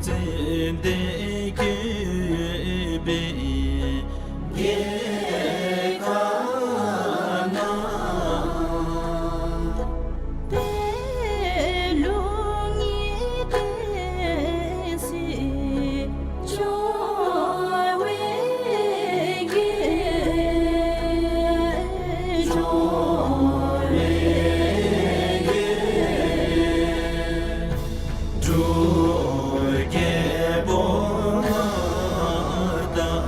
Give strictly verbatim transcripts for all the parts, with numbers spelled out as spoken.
ཚེ་འདི་གུས་པའི་རྒྱལ་ཁ་ནང་། དཔལ་ལུ་ངེས་ཏེ་སྲིད་འབྱོར་བའི་རྒྱལ། འབྱོར་བའི་རྒྱལ། འབྲུག་རྒྱལ་པོ་ང་དང་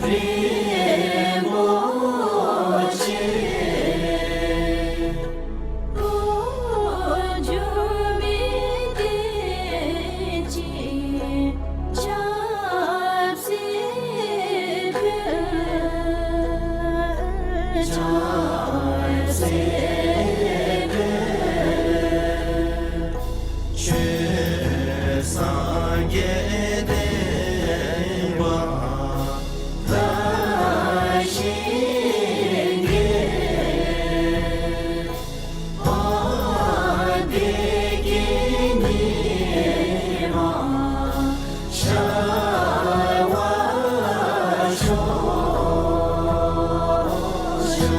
རིན་པོ་ཆེ། འགོ་འཛུགས་མི་དེ་ཅིག་ཆབ་སྲིད་པའི། ཆབ་སྲིད་པའི། ཆོས་སངས་རྒྱས་བསྟན་པ་ལ་ཞིང་གི། འོ་དེ་གི་ཉི་མ་ཤར་བར་ཤོག། ཤར་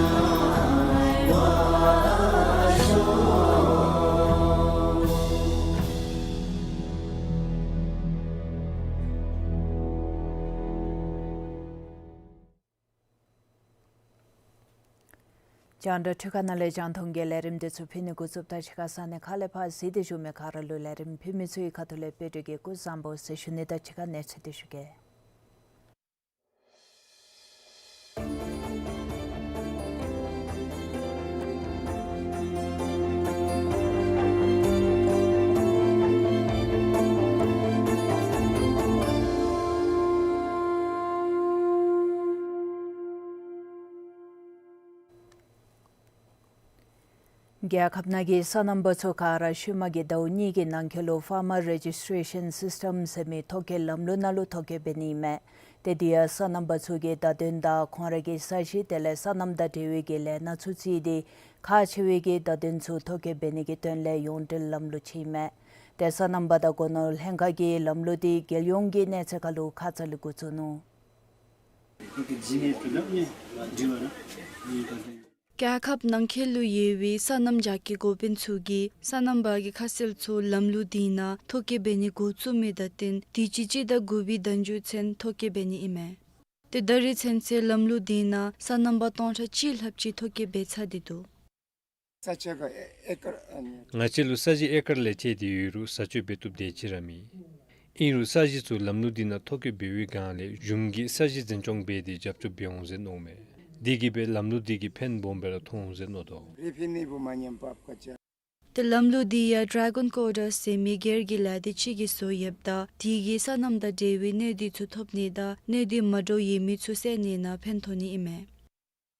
བར་ཤོག། རྒྱང་བསྒྲགས་འཕྲུལ་ཁང་ནང་ལས་རྒྱང་མཐོང་གི་ལས་རིམ་འདི་ཚུ་ཕུལ་ནི་འགོ་བཙུགསཔ་ད་ཕྱི་ཁ་ས་གནས་ཁག་ལས་ཕར་གཟིགས་ཏེ་བཞུགས་མི་ག་ར་ལུ་ལས་རིམ་ཕུལ་མི་ཚུ་གི་ཁ་ཐུག་ལས་དཔལ་སྒྲོན་གྱིས་སྐུ་གཟུགས་བཟང་པོ་ཟེར་ཞུ་ནི་དང་གཅིག་ཁར་གནས་ཚུལ་འདི་ཞུ་གེ། རྒྱལ་ཁབ་ནང་གི་སོ་ནམ་པ་ཚུ་ག་ར་ཤུལ་མ་གི་ཟླཝ་གཉིས་ཀྱི་ནང་འཁོད་ལུ་Farmer Registration System ཟེར་མི་ཐོ་བཀོད་ལམ་ལུགས་ནང་ལུ་ཐོ་བཀོད་འབད་ནི་ཨིན་མས། ཏེ་དེ་ཡང་སོ་ནམ་པ་ཚུ་གི་བརྡ་དོན་དང་ཁོང་ར་གི་ས་གཞི་དེ་ལས་སོ་ནམ་དང་འབྲེལ་བའི་གི་ལས་སྣ་ཚུ་བརྩིས་ཏེ་ཁག་ཆེ་བའི་གི་བརྡ་དོན་ཚུ་ཐོ་བཀོད་འབད་ནི་གི་དོན་ལས་ཡོངས་འབྲེལ་ལམ་ལུགས་ཅིག་ཨིན་མས། ཏེ་སོ་ནམ་པ་དང་སྒོ་ནོར་ལྷན་ཁག་གིས་ལམ་ལུགས་དེ་རྒྱལ་ཡོངས་ཀྱི་གནས་ཚད་ཁར་ལུ་ཁ་ཙ་ལས་འགོ་བཙུགས་ནུག། རྒྱལ་ཁབ་ནང་འཁོད་ལུ་ཡོད་པའི་སོ་ནམ་རྒྱགས་ཀྱི་འགོ་དཔོན་ཚུ་གིས་སོ་ནམ་པ་གི་ཁ་གསལ་ཚུ་ལམ་ལུགས་དེ་ནང་ཐོ་བཀོད་འབད་ནི་འགོ་བཙུགས་མི་དང་བསྟུན་དུས་ཅི་སྤྱི་ཟླ་དགུ་པའི་ཟླ་མཇུག་ཚུན་ཐོ་བཀོད་འབད་ནི་ཨིན་མས། ཏེ་ད་རེས་ཚུན་ཚོད་ལམ་ལུགས་དེ་ནང་སོ་ནམ་པ་སྟོང་ཕྲག་གཅིག་ལྷགཔ་ཅིག་ཐོ་བཀོད་འབད་ཚར་ཏེ་འདུག། ས་ཆ་ག་ཨེ་ཀར་ཨ་ནི། ང་བཅས་ལུ་ས་གཞི་ཨེ་ཀར་ལས་བཅད་དེ་ཡོད་རུང་བཟའ་སྤྱོད་འབད་བཏུབ་དེ་ཅིག་ར་མེད། ཨིན་རུང་ས་གཞི་ཚུ་ལམ་ལུགས་འདི་ནང་ཐོ་བཀོད་འབད་བའི་སྒང་ལས་གཞུང་གིས་ས་གཞི་འཛིན་སྐྱོང་འབད་དེ་རྒྱབ་སྐྱོར་འབད་འོང་ཟེར་མནོཝ་མས། དེ་གིས་འབད་ལམ་ལུགས་དེ་གིས་ཕན་སྦོམ་སྦེ་ར་ཐོགས་འོང་ཟེར་མནོ་དོ། རི་ཕི་ནི་བུ་མ་ཉམས་པ་བཀའ་ཅན། ཏེ་ལམ་ལུགས་འདི་ཡང་Dragon Coder ཟེར་མི་སྒེར་གྱི་ལས་སྡེ་ཅིག་གིས་བཟོ་ཡོདཔ་ད་དེ་གིས་སོ་ནམ་དང་འབྲེལ་བའི་གནད་དོན་ཚུ་ཐོབ་ནི་དང་གནད་དོན་མ་འདྲཝ་ཡོད་མི་ཚུ་སེལ་ནི་ནང་ཕན་ཐོགས་ནི་ཨིན་མས།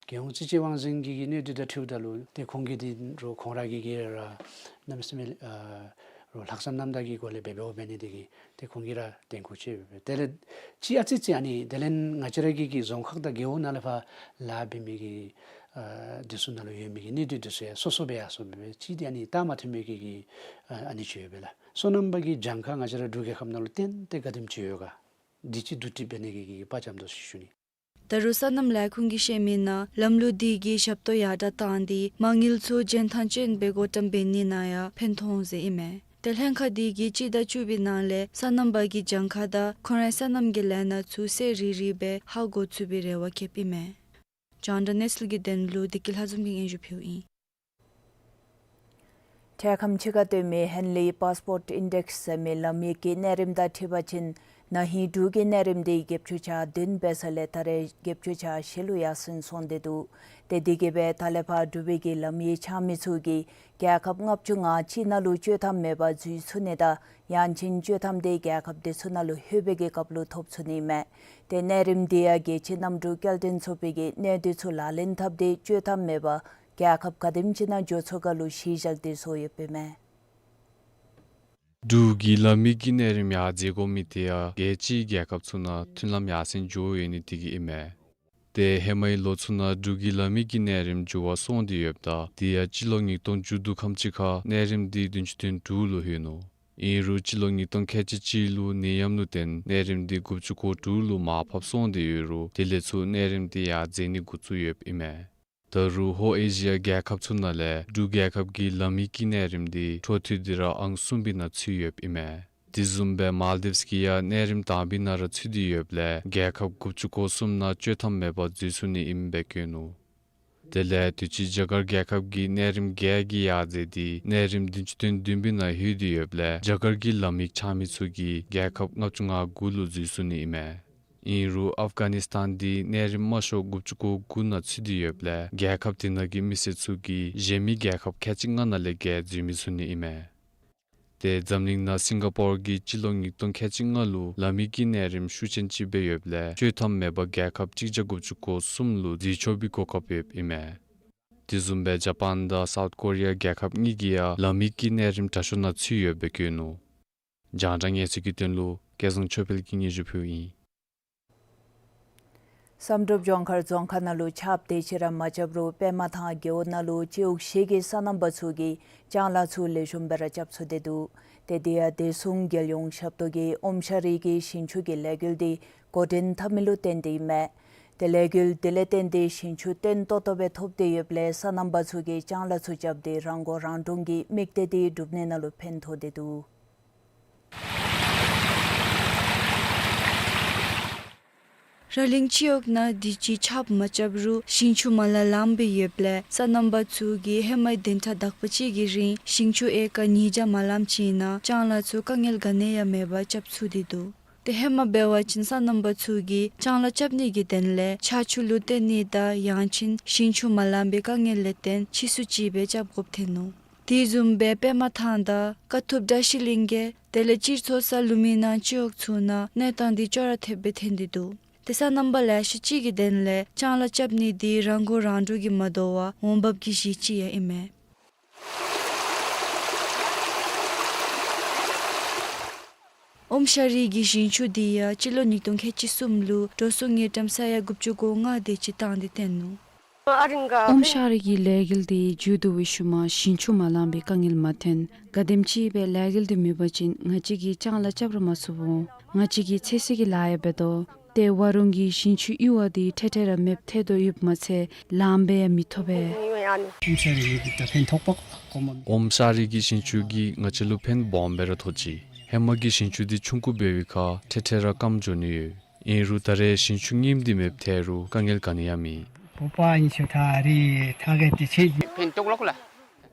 རྒྱལ་ཡོངས་སྤྱི་ཁྱབ་དབང་འཛིན་གྱི་གི་གནད་དོན་དང་འཁྲིལཝ་ད་ལུ་ཏེ་ཁོང་གིས་འདི་རུ་ཁོང་ར་གི་གི་ར་གནམ་མེད་ས་མེད་ཨ་རུ་ལྷག་བསམ་རྣམ་དག་གི་སྒོ་ལས་འབད་འབདཝ་འབད་ནི་དེ་གིས་ཏེ་ཁོང་གིས་ར་དྲན་སྐུལ་ཅིག་འབད། དེ་ལས་ཅིག་ཨ་ཙི་ཅིག་ཨ་ནི་དེ་ལས་ང་བཅས་ར་གི་གི་རྫོང་ཁག་དང་རྒེད་འོག་ནང་ལས་ཕར་ལཱ་འབད་མི་གི་ཨ་འདི་ཚུ་ནང་ལུ་ཡོད་མི་གི་གནད་དོན་འདི་ཚུ་ཡང་སོ་སོ་སྦེ་ཡར་སོང་འབད་ཅིག་ཏེ་ཨ་ནི་བལྟ་མ་ཐོན་མི་གི་གི་ཨ་ཨ་ནི་ཅིག་ཡོད་པས་ལགས། སོ་ནམ་པ་གི་གྱངས་ཁ་ང་བཅས་ར་འབྲུག་རྒྱལ་ཁབ་ནང་ལུ་ཏན་ཏན་ག་དེམ་ཅིག་ཡོད་ག་འདི་ཅིག་བསྡུ་སྒྲིག་འབད་ནི་གི་གི་དཔའ་བཅམ་དོ་ཟེར་ཞུ་ནི། ད་རུང་སོ་ནམ་ལས་ཁུངས་ཀྱིས་བཤད་མི་ནང་ལམ་ལུགས་དེ་གིས་ཞབས་ཏོག་ཡར་དྲག་བཏང་སྟེ་མ་དངུལ་ཚུ་འཇོན་ཐང་ཅན་སྦེ་བགོ་བཀྲམ་འབད་ནི་ནང་ཡང་ཕན་ཐོགས་འོང་ཟེར་ཨིན་མས། ཏེ་ལྷན་ཁག་དེ་གིས་སྤྱི་ཟླ་བཅུ་པའི་ནང་ལས་སོ་ནམ་པ་གི་གྱངས་ཁ་དང་ཁོང་རའི་སོ་ནམ་གྱི་ལས་སྣ་ཚུ་ཚར་རེ་རེ་སྦེ་ཧ་གོ་ཚུགས་པའི་རེ་བ་བསྐྱེདཔ་ཨིན་མས། རྒྱང་བསྒྲགས་གནས་ཚུལ་གྱི་དོན་ལུ་བདེ་སྐྱིད་ལྷ་འཛོམས་ཀྱིས་སྙན་ཞུ་ཕུལཝ་ཨིན། འཕྲལ་ཁམས་ཕྱི་ཁར་སྟོན་མི་Henley Passport Index ཟེར་མི་ལམ་ཡིག་གི་གནས་རིམ་དང་འཁྲིལ་བ་ཅིན་ན་ཧིང་འབྲུག་གི་གནས་རིམ་དེ་བརྒྱད་ཅུ་གྱ་བདུན་འབད་ས་ལས་ད་རེས་བརྒྱད་ཅུ་གྱ་བཞི་ལུ་ཡར་སེང་སོང་སྟེ་འདུག། ཏེ་དེ་གིས་འབད་ད་ལས་ཕར་འབྲུག་པའི་གི་ལམ་ཡིག་འཆང་མི་ཚུ་གིས་རྒྱལ་ཁབ་ལྔ་བཅུ་ང་གཅིག་ནང་ལུ་བཅའ་མར་མེད་པར་འཛུལ་ཚུགས་ནི་དང་ཡང་ཅིན་བཅའ་མར་དེ་རྒྱལ་ཁབ་དེ་ཚུ་ནང་ལུ་ལྷོད་པའི་གི་སྐབས་ལུ་ཐོབ་ཚུགས་ནི་མས། ཏེ་གནས་རིམ་དེ་ཡང་རྒྱལ་སྤྱིའི་གནམ་གྲུ་སྐྱེལ་འདྲེན་ཚོགས་པའི་གི་གནས་སྡུད་ཚུ་ལག་ལེན་འཐབ་སྟེ་བཅའ་མར་མེད་པར་རྒྱལ་ཁབ་ག་དེམ་ཅིག་ནང་འགྱོ་ཚུགས་ག་ལུ་གཞི་བཞག་སྟེ་བཟོ་ཡོདཔ་ཨིན་མས། འབྲུག་གི་ལམ་ཡིག་གི་གནས་རིམ་ཡར་འཛེག་དགོ་མི་དེ་ཡང་རྒྱལ་སྤྱིའི་རྒྱལ་ཁབ་ཚུ་ནང་མཐུན་ལམ་ཡར་སེང་འགྱོ་ཡོད་ནི་དེ་གིས་ཨིན་མས། ཏེ་ཧེ་མའི་ལོ་ཚུ་ནང་འབྲུག་གི་ལམ་ཡིག་གི་གནས་རིམ་འགྱུར་བ་སོང་སྟེ་ཡོདཔ་ད་དེ་ཡང་སྤྱི་ལོ་ཉིས་སྟོང་བཅུ་དྲུག་ཁམས་ཅིག་ཁར་གནས་རིམ་དེ་བདུན་ཅུ་དོན་དྲུག་ལུ་ལྷོད་ནུག། ཨིན་རུང་སྤྱི་ལོ་ཉིས་སྟོང་ཁལ་གཅིག་གཅིག་ལུ་ནད་ཡམས་ལུ་བརྟེན་གནས་རིམ་འདི་དགུ་བཅུ་གོ་དྲུག་ལུ་མར་ཕབ་སོང་སྟེ་ཡོད་རུང་དེ་ལས་ཚུར་གནས་རིམ་འདི་ཡར་འཛེགས་ནི་འགོ་བཙུགས་ཡོདཔ་ཨིན་མས། ད་རུང་ཧོར་ཨེ་ཤི་ཡ་རྒྱལ་ཁབ་ཚུ་ནང་ལས་འབྲུག་རྒྱལ་ཁབ་ཀྱི་ལམ་ཡིག་གི་གནས་རིམ་འདི་འཕྲོ་མཐུད་དེ་ར་ཨང་གསུམ་པའི་ནང་ཚུད་ཡོདཔ་ཨིན་མས། དེ་བཟུམ་སྦེ་མཱལ་དིབས་ཀྱིས་ཡང་གནས་རིམ་དང་པའི་ནང་ར་ཚུད་དེ་ཡོདཔ་ལས་རྒྱལ་ཁབ་དགུ་བཅུ་གོ་གསུམ་ནང་བཅོས་ཐབས་མེད་པར་འཛུལ་སོང་ནི་ཨིནམ་སྦེ་བཀོད་ནུག། དེ་ལས་དུས་ཅི་རྒྱ་གར་རྒྱལ་ཁབ་ཀྱིས་གནས་རིམ་བརྒྱད་ཀྱི་ཡར་འཛེགས་འདི་གནས་རིམ་བདུན་ཅུ་དོན་བདུན་པའི་ནང་ལྷོད་དེ་ཡོདཔ་ལས་རྒྱ་གར་གྱི་ལམ་ཡིག་འཆང་མི་ཚུ་གིས་རྒྱལ་ཁབ་ལྔ་བཅུ་ང་དགུ་ལུ་འཛུལ་སོང་ནི་ཨིན་མས། ཨིན་རུང་ཨབ་གྷ་ནི་སི་ཐན་འདི་གནས་རིམ་དམའ་ཤོས་དགུ་བཅུ་གོ་དགུ་ནང་ཚུད་དེ་ཡོདཔ་ལས་རྒྱལ་ཁབ་དེ་ནང་གི་མི་སེར་ཚུ་གིས་གཞན་མི་རྒྱལ་ཁབ་ཁལ་གཅིག་ལྔ་ནང་ལས་བརྒལ་འཛུལ་མི་ཚུགས་ནི་ཨིན་མས། ཏེ་འཛམ་གླིང་ནང་སིང་ག་པོར་གྱིས་སྤྱི་ལོ་ཉིས་སྟོང་ཁལ་གཅིག་ལྔ་ལུ་ལམ་ཡིག་གི་གནས་རིམ་ཤུགས་ཅན་ཅིག་སྦེ་ཡོདཔ་ལས་བཅོས་ཐབས་མེད་པར་རྒྱལ་ཁབ་གཅིག་བརྒྱ་དགུ་བཅུ་གོ་གསུམ་ལུ་འཛུལ་ཆོག་པའི་གོ་སྐབས་ཡོདཔ་ཨིན་མས། དེ་བཟུམ་སྦེ་ཇ་པཱན་དང་སའུཐ་ཀོ་རི་ཡ་རྒྱལ་ཁབ་གཉིས་ཀྱིས་ཡང་ལམ་ཡིག་གི་གནས་རིམ་དྲག་ཤོས་ནང་ཚུད་ཡོདཔ་སྦེ་བཀོད་ནུག། རྒྱང་བསྒྲགས་གནས་ཚུལ་གྱི་དོན་ལུ་སྐལ་བཟང་ཆོས་འཕེལ་གྱིས་སྙན་ཞུ་ཕུལཝ་ཨིན། བསམ་གྲུབ་ལྗོངས་མཁར་རྫོང་ཁག་ནང་ལུ་ཆརཔ་དེ་ཅིག་ར་མ་རྐྱབ་རུང་པདྨ་ཐང་རྒེད་འོག་ནང་ལུ་སྤྱི་འོག་བཞི་གི་སོ་ནམ་པ་ཚུ་གིས་ལྕང་ལཱ་ཚུ་ལེགས་ཤོམ་སྦེ་ར་རྐྱབ་ཚུགས་ཏེ་འདུག། ཏེ་དེ་ཡང་བདེ་སྲུང་རྒྱལ་ཡོངས་ཞབས་ཏོག་གིས་ཨོམ་ཤ་རི་གི་ཞིང་ཆུ་གི་ལས་འགུལ་འདི་འགོ་འདྲེན་འཐབ་མི་ལུ་བརྟེན་ཏེ་ཨིན་མས། ཏེ་ལས་འགུལ་དེ་ལས་བརྟེན་ཏེ་ཞིང་ཆུ་བརྟན་ཏོག་ཏོ་སྦེ་ཐོབ་སྟེ་ཡོདཔ་ལས་སོ་ནམ་པ་ཚུ་གིས་ལྕང་ལཱ་ཚུ་རྐྱབ་སྟེ་རང་མགོ་རང་འདྲོངས་ཀྱི་དམིགས་གཏད་འདི་སྒྲུབ་ནི་ནང་ལུ་ཕན་ཐོགས་ཏེ་འདུག། ར་གླིང་སྤྱི་འོག་ནང་དུས་ཅི་ཆརཔ་མ་རྐྱབ་རུང་ཞིང་ཆུ་མར་ལས་ལངམ་སྦེ་ཡོདཔ་ལས་སོ་ནམ་པ་ཚུ་གིས་ཧེ་མའི་བདུན་ཕྲག་དག་པ་ཅིག་གི་རིང་ཞིང་ཆུ་ཨེ་ཀར་ཉིས་བརྒྱ་མ་ལངམ་ཅིག་ནང་ལྕང་ལཱ་ཚུ་དཀའ་ངལ་ག་ནི་ཡང་མེད་པར་རྐྱབ་ཚུགས་ཏེ་འདུག། ཏེ་ཧེ་མ་འབད་བ་ཅིན་སོ་ནམ་པ་ཚུ་གིས་ལྕང་ལཱ་རྐྱབ་ནི་གི་དོན་ལས་ཆར་ཆུ་ལུ་བརྟེན་ནི་དང་ཡང་ཅིན་ཞིང་ཆུ་མ་ལངམ་པའི་དཀའ་ངལ་ལས་བརྟེན་ཕྱིས་སུ་ཅིག་སྦེ་རྐྱབ་དགོཔ་ཐོན་ནུག། དེ་བཟུམ་སྦེ་པདྨ་ཐང་དང་ཀ་ཐུབ་བཀྲ་ཤིས་གླིང་གི་དེ་ལས་སྤྱིར་ཚོགས་ས་ལུ་མི་ནང་སྤྱི་འོག་ཚུ་ནང་གནས་སྟངས་འདི་ཅོག་ར་འཐདཔ་སྦེ་ཐོན་ཏེ་འདུག། ཏེ་སོ་ནམ་པ་ལེ་ཤ་ཅིག་གི་དོན་ལས་ལྕང་ལཱ་རྐྱབ་ནི་འདི་རང་མགོ་རང་འདྲོངས་ཀྱིས་མ་དོ་བར་འོང་འབབ་ཀྱི་གཞི་ཅིག་ཡང་ཨིན་མས། ཨོམ་ཤ་རི་གི་ཞིང་ཆུ་འདི་ཡང་སྤྱི་ལོ་ཉིས་སྟོང་ཁལ་གཅིག་གསུམ་ལུ་འགྲོ་སོང་དངུལ་ཀྲམ་ས་ཡ་དགུ་བཅུ་གོ་ལྔ་དེ་ཅིག་བཏང་སྟེ་བཏོན་ནུག། ཨོམ་ཤ་རི་གི་ལས་འགུལ་འདི་མཇུག་བསྡུ་བའི་ཤུལ་མ་ཞིང་ཆུ་མ་ལངམ་པའི་དཀའ་ངལ་མ་ཐོན། ག་དེམ་ཅིག་སྦེ་ལས་འགུལ་འདི་མེད་པ་ཅིན་ང་བཅས་ཀྱིས་ལྕང་ལཱ་རྐྱབ་ར་མ་ཚུགས་འོང་། ང་བཅས་ཀྱིས་ཚོད་བསྲེ་གི་ལཱ་ཡང་འབད་དོ། ཏེ་ཝ་རུང་གི་ཞིང་ཆུ་གཡུར་བ་འདི་འཕྲལ་འཕྲལ་ར་མེདཔ་ཐལ་དོ་ཡོདཔ་མ་ཚད་ལངམ་སྦེ་ཡང་མི་ཐོབ་པས། ཨོམ་ཤ་རི་གི་ད་ཕན་ཐོགས་པ་གོ་མ་མི། ཨོམ་ཤ་རི་གི་ཞིང་ཆུ་གིས་ང་བཅས་ལུ་ཕན་སྦོམ་སྦེ་ར་ཐོགས་ཅི། ཧེ་མ་གི་ཞིང་ཆུ་འདི་ཆུང་ཀུ་འབད་བའི་ཁར་འཕྲལ་འཕྲལ་ར་སྐམ་འགྱོ་ནི་ཡོད། ཨིན་རུང་ད་རེས་ཞིང་ཆུ་རྙིངམ་འདི་མེདཔ་ཐལ་རུང་དཀའ་ངལ་ག་ནི་ཡང་མེད། ཕོ་པ་ཨིན་ཤོ་ཐ་རི་ཐ་གེ་ཏི་ཆེ། ཕན་ཐོགས་ལོག་ལ།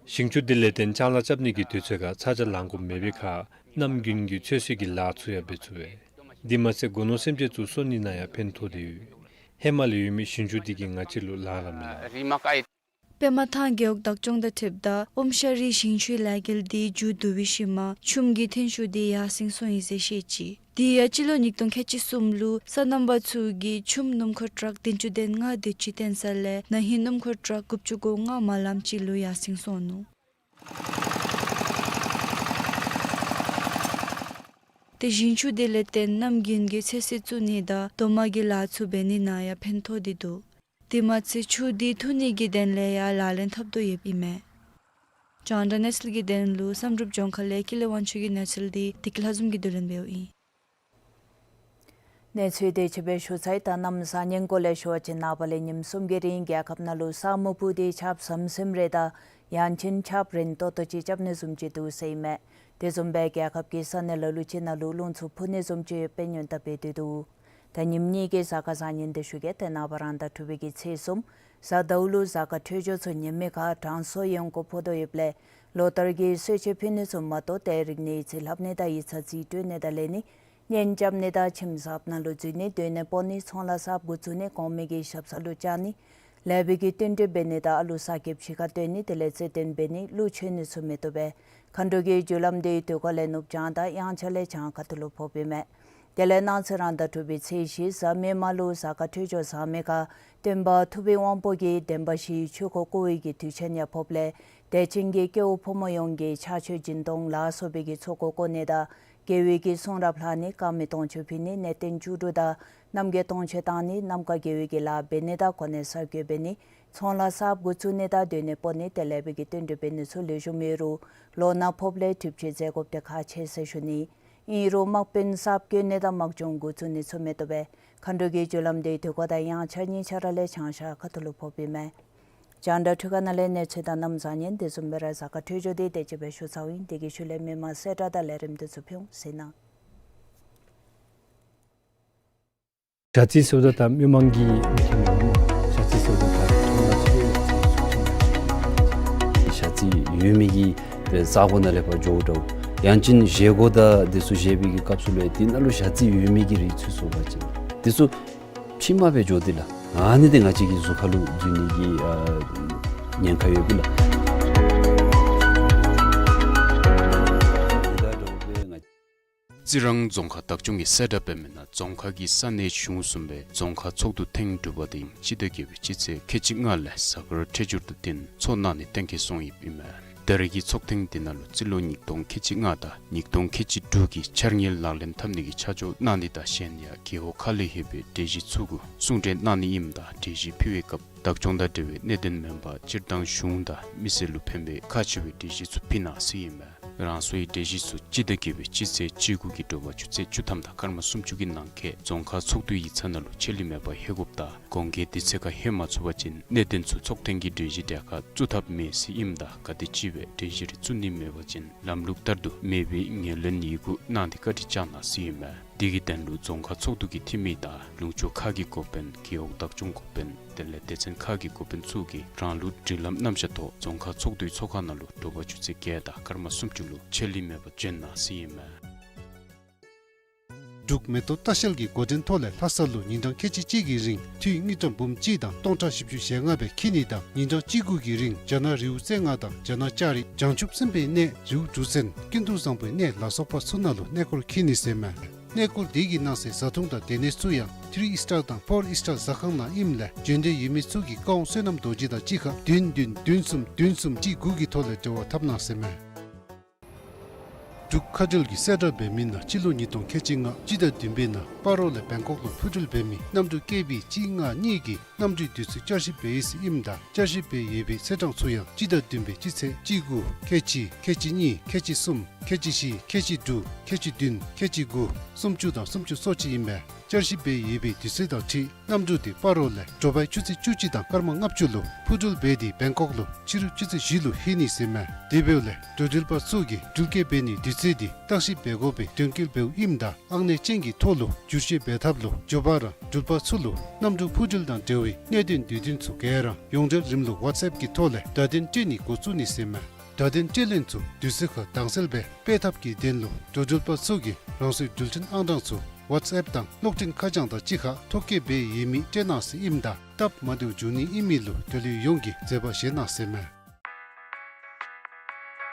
ཞིང་ཆུ་འདི་ལས་བརྟེན་ལྕང་ལཱ་རྐྱབ་ནི་གི་དུས་ཚོད་ཁར་ཚ་གྱང་ལང་དགོཔ་མེད་པའི་ཁར་ནམ་རྒྱུན་གྱི་ཚོད་བསྲེ་གི་ལཱ་ཚུ་ཡང་འབད་ཚུགས་པས། འདི་མ་ཚད་སྒོ་ནོར་སེམས་ཅན་ཚུ་གསོ་ནི་ནང་ཡང་ཕན་ཐོགས་ཏེ་ཡོད། ཧེ་མ་ལས་ཡོད་མི་ཞིང་ཆུ་འདི་གིས་ང་བཅས་ལུ་ལཱ་ར་མི་ལང་། པདྨ་ཐང་རྒེད་འོག་བདག་སྐྱོང་དང་འཁྲིལཝ་ད་ཨོམ་ཤ་རི་ཞིང་ཆུའི་ལས་འགུལ་འདི་མཇུག་བསྡུ་བའི་ཤུལ་མ་ཆུམ་གྱི་ཐོན་ཤུགས་འདི་ཡར་སེང་སོང་ཡི་ཟེར་བཤད་ཅི། དེ་ཡང་སྤྱི་ལོ་ཉིས་སྟོང་ཁལ་གཅིག་གསུམ་ལུ་སོ་ནམ་པ་ཚུ་གིས་ཆུམ་སྣུམ་འཁོར་ཊཱག་བདུན་ཅུ་དོན་ལྔ་དེ་ཅིག་བཏོན་ས་ལས་ན་ཧིང་སྣུམ་འཁོར་ཊཱག་དགུ་བཅུ་གོ་ལྔ་མ་ལངམ་ཅིག་ལུ་ཡར་སེང་སོང་ནུག། ཏེ་ཞིང་ཆུ་དེ་ལས་བརྟེན་གནམ་དགུན་གྱི་ཚོད་བསྲེ་བཙུགས་ནི་དང་རྡོག་མ་གི་ལཱ་ཚུ་འབད་ནི་ནང་ཡང་ཕན་ཐོགས་ཏེ་འདུག། དེ་མ་ཚད་ཆུ་འདི་འཐུ་ནི་གི་དོན་ལས་ཡང་ལག་ལེན་འཐབ་དོ་ཡོདཔ་ཨིན་མས། རྒྱང་བསྒྲགས་གནས་ཚུལ་གྱི་དོན་ལུ་བསམ་གྲུབ་ལྗོངས་མཁར་ལས་ཀུན་ལེགས་དབང་ཕྱུག་གི་གནས་ཚུལ་འདི་བདེ་སྐྱིད་ལྷ་འཛོམས་ཀྱིས་བསྡུ་ལེན་འབདཝ་ཨིན། གནས་ཚུལ་དེ་ཅིག་སྦེ་ཞུ་ཚར་ཡི། ད་གནམ་བཟང་ངན་སྐོར་ལས་ཞུ་བ་ཅིན་ནངས་པ་ལས་ཉིནམ་གསུམ་གྱི་རིང་རྒྱལ་ཁབ་ནང་ལུ་ས་སྨུག་སྤུབས་ཏེ་ཆརཔ་ཟམ་ཟིམ་རེ་དང་ཡང་ཅིན་ཆརཔ་རན་ཏོག་ཏོ་ཅིག་རྐྱབ་ནི་བཟུམ་ཅིག་འདུག་ཟེར་ཨིན་མས། དེ་བཟུམ་སྦེ་རྒྱལ་ཁབ་ཀྱི་ས་གནས་ལ་ལུ་ཅིག་ནང་ལུ་རླུང་འཚུབ་འཕུ་ནི་བཟུམ་ཅིག་ཡོདཔ་སྦེ་སྔོན་བརྡ་འབད་དེ་འདུག། ད་ཉིནམ་གཉིས་ཀྱི་གཟའ་སྐར་བཟང་ངན་འདི་ཞུ་གེ། ཏེ་ནངས་པ་རང་ཟླ་དྲུག་པའི་གི་ཚེས་གསུམ་གཟའ་ཟླཝ་ལུ་གཟའ་སྐར་འཕྲོད་སྦྱོར་ཚུ་ཉེས་མེད་ཁར་དྲང་སྲོང་ཡོན་ཁོག་ཕོག་དོ་ཡོདཔ་ལས་ལོ་ལྟར་གྱི་གསོལ་མཆོད་ཕུལ་ནི་ཚུ་མ་གཏོགས་ཏེ་རིག་གནས་ཡིག་རྩིས་ལྷབ་ནི་དང་ཡིག་ཚང་རྩིས་སྤྲོད་ནི་དང་ལེན་ནི་གཉེན་རྐྱབ་ནི་དང་ཁྱིམ་གསརཔ་ནང་ལུ་འཛུལ་ནི་སྡོད་ནི་སྤོ་ནི་ཚོང་ལཱ་གསརཔ་འགོ་བཙུགས་ནི་གོང་མའི་གི་ཞབས་ས་ལུ་བཅར་ནི་ལེགས་པའི་གི་བསྟུན་གྲོས་འབད་ནི་དང་ཨ་ལུ་གསར་སྐྱེས་ཕྱི་ཁར་སྟོན་ནི་དེ་ལས་རྩེད་འགྲན་འབད་ནི་གླུ་མཆོད་ནི་ཚུ་མི་བཏུབ་པས། མཁའ་འགྲོ་གི་རྒྱུ་ལམ་འདི་དུས་འཁོར་ལས་ནུབ་བྱང་དང་དབྱངས་འཆར་ལས་བྱང་ཁ་ཐུག་ལུ་ཕོགཔ་ཨིན་མས། དེ་ལས་གནངས་ཚེ་རང་ཟླ་དྲུག་པའི་ཚེས་བཞི་གཟའ་མིག་དམར་ལུ་གཟའ་སྐར་འཕྲོད་སྦྱོར་བཟང་མི་ཁར་སྟོན་པ་ཐུབ་པའི་དབང་པོ་གིས་བདེན་པ་བཞིའི་ཆོས་འཁོར་བསྐོར་བའི་གི་དུས་ཆེན་ཡང་ཕོགཔ་ལས་དད་ཅན་གྱི་སྐྱེ་བོ་ཕོ་མོ་ཡོངས་ཀྱིས་ཕྱག་མཆོད་སྦྱིན་གཏོང་ལ་སོགས་པའི་གི་ཚོགས་འཁོར་བསྐོར་ནི་དང་དགེ་བའི་གི་གསུང་རབ་ལྷག་ནི་དཀར་མེ་སྟོང་མཆོད་ཕུལ་ནི་གནས་བརྟན་བཅུ་དྲུག་དང་རྣམ་རྒྱལ་སྟོང་མཆོད་བཏང་ནི་རྣམ་དཀར་དགེ་བའི་གི་ལཱ་འབད་ནི་དང་གོ་གནས་གསར་བསྐོ་འབད་ནི་ ཚོང་ལཱ་གསརཔ་འགོ་བཙུགས་ནི་དང་སྡོད་གནས་སྤོ་ནི་དེ་ལས་བོད་ཀྱི་བསྟུན་གྲོས་འབད་ནི་ཚུ་ལེགས་ཤོམ་ཡོད་རུང་ལོ་ན་ཕོགཔ་ལས་སྒྲུབ་བྱེད་མཛད་དགོཔ་དེ་ཁག་ཆེ་ཟེར་ཞུ་ནི། ཨིན་རུང་དམག་དཔོན་གསརཔ་བསྐོ་ནི་དང་དམག་སྦྱོང་འགོ་བཙུགས་ནི་ཚུ་མེད་དོ་བས། མཁའ་འགྲོ་གི་བརྒྱུད་ལམ་དེ་དུས་འཁོར་དང་དབྱངས་འཆར་གཉིས་ཆ་ར་ལས་བྱང་ཤར་ཁ་ཐུག་ལུ་ཕོགཔ་ཨིན་མས། རྒྱང་བསྒྲགས་འཕྲུལ་ཁང་ནང་ལས་གནས་ཚུལ་དང་གནམ་བཟང་ངན་དེ་བཟུམ་སྦེ་ར་གཟའ་སྐར་འཕྲོད་སྦྱོར་དེ་དེ་ཅིག་སྦེ་ཞུ་ཚརཝ་ཨིན། དེ་གི་ཤུལ་ལས་མི་མང་གསལ་བསྒྲགས་དང་ལས་རིམ་དེ་ཚུ་ཕུལ་འོང་ཟེར་ན། ཞ་རྩི་ཟེརཝ་ད་ད་མི་མང་གིས་མི་ཁྱེད་མི་མང་ཞ་རྩི་ཟེརཝ་ད་ད་ཐུང་ལ་ཆེ་ཡོད་ཚད་ཚུགས་ཅིག་མ་ཞ་རྩི་ཡོད་མི་གི་ས་གོ་ནང་ལས་ཕར་འགྱོཝ་འདྲཝ། ཡང་ཅིན་བཞེས་སྒོ་དང་དེ་ཚུ་བཞེས་པའི་གི་སྐབས་སུ་ལས་དེ་ནང་ལུ་ཞ་རྩི་ཡོད་མི་གི་རིགས་ཚུ་སོང་པ་ཅིན་དེ་ཚུ་ཕྱི་མ་སྦེ་འགྱོ་དེ་ལགས། ཨ་ནི་དེ་ང་བཅས་ཀྱི་གཟུགས་ཁ་ལུ་འཛུལ་ནི་གི་ཨ་ཉེན་ཁ་ཡོད་པས་ལགས། རྩི་རང་རྫོང་ཁག་བདག་སྐྱོང་གིས་གསལ་བསྒྲགས་འབད་མི་ནང་རྫོང་ཁག་གི་ས་གནས་གཞུང་གསུམ་པའི་རྫོང་ཁག་ཚོགས་འདུ་ཐེངས་དྲུག་པ་དེ་སྤྱི་ཟླ་བརྒྱད་པའི་སྤྱི་ཚེས་ཁལ་གཅིག་ལྔ་ལས་གཟའ་སྐར་འཕྲོད་སྦྱོར་དང་བསྟུན་ཚོགས་གནང་ནི་གཏན་འཁེལ་སོང་ཡོདཔ་ཨིན་མས། ད་རེས་ཀྱི་ཚོགས་ཐེངས་དེ་ནང་ལུ་རྩིས་ལོ་ཉིས་སྟོང་ཁལ་གཅིག་ལྔ་དང་ཉིས་སྟོང་ཁལ་གཅིག་དྲུག་གི་འཆར་དངུལ་ལག་ལེན་འཐབ་ནི་གི་ཆ་འཇོག་གནང་ནི་དང་གཞན་ཡང་རྒེད་འོག་ཁག་ལས་ཡོད་པའི་གྲོས་གཞི་ཚུ་གུ་གསུང་གྲོས་གནང་ནི་ཨིནམ་ད་གྲོས་གཞི་ཕུལ་བའི་སྐབས་བདག་སྐྱོང་དང་འབྲེལ་བའི་གནད་དོན་མེན་པར་སྤྱིར་བཏང་གཞུང་དང་མི་སེར་ལུ་ཕན་པའི་ཁག་ཆེ་བའི་གྲོས་གཞི་ཚུ་ཕུལ་གནང་ཟེར་ཨིན་མས། རང་སོའི་གྲོས་གཞི་ཚུ་སྤྱི་ཟླ་བརྒྱད་པའི་སྤྱི་ཚེས་བཅུ་དགུ་གི་དྲོ་པ་ཆུ་ཚོད་བཅུ་ཐམ་དང་སྐར་མ་སུམ་ཅུ་གི་ནང་འཁོད་རྫོང་ཁག་ཚོགས་འདུ་ཡིག་ཚང་ནང་ལུ་ཆད་ལུས་མེད་པར་ལྷོད་དགོཔ་དང་གོང་འཁོད་དུས་ཚོད་ཁར་ལྷོད་མ་ཚུགས་པ་ཅིན་གནད་དོན་ཚུ་ཚོགས་ཐེངས་ཀྱི་གྲོས་གཞི་གྲལ་ཁར་བཙུགས་ཐབས་མེད་ཟེར་ཨིནམ་ད་ག་དེམ་ཅིག་སྦེ་གྲོས་གཞི་རེ་བཙུགས་ནི་མེད་པ་ཅིན་ལམ་ལུགས་ལྟར་དུ་མེད་པའི་ངོས་ལེན་ཡི་གུ་གནང་སྟེ་བཀའ་དྲིན་བསྐྱང་གནང་ཟེར་ཨིན་མས། དེ་གི་དོན་ལུ་རྫོང་ཁག་ཚོགས་འདུ་གི་འཐུས་མི་དང་ལུང་ཕྱོགས་ཁག་གི་འགོ་དཔོན་རྒེད་འོག་བདག་སྐྱོང་འགོ་དཔོན་དེ་ལས་སྡེ་ཚན་ཁག་གི་འགོ་དཔོན་ཚུ་གིས་རང་ལུགས་སྒྲིག་ལམ་རྣམ་གཞག་ཐོག་རྫོང་ཁག་ཚོགས་འདུའི་ཚོགས་ཁང་ནང་ལུ་དྲོ་པ་ཆུ་ཚོད་བརྒྱད་དང་སྐར་མ་སུམ་ཅུ་ལུ་ཆད་ལུས་མེད་པར་འབྱོན་གནང་ཟེར་ཨིན་མས། འབྲུག་མེ་ཏོག་ལྟ་བཤལ་གྱི་འགོ་འདྲེན་ཐོག་ལས་ལྷ་ས་ལུ་ཉིན་གྲངས་ཁལ་གཅིག་གཅིག་གི་རིང་འཐུས་དངུལ་ཀྲམ་འབུམ་གཅིག་དང་སྟོང་ཕྲག་བཞི་བཅུ་ཞེ་ལྔ་སྦེ་འཁྱིད་ནི་དང་ཉིན་གྲངས་གཅིག་དགུ་གི་རིང་རྒྱ་ནག་རི་བོ་རྩེ་ལྔ་དང་རྒྱ་ནག་ལྕགས་རི་བྱང་ཆུབ་སེམས་དཔའི་གནས་རི་བོ་འབྲུག་བཙན་ཀུན་ཏུ་བཟང་པོའི་གནས་ལ་སོགས་པ་ཚུ་ནང་ལུ་གནས་སྐོར་འཁྱིད་ནི་ཟེར་མས། གནས་སྐོར་དེ་གི་ནང་གསེས་བཟའ་འཐུང་དང་སྡོད་གནས་ཚུ་ཡང་ཐི་རི་ཨིས་ཊར་དང་ཕོར་ཨིས་ཊར་ཟ་ཁང་ནང་ཨིནམ་ལས་བྱོན་འདོད་ཡོད་མི་ཚུ་གིས་ཀ་ཝང་བསོད་ནམས་རྡོ་རྗེ་དང་གཅིག་ཁར་བདུན་བདུན་བདུན་གསུམ་བདུན་གསུམ་གཅིག་དགུ་གི་ཐོག་ལས་འབྲེལ་བ་འཐབ་གནང་ཟེར་མས། འབྲུག་མཁའ་འགྲུལ་གྱིས་གསལ་བསྒྲགས་འབད་མི་ནང་སྤྱི་ལོ་ཉིས་སྟོང་ཁལ་གཅིག་ལྔ་སྤྱི་ཟླ་བདུན་པའི་ནང་སྤ་རོ་ལས་བེང་ཀོག་ལུ་འཕུར་འགྲུལ་འབད་མི་གནམ་གྲུ་ཀེ་བི་གཅིག་ལྔ་གཉིས་ཀྱི་གནམ་གྲུའི་དུས་ཚོད་བསྐྱར་ཞིབ་འབད་ཡི་ཟེར་ཨིནམ་ད་བསྐྱར་ཞིབ་འབད་ཡོད་པའི་ཚེས་གྲངས་ཚུ་ཡང་སྤྱི་ཟླ་བདུན་པའི་སྤྱི་ཚེས་བཅུ་དགུ་ཁལ་གཅིག་ཁལ་གཅིག་གཉིས་ཁལ་གཅིག་གསུམ་ཁལ་གཅིག་བཞི་ཁལ་གཅིག་དྲུག་ཁལ་གཅིག་བདུན་ཁལ་གཅིག་དགུ་སུམ་ཅུ་དང་སུམ་ཅུ་སོ་གཅིག་ཨིན་པས། བསྐྱར་ཞིབ་འབད་ཡོད་པའི་དུས་ཚོད་དང་འཁྲིལ་གནམ་གྲུ་དེ་སྤ་རོ་ལས་དྲོ་པའི་ཆུ་ཚོད་བཅུ་གཅིག་དང་སྐར་མ་ལྔ་བཅུ་ལུ་འཕུར་འགྲུལ་འབད་དེ་བེང་ཀོག་ལུ་ཕྱི་རུ་ཆུ་ཚོད་བཞི་ལུ་ལྷོད་ནི་ཟེར་མས། དེ་འབདཝ་ལས་འགྲོ་འགྲུལ་པ་ཚུ་གིས་འགྲུལ་སྐྱེལ་འབད་ནིའི་དུས་ཚོད་དེ་བརྟག་ཞིབ་འབད་དགོ་པའི་དོན་འཁྱོལ་འབདཝ་ཨིནམ་ད་ཨང་གནས་ཅན་གྱི་ཐོག་ལུ་བསྒྱུར་བཅོས་འབད་ཐབས་ལུ་མགྱོགས་པ་ར་འགྲུལ་པ་ཚུ་ལུ་གནམ་གྲུ་འཕུར་འགྲུལ་དང་འབྲེལ་བའི་གནད་དོན་དུས་སྟོན་ཚུ་ག་ར་ཡོངས་འབྲེལ་རིམ་ལུགས་ཝཊས་ཨེཔ་གི་ཐོག་ལས་བརྡ་དོན་སྤྲོད་ནི་འགོ་བཙུགས་ནི་ཟེར་མས། བརྡ་དོན་སྤྲོད་ལེན་ཚུ་དུས་ཚོད་ཁར་དྭངས་གསལ་སྦེ་སྤེལ་ཐབས་ཀྱི་དོན་ལུ་འགྲོ་འགྲུལ་པ་ཚུ་གིས་རང་སོའི་འགྲུལ་འཕྲིན་ཨང་གྲངས་ཚུ་ཝཊས་ཨེཔ་དང་གློག་འཕྲིན་ཁ་བྱང་དང་གཅིག་ཁར་ཐོ་བཀོད་འབད་ཡོད་མི་སྤྲོད་གནང་ཟེར་ཨིནམ་ད་སྟབས་མ་བདེཝ་འབྱུང་ནི་ཨིན་མི་ལུ་འགྲོ་ལུགས་ཡོངས་ཀྱིས་བཟོད་པ་བཞེས་གནང་ཟེར་མས།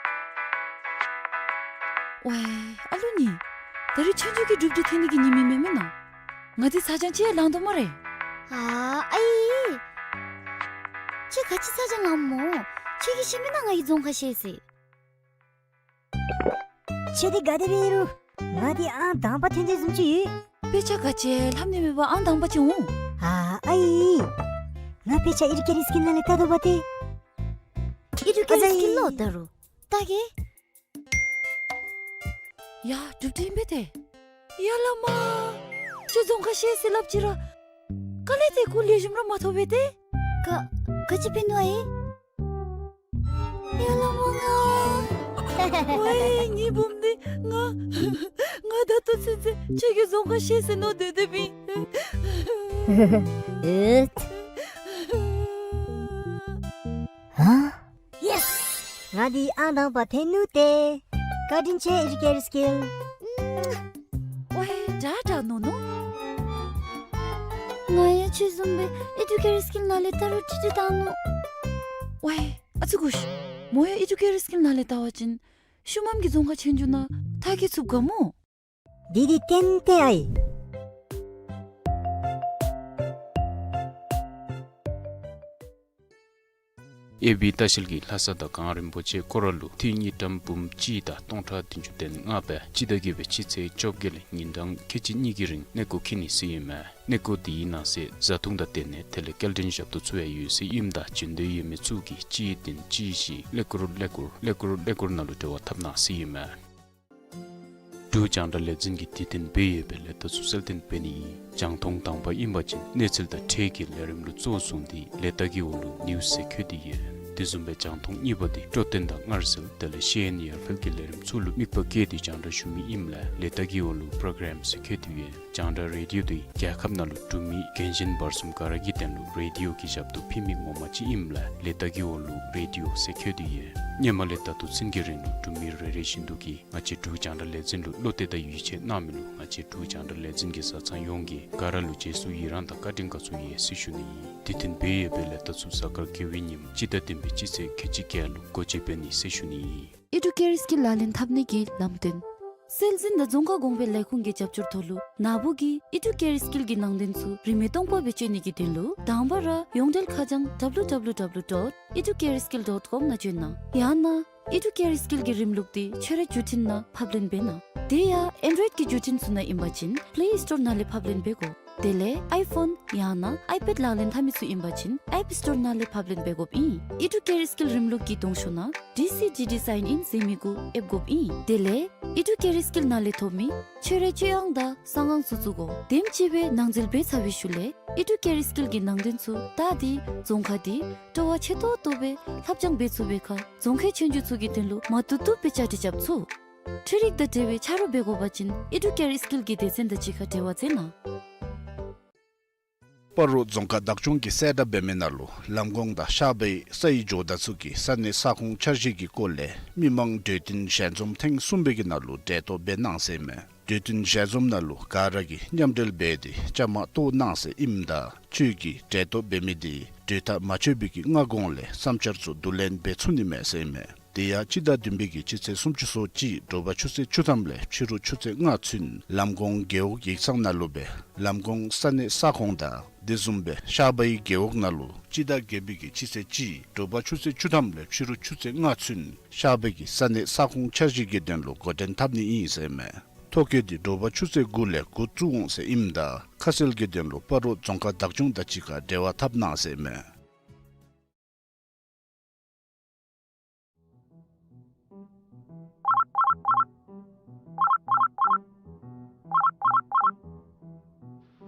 ཝའེ་ཨ་ལུ་ནི། ད་རིས་ཆོས་རྒྱུགས་ཀྱི་གྲུབ་འབྲས་ཐོན་ནི་གི་ཉིནམ་ཨིན་མས་མེན་ན། ང་འདི་ཚ་གྱང་ཅིག་ཡང་ལང་དོ་སྨ་རེ། ཨ་ཨའི། ཁྱོད་ག་ཅི་ཚ་གྱང་ལངམ་སྨོ། ཁྱོད་ཀྱིས་ཤེས་མེན་ན་ང་གིས་རྫོང་ཁ་ཤེས་ཟེར། ཁྱོད་འདི་ག་དེ་སྦེ་ཨིན་རུང་ང་འདི་ཨང་དང་པ་ཐོན་དོ་བཟུམ་ཅིག་ཡོད། དཔེ་ཆ་ག་ཅི་ལྷབ་ནི་མེད་པར་ཨང་དང་པ་ཅིག་འོང་། ཨ་ཨའི། ང་དཔེ་ཆ་ཨེ་ཌུ་ཀེཊ་སི་ཀིལ་ནང་ལས་ལྟ་དོ་བ་ཏེ། ཨེ་ཌུ་ཀེཊ་སི་ཀིལ་ལོ་ད་རུང་ལྟ་གེ། ཡ་གྲུབ་འབྲས་ཨིན་པས་ཏེ། ཡ་བླ་མ། ཁྱོད་རྫོང་ཁ་ཤེས་ཟེར་སླབ་ཅི་ར། དཀའ་ལས་དེ་གུ་ལེགས་ཤོམ་ར་མ་ཐོབ་པས་ཏེ། ག་ག་ཅི་འབད་ནུག་ཨའི། ཡ་བླ་མ་ང་། ཝའེ་ངེའི་བུམོ་འདི་ང་། ང་ད་ལྟོ་ཚུན་ཚོད་ཁྱོད་ཀྱིས་རྫོང་ཁ་ཤེས་ཟེར་མནོ་སྡོད་སྡོདཔ་ཨིན། ཨེ། ཨ། ཡེས། ང་འདི་ཨང་དང་པ་ཐོན་ནུག་ཏེ། བཀའ་དྲིན་ཆེ་ཨེ་ཌུ་ཀེཊ་སི་ཀིལ། ཝའེ་དྲག་དྲག་མནོ་མནོ། ང་ཡང་ཁྱོད་བཟུམ་སྦེ་ཨེ་ཌུ་ཀེཊ་སི་ཀིལ་ནང་ལས་ལྟ་རུང་ཁྲིག་ཁྲིག་བཏང་ནུག། ཝའེ་ཨ་ཙི་གུ་ཤ། མོ་ཡང་ཨེ་ཌུ་ཀེཊ་སི་ཀིལ་ནང་ལས་ལྟ་བ་ཅིན་ཤུལ་མམ་གྱི་རྫོང་ཁ་ཆོས་རྒྱུགས་ནང་མཐར་འཁྱོལ་ཚུགས་ག་སྨོ། འདི་འདི་ཏན་ཏན་ཨའི། ཨེ་བི་ལྟ་བཤལ་གྱིས་ལྷ་ས་དང་གངས་རིན་པོ་ཆེ་སྐོར་ར་ལུ་འཐུས་དངུལ་ཀྲམ་འབུམ་གཅིག་དང་སྟོང་ཕྲག་བདུན་ཅུ་དོན་ལྔ་སྦེ་སྤྱི་ཟླ་བརྒྱད་པའི་སྤྱི་ཚེས་བཅོ་བརྒྱད་ལས་ཉིན་གྲངས་ཁལ་གཅིག་གཉིས་ཀྱི་རིང་གནས་སྐོར་འཁྱིད་ནི་ཟེར་ཨིན་མས། གནས་སྐོར་དེའི་ནང་གསེས་བཟའ་འཐུང་དང་སྡོད་གནས་དེ་ལས་སྐྱེལ་འདྲེན་ཞབས་ཏོག་ཚུ་ཡང་ཡོད་ཟེར་ཨིནམ་ད་བྱོན་འདོད་ཡོད་མི་ཚུ་གིས་གཅིག་བདུན་གཅིག་བཞི་ཀླད་ཀོར་ཀླད་ཀོར་ཀླད་ཀོར་ཀླད་ཀོར་ནང་ལུ་འབྲེལ་བ་འཐབ་གནང་ཟེར་ཨིན་མས། འབྲུག་རྒྱང་བསྒྲགས་ལས་འཛིན་གྱིས་དུས་མཐུན་སྦེ་ཡོད་པའི་ལས་རྟགས་ཚུ་གསལ་སྟོན་འབད་ནི་ཨིན། རྒྱང་མཐོང་དང་པ་ཨིན་པ་ཅིན་གནས་ཚུལ་དང་འཕྲལ་གྱི་ལས་རིམ་ལུ་གཙོ་བཟུང་སྟེ་ལས་རྟགས་ཀྱི་འོག་ལུ་ནིའུསི་ཟེར་བཀོད་དེ་ཡོད། དེ་བཟུམ་སྦེ་རྒྱང་མཐོང་གཉིས་པ་དེ་སྤྲོ་སྟོན་དང་སྔར་སྲོལ་དེ་ལས་ཤེས་ཡོན་ཡར་འཕེལ་གྱི་ལས་རིམ་ཚུ་ལུ་དམིགས་པ་བསྐྱེད་དེ་རྒྱང་བསྒྲགས་ཞུ་མི་ཨིནམ་ལས་ལས་རྟགས་ཀྱི་འོག་ལུ་པོརོ་གརམ་ཟེར་བཀོད་དེ་ཡོད། རྒྱང་བསྒྲགས་རེ་ཌིའོ་དེ་རྒྱལ་ཁབ་ནང་ལུ་འབྲུག་མི་རྒན་གཞོན་བར་གསུམ་ག་ར་གི་དོན་ལུ་རེ་ཌིའོ་གི་ཞབས་ཏོག་ཕུལ་མི་ངོ་མ་ཅིག་ཨིནམ་ལས་ལས་རྟགས་ཀྱི་འོག་ལུ་རེ་ཌིའོ་ཟེར་བཀོད་དེ་ཡོད། སྔོན་མ་ལས་ད་ལྟོ་ཚུན་གྱི་རིང་ལུ་འབྲུག་མི་རེ་རེ་བཞིན་དུ་གིས་ང་བཅས་འབྲུག་རྒྱང་བསྒྲགས་ལས་འཛིན་ལུ་བློ་གཏད་དང་ཡིད་ཆེས་གནང་མི་ལུ་ང་བཅས་འབྲུག་རྒྱང་བསྒྲགས་ལས་འཛིན་གྱི་བཟའ་ཚང་ཡོངས་ཀྱིས་ག་ར་ལུ་རྗེས་སུ་ཡི་རང་དང་བཀའ་དྲིན་དགའ་ཚོར་ཡོད་ཟེར་ཞུ་ནི་ཨིན། དུས་མཐུན་སྦེ་ཡོད་པའི་ལས་རྟགས་ཚུ་གཟའ་སྐར་དགེ་བའི་ཉིནམ་སྤྱི་ཟླ་བདུན་པའི་སྤྱི་ཚེས་ཁལ་གཅིག་བརྒྱད་ལུ་སྒོ་འབྱེད་འབད་ནི་ཟེར་ཞུ་ནི་ཨིན། ཨི་ཌུ་ཀེར་སྐིལ་ལག་ལེན་འཐབ་ནི་གི་ལམ་སྟོན། སྲོལ་འཛིན་དང་རྫོང་ཁ་གོང་འཕེལ་ལས་ཁུངས་ཀྱི་རྒྱབ་སྐྱོར་ཐོག་ལུ་ནཱ་བུ་གིས་ཨི་ཌུ་ཀེར་སྐིལ་གྱི་ནང་དོན་ཚུ་རིན་མེད་སྟོང་པ་སྦེ་སྤྱོད་ནི་གི་དོན་ལུ་དང་པ་ར་ཡོངས་འབྲེལ་ཁ་བྱང་W W W dot educareskill dot com ནང་བྱོན་གནང་། ཡང་ན་ཨི་ཌུ་ཀེར་སྐིལ་གྱི་རིམ་ལུགས་དེ་ཁྱོད་རའི་བརྒྱུད་འཕྲིན་ནང་ཕབ་ལེན་འབད་གནང་། དེ་ཡང་ཨེན་ཌོའིཌ་ཀྱི་བརྒྱུད་འཕྲིན་ཚུ་ནང་ཨིན་པ་ཅིན་པླེ་སི་ཊོར་ནང་ལས་ཕབ་ལེན་འབད་དགོ། དེ་ལས་ཨའི་ཕོན་ཡང་ན་ཨའི་པེཌ་ལག་ལེན་འཐབ་མི་ཚུ་ཨིན་པ་ཅིན་ཨེཔ་སི་ཊོར་ནང་ལས་ཕབ་ལེན་འབད་དགོཔ་ཨིན། ཨི་ཌུ་ཀེར་སྐིལ་རིམ་ལུགས་ཀྱི་གདོང་ཤོག་ནང་ཌི་སི་ཌི་ཌི་སའིན་ཨིན་ཟེར་མི་གུ་ཨེབ་དགོཔ་ཨིན། དེ་ལས་ཨི་ཌུ་ཀེར་སྐིལ་ནང་ལས་ཐོབ་མི་ཁྱོད་རའི་སྤྱོད་དབང་དང་གསང་དབང་ཚུ་བཙུགས་དགོ། དེམ་ཅིག་སྦེ་ནང་འཛུལ་འབད་ཚར་བའི་ཤུལ་ལས་ཨི་ཌུ་ཀེར་སྐིལ་གྱི་ནང་དོན་ཚུ་བལྟ་སྟེ་རྫོང་ཁག་དེ་སྤྲོ་བ་ཆེ་ཏོག་ཏོ་སྦེ་ལྷབ་སྦྱང་འབད་ཚུགས་པའི་ཁར་རྫོང་ཁའི་ཆོས་རྒྱུགས་ཚུ་གི་དོན་ལུ་མ་བཏུབ་བཏུབ་སྦེ་བཅའ་སྒྲིག་རྐྱབ་ཚུགས། འཕྲུལ་རིག་དང་འབྲེལ་བའི་ཆ་རོགས་འབད་དགོ་པ་ཅིན་ཨི་ཌུ་ཀེར་སྐིལ་གྱི་སྡེ་ཚན་དང་གཅིག་ཁར་འབྲེལ་བ་མཛད་གནང་། སྤ་རོ་རྫོང་ཁག་བདག་སྐྱོང་གིས་གསལ་བསྒྲགས་འབད་མི་ནང་ལུ་ལམ་གོང་དང་ཤར་པའི་ས་ཡི་ཇོ་བདག་ཚུ་གི་ས་གནས་ས་ཁོངས་འཆར་གཞི་གི་སྐོར་ལས་མི་མང་གྲོས་བསྟུན་ཞལ་འཛོམས་ཐེངས་གསུམ་པའི་གི་ནང་ལུ་གྲལ་གཏོགས་འབད་གནང་ཟེར་མས། གྲོས་བསྟུན་ཞལ་འཛོམས་ནང་ལུ་ག་ར་གིས་མཉམ་འབྲེལ་འབད་དེ་བཅའ་མར་གཏོགས་གནང་ཟེར་ཨིནམ་ད་ཁྱོད་ཀྱིས་གྲལ་གཏོགས་འབད་མི་དེ་གྲོས་ཐག་མ་ཆོད་པའི་གི་སྔ་གོང་ལས་བསམ་འཆར་ཚུ་བསྡུ་ལེན་འབད་ཚུགས་ནི་མས་ཟེར་མས། དེ་ཡང་སྤྱི་ཟླ་བདུན་པའི་གི་སྤྱི་ཚེས་སུམ་ཅུ་སོ་གཅིག་དྲོ་པ་ཆུ་ཚོད་བཅུ་ཐམ་ལས་ཕྱི་རུ་ཆུ་ཚོད་ལྔ་ཚུན་ལམ་གོང་རྒེད་འོག་ཡིག་ཚང་ནང་ལུ་སྦེ་ལམ་གོང་ས་གནས་ས་ཁོངས་དང་དེ་བཟུམ་སྦེ་ཤར་པའི་རྒེད་འོག་ནང་ལུ་སྤྱི་ཟླ་བརྒྱད་པའི་གི་སྤྱི་ཚེས་གཅིག་དྲོ་པ་ཆུ་ཚོད་བཅུ་ཐམ་ལས་ཕྱི་རུ་ཆུ་ཚོད་ལྔ་ཚུན་ཤར་པའི་གི་ས་གནས་ས་ཁོངས་འཆར་གཞི་གི་དོན་ལུ་འགོ་འདྲེན་འཐབ་ནི་ཨིན་ཟེར་མས། ཐོ་བཀོད་དེ་དྲོ་པ་ཆུ་ཚོད་དགུ་ལས་འགོ་བཙུགས་འོང་ཟེར་ཨིནམ་ད་ཁ་གསལ་གྱི་དོན་ལུ་སྤ་རོ་རྫོང་ཁག་བདག་སྐྱོང་དང་གཅིག་ཁར་འབྲེལ་བ་འཐབ་གནང་ཟེར་མས།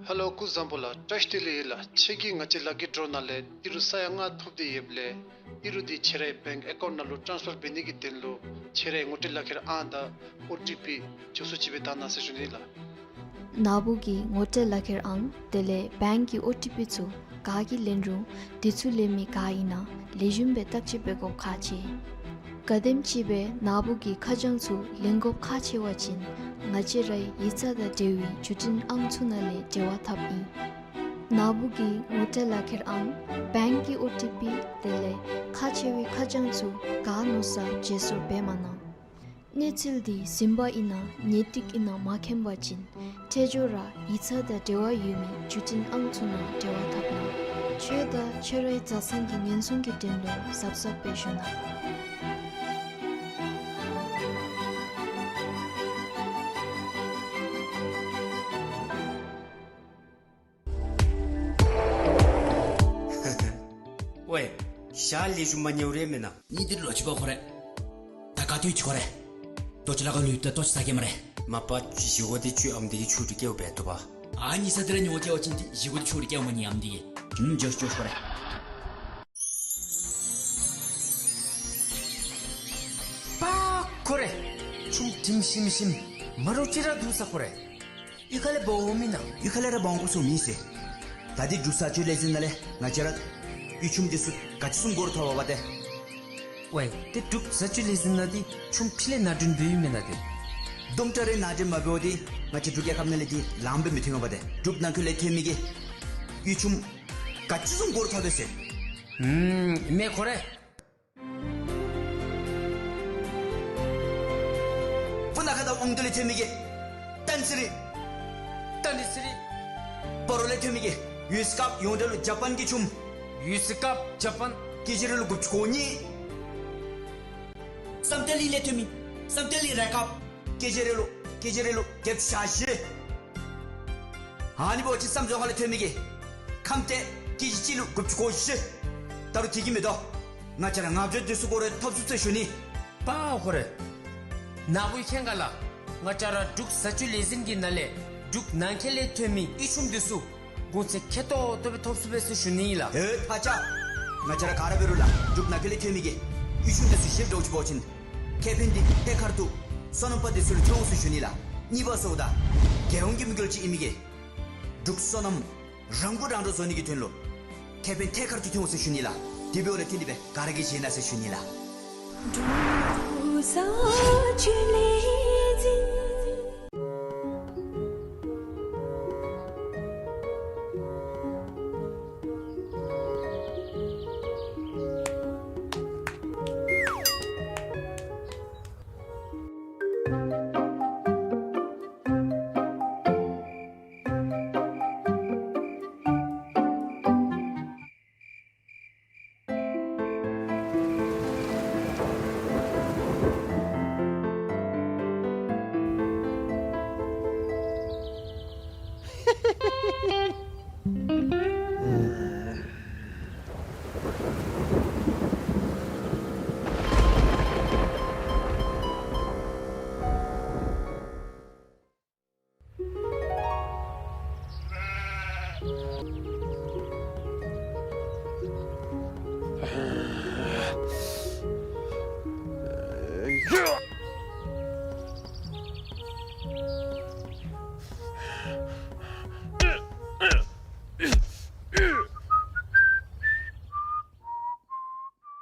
ཧེ་ལོ་སྐུ་གཟུགས་བཟང་པོ་ལགས། བཀྲ་ཤིས་བདེ་ལེགས་ཡོད་ལགས། ཁྱེད་ཀྱིས་ང་བཅས་ལག་ཀི་ཌོ་ནང་ལས་ཨིན་རུ་ས་ཡ་ལྔ་ཐོབ་སྟེ་ཡོདཔ་ལས་ཨིན་རུ་དེ་ཁྱེད་རའི་བེངཀ་ཨེ་ཀའུནཊ་ནང་ལུ་ཊཱནསི་ཕར་འབད་ནི་གི་དོན་ལུ་ཁྱེད་རའི་ངོ་སྤྲོད་ལག་ཁྱེར་ཨང་དང་ཨོ་ཊི་པི་མགྱོགས་སུ་ཅིག་སྦེ་བཏང་གནང་ཟེར་ཞུ་ནི་ལགས། ནཱ་བུ་གི་ངོ་སྤྲོད་ལག་ཁྱེར་ཨང་དེ་ལས་བེངཀ་གི་ཨོ་ཊི་པི་ཚུ་ག་གིས་ལེན་རུང་དེ་ཚུ་ལེན་མི་ག་ཨིན་ན་ལེགས་ཤོམ་སྦེ་བརྟག་དཔྱད་འབད་དགོཔ་ཁག་ཆེ། ག་དེམ་ཅིག་སྦེ་ནཱ་བུ་གི་ཁ་བྱང་ཚུ་ལེན་དགོཔ་ཁག་ཆེ་བ་ཅིན་ང་བཅས་རའི་ཡིག་ཚང་དང་འབྲེལ་བའི་བརྒྱུད་འཕྲིན་ཨང་ཚུ་ནང་ལས་འབྲེལ་བ་འཐབ་ཨིན། ནཱ་བུ་གི་ངོ་སྤྲོད་ལག་ཁྱེར་ཨང་བེངཀ་གི་ཨོ་ཊི་པི་དེ་ལས་ཁག་ཆེ་བའི་ཁ་བྱང་ཚུ་ག་མནོ་ས་བརྗེ་སོར་འབད་མ་གནང་། གནས་ཚུལ་འདི་ཟིན་པ་ཨིན་ན་ཉེས་སྡིག་ཨིན་ན་མ་མཁྱེན་པ་ཅིན་འཕྲལ་མགྱོགས་ར་ཡིག་ཚང་དང་འབྲེལ་བ་ཡོད་མི་བརྒྱུད་འཕྲིན་ཨང་ཚུ་ནང་འབྲེལ་བ་འཐབ་གནང་། ཁྱོད་དང་ཁྱོད་རའི་བཟའ་ཚང་གི་ཉེན་སྲུང་གི་དོན་ལུ་གཟབ་གཟབ་སྦེ་བཞུགས་གནང་། ཝའེ། ཞག་ལས་ཞུ་མ་ཉེ་བ་རེ་མེན་ན། ནི་འདི་ལོ་ཅི་པ་ཁོ་རེ། ད་ག་ཏུས་ཅི་ཁོ་རེ། ཏོ་ཅི་ལ་ག་ལུ་ཡུལ་ད་ཏོ་ཅི་ས་གེ་མ་རེ། མ་པ་ཅི་ཞི་གོ་འདི་ཅུ་ཨམ་འདི་གི་ཆུ་འདི་སྐྱེ་བ་བེ་ཏོ་པ། ཨ་ནི་ས་འདི་ར་ཉོ་སྐྱེ་བ་ཅིན་འདི་ཞི་གོ་འདི་ཆུ་འདི་སྐྱེ་བ་མ་ནི་ཨམ་འདི་གི། ཨུམ་ཇོཤ་ཇོཤ་ཁོ་རེ། པ་ཁོ་རེ། ཆུམ་དྲིམ་ཞིམ་ཞིམ་མ་རུ་ཅི་ར་འདུག་ས་ཁོ་རེ། གཡུས་ཁ་ལས་འབག་འོང་མེན་ན། གཡུས་ཁ་ལས་ར་འབག་འོང་དགོ་ས་མེད་ཟེར། ད་འདི་འབྲུག་བཟའ་སྤྱོད་ལས་འཛིན་ནང་ལས་ང་བཅས་ར་གཡུས་ཆུམ་འདི་ཚུ་ག་ཅི་བཟུམ་འགོར་ཐོབ་པ་དེ། ཝའེ་ཏེ་འབྲུག་བཟའ་སྤྱོད་ལས་འཛིན་ནང་འདི་ཆུམ་ཕི་ལས་ནང་འདྲེན་འབད་ཡི་མེན་ན་ཏེ། དུམ་གྲ་རེ་ནང་འདྲེན་མ་འབད་བ་འདི་ང་བཅས་འབྲུག་རྒྱལ་ཁབ་ནང་ལས་འདི་ལངམ་སྦེ་མི་ཐོན་པ་དེ། འབྲུག་ནང་འཁོད་ལས་ཐོན་མི་གི་གཡུས་ཆུམ་ག་ཅི་བཟུམ་འགོར་ཐོབ་དོ་ཟེར། ཨུམ་མེན་ཁོ་རེ། སྤུ་ན་ཁ་དང་ཝང་ཏོ་ལས་ཐོན་མི་གི་ཏན་སི་རི། ཏན་སི་རི། སྤ་རོ་ལས་ཐོན་མི་གི་ཡུས་ཀབ་ཡོངས་འབྲེལ་ལུ་ཇ་པཱན་གྱི་ཆུམ། ཡུས་ཀབ་ཇ་པཱན་ ཀེ་ཇི་རེ་ལུ་དགུ་བཅུ་གོ་གཉིས། བསམ་གཏན་གླིང་ལས་ཐོན་མི་བསམ་གཏན་གླིང་རྒྱལ་ཁབ། ཀེ་ཇི་རེ་ལུ་ཀེ་ཇི་རེ་ལུ་བརྒྱད་ཅུ་གྱ་བཞི། ཨ་ནི་འབད་བ་ཅིན་བསམ་རྫོང་ཁག་ལས་ཐོན་མི་གི་ཁམས་སྡེ་ཀེ་ཇི་གཅིག་ལུ་དགུ་བཅུ་གོ་བཞི། ད་རུང་དེ་གིས་མི་དོ། ང་བཅས་ར་ལྔ་བཅུ་དེ་ཚུ་གུ་ར་ཐོབ་ཚུགས་ཟེར་ཞུ་ནི། པ་ཧོ་རེ། ནཱ་བུ་ཁྱེད་ག་ལ། ང་བཅས་ར་འབྲུག་བཟའ་སྤྱོད་ལས་འཛིན་གྱི་ནང་ལས་འབྲུག་ནང་འཁོད་ལས་ཐོན་མི་ཡུལ་གཞུང་དེ་ཚུ་གོང་ཚད་ཁེ་ཏོག་ཏོ་སྦེ་ཐོབ་ཚུགས་པས་ཟེར་ཞུ་ནི་ལགས། ཨེ་ཕ་ཅག། ང་བཅས་ར་ག་ར་འབད་རུང་ལགས་འབྲུག་ནང་འཁོད་ལས་ཐོན་མི་གི་ཡུལ་གཞུང་དེ་ཚུ་བཞེས་འགྱོ་ཅི་འབད་བ་ཅིན་ཁེ་ཕན་འདི་ཐད་ཀར་དུ་སོ་ནམ་པ་དེ་ཚུ་ལུ་ཐོན་འོང་ཟེར་ཞུ་ནི་ལགས། གཉིས་པ་ཟེརཝ་ད་རྒྱལ་ཡོངས་ཀྱི་དམིགས་ཡུལ་ཅིག་ཨིན་མི་གི་འབྲུག་སོ་ནམ་རང་མགོ་རང་འདྲོངས་བཟོ་ནི་གི་དོན་ལུ་ཁེ་ཕན་ཐད་ཀར་དུ་ཐོན་འོང་ཟེར་ཞུ་ནི་ལགས། དེ་འབདཝ་ལས་བརྟེན་ཏེ་སྦེ་ག་ར་གིས་བཞེས་གནང་ཟེར་ཞུ་ནི་ལགས།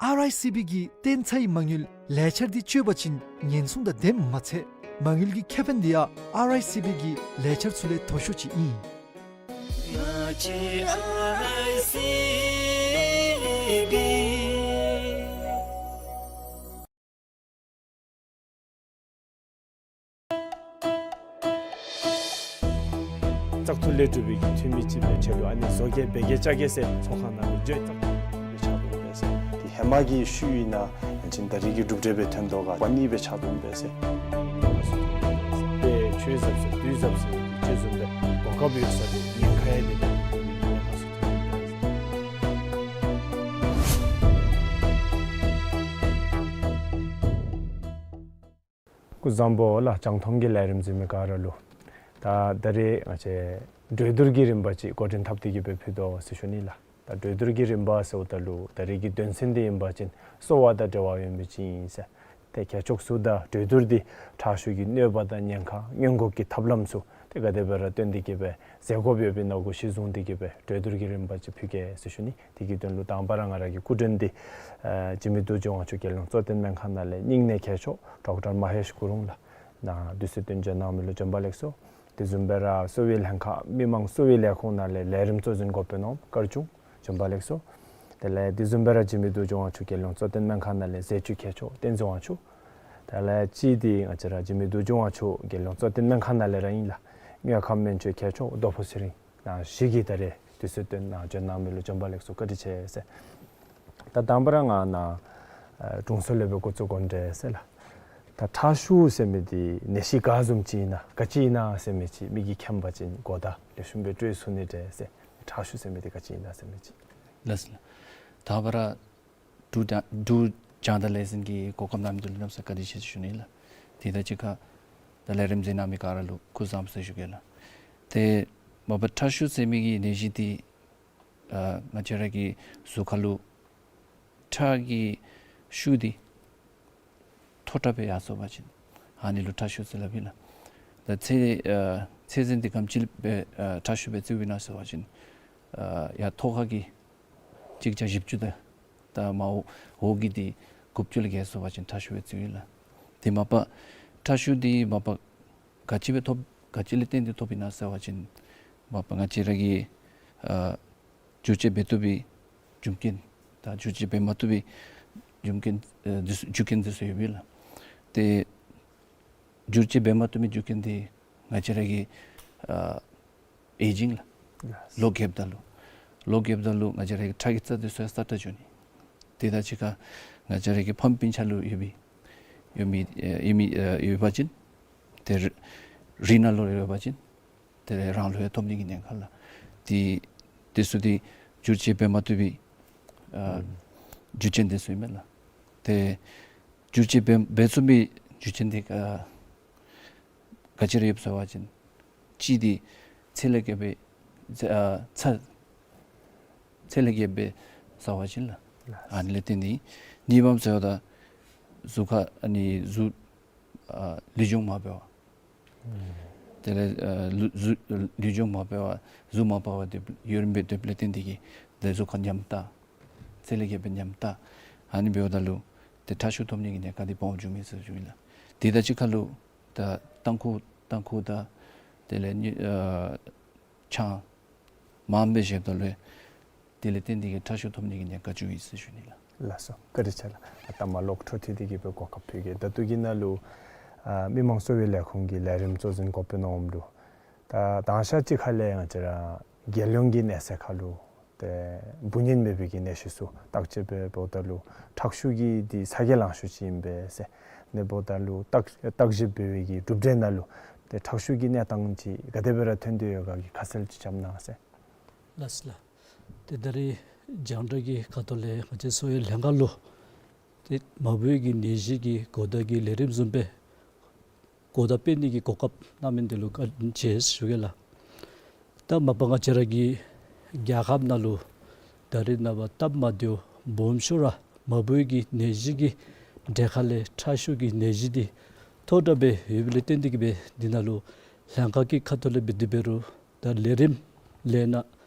ཨར་ཨའི་སི་བི་གི་བརྟན་ཚའི་མ་དངུལ་ལས་འཆར་འདི་སྤྱོད་པ་ཅིན་ཉེན་སྲུང་དང་ལྡནམ་མ་ཚད་མ་དངུལ་གྱི་ཁེ་ཕན་འདི་ཡང་ཨར་ཨའི་སི་བི་གི་ལས་འཆར་ཚུ་ལས་མཐོ་ཤོས་ཅིག་ཨིན། བཙག་འཐུ་ལས་གྲུབ་པའི་གི་འཐུས་མི་ཅིག་སྦེ་ཆེ་ལུ་ཨ་ནི་བཟོ་གེ་འབད་གེ་བཅའ་གེ་ཟེར་ཚོགས་ཁང་ནང་ལུ་བརྗོད། བཙག་འཐུ་སྦེ་ཆགས་འདུག་པས་ཟེར། དེ་ཧེ་མ་གི་ཤུལ་ཨིན་ན་ཡང་ཅིན་ད་རེས་ཀྱི་གྲུབ་འབྲས་སྦེ་ཐོན་དོ་ག་པ་ནི་སྦེ་ཆགས་འདུག་པས་ཟེར། དཔེ་ཆོས་ཟབ་ཟེར་དུས་ཟབ་ཟེར་དེ་ཅིག་བཟུམ་སྦེ་གོ་སྐབས་ཡོད་ས་དེ་ཉེན་ཁ་ཡང་དེ་ཉེན་ཁ་ཚུ་ཐོན་འདུག་པས་ཟེར། སྐུ་གཟུགས་བཟང་པོ་ལགས། རྒྱང་མཐོང་གི་ལས་རིམ་གཟིགས་མི་ག་ར་ལུ། ད་ད་རེས་ང་བཅས་གྲོས་བསྡུར་གྱི་རིམ་པ་ཅིག་འགོ་འདྲེན་འཐབ་སྟེ་གི་སྦེ་ཕུལ་དོ་ཟེར་ཞུ་ནི་ལགས། ད་གྲོས་བསྡུར་གྱི་རིམ་པ་ཟེརཝ་ད་ལུ་ད་རེས་ཀྱི་དོན་ཚན་འདི་ཨིན་པ་ཅིན་གསོ་བ་དང་འབྲེལ་བ་ཡོད་མི་ཅིག་ཨིན་ཟེར། ཏེ་ཁྱད་ཆོས་ཚུ་དང་གྲོས་བསྡུར་འདི་ཁྲག་ཤུགས་ཀྱི་གནོད་པ་དང་ཉེན་ཁ་སྔོན་འགོག་གི་ཐབས་ལམ་ཚུ་ཏེ་ག་དེ་སྦེ་ར་སྟོན་ཏེ་གི་སྦེ་མཛད་དགོཔ་ཡོདཔ་ཨིན་ན་གུ་གཞི་བཟུང་སྟེ་གི་སྦེ་གྲོས་བསྡུར་གྱི་རིམ་པ་ཅིག་ཕུལ་གེ་ཟེར་ཞུ་ནི། དེ་གི་དོན་ལུ་དང་པ་ར་ང་ར་གི་སྐུ་མགྲོན་འདི་ཨ་འཇིགས་མེད་རྡོ་རྗེ་དབང་ཕྱུག་རྒྱལ་ཡོངས་གཙོ་བསྟེན་སྨན་ཁང་ནང་ལས་སྙིང་ནད་མཁས་མཆོག་ཌོག་ཊར་མ་ཧེཤ་གུ་རུང་ལགས། ནཱ་དུས་ཚོད་བཏོན་བྱོན་གནང་མི་ལུ་བྱོན་པ་ལེགས་སོ། དེ་བཟུམ་སྦེ་ར་གསོ་བའི་ལྷན་ཁག་མི་མང་གསོ་བའི་ལས་ཁུངས་ནང་ལས་ལས་རིམ་གཙོ་འཛིན་འགོ་དཔོན་ནོར་བུ་སྐར་ཆུང་བྱོན་པ་ལེགས་སོ། དེ་ལས་དེ་བཟུམ་སྦེ་ར་འཇིགས་མེད་རྡོ་རྗེ་དབང་ཕྱུག་རྒྱལ་ཡོངས་གཙོ་བསྟེན་སྨན་ཁང་ནང་ལས་ཟས་བཅུད་མཁས་མཆོག་བསྟན་འཛིན་དབང་ཕྱུག། དེ་ལས་གཅིག་འདི་ང་བཅས་ར་འཇིགས་མེད་རྡོ་རྗེ་དབང་ཕྱུག་རྒྱལ་ཡོངས་གཙོ་བསྟེན་སྨན་ཁང་ནང་ལས་ར་ཨིན་ལགས། དངོས་ཁམས་སྨན་བཅོས་མཁས་མཆོག་རྡོ་ཕུ་ཚེ་རིང་ནཱ་བཞི་གིས་ད་རེས་དུས་ཚོད་བཏོན་ནཱ་བྱོན་གནང་མི་ལུ་བྱོན་པ་ལེགས་སོ་བཀའ་དྲིན་ཆེ་ཟེར། ད་དང་པ་ར་ང་ནཱ་ཨ་དྲུང་འཚོ་ལས་སྦེ་འགོ་བཙུགས་དགོ་འདྲས་ཟེར་ལགས། ད་ཁྲག་ཤུགས་ཟེར་མི་འདི་ནད་གཞི་ག་བཟུམ་ཅིག་ཨིན་ན་ག་ཅི་ཨིན་ན་ཟེར་མི་ཅིག་མི་གིས་མཁྱེན་པ་ཅིན་གོ་བརྡ་ལེགས་ཤོམ་སྦེ་སྤྲོད་ཚུགས་ནི་འདྲས་ཟེར། ཁྲག་ཤུགས་ཟེར་མི་འདི་ག་ཅི་ཨིན་ན་ཟེར་མི་ཅིག། ལགས་སོ་ལགས། དང་པ་ར་འབྲུག་རྒྱང་འབྲུག་རྒྱང་བསྒྲགས་ལས་འཛིན་གྱི་གོ་སྐབས་གནང་མི་འདི་ལུ་གནམ་ས་བཀའ་དྲིན་ཆེ་ཟེར་ཞུ་ནི་ལགས། དེ་དང་གཅིག་ཁར་ད་ལས་རིམ་གཟིགས་གནང་མི་ག་ར་ལུ་སྐུ་གཟུགས་བཟང་པོ་ཟེར་ཞུ་གེ་ལགས། ཏེ་མ་པ་ཁྲག་ཤུགས་ཟེར་མི་གི་ནད་གཞི་འདི་ཨ་ང་བཅས་ར་གི་གཟུགས་ཁ་ལུ་ཁྲག་གི་ཤུགས་འདི་མཐོ་དྲགས་སྦེ་ཡར་སོང་པ་ཅིན་ཨ་ནི་ལུ་ཁྲག་ཤུགས་ཟེར་སླབ་ཨིན་ལགས། ད་ཚད་ཨ་ཚད་འཛིན་འདི་ག་དེམ་ཅིག་སྦེ་ཨ་ཁྲག་ཤུགས་སྦེ་བརྩིཝ་ཨིན་ན་ཟེར་བ་ཅིན་ཨ་ཡར་ཐོག་ཁ་གི་གཅིག་བརྒྱ་བཞི་བཅུ་དང་ད་མར་འོག་འོག་གི་འདི་དགུ་བཅུ་ལས་བརྒལ་སོང་པ་ཅིན་ཁྲག་ཤུགས་སྦེ་བརྩིཝ་ཨིན་ལགས། དེ་མ་པ་ཁྲག་ཤུགས་འདི་མ་པ་ག་ཅི་སྦེ་ཐོབ་ག་ཅི་ལས་བརྟེན་ཏེ་ཐོབ་ཨིན་ན་ཟེར་བ་ཅིན་མ་པ་ང་བཅས་ར་གི་ཨ་བསྒྱུར་བཅོས་འབད་བཏུབ་པའི་རྒྱུ་རྐྱེན་དང་བསྒྱུར་བཅོས་འབད་མ་བཏུབ་པའི་རྒྱུ་རྐྱེན་ཨ་འདི་ཚུ་རྒྱུ་རྐྱེན་འདི་ཚུ་ཡོདཔ་ཨིན་ལགས། ཏེ་བསྒྱུར་བཅོས་འབད་མ་བཏུབ་པའི་རྒྱུ་རྐྱེན་འདི་ང་བཅས་ར་གི་ཨ་ཨེ་ཇིང་ལགས། ལོ་རྒསཔ་ད་ལུ་ལོ་རྒསཔ་ད་ལུ་ང་བཅས་ར་གི་ཁྲག་གི་རྩ་འདི་ཚུ་ཡང་སྲ་ཀྲག་འགྱོ་ནི། དེ་དང་གཅིག་ཁར་ང་བཅས་ར་གི་ཕམ་སྤུན་ཆ་ལུ་ཡོད་པའི་ཡོད་མི་ཨེ་ཡོད་མི་ཨེ་ཡོད་པ་ཅིན་ཏེ་རི་ནང་ལུ་ཡོད་པ་ཅིན་ཏེ་རང་ལུ་ཡང་ཐོབ་ནི་གི་ཉེན་ཁ་ལགས། ཏེ་དེ་ཚུ་འདི་བསྒྱུར་བཅོས་འབད་མ་བཏུབ་པའི་ཨ་རྒྱུ་རྐྱེན་དེ་ཚུ་ཨིན་མས་ལགས། ཏེ་བསྒྱུར་བཅོས་འབད་འབད་ཚུགས་པའི་རྒྱུ་རྐྱེན་དེ་ཨ་ག་ཅི་ར་ཡོདཔ་ཟེར་བ་ཅིན་གཅིག་འདི་ཚད་ལས་བརྒལ་བའི་ཚད་ཨ་ཚད་ཚད་ལས་བརྒལ་བའི་ཟེར་བ་ཅིན་ལགས། ཨ་ནི་ལས་བརྟེན་ཏེ་གཉིས་པམ་ཟེརཝ་ད་གཟུགས་ཁར་ཨ་ནི་གཟུགས་ཨ་ལུས་སྦྱོང་མ་འབད་བར་དེ་ལས་ཨ་ལུ་གཟུགས་ལུས་སྦྱོང་མ་འབད་བར་གཟུགས་མ་པ་བར་དེ་ཡུན་རིངམོ་སྦེ་སྡོདཔ་ལས་བརྟེན་ཏེ་གིས་ཏེ་གཟུགས་ཁར་ཉམས་རྟགས་ཚད་ལས་བརྒལ་བའི་ཉམས་རྟགས་ཨ་ནི་འབདཝ་ད་ལུ་ཏེ་ཁྲག་ཤུགས་ཐོབ་ནི་གི་ཉེན་ཁ་འདི་སྦོམ་འགྱོཝ་མས་ཟེར་ཞུ་ནི་ལགས། དེ་དང་གཅིག་ཁར་ལུ་ད་ཏམ་ཁུ་ཏམ་ཁུ་དང་དེ་ལས་ནི་ཨ་ཆང་མངམ་སྦེ་བཞེསཔ་ད་ལུ་དེ་ལས་བརྟེན་ཏེ་གིས་ཁྲག་ཤུགས་ཐོབ་ནི་གི་ཉེན་ཁ་འགྱོཝ་ཨིན་ཟེར་ཞུ་ནི་ལགས། ལགས་སོ། བཀའ་དྲིན་ཆེ་ལགས། ད་མ་ལོག་འཕྲོ་མཐུད་དེ་གིས་སྦེ་གོ་སྐབས་ཕུལ་གེ། ད་ལྟོ་གི་ནང་ལུ་ཨ་མི་དམངས་གསོ་བའི་ལས་ཁུངས་ཀྱི་ལས་རིམ་གཙོ་འཛིན་འགོ་དཔོན་འོགམ་ལུ་ད་དང་ཤ་ཅིག་ཁ་ལས་ང་བཅས་ར་རྒྱལ་ཡོངས་ཀྱི་གནས་ཚད་ཁར་ལུ་ཏེ་འབུ་ནད་མེད་པའི་གི་ནད་གཞི་ཚུ་བརྟག་དཔྱད་འབད་འབདཝ་ད་ལུ་ཁྲག་ཤུགས་ཀྱི་འདི་ཚ་གྱང་ལང་ཤོས་ཅིག་ཨིན་པས་ཟེར། ཨ་ནི་འབདཝ་ད་ལུ་བརྟག་བརྟག་ཞིབ་འབད་བའི་གི་གྲུབ་འབྲས་ནང་ལུ་ཏེ་ཁྲག་ཤུགས་ཀྱི་གནས་སྟངས་ཅིག་ག་དེ་སྦེ་ར་ཐོན་ཏེ་ཡོད་ག་གི་ཁ་གསལ་ཅིག་རྐྱབ་གནང་ཟེར། ལགས་སོ་ལགས། ཏེ་ད་རེས་རྒྱང་བསྒྲགས་ཀྱི་ཁ་ཐུག་ལས་ང་བཅས་གསོ་བའི་ལྷན་ཁག་ལུ་ཏེ་མ་བུའི་གི་ནད་གཞི་གི་གོ་བརྡ་གི་ལས་རིམ་བཟུམ་སྦེ་གོ་བརྡ་སྤེལ་ནི་གི་གོ་སྐབས་གནང་མི་འདི་ལུ་བཀའ་དྲིན་ཆེ་ཟེར་ཞུ་གེ་ལགས། ད་མ་པ་ང་བཅས་ར་གི་རྒྱལ་ཁབ་ནང་ལུ་ད་རེས་ནངས་པ་སྟབས་མ་བདེཝ་སྦོམ་ཤོས་ར་མ་བུའི་གི་ནད་གཞི་གི་གྲས་ཁ་ལས་ཁྲག་ཤུགས་ཀྱི་ནད་གཞི་འདི་མཐོ་དྲགས་སྦེ་ཡོདཔ་ལས་བརྟེན་ཏེ་གིས་སྦེ་འདི་ནང་ལུ་ལྷན་ཁག་གི་ཁ་ཐུག་ལས་འབད་དེ་འབད་རུང་ད་ལས་རིམ་ལས་སྣ་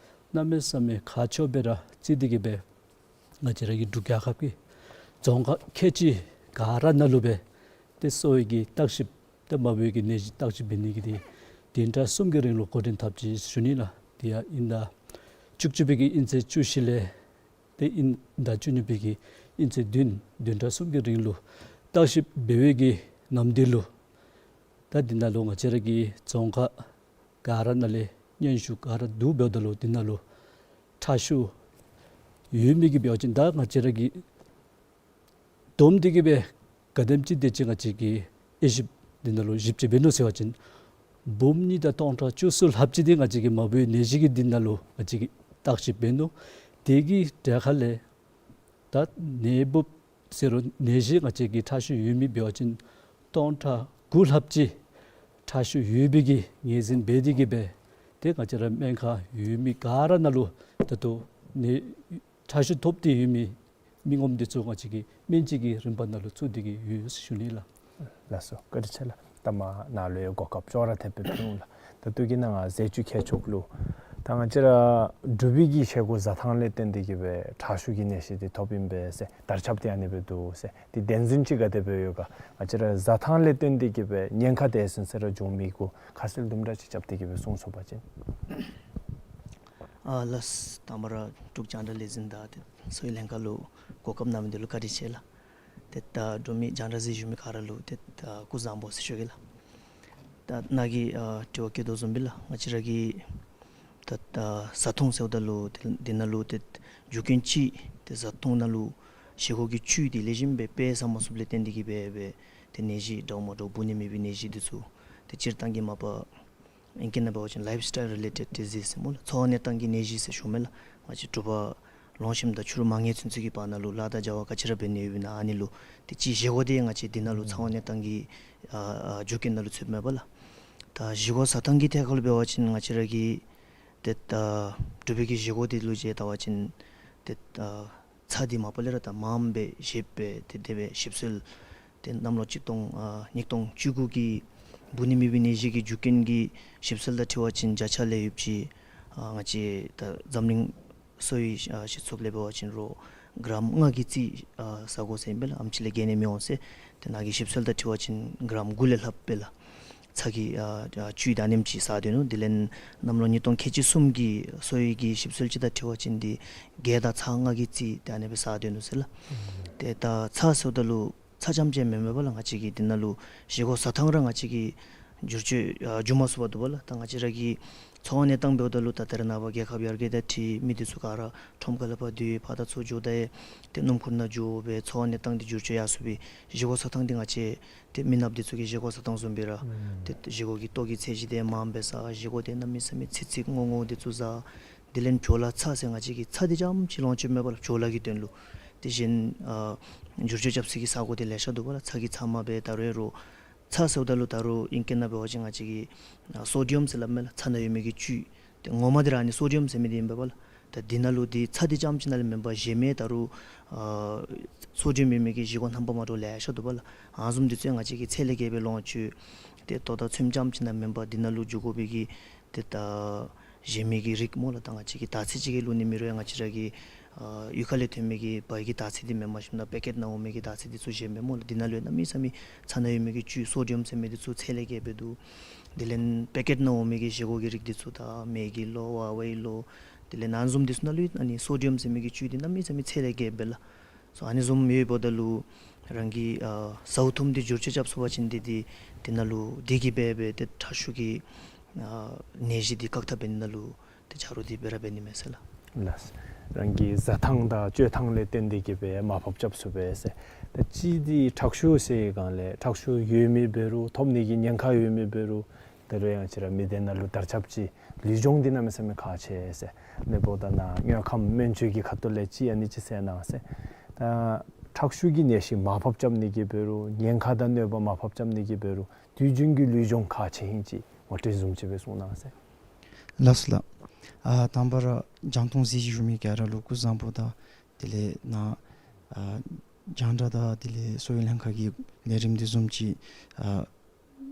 གནམ་མེད་ས་མེད་ཁག་ཆེཝ་སྦེ་ར་བརྩི་སྟེ་གིས་སྦེ་ང་བཅས་ར་གི་འབྲུག་རྒྱལ་ཁབ་ཀྱི་རྫོང་ཁག་ཁལ་གཅིག་ག་ར་ནང་ལུ་སྦེ་ཏེ་གསོ་བའི་གི་བརྟག་ཞིབ་ཏེ་མ་བུའི་གི་ནད་གཞི་བརྟག་ཞིབ་འབད་ནི་གི་འདི་བདུན་ཕྲག་གསུམ་གྱི་རིང་ལུ་འགོ་འདྲེན་འཐབ་ཅི་ཟེར་ཞུ་ནི་ལགས། དེ་ཡང་དབྱིན་ཟླ་བཅུ་གཅིག་པའི་གི་དབྱིན་ཚེས་བཅུ་བཞི་ལས་ཏེ་དབྱིན་ཟླ་བཅུ་གཉིས་པའི་གི་དབྱིན་ཚེས་བདུན་བདུན་ཕྲག་གསུམ་གྱི་རིང་ལུ་བརྟག་ཞིབ་འབད་བའི་གི་ནམ་དུས་ལུ་ད་འདི་ནང་ལུ་ང་བཅས་ར་གི་རྫོང་ཁག་ག་ར་ནང་ལས་སྙན་ཞུ་ག་ར་བསྡུ་འབདཝ་ད་ལུ་འདི་ནང་ལུ་ཁྲག་ཤུགས་ཡོད་མི་གི་འབད་བ་ཅིན་ད་ང་བཅས་ར་གིས་བསྡོམས་ཏེ་གིས་སྦེ་ག་དེམ་ཅིག་དེ་ཅིག་ང་བཅས་ཀྱིས་དབྱེ་ཞིབ་འདི་ནང་ལུ་ཞིབ་དཔྱད་འབད་ནུག་ཟེར་བ་ཅིན་འབུམ་གཉིས་དང་སྟོང་ཕྲག་བཅུ་གསུམ་ལྷགཔ་ཅིག་འདི་ང་བཅས་ཀྱི་མ་བུའི་ནད་གཞི་གི་འདི་ནང་ལུ་ང་བཅས་ཀྱིས་བརྟག་ཞིབ་འབད་ནུག། དེ་གི་གྲས་ཁ་ལས་ད་ནད་འབུཔ་ཟེར་རུང་ནད་གཞི་ང་བཅས་ཀྱི་ཁྲག་ཤུགས་ཡོད་མི་འབད་བ་ཅིན་སྟོང་ཕྲག་དགུ་ལྷགཔ་ཅིག་ཁྲག་ཤུགས་ཡོད་པའི་གི་ངོས་འཛིན་འབད་དེ་གིས་སྦེ་ཏེ་ང་བཅས་ར་སྨན་ཁང་ཡོད་མི་ག་ར་ནང་ལུ་ད་ལྟོ་ནད་ཁྲག་ཤུགས་ཐོབ་སྟེ་ཡོད་མི་མི་ངོམ་འདི་ཚུ་ང་བཅས་ཀྱིས་སྨན་བཅོས་ཀྱི་རིམ་པ་ནང་ལུ་བཙུགས་ཏེ་གིས་ཡོད་ཟེར་ཞུ་ནི་ལགས། ལགས་སོ། བཀའ་དྲིན་ཆེ་ལགས། ད་མ་ནཱ་ལུ་ཡང་གོ་སྐབས་ཅོག་ར་འཐདཔ་སྦེ་ཕུལ་འོང་ལགས། ད་ལྟོ་གི་ནང་ང་ཟས་བཅུད་ཁྱད་ཆོས་ལུ་ད་ང་བཅས་ར་འབྲུག་པའི་གི་བཞེས་སྒོ་བཟའ་ཐངས་ལས་བརྟེན་ཏེ་གིས་སྦེ་ཁྲག་ཤུགས་ཀྱི་ནད་གཞི་འདི་ཐོབ་ཨིན་པས་ཟེར་དར་ཁྱབ་སྟེ་ཨ་ནི་སྦེ་འདུག་ཟེར། འདི་བདེན་རྫུན་ཅིག་ག་དེ་སྦེ་ཡོད་ག། ང་བཅས་ར་བཟའ་ཐངས་ལས་བརྟེན་ཏེ་གིས་སྦེ་ཉེན་ཁ་དེ་ཟུན་ཟེར་ར་འབྱུང་མི་གུ་ཁ་གསལ་དུམ་གྲ་ཅིག་རྐྱབ་སྟེ་གིས་སྦེ་གསུང་ཚུགས་པ་ཅིན། ཨ་ལགས། དང་པ་ར་འབྲུག་རྒྱང་བསྒྲགས་ལས་འཛིན་དང་ཏེ་གསོ་བའི་ལྷན་ཁག་ལུ་གོ་སྐབས་གནང་མི་འདི་ལུ་བཀའ་དྲིན་ཆེ་ལགས། ཏེ་ད་འབྲུག་མི་རྒྱང་བསྒྲགས་གཟིགས་བཞུགས་མི་ག་ར་ལུ་ཏེ་ད་སྐུ་གཟུགས་བཟང་པོ་ཟེར་ཞུ་གེ་ལགས། ད་ནཱ་གིས་ཨ་དྲི་བ་བཀོད་དོ་བཟུམ་སྦེ་ལགས། ང་བཅས་ར་གི་ད་ད་བཟའ་འཐུང་ཟེརཝ་ད་ལུ་ཏེ་འདི་ནང་ལུ་ཏེ་རྒྱུ་རྐྱེན་ཅིག་ཏེ་བཟའ་འཐུང་ནང་ལུ་བཞེས་སྒོ་གི་བཅུད་འདི་ལེགས་ཤོམ་སྦེ་དཔེ་བཟའ་མ་ཚུགསཔ་ལས་བརྟེན་ཏེ་གིས་སྦེ་སྦེ་ཏེ་ནད་གཞི་འདྲཝ་མ་འདྲཝ་འབུ་ནད་མེད་པའི་ནད་གཞི་འདི་ཚུ་ཏེ་སྤྱིར་བཏང་གི་མ་པ་ཨིང་སྐད་ནང་འབད་བ་ཅིན་ལའིབ་སི་ཊའིལ་རི་ལེ་ཊེཌ་ཌི་ཟིསི་ཟེར་སྨོ་ལགས། འཚོ་བ་གནས་སྟངས་ཀྱི་ནད་གཞི་ཟེར་ཞུཝ་མས་ལགས། ང་བཅས་དྲོ་པ་ལོང་ཞིནམ་དང་ཕྱི་རུ་མ་ངལ་ཚུན་ཚོད་ཀྱི་བར་ན་ལུ་ལཱ་དང་བྱ་བ་ག་ཅི་ར་འབད་ནི་ཡོདཔ་ཨིན་ན་ཨ་ནི་ལུ་ཏེ་ཅིག་བཞེས་སྒོ་འདི་ང་བཅས་འདི་ནང་ལུ་འཚོ་བ་གནས་སྟངས་ཀྱི་ཨ་ཨ་རྒྱུ་རྐྱེན་ནང་ལུ་ཚུདཔ་མས་པ་ལགས། ད་བཞེས་སྒོ་བཟའ་ཐངས་ཀྱི་ཐད་ཁར་ལུ་འབད་བ་ཅིན་ང་བཅས་ར་གིས་ཏེ་ད་འབྲུག་པའི་གི་བཞེས་སྒོ་འདི་ལུ་ཅིག་བལྟ་བ་ཅིན་ཏེ་ད་ཚྭ་འདི་མ་པ་ལས་ར་ད་མངམ་སྦེ་བཞེས་སྦེ་ཏེ་དེ་སྦེ་ཞིབ་འཚོལ་ཏེ་གནམ་ལོ་གཅིག་སྟོང་ཨ་ཉིས་སྟོང་བཅུ་དགུ་གི་འབུ་ནད་མེད་པའི་ནད་གཞི་གི་རྒྱུ་རྐྱེན་གྱི་ཞིབ་འཚོལ་དང་འཁྲིལ་བ་ཅིན་བརྒྱ་ཆ་ལས་ཡོདཔ་ཅིག་ཨ་ང་བཅས་ད་འཛམ་གླིང་གསོ་བའི་ཨ་སྤྱི་ཚོགས་ལས་འབད་བ་ཅིན་རོགས་གྲམ་ལྔ་གི་རྩིས་ཨ་བཟའ་དགོ་ཟེར་ཨིན་པས་ལགས། ཨེམ་ཆི་ལས་བརྒལ་ནི་མི་འོང་ཟེར། ཏེ་ནཱ་གི་ཞིབ་འཚོལ་དང་འཁྲིལ་བ་ཅིན་གྲམ་དགུ་ལས་ལྷགཔ་སྦེ་ལགས། ཚྭ་གི་ཨ་ཨ་བཅུད་ད་ཨ་ནེམ་ཅིག་བཟའ་སྡོད་ནུག། དེ་ལས་གནམ་ལོ་ཉིས་སྟོང་ཁལ་གཅིག་གསུམ་གྱི་གསོ་བའི་གི་ཞིབ་འཚོལ་ཅིག་དང་འཁྲིལ་བ་ཅིན་འདི་གྲམ་དང་ཚྭ་ལྔ་གི་རྩིས་ད་ཨ་ནི་སྦེ་བཟའ་སྡོད་ནུག་ཟེར་ལགས། ཨུམ། ཏེ་ད་ཚྭ་ཟེརཝ་ད་ལུ་ཚྭ་རྐྱངམ་ཅིག་མེན་མས་པ་ལགས། ང་བཅས་ཀྱི་འདི་ནང་ལུ་བཞེས་སྒོ་བཟའ་ཐངས་ར་ང་བཅས་ཀྱི་ བསྒྱུར་བཅོས་ཨ་འགྱོ་མ་ཚུགས་པར་འདུག་པ་ལགས། ད་ང་བཅས་ར་གི་འཚོ་བ་གནས་སྟངས་འབདཝ་ད་ལུ་ད་ད་རེས་ནངས་པ་རྒྱལ་ཁབ་ཡར་རྒྱས་དང་འཁྲིལ་མི་འདི་ཚུ་ག་ར་ཁྲོམ་ཁ་ལས་ཕར་སྡོད་ཕར་དང་ཚུར་འགྱོ་ད་ཡང་ཏེ་སྣུམ་འཁོར་ནང་འགྱོ་སྦེ་འཚོ་བ་གནས་སྟངས་འདི་བསྒྱུར་བཅོས་ཡར་སོང་སྦེ་བཞེས་སྒོ་བཟའ་ཐངས་འདི་ང་བཅས་ཏེ་མི་ནགཔ་འདི་ཚུ་གི་བཞེས་སྒོ་བཟའ་ཐངས་བཟུམ་སྦེ་ར་ཨུམ་ཏེ་བཞེས་སྒོ་གི་ལྟོ་གི་ཚད་གཞི་འདི་མངམ་སྦེ་བཟའ། བཞེས་སྒོ་འདི་གནམ་མེད་ས་མེད་ཚིག་ཚིག་སྔོ་སྔོ་འདི་ཚུ་བཟའ། དེ་ལས་བྲོ་ལ་ཚྭ་ཟེར་ང་བཅས་ཀྱིས་ཚྭ་འདི་རྐྱངམ་ཅིག་ལོངས་སྤྱོད་མེད་པ་ལགས། བྲོ་ལ་གི་དོན་ལུ། དེ་བཞིན་ཨ་བསྒྱུར་བཅོས་རྐྱབ་ས་གི་ས་གོ་འདི་ལེ་ཤ་འདུག་པ་ལགས། ཚྭ་གི་ཚབ་མ་སྦེ་ད་རུང་རོ་ཚྭ་ཟེརཝ་ད་ལུ་ད་རུང་ཨིང་སྐད་ནང་འབད་བ་ཅིན་ང་བཅས་ཀྱིས་ཨ་སོ་ཌི་ཡམ་ཟེར་སླབ་མས་ལགས། ཚྭ་ནང་ཡོད་མི་གི་བཅུད། ཏེ་ངོ་མ་འདི་ར་ཨ་ནི་སོ་ཌི་ཡམ་ཟེར་མི་འདི་ཨིན་པས་པ་ལགས། ད་འདི་ནང་ལུ་འདི་ཚྭ་འདི་རྐྱངམ་ཅིག་ནང་ལས་མེན་པར་གཞན་མི་ད་རུང་ཨ་སོ་ཌི་ཡམ་ཡོད་མི་གི་བཞེས་སྒོ་རྣམ་པ་མ་འདྲཝ་ལེ་ཤ་འདུག་པ་ལགས། ཨ་ནི་བཟུམ་འདི་ཚུ་ཡང་ང་བཅས་ཀྱིས་ཚད་ལས་བརྒལ་སྦེ་ལོངས་སྤྱོད། ཏེ་ལྟོ་དང་ཚོདམ་རྐྱངམ་ཅིག་ནང་མེན་པར་འདི་ནང་ལུ་འགྱོ་དགོ་པའི་གི་ཏེ་ད་གཞན་མི་གི་རིགས་སྨོ་ལགས། ད་ང་བཅས་ཀྱིས་དར་ཚི་ཅིག་གི་ལུ་ནི་མི་རུང་ཡང་ང་བཅས་ར་གི་ཨ་གཡུས་ཁ་ལས་ཐོན་མི་གི་བལ་གྱི་དར་ཚི་འདི་མེནམ་ཞིནམ་ད་པེ་ཀེཊ་ནང་འོང་མི་གི་དར་ཚི་འདི་ཚུ་གཞན་མས་སྨོ་ལགས། འདི་ནང་ལུ་ཡང་གནམ་མེད་ས་མེད་ཚྭ་ནང་ཡོད་མི་གི་བཅུད་སོ་ཌི་ཡམ་ཟེར་མི་འདི་ཚུ་ཚད་ལས་བརྒལ་སྦེ་འདུག། དེ་ལས་པེ་ཀེཊ་ནང་འོང་མི་གི་བཞེས་སྒོ་གི་རིགས་འདི་ཚུ་ད་མེ་གི་ལོ་ཝ་ཝའི་ལོ་དེ་ལས་ཨ་ནི་བཟུམ་འདི་ཚུ་ནང་ལུ་ཨ་ནི་སོ་ཌི་ཡམ་ཟེར་མི་གི་བཅུད་འདི་གནམ་མེད་ས་མེད་ཚད་ལས་བརྒལ་སྦེ་ལགས། སོ་ཨ་ནི་བཟུམ་ཡོདཔ་ད་ལུ་རང་གི་ཨ་ཟཝ་འཐུངམ་འདི་བསྒྱུར་བཅོས་རྐྱབ་ཚུགས་པ་ཅིན་འདི་འདི་འདི་ནང་ལུ་འདི་གིས་སྦེ་སྦེ་ཏེ་ཁྲག་ཤུགས་ཀྱི་ཨ་ནད་གཞི་འདི་བཀག་ཐབས་འབད་ནི་ནང་ལུ་ཏེ་ཆ་རོགས་འདི་སྦེ་ར་འབད་ནི་མས་ཟེར་ལགས། ལགས། རང་གི་བཟའ་ཐངས་དང་སྤྱོད་ཐངས་ལས་བརྟེན་ཏེ་གིས་སྦེ་མར་ཕབ་རྐྱབ་ཚུགས་པས་ཟེར། ད་གཅིག་འདི་ཁྲག་ཤུགས་ཟེར་སྒང་ལས་ཁྲག་ཤུགས་ཡོད་མི་འབད་རུང་ཐོབ་ནི་གི་ཉེན་ཁ་ཡོད་མི་འབད་རུང་ད་རུང་ཡང་ང་བཅས་ར་མི་སྡེ་ནང་ལུ་དར་ཁྱབ་ཅིག་ལུས་སྦྱོང་འདི་གནམ་མེད་ས་མེད་ཁག་ཆེ་ཟེར། ཨ་ནི་འབདཝ་ད་ནཱ་དངོས་ཁམས་སྨན་བཅོས་ཀྱི་ཁ་ཐུག་ལས་ཅིག་ཨ་ནི་ཅིག་གསན་གནང་ཟེར། ད་ཁྲག་ཤུགས་ཀྱི་ནད་གཞི་མར་ཕབ་རྐྱབ་ནི་གི་འབད་རུང་ཉེན་ཁ་དང་གནོད་པ་མར་ཕབ་རྐྱབ་ནི་གི་འབད་རུང་དུས་རྒྱུན་གྱི་ལུས་སྦྱོང་ཁག་ཆེ་ཧིང་ཅིག་ངོ་སྤྲོད་བཟུམ་ཅིག་སྦེ་གསུང་གནང་ཟེར། ལགས་སོ་ལགས། ཨ་དང་པ་ར་རྒྱང་མཐོང་གཟིགས་ཞུ་མི་ག་ར་ལུ་སྐུ་གཟུགས་བཟང་པོ་དང་དེ་ལས་ནཱ་ཨ་རྒྱང་བསྒྲགས་དང་དེ་ལས་གསོ་བའི་ལྷན་ཁག་གི་ལས་རིམ་འདི་བཟུམ་ཅིག་ཨ་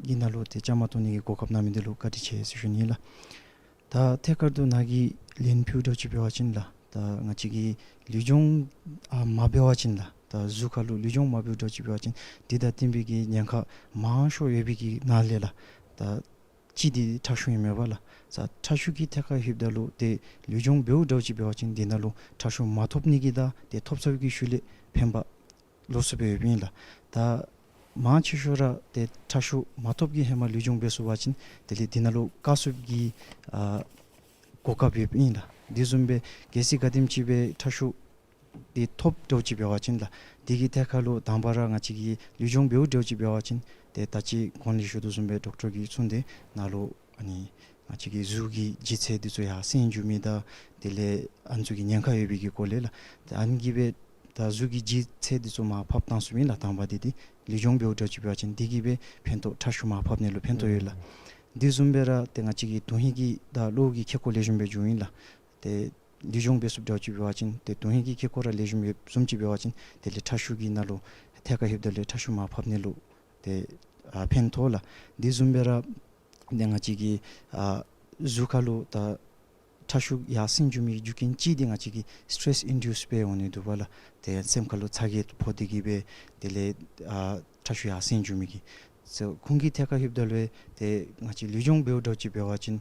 གི་ནང་ལུ་ཏེ་བཅའ་མར་གཏོགས་ནི་གི་གོ་སྐབས་གནང་མི་འདི་ལུ་བཀའ་དྲིན་ཆེ་ཟེར་ཞུ་ནི་ལགས། ད་ཐད་ཀར་དུ་ནཱ་གིས་ལན་ཕུལཝ་འདྲཝ་ཅིག་འབད་བ་ཅིན་ལགས། ད་ང་བཅས་ཀྱིས་ལུས་སྦྱོང་ཨ་མ་འབད་བ་ཅིན་ལགས། ད་གཟུགས་ཁར་ལུ་ལུས་སྦྱོང་མ་འབདཝ་འདྲཝ་ཅིག་འབད་བ་ཅིན་འདི་དང་བསྟུན་པའི་གི་ཉེན་ཁ་མང་ཤོས་ཡོད་པའི་གི་ནང་ལས་ལགས། ད་གཅིག་འདི་ཁྲག་ཤུགས་ཨིན་མས་པ་ལགས། ས་ཁྲག་ཤུགས་ཀྱི་ཐད་ཁར་ལྷོདཔ་ད་ལུ་ཏེ་ལུས་སྦྱོང་འབདཝ་འདྲཝ་ཅིག་འབད་བ་ཅིན་འདི་ནང་ལུ་ཁྲག་ཤུགས་མ་ཐོབ་ནི་གི་དང་ཏེ་ཐོབ་ཚར་བའི་གི་ཤུལ་ལས་ཕན་པ་ལོགས་སུ་སྦེ་ཡོདཔ་ཨིན་ལགས། ད་མང་ཆེ་ཤོས་ར་ཏེ་ཁྲག་ཤུགས་མ་ཐོབ་ཀྱི་ཧེ་མ་ལུས་སྦྱོང་འབད་ཚུགས་པ་ཅིན་དེ་ལས་འདི་ནང་ལུ་བཀག་ཚུགསཔ་གི་ཨ་གོ་སྐབས་ཡོདཔ་ཨིན་ལགས། འདི་བཟུམ་སྦེ་གལ་སྲིད་ག་དེམ་ཅིག་སྦེ་ཁྲག་ཤུགས་འདི་ཐོབ་འདྲཝ་ཅིག་འབད་བ་ཅིན་ལགས། འདི་གི་ཐད་ཁར་ལུ་དང་པ་ར་ང་བཅས་ཀྱིས་ལུས་སྦྱོང་འབདཝ་འདྲཝ་ཅིག་འབད་བ་ཅིན་ཏེ་ད་ཅི་གོང་ལས་ཞུ་དོ་བཟུམ་སྦེ་ཌོག་ཊར་གྱིས་གསུངས་ཏེ་ནཱ་ལུ་ཨ་ནི་ང་བཅས་ཀྱི་གཟུགས་ཀྱི་ལྗིད་ཚད་འདི་ཚུ་ཡར་སེང་འགྱོ་མི་དང་དེ་ལས་ཨ་ནི་ཚུ་གི་ཉེན་ཁ་ཡོད་པའི་གི་སྐོར་ལས་ལགས། ཏེ་ཨ་ནི་གིས་སྦེ་ད་གཟུགས་ཀྱི་ལྗིད་ཚད་འདི་ཚུ་མར་ཕབ་བཏང་ཚུགསཔ་ཨིན་ལགས། དང་པ་འདི་འདི་ལུས་སྦྱོང་འབདཝ་འདྲཝ་ཅིག་འབད་བ་ཅིན་འདི་གིས་སྦེ་ཕན་ཐོགས་ཁྲག་ཤུགས་མར་ཕབ་ནི་ལུ་ཕན་ཐོགས་ཡོད་ལགས། འདི་བཟུམ་སྦེ་ར་ཏེ་ང་བཅས་ཀྱི་དོན་ཧིང་གི་དང་གློ་བོ་གི་ཁེ་ཀོ་ལེགས་ཤོམ་སྦེ་འགྱོཝ་ཨིན་ལགས། ཏེ་ལུས་སྦྱོང་འབད་ཚུགསཔ་འདྲཝ་ཅིག་འབད་བ་ཅིན་ཏེ་དོན་ཧིང་གི་ཁེ་ཀོ་ར་ལེགས་ཤོམ་ཡོདཔ་བཟུམ་ཅིག་འབད་བ་ཅིན་དེ་ལས་ཁྲག་ཤུགས་ཀྱི་ནང་ལུ་ཐད་ཁར་ལྷོདཔ་ད་ལུ་ཁྲག་ཤུགས་མར་ཕབ་ནི་ལུ་ཏེ་ཨ་ཕན་ཐོགས་ལགས། འདི་བཟུམ་སྦེ་ར་ཏེ་ང་བཅས་ཀྱི་ཨ་གཟུགས་ཁར་ལུ་ད་ཁྲག་ཤུགས་ཡར་སེང་འགྱོ་མི་རྒྱུ་རྐྱེན་གཅིག་འདི་ང་བཅས་ཀྱི་སི་ཊེ་རེསི་ཨིན་ཌིའུསི་སྦེ་འོང་ནི་འདུག་པ་ལགས། ཏེ་སེམས་ཁར་ལུ་ཚ་གྱང་ཕོག་སྟེ་གིས་སྦེ་དེ་ལས་ཨ་ཁྲག་ཤུགས་ཡར་སེང་འགྱོ་མི་གི་ས་ཁོང་གི་ཐད་ཁར་ལྷོདཔ་ད་ལུ་ཏེ་ང་བཅས་ལུས་སྦྱོང་འབདཝ་འདྲཝ་ཅིག་འབད་བ་ཅིན་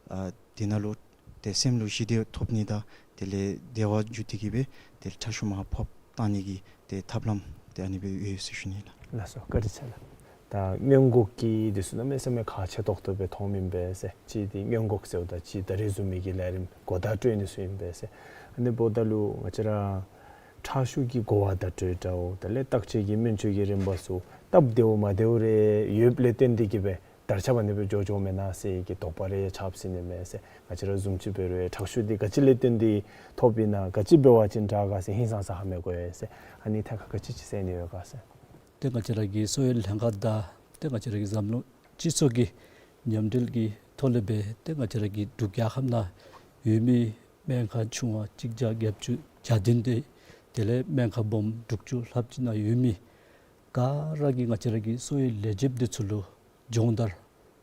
ཨ་དེ་ནང་ལུ་ཏེ་སེམས་ལུ་ཞི་བདེ་ཐོབ་ནི་དང་དེ་ལས་བདེ་བ་འགྱུར་ཏེ་གིས་སྦེ་ཏེ་ཁྲག་ཤུགས་མར་ཕབ་བཏང་ནི་གི་ཏེ་ཐབས་ལམ་ཏེ་ཨ་ནི་སྦེ་ཡོད་ཟེར་ཞུ་ནི་ལགས། ལགས་སོ། བཀའ་དྲིན་ཆེ་ལགས། ད་སྔོན་འགོག་གི་འདི་ཚུ་གནམ་མེད་ས་མེད་ཁག་ཆེ་ཏོག་ཏོ་སྦེ་མཐོངམ་ཨིན་པས་ཟེར། གཅིག་འདི་སྔོན་འགོག་ཟེརཝ་ད་གཅིག་ད་རིས་བཟུམ་མའི་གི་ལས་རིམ་གོ་བརྡ་སྤྲོད་ནི་ཚུ་ཨིན་པས་ཟེར། ཨ་ནི་འབདཝ་ད་ལུ་ང་བཅས་ར་ཁྲག་ཤུགས་ཀྱི་གོ་བརྡ་སྤྲོད་འདྲཝ་དེ་ལས་བརྟག་དཔྱད་ཀྱི་སྨན་བཅོས་ཀྱི་རིམ་པ་ཚུ་སྟབས་བདེཝ་མ་བདེཝ་རེ་ཡོདཔ་ལས་བརྟེན་ཏེ་གིས་སྦེ་དར་ཁྱབ་ཨ་ནི་སྦེ་འགྱོ་འགྱོཝ་མེན་ན་ཟེར་གྱི་དོགས་པ་རེ་ཆགསཔ་ཟེར་ནི་མས་ཟེར། ང་བཅས་ར་བཟུམ་ཅིག་འབད་རུང་ཁྲག་ཤུགས་འདི་ག་ཅི་ལས་བརྟེན་ཏེ་ཐོབ་ཨིན་ན་ག་ཅི་འབད་བ་ཅིན་དྲག་ག་ཟེར་ཧིང་སངས་ས་ཧ་མི་གོ་ཡི་ཟེར། ཨ་ནི་ཐད་ཁར་ག་ཅི་ཅིག་གསན་ནི་ཡོད་ག་ཟེར། ཏེ་ང་བཅས་ར་གི་གསོ་བའི་ལྷན་ཁག་དང་ཏེ་ང་བཅས་ར་གི་འཛམ་གླིང་སྤྱི་ཚོགས་ཀྱི་མཉམ་འབྲེལ་གྱི་ཐོག་ལས་སྦེ་ཏེ་ང་བཅས་ར་གི་འབྲུག་རྒྱལ་ཁབ་ནང་ཡོད་མི་སྨན་ཁང་ཆུང་བ་གཅིག་བརྒྱ་བརྒྱད་ཅུ་གྱ་བདུན་དེ་དེ་ལས་སྨན་ཁང་སྦོམ་དྲུག་ཅུ་ལྷགཔ་ཅིག་ནང་ཡོད་མི་ག་ར་གིས་ང་བཅས་ར་གི་གསོ་བའི་ལས་བྱེདཔ་འདི་ཚུ་ལུ་སྦྱོང་བརྡར།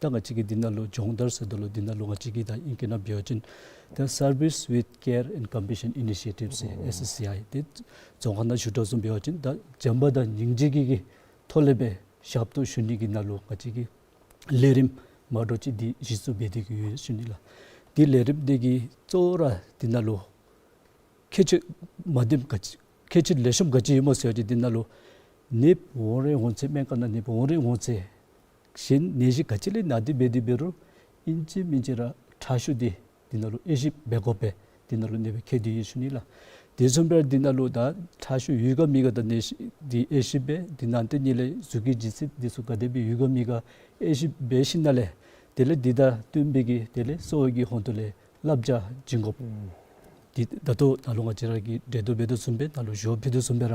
ད་ང་བཅས་ཀྱིས་འདི་ནང་ལུ་སྦྱོང་བརྡར་ཟེརཝ་ད་ལུ་འདི་ནང་ལུ་ང་བཅས་ཀྱིས་ད་ཨིང་སྐད་ནང་འབད་བ་ཅིན་ད་Service with Care and Compassion Initiative ཟེར་ཨེསི་ཨེསི་སི་ཨའི་ཏེ་རྫོང་ཁ་ནང་ཞུ་དོ་བཟུམ་འབད་བ་ཅིན་ད་བྱམས་པ་དང་སྙིང་རྗེ་གི་གི་ཐོག་ལས་སྦེ་ཞབས་ཏོག་ཞུ་ནི་གི་ནང་ལུ་ང་བཅས་ཀྱིས་ལས་རིམ་མ་འདྲཝ་ཅིག་འདི་གཞི་བཙུགས་འབད་དེ་གི་ཡོད་ཟེར་ཞུ་ནི་ལགས། ཏེ་ལས་རིམ་འདི་གི་གཙོ་བོ་ར་འདི་ནང་ལུ་ཁྱད་ཆོས་མ་བདེཝ་ག་ཅི་ཁྱད་ཆོས་ལེགས་ཤོམ་ག་ཅི་ཡོདཔ་སྨོ་ཟེར་བ་ཅིན་འདི་ནང་ལུ་ནདཔ་འོང་རན་འོང་ཚེ་སྨན་ཁང་ནང་ནདཔ་འོང་རན་འོང་ཚེ་ གཞན་ནད་གཞི་ག་ཅི་ལས་ན་སྟེ་འབད་དེ་འབད་རུང་ཨིན་ཅི་མིན་ཅི་ར་ཁྲག་ཤུགས་འདི་འདི་ནང་ལུ་དབྱེ་ཞིབ་འབད་དགོ་པས། འདི་ནང་ལུ་ནད་པ་ཁྱེར་ཏེ་ཡོད་ཞུ་ནི་ལགས། དེ་བཟུམ་སྦེ་འདི་ནང་ལུ་ད་ཁྲག་ཤུགས་ཡོད་ག་མེད་ག་དང་ནད་གཞི་འདི་དབྱེ་ཞིབ་འབད། འདི་ནང་དེ་ཉིད་ལས་གཟུགས་ཀྱི་ལྗིད་ཚད་འདི་ཚུ་ག་དེ་སྦེ་ཡོད་ག་མེད་ག་དབྱེ་ཞིབ་འབད་ཞིནམ་ལས་དེ་ལས་འདི་དང་བསྟུན་པའི་གི་དེ་ལས་གསོ་བའི་གི་ཧོང་ཏོ་ལས་བསླབ་བྱ་བྱིན་དགོཔ། ཨུམ། འདི་ད་ལྟོ་ནཱ་ལུ་ང་བཅས་ར་གིས་འགྲེལ་བརྡ་འབད་དོ་བཟུམ་སྦེ་ནཱ་ལུ་ཞུ་བ་ཕུལ་དོ་བཟུམ་སྦེ་ར་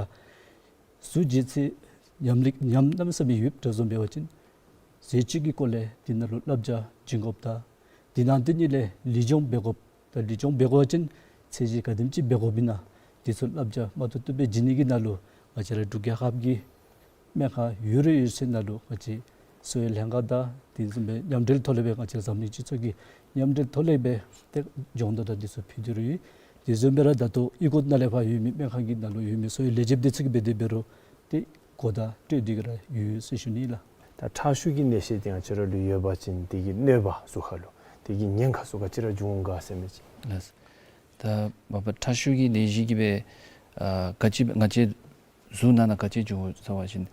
གཟུགས་ལྗིད་ཚད་ཉམས་ལེགས་ཉམས་གནམ་མེད་ས་མེད་ཡོདཔ་འདྲཝ་བཟུམ་འབད་བ་ཅིན་ཟས་བཅུད་ཀྱི་སྐོར་ལས་འདི་ནང་ལུ་བསླབ་བྱ་བྱིན་དགོཔ་དང་འདི་ནང་དེ་ཉིད་ལས་ལུས་སྦྱོང་འབད་དགོཔ་དང་ལུས་སྦྱོང་འབད་དགོ་པ་ཅིན་ཚད་གཞི་ག་དེམ་ཅིག་འབད་དགོཔ་ཨིན་ན་འདི་ཚུ་བསླབ་བྱ་མ་ཐུབ་ཐུབ་སྦེ་བྱིན་ནི་གི་ནང་ལུ་ང་བཅས་ར་འབྲུག་རྒྱལ་ཁབ་ཀྱི་སྨན་ཁང་ཡོད་རུང་ཡོད་ཚད་ནང་ལུ་ང་བཅས་གསོ་བའི་ལྷན་ཁག་དང་དེ་བཟུམ་སྦེ་མཉམ་འབྲེལ་ཐོག་ལས་སྦེ་ང་བཅས་འཛམ་གླིང་སྤྱི་ཚོགས་ཀྱི་མཉམ་འབྲེལ་ཐོག་ལས་སྦེ་ཏེ་སྦྱོང་བརྡར་དང་དེ་ཚུ་ཕུལ་ཏེ་ར་ཡོད། དེ་བཟུམ་སྦེ་ར་ད་ལྟོ་གཡུས་སྒོ་ནང་ལས་ཕར་ཡོད་མི་སྨན་ཁང་གི་ནང་ལུ་ཡོད་མི་གསོ་བའི་ལས་བྱེདཔ་དེ་ཚུ་གིས་འབད་དེ་འབད་རུང་ཏེ་གོ་བརྡ་སྤྲོད་དེ་གི་ར་ཡོད་ཟེར་ཞུ་ནི་ལགས། ད་ཁྲག་ཤུགས་ཀྱི་ནད་གཞི་དེ་ང་བཅས་ར་ལུ་ཡོད་པ་ཅིན་དེ་གི་གནོད་པ་གཟུགས་ཁར་ལུ་དེ་གི་ཉེན་ཁ་ཚུ་ག་ཅི་ར་འབྱུང་ག་ཟེར་མི་ཅིག། ལགས། ད་མ་པ་ཁྲག་ཤུགས་ཀྱི་ནད་གཞི་གིས་སྦེ་ཨ་ག་ཅི་ང་བཅས་གཟུགས་ནང་ན་ག་ཅི་འབྱུང་ཟེར་བ་ཅིན་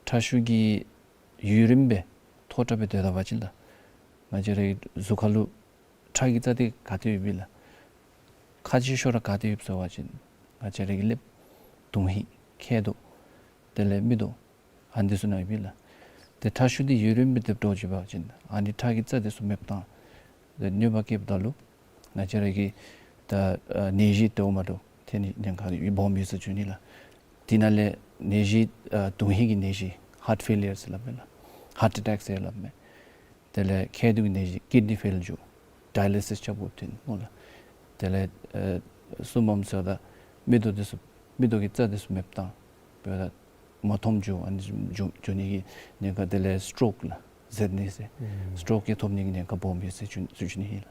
ཁྲག་ཤུགས་ཀྱི་ཡུན་རིངམོ་སྦེ་མཐོ་དྲགས་སྦེ་སྡོད་ད་པ་ཅིན་ད་ང་བཅས་རའི་གཟུགས་ཁར་ལུ་ཁྲག་གི་རྩ་འདི་ག་ཏེ་ཡོདཔ་ཨིན་ལགས། ཁག་ཆེ་ཤོས་ར་ག་ཏེ་ཡོདཔ་ཟེར་བ་ཅིན་ང་བཅས་རའི་གི་ཀླདཔ་དོན་ཧིང་མཁལ་རྡོག་དེ་ལས་མིག་ཏོ་ཨ་ནི་འདི་ཚུ་ནང་ཡོདཔ་ཨིན་ལགས། ཏེ་ཁྲག་ཤུགས་འདི་ཡུན་རིངམོ་སྦེ་སྡོད་འགྱོ་བ་ཅིན་ཨ་ནི་ཁྲག་གི་རྩ་འདི་ཚུ་མེདཔ་བཏང་སྟེ་གནོད་པ་བསྐྱལཝ་ད་ལུ་ང་བཅས་རའི་གི་ད་ཨ་ནད་གཞི་དེ་འོང་མ་འདྲཝ་ཐོན་ནི་ཉེན་ཁ་སྦོམ་ཡོད་ཟེར་ཞུ་ནི་ལགས། དེ་ནང་ལས་ནད་གཞི་ཨ་དོན་ཧིང་གི་ནད་གཞི་ཧཱརཊ་ཕེ་ལི་ཡར་ཟེར་སླབ་མས་ལགས། ཧཱརཊ་ཨེ་ཊེཀ་ཟེར་སླབ་མས། དེ་ལས་མཁལ་རྡོག་གི་ནད་གཞི་ཀིཌ་ནི་ཕེལ་འགྱོ། ཌའི་ལི་སིས་རྐྱབ་དགོཔ་ཐོན་སྨོ་ལགས། དེ་ལས་ཨེ་གསུམ་པམ་ཟེརཝ་ད་མིག་ཏོ་འདི་ཚུ་མིག་ཏོ་གི་རྩ་འདི་ཚུ་མེདཔ་བཏང་འབདཝ་ད་མ་མཐོངམ་འགྱོ། ཨ་ནི་འགྱོ་འགྱོ་ནི་གི་ཉེན་ཁ། དེ་ལས་སི་ཊོག་ལགས་ཟེར་ནི་ཟེར། ཨུམ། སི་ཊོག་གི་ཐོབ་ནི་གི་ཉེན་ཁ་སྦོམ་ཡོད་ཟེར་ཞུ་ཞུ་ནི་ཨིན་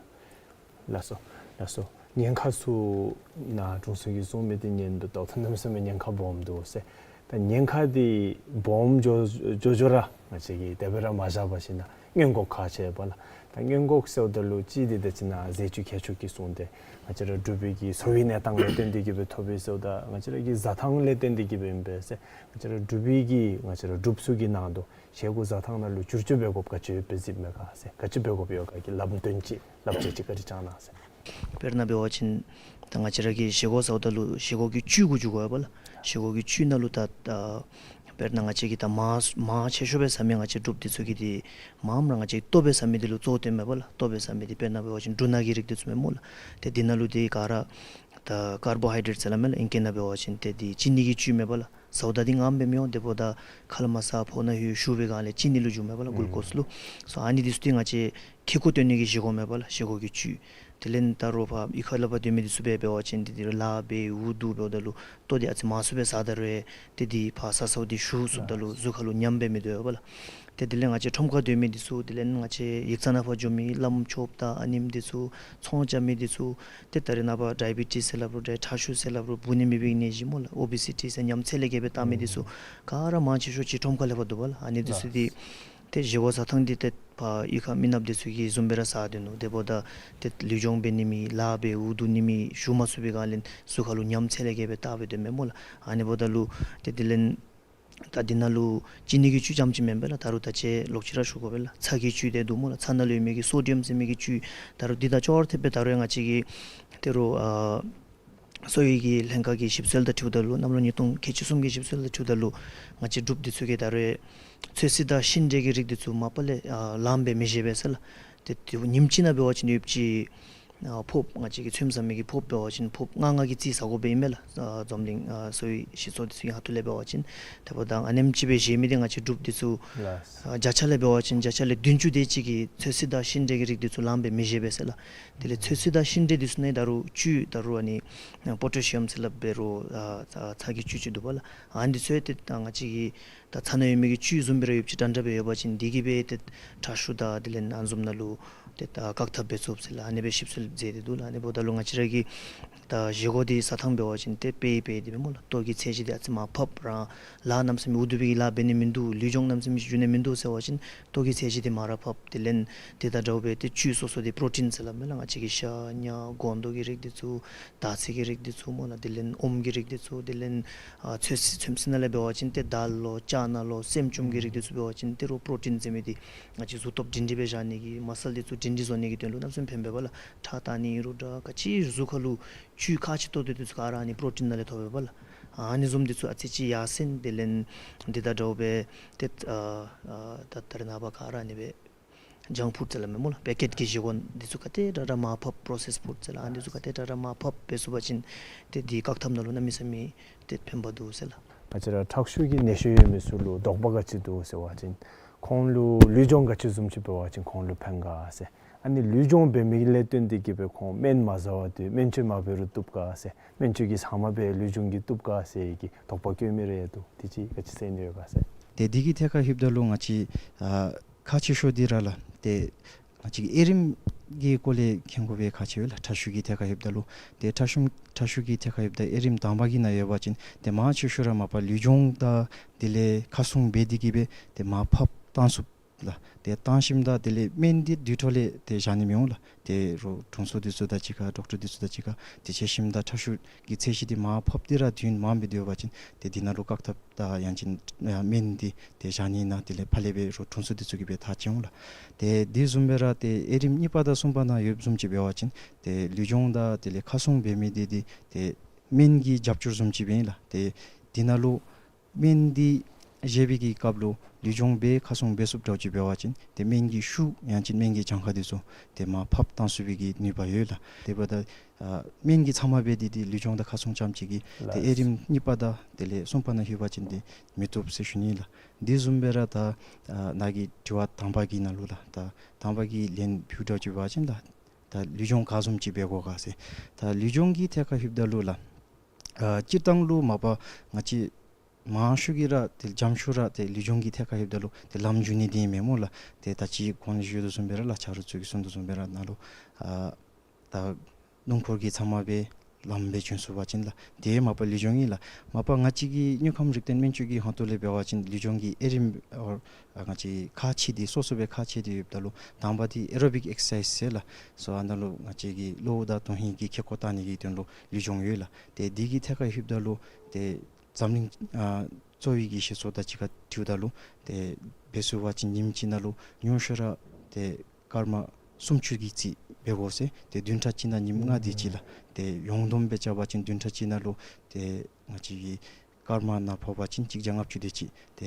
ལགས། ལགས་སོ། ལགས་སོ། ཉེན་ཁ་ཚུ་ནཱ་དྲུང་འཚོ་གིས་གསུངས་མི་འདི་ཉན་དོ་བལྟཝ་ད་གནམ་མེད་ས་མེད་ཉེན་ཁ་སྦོམ་འདུག་ཟེར། ད་ཉེན་ཁ་འདི་སྦོམ་འགྱོ་འགྱོ་འགྱོ་ར་ང་བཅས་ཀྱིས་དེ་སྦེ་ར་མ་བཞག་པར་ཞིནམ་ན་སྔོན་འགོག་ག་ཅི་འབད་ལགས། ད་སྔོན་འགོག་ཟེརཝ་ད་ལུ་གཅིག་འདི་ད་ཅི་ནཱ་ཟས་བཅུད་ཁྱད་ཆོས་ཀྱི་གསུངས་ཏེ་ང་བཅས་ར་འབྲུག་པའི་གི་གསོ་བའི་གནས་སྟངས་ལས་བརྟེན་ཏེ་གིས་སྦེ་ཐོབ་པས་ཟེརཝ་ད་ང་བཅས་ར་གི་བཟའ་ཐངས་ལས་བརྟེན་ཏེ་གིས་སྦེ་ཨིན་པས་ཟེར། ང་བཅས་ར་འབྲུག་པའི་གི་ང་བཅས་ར་འབྲུགཔ་ཚུ་གི་ནང་དུ་བཞེས་སྒོ་བཟའ་ཐངས་ནང་ལུ་བསྒྱུར་བཅོས་འབད་དགོཔ་ག་ཅི་ཡོདཔ་སྦེ་གཟིགསཔ་མས་ག་ཟེར། ག་ཅི་འབད་དགོཔ་ཡོད་ག་གི་ལམ་སྟོན་ཅིག་ལམ་སྟོན་ཅིག་བཀའ་དྲིན་བསྐྱང་གནང་ཟེར། དཔེར་ན་འབད་བ་ཅིན་ད་ང་བཅས་ར་གིས་བཞེས་སྒོ་བཟའཝ་ད་ལུ་བཞེས་སྒོ་གི་བཅུད་གུ་འགྱུར་དགོ་པས་ལགས། བཞེས་སྒོ་གི་བཅུད་ནང་ལུ་ད་ད་དཔེར་ན་ང་བཅས་ཀྱིས་ད་མར་མར་ཆེ་ཤོས་སྦེ་བཟའ་མི་ང་བཅས་འབྲུགཔ་འདི་ཚུ་གིས་འདི་མངམ་ར་ང་བཅས་ལྟོ་སྦེ་བཟའ་མི་འདི་ལུ་གཙོ་བོ་བཏོན་མས་པ་ལགས། ལྟོ་སྦེ་བཟའ་མི་འདི་དཔེར་ན་འབད་བ་ཅིན་འབྲུ་སྣ་གི་རིགས་འདི་ཚུ་མས་སྨོ་ལགས། ཏེ་འདི་ནང་ལུ་འདི་ག་ར་ད་ཀར་བོ་ཧའི་ཌེ་རེཊ་ཟེར་སླབ་མས་ལགས། ཨིང་སྐད་ནང་འབད་བ་ཅིན་ཏེ་འདི་ཅི་ནི་གི་བཅུད་མས་པ་ལགས། བཟའཝ་ད་འདི་མངམ་སྦེ་མི་འོང་། དེ་འབདཝ་ད་ཁ་ལས་མར་ཟ་ཕོཝ་ནང་ལྷོད་བཞུ་བའི་སྒང་ལས་ཅི་ནི་ལུ་འགྱུར་མས་པ་ལགས། ཨུམ། གླུ་ཀོས་ལུ། སོ་ཨ་ནི་འདི་ཚུ་འདི་ང་བཅས་ཐིག་གུ་སྟོན་ནི་གི་བཞེས་སྒོ་མས་པ་ལགས། བཞེས་སྒོ་གི་བཅུད། དེ་ལས་ད་རུང་ཕར་གཡུས་ཁ་ལས་ཕར་སྡོད་མི་འདི་ཚུ་འབད་འབད་བ་ཅིན་འདི་འདི་རུང་ལཱ་འབད་འུ་སྡུག་འབདཝ་ད་ལུ་ལྟོ་འདི་ཨ་ཙི་མང་སུ་སྦེ་ཟ་ད་རུང་ཏེ་འདི་ཕར་ཟ་ཟཝ་འདི་བཞུ་ཚུགསཔ་ད་ལུ་གཟུགས་ཁར་ལུ་ཉམས་སྦེ་མི་སྡོད་པ་ལགས། ཏེ་དེ་ལས་ང་བཅས་ཁྲོམ་ཁར་སྡོད་མི་འདི་ཚུ་དེ་ལས་ང་བཅས་ཡིག་ཚང་ནང་ཕར་འགྱོ་མི་བླམ་ཆོསཔ་དང་ཨ་ནེམ་འདི་ཚུ་ཚོང་རྐྱབ་མི་འདི་ཚུ་ཏེ་ད་རེས་ནངས་པ་ཌའི་བི་ཊིས་ཟེར་སླབ་རུང་ཁྲག་ཤུགས་ཟེར་སླབ་རུང་འབུ་ནི་མེད་པའི་ནད་གཞི་སྨོ་ལགས། ཨོ་བི་སི་ཊི་ཟེར་ཉམས་ཚད་ལས་བརྒལ་སྦེ་བཏང་མི་འདི་ཚུ་ག་ར་མང་ཆེ་ཤོས་ཅིག་ཁྲོམ་ཁ་ལས་ཕར་འདུག་པ་ལགས། ཨ་ནི་འདི་ཚུ་འདི་ཏེ་བཞེས་སྒོ་བཟའ་ཐངས་འདི་ཏེ་ཕར་གཡུས་ཁ་མི་ནགཔ་འདི་ཚུ་གིས་བཟུམ་སྦེ་ར་བཟའ་སྡོད་ནུག། དེ་འབདཝ་ད་ཏེ་ལུས་སྦྱོང་འབད་ནི་མེད་ལཱ་འབད་འུ་སྡུག་ནི་མེད་བཞུ་མ་ཚུགས་པའི་སྒང་ལས་གཟུགས་ཁར་ལུ་ཉམས་ཚད་ལས་བརྒལ་སྦེ་བཏང་སྦེ་སྡོད་མས་སྨོ་ལགས། ཨ་ནི་འབདཝ་ད་ལུ་ཏེ་དེ་ལས་ད་འདི་ནང་ལུ་ཅི་ནི་གི་བཅུད་རྐྱངམ་ཅིག་མེན་པས་ལགས། ད་རུང་ད་ཅི་ལོག་ཅི་ར་ཞུ་དགོ་པས་ལགས། ཚྭ་གི་བཅུད་འདི་འདུག་སྨོ་ལགས། ཚྭ་ནང་ལུ་ཡོད་མི་གི་སོ་ཌི་ཡམ་ཟེར་མི་གི་བཅུད་ད་རུང་འདི་དང་ཅོག་ར་འཐདཔ་སྦེ་ད་རུང་ཡང་ང་བཅས་ཀྱིས་ད་རུང་ཨ་གསོ་བའི་གི་ལྷན་ཁག་གི་ཞིབ་འཚོལ་དང་འཁྲིལཝ་ད་ལུ་གནམ་ལོ་ཉིས་སྟོང་ཁལ་གཅིག་གསུམ་གྱི་ཞིབ་འཚོལ་དང་འཁྲིལཝ་ད་ལུ་ང་བཅས་འབྲུགཔ་འདི་ཚུ་གིས་ད་རུང་ཚོད་བསྲེ་དང་ཤིང་འབྲས་ཀྱི་རིགས་འདི་ཚུ་མ་པ་ལས་ཨ་ལངམ་སྦེ་མི་བཞེས་པས་ཟེར་ལགས། ཏེ་ཏེ་ཉིནམ་གཅིག་ནང་འབད་བ་ཅིན་ཡོདཔ་ཅིག་ཨ་ཕོརཔ་ང་བཅས་ཀྱིས་ཚོདམ་ཟ་མི་གི་ཕོརཔ་འབད་བ་ཅིན་ཕོརཔ་ལྔ་ལྔ་གི་རྩིས་ཟ་དགོ་པས་ཨིན་མས་ལགས། ཨ་འཛམ་གླིང་ཨ་གསོ་བའི་སྤྱི་ཚོགས་འདི་ཚུ་གི་ཁ་ཐུག་ལས་འབད་བ་ཅིན། དེ་འབདཝ་ད་ཨ་ནེམ་ཅིག་སྦེ་བཞེས་མི་འདི་ང་བཅས་འབྲུགཔ་འདི་ཚུ་ལགས། ཨ་བརྒྱ་ཆ་ལས་འབད་བ་ཅིན་བརྒྱ་ཆ་ལས་བདུན་ཅུ་དེ་ཅིག་གིས་ཚོད་བསྲེ་དང་ཤིང་འབྲས་ཀྱི་རིགས་འདི་ཚུ་ལངམ་སྦེ་མི་བཞེས་པས་ཟེར་ལགས། དེ་ལས་ཚོད་བསྲེ་དང་ཤིང་འབྲས་འདི་ཚུ་ནང་ད་རུང་བཅུད་ད་རུང་ཨ་ནི་པོ་ཊེ་ཤི་ཡམ་ཟེར་སླབ་འབད་རུང་ཨ་ཚྭ་གི་བཅུད་ཅིག་འདུག་པ་ལགས། ཨ་ནི་འདི་ཚུ་ཏེ་ད་ང་བཅས་ཀྱི་ད་ཚྭ་ནང་ཡོད་མི་གི་བཅུད་བཟུམ་སྦེ་ར་ཡོདཔ་ཅིག་འདྲན་འདྲ་སྦེ་ཡོད་པ་ཅིན་འདི་གིས་སྦེ་ཏེ་ཁྲག་ཤུགས་དང་དེ་ལས་ཨ་ནི་བཟུམ་ནང་ལུ་ཏེ་ད་བཀག་ཐབས་འབད་ཚུགས་ཟེར་ལགས། ཨ་ནི་སྦེ་ཞིབ་འཚོལ་མཛད་དེ་འདུག་ལགས། ཨ་ནི་འབདཝ་ད་ལུ་ང་བཅས་ར་གི་ད་བཞེས་སྒོ་འདི་བཟའ་ཐངས་འབད་བ་ཅིན་ཏེ་དཔེ་དཔེ་འདི་སྦེ་སྨོ་ལགས། ལྟོ་གི་ཚད་གཞི་འདི་ཨ་ཙི་མར་ཕབ་ར་ལཱ་གནམ་མེད་ས་མེད་འུ་སྡུག་པའི་གི་ལཱ་འབད་ནི་མིན་འདུག། ལུས་སྦྱོང་གནམ་མེད་ས་མེད་ཅིག་འགྱོ་ནི་མིན་འདུག་ཟེར་བ་ཅིན་ལྟོ་གི་ཚད་གཞི་འདི་མར་ར་ཕབ། དེ་ལས་ཏེ་ད་འདྲཝ་སྦེ་ཏེ་བཅུད་སོ་སོ་འདི་པོ་རོ་ཊིན་ཟེར་སླབ་མས་ལགས། ང་བཅས་ཀྱི་ཤ་ཉ་སྒོང་རྡོག་གི་རིགས་འདི་ཚུ་དར་ཚིལ་གྱི་རིགས་འདི་ཚུ་སྨོ་ལགས། དེ་ལས་ཨོམ་གྱི་རིགས་འདི་ཚུ་དེ་ལས་ཨ་ཚོད་བསྲེ་ཚོད་བསྲེ་ནང་ལས་འབད་བ་ཅིན་ཏེ་དཱལ་ལོ་ཅ་ ཁྲག་ནང་ལུ་སྲནམ་བཅོམ་གྱི་རིགས་འདི་ཚུ་འབད་བ་ཅིན་ཏེ་རོགས་པོ་རོ་ཊིན་ཟེར་མི་འདི་ང་བཅས་གཟུགས་སྟོབས་སྒྲིང་སྒྲི་སྦེ་བཞག་ནི་གི་མ་སཱལ་འདི་ཚུ་སྒྲིང་སྒྲི་བཟོ་ནི་གི་དོན་ལུ་གནམ་མེད་ས་མེད་ཕན་པས་པ་ལགས། ཁྲག་བཏང་ནི་ཨིན་རུང་འདྲ་ག་ཅི་གཟུགས་ཁ་ལུ་བཅུད་ཁག་ཆེ་ཏོག་ཏོ་འདི་ཚུ་ག་ར་ཨ་ནི་པོ་རོ་ཊིན་ནང་ལས་ཐོབ་པས་པ་ལགས། ཨ་ནི་བཟུམ་འདི་ཚུ་ཨ་ཙི་ཅིག་ཡར་སེང་དེ་ལས་འདི་དང་འདྲཝ་སྦེ་ཏེ་ཨ་ཨ་ད་ད་རེས་ནངས་པ་ག་ར་ཨ་ནི་སྦེ་ཇང་ཕུཌ་ཟེར་སླབ་མས་སྨོ་ལགས། པེ་ཀེཊ་གི་བཞེས་སྒོ་འདི་ཚུ་ག་དེ་དྲག་དྲག་མར་ཕབ། པྲོ་སེསཌ་ཕུཌ་ཟེར་སླབ་ཨ་ནི་ཚུ་ག་དེ་དྲག་དྲག་མར་ཕབ་འབད་ཚུགས་པ་ཅིན་ཏེ་འདི་བཀག་ཐབས་ནང་ལུ་གནམ་མེད་ས་མེད་ཏེ་ཕན་པ་འདུག་ཟེར་ལགས། ང་བཅས་ར་ཁྲག་ཤུགས་ཀྱི་ནད་གཞི་ཡོད་མི་ཚུ་ལུ་དོགས་པ་ག་ཅི་འདུག་ཟེར་བ་ཅིན་ཁོང་ལུ་ལུས་སྦྱོང་ག་ཅི་བཟུམ་ཅིག་འབད་བ་ཅིན་ཁོང་ལུ་ཕན་ག་ཟེར། ཨ་ནི་ལུས་སྦྱོང་འབད་མི་ལས་བརྟེན་ཏེ་གིས་སྦེ་ཁོང་སྨན་མ་བཟའ་བར་སྡོད་སྨན་བཅོས་མ་འབད་རུང་བཏུབ་ག་ཟེར། སྨན་བཅོས་ཀྱི་ཟ་མ་སྦེ་ལུས་སྦྱོང་གིས་བཏུབ་ག་ཟེར་གྱི་དོགས་པ་བཀོད་མི་རེ་འདུག། དེ་ཅིག་ག་ཅི་ཟེར་ནི་ཡོད་ག་ཟེར། ཏེ་འདི་གི་ཐད་ཁར་ལྷོདཔ་ད་ལུ་ང་བཅས་ཨ་ཁག་ཆེ་ཤོས་འདི་ར་ལགས་ཏེ་ང་བཅས་ཀྱི་དབྱེ་རིམ་གྱི་སྐོར་ལས་མཁྱེན་དགོ་པའི་ཁག་ཆེ་བས་ལགས། ཁྲག་ཤུགས་ཀྱི་ཐད་ཁར་ལྷོདཔ་ད་ལུ་ཏེ་ཁྲག་ཤུགས་ཁྲག་ཤུགས་ཀྱི་ཐད་ཁར་ལྷོདཔ་ད་དབྱེ་རིམ་དང་པ་གི་ནང་ཡོད་པ་ཅིན་ཏེ་མང་ཆེ་ཤོས་ར་མ་པ་ལུས་སྦྱོང་དང་དེ་ལས་ཁ་སྲུང་འབད་དེ་གིས་སྦེ་ཏེ་མར་ཕབ་བཏང་ཚུགས་ལགས། ཏེ་བཏང་ཞིནམ་ད་དེ་ལས་སྨན་འདི་དེ་འཕྲོ་ལས་ཏེ་བཞག་ནི་མི་འོང་ལགས། ཏེ་རོགས་དྲུང་འཚོ་འདི་ཚུ་དང་གཅིག་ཁར་ཌོག་ཊར་འདི་ཚུ་དང་གཅིག་ཁར་ཏེ་འཕྱད་ཞིནམ་ད་ཁྲག་ཤུགས་ཀྱི་ཚད་གཞི་འདི་མར་ཕབ་སྟེ་ར་དུས་ཡུན་མངམ་སྦེ་སྡོད་པ་ཅིན་ཏེ་འདི་ནང་ལུ་བཀག་ཐབས་དང་ཡང་ཅིན་ཨ་སྨན་འདི་ཏེ་བཞག་ནི་ཨིན་ན་དེ་ལས་ཕར་ལས་སྦེ་རོགས་དྲུང་འཚོ་འདི་ཚུ་གིས་སྦེ་ཐག་བཅད་འོང་ལགས། ཏེ་དེ་བཟུམ་སྦེ་ར་ཏེ་དབྱེ་རིམ་གཉིས་པ་དང་གསུམ་པ་ནང་ཡོདཔ་བཟུམ་ཅིག་འབད་བ་ཅིན་ཏེ་ལུས་སྦྱོང་དང་དེ་ལས་ཁ་སྲུང་འབད་མི་འདི་འདི་ཏེ་སྨན་གྱི་རྒྱབ་སྐྱོར་བཟུམ་ཅིག་སྦེ་ཨིན་ལགས། ཏེ་འདི་ནང་ལུ་སྨན་འདི་བཞེས་པའི་གི་སྐབས་ལུ་ལུས་སྦྱོང་འབད་ཁ་སྲུང་འབད་ཚུགསཔ་འདྲཝ་ཅིག་འབད་བ་ཅིན་ཏེ་སྨན་གྱི་ཤུགས་ཡང་ཅིན་སྨན་གྱི་གྱངས་ཁ་འདི་ཚུ་ཏེ་མར་ཕབ་བཏང་ཚུགས་པའི་གི་ནུས་པ་ཡོད་ལགས། དེ་འབདཝ་ད་ཨ་སྨན་གྱི་ཚབ་མ་འབད་དེ་ཏེ་ལུས་སྦྱོང་དང་ཁ་སྲུང་རྐྱངམ་གཅིག་གིས་ཏེ་ལགས། དབྱེ་རིམ་གཉིས་པ་དང་དེ་ལས་གསུམ་པ་ནང་ལྷོད་པ་ཅིན་ཏེ་མི་བཏུབ་ཟེར་ཞུ་ནི་ལགས། དེ་བཟུམ་སྦེ་ར་ད་ཨ་ནཱ་གི་དྲི་བ་དང་པ་གི་ནང་ལུ་ལགས་ད་དང་པ་གི་ལན་ཕུལཝ་འདྲཝ་ཅིག་འབད་བ་ཅིན་ད་ད་ལུས་སྦྱོང་ག་བཟུམ་ཅིག་འབད་དགོ་ག་ཟེར། ད་ལུས་སྦྱོང་གི་ཐད་ཁར་ལྷོདཔ་ད་ལུ་ལགས་ཨ་སྤྱིར་བཏང་ལུ་མ་པ་ང་བཅས་མང་ཤོས་ཀྱིས་ར་ཏེ་འཇམ་ཤོས་ར་ཏེ་ལུས་སྦྱོང་གི་ཐད་ཁར་ལྷོདཔ་ད་ལུ་ཏེ་ལམ་འགྱོ་ནི་འདི་ཨིན་མས་སྨོ་ལགས། ཏེ་ད་ཅི་གོང་ལུ་ཞུ་དོ་བཟུམ་སྦེ་ར་ལགས་ཆ་རོགས་ཚུ་གིས་གསུང་དོ་བཟུམ་སྦེ་ར་ནཱ་ལུ་ཨ་ད་སྣུམ་འཁོར་གྱི་ཚབ་མ་སྦེ་ལམ་སྦེ་བྱོན་ཚུགས་པ་ཅིན་ལགས་དེ་མ་པ་ལུས་སྦྱོང་ཨིན་ལགས། མ་པ་ང་བཅས་ཀྱི་དངོས་ཁམས་རིག་སྟོང་སྨན་བཅོས་ཀྱི་ཧོངས་ཏོ་ལས་འབད་བ་ཅིན་ལུས་སྦྱོང་གི་དབྱེ་རིམ་ཨོ་ཨ་ང་བཅས་ཁག་ཆེ་སྟེ་སོ་སོ་སྦེ་ཁག་ཆེ་སྟེ་ཡོདཔ་ད་ལུ་དང་པ་འདི་ཨེ་རོ་བིག་ཨེག་སར་སའིཛ་ཟེར་ལགས། སོ་ཨ་ནཱ་ལུ་ང་བཅས་ཀྱི་གློ་བ་དང་དོན་ཧིང་གི་ཁེ་ཀོ་བཏང་ནི་གི་དོན་ལུ་ལུས་སྦྱོང་ཡོད་ལགས། ཏེ་འདི་གི་ཐད་ཁར་ལྷོདཔ་ད་ལུ་ཏེ་འཛམ་གླིང་ཨ་གཙོ་བོའི་གི་བཞེས་སོ་དང་གཅིག་ཁར་འཁྲིལཝ་ད་ལུ་ཏེ་འབད་ཚུགས་པ་ཅིན་ཉིནམ་གཅིག་ནང་ལུ་ཉུང་ཤོས་ར་ཏེ་སྐར་མ་སུམ་ཅུ་གི་རྩིས་འབད་དགོ་ཟེར། ཏེ་བདུན་ཕྲག་གཅིག་ནང་ཉིནམ་ལྔ་དེ་ཅིག་ལགས། ཏེ་ཡོངས་བསྡོམས་སྦེ་རྐྱབ་པ་ཅིན་བདུན་ཕྲག་གཅིག་ནང་ལུ་ཏེ་ང་བཅས་ཀྱི་སྐར་མ་ནང་ཕོག་པ་ཅིན་གཅིག་བརྒྱ་ལྔ་བཅུ་དེ་ཅིག་ཏེ་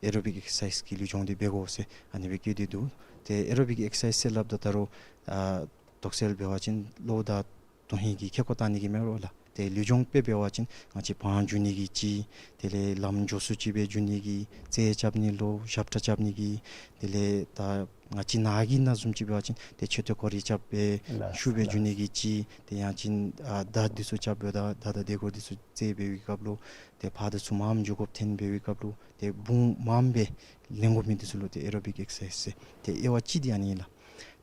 ཨེ་རོ་བིག་ཨེག་སར་སའིཛ་གི་ལུས་སྦྱོང་འདི་འབད་དགོ་ཟེར་ཨ་ནི་སྦེ་བཀོད་དེ་འདུག། ཏེ་ཨེ་རོ་བིག་ཨེག་སར་སའིཛ་ཟེར་སླབ་ད་ད་རུང་ཨ་དོགས་སེལ་འབད་བ་ཅིན་གློ་བ་དང་དོན་ཧིང་གི་ཁེ་ཀོ་བཏང་ནི་གི་མེན་རོགས་ལགས། ཏེ་ལུས་སྦྱོང་དཔེ་འབད་བ་ཅིན་ང་བཅས་བང་རྒྱུག་ནི་གི་ཅིག་དེ་ལས་ལམ་མགྱོགས་སུ་ཅིག་སྦེ་རྒྱུག་ནི་གི་རྩེད་རྐྱབ་ནི་ལོ་ཞབས་ཁྲ་རྐྱབ་ནི་གི་དེ་ལས་ད་ང་བཅས་ནཱ་གི་ནང་བཟུམ་ཅིག་འབད་བ་ཅིན་ཏེ་མཆོད་རྟེན་སྐོར་ར་རྐྱབ་སྦེ་ལགས་ཤུགས་སྦེ་ལགས། རྒྱུག་ནི་གི་ཅིག་ཏེ་ཡང་ཅིན་ཨ་མདའ་འདི་ཚུ་རྐྱབ་སྦེ་ད་མདའ་དང་ལྡེ་གུར་འདི་ཚུ་རྩེད་འབད་བའི་སྐབས་ལུ་ཏེ་ཕར་དང་ཚུར་མངམ་འགྱོ་དགོཔ་ཐོན་འབད་བའི་སྐབས་ལུ་ཏེ་བུང་མངམ་སྦེ་ལེན་དགོ་མི་འདི་ཚུ་ལུ་ཏེ་ཨེ་རོ་བིག་ཨེག་སར་སའིཛ་ཟེར། ཏེ་དབྱེ་བ་གཅིག་འདི་ཨ་ནི་ཨིན་ལགས།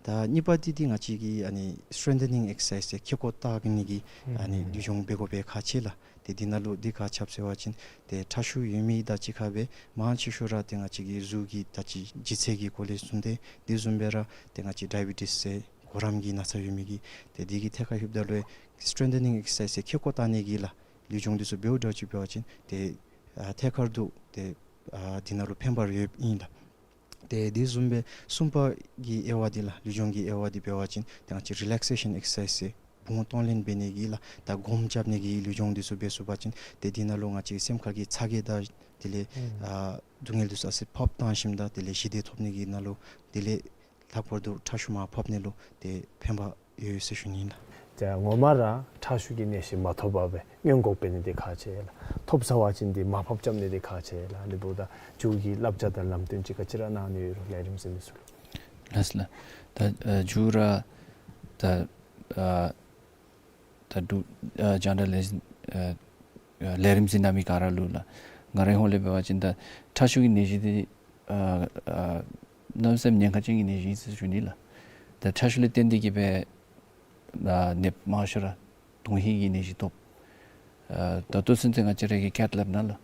ད་གཉིས་པ་འདི་འདི་ང་བཅས་ཀྱི་ཨ་ནི་སི་ཊེང་ཐ་ནིང་ཨེག་སར་སའིཛ་ཟེར་ཁེ་ཀོ་བཏགས་ནི་གི་ཨ་ནི་ལུས་སྦྱོང་འབད་དགོ་པའི་ཁག་ཆེ་ལགས། ཏེ་འདི་ནང་ལུ་འདི་ག་ཅི་སླབ་ཟེར་བ་ཅིན་ཏེ་ཁྲག་ཤུགས་ཡོད་མི་དང་གཅིག་ཁར་སྦེ་མང་ཆེ་ཤོས་ར་ཏེ་ང་བཅས་ཀྱི་གཟུགས་ཀྱི་ད་ཅི་ལྗིད་ཚད་ཀྱི་སྐོར་ལས་གསུངས་ཏེ་དེ་བཟུམ་སྦེ་ར་ཏེ་ང་བཅས་ཌའི་བི་ཊིས་ཟེར་གོ་རམས་ཀྱི་ན་ཚ་ཡོད་མི་གིས་ཏེ་འདི་གི་ཐད་ཁར་ལྷོདཔ་ད་ལུ་སི་ཊེང་ཐ་ནིང་ཨེག་སར་སའིཛ་ཟེར་ཁེ་ཀོ་བཏགས་ནི་གི་ལགས་ལུས་སྦྱོང་འདི་ཚུ་འབདཝ་འདྲཝ་ཅིག་འབད་བ་ཅིན་ཏེ་ཨ་ཐད་ཀར་དུ་ཏེ་ཨ་འདི་ནང་ལུ་ཕན་པ་ཡོདཔ་ཨིན་ལགས། ཏེ་དེ་བཟུམ་སྦེ་གསུམ་པ་གི་དབྱེ་བ་འདི་ལགས་ལུས་སྦྱོང་གི་དབྱེ་བ་འདི་འབད་བ་ཅིན་ཏེ་ང་བཅས་རི་ལེག་སེ་ཤཱན་ཨེག་སར་སའིཛ་ཟེར་བུང་གཏོང་ལེན་འབད་ནི་གི་ལགས་ད་སྒོམ་རྐྱབ་ནི་གི་ལུས་སྦྱོང་འདི་ཚུ་འབད་ཚུགས་པ་ཅིན་ཏེ་འདི་ནང་ལུ་ང་བཅས་སེམས་ཁར་གྱི་ཚ་གྱང་དང་དེ་ལས་ཨ་སྡུག་བསྔལ་འདི་ཚུ་ཨ་ཙི་ཕབ་བཏང་ཞིནམ་ད་དེ་ལས་ཞི་བདེ་ཐོབ་ནི་གི་ནང་ལུ་དེ་ལས་ལྷག་པར་དུ་ཁྲག་ཤུགས་མར་ཕབ་ནི་ལུ་ཏེ་ཕན་པ་ཡོད་ཟེར་ཞུ་ནི་ཨིན་ལགས། ད་ངོ་མ་ར་ཁྲག་ཤུགས་ཀྱི་ནད་གཞི་མ་ཐོབ་པར་སྦེ་སྔོན་འགོག་འབད་ནི་འདི་ཁག་ཆེ་ལགས། ཐོབ་ཚར་བ་ཅིན་འདི་མར་ཕབ་རྐྱབ་ནི་འདི་ཁག་ཆེ་ལགས། ཨ་ནི་འབདཝ་ད་མཇུག་གི་བསླབ་བྱ་དང་ལམ་སྟོན་ཅིག་ག་ཅི་ར་གནང་ནི་ཡོད་རུང་ལས་རིམ་གཟིགས་མི་ཚུ་ལུ། ལགས་ལགས། ད་ཨ་མཇུག་ར་ད་ཨ་ད་འབྲུག་ཨ་རྒྱང་བསྒྲགས་ལས་ཨ་ཨ་ལས་རིམ་གཟིགས་གནང་མི་ག་ར་ལུ་ལགས་ང་རའི་ཧོངས་ལས་འབད་བ་ཅིན་ད་ཁྲག་ཤུགས་ཀྱི་ནད་གཞི་འདི་ཨ་ཨ་གནམ་མེད་ས་མེད་ཉེན་ཁ་ཅན་གྱི་ནད་གཞི་ཨིན་ཟེར་ཞུ་ནི་ལགས། ད་ཁྲག་ཤུགས་ལས་བརྟེན་ཏེ་གིས་སྦེ་ཨ་ནདཔ་མང་ཤོས་ར་དོན་ཧིང་གི་ནད་གཞི་ཐོབ། ཨ་ད་ལྟོ་ཚུན་ཚོད་ང་བཅས་ར་གི་ཁྱད་ལབ་ན་ལགས་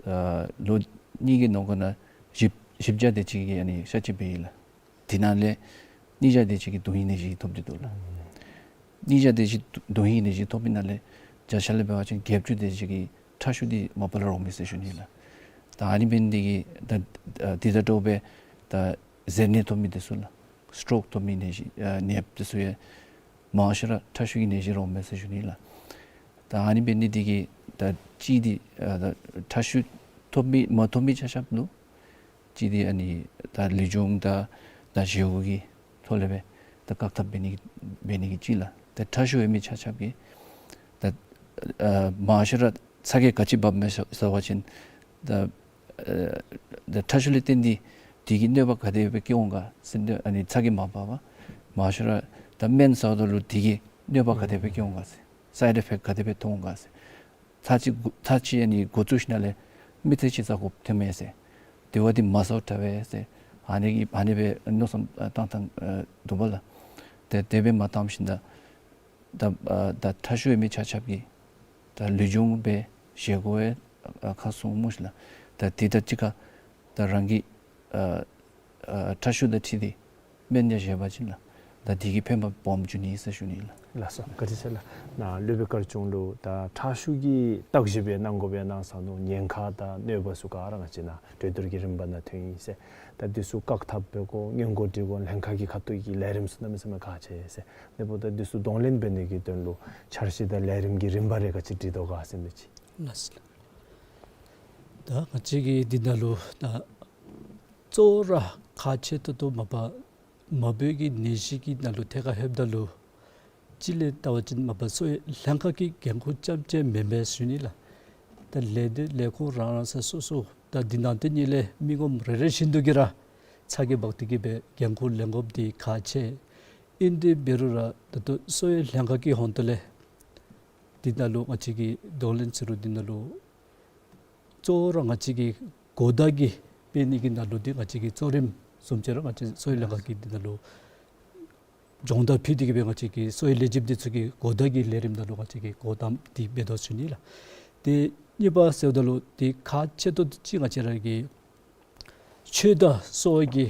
ཨ་ལོ་གཉིས་ཀྱི་ནང་འཁོད་ནང་བཞི་བཞི་བརྒྱ་དེ་ཅིག་གིས་ཨ་ནི་གཤགས་ཅི་འབད་ཡི་ལགས། དེ་ནང་ལས་གཉིས་བརྒྱ་དེ་ཅིག་གིས་དོན་ཧིང་ནད་གཞི་ཐོབ་སྟེ་འདུག་ལགས། གཉིས་བརྒྱ་དེ་ཅིག་དོན་ཧིང་ནད་གཞི་ཐོབ་པའི་ནང་ལས་བརྒྱ་ཆ་ལས་འབད་བ་ཅིན་བརྒྱད་ཅུ་དེ་ཅིག་གིས་ཁྲག་ཤུགས་འདི་མ་པ་ལས་རོགས་མེད་ཟེར་ཞུ་ནི་ལགས། ད་ཨ་ནི་འབད་ནི་འདི་གིས་ད་ཨ་འདི་དང་འདྲཝ་སྦེ་ད་གཟེར་ནད་ཐོབ་མི་འདི་ཚུ་ལགས། སི་ཊོཀ་ཐོབ་མི་ནད་གཞི་ཨ་ནད་འདི་ཚུ་ཡང་མང་ཤོས་ར་ཁྲག་ཤུགས་ཀྱི་ནད་གཞི་ར་འོངམ་མས་ཟེར་ཞུ་ནི་ལགས། ད་ཨ་ནི་འབད་ནི་འདི་གིས་ད་གཅིག་འདི་ཨ་ད་ཁྲག་ཤུགས་ཐོབ་མི་མ་ཐོབ་མི་ཆ་ཁྱབ་ལུ་གཅིག་འདི་ཨ་ནི་ད་ལུས་སྦྱོང་དང་ད་བཞེས་སྒོ་གི་ཐོག་ལས་སྦེ་ད་བཀག་ཐབས་འབད་ནི་འབད་ནི་གི་གཅིག་ལགས། ད་ཁྲག་ཤུགས་ཡོད་མི་ཆ་ཁྱབ་ཀྱིས་ད་ཨ་མང་ཤོས་ར་ཚ་གྱང་ག་ཅི་འབབ་མས་ཟེར་བ་ཅིན་ད་ཨ་ད་ཁྲག་ཤུགས་ལས་བརྟེན་ཏེ་དེ་གིས་གནོད་པ་ག་དེ་སྦེ་བཀལ་འོང་ག་ཟེར་ཨ་ནི་ཚ་གྱང་མ་འབབ་པར་མང་ཤོས་ར་ད་སྨན་ཟཝ་ད་ལུ་དེ་གིས་གནོད་པ་ག་དེ་སྦེ་བཀལ་འོང་ག་ཟེར་སའིཌ་ཨི་ཕེཀཊ་ག་དེ་སྦེ་ཐོན་འོང་ག་ཟེར། ཚར་གཅིག་ཚར་གཅིག་ཨ་ནི་འགོ་བཙུགས་ཞིནམ་ལས་མི་ཚེ་གཅིག་ཟ་དགོཔ་ཐོནམ་མས་ཟེར། དེ་བ་འདི་མ་ཟཝ་དྲག་པས་ཟེར། ཨ་ནི་གི་ཨ་ནི་སྦེ་མནོ་བསམ་བཏང་བཏང་འདུག་པ་ལགས། ཏེ་དེ་སྦེ་མ་བཏངམ་ཞིནམ་ད་ད་ཨ་ད་ཁྲག་ཤུགས་ཡོད་མི་ཆ་ཁྱབ་ཀྱིས་ད་ལུས་སྦྱོང་འབད་བཞེས་སྒོ་ཡང་ཨ་ཁ་སྲུང་སྨོ་ཤིག་ལགས། ད་དེ་དང་གཅིག་ཁར་ད་རང་གི་ཨ་ཨ་ཁྲག་ཤུགས་དང་འཁྲིལ་ཏེ་སྨན་ཡང་བཞེས་པ་ཅིན་ལགས། ད་དེ་གིས་ཕན་པ་སྦོམ་འབྱུང་ནི་ཟེར་ཞུ་ནི་ལགས། ལགས་སོ། བཀའ་དྲིན་ཆེ་ལགས། ནཱ་སློབ་དཔོན་དཀར་ཆུང་ལུ་ད་ཁྲག་ཤུགས་ཀྱི་བརྟག་ཞིབ་སྦེ་གནང་དགོ་པས་གནང་ས་ནུག། ཉེན་ཁ་དང་གནོད་པ་ཚུ་ག་ར་ང་བཅས་ནཱ་གྲོས་བསྡུར་གྱི་རིམ་པ་ནང་ཐོན་ཡི་ཟེར། ད་འདི་ཚུ་བཀག་ཐབས་འབད་དགོ་སྔོན་འགོག་འབྲི་དགོ་ལྷན་ཁག་གི་ཁ་ཐུག་གི་ལས་རིམ་ཚུ་གནམ་མེད་ས་མེད་ཁག་ཆེ་ཟེར། དེ་འབདཝ་ད་འདི་ཚུ་གདོང་ལེན་འབད་ནི་གི་དོན་ལུ་འཆར་གཞི་དང་ལས་རིམ་གྱི་རིམ་པ་རེ་ག་ཅི་སྒྲིག་དོ་ག་ཟེར་མི་ཅིག། ལགས་སོ། ད་ང་བཅས་ཀྱིས་འདི་ནང་ལུ་ད་གཙོ་བོ་ར་ཁག་ཆེ་ཏོག་ཏོ་མ་པ་མ་བུ་གི་ནད་གཞི་གི་ནང་ལུ་ཐད་ཁར་ལྷོདཔ་ད་ལུ་གཅིག་ལས་བལྟ་བ་ཅིན་མ་པ་གསོ་བའི་ལྷན་ཁག་གི་འགན་ཁུར་རྐྱངམ་ཅིག་མེན་པས་ཞུ་ནི་ལགས། ད་ལས་སྡེ་ལས་ཁུངས་རང་རང་ས་སོ་སོ་ད་འདི་ནང་དེ་ནང་ལས་མི་ངོམ་རེ་རེ་བཞིན་དུ་གིས་ར་ཚ་གྱང་འབག་སྟེ་གིས་སྦེ་འགན་ཁུར་ལེན་དགོཔ་འདི་ཁག་ཆེ། ཨིན་ཏེ་འབད་རུང་ར་ད་ལྟོ་གསོ་བའི་ལྷན་ཁག་གི་ཧོངས་ཏོ་ལས་འདི་ནང་ལུ་ང་བཅས་ཀྱིས་གདོང་ལེན་ཟེར་རུང་འདི་ནང་ལུ་གཙོ་བོ་ར་ང་བཅས་ཀྱིས་གོ་བརྡ་གི་སྤེལ་ནི་གི་ནང་ལུ་འདི་ང་བཅས་ཀྱི་གཙོ་རིམ་བཟུམ་ཅིག་ར་ང་བཅས་གསོ་བའི་ལྷན་ཁག་གིས་འདི་ནང་ལུ་སྦྱོང་བརྡར་ཕུལ་ཏེ་གིས་སྦེ་ང་བཅས་ཀྱི་གསོ་བའི་ལས་བྱེདཔ་འདི་ཚུ་གིས་གོ་བརྡ་གི་ལས་རིམ་ནང་ལུ་ང་བཅས་ཀྱིས་གོ་དམ་འདི་འབད་དོ་ཞུ་ནི་ལགས། ཏེ་གཉིས་པ་ཟེརཝ་ད་ལུ་ཏེ་ཁག་ཆེ་ཏོག་ཏོ་ཅིག་ང་བཅས་ར་གི་ཆོས་དང་གསོ་བ་གི་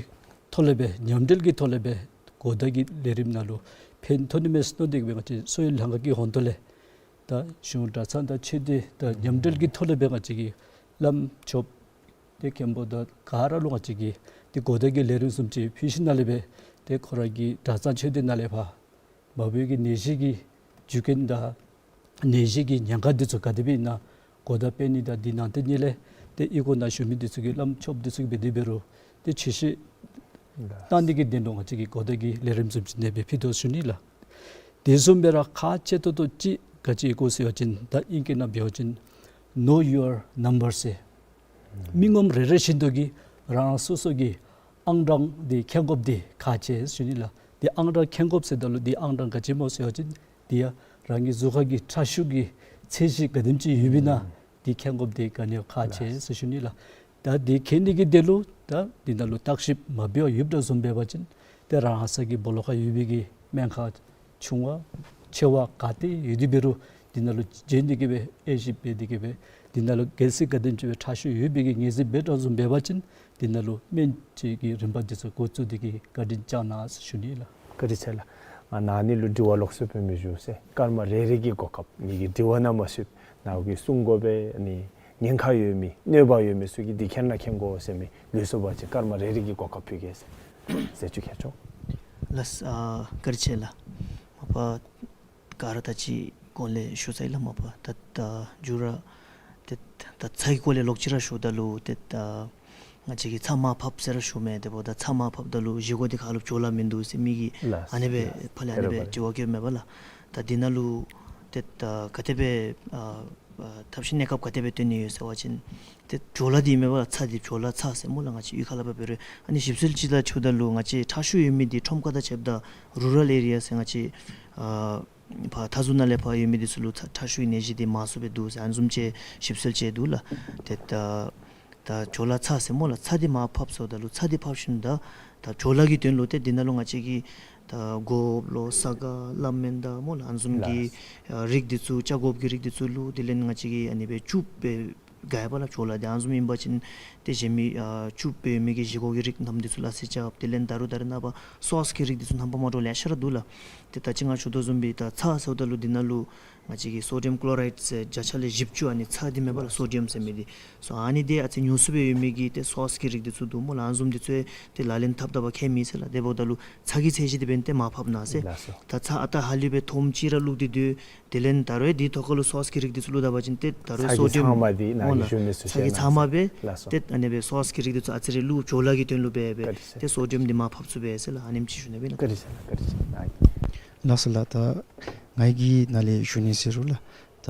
ཐོག་ལས་སྦེ་མཉམ་འབྲེལ་གྱི་ཐོག་ལས་སྦེ་གོ་བརྡ་གི་ལས་རིམ་ནང་ལུ་ཕན་ཐོགས་ནི་མས་ཟེར་མནོ་སྟེ་གིས་སྦེ་ང་བཅས་གསོ་བའི་ལྷན་ཁག་གི་ཧོངས་ཏོ་ལས་ད་གཞུང་གྲྭ་ཚང་དང་ཆོས་སྡེ་དང་མཉམ་འབྲེལ་གྱི་ཐོག་ལས་སྦེ་ང་བཅས་ཀྱིས་བླམ་ཆོསཔ་ཏེ་མཁན་པོ་དང་ག་ར་ལུ་ང་བཅས་ཀྱིས་ཏེ་གོ་བརྡ་གི་ལས་རིམ་བཟུམ་ཅིག་ཕུལ་ཞིནམ་ལས་སྦེ་ཏེ་ཁོ་ར་གི་གྲྭ་ཚང་ཆོས་སྡེ་ནང་ལས་ཕར་མ་བུ་གི་ནད་གཞི་གི་རྒྱུ་རྐྱེན་དང་ནད་གཞི་གི་ཉེན་ཁ་འདི་ཚུ་ག་དེ་སྦེ་ཨིན་ན་གོ་བརྡ་སྤེལ་ནི་དང་འདི་ནང་དེ་ནང་ལས་ཏེ་ཨི་ཁོ་ནང་བཞུགས་མི་འདི་ཚུ་གིས་བླམ་ཆོསཔ་འདི་ཚུ་གིས་འབད་དེ་འབད་རུང་ཏེ་ཆོས་བཤད་གནང་ནི་གི་དོན་ལུ་ང་བཅས་ཀྱིས་གོ་བརྡ་གི་ལས་རིམ་བཟུམ་ཅིག་ནང་སྦེ་ཕུལ་དོ་ཞུ་ནི་ལགས། དེ་བཟུམ་སྦེ་ར་ཁག་ཆེ་ཏོག་ཏོ་ཅིག་ག་ཅི་ཨིན་གོ་ཟེར་བ་ཅིན་ད་ཨིང་སྐད་ནང་འབད་བ་ཅིན་know your number ཟེར། མི་ངོམ་རེ་རེ་བཞིན་དུ་གིས་རང་རང་སོ་སོ་གི་ཨང་གྲངས་འདི་མཁྱེན་དགོཔ་འདི་ཁག་ཆེ་ཞུ་ནི་ལགས། འདི་ཨང་གྲངས་མཁྱེན་དགོཔ་ཟེརཝ་ད་ལུ་འདི་ཨང་གྲངས་ག་ཅི་སྨོ་ཟེར་བ་ཅིན་འདི་ཡང་རང་གི་གཟུགས་ཁར་གྱི་ཁྲག་ཤུགས་ཀྱི་ཚད་གཞི་ག་དེམ་ཅིག་ཡོདཔ་ཨིན་ན་འདི་མཁྱེན་དགོཔ་འདི་ག་ནི་ཡང་ཁག་ཆེ་ཟེར་ཞུ་ནི་ལགས། ད་འདི་མཁྱེན་ནི་གི་དོན་ལུ་ད་འདི་ནང་ལུ་བརྟག་ཞིབ་མ་འབད་བར་ཡོདཔ་འདྲཝ་བཟུམ་འབད་བ་ཅིན་ཏེ་རང་ས་གི་སྦོ་ལོགས་ཁར་ཡོད་པའི་གི་སྨན་ཁང་ཆུང་བ་ཆེ་བ་ག་ཏེ་ཡོད་དེ་འབད་རུང་འདི་ནང་ལུ་འབྱོན་ཏེ་གིས་སྦེ་དབྱེ་ཞིབ་འབད་དེ་གིས་སྦེ་འདི་ནང་ལུ་གལ་སྲིད་ག་དེམ་ཅིག་སྦེ་ཁྲག་ཤུགས་ཡོད་པའི་གི་ངོས་འཛིན་འབད་དོ་བཟུམ་འབད་བ་ཅིན་འདི་ནང་ལུ་སྨན་བཅོས་ཀྱི་རིམ་པ་འདི་ཚུ་འགོ་བཙུགས་ཏེ་གིས་བཀའ་དྲིན་བསྐྱང་གནང་ཞུ་ནི་ལགས། བཀའ་དྲིན་ཆེ་ལགས། ང་ནཱ་ནི་ལུ་དྲི་བ་ལོགས་སུ་སྤེལ་མི་ཞུ་ཟེར། སྐར་མ་རེ་རེ་གི་གོ་སྐབས་ངེ་གི་དྲི་བ་ནང་མ་ཚུད་ནཱ་གིས་གསུང་དགོ་པས། ཨ་ནི་ཉེན་ཁ་ཡོད་མི་གནོད་པ་ཡོད་མི་ཚུ་གིས་འདི་མཁྱེན་ན་མཁྱེན་དགོ་ཟེར་མི་ལུས་སོ་བ་ཅིན་སྐར་མ་རེ་རེ་གི་གོ་སྐབས་ཕུལ་གེ་ཟེར། ཟེར་ཅིག་ཁྱེར་ཆོག། ལགས། ཨ་བཀའ་དྲིན་ཆེ་ལགས། མ་པ་ག་ར་ད་ཅི་གོང་ལས་ཞུ་ཚར་ཡི་ལགས། མ་པ་ད་ད་མཇུག་ར་ཏེ་ད་ཚ་གི་སྐོར་ལས་ལོག་ཅི་ར་ཞུཝ་ད་ལུ་ཏེ་ད་ང་བཅས་ཀྱིས་ཚྭ་མར་ཕབ་ཟེར་ར་ཞུཝ་མས། དེ་འབདཝ་ད་ཚྭ་མར་ཕབ་ད་ལུ་བཞེས་སྒོ་འདི་ཁར་ལུ་བྲོ་བརླག་མིན་འདུག་ཟེར་མི་གིས་ལགས། ཨ་ནི་སྦེ་ལགས། ཕར་ལས་ཨ་ནི་སྦེ་དྲི་བ་བཀོདཔ་མས་པ་ལགས། ད་འདི་ནང་ལུ་ཏེ་ད་ག་དེ་སྦེ་ཨ་ཨ་ཐབས་ཤེས་གནས་སྐབས་ག་དེ་སྦེ་སྟོན་ནི་ཡོད་ཟེར་བ་ཅིན་ཏེ་བྲོ་བརླག་འདི་མས་པ་ལགས། ཚྭ་འདི་བྲོ་བརླག་ཚྭ་ཟེར་སྨོ་ལགས། ང་བཅས་གཡུས་ཁ་ལས་ཕར་འབད་རུང་ཨ་ནི་ཞིབ་འཚོལ་ཅིག་ལགས་ཞུཝ་ད་ལུ་ང་བཅས་ཁྲག་ཤུགས་ཡོད་མི་འདི་ཁྲོམ་ཁ་དང་ཕྱདཔ་ད་རུ་རཱལ་ཨེ་རི་ཡ་ཟེར་ང་བཅས་ཨ་ཕར་མཐའ་ཟུར་ནང་ལས་ཕར་ཡོད་མི་འདི་ཚུ་ལུ་ཁྲག་ཁྲག་ཤུགས་ཀྱི་ནད་གཞི་འདི་མང་སུ་སྦེ་འདུག་ཟེར་ཨ་ནི་བཟུམ་ཅིག་ཞིབ་འཚོལ་ཅིག་འདུག་ལགས། ཏེ་ད་ད་བྲོ་བརླག་ཚྭ་ཟེར་སྨོ་ལགས། ཚྭ་འདི་མར་ཕབ་སོཝ་ད་ལུ་ཚྭ་འདི་ཕབ་ཞིནམ་ད་ད་བྲོ་བརླག་གི་དོན་ལུ་ཏེ་འདི་ནང་ལུ་ང་བཅས་ཀྱིས་ད་སྒོགཔ་ལོ་ས་ག་བླ་སྨན་དང་སྨོ་ལགས། ཨ་ནི་བཟུམ་གྱི་ལགས། ཨ་རིགས་འདི་ཚུ་ཆ་སྒོགཔ་གི་རིགས་འདི་ཚུ་ལུ་དེ་ལས་ང་བཅས་ཀྱིས་ཨ་ནི་སྦེ་བཅུག་སྦེ་ དགའ་ཡི་པ་ལགས་བཅོ་ལ་འདི། ཨ་ནི་བཟུམ་ཨིན་པ་ཅིན་ཏེ་གཞན་མི་ཨ་བཅུད་འབད་མི་གི་བཞེས་སྒོ་གི་རིགས་རྣམས་འདི་ཚུ་ལག་ལེན་རྐྱབ། དེ་ལས་ད་རུང་ད་རེས་ནངས་པ་སོསི་གི་རིགས་འདི་ཚུ་རྣམ་པ་མ་འདྲཝ་ལེ་ཤ་ར་འདུག་ལགས། ཏེ་ད་ཅི་ང་ཞུ་དོ་བཟུམ་སྦེ་ད་ཚྭ་ཟེརཝ་ད་ལུ་འདི་ནང་ལུ་ང་བཅས་ཀྱི་སོ་ཌི་ཡམ་ཀློ་རའིཌ་ཟེར་བརྒྱ་ཆ་ལས་བཞི་བཅུ་ཨ་ནི་ཚྭ་འདི་མེན་པ་ལགས། སོ་ཌི་ཡམ་ཟེར་མི་འདི། སོ་ཨ་ནི་འདི་ཨ་ཙི་ཉུང་སུ་སྦེ་ཡོད་མི་གི་ཏེ་སོསི་གི་རིགས་འདི་ཚུ་འདུག་སྨོ་ལགས། ཨ་ནི་བཟུམ་འདི་ཚུ་ཏེ་ལག་ལེན་འཐབ་ད་བ་ཁྱད་མེད་ཟེར་ལགས། དེ་འབདཝ་ད་ལུ་ཚྭ་གི་ཚད་གཞི་འདི་འབདན་ཏེ་མར་ཕབ་གནང་ཟེར། ལགས་སོ། ད་ཚྭ་ཨ་རྟག་ཧ་ལུགས་སྦེ་ཐོམ་ཅིག་ར་བླུགས་ཏེ་སྡོད། དེ་ལས་ད་རུང་འདི་ཐོག་ཁ་ལུ་སོསི་གི་རིགས་འདི་ཚུ་བླུགས་ད་བ་ཅིན་ཏེ་ད་རུང་ཚྭ་གི་སོ་ཌི་ཡམ་ཚང་མ་འདི་ནང་ཨོ་ལགས་ཞུ་ནི་ཚུ་ཚྭ་གི་ཚང་མ་སྦེ། ལགས་སོ། ཏེ་ཨ་ནི་སྦེ་སོསི་གི་རིགས་འདི་ཚུ་ཨ་ཙི་རེ་བླུགས་བཅོ་ལ་གི་དོན་ལུ་འབད་སྦེ། བཀའ་དྲིན་ཆེ། ཏེ་སོ་ཌི་ཡམ་འདི་མར་ཕབ་ཚུགས་པས་ཟེར་ལགས། ཨ་ནེམ་ཅིག་ཞུ་ནི་སྦེ་ཨིན་ལགས། བཀའ་དྲིན་ཆེ་ལགས། བཀའ་དྲིན་ཆེ་ལགས། ལགས་སོ་ལགས། ད་ང་གིས་ནཱ་ལས་ཞུ་ནི་ཟེར་རུང་ལགས། ད་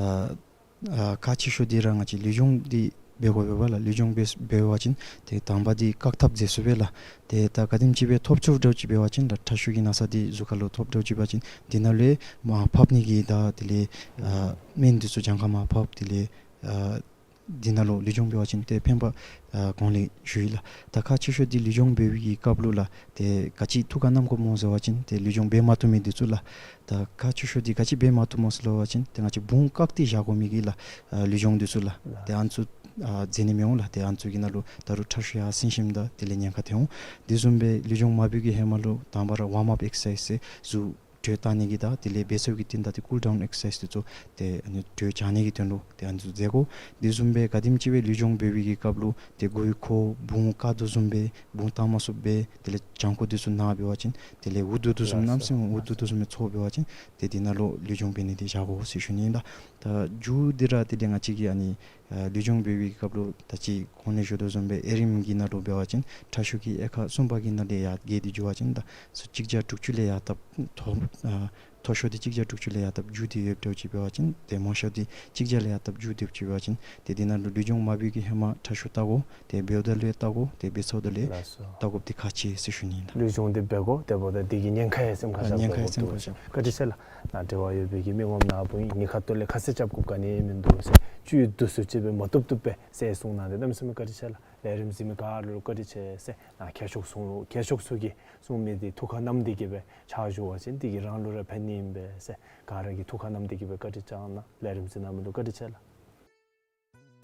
ཨ་ཁག་ཆེ་ཤོས་འདི་ར་ང་བཅས་ལུས་སྦྱོང་འདི་འབད་དགོ་པས་ལགས། ལུས་སྦྱོང་འབད་འབད་བ་ཅིན་ཏེ་དང་པ་འདི་བཀག་ཐབས་མཛད་ཚུགས་པས་ལགས། ཏེ་ད་ག་དེམ་ཅིག་སྦེ་ཐོབ་ཚུགསཔ་འདྲཝ་ཅིག་འབད་བ་ཅིན་ལགས། ཁྲག་ཤུགས་ཀྱི་ན་ཚ་འདི་གཟུགས་ཁ་ལུ་ཐོབ་འདྲཝ་ཅིག་འབད་བ་ཅིན་འདི་ནང་ལུ་མར་ཕབ་ནི་གི་ད་དེ་ལས་ཨ་སྨན་འདི་ཚུ་གྱངས་ཁ་མར་ཕབ། དེ་ལས་ཨ་འདི་ནང་ལུ་ལུས་སྦྱོང་འབད་བ་ཅིན་ཏེ་ཕན་པ་ཨ་གོང་ལས་ཞུ་ཡི་ལགས། ད་ཁག་ཆེ་ཤོས་འདི་ལུས་སྦྱོང་འབད་བའི་གི་སྐབས་ལུ་ལགས། ཏེ་ག་ཅི་ཐུགས་ཁར་བསྣམ་དགོཔ་སྨོ་ཟེར་བ་ཅིན་ཏེ་ལུས་སྦྱོང་འབད་མ་བཏུབ་མི་འདི་ཚུ་ལགས། ད་ཁག་ཆེ་ཤོས་འདི་ག་ཅི་འབད་མ་བཏུབ་སྨོ་ཟེར་བ་ཅིན་ཏེ་ང་བཅས་བུང་བཀག་སྟེ་བཞག་དགོ་མི་གི་ལགས་ཨ་ལུས་སྦྱོང་འདི་ཚུ་ལགས། ཏེ་ཨ་ནི་ཚུ་ཨ་མཛད་ནི་མི་འོང་ལགས། ཏེ་ཨ་ནི་ཚུ་གི་ནང་ལུ་ད་རུང་ཁྲག་ཤུགས་ཡར་སེང་ཞིནམ་ད་དེ་ལས་ཉེན་ཁ་ཐོན་འོང་། དེ་བཟུམ་སྦེ་ལུས་སྦྱོང་མ་འབད་བའི་གི་ཧེ་མ་ལུ་དང་པ་ར་ཝརམ་ཨཔ་ཨེག་སར་སའིཛ་ཟེར་གཟུགས་དྲོད་བཏང་ནི་གི་ད་དེ་ལས་འབད་ཚར་བའི་གི་རྟིང་བདའ་སྟེ་ཀུལ་ཌའུན་ཨེག་སར་སའིཛ་འདི་ཚུ་ཏེ་ཨ་ནི་དྲོད་འཇགས་ནི་གི་དོན་ལུ་ཏེ་ཨ་ནི་ཚུ་མཛད་དགོ། དེ་བཟུམ་སྦེ་ག་དེམ་ཅིག་སྦེ་ལུས་སྦྱོང་འབད་བའི་གི་སྐབས་ལུ་ཏེ་མགུ་ཡུ་འཁོར་བུང་བཀག་དོ་བཟུམ་སྦེ་བུང་བཏང་མ་ཚུགསཔ་སྦེ་དེ་ལས་བྱང་ཁོག་འདི་ཚུ་ན་འབད་བ་ཅིན་དེ་ལས་འུ་སྡུག་དོ་བཟུམ་གནམ་མེད་ས་མེད་འུ་སྡུག་དོ་བཟུམ་སྦེ་ཚོར་འབད་བ་ཅིན་ཏེ་འདི་ནང་ལུ་ལུས་སྦྱོང་འབད་ནི་འདི་བཞག་དགོ་ཟེར་ཞུ་ནི་ཨིན་ལགས། ད་མཇུག་འདི་ར་དེ་ལས་ང་བཅས་ཀྱིས་ཨ་ནི་ཨ་ལུས་སྦྱོང་འབད་བའི་གི་སྐབས་ལུ་ད་ཅི་གོང་ལས་ཞུ་དོ་བཟུམ་སྦེ་ཨེ་རིམ་གྱི་ནང་ལུ་འབད་བ་ཅིན་ཁྲག་ཤུགས་ཀྱི་དབྱེ་ཁག་གསུམ་པ་གི་ནང་ལས་ཡར་བརྒལ་ཏེ་འགྱོ་བ་ཅིན་ད་གཅིག་བརྒྱ་དྲུག་ཅུ་ལས་ཡར་ད་མཐོ་ཨ་མཐོ་ཤོས་འདི་གཅིག་བརྒྱ་དྲུག་ཅུ་ལས་ཡར་ད་མཇུག་འདི་ཡོདཔ་འདྲཝ་ཅིག་འབད་བ་ཅིན་ཏེ་དམའ་ཤོས་འདི་གཅིག་བརྒྱ་ལས་ཡར་ད་མཇུག་འདི་ཡོདཔ་ཅིག་འབད་བ་ཅིན་ཏེ་འདི་ནང་ལུ་ལུས་སྦྱོང་མ་འབད་བའི་གི་ཧེ་མ་ཁྲག་ཤུགས་བལྟ་དགོ། ཏེ་འབདཝ་ད་ལུ་ཡང་བལྟ་དགོ། ཏེ་འབད་ཚརཝ་ད་ལུ་ཡང་ལགས་སོ། བལྟ་དགོཔ་འདི་ཁག་ཆེ་ཟེར་ཞུ་ནི་ཨིན་ལགས། ལུས་སྦྱོང་འདི་འབད་དགོ། དེ་འབདཝ་ད་འདི་གི་ཉེན་ཁ་ཡང་སེམས་ཁར་བཞག་དགོཔ་འདུག་ཟེར། བཀའ་དྲིན་ཆེ་ལགས། ནཱ་འབྲེལ་བ་ཡོད་པའི་གི་མི་ངོམ་ནཱ་བུ་ཨིན། ཉེན་ཁ་ཐོག་ལས་ཁ་གསལ་རྐྱབ་དགོཔ་ག་ནི་ཡང་མིན་འདུག་ཟེར། བཅུད་བསྡུ་སུ་ཅིག་སྦེ་མ་བཏུབ་བཏུབ་སྦེ་ཟེར་གསུངས་གནང་སྟེ་གནམ་མེད་ས་མེད་བཀའ་དྲིན་ཆེ་ལགས། ལས་རིམ་གཟིགས་མི་ག་ར་ལུ་བཀའ་དྲིན་ཆེ་ཟེར། ནཱ་མཁས་མཆོག་གསུང་ལུ་མཁས་མཆོག་ཚུ་གིས་གསུང་མི་འདི་ཐུགས་ཁར་བསྣམས་ཏེ་གི་སྦེ་ཕྱག་ཞུ་བ་ཅིན་འདི་གིས་རང་ལུ་ར་ཕན་ནི་ཨིན་པས་ཟེར། ག་ར་གིས་ཐུགས་ཁར་བསྣམས་ཏེ་གི་སྦེ་བཀའ་དྲིན་བསྐྱང་གནང་། ལས་རིམ་གཟིགས་གནང་མི་ལུ་བཀའ་དྲིན་ཆེ་ལགས།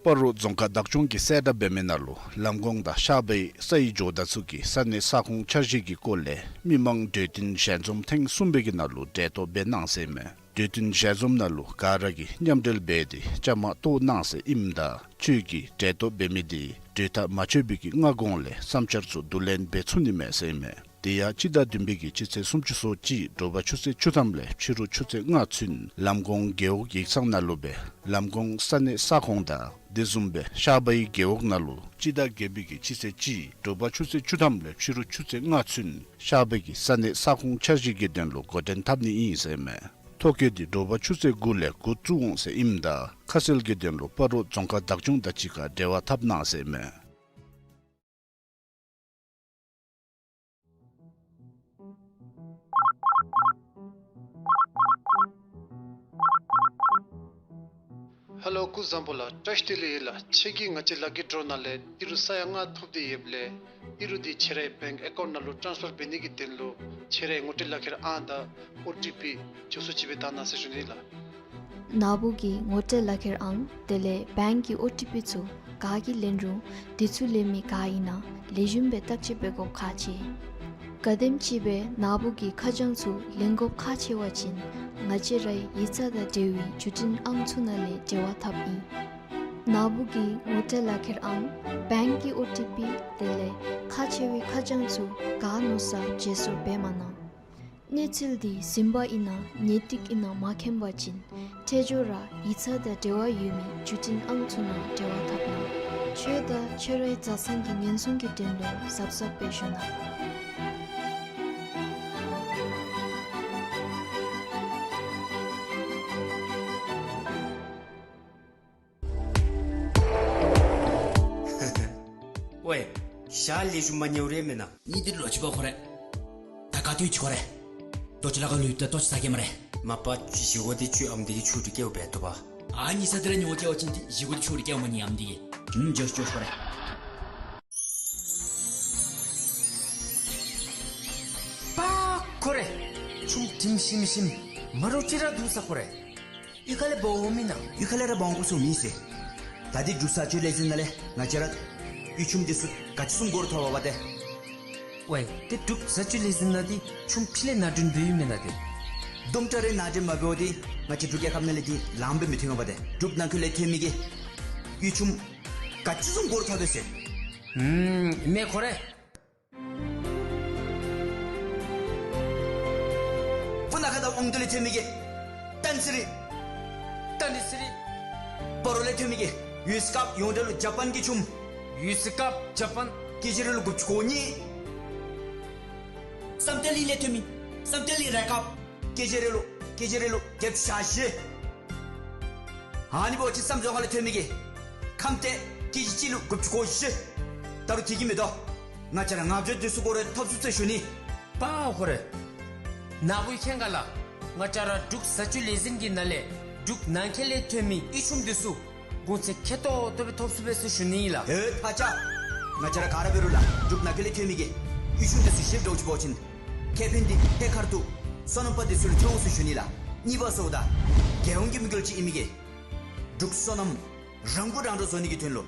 སྤ་རོ་རྫོང་ཁག་བདག་སྐྱོང་གིས་གསལ་བསྒྲགས་འབད་མི་ནང་ལུ་ལམ་གོང་དང་ཤར་པའི་སའི་ཇོ་བདག་ཚུ་གི་ས་གནས་ས་ཁོངས་འཆར་གཞི་གི་སྐོར་ལས་མི་མང་གྲོས་བསྟུན་ཞལ་འཛོམས་ཐེངས་གསུམ་པའི་གི་ནང་ལུ་གྲལ་གཏོགས་འབད་གནང་ཟེར་ཨིན་མས། གྲོས་བསྟུན་ཞལ་འཛོམས་ནང་ལུ་ག་ར་གིས་མཉམ་འབྲེལ་འབད་དེ་བཅའ་མར་གཏོགས་གནང་ཟེར་ཨིནམ་ད་ཁྱོད་ཀྱིས་གྲལ་གཏོགས་འབད་མི་འདི་གྲོས་ཐག་མ་ཆོད་པའི་གི་སྔ་གོང་ལས་བསམ་འཆར་ཚུ་བསྡུ་ལེན་འབད་ཚུགས་ནི་མས་ཟེར་ཨིན་མས། དེ་ཡང་སྤྱི་ཟླ་བདུན་པའི་གི་སྤྱི་ཚེས་སུམ་ཅུ་སོ་གཅིག་དྲོ་པ་ཆུ་ཚོད་བཅུ་ཐམ་ལས་ཕྱི་རུ་ཆུ་ཚོད་ལྔ་ཚུན་ལམ་གོང་རྒེད་འོག་ཡིག་ཚང་ནང་ལུ་སྦེ་ལམ་གོང་ས་གནས་ས་ཁོངས་དང་དེ་བཟུམ་སྦེ་ཤར་པའི་རྒེད་འོག་ནང་ལུ་སྤྱི་ཟླ་བརྒྱད་པའི་གི་སྤྱི་ཚེས་གཅིག་དྲོ་པ་ཆུ་ཚོད་བཅུ་ཐམ་ལས་ཕྱི་རུ་ཆུ་ཚོད་ལྔ་ཚུན་ཤར་པའི་གི་ས་གནས་ས་ཁོངས་འཆར་གཞི་གི་དོན་ལུ་འགོ་འདྲེན་འཐབ་ནི་ཨིན་ཟེར་ཨིན་མས། ཐོ་བཀོད་འདི་དྲོ་པ་ཆུ་ཚོད་དགུ་ལས་འགོ་བཙུགས་འོང་ཟེར་ཨིནམ་ད་ཁ་གསལ་གྱི་དོན་ལུ་སྤ་རོ་རྫོང་ཁག་བདག་སྐྱོང་དང་གཅིག་ཁར་འབྲེལ་བ་འཐབ་གནང་ཟེར་ཨིན་མས། ཧེ་ལོ་སྐུ་གཟུགས་བཟང་པོ་ལགས། བཀྲ་ཤིས་བདེ་ལེགས་ཡོད་ལགས། ཁྱེད་ཀྱིས་ང་བཅས་ལག་ཁྱེར་ཌོ་ནང་ལས་ཨི་རུ་ས་ཡ་ལྔ་ཐོབ་སྟེ་ཡོདཔ་ལས་ཨི་རུ་འདི་ཁྱེད་རའི་བེངཀ་ཨེ་ཀའུནཊ་ནང་ལུ་ཊཱནསི་ཕར་འབད་ནི་གི་དོན་ལུ་ཁྱེད་རའི་ངོ་སྤྲོད་ལག་ཁྱེར་ཨང་དང་ཨོ་ཊི་པི་མགྱོགས་སུ་ཅིག་སྦེ་བཏང་གནང་ཟེར་ཞུ་ནི་ལགས། ནཱ་བུ་གི་ངོ་སྤྲོད་ལག་ཁྱེར་ཨང་དེ་ལས་བེངཀ་གི་ཨོ་ཊི་པི་ཚུ་ག་གིས་ལེན་རུང་འདི་ཚུ་ལེན་མི་ག་ཨིན་ན་ལེགས་ཤོམ་སྦེ་བརྟག་དཔྱད་འབད་དགོཔ་ཁག་ཆེ། ག་དེམ་ཅིག་སྦེ་ནཱ་བུ་གི་ཁ་བྱང་ཚུ་ལེན་དགོཔ་ཁག་ཆེ་བ་ཅིན་ང་བཅས་རའི་ཡིག་ཚང་དང་འབྲེལ་བའི་བརྒྱུད་འཕྲིན་ཨང་ཚུ་ནང་ལས་འབྲེལ་བ་འཐབ་ཨིན། ནཱ་བུ་གི་ངོ་སྤྲོད་ལག་ཁྱེར་ཨང་བེངཀ་གི་ཨོ་ཊི་པི་དེ་ལས་ཁག་ཆེ་བའི་ཁ་བྱང་ཚུ་ག་མནོ་ས་བརྗེ་སོར་འབད་མ་གནང་། གནས་ཚུལ་འདི་ཟིན་པ་ཨིན་ན་ངེས་ཏིག་ཨིན་ན་མ་མཁྱེན་པ་ཅིན་འཕྲལ་མགྱོགས་ར་ཡིག་ཚང་དང་འབྲེལ་བ་ཡོད་མི་བརྒྱུད་འཕྲིན་ཨང་ཚུ་ནང་འབྲེལ་བ་འཐབ་གནང་། ཁྱོད་དང་ཁྱོད་རའི་བཟའ་ཚང་གི་ཉེན་སྲུང་གི་དོན་ལུ་གཟབ་གཟབ་སྦེ་བཞུགས་གནང་། ཝའེ། ཞག་ལས་ཞུ་མ་ཉེ་བ་རེ་མེན་ན། ཉིན་འདི་ལོ་གཅིག་པ་ཁོ་རེ། ད་ག་དུས་ཅིག་ཁོ་རེ། ལྟོ་ཅིག་ལ་ག་ལུས་ད་ལྟོ་ཅིག་ཟ་གེ་མ་རེ། མ་པ་བཞེས་སྒོ་འདི་ཁྱོད་ཨམ་འདི་གིས་ཆུ་འདི་བཀལཝ་འབད་བཏུབ་པ། ཨ་ནི་ས་འདི་ར་ཉོ་བཀལ་བ་ཅིན་འདི་བཞེས་སྒོ་འདི་ཆུ་འདི་བཀལཝ་མ་ཉན་ཨམ་འདི་གིས། ཨུམ་ཇོ་ཇོ་ཁོ་རེ། པ་ཁོ་རེ། ཆུམ་དྲིམ་ཞིམ་ཞིམ། མ་རུ་ཅིག་ར་འདུག་ས་ཁོ་རེ། གཡུས་ཁ་ལས་འབག་འོང་མེན་ན། གཡུས་ཁ་ལས་ར་འབག་འོང་དགོ་ཟེར་མེད་ཟེར། ད་འདི་འབྲུག་བཟའ་སྤྱོད་ལས་འཛིན་ནང་ལས་ང་བཅས་ར་གཡུས་ཆུམ་འདི་ཚུ་ག་ཅི་བཟུམ་སྒོ་རུ་ཐོབ་པ་ཏེ། ཝའི་ཏེ་འབྲུག་བཟའ་སྤྱོད་ལས་འཛིན་ནང་འདི་ཆུམ་ཕི་ལས་ནང་འདྲེན་འབད་ཡི་མེན་ན་ཏེ། དུམ་གྲ་རེ་ནང་འདྲེན་མ་འབདཝ་འདི་ང་བཅས་འབྲུག་རྒྱལ་ཁབ་ནང་ལས་འདི་ལངམ་སྦེ་མི་ཐོན་པ་ཏེ། འབྲུག་ནང་འཁོད་ལས་ཐོན་མི་གི་གཡུས་ཆུམ་ག་ཅི་བཟུམ་སྒོ་རུ་ཐོབ་པས་ཟེར། ཨུམ་མེན་ཁོ་རེ། སྤུ་ན་ཁ་དང་ཨོང་རྡུ་ལས་ཐོན་མི་གི་ཏན་སི་རི། ཏན་སི་རི། སྤ་རོ་ལས་ཐོན་མི་གི་ཡུས་ཀབ་ཡོངས་གྲགས་ལུ་ཇ་པཱན་གྱི་ཆུམ། ཡུས་ཀབ་ཇ་པཱན། ཀེ་ཇི་རེ་ལུ་དགུ་བཅུ་གོ་གཉིས། བསམ་གཏན་གླིང་ལས་ཐོན་མི་བསམ་གཏན་གླིང་རེ་ཀབ། ཀེ་ཇི་རེ་ལུ་ཀེ་ཇི་རེ་ལུ་བརྒྱད་ཅུ་གྱ་བཞི། ཨ་ནི་འབདཝ་ཅིན་བསམ་རྫོང་ཁ་ལས་ཐོན་མི་གི་ཁམས་ཏེ་ཀེ་ཇི་གཅིག་ལུ་དགུ་བཅུ་གོ་བཞི། ད་རུང་དེ་གིས་མི་དོ། ང་བཅས་ར་ལྔ་བཅུ་དེ་ཚུ་སྒོ་རུ་ཐོབ་ཚུགས་ཟེར་ཞུ་ནི། པ་ཁོ་རེ། ནཱ་བུ་མཁྱེན་ག་ལགས། ང་བཅས་ར་འབྲུག་བཟའ་སྤྱོད་ལས་འཛིན་གྱི་ནང་ལས་འབྲུག་ནང་འཁོད་ལས་ཐོན་མི་གཡུས་ཆུམ་དེ་ཚུ་གོང་ཚད་ཁེ་ཏོག་ཏོ་སྦེ་ཐོབ་ཚུགས་པས་ཟེར་ཞུ་ནི་ཨིན་ལགས། ཨེ་ཐ་ཆ། ང་བཅས་ར་ག་ར་འབད་རུང་ལགས་འབྲུག་ནང་འཁོད་ལས་ཐོན་མི་གི་གཡུས་ཆུམ་དེ་ཚུ་བཞེས་འགྱོ་ཅི་འབད་བ་ཅིན་ཁེ་ཕན་འདི་ཐད་ཀར་དུ་སོ་ནམ་པ་དེ་ཚུ་ལུ་ཐོན་འོང་ཟེར་ཞུ་ནི་ལགས། གཉིས་པ་ཟེརཝ་ད་རྒྱལ་ཡོངས་ཀྱི་དམིགས་ཡུལ་ཅིག་ཨིན་མི་གི་འབྲུག་སོ་ནམ་རང་མགོ་རང་འདྲོངས་བཟོ་ནི་གི་དོན་ལུ་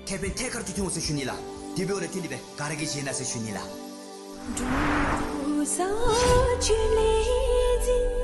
ཁེ་ཕན་ཐད་ཀར་དུ་ཐོན་འོང་ཟེར་ཞུ་ནི་ལགས། དེ་འབདཝ་ལས་བརྟེན་ཏེ་སྦེ་ག་ར་གིས་བཞེས་གནང་ཟེར་ཞུ་ནི་ལགས། འབྲུག་བཟའ་སྤྱོད་ལས་འཛིན།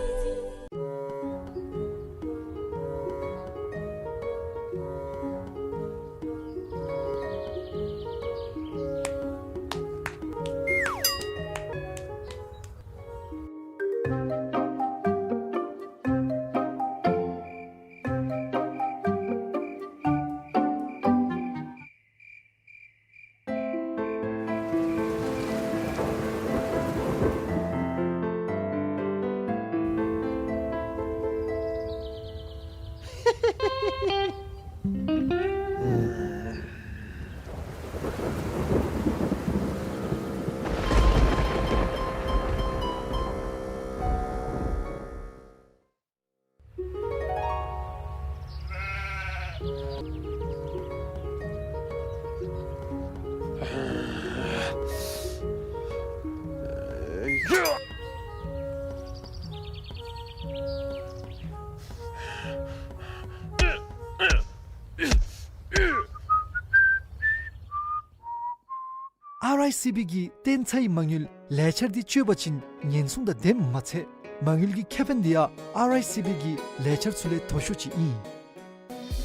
ཨར་ཨའི་སི་བི་གི་བརྟན་ཚའི་མ་དངུལ་ལས་འཆར་འདི་སྤྱོད་པ་ཅིན་ཉེན་སྲུང་དང་ལྡནམ་མ་ཚད་མ་དངུལ་གྱི་ཁེ་ཕན་འདི་ཡང་ཨར་ཨའི་སི་བི་གི་ལས་འཆར་ཚུ་ལས་མཐོ་ཤོས་ཅིག་ཨིན།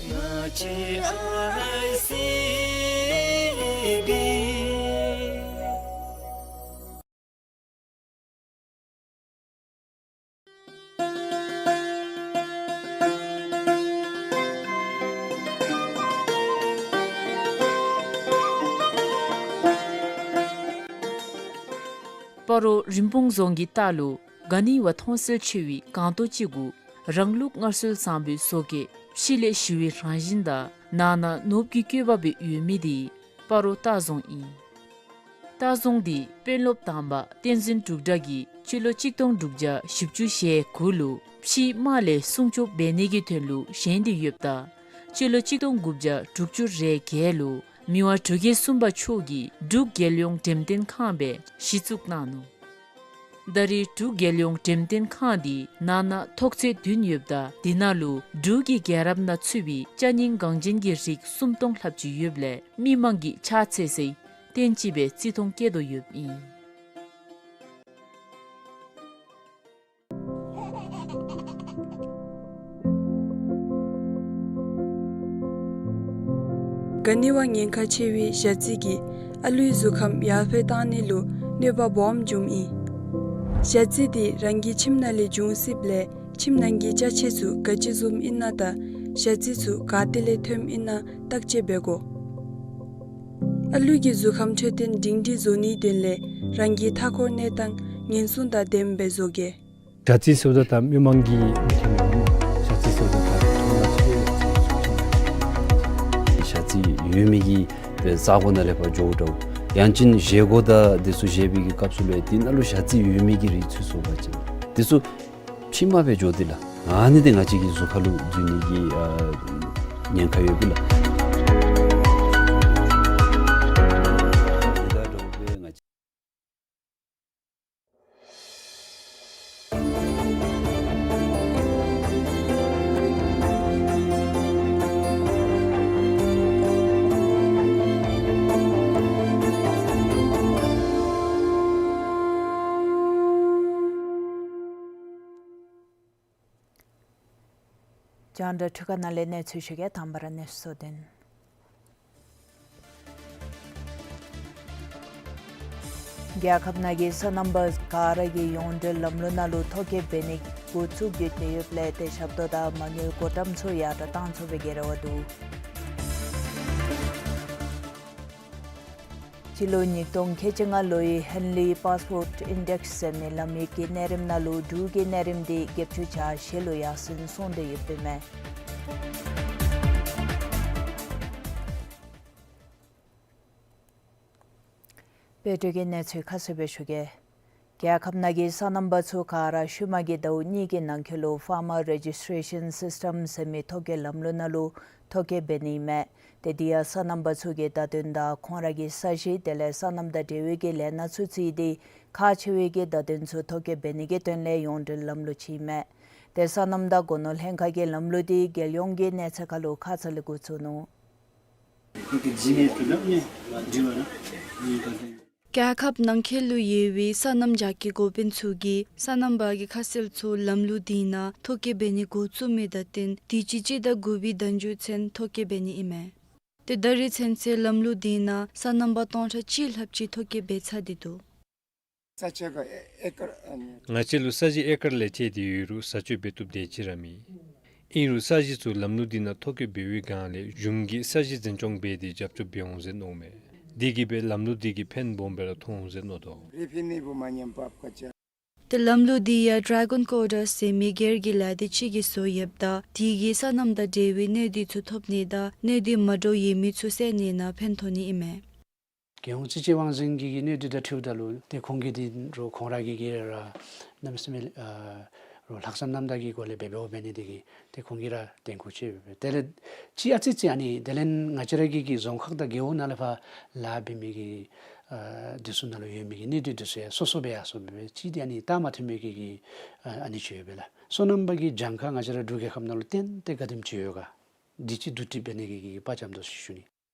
ང་བཅས་ཨར་ཨའི་སི་བི། སྤ་རོ་རིན་སྤུངས་རྫོང་གི་ལྟག་ལུ་ག་ནི་བ་མཐོང་གསལ་ཆེ་བའི་སྒང་ཏོ་ཅིག་གུ་རང་ལུགས་སྔར་སྲོལ་བཟང་པོའི་བཟོ་བཀོད་ཕྱི་ལས་ཞི་བའི་རང་བཞིན་དང་ནང་ན་ནོར་བུ་གི་བཀོད་པ་སྦེ་ཡོད་མི་འདི་སྤ་རོ་ལྟ་རྫོང་ཨིན། ལྟ་རྫོང་འདི་དཔོན་སློབ་དང་པ་བསྟན་འཛིན་འབྲུག་གྲགས་ཀྱིས་སྤྱི་ལོ་གཅིག་སྟོང་དྲུག་བརྒྱ་བཞི་བཅུ་ཞེ་དགུ་ལུ་ཕྱིའི་དམག་ལས་སྲུང་སྐྱོབ་འབད་ནི་གི་དོན་ལུ་བཞེངས་ཏེ་ཡོདཔ་ད་སྤྱི་ལོ་གཅིག་སྟོང་དགུ་བརྒྱ་དྲུག་ཅུ་རེ་བརྒྱད་ལུ་མི་དབང་འབྲུག་རྒྱལ་གསུམ་པ་མཆོག་གིས་འབྲུག་རྒྱལ་ཡོངས་འགྲེམས་སྟོན་ཁང་སྦེ་གཞི་བཙུགས་གནང་ནུག། ད་རེས་འབྲུག་རྒྱལ་ཡོངས་འགྲེམས་སྟོན་ཁང་འདི་ནང་ན་ཐོག་ཚད་བདུན་ཡོདཔ་ད་འདི་ནང་ལུ་འབྲུག་གི་རྒྱལ་རབས་ནང་ཚུད་པའི་ཅ་རྙིང་འགངས་ཅན་གྱི་རིགས་སུམ་སྟོང་ལྷགཔ་ཅིག་ཡོདཔ་ལས་མི་མང་གིས་ཕྱག་འཚལ་སའི་རྟེན་ཅིག་སྦེ་བརྩི་མཐོང་བསྐྱེད་དོ་ཡོདཔ་ཨིན། ག་ནི་བ་ཉེན་ཁ་ཆེ་བའི་ཞ་རྩི་གིས་ཨ་ལུའི་གཟུགས་ཁམས་ཡར་འཕེལ་བཏང་ནི་ལུ་གནོད་པ་སྦོམ་འབྱུངམ་ཨིན། ཞ་རྩི་འདི་རང་གི་ཁྱིམ་ནང་ལས་འབྱུང་སྲིདཔ་ལས་ཁྱིམ་ནང་གི་ཅ་ཆས་ཚུ་ག་ཅི་བཟུམ་ཨིན་ན་དང་ཞ་རྩི་ཚུ་ག་ཏེ་ལས་ཐོནམ་ཨིན་ན་བརྟག་དཔྱད་འབད་དགོ། ཨ་ལུ་གི་གཟུགས་ཁམས་འཕྲོད་བསྟེན་སྒྲིང་སྒྲིང་བཟོ་ནིའི་དོན་ལས་རང་གི་མཐའ་འཁོར་གནས་སྟངས་ཉེན་སྲུང་དང་ལྡནམ་སྦེ་བཟོ་དགོ། ཞ་རྩི་ཟེརཝ་ད་ད་མི་མང་གིས་མི་མཁྱེན་མས་སྨོ། ཞ་རྩི་ཟེརཝ་ད་ད་མཐོང་ལ་ཆེ་ཡོད། ཞ་རྩི་ཡོད་མི་གི་ས་གོ་ནང་ལས་ཕར་འགྱོཝ་འདྲཝ། ཡང་ཅིན་བཞེས་སྒོ་དང་དེ་ཚུ་བཞེས་པའི་གི་སྐབས་སུ་ལས་དེ་ནང་ལུ་ཞ་རྩི་ཡོད་མི་གི་རིགས་ཚུ་བཟོ་བ་ཅིན་དེ་ཚུ་ཕྱི་མ་སྦེ་འགྱོ་སྟེ་ལགས། ཨ་ནི་འདི་ང་བཅས་ཀྱི་གཟུགས་ཁ་ལུ་འཛུལ་ནི་གི་ཨ་ཉེན་ཁ་ཡོདཔ་ལགས། རྒྱང་བསྒྲགས་འཕྲུལ་ཁང་ནང་ལས་གནས་ཚུལ་ཞུ་གེ། དང་པ་ར་གནས་ཚུལ་གཙོ་དོན། རྒྱལ་ཁབ་ནང་གི་སོ་ནམ་པ་ག་ར་གིས་ཡོངས་འབྲེལ་ལམ་ལུགས་ནང་ལུ་ཐོ་བཀོད་འབད་ནི་འགོ་བཙུགས་དགོས་ཏེ་ཡོདཔ་ལས་ཏེ་ཞབས་ཏོག་དང་མ་དངུལ་བགོ་བཀྲམ་ཚུ་ཡར་དྲགས་བཏང་ཚུགས་པའི་གི་རེ་བ་འདུག། སྤྱི་ལོ་ཉིས་སྟོང་ཁལ་གཅིག་ལྔ་ལོའི་ཧེན་ལི་པཱསི་པོརཊ་ཨིན་ཌེགསི་ཟེར་མི་ལམ་ཡིག་གི་གནས་རིམ་ནང་ལུ་འབྲུག་གི་གནས་རིམ་འདི་བརྒྱད་ཅུ་གྱ་བཞི་ལུ་ཡར་སེང་སོང་སྟེ་ཡོདཔ་ཨིན་མས། དཔལ་འབྱོར་གྱི་གནས་ཚུལ་ཁ་གསལ་སྦེ་ཞུ་གེ། རྒྱལ་ཁབ་ནང་གི་སོ་ནམ་པ་ཚུ་ག་ར་ཤུལ་མ་གི་ཟླཝ་གཉིས་ཀྱི་ནང་འཁོད་ལུ་ཕར་མར་རེ་ཇིསི་ཊེ་ཤཱན་སིསི་ཊམ་ཟེར་མི་ཐོ་བཀོད་ལམ་ལུགས་ནང་ལུ་ཐོ་བཀོད་འབད་ནི་ཨིན་མས། ཏེ་དེ་ཡང་སོ་ནམ་པ་ཚུ་གི་བརྡ་དོན་དང་ཁོང་ར་གི་ས་གཞི་དེ་ལས་སོ་ནམ་དང་འབྲེལ་བའི་གི་ལས་སྣ་ཚུ་བརྩིས་ཏེ་ཁག་ཆེ་བའི་གི་བརྡ་དོན་ཚུ་ཐོ་བཀོད་འབད་ནི་གི་དོན་ལས་ཡོངས་འབྲེལ་ལམ་ལུགས་ཅིག་ཨིན་མས། ཏེ་སོ་ནམ་དང་སྒོ་ནོར་ལྷན་ཁག་གིས་ལམ་ལུགས་འདི་རྒྱལ་ཡོངས་ཀྱི་གནས་ཚད་ཁར་ལུ་ཁ་ཙ་ལས་འགོ་བཙུགས་ནུག། རྒྱལ་ཁབ་ནང་འཁོད་ལུ་ཡོད་པའི་སོ་ནམ་རྒྱ་སྐྱེད་འགོ་དཔོན་ཚུ་གིས་སོ་ནམ་པ་གི་ཁ་གསལ་ཚུ་ལམ་ལུགས་འདི་ནང་ཐོ་བཀོད་འབད་ནི་འགོ་བཙུགས་མི་དང་བསྟུན་དུས་ཅི་སྤྱི་ཟླ་དགུ་པའི་ཟླ་མཇུག་ཚུན་ཐོ་བཀོད་འབད་ནི་ཨིན་མས། ཏེ་ད་རེས་ཚུན་ཚོད་ལམ་ལུགས་འདི་ནང་སོ་ནམ་པ་སྟོང་ཕྲག་གཅིག་ལྷགཔ་ཅིག་ཐོ་བཀོད་འབད་ཚར་ཏེ་འདུག། ས་ཆ་ག་ཨེ་ཀར་ཨ་ནི། ང་བཅས་ལུ་ས་གཞི་ཨེ་ཀར་ལས་བཅད་དེ་ཡོད་རུང་བཟའ་སྤྱོད་འབད་བཏུབ་དེ་ཅིག་ར་མེད། ཨིན་རུང་ས་གཞི་ཚུ་ལམ་ལུགས་འདི་ནང་ཐོ་བཀོད་འབད་བའི་སྒང་ལས་གཞུང་གིས་ས་གཞི་འཛིན་སྐྱོང་འབད་དེ་རྒྱབ་སྐྱོར་འབད་འོང་ཟེར་མནོཝ་མས། དེ་གིས་སྦེ་ལམ་ལུགས་འདི་གིས་ཕན་སྦོམ་སྦེ་ར་ཐོགས་འོང་ཟེར་མནོ་དོ། རེ་ཕན་ནི་བུ་མ་ཉམས་པ་ཀ་ཅ། ཏེ་ལམ་ལུགས་འདི་ཡང་ཌེ་གཱོན་ཀོ་རི་ཌོར་ཟེར་མི་སྒེར་གྱི་ལས་སྡེ་ཅིག་གིས་བཟོ་ཡོདཔ་ད་དེ་གིས་སོ་ནམ་དང་འབྲེལ་བའི་གནོད་འདི་ཚུ་ཐོབ་ནི་དང་གནོད་འདི་མ་འདྲཝ་ཡོད་མི་ཚུ་བསལ་ནི་ནང་ཕན་ཐོགས་ནི་ཨིན་མས། རྒྱལ་ཡོངས་རྩིས་དཔྱད་དབང་འཛིན་གྱི་གནོད་འདི་དང་འཁྲིལཝ་ད་ལུ་ཏེ་ཁོང་གིས་འདི་རུ་ཁོང་ར་གི་གི་ར་གནམ་མེད་ས་མེད་ཨ་རུ་ལྷག་བསམ་རྣམ་དག་གི་སྒོ་ལས་འབད་འབདཝ་འབད་ནི་དེ་གིས་ཏེ་ཁོང་གིས་ར་དྲན་སྐུལ་ཅིག་འབད་འབད། དེ་ལས་ཅིག་ཨ་ཙི་ཅིག་ཨ་ནི་དེ་ལས་ང་བཅས་ར་གི་གི་རྫོང་ཁག་དང་རྒེད་འོག་ནང་ལས་ཕར་ལཱ་འབད་མི་གི་ཨ་འདི་ཚུ་ནང་ལུ་ཡོད་མི་གི་གནོད་འདི་འདི་ཚུ་ཡང་སོ་སོ་སྦེ་ཡར་སོང་འབད་འབད་ཅིག་འདི་ཨ་ནི་ད་མ་མཐུན་མི་གི་གི་ཨ་ཨ་ནི་ཅིག་ཡོད་པས་ལགས། སོ་ནམ་པ་གི་གྱངས་ཁ་ང་བཅས་ར་འབྲུག་རྒྱལ་ཁབ་ནང་ལུ་ཏན་ཏན་ག་དེམ་ཅིག་ཡོད་ག་འདི་ཅིག་བསྡུ་སྒྲིག་འབད་ནི་གི་གི་དཔའ་བཅམ་དོ་ཟེར་ཞུ་ནི།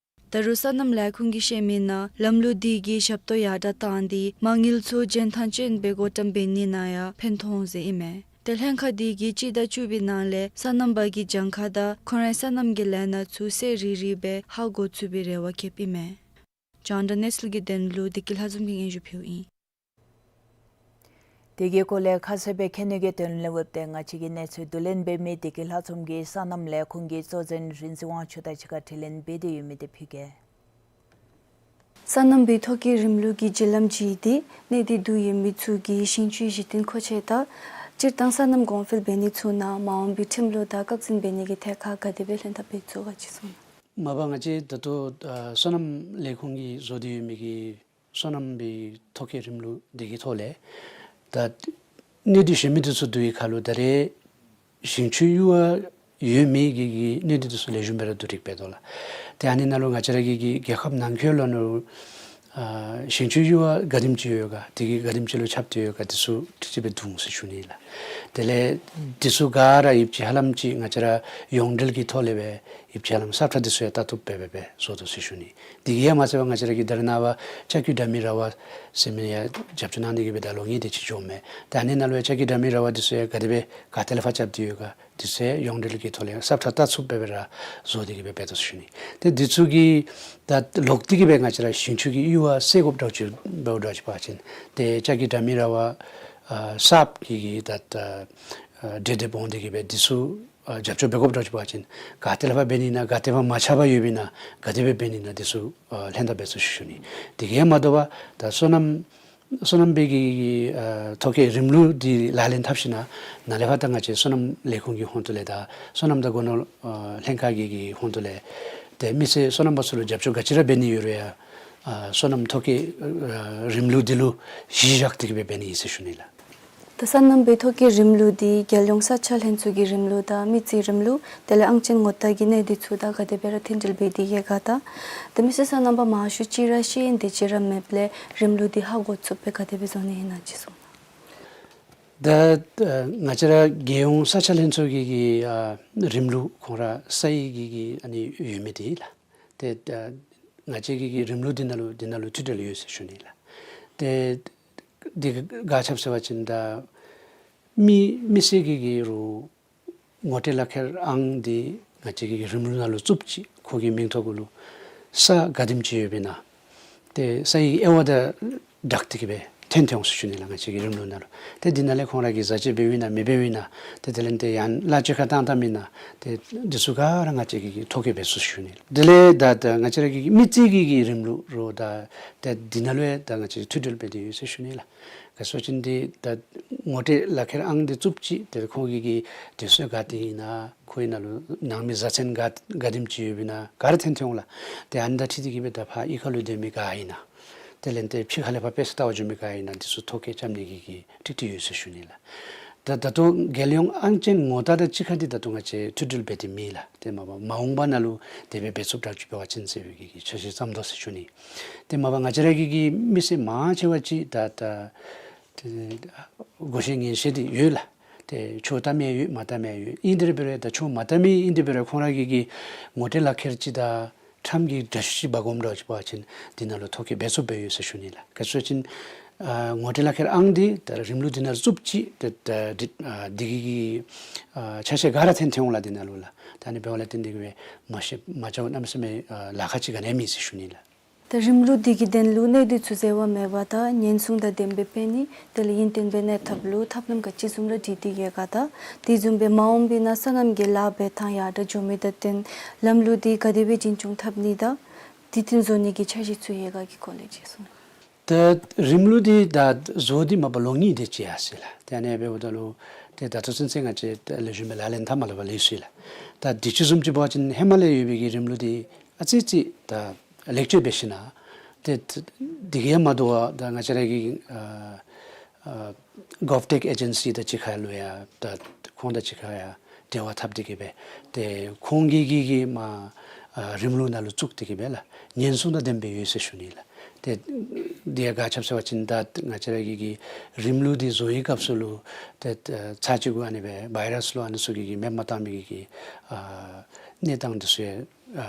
ད་རུང་སོ་ནམ་ལས་ཁུངས་ཀྱིས་བཤད་མི་ནང་ལམ་ལུགས་འདི་གིས་ཞབས་ཏོག་ཡར་དྲགས་བཏང་སྟེ་མ་དངུལ་ཚུ་འཇོན་ཐང་ཅན་སྦེ་བགོ་བཀྲམ་འབད་ནི་ནང་ཡང་ཕན་ཐོགས་འོང་ཟེར་ཨིན་མས། ཏེ་ལྷན་ཁག་འདི་གིས་སྤྱི་ཟླ་བཅུ་པའི་ནང་ལས་སོ་ནམ་པ་གི་གྱངས་ཁ་དང་ཁོང་རའི་སོ་ནམ་གྱི་ལས་སྣ་ཚུ་ཚར་རེ་རེ་སྦེ་ཧ་གོ་ཚུགས་པའི་རེ་བ་བསྐྱེདཔ་ཨིན་མས། རྒྱང་བསྒྲགས་གནས་ཚུལ་གྱི་དོན་ལུ་བདེ་སྐྱིད་ལྷ་འཛོམས་ཀྱིས་སྙན་ཞུ་ཕུལཝ་ཨིན། དེ་གི་སྐོར་ལས་ཁ་གསལ་སྦེ་མཁྱེན་ནི་གི་དོན་ལས་འབདཝ་ད་ང་བཅས་ཀྱི་གནས་ཚུལ་བསྡུ་ལེན་འབད་མི་བདེ་སྐྱིད་ལྷ་འཛོམས་ཀྱིས་སོ་ནམ་ལས་ཁུངས་ཀྱི་གཙོ་འཛིན་རིག་འཛིན་དབང་ཕྱུག་དང་གཅིག་ཁར་དྲི་ལན་འབད་དེ་ཡོད་མི་དེ་ཕུལ་གེ། སོ་ནམ་པའི་ཐོ་བཀོད་རིམ་ལུགས་ཀྱི་བརྒྱུད་ལམ་བརྒྱུད་དེ་གནོད་འདི་དུས་ཡོད་མི་ཚུ་གི་ཞིང་ཆུའི་གཞི་རྟེན་མཁོ་ཆས་དང་སྤྱིར་བཏང་སོ་ནམ་གོང་འཕེལ་འབད་ནི་ཚུ་ནང་མ་འོངས་པའི་ཁྲིམས་ལུགས་དང་བཀག་འཛིན་འབད་ནི་གི་ཐད་ཁར་ག་དེ་སྦེ་ལྷན་ཐབས་འབད་ཚུགས་ག་ཅིག་གསུང་གནང་། མ་པ་ང་བཅས་ད་ལྟོ་ཨ་སོ་ནམ་ལས་ཁུངས་ཀྱིས་བཟོ་སྟེ་ཡོད་མི་གི་སོ་ནམ་པའི་ཐོ་བཀོད་རིམ་ལུགས་འདི་གི་ཐོག་ལས་ད་གནོད་འདི་གཞན་མི་འདི་ཚུ་བསྡུ་བའི་ཁར་ལུ་ད་རེས་ཞིང་ཆུའི་ཡུར་བ་ཡོད་མི་གི་གི་གནོད་འདི་འདི་ཚུ་ལེགས་ཤོམ་སྦེ་ར་བསྡུ་སྒྲིག་འབད་དོ་ལགས། ཏེ་ཨ་ནི་ནང་ལུ་ང་བཅས་ར་གི་གི་རྒྱལ་ཁབ་ནང་འཁོད་ལུ་ནོ་ཨ་ཞིང་ཆུའི་ཡུར་བ་ག་དེམ་ཅིག་ཡོད་ག་དེ་གིས་ག་དེམ་ཅིག་ལུ་ཁྱབ་སྟེ་ཡོད་ག་འདི་ཚུ་ཁྲིག་ཁྲི་སྦེ་བསྡུ་འོང་ཟེར་ཞུ་ནི་ལགས། དེ་ལས་འདི་ཚུ་ག་ར་ཡིབ་ཅི་ཧ་ལམ་ཅིག་ང་བཅས་ར་ཡོངས་འབྲེལ་གྱི་ཐོག་ལས་སྦེ་ཡིབ་ཅི་ཧ་ལམ་ས་ཁྲ་འདི་ཚུ་ཡང་ལྟ་བཏུབ་སྦེ་སྦེ་སྦེ་བཟོ་དོ་ཟེར་ཞུ་ནི། དེ་གིས་ཡང་མ་ཚད་པར་ང་བཅས་ར་གི་ད་རེས་ནངས་པ་ལྕགས་ཀྱུ་འདྲ་མི་ར་བ་ཟེར་མི་ཡང་རྒྱབ་སྐྱོར་གནང་ནི་གི་སྦེ་ད་ལོ་ངེས་དེ་ཅིག་འགྱོཝ་མས། ད་ཨ་ནི་ནང་ལུ་ཡང་ལྕགས་ཀྱུ་འདྲ་མི་ར་བ་འདི་ཚུ་ཡང་ག་དེ་སྦེ་ག་ཏེ་ལས་ཕར་རྐྱབ་སྟེ་ཡོད་ག་འདི་ཚུ་ཡང་ཡོངས་འབྲེལ་གྱི་ཐོག་ལས་ས་ཁྲ་ལྟ་ཚུགསཔ་སྦེ་སྦེ་ར་བཟོ་སྟེ་གི་སྦེ་འབད་དོ་ཟེར་ཞུ་ནི། ཏེ་འདི་ཚུ་གི་ད་ལོག་སྟེ་གི་སྦེ་ང་བཅས་ར་ཞིང་ཆུ་གི་ཡུར་བ་སེལ་དགོཔ་འདྲཝ་ཅིག་འབདཝ་འདྲཝ་ཅིག་འབད་བ་ཅིན་ཏེ་ལྕགས་ཀྱུ་འདྲ་མི་ར་བ་ཨ་གསརཔ་གི་གི་ད་ད་ཨ་འདྲེས་འདྲེསཔ་འོང་སྟེ་གི་སྦེ་འདི་ཚུ་ཨ་རྒྱབ་སྐྱོར་འབད་དགོཔ་འདྲཝ་ཅིག་འབད་བ་ཅིན་ག་ཏེ་ལས་ཕར་འབད་ནི་ན་ག་ཏེ་ཕར་མ་ཁྱབ་པར་ཡོདཔ་ཨིན་ན་ག་དེ་སྦེ་འབད་ནི་ན་འདི་ཚུ་ཨ་ལྷན་ཐབས་འབད་ཚུགས་ཟེར་ཞུ་ནི། དེ་གིས་མ་དོ་བར་ད་སོ་ནམ་སོ་ནམ་པའི་གི་ཨ་ཐོ་བཀོད་རིམ་ལུགས་འདི་ལག་ལེན་འཐབ་ཞིན་ན་ནཱ་ལས་ཕར་ད་ང་བཅས་སོ་ནམ་ལས་ཁུངས་ཀྱི་ཧོངས་ཏོ་ལས་དང་སོ་ནམ་དང་སྒོ་ནོར་ཨ་ལྷན་ཁག་གི་གི་ཧོངས་ཏོ་ལས་ཏེ་མི་སེར་སོ་ནམ་པ་ཚུ་ལུ་རྒྱབ་སྐྱོར་ག་ཅི་ར་འབད་ནི་ཡོད་རུང་ཡང་ཨ་སོ་ནམ་ཐོ་བཀོད་ཨ་རིམ་ལུགས་འདི་ལུ་གཞི་བཞག་སྟེ་གི་སྦེ་འབད་ནི་ཨིན་ཟེར་ཞུ་ནི་ལགས། ད་སོ་ནམ་པའི་ཐོ་བཀོད་རིམ་ལུགས་འདི་རྒྱལ་ཡོངས་ས་ཆ་ལྷན་ཚོགས་ཀྱི་རིམ་ལུགས་དང་མི་རྩིས་རིམ་ལུགས་དེ་ལས་ཨང་ཅན་ངོ་རྟགས་ཀྱི་གནས་འདི་ཚུ་དང་ག་དེ་སྦེ་ར་མཐུན་སྒྲིལ་འབད་དེ་ཡོད་ག་དང་ཏེ་མི་སེར་སོ་ནམ་པ་མང་ཤོས་ཅིག་ར་ཤེས་ཡོན་དེ་ཅིག་ར་མེདཔ་ལས་རིམ་ལུགས་འདི་ཧ་གོ་ཚུགསཔ་སྦེ་ག་དེ་སྦེ་བཟོ་ནི་ཨིན་ན་ཅིག་གསུང་གནང་། ད་ཨ་ང་བཅས་ར་རྒྱལ་ཡོངས་ས་ཆ་ལྷན་ཚོགས་ཀྱི་གི་ཨ་རིམ་ལུགས་ཁོང་ར་སའི་གི་གི་ཨ་ནི་ཡོད་མི་དེ་ལགས། ཏེ་ཨ་ང་བཅས་ཀྱི་གི་རིམ་ལུགས་འདི་ནང་ལུ་འདི་ནང་ལུ་མཐུན་སྒྲིལ་ཡོད་ཟེར་ཞུ་ནི་ལགས། ཏེ་འདི་ག་ཅི་སྦེ་ཟེར་བ་ཅིན་ད་མི་མི་སེར་གྱི་གི་རུང་ ངོ་སྤྲོད་ལག་ཁྱེར་ཨང་འདི་ང་བཅས་ཀྱི་རིམ་ལུགས་ནང་ལུ་བཙུགསཔ་ཅིག་ཁོ་གི་མིང་ཐོག་གུ་ལུ་ས་ག་དེམ་ཅིག་ཡོདཔ་ཨིན་ན། ཏེ་སའི་དབྱེ་བ་དང་སྦྲགས་ཏེ་གི་སྦེ་འཐོན་འཐོན་འོང་ཟེར་ཞུ་ནི་ལགས། ང་བཅས་ཀྱི་རིམ་ལུགས་ནང་ལུ། ཏེ་འདི་ནང་ལས་ཁོང་ར་གིས་བཟའ་བཅའ་འབདཝ་ཨིན་ན་མི་འབདཝ་ཨིན་ན། ཏེ་དེ་ལས་ཏེ་ཡང་གླ་བཅོལ་ཁར་བཏང་བཏངམ་ཨིན་ན། ཏེ་འདི་ཚུ་ག་ར་ང་བཅས་ཀྱིས་ཐོ་བཀོད་འབད་ཚུགས་ཟེར་ཞུ་ནི་ལགས། དེ་ལས་ད་ད་ང་བཅས་ར་གི་མི་རྩིས་ཀྱི་གི་རིམ་ལུགས་རོགས་ད་ཏེ་འདི་ནང་ལུ་ཡང་ད་ང་བཅས་མཐུད་སྒྲིལ་འབད་དེ་ཡོད་ཟེར་ཞུ་ནི་ལགས། ག་ཅི་སྨོ་ཟེར་བ་ཅིན་འདི་ད་ངོ་སྤྲོད་ལག་ཁྱེར་ཨང་འདི་བཙུགསཔ་ཅིག་ཏེ་ཁོང་གི་གི་དུས་ཚོད་ག་ཏེ་ཨིན་ན། ཁོའི་ནང་ལུ་ནང་མི་བཟའ་ཚང་ག་ག་དེམ་ཅིག་ཡོདཔ་ཨིན་ན། ག་ར་འཐོན་འཐོན་འོང་ལགས། ཏེ་ཨ་ནི་དང་འཁྲིལ་ཏེ་གི་སྦེ་ད་ཕར་གཡུས་ཁ་ལུ་སྡོད་མི་ག་ཨིན་ན། དེ་ལས་ཏེ་ཕྱི་ཁ་ལས་ཕར་དཔེ་ཚོང་བལྟ་བར་འགྱོ་མི་ག་ཨིན་ན། འདི་ཚུ་ཐོ་བཀོད་རྐྱབ་ནི་གི་གི་ཀྲིག་ཀྲི་ཡོད་ཟེར་ཞུ་ནི་ལགས། ད་ད་ལྟོ་རྒྱལ་ཡོངས་ཨང་ཅན་ངོ་རྟགས་དང་གཅིག་ཁར་འདི་ད་ལྟོ་ང་བཅས་མཐུད་སྒྲིལ་འབད་དེ་མེད་ལགས། ཏེ་མ་པ་མ་འོངས་པ་ནང་ལུ་དེ་སྦེ་འབད་ཚུགསཔ་དྲག་ཅིག་འབད་བ་ཅིན་ཟེར་བའི་གི་གི་འཆར་གཞི་བརྩམ་དོ་ཟེར་ཞུ་ནི། ཏེ་མ་པ་ང་བཅས་ར་གི་གི་མི་སེར་མང་ཆེ་བ་ཅིག་ད་ད་ཏེ་བགོ་བཤའ་ངན་བཤད་འདི་ཡོད་ལགས། ཏེ་ཆོས་བལྟ་མི་ཡོད། མ་བལྟ་མི་ཡོད། ཨིན་དེ་འབད་རུང་ད་ཆོས་མ་བལྟ་མི་ཨིན་དེ་འབད་རུང་ཁོང་ར་གི་གི་ངོ་སྤྲོད་ལག་ཁྱེར་ཅིག་དང་ཁྲམ་གྱི་འདྲ་བཤུས་ཅིག་འབག་འོངམ་འདྲཝ་ཅིག་འབད་བ་ཅིན་འདི་ནང་ལུ་ཐོ་བཀོད་འབད་ཚུགསཔ་སྦེ་ཡོད་ཟེར་ཞུ་ནི་ལགས། ག་ཅི་སྨོ་ཟེར་བ་ཅིན་ཨ་ངོ་སྤྲོད་ལག་ཁྱེར་ཨང་འདི་ད་རིམ་ལུགས་འདི་ནང་བཙུགསཔ་ཅིག་ཏེ་ད་འདི་ཨ་འདི་གི་གི་ཨ་ཆ་ཤས་ག་ར་འཐོན་འཐོན་འོང་ལགས་འདི་ནང་ལུ་ལགས། ད་ཨ་ནི་འབདཝ་ལས་བརྟེན་ཏེ་གི་སྦེ་མ་ཤེས་མ་བྱང་གནམ་མེད་ས་མེད་ཨ་ལཱ་ཁག་ཅིག་ག་ནི་ཡང་མེད་ཟེར་ཞུ་ནི་ལགས། ད་རིམ་ལུགས་འདི་གི་དོན་ལུ་གནད་དོན་ཚུ་འཛོལ་བ་མེད་པ་དང་ཉེན་སྲུང་དང་ལྡནམ་སྦེ་འབད་ནི། དེ་ལས་ཡུན་བརྟན་པའི་གནས་ཐབས་ལུ་ཐབས་ལམ་ག་ཅི་བཟུམ་ར་སྒྲིག་སྟེ་ཡོད་ག། ད་དེ་བཟུམ་སྦེ་མ་འོངས་པའི་ནང་སོ་ནམ་གྱི་ལཱ་འབད་ཐངས་ཡར་དྲག་འགྱོ་མི་དང་བསྟུན་ལམ་ལུགས་འདི་ག་དེ་སྦེ་རྒྱུན་སྐྱོང་འཐབ་ནི་དང་དེ་བསྟུན་བཟོ་ནི་གི་འཆར་གཞི་ཚུ་ཡོད་ག་གི་སྐོར་ལས་ཅིག་གསུང་གནང་། ད་རིམ་ལུགས་འདི་ད་བཟོ་སྟེ་མ་པ་ལོ་གཉིས་དེ་ཅིག་ཡར་སོ་ཡི་ལགས། ཏེ་ཨ་ནི་འབདཝ་ད་ལུ་ཏེ་ད་ལྟོ་ཚུན་ཚོད་ང་བཅས་ད་ལེགས་ཤོམ་སྦེ་ལག་ལེན་འཐབ་མ་ལོ་པ་ལེགས་སོ་ཡི་ལགས། ད་དུས་ཅི་བཟུམ་ཅིག་འབད་བ་ཅིན་ཧེ་མ་ལས་ཡོད་པའི་གི་རིམ་ལུགས་འདི་ཨ་ཙི་ཙི་ད་ལེགས་བཅོས་འབད་ཞིན་ན་ཏེ་འདི་གིས་ཡང་མ་དོ་བར་ད་ང་བཅས་ར་གི་ཨ་ཨ་གོབ་ཊེཀ་ཨེ་ཇེན་སི་དང་གཅིག་ཁར་ལུ་ཡང་ད་ཁོང་དང་གཅིག་ཁར་ཡང་འབྲེལ་བ་འཐབ་སྟེ་གི་སྦེ་ཏེ་ཁོང་གིས་གིས་གིས་མ་ཨ་རིམ་ལུགས་ནང་ལུ་བཙུགས་ཏེ་གི་སྦེ་ལགས་ཉེན་སྲུང་དང་ལྡནམ་སྦེ་ཡོད་ཟེར་ཞུ་ནི་ལགས། ཏེ་འདི་ཡང་ག་ཅི་སྨོ་ཟེར་བ་ཅིན་ད་ང་བཅས་ར་གི་གི་རིམ་ལུགས་འདི་བཟོ་བའི་སྐབས་སུ་ལུ་ཏེ་ཚར་གཅིག་གུ་ཨ་ནི་སྦེ་བའི་རཱསི་ལོ་ཨ་ནི་ཚུ་གིས་གིས་མེདཔ་མ་བཏང་མི་གི་གི་ཨ་གནས་སྟངས་འདི་ཚུ་ཡང་ཨ་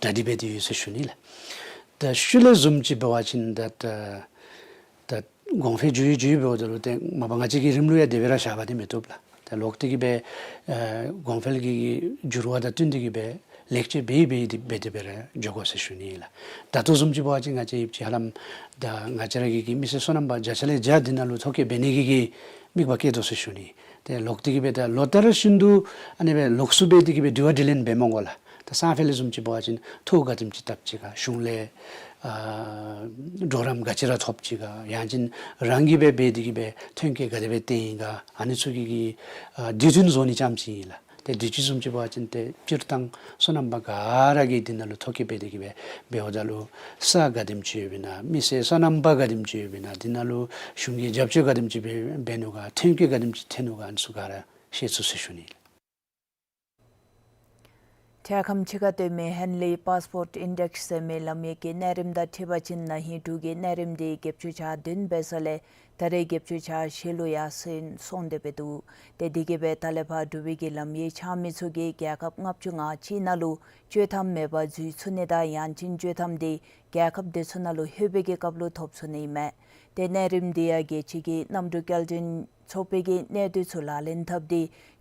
གྲ་སྒྲིག་འབད་དེ་ཡོད་ཟེར་ཞུ་ནི་ལགས། ད་ཤུལ་ལས་བཟུམ་ཅིག་འབད་བ་ཅིན་ད་ད་ད་གོང་འཕེལ་འགྱོ་ཡི་འགྱོ་ཡི་འབདཝ་ད་ལུ་ཏེ་མ་པ་ང་བཅས་ཀྱི་རིམ་ལུགས་ཡང་དེ་སྦེ་ར་བཞག་པ་འདི་མི་བཏུབ་ལགས། ད་ལོག་སྟེ་གི་སྦེ་ཨ་གོང་འཕེལ་གྱི་འགྱུར་བ་དང་བསྟུན་ཏེ་གི་སྦེ་ལེགས་བཅོས་འབད་འབད་དེ་འབད་དེ་སྦེ་ར་འགྱོ་དགོ་ཟེར་ཞུ་ནི་ལགས། ད་ལྟོ་བཟུམ་ཅིག་འབད་བ་ཅིན་ང་བཅས་ཡུདཔ་ཅིག་ཧ་ལམ་ད་ང་བཅས་ར་གི་གི་མི་སེར་སོ་ནམ་པ་བརྒྱ་ཆ་ལས་བརྒྱ་འདི་ནང་ལུ་ཐོ་བཀོད་འབད་ནི་གི་གི་དམིགས་པ་བསྐྱེད་དོ་ཟེར་ཞུ་ནི། ཏེ་ལོག་སྟེ་གི་སྦེ་ད་ལོ་ལྟར་བཞིན་དུ་ཨ་ནི་སྦེ་ལོགས་སུ་འབད་དེ་གི་སྦེ་དྲི་བ་དྲིས་ལན་འབད་མི་དགོ་ལགས། ད་སང་ཕོད་ལས་བཟུམ་ཅིག་འབད་བ་ཅིན་ཐོ་ག་དེམ་ཅིག་བཏབ་ཅི་ག། གཞུང་ལས་ཨ་གྲོགས་རམ་ག་ཅི་ར་ཐོབ་ཅི་ག། ཡང་ཅིན་རང་གིས་སྦེ་འབད་དེ་གི་སྦེ་ཐོན་སྐྱེད་ག་དེ་སྦེ་བཏོན་ཡི་ག། ཨ་ནི་ཚུ་གི་གི་ཨ་དུས་མཐུན་བཟོ་ནི་ཙམ་ཅིག་ཨིན་ལགས། ཏེ་དུས་ཅི་བཟུམ་ཅིག་འབད་བ་ཅིན་ཏེ་སྤྱིར་བཏང་སོ་ནམ་པ་ག་ར་གིས་འདི་ནང་ལུ་ཐོ་བཀོད་འབད་དེ་གི་སྦེ་འབདཝ་ད་ལུ་ས་ག་དེམ་ཅིག་ཡོདཔ་ཨིན་ན། མི་སེར་སོ་ནམ་པ་ག་དེམ་ཅིག་ཡོདཔ་ཨིན་ན། འདི་ནང་ལུ་གཞུང་གིས་རྒྱབ་སྐྱོར་ག་དེམ་ཅིག་འབད་འབད་ནུག་ག། ཐོན་སྐྱེད་ག་དེམ་ཅིག་ཐོན་ནུག་ག། ཨ་ནི་ཚུ་ག་ར་ཤེས་ཚུགས་ཟེར་ཞུ་ནི། འཕྲལ་ཁམས་ཕྱི་ཁར་སྡོད་མི་ཧེན་ལི་པཱསི་པོརཊ་ཨིན་ཌེགསི་ཟེར་མི་ལམ་ཡིག་གི་གནས་རིམ་དང་འཁྲིལ་བ་ཅིན་ན་ཧིང་འབྲུག་གི་གནས་རིམ་འདི་བརྒྱད་ཅུ་གྱ་བདུན་འབད་ས་ལས་ད་རེས་བརྒྱད་ཅུ་གྱ་བཞི་ལུ་ཡར་སོང་སོང་སྟེ་འབད་འདུག། ཏེ་འདི་གིས་སྦེ་ད་ལས་ཕར་འབྲུག་པའི་གི་ལམ་ཡིག་འཆང་མི་ཚུ་གིས་རྒྱལ་ཁབ་ལྔ་བཅུ་ང་གཅིག་ནང་ལུ་བཅའ་མར་མེད་པར་འཛུལ་ཚུགས་ནི་དང་ཡང་ཅིན་བཅའ་མར་འདི་རྒྱལ་ཁབ་དེ་ཚུ་ནང་ལུ་ལྷོད་པའི་གི་སྐབས་ལུ་ཐོབ་ཚུགས་ནི་ཨིན་མས། ཏེ་གནས་རིམ་འདི་ཡང་རྒྱལ་སྤྱི་གི་གནམ་གྲུ་སྐྱེལ་འདྲེན་ཚོགས་པའི་གི་གནས་སྡུད་ཚུ་ལག་ལེན་འཐབ་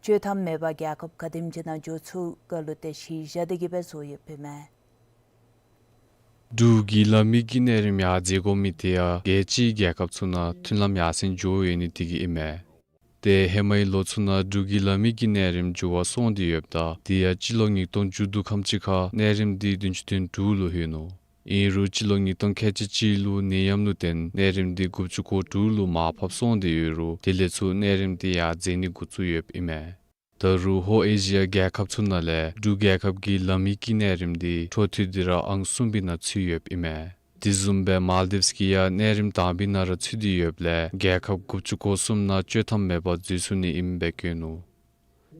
སྟེ་བཅའ་མར་མེད་པར་རྒྱལ་ཁབ་ག་དེམ་ཅིག་ནང་འགྱོ་ཚུགས་ག་ལུ་ཏེ་གཞི་བཞག་སྟེ་གི་སྦེ་བཟོ་ཡོདཔ་ཨིན་མས། འབྲུག་གི་ལམ་ཡིག་གི་གནས་རིམ་ཡར་འཛེག་དགོ་མི་འདི་ཡང་རྒྱལ་སྤྱིའི་རྒྱལ་ཁབ་ཚུ་ནང་མཐུན་ལམ་ཡར་སེང་འགྱོ་ཡོད་ནི་འདི་གིས་ཨིན་མས། ཏེ་ཧེ་མའི་ལོ་ཚུ་ནང་འབྲུག་གི་ལམ་ཡིག་གི་གནས་རིམ་མཇུག་བར་སོང་སྟེ་ཡོདཔ་ད་དེ་ཡང་སྤྱི་ལོ་ཉིས་སྟོང་བཅུ་དྲུག་ཁམས་ཅིག་ཁར་གནས་རིམ་འདི་བདུན་ཅུ་དོན་དྲུག་ལུ་ལྷོད་ནུག། ཨིན་རུང་སྤྱི་ལོ་ཉིས་སྟོང་ཁལ་གཅིག་གཅིག་ལུ་ནད་ཡམས་ལུ་བརྟེན་གནས་རིམ་འདི་དགུ་བཅུ་གོ་དྲུག་ལུ་མར་ཕབ་སོང་སྟེ་ཡོད་རུང་དེ་ལས་ཚུར་གནས་རིམ་འདི་ཡར་འཛེག་ནི་འགོ་བཙུགས་ཡོདཔ་ཨིན་མས། ད་རུང་ཧོར་ཨེ་ཤི་ཡ་རྒྱལ་ཁབ་ཚུ་ནང་ལས་འབྲུག་རྒྱལ་ཁབ་ཀྱི་ལམ་ཡིག་གི་གནས་རིམ་འདི་འཕྲོ་མཐུད་དེ་ར་ཨང་གསུམ་པའི་ནང་ཚུད་ཡོདཔ་ཨིན་མས། དེ་བཟུམ་སྦེ་མཱལ་ཌིབས་ཀྱིས་ཡང་གནས་རིམ་དང་པའི་ནང་ར་ཚུད་དེ་ཡོདཔ་ལས་རྒྱལ་ཁབ་དགུ་བཅུ་གོ་གསུམ་ནང་བཅའ་མར་མེད་པར་འཛུལ་ཚུགས་ནི་ཨིནམ་སྦེ་བཀོད་ནུག།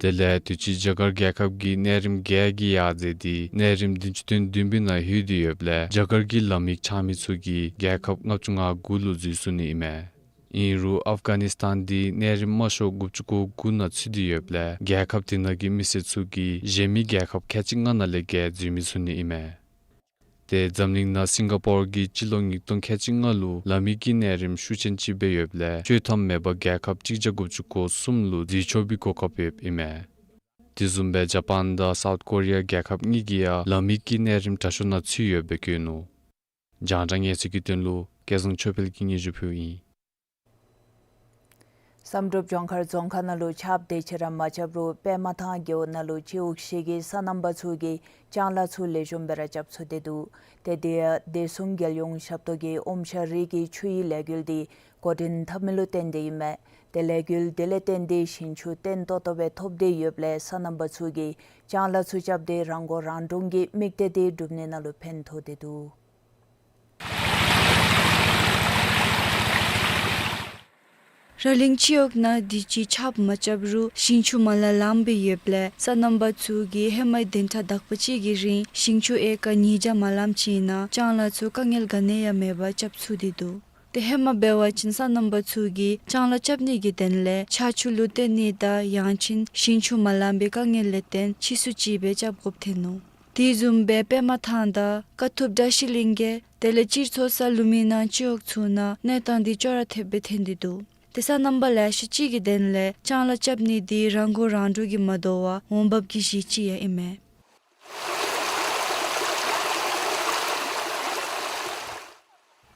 དེ་ལས་དུས་ཅི་རྒྱ་གར་རྒྱལ་ཁབ་ཀྱིས་གནས་རིམ་བརྒྱད་ཀྱི་ཡར་འཛེགས་ཏེ་གནས་རིམ་བདུན་ཅུ་དོན་བདུན་པའི་ནང་ལྷོད་དེ་ཡོདཔ་ལས་རྒྱ་གར་གྱི་ལམ་ཡིག་འཆང་མི་ཚུ་གིས་རྒྱལ་ཁབ་ལྔ་བཅུ་ང་དགུ་ལུ་འཛུལ་ཚུགས་ནི་ཨིན་མས། ཨིན་རུང་ཨབ་གྷ་ནིས་ཐཱན་འདི་གནས་རིམ་དམའ་ཤོས་དགུ་བཅུ་གོ་དགུ་ནང་ཚུད་དེ་ཡོདཔ་ལས་རྒྱལ་ཁབ་དེ་ནང་གི་མི་སེར་ཚུ་གིས་གཞན་མི་རྒྱལ་ཁབ་ཁལ་གཅིག་ལྔ་ནང་ལས་བརྒལ་འཛུལ་མི་ཚུགས་ནི་ཨིན་མས། ཏེ་འཛམ་གླིང་ནང་སིང་ག་པོར་གྱིས་སྤྱི་ལོ་ཉིས་སྟོང་ཁལ་གཅིག་ལྔ་ལུ་ལམ་ཡིག་གི་གནས་རིམ་ཤུགས་ཅན་ཅིག་སྦེ་ཡོདཔ་ལས་བཅའ་མར་མེད་པར་རྒྱལ་ཁབ་གཅིག་བརྒྱ་དགུ་བཅུ་གོ་གསུམ་ལུ་འཛུལ་ཆོག་པའི་གོ་སྐབས་ཡོདཔ་ཨིན་མས། དེ་བཟུམ་སྦེ་ཇ་པཱན་དང་སའུཐ་ཀོ་རི་ཡ་རྒྱལ་ཁབ་གཉིས་ཀྱིས་ཡང་ལམ་ཡིག་གི་གནས་རིམ་དྲག་ཤོས་ནང་ཚུད་ཡོདཔ་སྦེ་བཀོད་ནུག། རྒྱང་བསྒྲགས་གནས་ཚུལ་གྱི་དོན་ལུ་སྐལ་བཟང་ཆོས་འཕེལ་གྱིས་སྙན་ཞུ་ཕུལཝ་ཨིན། བསམ་གྲུབ་ལྗོངས་མཁར་རྫོང་ཁག་ནང་ལུ་ཆརཔ་དེ་ཅིག་ར་མ་རྐྱབ་རུང་པདྨ་ཐང་རྒེད་འོག་ནང་ལུ་སྤྱི་འོག་བཞི་གི་སོ་ནམ་པ་ཚུ་གིས་ལྕང་ལཱ་ཚུ་ལེགས་ཤོམ་སྦེ་ར་རྐྱབ་ཚུགས་ཏེ་འདུག། ཏེ་དེ་ཡང་བདེ་སྲུང་རྒྱལ་ཡོངས་ཞབས་ཏོག་གིས་ཨོམ་ཤ་རི་གི་ཆུ་ཡི་ལས་འགུལ་འདི་འགོ་འདྲེན་འཐབ་མི་ལུ་བརྟེན་ཏེ་ཨིན་མས། ཏེ་ལས་འགུལ་འདི་ལས་བརྟེན་ཏེ་ཞིང་ཆུ་བརྟན་ཏོག་ཏོ་སྦེ་ཐོབ་སྟེ་ཡོདཔ་ལས་སོ་ནམ་པ་ཚུ་གིས་ལྕང་ལཱ་ཚུ་རྐྱབ་སྟེ་རང་མགོ་རང་འདྲོངས་ཀྱི་དམིགས་གཏད་འདི་སྒྲུབ་ནི་ནང་ལུ་ཕན་ཐོགས་ཏེ་འདུག། ར་གླིང་སྤྱི་འོག་ནང་དུས་ཅི་ཆརཔ་མ་རྐྱབ་རུང་ཞིང་ཆུ་མ་ལང་ལངམ་སྦེ་ཡོདཔ་ལས་སོ་ནམ་པ་ཚུ་གིས་ཧེ་མའི་བདུན་ཕྲག་དག་པ་ཅིག་གི་རིང་ཞིང་ཆུ་ཨེ་ཀར་ཉིས་བརྒྱ་མ་ལངམ་ཅིག་ནང་ལྕང་ལཱ་ཚུ་དཀའ་ངལ་ག་ནི་ཡང་མེད་པར་རྐྱབ་ཚུགས་ཏེ་འདུག། ཏེ་ཧེ་མ་འབད་བ་ཅིན་སོ་ནམ་པ་ཚུ་གིས་ལྕང་ལཱ་རྐྱབ་ནི་གི་དོན་ལས་ཆར་ཆུ་ལུ་བརྟེན་ནི་དང་ཡང་ཅིན་ཞིང་ཆུ་མ་ལང་པའི་དཀའ་ངལ་ལས་བརྟེན་ཕྱིས་སུ་ཅིག་སྦེ་རྐྱབ་དགོཔ་ཐོན་ནུག། དེ་བཟུམ་སྦེ་པདྨ་ཐང་དང་དཀའ་ཐུབ་བཀྲ་ཤིས་གླིང་གི་དེ་ལས་སྤྱིར་ཚོགས་ས་ལུ་མི་ནང་སྤྱི་འོག་ཚུ་ནང་གནས་སྟངས་འདི་ཅོག་ར་འཐདཔ་སྦེ་ཐོན་ཏེ་འདུག། ཏེ་སོ་ནམ་པ་ལེ་ཤ་ཅིག་གི་དོན་ལས་ལྕང་ལཱ་རྐྱབ་ནི་འདི་རང་མགོ་རང་འདྲོངས་ཀྱིས་མ་དོ་བར་འོང་འབབ་ཀྱི་གཞི་ཅིག་ཡང་ཨིན་མས།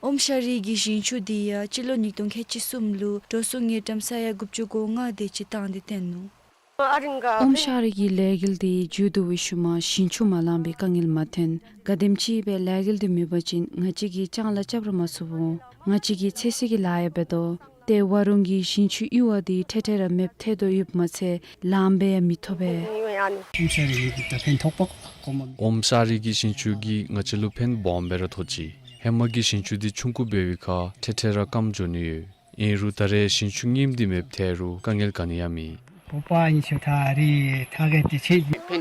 ཨོམ་ཤ་རི་གི་ཞིང་ཆུ་འདི་ཡང་སྤྱི་ལོ་ཉིས་སྟོང་ཁལ་གཅིག་གསུམ་ལུ་འགྲོ་སོང་དངུལ་ཀྲམ་ས་ཡ་དགུ་བཅུ་གོ་ལྔ་དེ་ཅིག་བཏང་སྟེ་བཏོན་ནུག། ཨོམ་ཤ་རི་གི་ལས་འགུལ་འདི་མཇུག་བསྡུ་བའི་ཤུལ་མ་ཞིང་ཆུ་མ་ལང་པའི་དཀའ་ངལ་མ་ཐོན། ག་དེམ་ཅིག་སྦེ་ལས་འགུལ་འདི་མེད་པ་ཅིན་ང་བཅས་ཀྱིས་ལྕང་ལཱ་རྐྱབ་ར་མ་ཚུགས་འོང་། ང་བཅས་ཀྱི་ཚོད་བསྲེ་གི་ལཱ་ཡང་འབད་དོ། ཏེ་ཝ་རུང་གི་ཞིང་ཆུ་གཡུར་བ་འདི་འཕྲལ་འཕྲལ་ར་མེདཔ་ཐལ་དོ་ཡོདཔ་མ་ཚད་ལངམ་སྦེ་ཡང་མི་ཐོབ་པས། ཨོམ་ཤ་རི་གི་ད་ཕན་ཐོགས་པ་གོ་མ་མི། ཨོམ་ཤ་རི་གི་ཞིང་ཆུ་གིས་ང་བཅས་ལུ་ཕན་སྦོམ་སྦེ་ར་ཐོགས་ཅི། ཧེ་མ་གི་ཞིང་ཆུ་འདི་ཆུང་ཀུ་འབད་བའི་ཁར་འཕྲལ་འཕྲལ་ར་སྐམ་འགྱོ་ནི་ཡོད། ཨིན་རུང་ད་རེས་ཞིང་ཆུ་རྙིངམ་འདི་མེདཔ་ཐལ་རུང་དཀའ་ངལ་ག་ནི་ཡང་མེད། ཕན་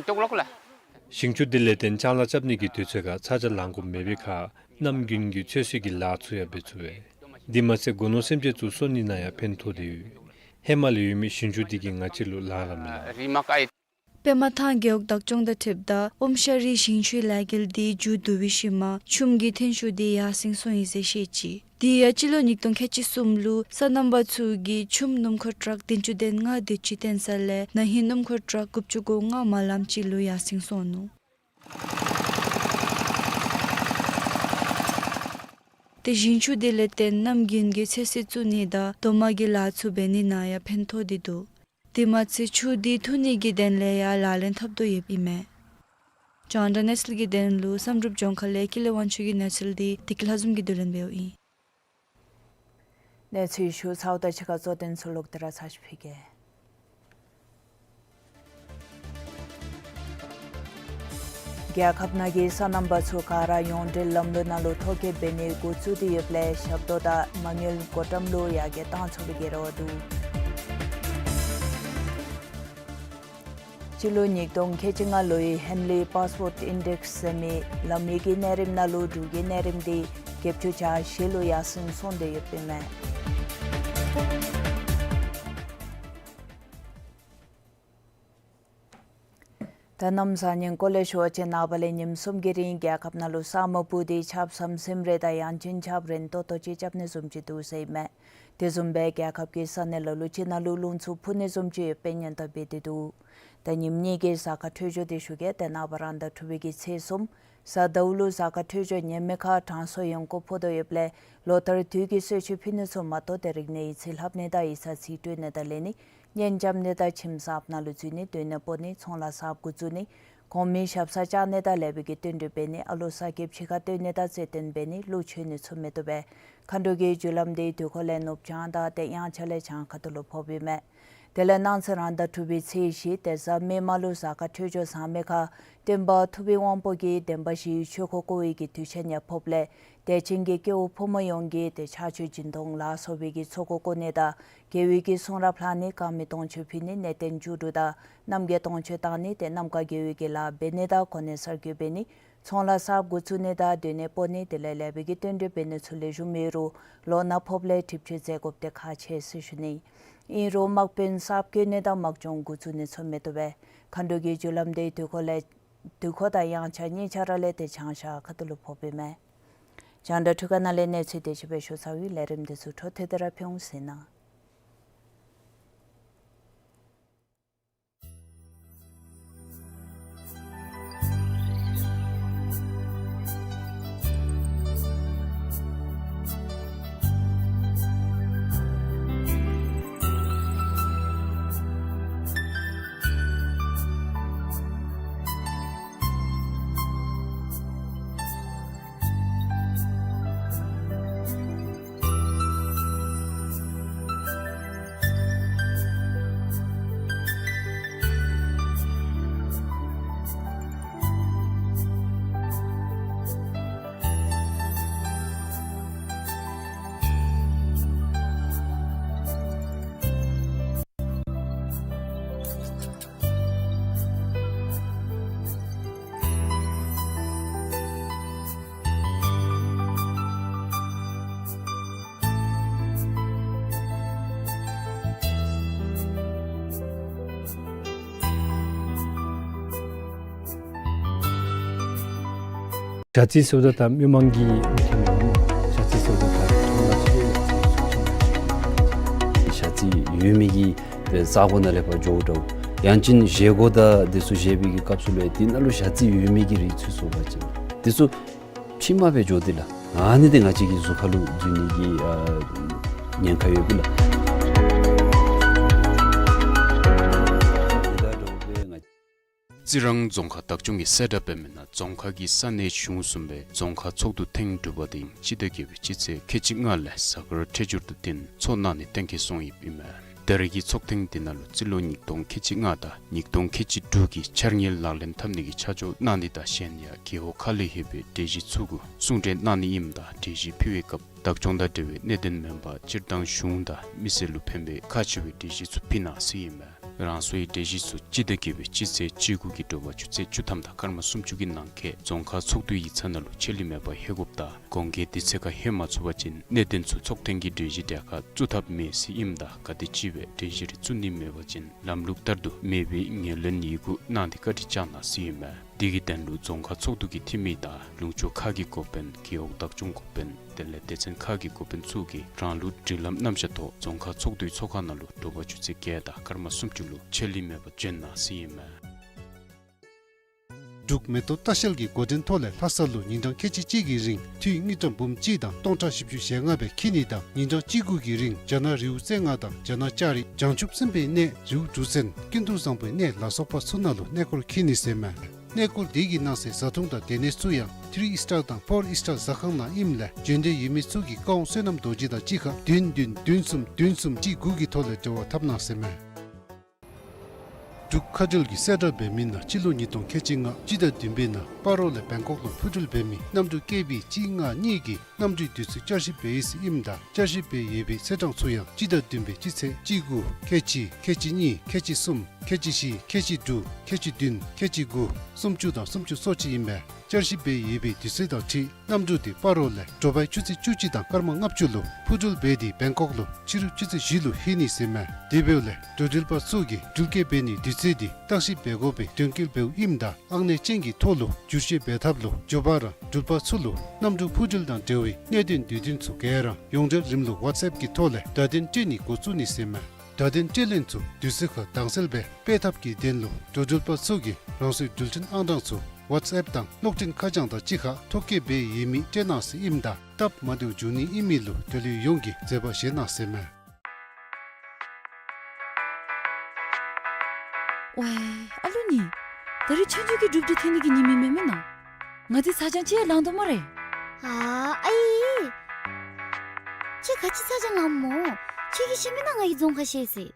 ཐོགས་ལོག་ལགས། ཞིང་ཆུ་འདི་ལས་བརྟེན་ལྕང་ལཱ་རྐྱབ་ནི་གི་དུས་ཚོད་ཁར་ཚ་གྱང་ལང་དགོཔ་མེད་པའི་ཁར་གནམ་དགུན་གྱི་ཚོད་བསྲེ་གི་ལཱ་ཚུ་ཡང་འབད་ཚུགས་པས། འདི་མ་ཚད་སྒོ་ནོར་སེམས་ཅན་ཚུ་གསོ་ནི་ནང་ཡང་ཕན་ཐོགས་ཏེ་ཡོད། ཧེ་མ་ལས་ཡོད་མི་ཞིང་ཆུ་འདི་གིས་ང་བཅས་ལུ་ལང་ར་མི་ལང་། པདྨ་ཐང་རྒེད་འོག་བདག་སྐྱོང་དང་འཁྲིལཝ་ད་ཨོམ་ཤ་རི་ཞིང་ཆུའི་ལས་འགུལ་འདི་མཇུག་བསྡུ་བའི་ཤུལ་མ་ཆུམ་གྱི་ཐོན་ཤུགས་འདི་ཡར་སེང་སོང་ཡི་ཟེར་བཤད་ཅི། དེ་ཡང་སྤྱི་ལོ་ཉིས་སྟོང་ཁལ་གཅིག་གསུམ་ལུ་སོ་ནམ་པ་ཚུ་གིས་ཆུམ་སྣུམ་འཁོར་ཊཱག་བདུན་ཅུ་དོན་ལྔ་དེ་ཅིག་བཏོན་ས་ལས་ན་ཧིང་སྣུམ་འཁོར་ཊཱག་དགུ་བཅུ་གོ་ལྔ་མ་ལངམ་ཅིག་ལུ་ཡར་སེང་སོང་ནུག། ཏེ་ཞིང་ཆུ་འདི་ལས་བརྟེན་གནམ་དགུན་གྱི་ཚོད་བསྲེ་བཙུགས་ནི་དང་རྡོག་མ་གི་ལཱ་ཚུ་འབད་ནི་ནང་ཡང་ཕན་ཐོགས་ཏེ་འདུག། དེ་མ་ཚད་ཆུ་འདི་འཐུང་ནི་གི་དོན་ལས་ཡང་ལག་ལེན་འཐབ་དོ་ཡོདཔ་ཨིན་མས། རྒྱང་བསྒྲགས་གནས་ཚུལ་གྱི་དོན་ལུ་བསམ་གྲུབ་ལྗོངས་མཁར་ལས་ཀུན་ལེགས་དབང་ཕྱུག་གི་གནས་ཚུལ་འདི་བདེ་སྐྱིད་ལྷ་འཛོམས་ཀྱིས་བསྡུ་ལེན་འབདཝ་ཨིན། གནས་ཚུལ་ཞུ་ཚརཝ་ད་ཕྱི་ཁར་གཙོ་དོན་ཚུ་ལོག་སྟེ་ར་ཚར་ཅིག་ཕུལ་གེ། རྒྱལ་ཁབ་ནང་གི་སོ་ནམ་པ་ཚུ་ག་ར་ཡོངས་འབྲེལ་ལམ་ལུགས་ནང་ལུ་ཐོ་བཀོད་འབད་ནི་འགོ་བཙུགས་ཏེ་ཡོདཔ་ལས་ཞབས་ཏོག་དང་མ་དངུལ་བགོ་བཀྲམ་ལུ་ཡར་རྒྱས་བཏང་ཚུགས་པའི་འགྱུར་བ་འདུག། སྤྱི་ལོ་ཉིས་སྟོང་ཁལ་གཅིག་ལྔ་ལོའི་ཧེན་ལི་པཱསི་ཝརཌ་ཨིན་ཌེགསི་ཟེར་མི་ལམ་ཡིག་གི་གནས་རིམ་ནང་ལུ་འབྲུག་གི་གནས་རིམ་འདི་བརྒྱད་ཅུ་གྱ་བཞི་ལུ་ཡར་སེང་སོང་སྟེ་ཡོདཔ་ཨིན་མས། ད་གནམ་གཤིས་ཉིན་གུང་ལས་ཞུ་བ་ཅིན་ནངས་པ་ལས་ཉིནམ་གསུམ་གྱི་རིང་རྒྱལ་ཁབ་ནང་ལུ་ས་སྨུག་སྤུབས་ཏེ་ཆརཔ་ཟམ་ཟིམ་རེ་དང་ཡང་ཅིན་ཆརཔ་རན་ཏོག་ཏོ་ཅིག་རྐྱབ་ནི་བཟུམ་ཅིག་འདུག་ཟེར་ཨིན་མས། དེ་བཟུམ་སྦེ་རྒྱལ་ཁབ་ཀྱི་ས་གནས་ལ་ལུ་ཅིག་ནང་ལུ་རླུང་འཚུབ་འཕུ་ནི་བཟུམ་ཅིག་ཡོདཔ་སྦེ་སྙན་ཐོ་འབད་དེ་འདུག། ད་ཉིནམ་གཉིས་ཀྱི་གཟའ་སྐར་འཕྲོད་སྦྱོར་འདི་ཞུ་གེ། ཏེ་ནངས་པ་རང་ཟླ་དྲུག་པའི་གི་ཚེས་གསུམ་གཟའ་ཟླཝ་ལུ་གཟའ་སྐར་འཕྲོད་སྦྱོར་ཉམས་མི་ཁར་གྲང་སོ་ཡང་ཀོ་ཕོག་དོ་ཡོདཔ་ལས་ལོ་ལྟར་དུས་ཀྱི་གསོལ་མཆོད་ཕུལ་ནི་ཚུ་མ་གཏོགས་ཏེ་རིག་གནས་ཡིག་ཚང་ལྷབ་ནི་དང་ཡིག་ཚང་རྩིས་སྤྲོད་ནི་དང་ལེན་ནི་གཉེན་རྐྱབ་ནི་དང་ཁྱིམ་གསརཔ་ནང་ལུ་འཛུལ་ནི་སྡོད་གནས་སྤོ་ནི་ཚོང་ལཱ་གསརཔ་འགོ་བཙུགས་ནི་གོང་མའི་ཞབས་སར་བཅར་ནི་དང་ལེགས་པའི་གི་བསྟུན་གྲོས་འབད་ནི་ཨ་ལོ་གསར་སྐྱེསཔ་ཕྱི་ཁར་བཏོན་ནི་དང་རྩེད་འགྲན་འབད་ནི་གླུ་མཆོད་ནི་ཚུ་མི་བཏུབ་པས། མཁའ་འགྲོ་གི་རྒྱུ་ལམ་འདི་དུས་འཁོར་ལས་ནུབ་བྱང་དང་ཏེ་དབྱངས་འཆར་ལས་བྱང་ཁ་ཐུག་ལུ་ཕོགཔ་ཨིན་མས། དེ་ལས་གནངས་ཚེ་རང་ཟླ་དྲུག་པའི་ཚེས་བཞི་ཏེ་གཟའ་མིག་དམར་ལུ་གཟའ་སྐར་འཕྲོད་སྦྱོར་བཟང་མི་ཁར་སྟོན་པ་ཐུབ་པའི་དབང་པོ་གིས་བདེན་པ་བཞིའི་ཆོས་འཁོར་བསྐོར་བའི་གི་དུས་ཆེན་ཡང་ཕོགཔ་ལས་དད་ཅན་གྱི་སྐྱེ་བོ་ཕོ་མོ་ཡོངས་ཀྱིས་ཏེ་ཕྱག་མཆོད་སྦྱིན་གཏོང་ལ་སོགས་པའི་གི་ཚོགས་འཁོར་བསྐོར་ནི་དང་དགེ་བའི་གི་གསུང་རབ་ལྷག་ནི་དཀར་མེ་སྟོང་མཆོད་ཕུལ་ནི་གནས་བརྟན་མཇུག་སྒྲུབ་དང་རྣམ་རྒྱལ་སྟོང་མཆོད་བཏང་ནི་ཏེ་རྣམ་དཀར་དགེ་བའི་གི་ལཱ་འབད་ནི་དང་གོ་གནས་གསར་བསྐོ་འབད་ནི་ཚོང་ལཱ་གསརཔ་འགོ་བཙུགས་ནི་དང་སྡོད་གནས་སྤོ་ནི་དེ་ལས་ལེགས་པའི་གི་བསྟུན་གྲོས་འབད་ནི་ཚུ་ལེགས་ཤོམ་ཡོད་རུང་ལོ་ན་ཕོགཔ་ལས་གྲིབ་ཆོད་འཛེམ་དགོཔ་འདི་ཁག་ཆེ་ཟེར་ཞུ་ནི། ཨིན་རུང་དམག་དཔོན་གསརཔ་བསྐོ་ནི་དང་དམག་སྦྱོང་འགོ་བཙུགས་ནི་ཚུ་མི་བཏུབ་པས། མཁའ་འགྲོ་གི་རྒྱུ་ལམ་འདི་དུས་འཁོར་ལས་དུས་འཁོར་དང་དབྱངས་འཆར་གཉིས་ཆ་ར་ལས་ཏེ་བྱང་ཤར་ཁ་ཐུག་ལུ་ཕོགཔ་ཨིན་མས། རྒྱང་བསྒྲགས་འཕྲུལ་ཁང་ནང་ལས་གནས་ཚུལ་དེ་ཅིག་སྦེ་ཞུ་ཚར་ཡི། ལས་རིམ་འདི་ཚུ་འཕྲོ་མཐུད་དེ་ར་ཕུལ་འོང་ཟེར་ཨིན། ཞ་རྩི་ཟེརཝ་ད་ད་མི་མང་གི་མི་ཐོན་མས། ཞ་རྩི་ཟེརཝ་ད་ད་ཐོན་མ་ཚུགས་པས། ཞ་རྩི་ཡོད་མི་གི་ས་གོ་ནང་ལས་ཕར་འགྱོཝ་འདྲཝ། ཡང་ཅིན་བཞེས་སྒོ་དང་དེ་ཚུ་བཞེས་པའི་གི་སྐབས་སུ་ལུ་ཡང་དེ་ནང་ལུ་ཞ་རྩི་ཡོད་མི་གི་རིགས་ཚུད་སོང་པ་ཅིན་དེ་ཚུ་ཕྱི་མ་སྦེ་འགྱོ་སྟེ་ལགས། ཨ་ནི་འདི་ང་བཅས་ཀྱི་གཟུགས་ཁ་ལུ་འཛུལ་ནི་གི་ཨ་ཉེན་ཁ་ཡོད་པས་ལགས། རྩི་རང་རྫོང་ཁག་བདག་སྐྱོང་གིས་གསལ་བསྒྲགས་འབད་མི་ནང་རྫོང་ཁག་གི་ས་གནས་གཞུང་གསུམ་པའི་རྫོང་ཁག་ཚོགས་འདུ་ཐེངས་དྲུག་པ་དེ་སྤྱི་ཟླ་བརྒྱད་པའི་སྤྱི་ཚེས་ཁལ་གཅིག་ལྔ་ལས་གཟའ་སྐར་འཕྲོད་སྦྱོར་དང་བསྟུན་ཚོགས་གནང་ནི་གཏན་འཁེལ་སོང་ཡོདཔ་ཨིན་མས། ད་རེས་ཀྱི་ཚོགས་ཐེངས་དེ་ནང་ལུ་རྩིས་ལོ་ཉིས་སྟོང་ཁལ་གཅིག་ལྔ་དང་ཉིས་སྟོང་ཁལ་གཅིག་དྲུག་གི་འཆར་དངུལ་ལག་ལེན་འཐབ་ནི་གི་ཆ་འཇོག་གནང་ནི་དང་གཞན་ཡང་རྒེད་འོག་ཁག་ལས་ཡོད་པའི་གྲོས་གཞི་ཚུ་གུ་གསུང་གྲོས་གནང་ནི་ཨིནམ་ད་གྲོས་གཞི་ཕུལ་བའི་སྐབས་བདག་སྐྱོང་དང་འབྲེལ་བའི་གནད་དོན་མེན་པར་སྤྱིར་བཏང་གཞུང་དང་མི་སེར་ལུ་ཕན་པའི་ཁག་ཆེ་བའི་གྲོས་གཞི་ཚུ་ཕུལ་གནང་ཟེར་ཨིན་མས། རང་སོའི་གྲོས་གཞི་ཚུ་སྤྱི་ཟླ་བརྒྱད་པའི་སྤྱི་ཚེས་བཅུ་དགུ་གི་དྲོ་པ་ཆུ་ཚོད་བཅུ་ཐམ་དང་སྐར་མ་སུམ་ཅུ་གི་ནང་འཁོད་རྫོང་ཁག་ཚོགས་འདུ་ཡིག་ཚང་ནང་ལུ་ཆད་ལུས་མེད་པར་ལྷོད་དགོཔ་དང་གོང་གི་དུས་ཚོད་ཁར་ལྷོད་མ་ཚུགས་པ་ཅིན་གནད་དོན་ཚུ་ཚོགས་ཐེངས་ཀྱི་གྲོས་གཞི་གྲལ་ཁར་བཙུགས་ཐབས་མེད་ཟེར་ཨིནམ་ད་ག་དེམ་ཅིག་སྦེ་གྲོས་གཞི་རེ་བཙུགས་ནི་མེད་པ་ཅིན་ལམ་ལུགས་ལྟར་དུ་མེད་པའི་ངོས་ལེན་ཡི་གུ་གནང་སྟེ་བཀའ་དྲིན་བསྐྱང་གནང་ཟེར་ཨིན་མས། དེ་གི་དོན་ལུ་རྫོང་ཁག་ཚོགས་འདུ་གི་འཐུས་མི་དང་ལུང་ཕྱོགས་ཁག་གི་འགོ་དཔོན་རྒེད་འོག་བདག་སྐྱོང་འགོ་དཔོན་དེ་ལས་སྡེ་ཚན་ཁག་གི་འགོ་དཔོན་ཚུ་གིས་རང་ལུགས་སྒྲིག་ལམ་རྣམ་གཞག་ཐོག་རྫོང་ཁག་ཚོགས་འདུའི་ཚོགས་ཁང་ནང་ལུ་དྲོ་པ་ཆུ་ཚོད་བརྒྱད་དང་སྐར་མ་སུམ་ཅུ་ལུ་ཆད་ལུས་མེད་པར་འབྱོན་གནང་ཟེར་ཨིན་མས། འབྲུག་མེ་ཏོག་ལྟ་བཤལ་གྱི་འགོ་འདྲེན་ཐོག་ལས་ལྷ་ས་ལུ་ཉིན་གྲངས་ཁལ་གཅིག་གཅིག་གི་རིང་འཐུས་དངུལ་ཀྲམ་འབུམ་གཅིག་དང་སྟོང་ཕྲག་བཞི་བཅུ་ཞེ་ལྔ་སྦེ་འཁྱིད་ནི་དང་ཉིན་གྲངས་གཅིག་དགུ་གི་རིང་རྒྱ་ནག་རི་བོ་རྩེ་ལྔ་དང་རྒྱ་ནག་ལྕགས་རི་བྱང་ཆུབ་སེམས་དཔའི་གནས་རི་བོ་འབྲུག་ཚན་ཀུན་ཏུ་བཟང་པོའི་གནས་ལ་སོགས་པ་ཚུ་ནང་ལུ་གནས་སྐོར་འཁྱིད་ནི་ཟེར་ཨིན་མས། གནས་སྐོར་དེ་གི་ནང་གསེས་བཟའ་འཐུང་དང་སྡོད་གནས་ཚུ་ཡང་ཐི་རི་ཨིས་ཊར་དང་ཕོར་ཨིས་ཊར་ཟ་ཁང་ནང་ཨིནམ་ལས་བྱོན་འདོད་ཡོད་མི་ཚུ་གིས་བཀའ་དབང་བསོད་ནམས་རྡོ་རྗེ་དང་གཅིག་ཁར་བདུན་བདུན་བདུན་གསུམ་བདུན་གསུམ་གཅིག་དགུ་གི་ཐོག་ལས་འབྲེལ་བ་འཐབ་གནང་ཟེར་ཨིན་མས། འབྲུག་མཁའ་འགྲུལ་གྱིས་གསལ་བསྒྲགས་འབད་མི་ནང་སྤྱི་ལོ་ཉིས་སྟོང་ཁལ་གཅིག་ལྔ་སྤྱི་ཟླ་བདུན་པའི་ནང་སྤ་རོ་ལས་བེང་ཀོག་ལུ་འཕུར་འགྲུལ་འབད་མི་གནམ་གྲུ་ཀེ་བི་གཅིག་ལྔ་གཉིས་ཀྱི་གནམ་གྲུའི་དུས་ཚོད་བསྐྱར་ཞིབ་འབད་ཡི་ཟེར་ཨིནམ་ད་བསྐྱར་ཞིབ་འབད་ཡོད་པའི་ཚེས་གྲངས་ཚུ་ཡང་སྤྱི་ཟླ་བདུན་པའི་སྤྱི་ཚེས་གཅིག་དགུ་ཁལ་གཅིག་ཁལ་གཅིག་གཉིས་ཁལ་གཅིག་གསུམ་ཁལ་གཅིག་བཞི་ཁལ་གཅིག་དྲུག་ཁལ་གཅིག་བདུན་ཁལ་གཅིག་དགུ་སུམ་ཅུ་དང་སུམ་ཅུ་སོ་གཅིག་ཨིན་པས། བསྐྱར་ཞིབ་འབད་ཡོད་པའི་དུས་ཚོད་དང་འཁྲིལ་གནམ་གྲུ་དེ་སྤ་རོ་ལས་དྲོ་པའི་ཆུ་ཚོད་བཅུ་གཅིག་དང་སྐར་མ་ལྔ་བཅུ་ལུ་འཕུར་འགྲུལ་འབད་དེ་བེང་ཀོག་ལུ་ཕྱི་རུ་ཆུ་ཚོད་བཞི་ལུ་ལྷོད་ནི་ཟེར་ཨིན་མས། དེ་འབདཝ་ལས་འགྲོ་འགྲུལ་པ་ཚུ་གིས་འགྲུལ་སྐྱེལ་འབད་ནིའི་དུས་ཚོད་དེ་བརྟག་ཞིབ་འབད་དགོ་པའི་དོན་འཁྱོལ་འབདཝ་ཨིནམ་ད་ཨང་གནས་ཅན་གྱི་ཐོག་ལུ་བསྒྱུར་བཅོས་འབད་ཐབས་ལུ་མགྱོགས་པ་ར་འགྲུལ་པ་ཚུ་ལུ་གནམ་གྲུ་འཕུར་འགྲུལ་དང་འབྲེལ་བའི་གནད་དོན་དུས་སྟོན་ཚུ་ག་ར་ཡོངས་འབྲེལ་རིམ་ལུགས་ཝཊས་ཨེཔ་གི་ཐོག་ལས་བརྡ་དོན་སྤྲོད་ནི་འགོ་བཙུགས་ནི་ཟེར་ཨིན་མས། བརྡ་དོན་སྤྲོད་ལེན་ཚུ་དུས་ཚོད་ཁར་དྭངས་གསལ་སྦེ་སྤེལ་ཐབས་ཀྱི་དོན་ལུ་འགྲོ་འགྲུལ་པ་ཚུ་གིས་རང་སོའི་འགྲུལ་འཕྲིན་ཨང་གྲངས་ཚུ་ཝཊས་ཨེཔ་དང་གློག་འཕྲིན་ཁ་བྱང་དང་གཅིག་ཁར་ཐོ་བཀོད་འབད་ཡོད་མི་སྤྲོད་གནང་ཟེར་ཨིནམ་ད་སྟབས་མ་བདེཝ་འབྱུང་ནི་ཨིན་མི་ལུ་འབྲེལ་ཡོད་ཡོངས་ཀྱིས་བཟོད་པ་བཞེས་གནང་ཟེར་ཨིན་མས། ཝའི་ཨ་ལུ་ནི། ད་རིས་ཆོས་རྒྱུགས་ཀྱི་གྲུབ་འབྲས་ཐོན་ནི་གི་ཉིནམ་ཨིན་མས་མེན་ན། ང་འདི་ཚ་གྱང་ཅིག་ཡང་ལང་དོ་སྨ་རེ། ཨ་ཨའི། ཁྱོད་ག་ཅི་ཚ་གྱང་ལངམ་སྨོ། ཁྱོད་ཀྱིས་ཤེས་མེན་ན་ང་གིས་རྫོང་ཁ་ཤེས་ཟེར།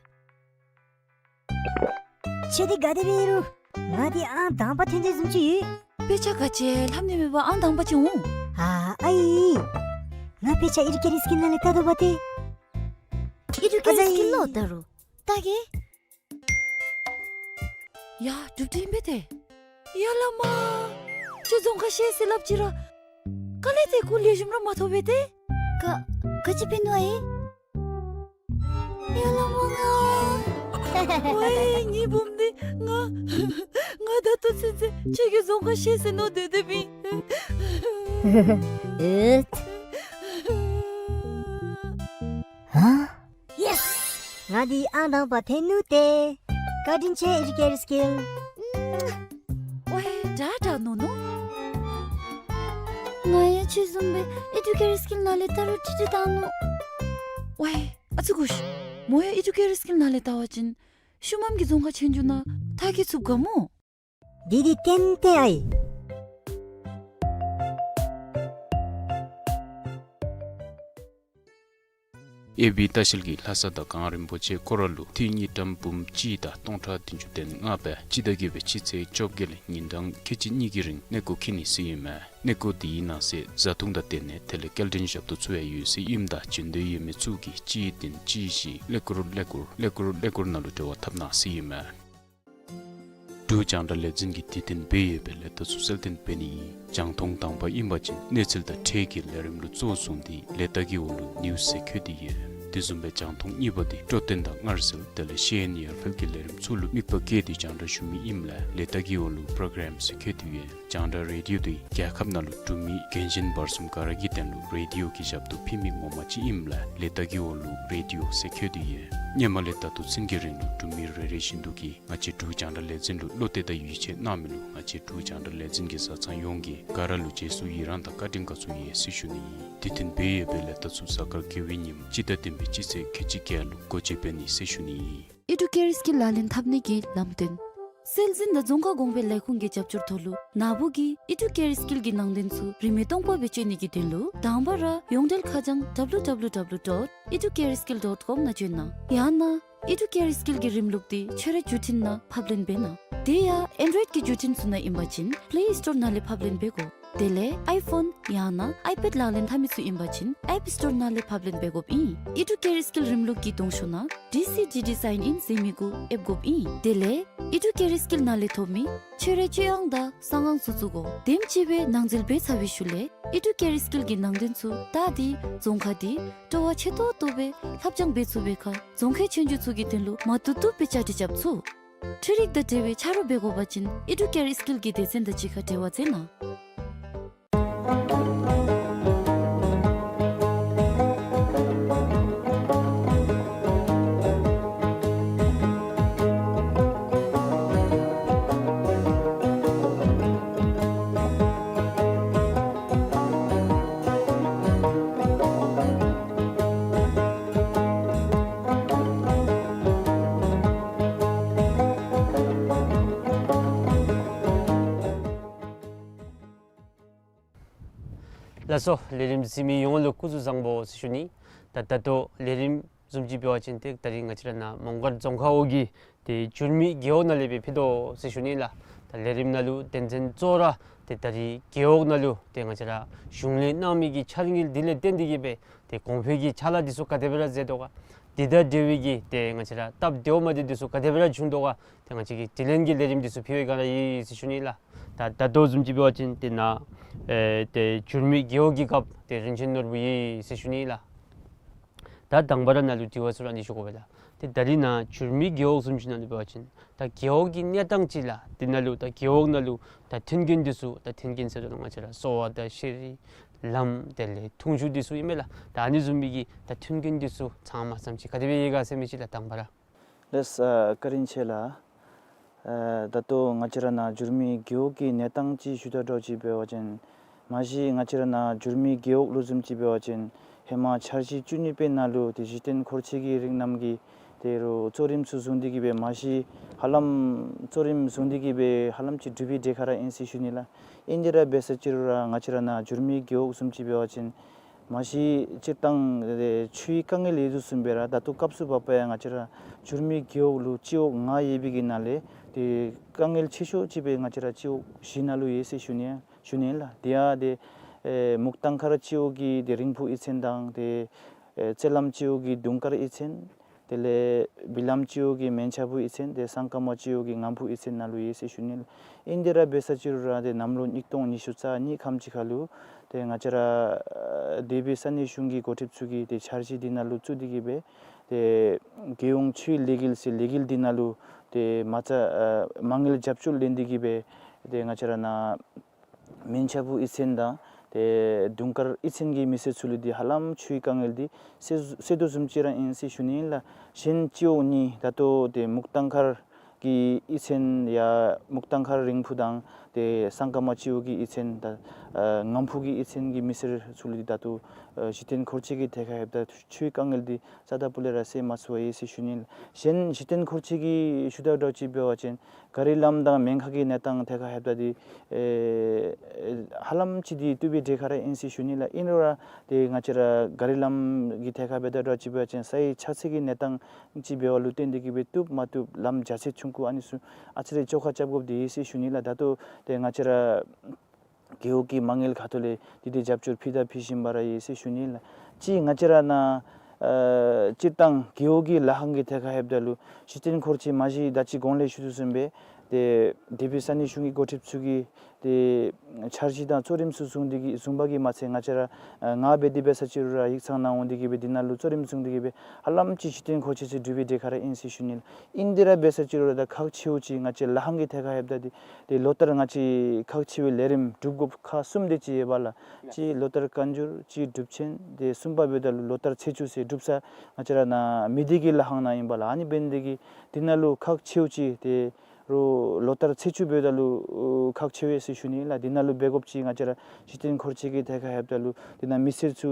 ཁྱོད་འདི་ག་དེ་སྦེ་ཨིན་རུང་ང་འདི་ཨང་དང་པ་ཐོན་དོ་བཟུམ་ཅིག་ཡོད། དཔེ་ཆ་ག་ཅི་ལྷབ་ནི་མེད་པར་ཨང་དང་པ་ཅིག་འོང་། ཨ་ཨའི། ང་དཔེ་ཆ་ཨེ་ཌུ་ཀེ་ཊི་སི་ཀིལ་ནང་ལས་བལྟ་དོ་པ་ཏེ། ཨེ་ཌུ་ཀེ་ཊི་སི་ཀིལ་ལོ་ད་རུང་བལྟ་གེ། ཡ་གྲུབ་འབྲས་ཨིན་པས་ཏེ། ཡ་བླ་མ། ཁྱོད་རྫོང་ཁ་ཤེས་ཟེར་སླབ་ཅི་ར། དཀའ་ལས་ཏེ་ཁོ་ལེགས་ཤོམ་ར་མ་ཐོབ་པས་ཏེ། ག་ག་ཅི་འབད་ནུག་ཨའི། ཡ་བླ་མ་ང་། ཝའི་ངེའི་བུམོ་འདི་ང་ང་ད་ལྟོ་ཚུན་ཚོད་ཁྱོད་ཀྱིས་རྫོང་ཁ་ཤེས་ཟེར་མནོ་སྡོད་སྡོདཔ་ཨིན། ཨེད། ཧ། ཡེས། ང་འདི་ཨང་དང་པ་ཐོན་ནུག་ཏེ། བཀའ་དྲིན་ཆེ་ཨེ་ཌུ་ཀེ་ཊི་སི་ཀིལ། ཝའི་དྲག་དྲག་མནོ་མནོ། ང་ཡང་ཁྱོད་བཟུམ་སྦེ་ཨེ་ཌུ་ཀེ་ཊི་སི་ཀིལ་ནང་ལས་བལྟ་རུང་ཁྲིག་ཁྲི་བཏང་ནུག། ཝའི་ཨ་ཙི་གུ་ཤ། མོ་ཡང་ཨེ་ཌུ་ཀེ་ཊི་སི་ཀིལ་ནང་ལས་བལྟ་བ་ཅིན་ཤུལ་མམ་གྱི་རྫོང་ཁ་ཆོས་རྒྱུགས་ནང་མཐར་འཁྱོལ་ཚུགས་ག་སྨོ། འདི་འདི་ཏན་ཏན་ཨའི། ཨེ་བི་ལྟ་བཤལ་གྱིས་ལྷ་ས་དང་གངས་རིན་པོ་ཆེ་སྐོར་ར་ལུ་འཐུས་དངུལ་ཀྲམ་འབུམ་གཅིག་དང་སྟོང་ཕྲག་བདུན་ཅུ་དོན་ལྔ་སྦེ་སྤྱི་ཟླ་བརྒྱད་པའི་སྤྱི་ཚེས་བཅོ་བརྒྱད་ལས་ཉིན་གྲངས་ཁལ་གཅིག་གཉིས་ཀྱི་རིང་གནས་སྐོར་འཁྱིད་ནི་ཟེར་ཨིན་མས། གནས་སྐོར་དེའི་ནང་གསེས་བཟའ་འཐུང་དང་སྡོད་གནས་དེ་ལས་སྐྱེལ་འདྲེན་ཞབས་ཏོག་ཚུ་ཡང་ཡོད་ཟེར་ཨིནམ་ད་བྱོན་འདོད་ཡོད་མི་ཚུ་གིས་གཅིག་བདུན་གཅིག་བཞི་ཀླད་ཀོར་ཀླད་ཀོར་ཀླད་ཀོར་ཀླད་ཀོར་ནང་ལུ་འབྲེལ་བ་འཐབ་གནང་ཟེར་ཨིན་མས། འབྲུག་རྒྱང་བསྒྲགས་ལས་འཛིན་གྱིས་དུས་མཐུན་འབད་ཡོད་པའི་ལས་རྟགས་ཚུ་གསལ་སྟོན་འབད་ནི་ཨིན། རྒྱང་མཐོང་དང་པ་ཨིན་པ་ཅིན་གནས་ཚུལ་དང་འཕྲལ་གྱི་ལས་རིམ་ལུ་གཙོ་བཟུང་སྟེ་ལས་རྟགས་ཀྱི་འོག་ལུ་ནིའུ་སི་ཟེར་བཀོད་དེ་ཡོད། དེ་བཟུམ་སྦེ་རྒྱང་མཐོང་གཉིས་པ་འདི་སྤྲོ་སྟོན་དང་སྔར་སེལ་དེ་ལས་ཤེས་ཡོན་ཡར་འཕེལ་གྱི་ལས་རིམ་ཚུ་ལུ་དམིགས་པ་བསྐྱེད་དེ་རྒྱང་བསྒྲགས་ཞུ་མི་ཨིནམ་ལས་ལས་རྟགས་ཀྱི་འོག་ལུ་པྲོ་གརམ་ཟེར་བཀོད་དེ་ཡོད། རྒྱང་བསྒྲགས་རེ་ཌིའོ་འདི་རྒྱལ་ཁབ་ནང་ལུ་འབྲུག་མི་རྒན་གཞོན་བར་གསུམ་ག་ར་གི་དོན་ལུ་རེ་ཌིའོ་གི་ཞབས་ཏོག་ཕུལ་མི་ངོ་མ་ཅིག་ཨིནམ་ལས་ལས་རྟགས་ཀྱི་འོག་ལུ་རེ་ཌིའོ་ཟེར་བཀོད་དེ་ཡོད། སྔོན་མ་ལས་ད་ལྟོ་ཚུན་གྱི་རིང་ལུ་འབྲུག་མི་རེ་རེ་བཞིན་དུ་གིས་ང་བཅས་འབྲུག་རྒྱང་བསྒྲགས་ལས་འཛིན་ལུ་བློ་གཏད་དང་ཡིད་ཆེས་གནང་མི་ལུ་ང་བཅས་འབྲུག་རྒྱང་བསྒྲགས་ལས་འཛིན་གྱི་བཟའ་ཚང་ཡོངས་ཀྱིས་ག་ར་ལུ་རྗེས་སུ་ཡི་རང་དང་བཀའ་དྲིན་དགའ་ཚོར་ཡོད་ཟེར་ཞུ་ནི་ཨིན། དེ་བསྟུན་འབད་ཡོད་པའི་ལས་རྟགས་ཚུ་གཟའ་སྐར་དགེ་བའི་ཉིནམ་སྤྱི་ཟླ་བདུན་པའི་སྤྱི་ཚེས་ཁལ་གཅིག་བརྒྱད་ལུ་སྒོ་འབྱེད་འབད་ནི་ཟེར་ཞུ་ནི་ཨིན། ཨི་ཌུ་ཀེར་སྐིལ་ལག་ལེན་འཐབ་ནི་གི་ལམ་སྟོན། སྲོལ་འཛིན་དང་རྫོང་ཁ་གོང་འཕེལ་ལས་ཁུངས་ཀྱི་རྒྱབ་སྐྱོར་ཐོག་ལུ་ནཱ་བུ་གིས་ཨི་ཌུ་ཀེར་སྐིལ་གྱི་ནང་དོན་ཚུ་རིན་མེད་སྟོང་པ་སྦེ་སྤྱོད་ནི་གི་དོན་ལུ་དང་པ་ར་ཡོངས་འབྲེལ་ཁ་བྱང་W W W dot educareskill dot com ནང་བྱོན་གནང་། ཡང་ན་ཨི་ཌུ་ཀེར་སྐིལ་གྱི་རིམ་ལུགས་འདི་ཁྱོད་རའི་བརྒྱུད་འཕྲིན་ནང་ཕབ་ལེན་འབད་གནང་། དེ་ཡང་ཨེན་ཌོ་རོའིཌ་ཀྱི་བརྒྱུད་འཕྲིན་ཚུ་ནང་ཨིན་པ་ཅིན་པླེ་སི་ཊོར་ནང་ལས་ཕབ་ལེན་འབད་དགོ། དེ་ལས་ཨའི་ཕོན་ཡང་ན་ཨའི་པེཌ་ལག་ལེན་འཐབ་མི་ཚུ་ཨིན་པ་ཅིན་ཨེཔ་སི་ཊོར་ནང་ལས་ཕབ་ལེན་འབད་དགོཔ་ཨིན། ཨི་ཌུ་ཀེར་སྐིལ་རིམ་ལུགས་ཀྱི་གདོང་ཤོག་ནང་ཌི་སི་ཌི་ཌི་སའིན་ཨིན་ཟེར་མི་གུ་ཨེབ་དགོཔ་ཨིན། དེ་ལས་ཨི་ཌུ་ཀེར་སྐིལ་ནང་ལས་ཐོབ་མི་ཁྱོད་རའི་སྤྱོད་དབང་དང་གསང་དབང་ཚུ་བཙུགས་དགོ། དེམ་ཅིག་སྦེ་ནང་འཛུལ་འབད་ཚར་བའི་ཤུལ་ལས་ཨི་ཌུ་ཀེར་སྐིལ་གྱི་ནང་དོན་ཚུ་ད་འདི་རྫོང་ཁག་འདི་སྤྲོ་བ་ཆེ་ཏོག་ཏོ་སྦེ་ལྷབ་སྦྱང་འབད་ཚུགས་པའི་ཁར་རྫོང་ཁའི་ཆོས་རྒྱུགས་ཚུ་གི་དོན་ལུ་མ་བཏུབ་བཏུབ་སྦེ་བཅའ་སྒྲིག་རྐྱབ་ཚུགས། འཕྲུལ་རིག་དང་འབྲེལ་བའི་ཆ་རོགས་འབད་དགོ་པ་ཅིན་ཨི་ཌུ་ཀེར་སྐིལ་གྱི་སྡེ་ཚན་དང་གཅིག་ཁར་འབྲེལ་བ་མཛད་གནང་། ལགས་སོ། ལས་རིམ་གཟིགས་མི་ཡོངས་ལུ་སྐུ་གཟུགས་བཟང་པོ་ཟེར་ཞུ་ནི། ད་ད་ལྟོ་ལས་རིམ་བཟུམ་ཅིག་འབད་བ་ཅིན་ཏེ་ད་རིས་ང་བཅས་ར་ནཱ་མོང་སྒར་རྫོང་ཁག་འོག་གི་ཏེ་འགྱུར་མེད་རྒེད་འོག་ནང་ལས་སྦེ་ཕུལ་དོ་ཟེར་ཞུ་ནི་ལགས། ད་ལས་རིམ་ནང་ལུ་དོན་ཚན་གཙོ་བོ་ར་ཏེ་ད་རིས་རྒེད་འོག་ནང་ལུ་ཏེ་ང་བཅས་ར་གཞུང་ལས་གནང་མི་གི་འཆར་དངུལ་འདི་ལས་བརྟེན་ཏེ་གིས་སྦེ་ཏེ་གོང་འཕེལ་གྱི་ཕྱག་ལཱ་འདི་ཚུ་ག་དེ་སྦེ་ར་མཛད་དོ་ག། འདི་དང་འབྲེལ་བའི་གི་ཏེ་ང་བཅས་ར་སྟབས་བདེཝ་མ་བདེཝ་འདི་ཚུ་ག་དེ་སྦེ་ར་བྱུང་དོ་ག། ཏེ་ང་བཅས་ཀྱིས་དྲི་ལན་གྱི་ལས་རིམ་འདི་ཚུ་ཕུལ་བའི་སྒང་ར་ཡོད་ཟེར་ཞུ་ནི་ལགས། ད་ད་ལྟོ་བཟུམ་ཅིག་འབད་བ་ཅིན་ཏེ་ནཱ་ཨེ་ཏེ་འགྱུར་མེད་རྒེད་འོག་གི་རྒཔོ་ཏེ་རིན་ཆེན་ནོར་བུ་ཡོད་ཟེར་ཞུ་ནི་ལགས། ད་དང་པ་ར་ནཱ་ལུ་དྲི་བ་ཚུ་ར་ཨ་ནི་ཞུ་དགོ་པས་ལགས། ཏེ་ད་རིས་ནཱ་འགྱུར་མེད་རྒེད་འོག་བཟུམ་ཅིག་ནང་ལུ་འབད་བ་ཅིན་ད་རྒེད་འོག་གི་གནས་སྟངས་ཅིག་ལགས། དེ་ནང་ལུ་ད་རྒེད་འོག་ནང་ལུ་ད་མཐུན་རྐྱེན་འདི་ཚུ་ད་མཐུན་རྐྱེན་ཟེར་དོ་ང་བཅས་ར་གསོ་བ་དང་ཤེས་རིག་ལམ་དེ་ལས་འཐུང་ཆུ་འདི་ཚུ་ཨིན་མས་ལགས། ད་ཨ་ནི་བཟུམ་མའི་གི་ད་མཐུན་རྐྱེན་འདི་ཚུ་ཚང་མ་ཙམ་ཅིག་ག་དེ་སྦེ་ཡོད་ག་ཟེར་མི་ཅིག་ལགས་དང་པ་ར། ལགས་སོ། བཀའ་དྲིན་ཆེ་ལགས། ཨ་ད་ལྟོ་ང་བཅས་ར་ནཱ་འགྱུར་མེད་རྒེད་འོག་གི་གནས་སྟངས་ཅིག་ཞུ་དོ་འདྲཝ་ཅིག་འབད་བ་ཅིན་མ་གཞི་ང་བཅས་ར་ནཱ་འགྱུར་མེད་རྒེད་འོག་ལུ་བཟུམ་ཅིག་འབད་བ་ཅིན་ཧེ་མ་འཆར་གཞི་བཅུ་གཉིས་པའི་ནང་ལུ་ཏེ་གཞི་རྟེན་འཁོར་ཆེན་གྱི་རིང་རྣམ་གྱི་ཏེ་རུ་གཙོ་རིམ་ཚུ་བཟུང་སྟེ་གིས་སྦེ་མ་གཞི་ཧ་ལམ་གཙོ་རིམ་བཟུང་སྟེ་གིས་སྦེ་ཧ་ལམ་ཅིག་གྲུབ་པའི་གྲས་ཁར་ར་ཨིན་ཟེར་ཞུ་ནི་ལགས། ཨིན་དེ་ར་འབད་ས་ཅིག་རུང་ར་ང་བཅས་ར་ནཱ་འགྱུར་མེད་རྒེད་འོག་བཟུམ་ཅིག་འབད་བ་ཅིན་མ་གཞི་སྤྱིར་བཏང་ཆུའི་དཀའ་ངལ་ཡོད་དོ་བཟུམ་སྦེ་ར་ད་ལྟོ་སྐབས་སུ་བབ་པ་ཡང་ང་བཅས་ར་འགྱུར་མེད་རྒེད་འོག་ལུ་སྤྱི་འོག་ལྔ་ཡོད་པའི་གི་ནང་ལས་ཏེ་དཀའ་ངལ་ཆེ་ཤོས་ཅིག་སྦེ་ང་བཅས་ར་སྤྱི་འོག་བཞི་ནང་ལུ་ཡོད་ཟེར་ཞུ་ནི་ཞུ་ནི་ལགས། དེ་ཡང་ཏེ་ཨེ་མུག་ཐང་མཁར་སྤྱི་འོག་གི་ཏེ་རིང་ཕུ་གཡུས་ཚན་དང་ཏེ་ཨེ་རྩེ་ལམ་སྤྱི་འོག་གི་དུང་དཀར་གཡུས་ཚན། དེ་ལས་བི་ལམ་སྤྱི་འོག་གི་མན་ཆ་ཕུ་གཡུས་ཚན། ཏེ་སང་ཀ་མ་སྤྱི་འོག་གི་ངམ་ཕུ་གཡུས་ཚན་ནང་ལུ་ཡོད་ཟེར་ཞུ་ནི་ལགས། ཨིན་དེ་ར་འབད་ས་ཅིག་རུང་ར་ཏེ་གནམ་ལོ་ཉིས་སྟོང་ཉི་ཤུ་རྩ་གཉིས་ཁམས་ཅིག་ཁར་ལུ་ཏེ་ང་བཅས་ར་ཨ་འདས་པའི་ས་གནས་གཞུང་གི་འགོ་ཁྲིདཔ་ཚུ་གིས་ཏེ་འཆར་གཞི་འདི་ནང་ལུ་བཙུགས་ཏེ་གིས་སྦེ་ཏེ་རྒྱལ་ཡོངས་ཆུའི་ལས་འགུལ་ཟེར་ལས་འགུལ་འདི་ནང་ལུ་ཏེ་མ་རྩ་ཨ་མ་དངུལ་རྒྱབ་སྐྱོར་ལེན་ཏེ་གིས་སྦེ་ཏེ་ང་བཅས་ར་ནཱ་མན་ཆ་ཕུ་གཡུས་ཚན་དང་ཏེ་དུང་དཀར་གཡུས་ཚན་གྱི་མི་སེར་ཚུ་ལུ་ཏེ་ཧ་ལམ་ཆུའི་དཀའ་ངལ་འདི་སེལ་སེལ་དོ་བཟུམ་ཅིག་ར་ཨིན་ཟེར་ཞུ་ནི་ལགས། གཞན་སྤྱི་འོག་གཉིས་ད་ལྟོ་ཏེ་མུག་ཐང་མཁར་གྱི་གཡུས་ཚན་ཡང་མུག་ཐང་མཁར་རིང་ཕུ་དང་ཏེ་སང་ཀ་མ་སྤྱི་འོག་གི་གཡུས་ཚན་དང་ཨ་ངམ་ཕུ་གི་གཡུས་ཚན་གྱི་མི་སེར་ཚུ་ལུ་ཏེ་ད་ལྟོ་ཨ་གཞི་རྟེན་འཁོར་ཆེན་གྱི་ཐད་ཁར་ལྷོདཔ་ད་ཆུའི་དཀའ་ངལ་འདི་རྩ་དང་སྤུ་ལས་ར་སེལ་མ་ཚུགས་པར་ཡོད་ཟེར་ཞུ་ནི་ལགས། གཞན་གཞི་རྟེན་འཁོར་ཆེན་གྱི་ཞུ་དོ་འདྲཝ་ཅིག་འབད་བ་ཅིན་ག་རི་ལམ་དང་མེན་མཁར་གྱི་གནས་སྟངས་ཐད་ཁར་ལྷོདཔ་ད་འདི་ཨེ་ཧ་ལམ་ཅིག་འདི་བཏུབ་པའི་གྲས་ཁར་ར་ཨིན་ཟེར་ཞུ་ནི་ལགས། ཨིན་རུང་ར་ཏེ་ང་བཅས་ར་ག་རི་ལམ་གྱི་ཐད་ཁར་འབད་དོ་འདྲཝ་ཅིག་འབད་བ་ཅིན་ས་ཡི་ཆགས་ཚད་ཀྱི་གནས་སྟངས་ཅིག་འབད་བ་ལུ་བརྟེན་ཏེ་གིས་སྦེ་བཏུབ་མ་བཏུབ་ལམ་རྒྱ་ཚད་ཆུང་ཀུ་ཨ་ནི་ཚུ་ཨ་ཙི་རེ་བཅོ་ཁ་རྐྱབ་དགོཔ་འདི་ཡོད་ཟེར་ཞུ་ནི་ལགས། ད་ལྟོ་ཏེ་ང་བཅས་ར་རྒེད་འོག་གི་མ་དངུལ་ཁ་ཐུག་ལས་འདི་ཏེ་རྒྱབ་སྐྱོར་ཕུལ་དང་ཕུལ་བཞིན་པ་ར་ཡོད་ཟེར་ཞུ་ནི་ལགས། གཅིག་ང་བཅས་ར་ནཱ་ཨ་སྤྱིར་བཏང་རྒེད་འོག་གི་ལཱ་ཁང་གི་ཐད་ཁར་ལྷོདཔ་ད་ལུ་གཞི་རྟེན་འཁོར་ཆེན་མ་གཞི་ད་ཅི་གོང་ལས་ཞུ་དོ་བཟུམ་སྦེ་ ཏེ་དེ་སྦེ་ས་གནས་གཞུང་གི་འགོ་ཁྲིདཔ་ཚུ་གིས་ཏེ་འཆར་གཞི་དང་གཙོ་རིམ་ཚུ་བཟུང་སྟེ་གི་བཟུང་པ་གིས་མ་ཚད་ང་བཅས་ར་ཨ་ང་འབད་དེ་འབད་ས་ཅིག་རུང་ར་ཡིག་ཚང་ནང་འོང་སྟེ་གི་སྦེ་འདི་ནང་ལུ་གཙོ་རིམ་བཟུང་སྟེ་གི་སྦེ་ཧ་ལམ་ཅིག་གཞི་རྟེན་འཁོར་ཆས་ཚུ་གྲུབ་པའི་གྲས་ཁར་ཨིན་ཟེར་ཞུ་ནི་ལགས། ཨིན་དེ་ར་འབད་ས་ཅིག་རུང་ར་ད་ཁག་ཆེཝ་ཅིག་ང་བཅས་ལྷ་ཁང་གི་ཐད་ཁར་ལྷོདཔ་ད་འདི་ཏེ་ལོ་ལྟར་ང་བཅས་ཁག་ཆེ་བའི་ལས་རིམ་སྒྲུབ་དགོཔ་ཁག་གསུམ་དེ་ཅིག་ཡོད་པ་ལགས། གཅིག་ལོ་ལྟར་བཀའ་འགྱུར། གཅིག་སྒྲུབ་ཆེན། ཏེ་གསུམ་པ་འབདཝ་ད་ལུ་ལོ་ལྟར་ཚེས་བཅུ་ཟེར་སྒྲུབ་ས་ང་བཅས་ར་ནཱ་མི་སྡེ་གི་ལྷ་ཁང་ནང་ཨིན་པ་ལགས། ཨ་ནི་འབད་ནི་དེ་གིས་འདི་ནང་ལུ་ཁག་ཆེཝ་ཅིག་ཏེ་རུང་ལོ་ལྟར་ཚེས་བཅུ་འབདཝ་ད་ལུ་ཁག་ཆེ་བས་ཟེར་ཞུ་ནི་ལགས། འདི་ནང་ལུ་འབད་དགོཔ་ཅིག་ང་བཅས་ར་གཞི་རྟེན་འཁོར་ཆས་ཀྱི་ཐད་ཁར་ལྷོདཔ་ད་ལུ་འདི་ནང་མི་སེར་ཚུ་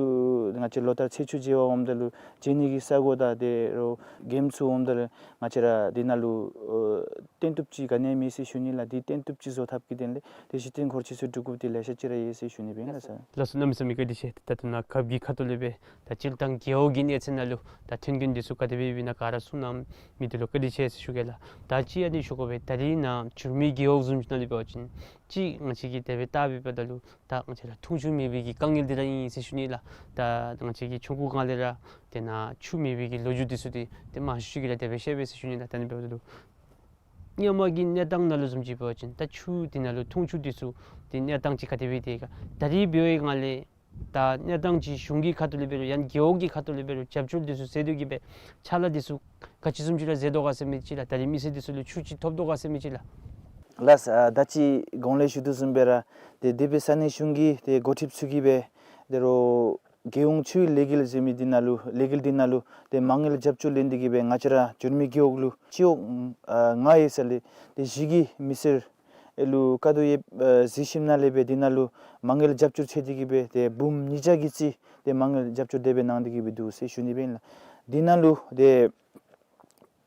ང་བཅས་ལོ་ལྟར་ཚེས་བཅུ་མཇལ་བར་འོངམ་ད་ལུ་མཇལ་ནི་གི་ས་གོ་དང་ཏེ་རུང་མགྱོནམ་ཚུ་འོངམ་ད་ལུ་ང་བཅས་ར་འདི་ནང་ལུ་ཨ་སྟོན་བཏུབ་ཅིག་ག་ནི་ཡང་མེད་ཟེར་ཞུ་ནི་ལགས། འདི་སྟོན་བཏུབ་ཅིག་བཟོ་ཐབས་ཀྱི་དོན་ལས་ཏེ་གཞི་རྟེན་འཁོར་ཆས་ཚུ་སྒྲུབ་དགོཔ་འདི་ལེ་ཤ་ཅིག་ར་ཡོད་ཟེར་ཞུ་ནི་ཨིན་ལགས། ལགས་སོ། གནམ་མེད་ས་མེད་བཀའ་དྲིན་ཆེ། ད་ལྟོ་ནཱ་ཁབ་ཀྱི་ཁ་ཐུག་ལས་སྦེ་ད་སྤྱིར་བཏང་རྒེད་འོག་གི་གནས་ཚད་ནང་ལུ་ད་མཐུན་རྐྱེན་འདི་ཚུ་ག་དེ་སྦེ་ཡོདཔ་ཨིན་ན་ག་ར་གསུངས་གནང་མི་འདི་ལུ་བཀའ་དྲིན་ཆེ་ཟེར་ཞུ་གེ་ལགས། ད་ཅི་ཨ་ནི་ཞུ་དགོ་པས། ད་རིས་ནཱ་འགྱུར་མེད་རྒེད་འོག་བཟུམ་ཅིག་ནང་ལུ་འབད་བ་ཅིན་ཅིག་ང་བཅས་ཀྱིས་དེ་སྦེ་བལྟ་བའི་བར་ན་ལུ་ད་ང་བཅས་ར་འཐུང་ཆུ་མེད་པའི་གི་དཀའ་ངལ་འདི་ར་ཨིན་ཟེར་ཞུ་ནི་ལགས། ད་ང་བཅས་ཀྱི་ཆུང་ཀུའི་སྒང་ལས་ར་དེ་ནང་ཆུ་མེད་པའི་གི་ལོ་རྒྱུས་འདི་ཚུ་འདི་ཏེ་མང་ཤོས་ཅིག་གིས་ར་དེ་སྦེ་བཤད་པས་ཟེར་ཞུ་ནི་ལགས། ད་ཨ་ནི་འབདཝ་ད་ལུ་སྔོན་མ་གི་གནས་སྟངས་ནང་ལུ་བཟུམ་ཅིག་འབད་བ་ཅིན་ད་ཆུ་འདི་ནང་ལུ་འཐུང་ཆུ་འདི་ཚུ་འདི་གནས་སྟངས་ཅིག་ག་དེ་སྦེ་འདུག་ག། ད་རིས་འབད་བའི་སྒང་ལས་ད་གནས་སྟངས་ཅིག་གཞུང་གི་ཁ་ཐུག་ལས་འབད་རུང་ཡང་རྒེད་འོག་གི་ཁ་ཐུག་ལས་འབད་རུང་རྒྱབ་སྐྱོར་འདི་ཚུ་མཛད་དེ་གི་སྦེ་ཕྱག་ལཱ་འདི་ཚུ་ག་ཅི་བཟུམ་ཅིག་ར་མཛད་དོ་ག་ཟེར་མི་ཅིག་ལགས། ད་རིས་མི་སེར་འདི་ཚུ་ལུ་ཆུ་ཅིག་ཐོབ་དོ་ག་ཟེར་མི་ཅིག་ལགས། ལགས། ཨ་ད་ཅི་གོང་ལས་ཞུ་དོ་བཟུམ་སྦེ་ར་ཏེ་དེ་སྦེ་ས་གནས་གཞུང་གི་ཏེ་འགོ་ཁྲིདཔ་ཚུ་གིས་སྦེ་ད་རུང་རྒྱལ་ཡོངས་ཆུའི་ལས་འགུལ་ཟེར་མི་འདི་ནང་ལུ་ལས་འགུལ་འདི་ནང་ལུ་ཏེ་མ་དངུལ་རྒྱབ་སྐྱོར་ལེན་ཏེ་གི་སྦེ་ང་བཅས་ར་འགྱུར་མེད་རྒེད་འོག་ལུ་སྤྱི་འོག་ཨ་ལྔ་ཡོད་ས་ལས་ཏེ་བཞི་གི་མི་སེར་ལུ་དཀའ་སྡུག་ཡོདཔ་ཨ་གཟིགས་ཞིནམ་ལས་སྦེ་འདི་ནང་ལུ་མ་དངུལ་རྒྱབ་སྐྱོར་མཛད་དེ་གི་སྦེ་ཏེ་འབུམ་ཉིས་བརྒྱ་གི་རྩིས་ཏེ་མ་དངུལ་རྒྱབ་སྐྱོར་དེ་སྦེ་གནང་སྟེ་གི་སྦེ་འདུག་ཟེར་ཞུ་ནི་སྦེ་ཨིན་ལགས། འདི་ནང་ལུ་ཏེ་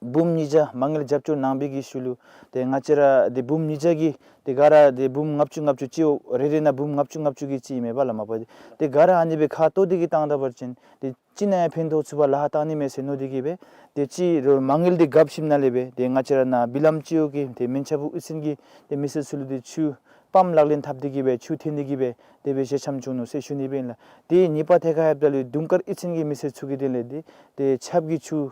འབུམ་ཉིས་བརྒྱ་མ་དངུལ་རྒྱབ་སྐྱོར་གནང་པའི་གི་ཤུལ་ལུ་ཏེ་ང་བཅས་ར་ཏེ་འབུམ་ཉིས་བརྒྱ་གི་ཏེ་ག་ར་ཏེ་འབུམ་ལྔ་བཅུ་ལྔ་བཅུ་སྤྱི་འོག་རེ་རེ་ནང་འབུམ་ལྔ་བཅུ་ལྔ་བཅུ་གི་རྩིས་མེན་པ་ལགས། མ་པ་ཏེ་ག་ར་ཨ་ནི་སྦེ་ཁ་གཏོགས་ཏེ་གི་བཏང་ད་པ་ཅིན་ཏེ་ཅིག་ནང་ཡང་ཕན་ཐོགས་ཚུགས་པར་ལཱ་ཁག་བཏང་ནི་མས་ཟེར་མནོ་སྟེ་གི་སྦེ་ཏེ་ཅིག་རུང་མ་དངུལ་འདི་རྒཔ་ཞིནམ་ལས་སྦེ་ཏེ་ང་བཅས་ར་ནཱ་བི་ལམ་སྤྱི་འོག་གི་ཏེ་མན་ཆབ་ཨུ་ཚན་གྱི་ཏེ་མི་སེར་ཚུ་ལུ་ཏེ་ཆུ་པམཔ་ལག་ལེན་འཐབ་སྟེ་གི་སྦེ་ཆུ་འཐེན་ཏེ་གི་སྦེ་དེ་སྦེ་ཞལ་འཆམ་བྱུང་ནུག་ཟེར་ཞུ་ནི་སྦེ་ཨིན་ལགས། ཏེ་གཉིས་པ་ཐད་ཁར་ལྷོདཔ་ད་ལུ་དུང་དཀར་ཨུ་ཚན་གྱི་མི་སེར་ཚུ་གི་དོན་ལས་ཏེ་ཏེ་ཆབ་ཀྱི་ཆུ་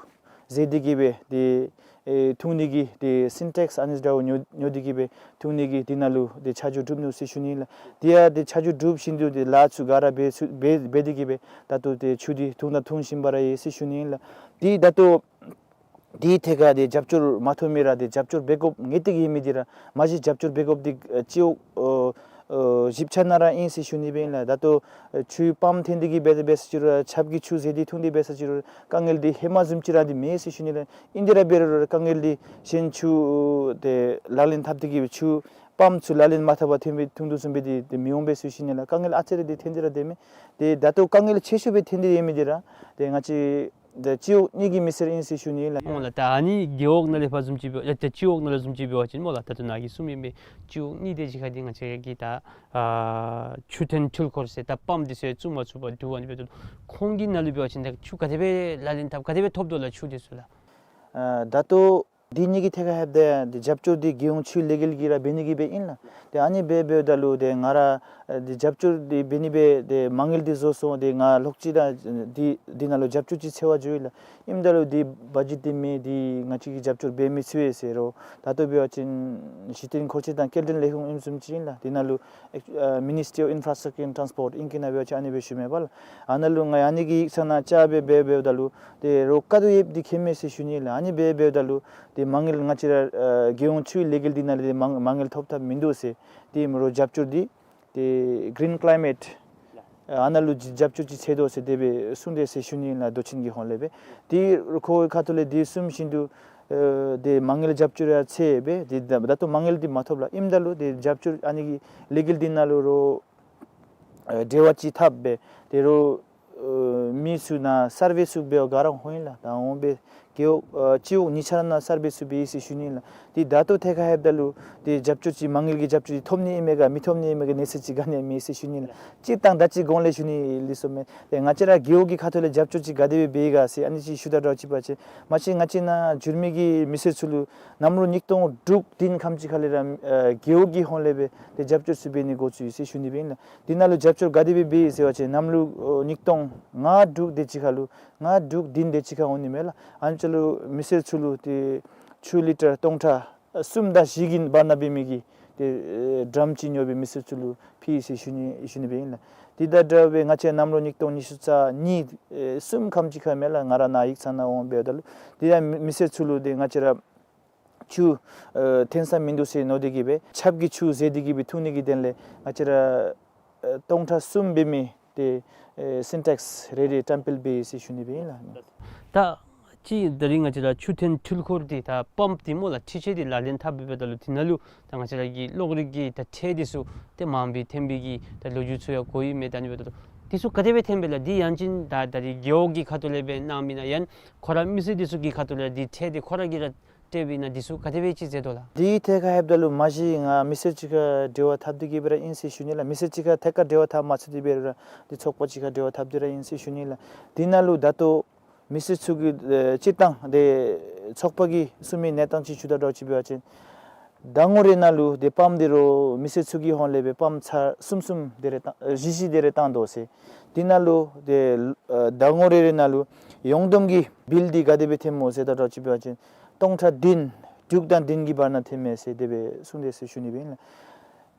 བཟོ་སྟེ་གི་སྦེ་ཏེ་ཨེ་འཐུང་ནི་གི་ཏེ་སིན་ཊེགསི་ཨ་ནི་འདྲཝ་ཉོ་ཉོ་སྟེ་གི་སྦེ་འཐུང་ནི་གི་འདི་ནང་ལུ་ཏེ་ཆ་འཇོག་གྲུབ་ནུག་ཟེར་ཞུ་ནི་ཨིན་ལགས། དེ་ཡང་ཏེ་ཆ་འཇོག་གྲུབ་ཞིནམ་ལས་ཏེ་ལཱ་ཚུ་ག་ར་འབད་ཚུ་འབད་འབད་དེ་གི་སྦེ་ད་ལྟོ་ཏེ་ཆུ་འདི་འཐུང་དང་འཐུང་བཞིན་པ་ར་ཡོད་ཟེར་ཞུ་ནི་ཨིན་ལགས། ཏེ་ད་ལྟོ་དེའི་ཐད་ཁར་ཏེ་རྒྱབ་སྐྱོར་མ་ཐོབ་མི་ར་ཏེ་རྒྱབ་སྐྱོར་འབད་དགོཔ་ངེས་ཏིག་ཨིན་མི་འདི་ར་མ་གཞི་རྒྱབ་སྐྱོར་འབད་དགོཔ་འདི་ཨ་སྤྱི་འོག་ཨ་ཨ་བཞི་ཆ་ནང་ར་ཨིན་ཟེར་ཞུ་ནི་སྦེ་ཨིན་ལགས། ད་ལྟོ་ཨ་ཆུའི་པམཔ་འཐེན་ཏེ་གི་འབད་འབད་ས་ཅིག་རུང་ཆབ་ཀྱི་ཆུ་བཟོ་སྟེ་འཐུང་སྟེ་འབད་ས་ཅིག་རུང་དཀའ་ངལ་འདི་ཧེ་མ་བཟུམ་ཅིག་ར་འདི་མེད་ཟེར་ཞུ་ནི་ལགས། ཨིན་དེ་ར་འབད་རུང་ར་དཀའ་ངལ་འདི་གཞན་ཆུ་ཏེ་ལག་ལེན་འཐབ་སྟེ་གི་ཆུ་པམཔ་ཚུ་ལག་ལེན་མ་འཐབ་པར་འཐུང་སྦེ་འཐུང་དོ་བཟུམ་སྦེ་འདི་འདི་མི་འོང་པས་ཟེར་ཞུ་ནི་ལགས། དཀའ་ངལ་ཨ་ཙི་རེ་འདི་ཐོན་ཏེ་ར་སྡོད་མི་འདི་ད་ལྟོ་དཀའ་ངལ་ཆེ་ཤོས་སྦེ་ཐོན་ཏེ་ཡོད་མི་འདི་ར་ཏེ་ང་བཅས་ཏེ་སྤྱི་འོག་གཉིས་ཀྱི་མི་སེར་ཨིན་ཟེར་ཞུ་ནི་ལགས། སྨོ་ལགས། ད་ཨ་ནི་རྒེད་འོག་ནང་ལས་ཕར་བཟུམ་ཅིག་འབད་ཡ་ཏེ་སྤྱི་འོག་ནང་ལུ་བཟུམ་ཅིག་འབད་བ་ཅིན་སྨོ་ལགས། ད་ལྟོ་ནཱ་གིས་གསུངམ་ཨིན་པས། སྤྱི་འོག་གཉིས་དེ་ཅིག་ཁར་འདི་ང་བཅས་ཀྱི་ད་ཨ་ཆུ་འཐེན་འཕྲུལ་འཁོར་ཟེར་ད་པམཔ་འདི་ཚུ་བཙུགས་མ་ཚུགས་པར་འདུག། ཨ་ནི་འབདཝ་ད་ཁོང་གི་ནང་ལུ་འབད་བ་ཅིན་ད་ཆུ་ག་དེ་སྦེ་ལག་ལེན་འཐབ་ག་དེ་སྦེ་ཐོབ་དོ་ལགས་ཆུ་འདི་ཚུ་ལགས། ཨ་ད་ལྟོ་འདི་གཉིས་ཀྱི་ཐད་ཁར་ལྷོདཔ་ད་ཡང་ཏེ་རྒྱབ་སྐྱོར་འདི་རྒྱལ་ཡོངས་ཆུའི་ལས་འགུལ་གྱིས་ར་འབད་ནི་གི་སྦེ་ཨིན་ལགས། ཏེ་ཨ་ནི་སྦེ་འབདཝ་ད་ལུ་ཏེ་ང་ར་ཨ་འདི་རྒྱབ་སྐྱོར་འདི་འབད་ནི་སྦེ་ཏེ་མ་དངུལ་འདི་བཟོ་སོང་། ཏེ་ང་ལོག་ཅི་ར་འདི་འདི་ནང་ལུ་རྒྱབ་སྐྱོར་ཅིག་འཚོལ་བར་འགྱོ་ཡི་ལགས། ཨིནམ་ད་ལུ་འདི་བ་ཇེཊ་འདི་མེད། འདི་ང་བཅས་ཀྱིས་རྒྱབ་སྐྱོར་འབད་མི་ཚུགས་པས་ཟེར་རུང་ད་ལྟོ་འབད་བ་ཅིན་གཞི་རྟེན་འཁོར་ཆས་དང་སྐྱེལ་འདྲེན་ལས་ཁུངས་ཨིནམ་བཟུམ་ཅིག་ཨིན་ལགས། འདི་ནང་ལུ་ཨེག་ཨ་Ministry of Infrastructure and Transport ཨིང་སྐད་ནང་འབད་བ་ཅིན་ཨ་ནི་སྦེ་ཞུཝ་མས་པ་ལགས། ཨ་ནཱ་ལུ་ང་ཨ་ནི་གི་ཡིག་ཚང་ནང་བཅར་སྦེ་འབད་འབདཝ་ད་ལུ་ཏེ་རོགས་དཀའ་སྡུག་ཡོདཔ་འདི་མཁྱེན་མས་ཟེར་ཞུ་ནི་ལགས། ཨ་ནི་སྦེ་འབདཝ་ད་ལུ་ཏེ་མ་དངུལ་ང་བཅས་ར་ཨ་རྒྱལ་ཡོངས་ཆུའི་ལས་འགུལ་འདི་ནང་ལས་མ་མ་དངུལ་ཐོབ་ཐབས་མིན་འདུག་ཟེར། ཏེ་མི་རོགས་རྒྱབ་སྐྱོར་འདི་ཏེ་གི་རིན་ཀི་ལའི་མེཊ་ཨ་ནཱ་ལུ་རྒྱབ་སྐྱོར་ཅིག་འཚོལ་དོ་ཟེར་དེ་སྦེ་གསུངས་དེས་ཟེར་ཞུ་ནི་ལགས། མདོ་ཆེན་གྱི་ཧོངས་ལས་སྦེ་ཏེ་ཁོ་ཁ་ཐུག་ལས་འདི་གསུངས་བཞིན་དུ་ཨ་ཏེ་མ་དངུལ་རྒྱབ་སྐྱོར་ཡང་འཚོལ་སྦེ་ཏེ་ད་ད་ལྟོ་མ་དངུལ་འདི་མ་ཐོབ་ལགས། ཨིནམ་ད་ལུ་ཏེ་རྒྱབ་སྐྱོར་ཨ་ནི་གི་ལས་འགུལ་འདི་ནང་ལུ་རོགས་ཨ་འབྲེལ་བ་ཅིག་འཐབ་སྦེ་ཏེ་རོགས་ཨ་མི་ཚུ་ནཱ་སར་ཝེ་ཚུ་འབད་བར་ག་ར་འོང་ཡི་ལགས། ད་འོང་སྦེ་རྒེད་འོག་ཨ་སྤྱི་འོག་གཉིས་ཆ་ར་ནང་སར་ཝེ་ཚུ་འབད་ཡི་ཟེར་ཞུ་ནི་ལགས། ཏེ་ད་ལྟོ་ཐད་ཁར་ལྷོདཔ་ད་ལུ་ཏེ་རྒྱབ་སྐྱོར་ཅིག་མ་དངུལ་གྱི་རྒྱབ་སྐྱོར་ཅིག་ཐོབ་ནི་ཨིན་མས་ག་མི་ཐོབ་ནི་ཨིན་མས་ག་གནས་ཚུལ་ཅིག་ག་ནི་ཡང་མེད་ཟེར་ཞུ་ནི་ལགས། སྤྱིར་བཏང་ད་ཅི་གོང་ལས་ཞུ་ནི་ལེགས་སོ་མས། ཏེ་ང་བཅས་ར་རྒེད་འོག་གི་ཁ་ཐུག་ལས་རྒྱབ་སྐྱོར་ཅིག་ག་དེ་སྦེ་འབད་ཡི་ག་ཟེར་ཨ་ནི་ཅིག་ཞུ་དགོཔ་ཅིག་འབད་བ་ཅིན་མ་གཞི་ང་བཅས་ནཱ་འགྱུར་མེད་ཀྱི་མི་སེར་ཚུ་ལུ་གནམ་ལོ་ཉིས་སྟོང་དྲུག་བདུན་ཁམས་ཅིག་ཁ་ལས་ར་ཨ་རྒེད་འོག་གི་ཧོངས་ལས་སྦེ་ཏེ་རྒྱབ་སྐྱོར་ཚུ་འབད་ནི་འགོ་བཙུགས་ཡི་ཟེར་ཞུ་ནི་སྦེ་ཨིན་ལགས། འདི་ནང་ལུ་རྒྱབ་སྐྱོར་ག་དེ་སྦེ་འབད་ཡི་ཟེར་བ་ཅིན་གནམ་ལོ་ཨ་ཉིས་སྟོང་ལྔ་དྲུག་དེ་ཅིག་ཁར་ལུ་ལྔ་དྲུག་བདུན་དེ་ཅིག་ཁར་འོང་ནི་མས་ལགས། ཨ་ནི་ཅིག་ལུ་མི་སེར་ཚུ་ལུ་ཏེ་ཆུ་ལི་ཊར་སྟོང་ཕྲག་ གསུམ་དང་བཞི་གི་བར་ན་འབད་མི་གི་ཏེ་ཨེ་ཌམ་ཅིག་ཉོ་སྦེ་མི་སེར་ཚུ་ལུ་ཕུལ་ཡི་ཟེར་ཞུ་ནི་ཞུ་ནི་སྦེ་ཨིན་ལགས། དེ་དང་འདྲ་བའི་ང་བཅས་གནམ་ལོ་ཉིས་སྟོང་ཉི་ཤུ་རྩ་གཉིས་ཨེ་གསུམ་ཁམས་ཅིག་ཁར་མས་ལགས། ང་ར་ནཱ་ཡིག་ཚང་ནང་འོང་འབདཝ་ད་ལུ་དེ་ཡང་མི་མི་སེར་ཚུ་ལུ་ཏེ་ང་བཅས་ར་ཆུ་ཨེ་ཐོན་ས་མིན་འདུག་ཟེར་མནོ་སྟེ་གིས་སྦེ་ཆརཔ་གི་ཆུ་ཟད་དེ་གིས་སྦེ་འཐུང་ནི་གི་དོན་ལས་ང་བཅས་ར་ཨེ་སྟོང་ཕྲག་གསུམ་འབད་མི་ཏེ་ཨེ་སིན་ཊེགསི་རེ་རེ་བཀྲམ་སྤེལ་འབད་ཡི་ཟེར་ཞུ་ནི་སྦེ་ཨིན་ལགས། ད་ཅི་ད་རིས་ང་བཅས་ར་ཆུ་ཐོན་འཕྲུལ་འཁོར་འདི་ད་པམཔ་འདི་སྨོ་ལགས། འཕྲུལ་ཆས་འདི་ལག་ལེན་འཐབ་འབདཝ་ད་ལུ་དེ་ནང་ལུ་ད་ང་བཅས་ར་གི་གློག་རིག་གི་ད་ཁྲལ་འདི་ཚུ་ཏེ་མངམ་སྦེ་ཐོན་པའི་གི་ད་ལོ་རྒྱུས་ཚུ་ཡང་གོ་ཡི་མས། ད་ཨ་ནི་འབདཝ་ད་ལུ་འདི་ཚུ་ག་དེ་སྦེ་ཐོན་པས་ལགས། འདི་ཡང་ཅིན་ད་ད་རིས་རྒེད་འོག་གི་ཁ་ཐུག་ལས་སྦེ་གནངམ་ཨིན་ན་ཡང་ཁོ་ར་མི་སེར་འདི་ཚུ་གི་ཁ་ཐུག་ལས་འདི་ཁྲལ་འདི་ཁོ་ར་གིས་ར་སྤྲོདཔ་ཨིན་ན་འདི་ཚུ་ག་དེ་སྦེ་ཅིག་མཛད་དོ་ལགས། དེའི་ཐད་ཁར་ལྷོདཔ་ད་ལུ་མ་གཞི་ང་མི་སེར་ཅིག་ཁར་འབྲེལ་བ་འཐབ་སྟེ་གིས་སྦེ་ར་ཨིན་ཟེར་ཞུ་ནི་ལགས། མི་སེར་ཅིག་ཁར་ཐད་ཀར་འབྲེལ་བ་འཐབ་མ་ཚུགས་ཏེ་འབད་རུང་ར་འདི་ཚོགས་པ་ཅིག་ཁར་འབྲེལ་བ་འཐབ་སྟེ་ར་ཨིན་ཟེར་ཞུ་ནི་ལགས། དེ་ནང་ལུ་ད་ལྟོ་མི་སེར་ཚུ་གི་ཨེ་སྤྱིར་བཏང་ཏེ་ཚོགས་པ་གིས་གསུང་མི་གནས་སྟངས་ཅིག་ཞུ་དོ་འདྲཝ་ཅིག་འབད་བ་ཅིན་ཟླ་ངོ་རེ་ནང་ལུ་ཏེ་པམཔ་འདི་ར་མི་སེར་ཚུ་གི་ཧོངས་ལས་སྦེ་པམཔ་ཚར་གསུམ་གསུམ་དེ་རེ་བཏང་ཨེ་བཞི་བཞི་དེ་རེ་བཏང་དོ་ཟེར། དེ་ནང་ལུ་ཏེ་ཨེ་ཟླ་ངོ་རེ་རེ་ནང་ལུ་ཡོངས་བསྡོམས་ཀྱི་བིལ་འདི་ག་དེ་སྦེ་ཐོནམ་སྨོ་ཟེར་དོ་འདྲཝ་ཅིག་འབད་བ་ཅིན་སྟོང་ཕྲག་བདུན་དྲུག་དང་བདུན་གྱི་བར་ན་ཐོནམ་མས་ཟེར་དེ་སྦེ་གསུངས་དེས་ཟེར་ཞུ་ནི་སྦེ་ཨིན་ལགས།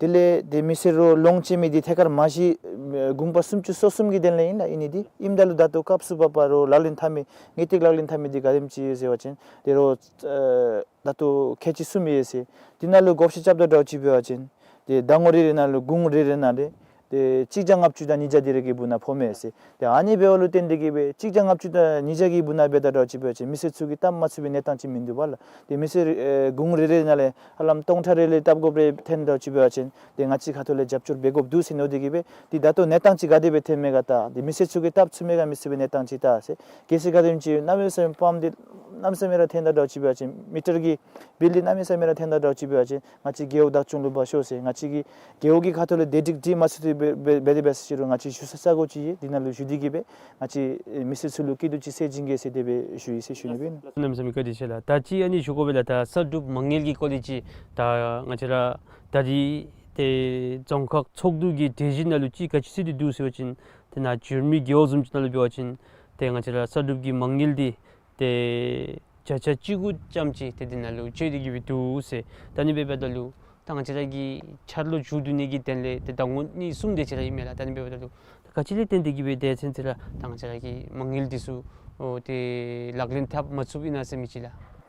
དེ་ལས་ཏེ་མི་སེར་རོགས་ལོངས་སྤྱོད་མི་འདི་ཐད་ཀར་མ་གཞི་ཨེ་དགོངས་པ་སུམ་ཅུ་སོ་གསུམ་གྱི་དོན་ལས་ཨིན་ལགས། ཨིན་ནི་འདི་ཨིནམ་ད་ལུ་ད་ལྟོ་སྐབས་སུ་བབ་པ་རོགས་ལག་ལེན་འཐབ་མི་དངུལ་རྟགས་ལག་ལེན་འཐབ་མི་འདི་ག་དེམ་ཅིག་ཟེར་བ་ཅིན་ཏེ་རོགས་ཨེ་ད་ལྟོ་ཁལ་གཅིག་གསུམ་ཡོད་ཟེར། དེ་ནང་ལུ་བགོ་བཤའ་རྐྱབ་དོ་འདྲཝ་ཅིག་འབད་བ་ཅིན་ཏེ་ཟླ་ངོ་རེ་རེ་ནང་ལུ་གུང་རེ་རེ་ནང་ལས་ཏེ་གཅིག་བརྒྱ་ལྔ་བཅུ་དང་ཉིས་བརྒྱ་དེ་རེ་གི་སྦུག་ན་ཕོགཔ་མས་ཟེར། ཏེ་ཨ་ནི་འབདཝ་ལུ་བརྟེན་ཏེ་གིས་སྦེ་གཅིག་བརྒྱ་ལྔ་བཅུ་དང་ཉིས་བརྒྱ་གི་སྦུག་ན་འབད་དོ་འདྲཝ་ཅིག་འབད་བ་ཅིན་མི་སེར་ཚུ་གིས་བཏབ་མ་ཚུགས་པའི་གནས་སྟངས་ཅིག་མིན་འདུག་པ་ལགས། ཏེ་མི་སེར་ཨེ་གུང་རེ་རེ་ནང་ལས་ཧ་ལམ་སྟོང་ཕྲག་རེ་ལས་བཏབ་དགོཔ་རེ་ཐོན་དོ་འདྲཝ་ཅིག་འབད་བ་ཅིན་ཏེ་ང་བཅས་ཁ་ཐུག་ལས་རྒྱབ་སྐྱོར་འབད་དགོཔ་འདུག་ཟེར་མནོ་སྟེ་གིས་སྦེ་ཏེ་ད་ལྟོ་གནས་སྟངས་ཅིག་ག་དེ་སྦེ་ཐོནམ་མས་ག་ད་ཏེ་མི་སེར་ཚུ་གིས་བཏབ་ཚུགས་མས་ག་མི་ཚུགས་པའི་གནས་སྟངས་ཅིག་ད་ཟེར། གལ་སྲིད་ག་དེམ་ཅིག་གནམ་མེད་ས་མེད་པམཔ་འདི་གནམ་མེད་ས་མེད་ར་ཐོན་དོ་འདྲཝ་ཅིག་འབད་བ་ཅིན་མི་ཊར་གྱི་བིལ་འདི་གནམ་མེད་ས་མེད་ར་ཐོན་དོ་འདྲཝ་ཅིག་འབད་བ་ཅིན་ང་བཅས་རྒེད་འོག་བདག་སྐྱོང་ལུ་འབག་ཤོག་ཟེར། ང་བཅས་ཀྱིས་རྒེད་འོག་གི་ཁ་ཐུག་ལས་དེ་སྒྲིག་སྒྲིག་མ་ཚུགས་ཏེ་འབད་འབད་དེ་འབད་ཟེར་ཞུ་རུང་ང་བཅས་ཞུ་ས་ས་གོ་ཅིག་ཡོད། དེ་ནང་ལུ་ཞུ་སྟེ་གིས་སྦེ་ང་བཅས་ཨེ་མི་སེར་ཚུ་ལུ་སྐྱིད་སྡུག་ཅིག་སེལ་བྱིན་གེ་ཟེར་དེ་སྦེ་ཞུ་ཡི་ཟེར་ཞུ་ནི་སྦེ་ཨིན་ལགས། གནམ་མེད་ས་མེད་བཀའ་དྲིན་ཆེ་ལགས། ད་ཅི་ཨ་ནི་ཞུ་དགོ་པས་ལགས། ད་གསར་སྒྲུབ་མ་དངུལ་གྱི་སྐོར་ལས་ཅིག་ད་ང་བཅས་ར་ད་རིས་ཏེ་རྫོང་ཁག་ཚོགས་འདུ་གི་གྲོས་གཞི་ནང་ལུ་ཅིག་ག་ཅི་གསུངས་ཏེ་འདུག་ཟེར་བ་ཅིན་ཏེ་ནཱ་འབྱོར་མེད་རྒེད་འོག་བཟུམ་ཅིག་ནང་ལུ་འབད་བ་ཅིན་ཏེ་ང་བཅས་ར་གསར་སྒྲུབ་ཀྱི་མ་དངུལ་འདི་ཏེ་བརྒྱ་ཆ་བཅུ་དགུ་ཙམ་ཅིག་ཏེ་འདི་ནང་ལུ་སྤྱོད་དེ་གིས་སྦེ་འདུག་ཟེར། ད་ཨ་ནི་འབདཝ་ད་ལུ་ད་ང་བཅས་ར་གི་འཆར་ལོ་མཇུག་བསྡུ་ནི་གི་དོན་ལས་ཏེ་ཟླ་ངོ་གཉིས་གསུམ་དེ་ཅིག་ར་ཨིན་མས་ལགས། ད་ཨ་ནི་འབདཝ་ད་ལུ་ད་ག་ཅི་ལས་བརྟེན་ཏེ་གིས་སྦེ་ཏེ་ཚུན་ཚོད་ར་ད་ང་བཅས་ར་གི་མ་དངུལ་འདི་ཚུ་ཨོ་ཏེ་ལག་ལེན་འཐབ་མ་ཚུགསཔ་ཨིན་ན་ཟེར་མི་ཅིག་ལགས།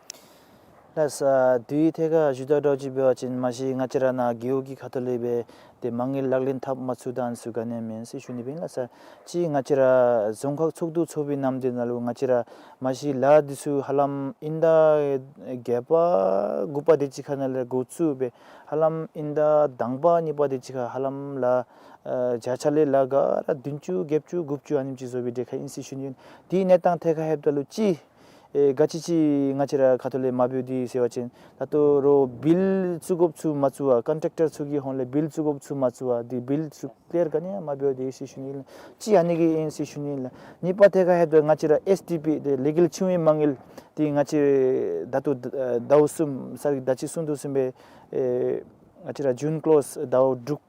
ལགས་སོ། དེའི་ཐད་ཁར་ཞུ་དོ་འདྲཝ་ཅིག་འབད་བ་ཅིན་མ་གཞི་ང་བཅས་ར་ནཱ་རྒེད་འོག་གི་ཁ་ཐུག་ལས་སྦེ་ཏེ་མ་དངུལ་ལག་ལེན་འཐབ་མ་ཚུགས་ད་ཨ་ནི་ཚུ་ག་ནི་མེན་ཟེར་ཞུ་ནི་སྦེ་ཨིན་ལགས་སོ། ཅིག་ང་བཅས་ར་རྫོང་ཁག་ཚོགས་འདུ་ཚོགས་པའི་ནམ་དུས་ནང་ལུ་ང་བཅས་ར་མ་གཞི་ལཱ་འདི་ཚུ་ཧ་ལམ་ཨིན་ཟླ་བརྒྱད་པ་དགུ་པ་དེ་ཅིག་ཁ་ནང་ལས་འགོ་བཙུགས་སྦེ་ཧ་ལམ་ཨིན་ཟླ་དང་པ་གཉིས་པ་དེ་ཅིག་ཁར་ཧ་ལམ་ལཱ་ཨེ་བརྒྱ་ཆ་ལས་ལཱ་ག་ར་བདུན་ཅུ་བརྒྱད་ཅུ་དགུ་བཅུ་ཨ་ནེམ་ཅིག་བཟོ་བའི་གྲས་ཁར་ཨིན་ཟེར་ཞུ་ནི་ཨིན། དེའི་གནས་སྟངས་ཐད་ཁར་ལྷོདཔ་ད་ལུ་ཅིག་ཨེ་ག་ཅི་ཅིག་ང་བཅས་ར་ཁ་ཐུག་ལས་མ་འབདཝ་འདི་ཟེར་བ་ཅིན་ད་ལྟོ་རོགས་བིལ་བཙུགས་དགོཔ་ཚུ་མ་བཙུགས་པར་ཀོན་ཊེག་ཊར་ཚུ་གི་ཧོངས་ལས་བིལ་བཙུགས་དགོཔ་ཚུ་མ་བཙུགས་པར་དེ་བིལ་ཚུ་ཀླིར་ག་ནི་ཡང་མ་འབདཝ་འདི་ཟེར་ཞུ་ནི་ཨིན། ཅིག་ཨ་ནི་གིས་ཨིན་ཟེར་ཞུ་ནི་ཨིན་ལགས། གཉིས་པ་ཐད་ཁར་ལྷོདཔ་ད་ང་བཅས་ར་ཨེསི་ཌི་པི་ཏེ་ལི་གལ་འཆིང་བའི་མ་དངུལ་འདི་ང་བཅས་ད་ལྟོ་ཟླཝ་གསུམ་ས་ར་གི་ད་ཅི་གསུངས་དོ་བཟུམ་སྦེ་ཨེ་ང་བཅས་ར་ཇུན་ཀོ་ལོསི་ཟླཝ་དྲུག་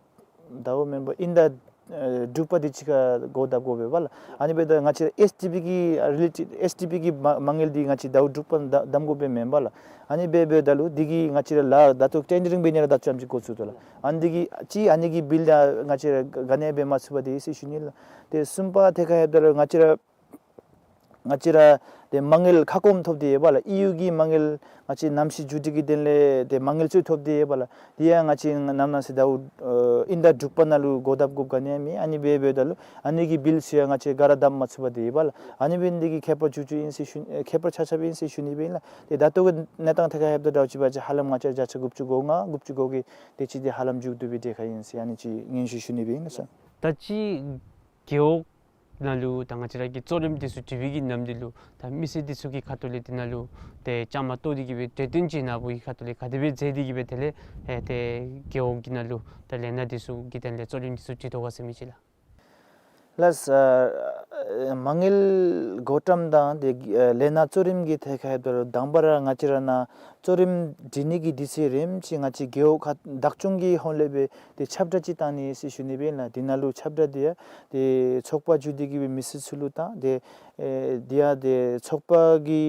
ཟླཝ་མེན་པར་ཨིན་ཟླ་ཨེ་དྲུག་པ་དེ་ཅིག་ཁར་བགོ་བརྡབ་དགོ་པས་པ་ལགས། ཨ་ནི་འབདཝ་ད་ང་བཅས་ར་ཨེསི་ཌི་པི་གི་ཨ་རི་ལེ་ཊེཌ་ཨེསི་ཌི་པི་གི་མ་མ་དངུལ་འདི་ང་བཅས་ཟླཝ་དྲུག་པ་ད་གདམ་དགོ་པས་མེན་པ་ལགས། ཨ་ནི་འབད་འབདཝ་ད་ལུ་འདི་གིས་ང་བཅས་ར་ལཱ་ད་ལྟོ་ཊེན་ཌ་རིང་འབད་ནི་ར་ད་ཙམ་ཅིག་འགོ་བཙུགས་དོ་ལགས། ཨ་ནི་འདི་གིས་ཅིག་ཨ་ནི་གི་བིལ་ཡང་ང་བཅས་ར་ག་ནི་འབད་མ་ཚུགས་པར་འདི་ཟེར་ཞུ་ནི་ལགས། ཏེ་གསུམ་པ་ཐད་ཁར་ལྷོདཔ་ད་ལུ་ང་བཅས་ར་ང་བཅས་ར་ཏེ་མ་དངུལ་ཁ་སྐོམ་ཐོབ་སྟེ་ཡོད་པ་ལགས། ཨི་ཡུ་གི་མ་དངུལ་ང་བཅས་གནམ་གཤིས་འགྱུར་འགྲོས་ཀྱི་དོན་ལས་ཏེ་མ་དངུལ་ཚུ་ཐོབ་སྟེ་ཡོད་པ་ལགས། དེ་ཡང་ང་བཅས་ནམ་ནང་ཟེར་ཟླཝ་ཨེ་ཨིན་ཟླ་དྲུག་པ་ནང་ལུ་བགོ་བརྡབ་དགོཔ་ག་ནི་ཡང་མེད། ཨ་ནི་འབད་འབདཝ་ད་ལུ་ཨ་ནི་གི་བིལ་ཚུ་ཡང་ང་བཅས་ག་ར་གདམ་མ་ཚུགས་པར་སྡོད་ཡོད་པ་ལགས། ཨ་ནི་འབད་ནི་འདི་གིས་ཁྱད་པར་ཅིག་ཅིག་ཨིན་ཟེར་ཞུ་ཨེ་ཁྱད་པར་ཆགས་ཆགསཔ་ཨིན་ཟེར་ཞུ་ནི་སྦེ་ཨིན་ལགས། ཏེ་ད་ལྟོ་གི་གནས་སྟངས་ཐད་ཁར་ལྷོདཔ་ད་ལུ་ཅིག་འབད་བ་ཅིན་ཧ་ལམ་ང་བཅས་བརྒྱ་ཆ་དགུ་བཅུ་གོ་ལྔ་དགུ་བཅུ་གོ་དགུ་དེ་ཅིག་འདི་ཧ་ལམ་མཇུག་བསྡུ་བའི་གྲས་ཁར་ཨིན་ཟེར་ཨ་ནི་ཅིག་སྙན་ཞུ་ཞུ་ནི་སྦེ་ཨིན་ལགས་སོ། ད་ཅི་རྒེད་འོག་ནང་ལུ་ད་ང་བཅས་ར་གི་གཙོ་རིམ་འདི་ཚུ་སྒྲིག་པའི་གི་ནམ་དུས་ལུ་ད་མི་སེར་འདི་ཚུ་གི་ཁ་ཐུག་ལས་འདི་ནང་ལུ་ཏེ་བཅའ་མར་གཏོགས་ཏེ་གིས་སྦེ་གྲོས་བསྟུན་ཅིག་ནཱ་བུ་གི་ཁ་ཐུག་ལས་ག་དེ་སྦེ་མཛད་དེ་གིས་སྦེ་དེ་ལས་ཨེ་ཏེ་རྒེད་འོག་གི་ནང་ལུ་ད་ལས་སྣ་འདི་ཚུ་གི་དོན་ལས་གཙོ་རིམ་འདི་ཚུ་སྒྲིག་དོ་ག་ཟེར་མི་ཅིག་ལགས། ལགས་སོ། མ་དངུལ་བགོ་བཀྲམ་དང་ཏེ་ལས་སྣ་གཙོ་རིམ་གྱི་ཐད་ཁར་ལྷོདཔ་ད་ལུ་དང་པ་ར་ང་བཅས་ར་ནཱ་གཙོ་རིམ་སྒྲིག་ནི་གི་དུས་ཚོད་རནམ་ཅིག་ང་བཅས་རྒེད་འོག་ཁག་བདག་སྐྱོང་གི་ཧོངས་ལས་སྦེ་ཏེ་ཁྱབ་བསྒྲགས་ཅིག་བཏང་ནི་ཟེར་ཞུ་ནི་སྦེ་ཨིན་ལགས། དེ་ནང་ལུ་ཁྱབ་བསྒྲགས་འདི་ཡང་ཏེ་ཚོགས་པ་བརྒྱུད་དེ་གིས་སྦེ་མི་སེར་ཚུ་ལུ་བཏང་ཏེ་ཨེ་འདི་ཡང་ཏེ་ཚོགས་པ་གི་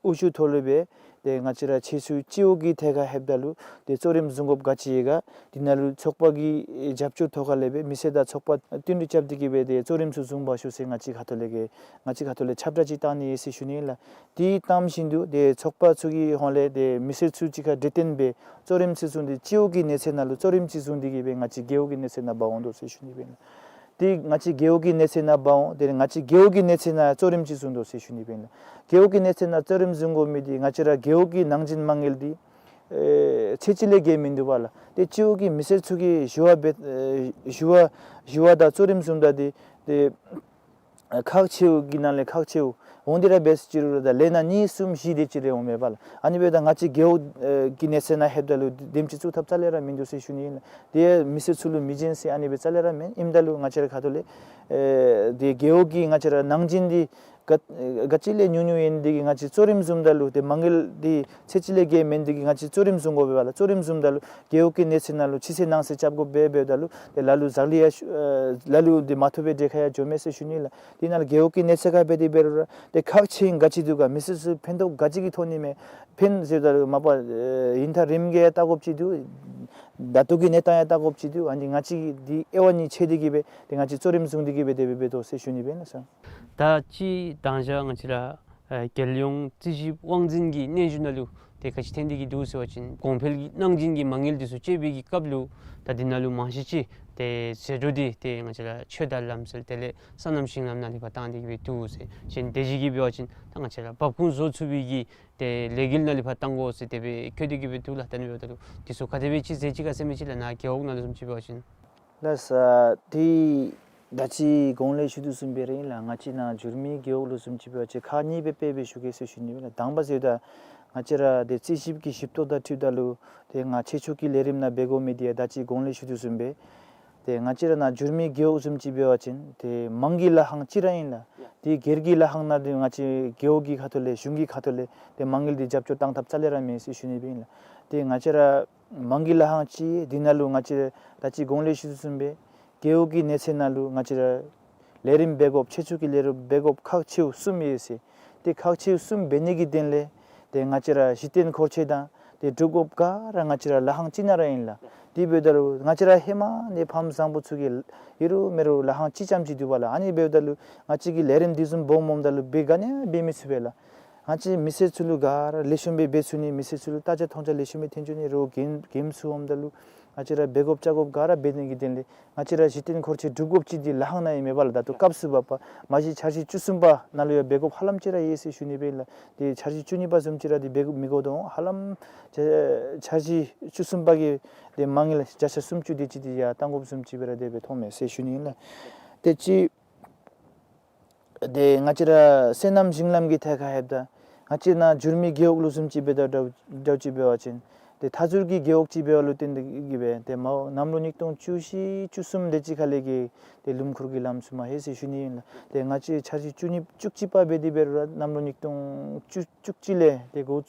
དབུ་བཞུགས་ཐོག་ལས་སྦེ་ ཏེ་ང་བཅས་ར་ཆེད་ཚུ་སྤྱི་འོག་གི་ཐད་ཁར་ལྷོདཔ་ད་ལུ་ཏེ་གཙོ་རིམ་བཟུང་དགོཔ་ག་ཅི་ཡོད་ག། དེ་ནང་ལུ་ཚོགས་པ་གི་རྒྱབ་སྐྱོར་ཐོག་ཁར་ལས་སྦེ་མི་སེར་དང་ཚོགས་པ་བསྟུན་གྲོས་རྐྱབ་སྟེ་གི་སྦེ་ཏེ་གཙོ་རིམ་ཚུ་བཟུང་བར་ཞུ་ཟེར་ང་བཅས་ཁ་ཐུག་ལས་ཀྱི་ང་བཅས་ཁ་ཐུག་ལས་ཁྱབ་བསྒྲགས་ཅིག་བཏང་ནི་ཡོད་ཟེར་ཞུ་ནི་ལགས། དེ་བཏང་བཞིན་དུ་ཏེ་ཚོགས་པ་ཚུ་གི་ཧོངས་ལས་ཏེ་མི་སེར་ཚུ་གཅིག་ཁར་གྲོས་བསྟུན་འབད་གཙོ་རིམ་ཚུ་བཟུང་སྟེ་སྤྱི་འོག་གི་གནས་ཚད་ནང་ལུ་གཙོ་རིམ་ཅིག་བཟུང་སྟེ་གི་སྦེ་ང་བཅས་རྒེད་འོག་གི་གནས་ཚད་ནང་འབག་འོང་དོ་ཟེར་ཞུ་ནི་སྦེ་ཨིན་ལགས། ཏེ་ང་བཅས་རྒེད་འོག་གི་གནས་ཚད་ནང་འབག་འོང་། ཏེ་ང་བཅས་རྒེད་འོག་གི་གནས་ཚད་ནང་གཙོ་རིམ་ཅིག་བཟུང་དོ་ཟེར་ཞུ་ནི་སྦེ་ཨིན་ལགས། རྒེད་འོག་གི་གནས་ཚད་ནང་གཙོ་རིམ་བཟུང་དགོ་མི་འདི་ང་བཅས་ར་རྒེད་འོག་གི་ནང་བཞིན་མ་དངུལ་འདི་ཨེ་ཚད་གཅིག་ལས་བརྒལ་མིན་འདུག་པ་ལགས། ཏེ་སྤྱི་འོག་གི་མི་སེར་ཚུ་གིས་ཞུ་བ་འབད་ཨེ་ཞུ་བ་ཞུ་བ་དང་གཙོ་རིམ་བཟུངམ་ད་འདི་ཏེ་ཁག་ཆེཝ་གི་ནང་ལས་ཁག་ཆེཝ་འོང་སྟེ་ར་འབད་ཟེར་ཅི་རུང་ར་ད་ལས་ན་གཉིས་གསུམ་བཞི་དེ་ཅིག་རེ་འོང་མས་པ་ལགས། ཨ་ནི་འབདཝ་ད་ང་བཅས་རྒེད་འོག་ཨེ་གི་གནས་ཚད་ནང་ལྷོདཔ་ད་ལུ་དེམ་ཅིག་བཙུགས་ཐབས་རྩ་ལས་ར་མིན་འདུག་ཟེར་ཞུ་ནི་ཨིན་ལགས། ཏེ་མི་སེར་ཚུ་ལུ་མི་བྱིན་ཟེར་ཨ་ནི་སྦེ་རྩ་ལས་ར་མེན། ཨིནམ་ད་ལུ་ང་བཅས་ར་ཁ་ཐུག་ལས་ཨེ་ཏེ་རྒེད་འོག་གི་ང་བཅས་ར་ནང་བཞིན་འདི་ག་ག་ཅི་ལས་ཉུང་ཉུང་ཨིན་འདི་གིས་ང་བཅས་གཙོ་རིམ་བཟུངམ་ད་ལུ་ཏེ་མ་དངུལ་འདི་ཚད་གཅིག་ལས་བརྒལ་མེན་འདི་གིས་ང་བཅས་གཙོ་རིམ་བཟུང་དགོ་པས་པ་ལགས། གཙོ་རིམ་བཟུངམ་ད་ལུ་རྒེད་འོག་གི་གནས་ཚད་ནང་ལུ་ཕྱི་གསལ་ནང་གསལ་རྐྱབ་དགོ་པས། འབདཝ་ད་ལུ་ཏེ་ལ་ལུ་ཟག་ལི་ཡང་ཤུ་ཨེ་ལ་ལུ་འདི་མ་ཐོབ་པའི་གྲས་ཁར་ཡང་འགྱོཝ་མས་ཟེར་ཞུ་ནི་ལགས། དེ་ནང་རྒེད་འོག་གི་གནས་ཚད་ཁར་འབད་དེ་འབད་རུང་ར་ཏེ་ཁག་ཆེ་ཧིང་ག་ཅི་འདུག་ག། མི་སེར་ཚུ་ཕན་ཐོགས་ག་ཅི་གི་ཐོག་ནི་མས། ཕན་ཟེརཝ་ད་ལུ་མ་པ་ཨེ་ཡུན་ཐག་རིངམོ་གི་ཡང་བལྟ་དགོཔ་ཅིག་འདུག། ད་ལྟོ་གི་གནས་སྟངས་ཡང་བལྟ་དགོཔ་ཅིག་འདུག། ཨ་ནི་ང་བཅས་ཀྱིས་འདི་དབྱེ་བ་གཉིས་ཕྱེ་སྟེ་གི་སྦེ་ཏེ་ང་བཅས་གཙོ་རིམ་བཟུང་སྟེ་གི་སྦེ་དེ་སྦེ་འབད་དོ་ཟེར་ཞུ་ནི་སྦེ་ཨིན་ལགས་སར། ད་ཅི་དང་ཞག་ང་བཅས་ར་ཨེ་རྒྱལ་ཡོངས་རྩིས་ཞིབ་དབང་འཛིན་གྱི་སྙན་ཞུ་ནང་ལུ་ཏེ་ག་ཅི་ཐོན་ཏེ་གི་འདུག་ཟེར་བ་ཅིན་གོང་འཕེལ་གྱི་ནང་བཞིན་གྱི་མ་དངུལ་འདི་ཚུ་སྤྱོད་པའི་གི་སྐབས་ལུ་ད་འདི་ནང་ལུ་མང་ཤོས་ཅིག་ཏེ་ཟད་འགྲོ་འདི་ཏེ་ང་བཅས་ར་ཆོས་དང་ལམ་སྲོལ་དེ་ལས་སོ་ནམ་ཞིང་ལམ་ནང་ལུ་ཕར་བཏང་སྟེ་གི་སྦེ་འདུག་ཟེར། གཞན་དེ་བཞིན་གྱི་འབད་བ་ཅིན་ད་ང་བཅས་ར་འབབ་ཁུངས་བཟོ་ཚུགས་པའི་གི་ཏེ་ལས་འགུལ་ནང་ལུ་ཕར་བཏང་དགོ་ཟེར་དེ་སྦེ་བཀོད་དེ་གི་སྦེ་འདུག་ལགས། ད་ཨ་ནི་འབདཝ་ད་ལུ་འདི་ཚུ་ག་དེ་སྦེ་ཅིག་མཛད་ཅི་ག་ཟེར་མི་ཅིག་ལགས། ནཱ་རྒེད་འོག་ནང་ལུ་བཟུམ་ཅིག་འབད་བ་ཅིན། ལགས་སོ། ཏེ་ད་ཅི་གོང་ལས་ཞུ་དོ་བཟུམ་སྦེ་ར་ཨིན་ལགས། ང་བཅས་ནཱ་འགྱུར་མེད་རྒེད་འོག་ལུ་བཟུམ་ཅིག་འབད་བ་ཅིན་ཁག་གཉིས་སྦེ་དཔེ་སྦེ་ཞུ་གེ་ཟེར་ཞུ་ནི་ཨིན་ལགས། དང་པ་ཟེརཝ་ད་ང་བཅས་ར་ཏེ་རྩིས་ཞིབ་ཀྱི་ཞིབ་རྟོག་དང་འཁྲིལཝ་ད་ལུ་ཏེ་ང་ཆེད་ཕྱོགས་ཀྱི་ལས་རིམ་ནང་འབད་དགོ་མི་འདི་ཡང་ད་ཅི་གོང་ལས་ཞུ་དོ་བཟུམ་སྦེ་ཏེ་ང་བཅས་ར་ནཱ་འགྱུར་མེད་རྒེད་འོག་བཟུམ་ཅིག་འབད་བ་ཅིན་ཏེ་མང་གི་ལཱ་ཁང་གཅིག་ར་ཨིན་ལགས། ཏེ་སྒེར་གྱི་ལཱ་ཁང་ནང་འདི་ང་བཅས་རྒེད་འོག་གི་ཁ་ཐུག་ལས་གཞུང་གི་ཁ་ཐུག་ལས་ཏེ་མ་དངུལ་འདི་རྒྱབ་སྐྱོར་བཏང་ཐབས་རྩ་ལས་ར་མེད་ཟེར་ཞུ་ནི་སྦེ་ཨིན་ལགས། ཏེ་ང་བཅས་ར་མང་གི་ལཱ་ཁང་གཅིག་འདི་ནང་ལུ་ང་བཅས་ར་ད་ཅི་གོང་ལས་ཞུ་དོ་བཟུམ་སྦེ་རྒེད་འོག་གི་གནས་ཚད་ནང་ལུ་ང་བཅས་ར་ལས་རིམ་འབད་དགོཔ་ཆེད་ཕྱོགས་ཀྱི་ལས་རིམ་འབད་དགོཔ་ཁག་ཆེཝ་གསུམ་ཡོད་ཟེར། ཏེ་ཁག་ཆེཝ་གསུམ་འབད་ནི་གི་དོན་ལས་ཏེ་ང་བཅས་ར་གཞི་རྟེན་འཁོར་ཆོད་དང་ཏེ་སྒྲུབ་དགོཔ་ག་ར་ང་བཅས་ར་ལཱ་ཁང་གཅིག་ནང་ར་ཨིན་ལགས། དེ་འབདཝ་ད་ལུ་ང་བཅས་ར་ཧེ་མ་ནས་ཕམ་བཟང་པོ་ཚུ་གི་ཨིན་རུང་མེན་རུང་ལཱ་ཁང་གཅིག་རྐྱངམ་ཅིག་འདུག་པ་ལགས། ཨ་ནི་འབདཝ་ད་ལུ་ང་བཅས་ཀྱིས་ལས་རིམ་འདི་བཟུམ་སྦོམ་འོངམ་ད་ལུ་འབད་ག་ནི་ཡང་འབད་མི་ཚུགས་པས་ལགས། ང་བཅས་མི་སེར་ཚུ་ལུ་ག་ར་ལེགས་ཤོམ་སྦེ་འབད་ཚུགས་ནི་མི་སེར་ཚུ་ལུ་ལྟ་རྒྱ་མཐོང་རྒྱ་ལེགས་ཤོམ་སྦེ་ཐོན་ཚུགས་ནི་རོགས་འགན་འགན་ཚུ་འོངམ་ད་ལུ་ང་བཅས་ར་འབད་དགོཔ་བྱ་དགོཔ་ག་ར་འབད་ནི་གི་དོན་ལས་ང་བཅས་ར་གཞི་རྟེན་འཁོར་ཆོད་སྒྲུབ་དགོཔ་ཅིག་འདི་ལཱ་ཁང་ནང་ཨིན་མས་པ་ལགས། ད་ལྟོ་སྐབས་སུ་བབ་པ་མ་གཞི་འཆར་གཞི་བཅུ་གསུམ་པ་ནང་ལུ་ཡང་འབད་དགོཔ་ཧ་ལམ་ཅིག་ར་ཡོད་ཟེར་ཞུ་ནི་སྦེ་ཨིན་ལགས། ཏེ་འཆར་གཞི་བཅུ་གཉིས་པ་བཟུམ་ཅིག་ར་འདི་འབད་དགོ་མི་དགོ་དོ་ཧ་ལམ་འཆར་འཆར་གཞི་བཅུ་གསུམ་པ་གི་ཏེ་མ་དངུལ་བརྒྱ་ཆ་སུམ་ཅུ་དེ་ཅིག་འདི་ཡང་བཏང་དགོཔ་བཟུམ་ཅིག་སྦེ་ར་དེ་སྦེ་མཐོང་མས་ཟེར་ཞུ་ནི་ཨིན་ལགས། ཏེ་ཅིག་ཏེ་ང་བཅས་ར་སོ་ནམ་ཞིང་ལམ་གྱི་ཐད་ཁར་ལྷོདཔ་ད་ང་བཅས་ནཱ་འགྱུར་མེད་རྒེད་འོག་ལུ་བཟུམ་ཅིག་འབདཝ་ད་འདྲཝ་འདྲཝ་ཅིག་འབད་བ་ཅིན་ཏེ་མཐའ་ཟུར་གྱི་རྒེད་འོག་ཅིག་འབདཝ་ལུ་བརྟེན་ཏེ་གི་སྦེ་ཏེ་མ་གནམ་ལོ་ཉིས་སྟོང་བཅུ་བཞི་བཅུ་གསུམ་དེ་ཅིག་ཁ་ལས་ཀྱི་ཏེ་ལུང་ཁུག་གི་ལམ་ཚུ་མ་ལྷོད་ཟེར་ཞུ་ནི་ཨིན་ལགས། ཏེ་ང་བཅས་འཆར་གཞི་བཅུ་གཉིས་བཅུ་གཅིག་པ་འབད་དེ་འབད་རུང་ར་གནམ་ལོ་ཉིས་སྟོང་བཅུ་བཅུ་གཅིག་ལས་ཏེ་འགོ་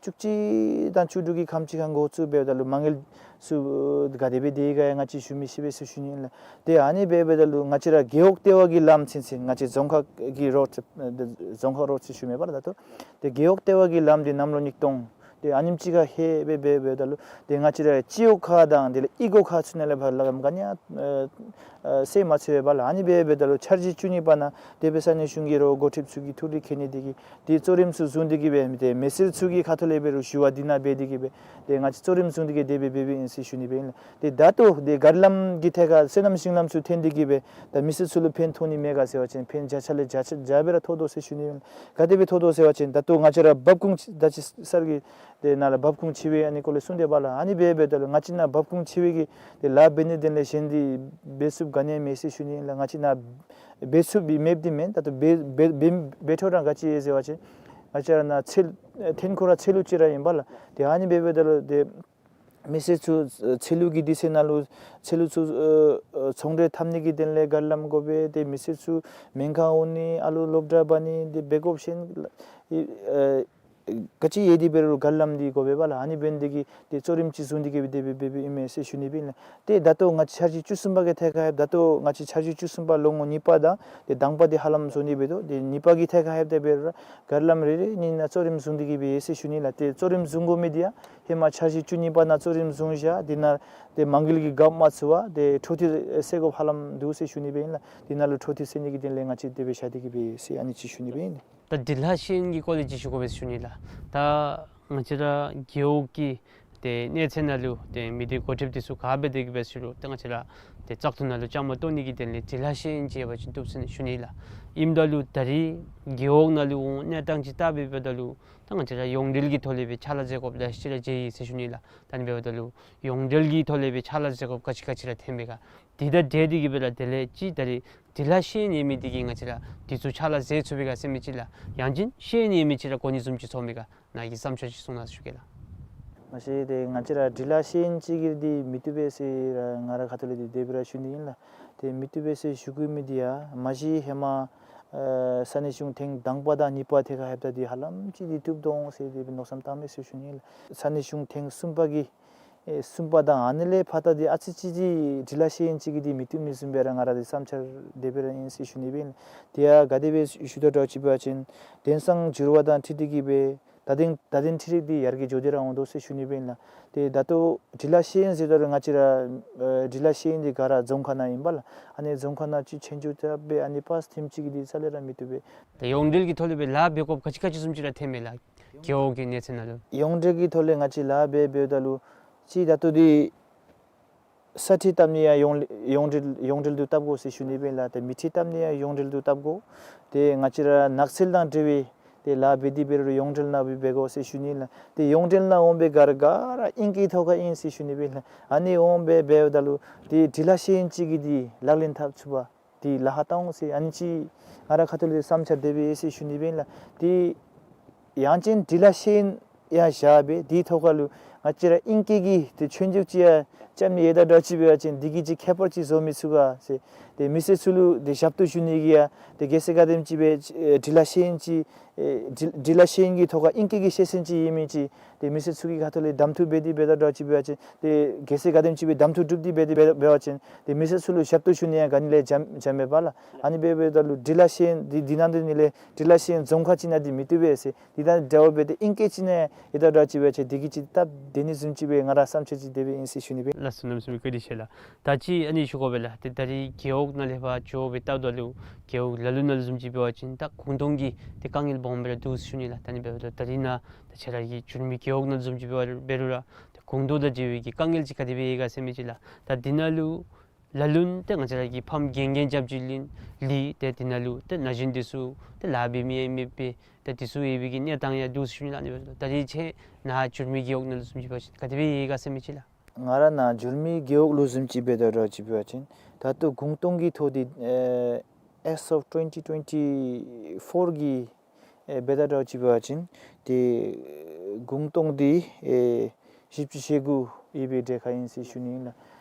བཅུ་གཅིག་དང་བཅུ་དྲུག་གི་ཁམས་ཅིག་ཁར་འགོ་བཙུགས་འབདཝ་ད་ལུ་མ་དངུལ་ཚུ་ག་དེ་སྦེ་སྡོད་ཡི་ག་ཡང་ང་བཅས་ཞུ་མི་ཤེས་པས་ཟེར་ཞུ་ནི་ཨིན་ལགས། ཏེ་ཨ་ནི་འབད་འབདཝ་ད་ལུ་ང་བཅས་ར་རྒེད་འོག་ལྟེ་བ་གི་ལམ་ཚུན་ཚོད་ང་བཅས་རྫོང་ཁག་གི་རོཌ་རྫོང་ཁག་རོཌ་ཟེར་ཞུ་མས་པ་ལགས། ད་ལྟོ་ཏེ་རྒེད་འོག་ལྟེ་བ་གི་ལམ་འདི་གནམ་ལོ་ཉིས་སྟོང་ཏེ་ཨ་ནེམ་ཅིག་ཁར་ལྷོད་སྦེ་འབད་འབདཝ་ད་ལུ་ཏེ་ང་བཅས་ར་སྤྱི་འོག་ཁག་དང་དེ་ལས་གཡུས་སྒོ་ཁག་ཚུ་ནང་ལས་ཕར་ལམ་ག་ནི་ཡང་ཨ་ཨ་སེལ་མ་ཚུགས་པས་པ་ལགས། ཨ་ནི་འབད་འབདཝ་ད་ལུ་འཆར་གཞི་བཅུ་གཉིས་པ་ནང་དེ་སྦེ་ས་གནས་གཞུང་གི་རོགས་འགོ་ཁྲིདཔ་ཚུ་གིས་ཐུགས་རེ་བསྐྱེད་ནི་དེ་གིས་ཏེ་གཙོ་རིམ་ཚུ་བཟུང་སྟེ་གི་སྦེ་ཏེ་མི་སེར་ཚུ་གི་ཁ་ཐུག་ལས་འབད་རུང་ཞུ་བ་འདི་ནང་འབད་དེ་གི་སྦེ་ཏེ་ང་བཅས་གཙོ་རིམ་བཟུང་སྟེ་གི་དེ་སྦེ་འབད་འབདཝ་ཨིན་ཟེར་ཞུ་ནི་སྦེ་ཨིན་ལགས། ཏེ་ད་ལྟོ་ཏེ་ག་རི་ལམ་གྱི་ཐད་ཁར་སོ་ནམ་ཞིང་ལམ་ཚུ་ཐོན་ཏེ་གི་སྦེ་ད་མི་སེར་ཚུ་ལུ་ཕན་ཐོགས་ནི་མེད་ག་ཟེར་བ་ཅིན་ཕན་བརྒྱ་ཆ་ལས་བརྒྱ་ཆ་བརྒྱ་སྦེ་ར་ཐོགས་དོ་ཟེར་ཞུ་ནི་ཨིན་ལགས། ག་དེ་སྦེ་ཐོགས་དོ་ཟེར་བ་ཅིན་ད་ལྟོ་ང་བཅས་ར་འབབ་ཁུངས་ད་ཅི་སར་གྱིས་ཏེ་ནཱ་ལས་འབབ་ཁུངས་ཆེ་བའི་ཨ་ནི་སྐོར་ལས་གསུངས་ཏེ་པ་ལགས། ཨ་ནི་འབད་འབདཝ་ད་ལུ་ང་བཅས་ནཱ་འབབ་ཁུངས་ཆེ་བའི་གི་ཏེ་ལཱ་འབད་ནི་དེ་ལས་གཞན་འདི་འབད་ཚུགསཔ་ག་ནི་ཡང་མེད་ཟེར་ཞུ་ནི་ཨིན་ལགས། ང་བཅས་ནཱ་འབད་ཚུགསཔ་མེདཔ་འདི་མེན། ད་ལྟོ་འབད་འབད་འབད་འབད་འཕྲོ་ར་ག་ཅི་ཡོད་ཟེར་བ་ཅིན་ང་བཅས་ར་ནཱ་ཚལ་ཐོན་ཁུངས་ར་ཚལ་ལུ་ཅིག་ར་ཨིན་པ་ལགས། ཏེ་ཨ་ནི་འབད་འབདཝ་ད་ལུ་ཏེ་མི་སེར་ཚུ་ཚལ་ལུ་གི་དུས་ཚོད་ནང་ལུ་ཚལ་ལུ་ཚུ་ཨ་ཨ་ཚོང་འབྲེལ་འཐབ་ནི་གི་དོན་ལས་ག་རི་ལམ་དགོ་པས། ཏེ་མི་སེར་ཚུ་སྨན་ཁང་འོང་ནི་ཨ་ལུ་སློབ་གྲྭ་འབག་ནི་ཏེ་འབད་དགོཔ་གཞན་ཨ་ ག་ཅི་ཡོད་དེ་འབད་རུང་སྒར་ལམ་འདི་དགོ་པས་པ་ལགས། ཨ་ནི་འབད་ནི་དེ་གིས་ཏེ་གཙོ་རིམ་ཅིག་བཟུང་སྟེ་གིས་སྦེ་དེ་སྦེ་འབད་འབདཝ་ཨིན་མས་ཟེར་ཞུ་ནི་སྦེ་ཨིན་ལགས། ཏེ་ད་ལྟོ་ང་བཅས་འཆར་གཞི་བཅུ་གསུམ་པ་གི་ཐད་ཁར་ལྷོདཔ་ད་ད་ལྟོ་ང་བཅས་འཆར་གཞི་བཅུ་གསུམ་པ་ལོ་ངོ་གཉིས་པ་དང་ཏེ་དང་པ་འདི་ཧ་ལམ་བཟོ་ནི་འབད་དོ། ཏེ་གཉིས་པ་གི་ཐད་ཁར་ལྷོདཔ་ད་འབད་རུང་སྒར་ལམ་རེ་རེ་གཉིས་ནང་གཙོ་རིམ་བཟུང་སྟེ་གིས་སྦེ་ཡོད་ཟེར་ཞུ་ནི་ལགས། ཏེ་གཙོ་རིམ་བཟུང་དགོ་མི་འདི་ཡང་ཧེ་མ་འཆར་གཞི་བཅུ་གཉིས་པ་ནང་གཙོ་རིམ་བཟུང་བཞག། དེ་ནང་ཏེ་མ་དངུལ་གྱི་རྒཔོ་མ་ཚུད་པར་ཏེ་འཕྲོ་མཐུད་སེལ་དགོཔ་ཧ་ལམ་འདུག་ཟེར་ཞུ་ནི་སྦེ་ཨིན་ལགས། དེ་ནང་ལུ་འཕྲོ་མཐུད་སེལ་ནི་གི་དོན་ལས་ང་བཅས་དེ་སྦེ་བཞག་སྟེ་གིས་སྦེ་ཡོད་ཟེར་ཨ་ནི་ཅིག་ཞུ་ནི་སྦེ་ཨིན་ལགས། ད་འབྲི་ལྷག་ཤེས་ཡོན་གྱི་སྐོར་ལས་ཅིག་ཞུ་དགོ་པས་ཟེར་ཞུ་ནི་ལགས། ད་ང་བཅས་ར་རྒེད་འོག་གི་ཏེ་གནས་ཚད་ནང་ལུ་ཏེ་མི་སྡེ་འགོ་ཁྲིདཔ་འདི་ཚུ་ག་འབད་དེ་གིས་འབད་ཟེར་རུང་ཏེ་ང་བཅས་ར་ཏེ་བཙག་འཐུ་ནང་ལུ་བཅའ་མར་གཏོགས་ནི་གི་དོན་ལས་འབྲི་ལྷག་ཤེས་ཡོན་ཅིག་ཡོད་པ་ཅིན་བཏུབ་ཟེར་ཞུ་ནི་ལགས། ཨིནམ་ད་ལུ་ད་རིས་རྒེད་འོག་ནང་ལུ་འོང་གནས་སྟངས་ཅིག་བལྟ་སྦེ་འབདཝ་ད་ལུ་ད་ང་བཅས་ར་ཡོངས་འབྲེལ་གྱི་ཐོག་ལས་སྦེ་ཕྱག་ལཱ་མཛད་དགོཔ་ལེ་ཤ་ཅིག་ར་མཇལ་ཡི་ཟེར་ཞུ་ནི་ལགས། ད་ཨ་ནི་འབདཝ་ད་ལུ་ཡོངས་འབྲེལ་གྱི་ཐོག་ལས་སྦེ་ཕྱག་ལཱ་མཛད་དགོཔ་ག་ཅི་ག་ཅི་ར་ཐོན་མས་ག། དེ་དང་འབྲེལ་ཏེ་གིས་སྦེ་ར་དེ་ལས་ཅིག་ད་རིས་འབྲི་ལྷག་ཤེས་ཡོན་ཡོད་མི་འདི་གིས་ང་བཅས་ར་འདི་ཚུ་ཕྱག་ལཱ་མཛད་ཚུགས་པས་ག་ཟེར་མི་ཅིག་ལགས། ཡང་ཅིན་ཤེས་ཡོན་ཡོད་མི་ཅིག་ར་གོ་གནས་བཟུམ་ཅིག་ཚོར་མས་ག། ནཱ་གི་བསམ་འཆར་ཅིག་གསུང་གནང་ཞུ་གེ་ལགས། མ་གཞི་ཏེ་ང་བཅས་ར་འབྲི་ལྷག་ཤེས་ཡོན་ཅིག་གིས་འདི་མི་བཏུབ་པས་ཟེར་ར་ང་རའི་ཁ་ཐུག་ལས་འདི་དེ་སྦེ་ར་ཞུ་ནི་ཨིན་ལགས། ཏེ་མི་བཏུབ་པས་ཟེར་ཞུ་དགོ་མི་འདི་ཡང་མ་གཞི་ཧེ་མ་ཨེ་ས་གནས་གཞུང་ཐེངས་དང་པ་དང་གཉིས་པ་ཐད་ཁར་ལྷོདཔ་ད་འདི་ཧ་ལམ་ཅིག་འདི་བཏུབ་དོ་འོང་ཟེར་དེ་སྦེ་མནོ་བསམ་བཏང་མས་ཟེར་ཞུ་ནི་ཨིན་ལགས། ས་གནས་གཞུང་ཐེངས་གསུམ་པ་གི་ཨེ་གསུམ་པ་དང་ཨ་ནི་ལས་ཕར་ད་འདི་ཨ་ཙི་ཅིག་འདི་འབྲི་ལྷག་ཤེས་ཡོན་ཅིག་གིས་འདི་མི་བཏུབ་ནི་བཟུམ་སྦེ་ར་ང་ར་འདི་བསམ་འཆར་དེ་སྦེ་ར་ཨིན་ཟེར་ཞུ་ནི་སྦེ་ཨིན། དེ་ཡང་ག་དེ་སྦེ་ཞུ་དོ་འདྲཝ་ཅིག་འབད་བ་ཅིན་དེང་སང་འགྱུར་བ་དང་འཁྲིལ་ཏེ་གིས་སྦེ་ད་ཐེངས་ད་ཐེངས་འཕྲུལ་རིག་འདི་ཡར་རྒྱས་འགྱོ་སྟེ་ར་འོང་དོ་ཟེར་ཞུ་ནི་སྦེ་ཨིན་ལགས། ཏེ་ད་ལྟོ་འབྲི་ལྷག་ཤེས་ཡོན་ཟེརཝ་ད་ར་ང་བཅས་ར་ཨེ་འབྲི་ལྷག་ཤེས་ཡོན་འདི་ག་ར་རྫོང་ཁ་ནང་ཨིན་པས་ལགས། ཨ་ནི་རྫོང་ཁ་ནང་ཅིག་ཆོས་རྒྱུགས་རྐྱབ་སྦེ་ཨ་ནི་པཱས་ཐེངས་ཅིག་གིས་འདི་རྩ་ལས་ར་མི་བཏུབ་པས། ད་ཡོངས་འབྲེལ་གྱི་ཐོག་ལས་སྦེ་ལཱ་འབད་དགོཔ་ག་ཅི་ག་ཅི་བཟུམ་ཅིག་ར་ཐོན་མས་ལགས། རྒེད་འོག་གི་གནས་ཚད་ནང་ལུ་ཡོངས་འབྲེལ་གྱི་ཐོག་ལས་ང་བཅས་ལཱ་འབད་འབདཝ་ད་ལུ་ཅིག་ད་ལྟོ་འདི་ས་ཁྲི་བཏབ་ནི་ཡང་ཡོངས་ཡོངས་འབྲེལ་ཡོངས་འབྲེལ་དུ་བཏབ་དགོ་ཟེར་ཞུ་ནི་སྦེ་ཨིན་ལགས། ཏེ་མེ་ཁྲི་བཏབ་ནི་ཡང་ཡོངས་འབྲེལ་དུ་བཏབ་དགོ། ཏེ་ང་བཅས་ར་ནགས་ཚལ་དང་འབྲེལ་བའི་ཏེ་ལཱ་འབད་དེ་འབད་རུང་ཡོངས་འབྲེལ་ནང་སྦེ་འབད་དགོ་ཟེར་ཞུ་ནི་ཨིན་ལགས། ཏེ་ཡོངས་འབྲེལ་ནང་འོང་སྦེ་ག་ར་ག་ར་ཨིང་སྐད་ཐོག་ཁར་ཨིན་ཟེར་ཞུ་ནི་སྦེ་ཨིན་ལགས། ཨ་ནི་འོང་སྦེ་འབདཝ་ད་ལུ་ཏེ་འབྲི་ལྷག་ཤེས་ཡོན་ཅིག་གིས་འདི་ལག་ལེན་འཐབ་ཚུགས་པར་ཏེ་ལཱ་ཁག་བཏང་འོང་ཟེར་ཨ་ནི་ཅིག་ང་རའི་ཁ་ཐུག་ལས་བསམ་འཆར་དེ་སྦེ་ཡོད་ཟེར་ཞུ་ནི་སྦེ་ཨིན་ལགས། ཏེ་ཡང་ཅིན་འབྲི་ལྷག་ཤེས་ཡོན་ཡང་བཞག་སྦེ་དེའི་ཐོག་ཁར་ལུ་ང་བཅས་ར་ཨིང་སྐད་ཀྱི་ཏེ་ཆོས་རྒྱུགས་ཅིག་ཡང་རྐྱབ་ནི་ཡོད་དོ་འདྲཝ་ཅིག་འབད་བ་ཅིན་དེ་གིས་ཅིག་ཁྱད་པར་ཅིག་བཟོ་མི་ཚུགས་ག་ཟེར། ཏེ་མི་སེར་ཚུ་ལུ་ཏེ་ཞབས་ཏོག་ཞུ་ནི་གི་ཡང་ཏེ་གལ་སྲིད་ག་དེམ་ཅིག་སྦེ་ཨེ་འབྲི་ལྷག་ཤེས་ཡོན་ཅིག་ཨེ་འབྲི་འབྲི་ལྷག་ཤེས་ཡོན་གྱི་ཐོག་ཁར་ཨིང་སྐད་ཀྱི་ཤེས་ཚད་ཅིག་ཡོད་མི་ཅིག་ཏེ་མི་སེར་ཚུ་གི་ཁ་ཐུག་ལས་གདམ་འཐུ་འབད་དེ་འབད་དོ་འདྲཝ་ཅིག་འབད་བ་ཅིན་ཏེ་གལ་སྲིད་ག་དེམ་ཅིག་སྦེ་གདམ་འཐུ་གྲུབ་སྟེ་འབད་དེ་འབད་འབད་བ་ཅིན་ཏེ་མི་སེར་ཚུ་ལུ་ཞབས་ཏོག་ཞུ་ནི་ཡང་ག་ནི་ལས་འཇམ་འཇམ་མས་པ་ལགས། ཨ་ནི་འབད་འབདཝ་ད་ལུ་འབྲི་ལྷག་ཤེས་ཡོན་འདི་འདི་ནང་འདི་ནི་ལས་འབྲི་ལྷག་ཤེས་ཡོན་རྫོང་ཁག་ཅིག་ནང་འདི་མི་བཏུབ་པས་ཟེར། འདི་དང་འབྲེལ་བ་འབད་དེ་ཨིང་སྐད་ཅིག་ནང་ཡོད་དོ་འདྲཝ་ཅིག་འབད་བ་ཅིན་དེ་གིས་ཅིག་སྟབས་བདེ་ནི་བཟུམ་ཅིག་སྦེ་ང་རའི་བསམ་འཆར་ཅིག་དེ་སྦེ་ཨིན་ཟེར་ཞུ་ནི་སྦེ། ལགས་སོ། གནམ་མེད་ས་མེད་བཀའ་དྲིན་ཆེ་ལགས། ད་ཅི་ཨ་ནི་ཞུ་དགོ་པས་ལགས། ཏེ་ད་རིས་རྒེད་འོག་ནང་ལས་ཕར་འགྱོ་སྦེ་བལྟཝ་ད་ལུ་རྒེད་འོག་ལ་ལུ་ནང་ལུ་བཟུམ་ཅིག་འབད་བ་ཅིན་ད་གུང་སྟོང་གི་ཏེ་དཀའ་ངལ་སྦོམ་སྦེ་ར་འདུག་ཟེར་ཞུ་ནི་ལགས། ད་ཨ་ནི་འབདཝ་ད་ད་རིས་ནཱ་ད་ཁྱེད་ར་གི་འགྱུར་མེད་རྒེད་འོག་ནང་ལུ་བཟུམ་ཅིག་འབད་རུང་ར་ཏེ་གུང་སྟོང་དང་འབྲེལ་བའི་གི་དཀའ་ངལ་ཅིག་ག་དེ་སྦེ་ཡོད་ག་ཟེར་མི་ཅིག་ལགས། ད་འདི་ནང་ལུ་ལ་ལུ་ནི་ཏེ་ང་བཅས་ར་གིས་ཕམ་རྒན་རྒོན་རྐྱབ་ཅི་ལིན་ལི་ཏེ་འདི་ནང་ལུ་ཏེ་ན་གཞོན་འདི་ཚུ་ཏེ་ལཱ་འབད་མི་ཡང་མེད་པས། ཏེ་འདི་ཚུ་ཡོད་པའི་གི་གནས་སྟངས་ཡང་འདུག་ཟེར་ཞུ་ནི་ལགས། ཨ་ནི་འབདཝ་ད་ད་རིས་ཁྱེད་ནཱ་འགྱུར་མེད་རྒེད་འོག་ནང་ལུ་བཟུམ་ཅིག་འབད་བ་ཅིན་ག་དེ་སྦེ་ཡོད་ག་ཟེར་མི་ཅིག་ལགས། ང་ར་ནཱ་འགྱུར་མེད་རྒེད་འོག་ལུ་བཟུམ་ཅིག་འབད་དོ་འདྲཝ་ཅིག་འབད་བ་ཅིན་ད་ལྟོ་གུང་སྟོང་གི་ཐོག་འདི་ཨེ་as of twenty twenty-four གི་ཨེ་འབད་དོ་འདྲཝ་ཅིག་འབད་བ་ཅིན་ཏེ་གུང་སྟོང་འདི་ཨེ་བཞི་བཅུ་ཞེ་དགུ་ཡོད་པའི་གྲས་ཁར་ཨིན་ཟེར་ཞུ་ནི་ཨིན་ལགས།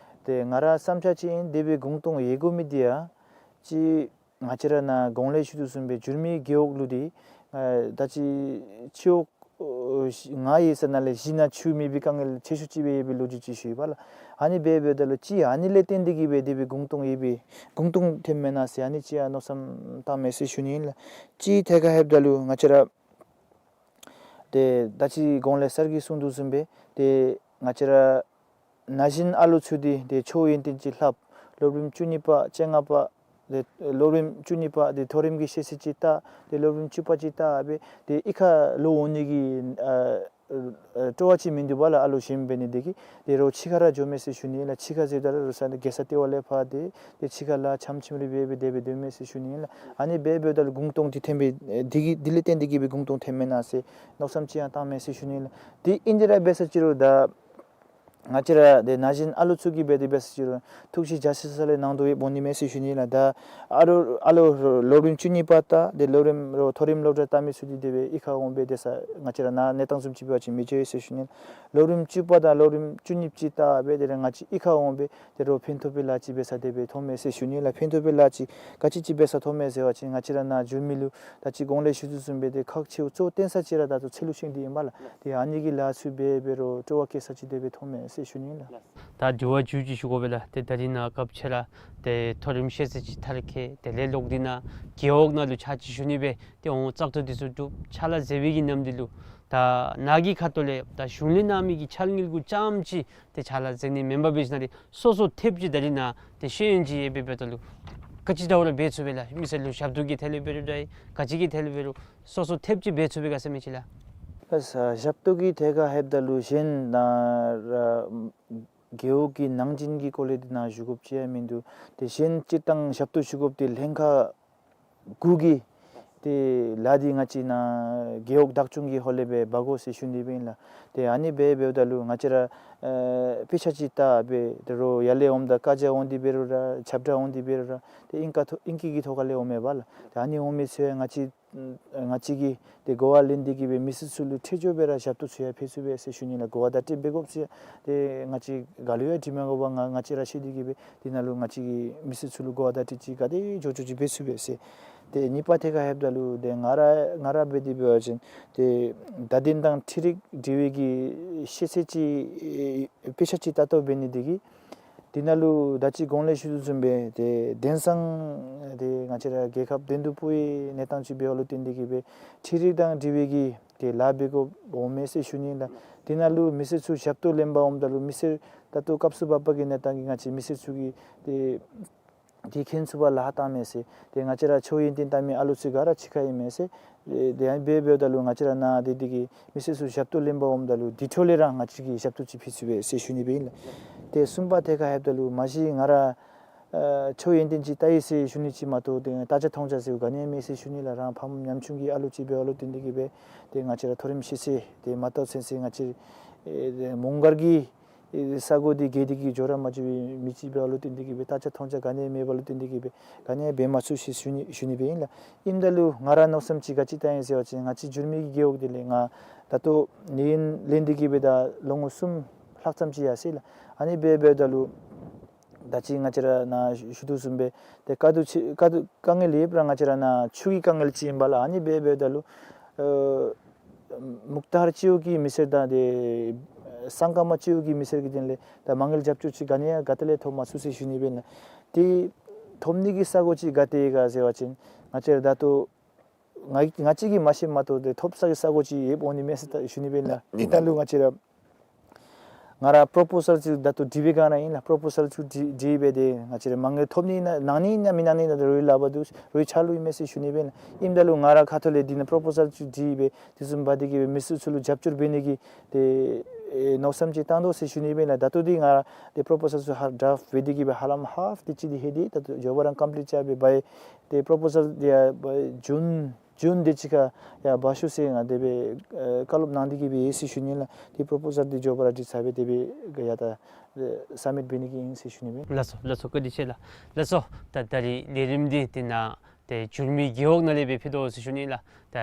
ཏེ་ང་རའི་བསམ་འཆར་ཅིག་ཨིན། དེ་སྦེ་གུང་སྟོང་ཡོད་དགོ་མི་འདི་ཡང་ཅིག་ང་བཅས་ར་ནཱ་གོང་ལས་ཞུ་དོ་བཟུམ་སྦེ་འགྱུར་མེད་རྒེད་འོག་ལུ་འདི་ཨེ་ད་ཅི་སྤྱི་འོག་ཨོ་ལྔ་ཡོད་ས་ནང་ལས་བཞི་ནང་ཆུ་མེད་པའི་དཀའ་ངལ་ཆེ་ཤོས་ཅིག་སྦེ་ཡོད་པའི་ལོ་རྒྱུས་ཅིག་ཞུ་ཡི་པ་ལགས། ཨ་ནི་འབད་འབདཝ་ད་ལུ་ཅིག་ཨ་ནི་ལས་བརྟེན་ཏེ་གིས་སྦེ་དེ་སྦེ་གུང་སྟོང་ཡོད་པའི་གུང་སྟོང་ཐོནམ་མེན་ན་ཟེར་ཨ་ནི་ཅིག་ཡང་མནོ་བསམ་བཏངམ་མས་ཟེར་ཞུ་ནི་ཨིན་ལགས། ཅིག་ཐད་ཁར་ལྷོདཔ་ད་ལུ་ང་བཅས་ར་ཏེ་ད་ཅི་གོང་ལས་སར་གྱིས་གསུངས་དོ་བཟུམ་སྦེ་ཏེ་ང་བཅས་ར་ན་གཞོན་ཨ་ལོ་ཚུ་འདི་ཏེ་ཆོས་ཡོན་ཏན་ཅིག་ལྷབ། སློབ་རིམ་བཅུ་གཉིས་པ་བཅོ་ལྔ་པ་ཏེ་སློབ་རིམ་བཅུ་གཉིས་པ་འདི་མཐོ་རིམ་གྱི་ཤེས་ཚད་ཅིག་བལྟ། ཏེ་སློབ་རིམ་བཅུ་པ་ཅིག་བལྟ་སྦེ་ཏེ་གཡུས་ཁར་ལོག་འོང་ནི་གི་ཨ་ཨ་སྤྲོ་བ་ཅིག་མིན་འདུག་པ་ལགས། ཨ་ལོ་གཞོནམ་འབད་ནི་དེ་གིས་ཏེ་རོགས་ཕྱི་ཁར་ར་འགྱོཝ་མས་ཟེར་ཞུ་ནི་ཨིན་ལགས། ཕྱི་ཁར་ཟེརཝ་ད་ལུ་རོགས་ས་ནི་རྒྱལ་ས་ལྟེ་བ་ལས་ཕར་ཏེ་ཏེ་ཕྱི་ཁར་ལཱ་འཆམ་འཆམ་རེ་འབད་སྦེ་དེ་སྦེ་སྡོདཔ་མས་ཟེར་ཞུ་ནི་ཨིན་ལགས། ཨ་ནི་འབད་འབདཝ་ད་ལུ་གུང་སྟོང་འདི་ཐོན་པའི་ཨེ་འདི་གིས་འདི་ལས་བརྟེན་ཏེ་གིས་སྦེ་གུང་སྟོང་ཐོནམ་མེན་ན་ཟེར་མནོ་བསམ་ཅིག་ཡང་བཏངམ་མས་ཟེར་ཞུ་ནི་ཨིན་ལགས། དེ་ཨིན་དེ་ར་འབད་ས་ཅི་རུང་ད་ ང་བཅས་ར་ཏེ་ན་གཞོན་ཨ་ལུ་ཚུ་གིས་འབད་དེ་འབད་ས་ཅིག་རུང་ཐུགས་ཞིབ་རྒྱ་ཆེ་ས་ལས་གནང་དོ་ཡོདཔ་འོང་ནི་མས་ཟེར་ཞུ་ནི་ལགས། ད་ཨ་རོ་ཨ་ལོ་སློབ་རིམ་བཅུ་གཉིས་པ་ད་ཏེ་སློབ་རིམ་རོགས་མཐོ་རིམ་སློབ་གྲྭ་བལྟ་མི་ཚུ་འདི་དེ་སྦེ་གཡུས་ཁར་འོང་སྦེ་སྡོད་ས་ང་བཅས་ར་ནཱ་གནས་སྟངས་བཟུམ་ཅིག་འབད་བ་ཅིན་མི་འགྱོ་ཡི་ཟེར་ཞུ་ནི་ལགས། སློབ་རིམ་བཅུ་པ་དང་སློབ་རིམ་བཅུ་གཉིས་པ་ཅིག་བལྟ་སྦེ་དེ་ལས་ང་བཅས་གཡུས་ཁར་འོང་སྦེ་དེ་རོགས་ཕན་ཐོགས་པའི་ལཱ་ཅིག་འབད་ས་དེ་སྦེ་མཐོང་མས་ཟེར་ཞུ་ནི་ལགས། ཕན་ཐོགས་པའི་ལཱ་ཅིག་ག་ཅི་ཅིག་འབད་ས་མཐོང་མས་ཟེར་བ་ཅིན་ང་བཅས་ར་ནཱ་འགྱོ་མི་ལུ་ད་ཅི་གོང་ལས་ཞུ་དོ་བཟུམ་སྦེ་ཏེ་ཁག་ཆེཝ་གཙོ་བོ་བརྟེན་ས་ཅིག་ར་ད་ལྟོ་ཚལ་ལུ་ཤིང་འདི་ཨིན་པས་ལགས། ཏེ་ཨ་ནི་གི་ལཱ་ཚུ་འབད་འབད་རོགས་སྤྲོ་བ་བསྐྱེད་ས་ཅིག་དེ་སྦེ་མཐོང་མས་ཟེར་ཞུ་ནི་ལགས། ད་དྲི་བ་མཇུག་ཅིག་ཞུ་དགོ་པས་ལགས། ཏེ་ད་རིས་ནཱ་སྐབས་ཅིག་ར་ཏེ་མཐོ་རིམ་ཤེས་ཚད་ཅིག་མཐར་འཁྱོལ་དེ་ལས་ལོག་སྟེ་ནཱ་རྒེད་འོག་ནང་ལུ་ཕྱག་ཕྱིད་ཞུ་ནི་སྦེ་ཏེ་འོང་བཙག་འཐུ་འདི་ཚུ་གྲུབ་ཕྱག་ལཱ་མཛད་པའི་གི་ནམ་དུས་ལུ་ད་ནཱ་གི་ཁ་ཐུག་ལས་ད་གཞུང་ལས་གནང་མི་གི་འཆར་དངུལ་གུ་རྐྱངམ་ཅིག་ཏེ་ཕྱག་ལཱ་མཛད་ནི་མེན་པར་འབད་ཞིནམ་ལས་སོ་སོ་ཐེབས་ཅིག་ད་རིས་ནཱ་ཏེ་ཤེས་ཡོན་ཅིག་ཡོད་པའི་འབདཝ་ད་ལུ་ག་ཅི་འདྲཝ་ར་འབད་ཚུགས་པས་ལགས། མི་སེར་ལུ་ཞབས་ཏོག་གི་ཐད་ལས་འབད་རུང་འདྲ་ག་ཅི་གི་ཐད་ལས་འབད་རུང་སོ་སོ་ཐེབས་ཅིག་འབད་ཚུགས་པས་ག་ཟེར་མི་ཅིག་ལགས། ལགས་སོ། ཞབས་ཏོག་གི་ཐད་ཁར་ལྷོདཔ་ད་ལུ་གཞན་ནཱ་ར་རྒེད་འོག་གི་ནང་འཛིང་གི་སྐོར་ལས་འདི་ནཱ་ཞུ་དགོཔ་ཅིག་ཡང་མིན་འདུག། ཏེ་གཞན་སྤྱིར་བཏང་ཞབས་ཏོག་ཞུ་དགོཔ་འདི་ལྷན་ཁག་གུ་གི་ཏེ་ལཱ་འདི་ང་བཅས་ནཱ་རྒེད་འོག་བདག་སྐྱོང་གི་ཧོངས་ལས་སྦེ་འབག་དགོ་ཟེར་ཞུ་ནི་སྦེ་ཨིན་ལགས། ཏེ་ཨ་ནི་སྦེ་འབདཝ་ད་ལུ་ང་བཅས་ར་ཨེ་དཔེ་ཆ་ཅིག་བལྟ་སྦེ་དོ་རུང་ཡར་ལས་འོངམ་ད་བཀའ་རྒྱ་འོང་སྟེ་འབད་རུང་ར་ཁྱབ་བསྒྲགས་འོང་སྟེ་འབད་རུང་ར་ཏེ་ཨིང་སྐད་ཐོག་ཨིང་སྐད་ཀྱི་ཐོག་ཁ་ལས་འོངམ་མས་པ་ལགས། ཏེ་ཨ་ནི་འོང་མི་ཚུ་ཡང་ང་བཅས་ང་བཅས་ཀྱིས་ཏེ་གོ་བ་ལེན་ཏེ་གིས་སྦེ་མི་སེར་ཚུ་ལུ་འཕྲལ་མགྱོགས་སྦེ་ར་ཞབས་ཏོག་ཚུ་ཡང་ཕུལ་ཚུགས་པས་ཟེར་ཞུ་ནི་ལགས། གོ་བ་བརྡ་སྤྲོད་འབད་དགོཔ་ཚུ་ཡང་ཏེ་ང་བཅས་ག་ལུ་ཡང་དྲི་མ་དགོ་པར་ང་ང་བཅས་ར་ཤེས་ཏེ་གིས་སྦེ་འདི་ནང་ལུ་ང་བཅས་ཀྱིས་མི་སེར་ཚུ་ལུ་གོ་བ་བརྡ་སྤྲོད་ཅིག་ག་དེ་མགྱོགས་མགྱོགས་ཅིག་འབད་ཚུགས་པས་ཟེར། ཏེ་གཉིས་པ་ཐད་ཁར་ལྷོདཔ་ད་ལུ་ཏེ་ང་ར་ང་ར་འབད་དེ་འབད་བ་ཅིན་ཏེ་བརྡ་དོན་དང་འཕྲུལ་རིག་འབྲེལ་བའི་གི་ཤེས་ཚད་ཅིག་དཔེ་ཆ་ཅིག་བལྟ་དོ་འབད་ནི་འདི་གིས་འདི་ནང་ལུ་ད་ཅི་གོང་ལས་ཞུ་དོ་བཟུམ་སྦེ་ཏེ་དེང་སང་ཏེ་ང་བཅས་ར་རྒྱལ་ཁབ་བདེ་སྡུག་སྤོ་བའི་གནས་སྟངས་ཅིག་འབདཝ་ལུ་བརྟེན་ཏེ་གིས་སྦེ་འཕྲུལ་རིག་དང་འབྲེལ་བའི་གི་ཏེ་ལཱ་འབད་དགོཔ་འོང་མས་ཟེར་ཞུ་ནི་ལགས། འདི་ནང་ལུ་མི་སེར་ཚུ་ཞབས་ཏོག་ལེན་པར་འོངམ་ད་ལུ་མི་སེར་ད་ལྟོ་སྐབས་སུ་བབ་པའི་གི་གནས་སྟངས་ཀྱིས་ང་བཅས་མི་སེར་ཚུ་གིས་ཏེ་དེ་མཁྱེན་ཚུགས་པར་ལཱ་བཏང་མས་ཟེར། ཏེ་ང་བཅས་ར་ཆོས་ཡོན་ཏན་བལྟ་མི་ཨ་ལུ་ཚུ་ག་ར་གཅིག་ཁར་ཨིན་མས་ཟེར། ཏེ་ཨ་ནི་སྦེ་འབདཝ་ད་ལུ་ང་བཅས་ར་ནཱ་སྡོད་དེ་གིས་མི་སེར་ཚུ་ཞབས་ཏོག་ལེན་པར་འོངམ་ད་ལུ་དེ་འཕྲོ་ལས་ར་ང་བཅས་ཀྱིས་ཞབས་ཏོག་ཅིག་ཕུལ་ཚུགས་པས་ཟེར་ཞུ་ནི་སྦེ་ཨིན་ལགས། ཏེ་གསུམ་པ་ཐད་ཁར་ལྷོདཔ་ད་ལུ་མ་གཞི་ང་ར་ཨ་ཆོས་ཡོན་ཏན་ཅིག་བལྟ་ཡི་ཟེར་ཞུ་ནི་ཅིག་མ་གཏོགས་ཏེ་ལྟ་རྒྱ་མཐོང་རྒྱ་ཟེར་ག་ནི་ཡང་མེད་ཟེར་ཞུ་ནི་ལགས། རང་ཕམ་ཉམ་ཆུང་གི་ཨ་ལུ་ཅིག་འབདཝ་ལུ་བརྟེན་ཏེ་གིས་སྦེ་ཏེ་ང་བཅས་ར་མཐོ་རིམ་ཤེས་ཚད་ཏེ་མ་བལྟ་ཚུན་ཚོད་ང་བཅས་ཨེ་མོང་སྒར་གྱི་ས་གོ་འདི་བརྒལ་ཏེ་གིས་འགྱོ་ར་མ་འགྱོ་བའི་མི་ཅིག་འབདཝ་ལུ་བརྟེན་ཏེ་གིས་སྦེ་ལྟ་རྒྱ་མཐོང་རྒྱ་ག་ནི་ཡང་མེད་པ་ལུ་བརྟེན་ཏེ་གིས་སྦེ་ག་ནི་ཡང་འབད་མ་ཚུགས་ཟེར་ཞུ་ནི་ཞུ་ནི་སྦེ་ཨིན་ལགས། ཨིནམ་ད་ལུ་ང་ར་མནོ་བསམ་ཅིག་ག་ཅི་བཏང་ཡི་ཟེར་བ་ཅིན་ང་བཅས་འགྱུར་མེད་ཀྱི་རྒེད་འོག་འདི་ལས་ང་ད་ལྟོ་ནི་ཡུན་ལེན་ཏེ་གིས་སྦེ་ད་ལོ་ངོ་གསུམ་ལྷག་ཙམ་ཅིག་ཡར་སོ་ཡི་ལགས། ཨ་ནི་སྦེ་འབདཝ་ད་ལུ་ད་ཅི་ང་བཅས་ར་ནཱ་ཞུ་དོ་བཟུམ་སྦེ་ཏེ་དཀའ་སྡུག་ཅིག་དཀའ་སྡུག་དཀའ་ངལ་ཡོདཔ་ར་ང་བཅས་ར་ནཱ་ཆུ་གི་དཀའ་ངལ་ཅིག་ཨིན་པས་ལགས། ཨ་ནི་སྦེ་འབདཝ་ད་ལུ་ཨེ་མུག་ཐར་སྤྱི་འོག་གི་མི་སེར་དང་ཏེ་སང་ཀ་མ་སྤྱི་འོག་གི་མི་སེར་གྱི་དོན་ལས་ད་མ་དངུལ་རྒྱབ་སྐྱོར་ཅིག་ག་ནི་ཡང་ག་ཏེ་ལས་ཐོབ་མ་ཚུགས་ཟེར་ཞུ་ནི་སྦེ་ཨིན་ལགས། ཏེ་ཐོབ་ནི་གི་ས་གོ་ཅིག་ག་ཏེ་ཡོད་ག་ཟེར་བ་ཅིན་ང་བཅས་ར་ད་ལྟོ་ང་ང་བཅས་ཀྱིས་མ་ཤེས་མ་གཏོགས་ཏེ་ཐོབ་ས་གི་ས་གོ་ཅིག་ཡོདཔ་འོང་ནི་མས་ཟེར་ད་ཞུ་ནི་སྦེ་ཨིན་ལགས། ཨིན་ད་ལུ་ང་བཅས་ར་ང་ར་པོརོ་པོ་ཟཱལ་ཅིག་ད་ལྟོ་བྲིས་པའི་སྒང་ར་ཨིན་ལགས། པོརོ་པོ་ཟཱལ་ཅིག་བྲིས་བྲིས་སྦེ་ཏེ་ང་བཅས་ར་མ་དངུལ་ཐོབ་ནི་ཨིན་ན་གནང་ནི་ཨིན་ན་མི་གནང་ནི་ཨིན་ན་རོགས་ལཱ་འབད་དོ་རོགས་འཆར་ལུ་ཨིན་མས་ཟེར་ཞུ་ནི་སྦེ་ཨིན་ལགས། ཨིནམ་ད་ལུ་ང་ར་ཁ་ཐུག་ལས་འདི་ནང་པོརོ་པོ་ཟཱལ་ཅིག་བྲིས་སྦེ་དེ་བཟུམ་འབད་དེ་གིས་སྦེ་མི་སེར་ཚུ་ལུ་རྒྱབ་སྐྱོར་འབད་ནི་གི་ཏེ་ཨེ་མནོ་བསམ་ཅིག་བཏང་དོ་ཟེར་ཞུ་ནི་སྦེ་ཨིན་ལགས། ད་ལྟོ་འདི་ང་ར་ཏེ་པོརོ་པོ་ཟཱལ་ཚུ་ཧ་ཌཱཕཊ་འབད་དེ་གིས་སྦེ་ཧ་ལམ་ཧཱཕ་དེ་ཅིག་འདི་ལྷོད་དེ་ད་ལྟོ་མགྱོགས་པ་ར་ཀམ་པི་ལིཊ་རྐྱབ་སྦེ་འབད་ཡི། ཏེ་པོརོ་པོ་ཟཱལ་འདི་ཡང་འབད་ཇུན་ཇུན་དེ་ཅིག་ཁར་ཡར་འབག་ཤོག་ཟེར་ང་དེ་སྦེ་ཨེ་བཀའ་སློབ་གནང་སྟེ་གིས་སྦེ་ཡོད་ཟེར་ཞུ་ནི་ལགས། ཏེ་པོརོ་པོ་ཟཱལ་འདི་མགྱོགས་པ་ར་བྲིས་ཚར་སྦེ་དེ་སྦེ་ཡར་ད་ཨེ་སབ་མིཊ་འབད་ནི་གི་ཨིན་ཟེར་ཞུ་ནི་སྦེ། ལགས་སོ་ལགས་སོ། བཀའ་དྲིན་ཆེ་ལགས། ལགས་སོ། ད་ད་རིས་ལས་རིམ་འདི་འདི་ནང་ཏེ་འགྱུར་མེད་རྒེད་འོག་ནང་ལས་སྦེ་ཕུལ་དོ་ཟེར་ཞུ་ནི་ལགས། ད་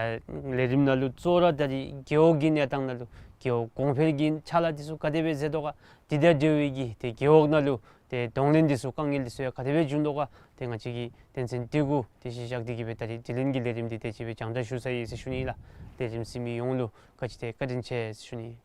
ལས་རིམ་ནང་ལུ་གཙོ་བོ་ར་ད་རིས་རྒེད་འོག་གི་གནས་སྟངས་ནང་ལུ་རྒེད་འོག་གོང་འཕེལ་གྱི་ཕྱག་ལཱ་འདི་ཚུ་ག་དེ་སྦེ་མཛད་དོ་ག། དེ་དང་འབྲེལ་བའི་གི་ཏེ་རྒེད་འོག་ནང་ལུ་ཏེ་གདོང་ལེན་འདི་ཚུ་དཀའ་ངལ་འདི་ཚུ་ཡང་ག་དེ་སྦེ་བྱུང་དོ་ག། ཏེ་ང་བཅས་ཀྱིས་དོན་ཚན་འདི་གུ་ཏེ་གཞི་བཞག་སྟེ་གིས་སྦེ་ད་རིས་དྲི་ལན་གྱི་ལས་རིམ་འདི་དེ་ཅིག་སྦེ་རྒྱང་བསྒྲགས་ཞུ་ཚར་ཡི་ཟེར་ཞུ་ནི་ལགས། ལས་རིམ་གཟིགས་མི་ཡོངས་ལུ་ག་ཅི་ཏེ་བཀའ་དྲིན་ཆེ་ཟེར་ཞུ་ནི།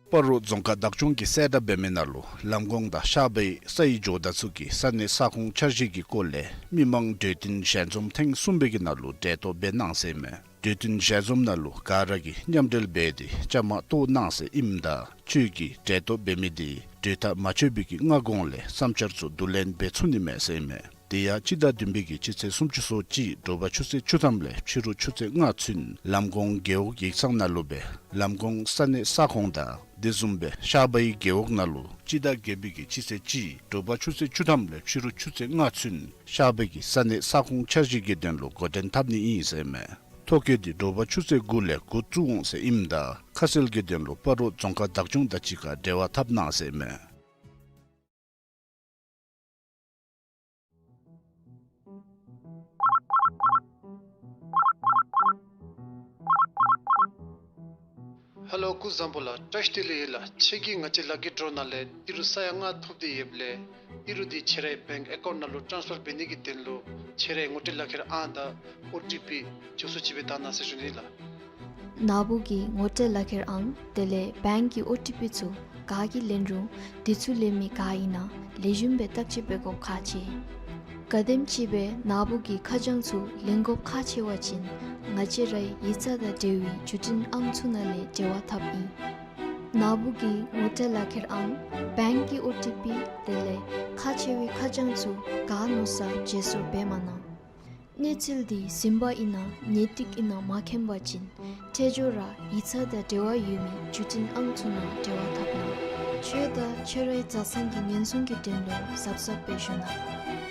སྤ་རོ་རྫོང་ཁག་བདག་སྐྱོང་གིས་གསལ་བསྒྲགས་འབད་མི་ནང་ལུ་ལམ་གོང་དང་ཤར་པའི་སའི་ཇོ་བདག་ཚུ་གི་ས་གནས་ས་ཁོངས་འཆར་གཞི་གི་སྐོར་ལས་མི་མང་གྲོས་བསྟུན་ཞལ་འཛོམས་ཐེངས་གསུམ་པའི་གི་ནང་ལུ་གྲལ་གཏོགས་འབད་གནང་ཟེར་ཨིན་མས། གྲོས་བསྟུན་ཞལ་འཛོམས་ནང་ལུ་ག་ར་གིས་མཉམ་འབྲེལ་འབད་དེ་བཅའ་མར་གཏོགས་གནང་ཟེར་ཨིནམ་ད་ཁྱོད་ཀྱིས་གྲལ་གཏོགས་འབད་མི་དེ་གྲོས་ཐག་མ་ཆོད་པའི་གི་སྔ་གོང་ལས་བསམ་འཆར་ཚུ་བསྡུ་ལེན་འབད་ཚུགས་ནི་མས་ཟེར་ཨིན་མས། དེ་ཡང་སྤྱི་ཟླ་བདུན་པའི་གི་སྤྱི་ཚེས་སུམ་ཅུ་སོ་གཅིག་དྲོ་པ་ཆུ་ཚོད་བཅུ་ཐམ་ལས་ཕྱི་རུ་ཆུ་ཚོད་ལྔ་ཚུན་ལམ་གོང་རྒེད་འོག་ཡིག་ཚང་ནང་ལུ་སྦེ་ལམ་གོང་ས་གནས་ས་ཁོངས་དང་དེ་བཟུམ་སྦེ་ཤར་པའི་རྒེད་འོག་ནང་ལུ་སྤྱི་ཟླ་བརྒྱད་པའི་གི་སྤྱི་ཚེས་གཅིག་དྲོ་པ་ཆུ་ཚོད་བཅུ་ཐམ་ལས་ཕྱི་རུ་ཆུ་ཚོད་ལྔ་ཚུན་ཤར་པའི་གི་ས་གནས་ས་ཁོངས་འཆར་གཞི་གི་དོན་ལུ་འགོ་འདྲེན་འཐབ་ནི་ཨིན་ཟེར་ཨིན་མས། ཐོ་བཀོད་འདི་དྲོ་པ་ཆུ་ཚོད་དགུ་ལས་དགུ་བཅུ་འོང་ཟེར་ཨིནམ་ད་ཁ་གསལ་གྱི་དོན་ལུ་སྤ་རོ་རྫོང་ཁག་བདག་སྐྱོང་དང་གཅིག་ཁར་འབྲེལ་བ་འཐབ་གནང་ཟེར་མས། ཧེ་ལོ་སྐུ་གཟུགས་བཟང་པོ་ལགས། བཀྲ་ཤིས་བདེ་ལེགས་ཡོད་ལགས། ཁྱོད་ཀྱིས་ང་བཅས་ལག་ཁྱེར་ཌོ་ནང་ལས་ཏི་རུ་ས་ཡ་ལྔ་ཐོབ་སྟེ་ཡོདཔ་ལས་ཏི་རུ་འདི་ཁྱོད་རའི་བེངཀ་ཨེ་ཀའུནཊ་ནང་ལུ་ཊཱནསི་ཕར་འབད་ནི་གི་དོན་ལུ་ཁྱོད་རའི་ངོ་སྤྲོད་ལག་ཁྱེར་ཨང་དང་ཨོ་ཊི་པི་མགྱོགས་སུ་ཅིག་སྦེ་བཏང་གནང་ཟེར་ཞུ་ནི་ལགས། ནཱ་བུ་གི་ངོ་སྤྲོད་ལག་ཁྱེར་ཨང་དེ་ལས་བེངཀ་གི་ཨོ་ཊི་པི་ཚུ་ག་གིས་ལེན་རུང་དེ་ཚུ་ལེན་མི་ག་ཨིན་ན་ལེགས་ཤོམ་སྦེ་བརྟག་དཔྱད་འབད་དགོཔ་ཁག་ཆེ། གལ་སྲིད་ཅིག་སྦེ་ནཱ་བུ་གི་ཁ་བྱང་ཚུ་ལེན་དགོཔ་ཁག་ཆེ་བ་ཅིན་ང་བཅས་རའི་ཡིག་ཚང་དང་འབྲེལ་བའི་བརྒྱུད་འཕྲིན་ཨང་ཚུ་ནང་ལས་འབྲེལ་བ་འཐབ་ཨིན། ནཱ་བུ་གི་ངོ་སྤྲོད་ལག་ཁྱེར་ཨང་བེངཀ་གི་ཨོ་ཊི་པི་དེ་ལས་ཁག་ཆེ་བའི་ཁ་བྱང་ཚུ་ག་མནོ་ས་བརྗེ་སོར་འབད་མ་གནང་། གནས་ཚུལ་འདི་ཟིན་པ་ཨིན་ན་ངེས་ཏིག་ཨིན་ན་མ་མཁྱེན་པ་ཅིན་འཕྲལ་མགྱོགས་ར་ཡིག་ཚང་དང་འབྲེལ་བ་ཡོད་མི་བརྒྱུད་འཕྲིན་ཨང་ཚུ་ནང་འབྲེལ་བ་འཐབ་གནང་། ཁྱོད་དང་ཁྱོད་རའི་བཟའ་ཚང་གི་ཉེན་སྲུང་གི་དོན་ལུ་གཟབ་གཟབ་སྦེ་བཞུགས་གནང་།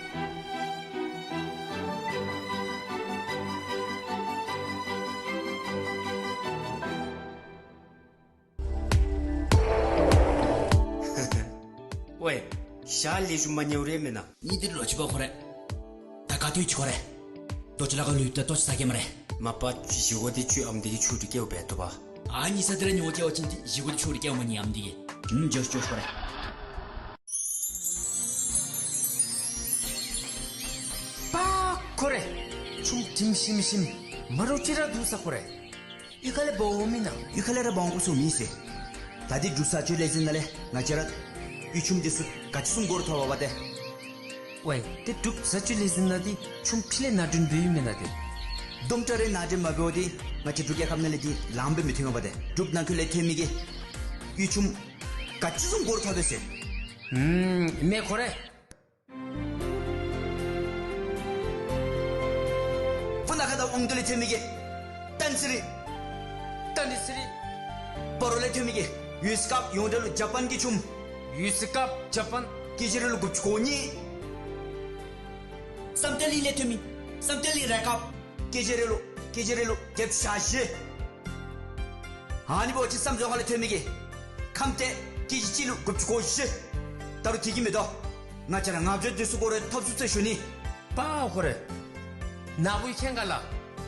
ཝའེ། ཞག་ལས་ཞུ་མ་ཉེ་བ་རེ་མེན་ན། ཉི་དེ་ལོ་ཅི་པ་ཁོ་རེ། ད་ག་ཏོ་ཅི་ཁོ་རེ། ཏོ་ཅི་ལ་ག་ལུས་ད་ཏོ་ཅི་ས་གེ་མ་རེ། མ་པ་ཅི་ཞི་གོ་དེ་ཅུ་ཨམ་དེ་གི་ཆུ་དུ་ཀེའུ་བེ་ཏོ་པ། ཨ་ཉི་ས་དེ་ར་ཉོ་ཀེའུ་ཅིན་དེ་ཞི་གོ་དེ་ཆུ་དུ་ཀེའུ་མ་ཉི་ཨམ་དེ་གི། ཨུམ་ཇོ་ཇོ་ཁོ་རེ། པ་ཁོ་རེ། ཆུམ་ཁྲིམ་ཤིམ་ཤིམ། མ་རུ་ཅི་ར་དུ་ས་ཁོ་རེ། ཡུལ་ཁ་ལས་འབག་འོང་མེན་ན། ཡུལ་ཁ་ལས་ར་འབག་འོང་དགོ་ས་མེད་ཟེར། ད་འདི་འབྲུག་བཟའ་སྤྱོད་ལས་འཛིན་ནང་ལས་ང་བཅས་ར་གཡུས་ཆུམ་འདི་ཚུ་ག་ཅི་བཟུམ་སྒོ་རུ་ཐོབ་པ་དེ། ཝའེ་ཏེ་འབྲུག་བཟའ་སྤྱོད་ལས་འཛིན་ནང་འདི་ཆུམ་ཕྲིན་ལས་ནང་འདྲེན་འབད་ཡི་མེན་ན་ཏེ། དོམ་ཁྲ་རེ་ནང་འདྲེན་མ་འབདཝ་འདི་ང་བཅས་འབྲུག་རྒྱལ་ཁབ་ནང་ལས་འདི་ལངམ་སྦེ་མི་ཐོན་པ་དེ། འབྲུག་ནང་འཁོད་ལས་ཐོན་མི་གི་གཡུས་ཆུམ་ག་ཅི་བཟུམ་སྒོ་རུ་ཐོབ་པས་ཟེར། ཨུམ་མེན་ཁོ་རེ། སྤུ་ན་ཁ་དང་ཝང་ཏོ་ལས་ཐོན་མི་གི་ཏན་སི་རི། ཏན་སི་རི། སྤ་རོ་ལས་ཐོན་མི་གི་ཡུས་ཀབ་ཡོངས་གྲགས་ལུ་ཇ་པཱན་གྱི་ཆུམ། ཡུས་ཀབ་ཇ་པཱན། ཀེ་ཇི་རེ་ལུ་དགུ་བཅུ་གོ་གཉིས། བསམ་གཏན་གླིང་ལས་ཐོན་མི་བསམ་གཏན་གླིང་རེ་ཀབ། ཀེ་ཇི་རེ་ལུ་ཀེ་ཇི་རེ་ལུ་བརྒྱད་ཅུ་གྱ་བཞི། ཨ་ནི་འབདཝ་ཅིན་བསམ་རྫོང་ཁ་ལས་ཐོན་མི་གི་ཁམས་ཏེ་ཀེ་ཇི་གཅིག་ལུ་དགུ་བཅུ་གོ་བཞི། ད་རུང་དེ་གིས་མི་དོ། ང་བཅས་ར་ལྔ་བཅུ་དེ་ཚུ་སྒོ་རུ་ཐོབ་ཚུགས་ཟེར་ཞུ་ནི། པ་ཁོ་རེ། ནཱ་བུ་མཁྱེན་ག་ལགས།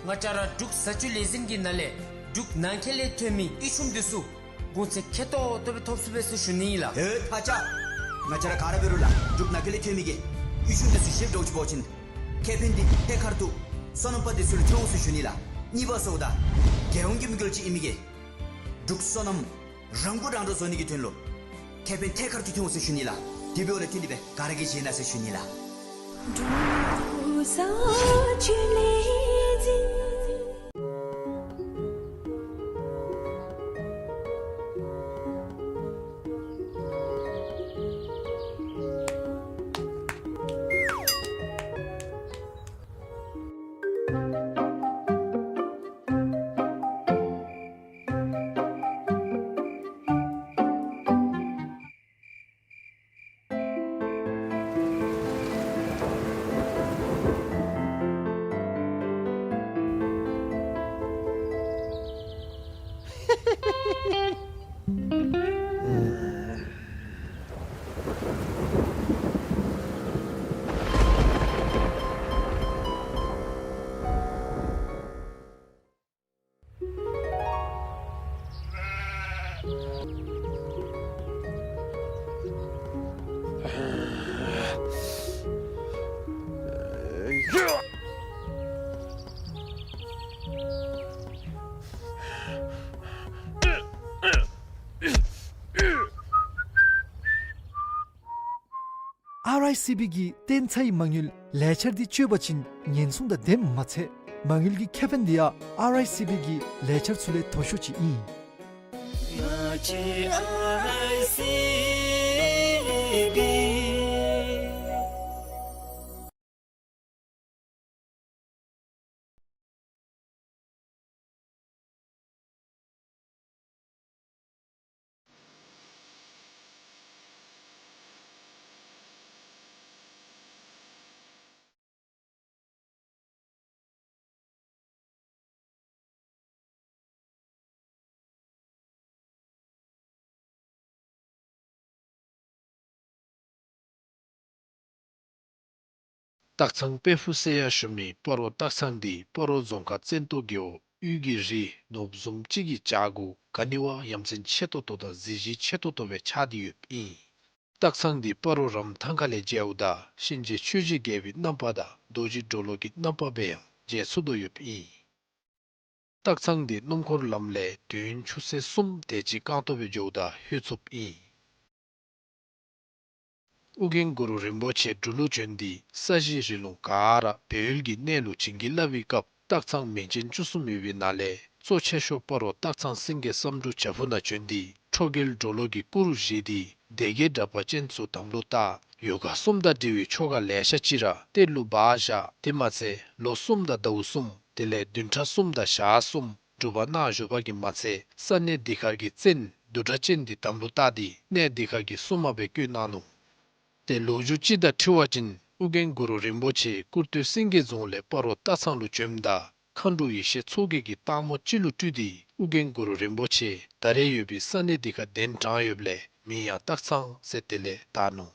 ང་བཅས་ར་འབྲུག་བཟའ་སྤྱོད་ལས་འཛིན་གྱི་ནང་ལས་འབྲུག་ནང་འཁོད་ལས་ཐོན་མི་གཡུས་ཆུམ་དེ་ཚུ་གོང་ཚད་ཁེ་ཏོག་ཏོ་སྦེ་ཐོབ་ཚུགས་པས་ཟེར་ཞུ་ནི་ཨིན་ལགས། ཨེ་ཐ་ཆ། ང་བཅས་ར་ག་ར་འབད་རུང་ལགས་འབྲུག་ནང་འཁོད་ལས་ཐོན་མི་གི་གཡུས་ཆུམ་དེ་ཚུ་བཞེས་འགྱོ་ཚུགས་པ་ཅིན་ཁེ་ཕན་འདི་ཐད་ཀར་དུ་སོ་ནམ་པ་དེ་ཚུ་ལུ་ཐོན་འོང་ཟེར་ཞུ་ནི་ལགས། གཉིས་པ་ཟེརཝ་ད་རྒྱལ་ཡོངས་ཀྱི་དམིགས་ཡུལ་ཅིག་ཨིན་མི་གི་འབྲུག་སོ་ནམ་རང་མགོ་རང་འདྲོངས་བཟོ་ནི་གི་དོན་ལུ་ཁེ་ཕན་ཐད་ཀར་དུ་ཐོན་འོང་ཟེར་ཞུ་ནི་ལགས། དེ་འབདཝ་ལས་བརྟེན་ཏེ་སྦེ་ག་ར་གིས་བཞེས་གནང་ཟེར་ཞུ་ནི་ལགས། འབྲུག་བཟའ་སྤྱོད་ལས་འཛིན། ཨར་ཨའི་སི་བི་གི་བརྟན་ཚའི་མ་དངུལ་ལས་འཆར་འདི་སྤྱོད་པ་ཅིན་ཉེན་སྲུང་དང་ལྡནམ་མ་ཚད་མ་དངུལ་གྱི་ཁེ་ཕན་འདི་ཡང་ཨར་ཨའི་སི་བི་གི་ལས་འཆར་ཚུ་ལས་མཐོ་ཤོས་ཅིག་ཨིན། ང་བཅས་ཨར་ཨའི་སི་བི། སྟག་ཚང་དཔལ་ཕུག་ཟེར་ཡང་ཞུ་མི་སྤ་རོ་སྟག་ཚང་འདི་སྤ་རོ་རྫོང་ཁག་བཙན་ཏོ་རྒེད་འོག་དབུས་ཀྱི་རི་ནོར་བུ་བཟུམ་ཅིག་གི་བྱག་གུ་ག་ནི་བ་ཡ་མཚན་ཆེ་ཏོག་ཏོ་དང་གཟི་བརྗིད་ཆེ་ཏོག་ཏོ་སྦེ་ཆགས་ཏེ་ཡོདཔ་ཨིན། སྟག་ཚང་འདི་སྤ་རོ་རམ་ཐང་ཁ་ལས་མཇལཝ་ད་གཤིན་རྗེ་ཆོས་ཀྱི་རྒྱལ་པོའི་རྣམ་པ་དང་རྡོ་རྗེ་གྲོ་ལོད་ཀྱི་རྣམ་པ་སྦེ་ཡང་མཇལ་ཚུགས་དོ་ཡོདཔ་ཨིན། སྟག་ཚང་འདི་སྣུམ་འཁོར་ལམ་ལས་དུས་ཡུན་ཆུ་ཚོད་གསུམ་དེ་ཅིག་རྐང་སྟོང་སྦེ་འགྱོཝ་ད་ལྷོད་ཚུགསཔ་ཨིན། ཨོ་རྒྱན་གུ་རུ་རིན་པོ་ཆེ་འབྲུག་ལུ་བྱོན་ཏེ་ས་གཞི་རི་ལུང་ག་ར་སྦས་ཡུལ་གྱི་གནས་ལུ་བྱིན་གྱིས་བརླབས་པའི་སྐབས་སྟག་ཚང་མིང་ཅན་བཅུ་གསུམ་ཡོད་པའི་ནང་ལས་གཙོ་ཆེ་ཤོས་སྤ་རོ་སྟག་ཚང་སེང་གེ་བསམ་འགྲུབ་བྱག་ཕུག་ནང་བྱོན་ཏེ་ཁྲོ་རྒྱལ་གྲོ་ལོད་ཀྱི་སྐུ་རུ་བཞེངས་ཏེ་སྡེ་བརྒྱད་འདྲ་པར་ཅན་ཚུ་དམ་ལུ་བཏགས། ཡོ་ག་གསུམ་དང་འབྲེལ་བའི་ཆོ་ག་ལེ་ཤ་ཅིག་ར་གཏེར་ལུ་སྦ་བཞག། དེ་མ་ཚད་ལོ་གསུམ་དང་ཟླཝ་གསུམ་དེ་ལས་བདུན་ཕྲག་གསུམ་དང་ཞག་གསུམ་སྒྲུབ་པ་གནང་བཞུགས་པ་གིས་མ་ཚད་ས་གནས་འདི་ཁར་གྱི་བཙན་བདུད་འདྲ་ཅན་འདི་དམ་ལུ་བཏགས་ཏེ་གནས་འདི་ཁར་གྱི་སྲུང་མ་སྦེ་བསྐོས་གནང་ནུག། ཏེ་ལོ་རྒྱུས་ཅིག་དང་འཁྲིལ་བ་ཅིན་ཨོ་རྒྱན་གུ་རུ་རིན་པོ་ཆེ་སྐུར་སྟོད་སེང་གེ་རྫོང་ལས་སྤ་རོ་སྟག་ཚང་ལུ་བྱོནམ་ད་མཁའ་འགྲོ་ཡེ་ཤེས་མཚོ་རྒྱལ་གྱིས་སྟག་མོ་ཅིག་ལུ་སྤྲུལ་ཏེ་ཨོ་རྒྱན་གུ་རུ་རིན་པོ་ཆེ་ད་རེས་ཡོད་པའི་ས་གནས་འདི་ཁར་གདན་དྲངས་ཡོདཔ་ལས་མིང་ཡང་སྟག་ཚང་ཟེར་དེ་ལས་བཏགས་ནུག།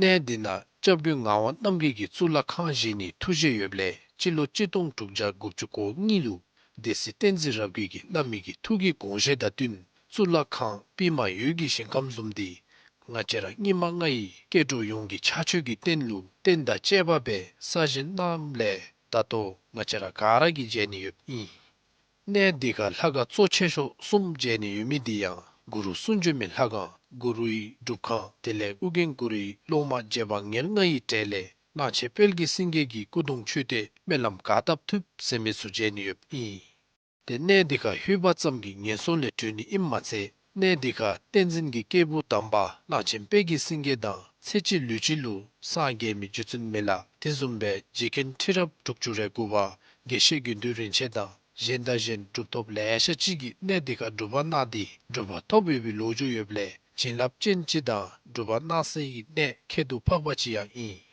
གནས་འདི་ནང་སྐྱབས་མགོན་ངག་དབང་རྣམ་རྒྱལ་གྱིས་གཙུག་ལག་ཁང་བཞེངས་ནིའི་ཐུགས་བཞེད་ཡོདཔ་ལས་སྤྱི་ལོ་གཅིག་སྟོང་དྲུག་བརྒྱ་དགུ་བཅུ་གོ་གཉིས་ལུ་སྡེ་སྲིད་བསྟན་འཛིན་རབ་རྒྱས་ཀྱིས་བླ་མའི་གི་ཐུགས་ཀྱི་དགོངས་བཞེད་དང་བསྟུན་གཙུག་ལག་ཁང་པདྨ་འོད་ཀྱི་ཞིང་ཁམས་བཟུམ་འདི་ང་བཅས་ར་སྙིགས་མ་ལྔ་ཡི་སྐྱེ་འགྲོ་ཡོངས་ཀྱི་ཕྱག་མཆོད་ཀྱི་རྟེན་ལུ་རྟེན་དང་བཅས་པ་སྦེ་གསར་བཞེངས་གནངམ་ལས་ད་ལྟོ་ང་བཅས་ར་ག་ར་གིས་མཇལ་ནི་ཡོདཔ་ཨིན། གནས་འདི་ཁར་ལྷ་ཁང་གཙོ་ཆེ་ཤོས་གསུམ་མཇལ་ནི་ཡོད་མི་འདི་ཡང་གུ་རུ་གསུང་བྱོན་མའི་ལྷ་ཁང་གུ་རུའི་སྒྲུབ་ཁང་དེ་ལས་ཨོ་རྒྱན་གུ་རུའི་སློབ་མ་རྗེ་འབངས་ཉེར་ལྔ་ཡི་གྲས་ལས་གླང་ཆེན་དཔལ་གྱི་སེང་གེ་གི་སྐུ་གདུང་མཆོད་རྟེན་སྨོན་ལམ་ག་བཏབ་ཐུབ་ཟེར་མི་ཚུ་མཇལ་ནི་ཡོདཔ་ཨིན། ཏེ་གནས་འདི་ཁར་ལྷོད་པ་ཙམ་གྱིས་ངན་སོང་ལས་གྲོལ་ནི་ཨིནམ་མ་ཚད་གནས་འདི་ཁར་བསྟན་འཛིན་གྱི་སྐྱེས་བུ་དམ་པ་གླང་ཆེན་དཔལ་གྱི་སེང་གེ་དང་ཚེ་གཅིག་ལུས་གཅིག་ལུ་སངས་རྒྱས་མི་རྗེ་བཙུན་མི་ལ་དེ་བཟུམ་སྦེ་རྗེ་མཁན་ཁྲི་རབས་དྲུག་ཅུ་རེ་དགུ་པ་དགེ་བཤེས་དགེ་འདུན་རིན་ཆེན་དང་གཞན་དང་གཞན་གྲུབ་ཐོབ་ལེ་ཤ་ཅིག་གིས་གནས་འདི་ཁར་སྒྲུབ་པ་གནང་སྟེ་གྲུབ་པ་ཐོབ་ཡོད་པའི་ལོ་རྒྱུས་ཡོདཔ་ལས་བྱིན་རླབས་ཅན་ཅིག་དང་གྲུབ་པ་གནང་སའི་གནས་ཁྱད་དུ་འཕགས་པ་ཅིག་ཡང་ཨིན།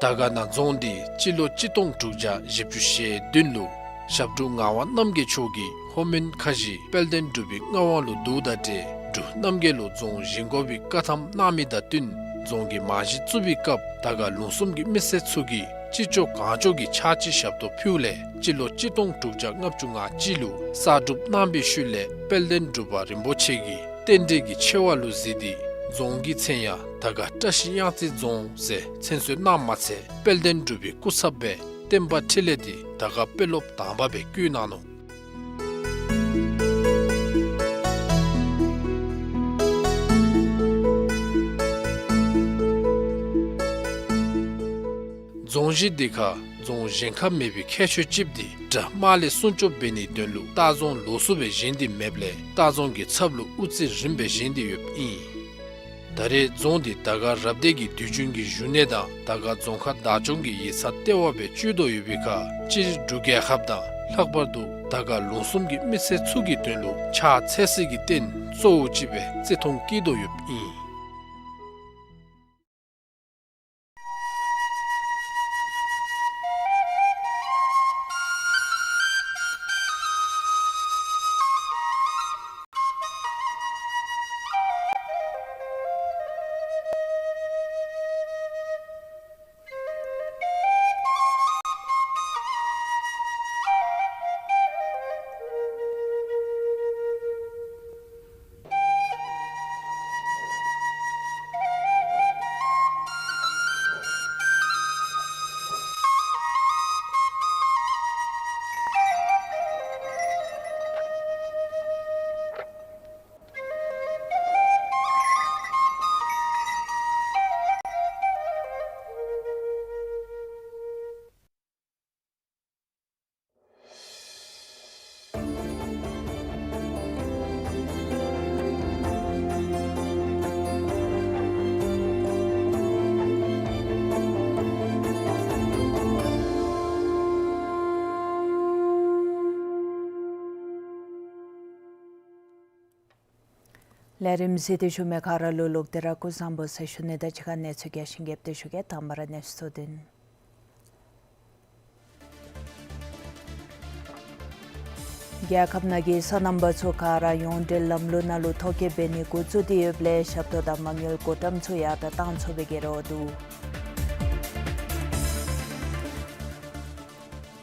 དར་དཀར་ན་རྫོང་འདི་སྤྱི་ལོ་གཅིག་སྟོང་དྲུག་བརྒྱ་བཞི་བཅུ་ཞེ་བདུན་ལུ་ཞབས་དྲུང་ངག་དབང་རྣམ་རྒྱལ་མཆོག་གིས་ལྷོ་མོན་ཁ་བཞི་དཔལ་ལྡན་འབྲུག་པའི་མངའ་དབང་ལུ་བསྡུཝ་དང་འབྲེལ་འབྲུག་རྣམ་རྒྱལ་ལུ་རྫོང་བཞེངས་དགོ་པའི་བཀའ་ཐམ་གནང་མི་དང་བསྟུན་རྫོང་གི་རྨང་གཞི་བཙུགས་པའི་སྐབས་དར་དཀར་ལུང་གསུམ་གྱི་མི་སེར་ཚུ་གིས་ཅི་ལྕོགས་གང་ལྕོགས་ཀྱི་ཕྱག་ཕྱི་ཞབས་ཏོག་ཕུལཝ་ལས་སྤྱི་ལོ་གཅིག་སྟོང་དྲུག་བརྒྱ་ལྔ་བཅུ་ང་གཅིག་ལུ་གསར་སྒྲུབ་གནང་བའི་ཤུལ་ལས་དཔལ་ལྡན་འབྲུག་པ་རིན་པོ་ཆེ་གིས་རྟེན་འབྲེལ་གྱི་ཆེ་བ་ལུ་གཟིགས་ཏེ་རྫོང་གི་མཚན་ཡང་དར་དཀར་བཀྲ་ཤིས་གཡང་རྩེ་རྫོང་ཟེར་མཚན་གསོལ་གནངམ་མ་ཚད་དཔལ་ལྡན་འབྲུག་པའི་སྐུ་ཚབ་སྦེ་བསྟན་པ་འཕྲིན་ལས་འདི་དར་དཀར་དཔོན་སློབ་དང་པ་སྦེ་བསྐོས་གནང་ནུག། རྫོང་གཞི་འདི་ཁར་རྫོང་གཞན་ཁར་མེད་པའི་ཁྱད་ཆོས་ཅིག་འདི་དགྲ་དམག་ལས་སྲུང་སྐྱོབ་འབད་ནིའི་དོན་ལུ་ལྟ་རྫོང་ལོགས་སུ་སྦེ་བཞེངས་ཏེ་མེདཔ་ལས་ལྟ་རྫོང་གི་ཚབ་ལུ་དབུ་རྩེ་རིམ་པས་བཞེངས་ཏེ་ཡོདཔ་ཨིན། ད་རེས་རྫོང་འདི་དར་དཀར་རབ་སྡེ་གི་དུས་རྒྱུན་གྱི་བཞུགས་གནས་དང་དར་དཀར་རྫོང་ཁག་བདག་སྐྱོང་གི་ཡིག་ཚང་ལྟེ་བ་སྦེ་སྤྱོད་དོ་ཡོད་པའི་ཁར་སྤྱིར་འབྲུག་རྒྱལ་ཁབ་དང་ལྷག་པར་དུ་དར་དཀར་ལུང་གསུམ་གྱི་མི་སེར་ཚུ་གི་དོན་ལུ་ཕྱག་འཚལ་སའི་གི་རྟེན་གཙོ་བོ་ཅིག་སྦེ་བརྩི་མཐོང་བསྐྱེད་དོ་ཡོདཔ་ཨིན། ལས་རིམ་གཟིགས་ཏེ་བཞུགས་མི་ག་ར་ལུ་ལོག་སྟེ་ར་སྐུ་གཟུགས་བཟང་པོ་ཟེར་ཞུ་ནི་དང་གཅིག་ཁར་གནས་ཚུལ་རྒྱས་ཤིང་རྒྱསཔ་སྦེ་ཞུ་གེ། དང་པ་ར་གནས་ཚུལ་གཙོ་དོན། རྒྱལ་ཁབ་ནང་གི་སོ་ནམ་པ་ཚུ་ག་ར་ཡོངས་འབྲེལ་ལམ་ལུགས་ནང་ལུ་ཐོ་བཀོད་འབད་ནི་འགོ་བཙུགས་ཏེ་ཡོདཔ་ལས་ཞབས་ཏོག་དང་མ་དངུལ་བགོ་བཀྲམ་ཚུ་ཡར་དྲག་བཏང་ཚུགས་པའི་འགྱུར་བ་འདུག།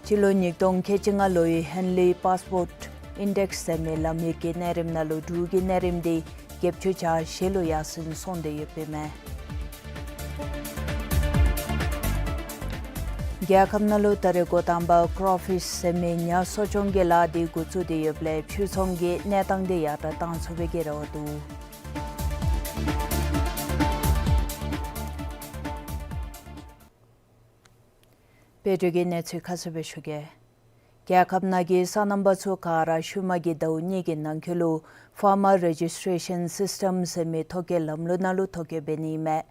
སྤྱི་ལོ་ཉིས་སྟོང་ཁལ་གཅིག་ལྔ་ལོའི་ཧེན་ལི་པཱསི་པོརཊ་ཨིན་ཌེགསི་ཟེར་མི་ལམ་ཡིག་གི་གནས་རིམ་ནང་ལུ་འབྲུག་གི་གནས་རིམ་འདི་བརྒྱད་ཅུ་གྱ་བཞི་ལུ་ཡར་སེང་སོང་སྟེ་ཡོདཔ་ཨིན་མས། རྒྱལ་ཁབ་ནང་ལུ་ད་རེས་འགོ་དང་པ་ཀོར་ཕིཤ་ཟེར་མི་ཉ་གསོ་སྐྱོང་གི་ལཱ་འདི་འགོ་བཙུགས་ཏེ་ཡོདཔ་ལས་ཕྱིར་ཚོང་གི་གནས་སྟངས་འདི་ཡར་དྲག་བཏང་ཚུགས་པའི་འགྱུར་བ་འདུག། དཔལ་འབྱོར་གྱི་གནས་ཚུལ་ཁ་གསལ་སྦེ་ཞུ་གེ། རྒྱལ་ཁབ་ནང་གི་སོ་ནམ་པ་ཚུ་ག་ར་ཤུལ་མ་གི་ཟླཝ་གཉིས་ཀྱི་ནང་འཁོད་ལུ་ཕར་མར་རེ་ཇིས་ཊེ་ཤཱན་སིསི་ཊེམ་ཟེར་མི་ཐོ་བཀོད་ལམ་ལུགས་ནང་ལུ་ཐོ་བཀོད་འབད་ནི་ཨིན་མས།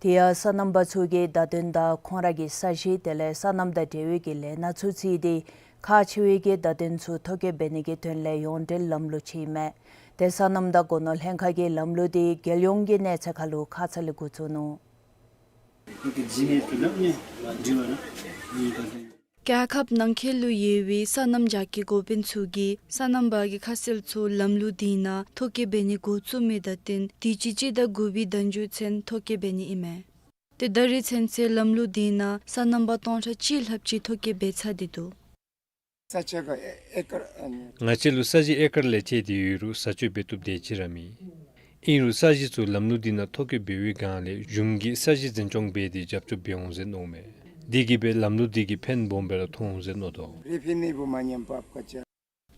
དེ་ཡང་སོ་ནམ་པ་ཚུ་གི་བརྡ་དོན་དང་ཁོང་ར་གི་ས་གཞི་དེ་ལས་སོ་ནམ་དང་འབྲེལ་བའི་གི་ལས་སྣ་ཚུ་བརྩིས་ཏེ་ཁག་ཆེ་བའི་གི་བརྡ་དོན་ཚུ་ཐོ་བཀོད་འབད་ནི་གི་དོན་ལས་ཡོངས་འབྲེལ་ལམ་ལུགས་ཅིག་ཨིན་མས། དེ་སོ་ནམ་དང་སྒོ་ནོར་ལྷན་ཁག་གིས་ལམ་ལུགས་འདི་རྒྱལ་ཡོངས་ཀྱི་གནས་ཚད་ཁར་ལུ་ཁ་ཙ་ལས་འགོ་བཙུགས་ནུག། རྒྱལ་ཁབ་ནང་འཁོད་ལུ་ཡོད་པའི་སོ་ནམ་རྒྱ་སྐྱེད་འགོ་དཔོན་ཚུ་གིས་སོ་ནམ་པ་གི་ཁ་གསལ་ཚུ་ལམ་ལུགས་འདི་ནང་ཐོ་བཀོད་འབད་ནི་འགོ་བཙུགས་མི་དང་བསྟུན་དུས་ཅི་སྤྱི་ཟླ་དགུ་པའི་ཟླ་མཇུག་ཚུན་ཐོ་བཀོད་འབད་ནི་ཨིན་མས། ཏེ་ད་རེས་ཚུན་ཚོད་ལམ་ལུགས་འདི་ནང་སོ་ནམ་པ་སྟོང་ཕྲག་གཅིག་ལྷགཔ་ཅིག་ཐོ་བཀོད་འབད་ཚར་ཏེ་འདུག། ས་ཆ་ག་ཨེ་ཀར་ཨ་ནི། ང་བཅས་ལུ་ས་གཞི་ཨེ་ཀར་ལས་བཅད་དེ་ཡོད་རུང་བཟའ་སྤྱོད་འབད་བཏུབ་དེ་ཅིག་ར་མེད། ཨིན་རུང་ས་གཞི་ཚུ་ལམ་ལུགས་འདི་ནང་ཐོ་བཀོད་འབད་བའི་སྒང་ལས་གཞུང་གིས་ས་གཞི་འཛིན་སྐྱོང་འབད་དེ་རྒྱབ་སྐྱོར་འབད་འོང་ཟེར་མནོཝ་མས། དེ་གིས་སྦེ་ལམ་ལུགས་དེ་གིས་ཕན་སྦོམ་སྦེ་ར་ཐོགས་འོང་ཟེར་མནོ་དོ། རེ་ཕི་ནི་བུ་མ་ཉམས་པ་བཀའ་ཅན།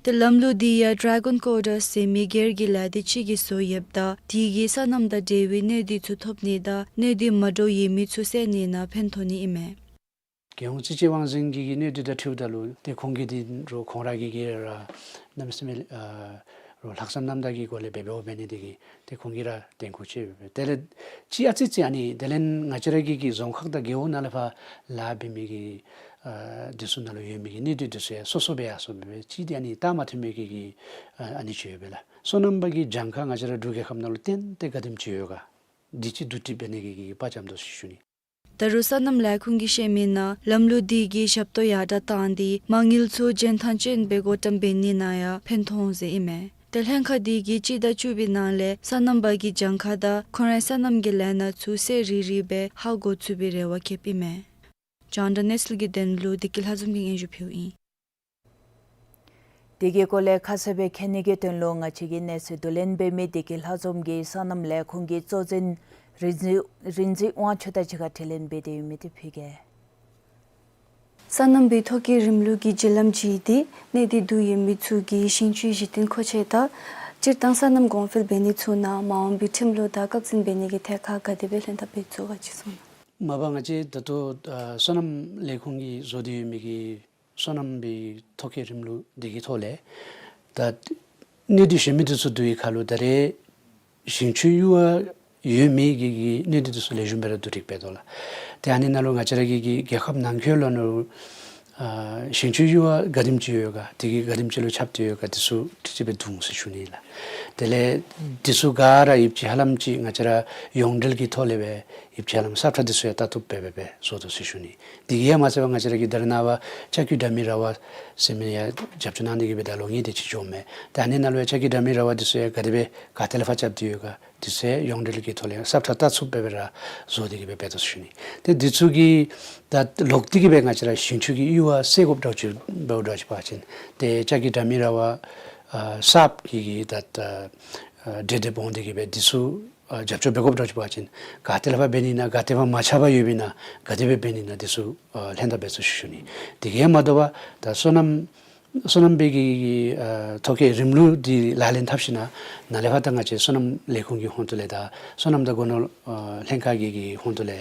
ཏེ་ལམ་ལུགས་འདི་ཡང་ཌེ་གཱོན་ཀོ་ཌར་ཟེར་མི་སྒེར་གྱི་ལཱ་སྡེ་ཅིག་གིས་བཟོ་ཡོདཔ་ད་དེ་གིས་སོ་ནམ་དང་འབྲེལ་བའི་གནོད་འདི་ཚུ་ཐོབ་ནི་དང་གནོད་འདི་མ་འདྲཝ་ཡོད་མི་ཚུ་བསལ་ནི་ནང་ཕན་ཐོགས་ནི་ཨིན་མས། རྒྱལ་ཡོངས་རྩིས་དཔྱད་དབང་འཛིན་གྱི་གནས་སྡུད་དང་འཁྲིལཝ་ད་ལུ་ཏེ་ཁོང་གིས་དེ་རུང་ཁོང་ར་གིས་གི་ར་གནམ་མེད་ས་མེད་ཨ་རུང་ལྷག་བསམ་རྣམ་དག་གི་སྒོ་ལས་འབད་འབདཝ་འབད་ནི་དེ་གིས་ཏེ་ཁོང་གིས་ར་བདེན་ཁུངས་ཆེ་སྦེ་དེ་ལས་ཅིག་ཨ་ཙི་ཅིག་ཨ་ནི་དེ་ལས་ང་བཅས་ར་གི་གི་རྫོང་ཁག་དང་རྒེད་འོག་ནང་ལས་ཕར་ལཱ་འབད་མི་གི་ཨ་དེ་ཚུ་ནང་ལུ་ཡོད་མི་གི་གནས་སྡུད་དེ་ཚུ་ཡང་སོ་སོ་སྦེ་ཡར་སོང་སྦེ་ཅིག་དེ་ཨ་ནི་བལྟ་མ་ཐོན་མི་གི་གི་ཨ་ཨ་ནི་ཅིག་ཡོད་པས་ལགས། སོ་ནམ་པ་གི་གྱངས་ཁ་ང་བཅས་ར་འབྲུག་རྒྱལ་ཁབ་ནང་ལུ་ཏན་ཏན་ག་དེམ་ཅིག་ཡོད་ག་དེ་ཅིག་བསྡུ་སྒྲིག་འབད་ནི་གི་གི་དཔའ་བཅམ་དོ་ཟེར་ཞུ་ནི། ད་རུང་སོ་ནམ་ལས་ཁུངས་ཀྱིས་བཤད་མི་ནང་ལམ་ལུགས་འདི་གིས་ཞབས་ཏོག་ཡར་དྲག་བཏང་སྟེ་མ་དངུལ་ཚུ་འཇོན་ཐང་ཅན་སྦེ་བགོ་བཀྲམ་འབད་ནི་ནང་ཡང་ཕན་ཐོགས་འོང་ཟེར་ཨིན་མས། ཏེ་ལྷན་ཁག་འདི་གིས་སྤྱི་ཟླ་བཅུ་པའི་ནང་ལས་སོ་ནམ་པ་གི་གྱངས་ཁ་དང་ཁོང་རའི་སོ་ནམ་གྱི་ལས་སྣ་ཚུ་གསལ་རི་རི་སྦེ་ཧ་གོ་ཚུགས་པའི་རེ་བ་བསྐྱེདཔ་ཨིན་མས། ལྕང་བྲག་གནས་ཚུལ་གྱི་དོན་ལུ་བདེ་སྐྱིད་ལྷ་འཛོམས་ཀྱིས་སྙན་ཞུ་ཕུལཝ་ཨིན། དེ་གི་སྐོར་ལས་ཁ་གསལ་སྦེ་མཁྱེན་ནི་གི་དོན་ལུ་ང་བཅས་ཀྱི་གནས་ཚུལ་བསྡུ་ལེན་འབད་མི་བདེ་སྐྱིད་ལྷ་འཛོམས་ཀྱིས་སོ་ནམ་ལས་ཁུངས་ཀྱི་གཙོ་འཛིན་རིག་འཛིན་རིག་འཛིན་དབང་ཕྱུག་དང་གཅིག་ཁར་དྲི་ལན་འབད་དེ་ཡོད་མི་དེ་ཕུལ་གེ། སོ་ནམ་པའི་ཐོ་བཀོད་རིམ་ལུགས་ཀྱི་བརྒྱུད་ལམ་ཅིག་དེ་གནས་འདི་འདུ་ཡོད་མི་ཚུ་གི་ཞིང་ཆུའི་གཞི་རྟེན་མཁོ་ཆས་དང་སྤྱིར་བཏང་སོ་ནམ་གོང་འཕེལ་འབད་ནི་ཚུ་ནང་མ་འོངས་པའི་ཁྲིམས་ལུགས་དང་བཀག་འཛིན་འབད་ནི་གི་ཐད་ཁར་ག་དེ་སྦེ་ལྷན་ཐབས་འབད་ཚུགས་ག་ཅིག་གསུང་གནང་། མ་པ་ང་བཅས་ད་ལྟོ་ཨ་སོ་ནམ་ལས་ཁུངས་ཀྱིས་བཟོ་སྟེ་ཡོད་མི་གི་སོ་ནམ་པའི་ཐོ་བཀོད་རིམ་ལུགས་འདི་གི་ཐོག་ལས་ད་གནས་འདི་གཞན་མི་འདི་ཚུ་བསྡུ་བའི་ཁར་ལུ་ད་རེས་ཞིང་ཆུའི་ཡུར་བ་ཡོད་མི་གི་གི་གནས་འདི་འདི་ཚུ་ལེགས་ཤོམ་སྦེ་ར་བསྡུ་སྒྲིག་འབད་དོ་ལགས། ཏེ་ཨ་ནི་ནང་ལུ་ང་བཅས་ར་གི་གི་རྒྱལ་ཁབ་ནང་འཁོད་ལུ་ནུ་ཨ་ཞིང་ཆུའི་ཡུར་བ་ག་དེམ་ཅིག་ཡོད་ག་དེ་གིས་ག་དེམ་ཅིག་ལུ་ཁྱབ་སྟེ་ཡོད་ག་དེ་ཚུ་ཁྲིག་ཁྲི་སྦེ་བསྡུ་འོང་ཟེར་ཞུ་ནི་ལགས། དེ་ལས་དེ་ཚུ་ག་ར་ཡིབ་ཅིག་ཧ་ལམ་ཅིག་ང་བཅས་ར་ཡོངས་འབྲེལ་གྱི་ཐོག་ལས་སྦེ་ཡིབ་ཅིག་ཧ་ལམ་ས་ཁྲ་དེ་ཚུ་ཡང་ལྟ་བཏུབ་སྦེ་སྦེ་སྦེ་བཟོ་དོ་ཟེར་ཞུ་ནི། དེ་གིས་ཡང་མ་ཚད་པར་ང་བཅས་ར་གི་ད་རེས་ནངས་པ་ལྕགས་ཀྱུ་དྲ་མིག་ར་བ་ཟེར་མི་ཡང་རྒྱབ་སྐྱོར་གནང་ནི་གི་སྦེ་ད་ལོ་ངེ་དེ་ཅིག་འགྱོཝ་མས། ད་ཨ་ནི་ནང་ལུ་ཡང་ལྕགས་ཀྱུ་དྲ་མིག་ར་བ་དེ་ཚུ་ཡང་ག་དེ་སྦེ་ག་ཏེ་ལས་ཕར་རྐྱབ་སྟེ་ཡོད་ག་དེ་ཚུ་ཡང་ཡོངས་འབྲེལ་གྱི་ཐོག་ལས་ས་ཁྲ་ལྟ་ཚུགསཔ་སྦེ་སྦེ་ར་བཟོ་སྟེ་གི་སྦེ་འབད་དོ་ཟེར་ཞུ་ནི། ཏེ་དེ་ཚུ་གིས་ད་ལོག་སྟེ་གི་སྦེ་ང་བཅས་ར་ཞིང་ཆུ་གི་ཡུར་བ་སེལ་དགོཔ་འདྲཝ་ཅིག་འབདཝ་འདྲཝ་ཅིག་འབད་བ་ཅིན་ཏེ་ལྕགས་ཀྱུ་དྲ་མིག་ར་བ་ཨ་གསརཔ་གི་གི་ད་ཨ་འབྲེལ་འདེད་འོང་སྟེ་གི་སྦེ་དེ་ཚུ་ཨ་རྒྱབ་སྐྱོར་འབད་དགོཔ་འདྲཝ་ཅིག་འབད་བ་ཅིན་ག་ཏེ་ལས་ཕར་འབད་ནི་ན་ག་ཏེ་ཕར་མ་ཁྱབ་པར་ཡོདཔ་ཨིན་ན་ག་དེ་སྦེ་འབད་ནི་ན་དེ་ཚུ་ཨ་ལྷན་ཐབས་འབད་ཚུགས་ཟེར་ཞུ་ནི། དེ་གིས་མ་དོ་བར་ད་སོ་ནམ་སོ་ནམ་པའི་གི་ཨ་ཐོ་བཀོད་རིམ་ལུགས་འདི་ལག་ལེན་འཐབ་ཞིནམ་ལས་ནཱ་ལས་ཕར་ད་ང་བཅས་སོ་ནམ་ལས་ཁུངས་ཀྱི་ཧོངས་ཏོ་ལས་དང་སོ་ནམ་དང་སྒོ་ནོར་ཨ་ལྷན་ཁག་གི་གི་ཧོངས་ཏོ་ལས་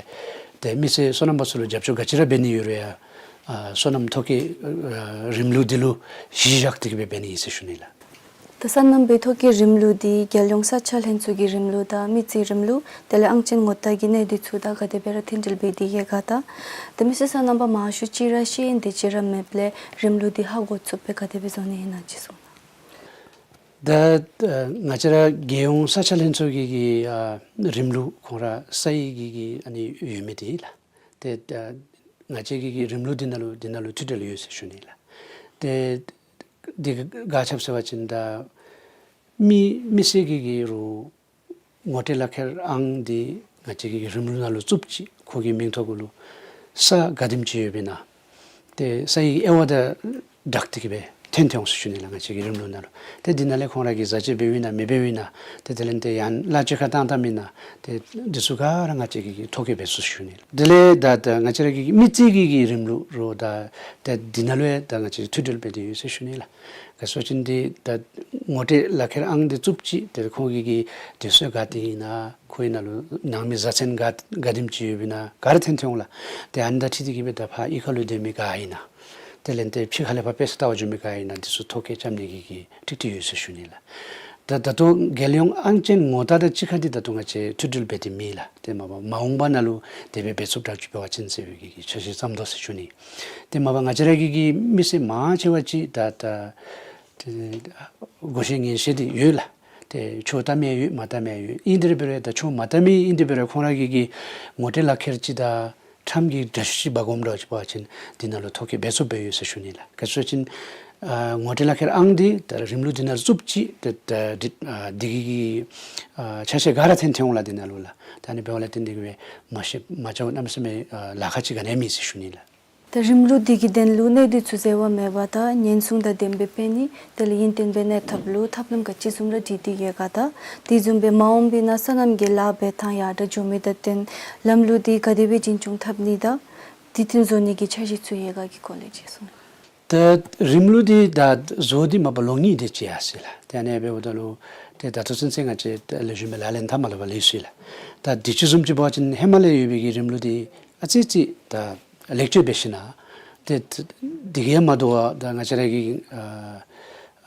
ཏེ་མི་སེར་སོ་ནམ་པ་ཚུ་ལུ་རྒྱབ་སྐྱོར་ག་ཅི་ར་འབད་ནི་ཡོད་རུང་ཡང་ཨ་སོ་ནམ་ཐོ་བཀོད་ཨ་རིམ་ལུགས་འདི་ལུ་གཞི་བཞག་སྟེ་གི་སྦེ་འབད་ནི་ཨིན་ཟེར་ཞུ་ནི་ལགས། ད་སོ་ནམ་པའི་ཐོ་བཀོད་རིམ་ལུགས་འདི་རྒྱལ་ཡོངས་ས་ཆ་ལྷན་ཚོགས་ཀྱི་རིམ་ལུགས་དང་མི་རྩིས་རིམ་ལུགས་དེ་ལས་ཨང་ཅན་ངོ་རྟགས་ཀྱི་གནས་འདི་ཚུ་དང་ག་དེ་སྦེ་ར་མཐུན་སྒྲིལ་འབད་དེ་ཡོད་ག་དང་ད་མི་སེར་སོ་ནམ་པ་མང་ཤོས་ཅིག་ར་ཤེས་ཡོན་དེ་ཅིག་ར་མེདཔ་ལས་རིམ་ལུགས་འདི་ཧ་གོ་ཚུགསཔ་སྦེ་ག་དེ་སྦེ་བཟོ་ནི་ཨིན་ན་ཅིག་གསུང་གནང་། ད་ང་བཅས་ར་རྒྱལ་ཡོངས་ས་ཆ་ལྷན་ཚོགས་ཀྱི་གི་ཨ་རིམ་ལུགས་ཁོང་ར་སའི་གི་གི་ཨ་ནི་ཡོད་མི་དེ་ལགས། ཏེ་ད་ང་བཅས་ཀྱི་གི་རིམ་ལུགས་འདི་ནང་ལུ་འདི་ནང་ལུ་མཐུད་འབྲེལ་ཡོད་ཟེར་ཞུ་ནི་ལགས། ཏེ་འདི་ག་ཆ་ཟེར་བ་ཅིན་ད་མི་མི་སེར་གྱི་གི་རུང་ངོ་སྤྲོད་ལག་ཁྱེར་ཨང་འདི་ང་བཅས་ཀྱི་གི་རིམ་ལུགས་ནང་ལུ་བཙུགས་ཅི། ཁོ་གི་མིང་ཐོག་གུ་ལུ་ས་ག་དེམ་ཅིག་ཡོདཔ་ཨིན་ན། ཏེ་སའི་གི་དབྱེ་བ་དང་སྦྲགས་ཏེ་གི་སྦེ་ཐོན་ཏེ་འོང་ཟེར་ཞུ་ནི་ལགས། ང་བཅས་ཀྱི་རིམ་ལུགས་ནང་ལུ་ཏེ་འདི་ནང་ལས་ཁོང་ར་གིས་བཟའ་སྤྱོད་འབདཝ་ཨིན་ན་མི་འབདཝ་ཨིན་ན། ཏེ་དེ་ལས་ཏེ་ཡང་གླ་བཅོལ་ཁར་བཏང་བཏངམ་ཨིན་ན། ཏེ་འདི་ཚུ་ག་ར་ང་བཅས་ཀྱིས་གི་ཐོ་བཀོད་འབད་ཚུགས་ཟེར་ཞུ་ནི་ལགས། དེ་ལས་ད་ད་ང་བཅས་ར་གི་གི་མི་རྩིས་ཀྱི་གི་རིམ་ལུགས་རུང་ད་ད་འདི་ནང་ལུ་ཡང་ད་ང་བཅས་མཐུད་འབྲེལ་འབད་དེ་ཡོད་ཟེར་ཞུ་ནི་ལགས། ག་ཟེར་བ་ཅིན་འདི་ད་ངོ་སྤྲོད་ལག་ཁྱེར་ཨང་འདི་བཙུགས་ཅི། ཏེ་ཁོང་གི་གི་དུས་ཚོད་ག་ཏེ་ཨིན་ན། ཁོའི་ནང་ལུ་ནང་མི་བཟའ་ཚང་ག་ག་དེམ་ཅིག་ཡོདཔ་ཨིན་ན། ག་ར་ཐོན་ཏེ་འོང་ལགས། ཏེ་ཨ་ནི་དང་འཁྲིལ་ཏེ་གི་སྦེ་ད་ཕར་གཡུས་ཁ་ལུ་སྡོད་མི་ག་ཨིན་ན། དེ་ལས་ཏེ་ཕྱི་ཁ་ལས་ཕར་དཔེ་ས་ལྟ་བར་འགྱོ་མི་ག་ཨིན་ན། འདི་ཚུ་ཐོ་བཀོད་རྐྱབ་ནི་གི་གི་ཀྲིག་ཀྲི་ཡོད་ཟེར་ཞུ་ནི་ལགས། ད་ད་ལྟོ་རྒྱལ་ཡོངས་ཨང་ཅན་ངོ་རྟགས་དང་གཅིག་ཁར་འདི་ད་ལྟོ་ང་བཅས་མཐུད་འབྲེལ་འབད་དེ་མེད་ལགས། ཏེ་མ་པ་མ་འོངས་པ་ནང་ལུ་དེ་སྦེ་འབད་ཚུགསཔ་དྲག་ཅིག་འབད་བ་ཅིན་ཟེར་བའི་གི་གི་འཆར་གཞི་བརྩམ་དོ་ཟེར་ཞུ་ནི། ཏེ་མ་པ་ང་བཅས་ར་གི་གི་མི་སེར་མང་ཆེ་བ་ཅིག་ད་ད་ཏེ་བགོ་བཤའ་ངན་བཤད་འདི་ཡོད་ལགས། ཏེ་ཆོས་བལྟ་མི་ཡོད། མ་བལྟ་མི་ཡོད། ཨིན་དེ་ར་འབད་རུང་ད་ཆོས་མ་བལྟ་མི་ཨིན་དེ་འབད་རུང་ཁོང་ར་གི་གི་ངོ་སྤྲོད་ལག་ཁྱེར་ཅིག་དང་ཁྲམ་གྱི་འདྲ་བཤུས་ཅིག་འབག་འོངམ་འདྲཝ་ཅིག་འབད་བ་ཅིན་འདི་ནང་ལུ་ཐོ་བཀོད་འབད་ཚུགསཔ་སྦེ་ཡོད་ཟེར་ཞུ་ནི་ལགས། ག་ཟེར་བ་ཅིན་ཨ་ངོ་སྤྲོད་ལག་ཁྱེར་ཨང་འདི་ད་རིམ་ལུགས་འདི་ནང་བཙུགས་ཅི། ཏེ་ད་འདི་ཨ་འདི་གི་གི་ཨ་ཆ་ཤས་ག་ར་ཐོན་ཏེ་འོང་ལགས། འདི་ནང་ལུ་ལགས། ད་ཨ་ནི་འབདཝ་ལས་བརྟེན་ཏེ་གི་སྦེ་མ་ཤེས་མ་བྱ་བ་གནམ་མེད་ས་མེད་ཨ་ལཱ་ཁག་ཅིག་ག་ནི་ཡང་མེད་ཟེར་ཞུ་ནི་ལགས། ད་རིམ་ལུགས་འདི་གི་དོན་ལུ་གནད་དོན་ཚུ་འཛོལ་བ་མེད་པ་དང་ཉེན་སྲུང་དང་ལྡན་པའི་འབད་ནི། དེ་ལས་ཡུན་བརྟན་སྦེ་གནས་ཐབས་ལུ་ཐབས་ལམ་ག་ཅི་བཟུམ་ར་བསྒྲིགས་ཏེ་ཡོད་ག། ད་དེ་བཟུམ་སྦེ་མ་འོངས་པའི་ནང་སོ་ནམ་གྱི་ལཱ་འབད་ཐངས་ཡར་དྲག་འགྱོ་མི་དང་བསྟུན་ལམ་ལུགས་འདི་ག་དེ་སྦེ་རྒྱུན་སྐྱོང་འཐབ་ནི་དང་དེ་བསྟུན་བཟོ་ནི་གི་འཆར་གཞི་ཚུ་ཡོད་ག་གི་སྐོར་ལས་ཅིག་གསུང་གནང་། ད་རིམ་ལུགས་འདི་ད་བཟོ་སྟེ་མ་པ་ལོ་གཉིས་དེ་ཅིག་ཡར་སོ་ཡི་ལགས། ཏེ་ཨ་ནི་འབདཝ་ད་ལུ་ཏེ་ད་ལྟོ་ཚུན་ཚོད་ང་བཅས་ལེགས་ཤོམ་སྦེ་ལག་ལེན་འཐབ་མ་ལུསཔ་ལུས་སོ་ཡི་ལགས། ད་དུས་ཅི་བཟུམ་ཅིག་འབད་བ་ཅིན་ཧེ་མ་ལས་ཡོད་པའི་གི་རིམ་ལུགས་འདི་ཨ་ཙི་ཅིག་ད་ལེགས་བཅོས་འབད་ཞིནམ་ལས་ཏེ་འདི་གིས་མ་དོ་བར་ད་ང་བཅས་ར་གི་ཨ་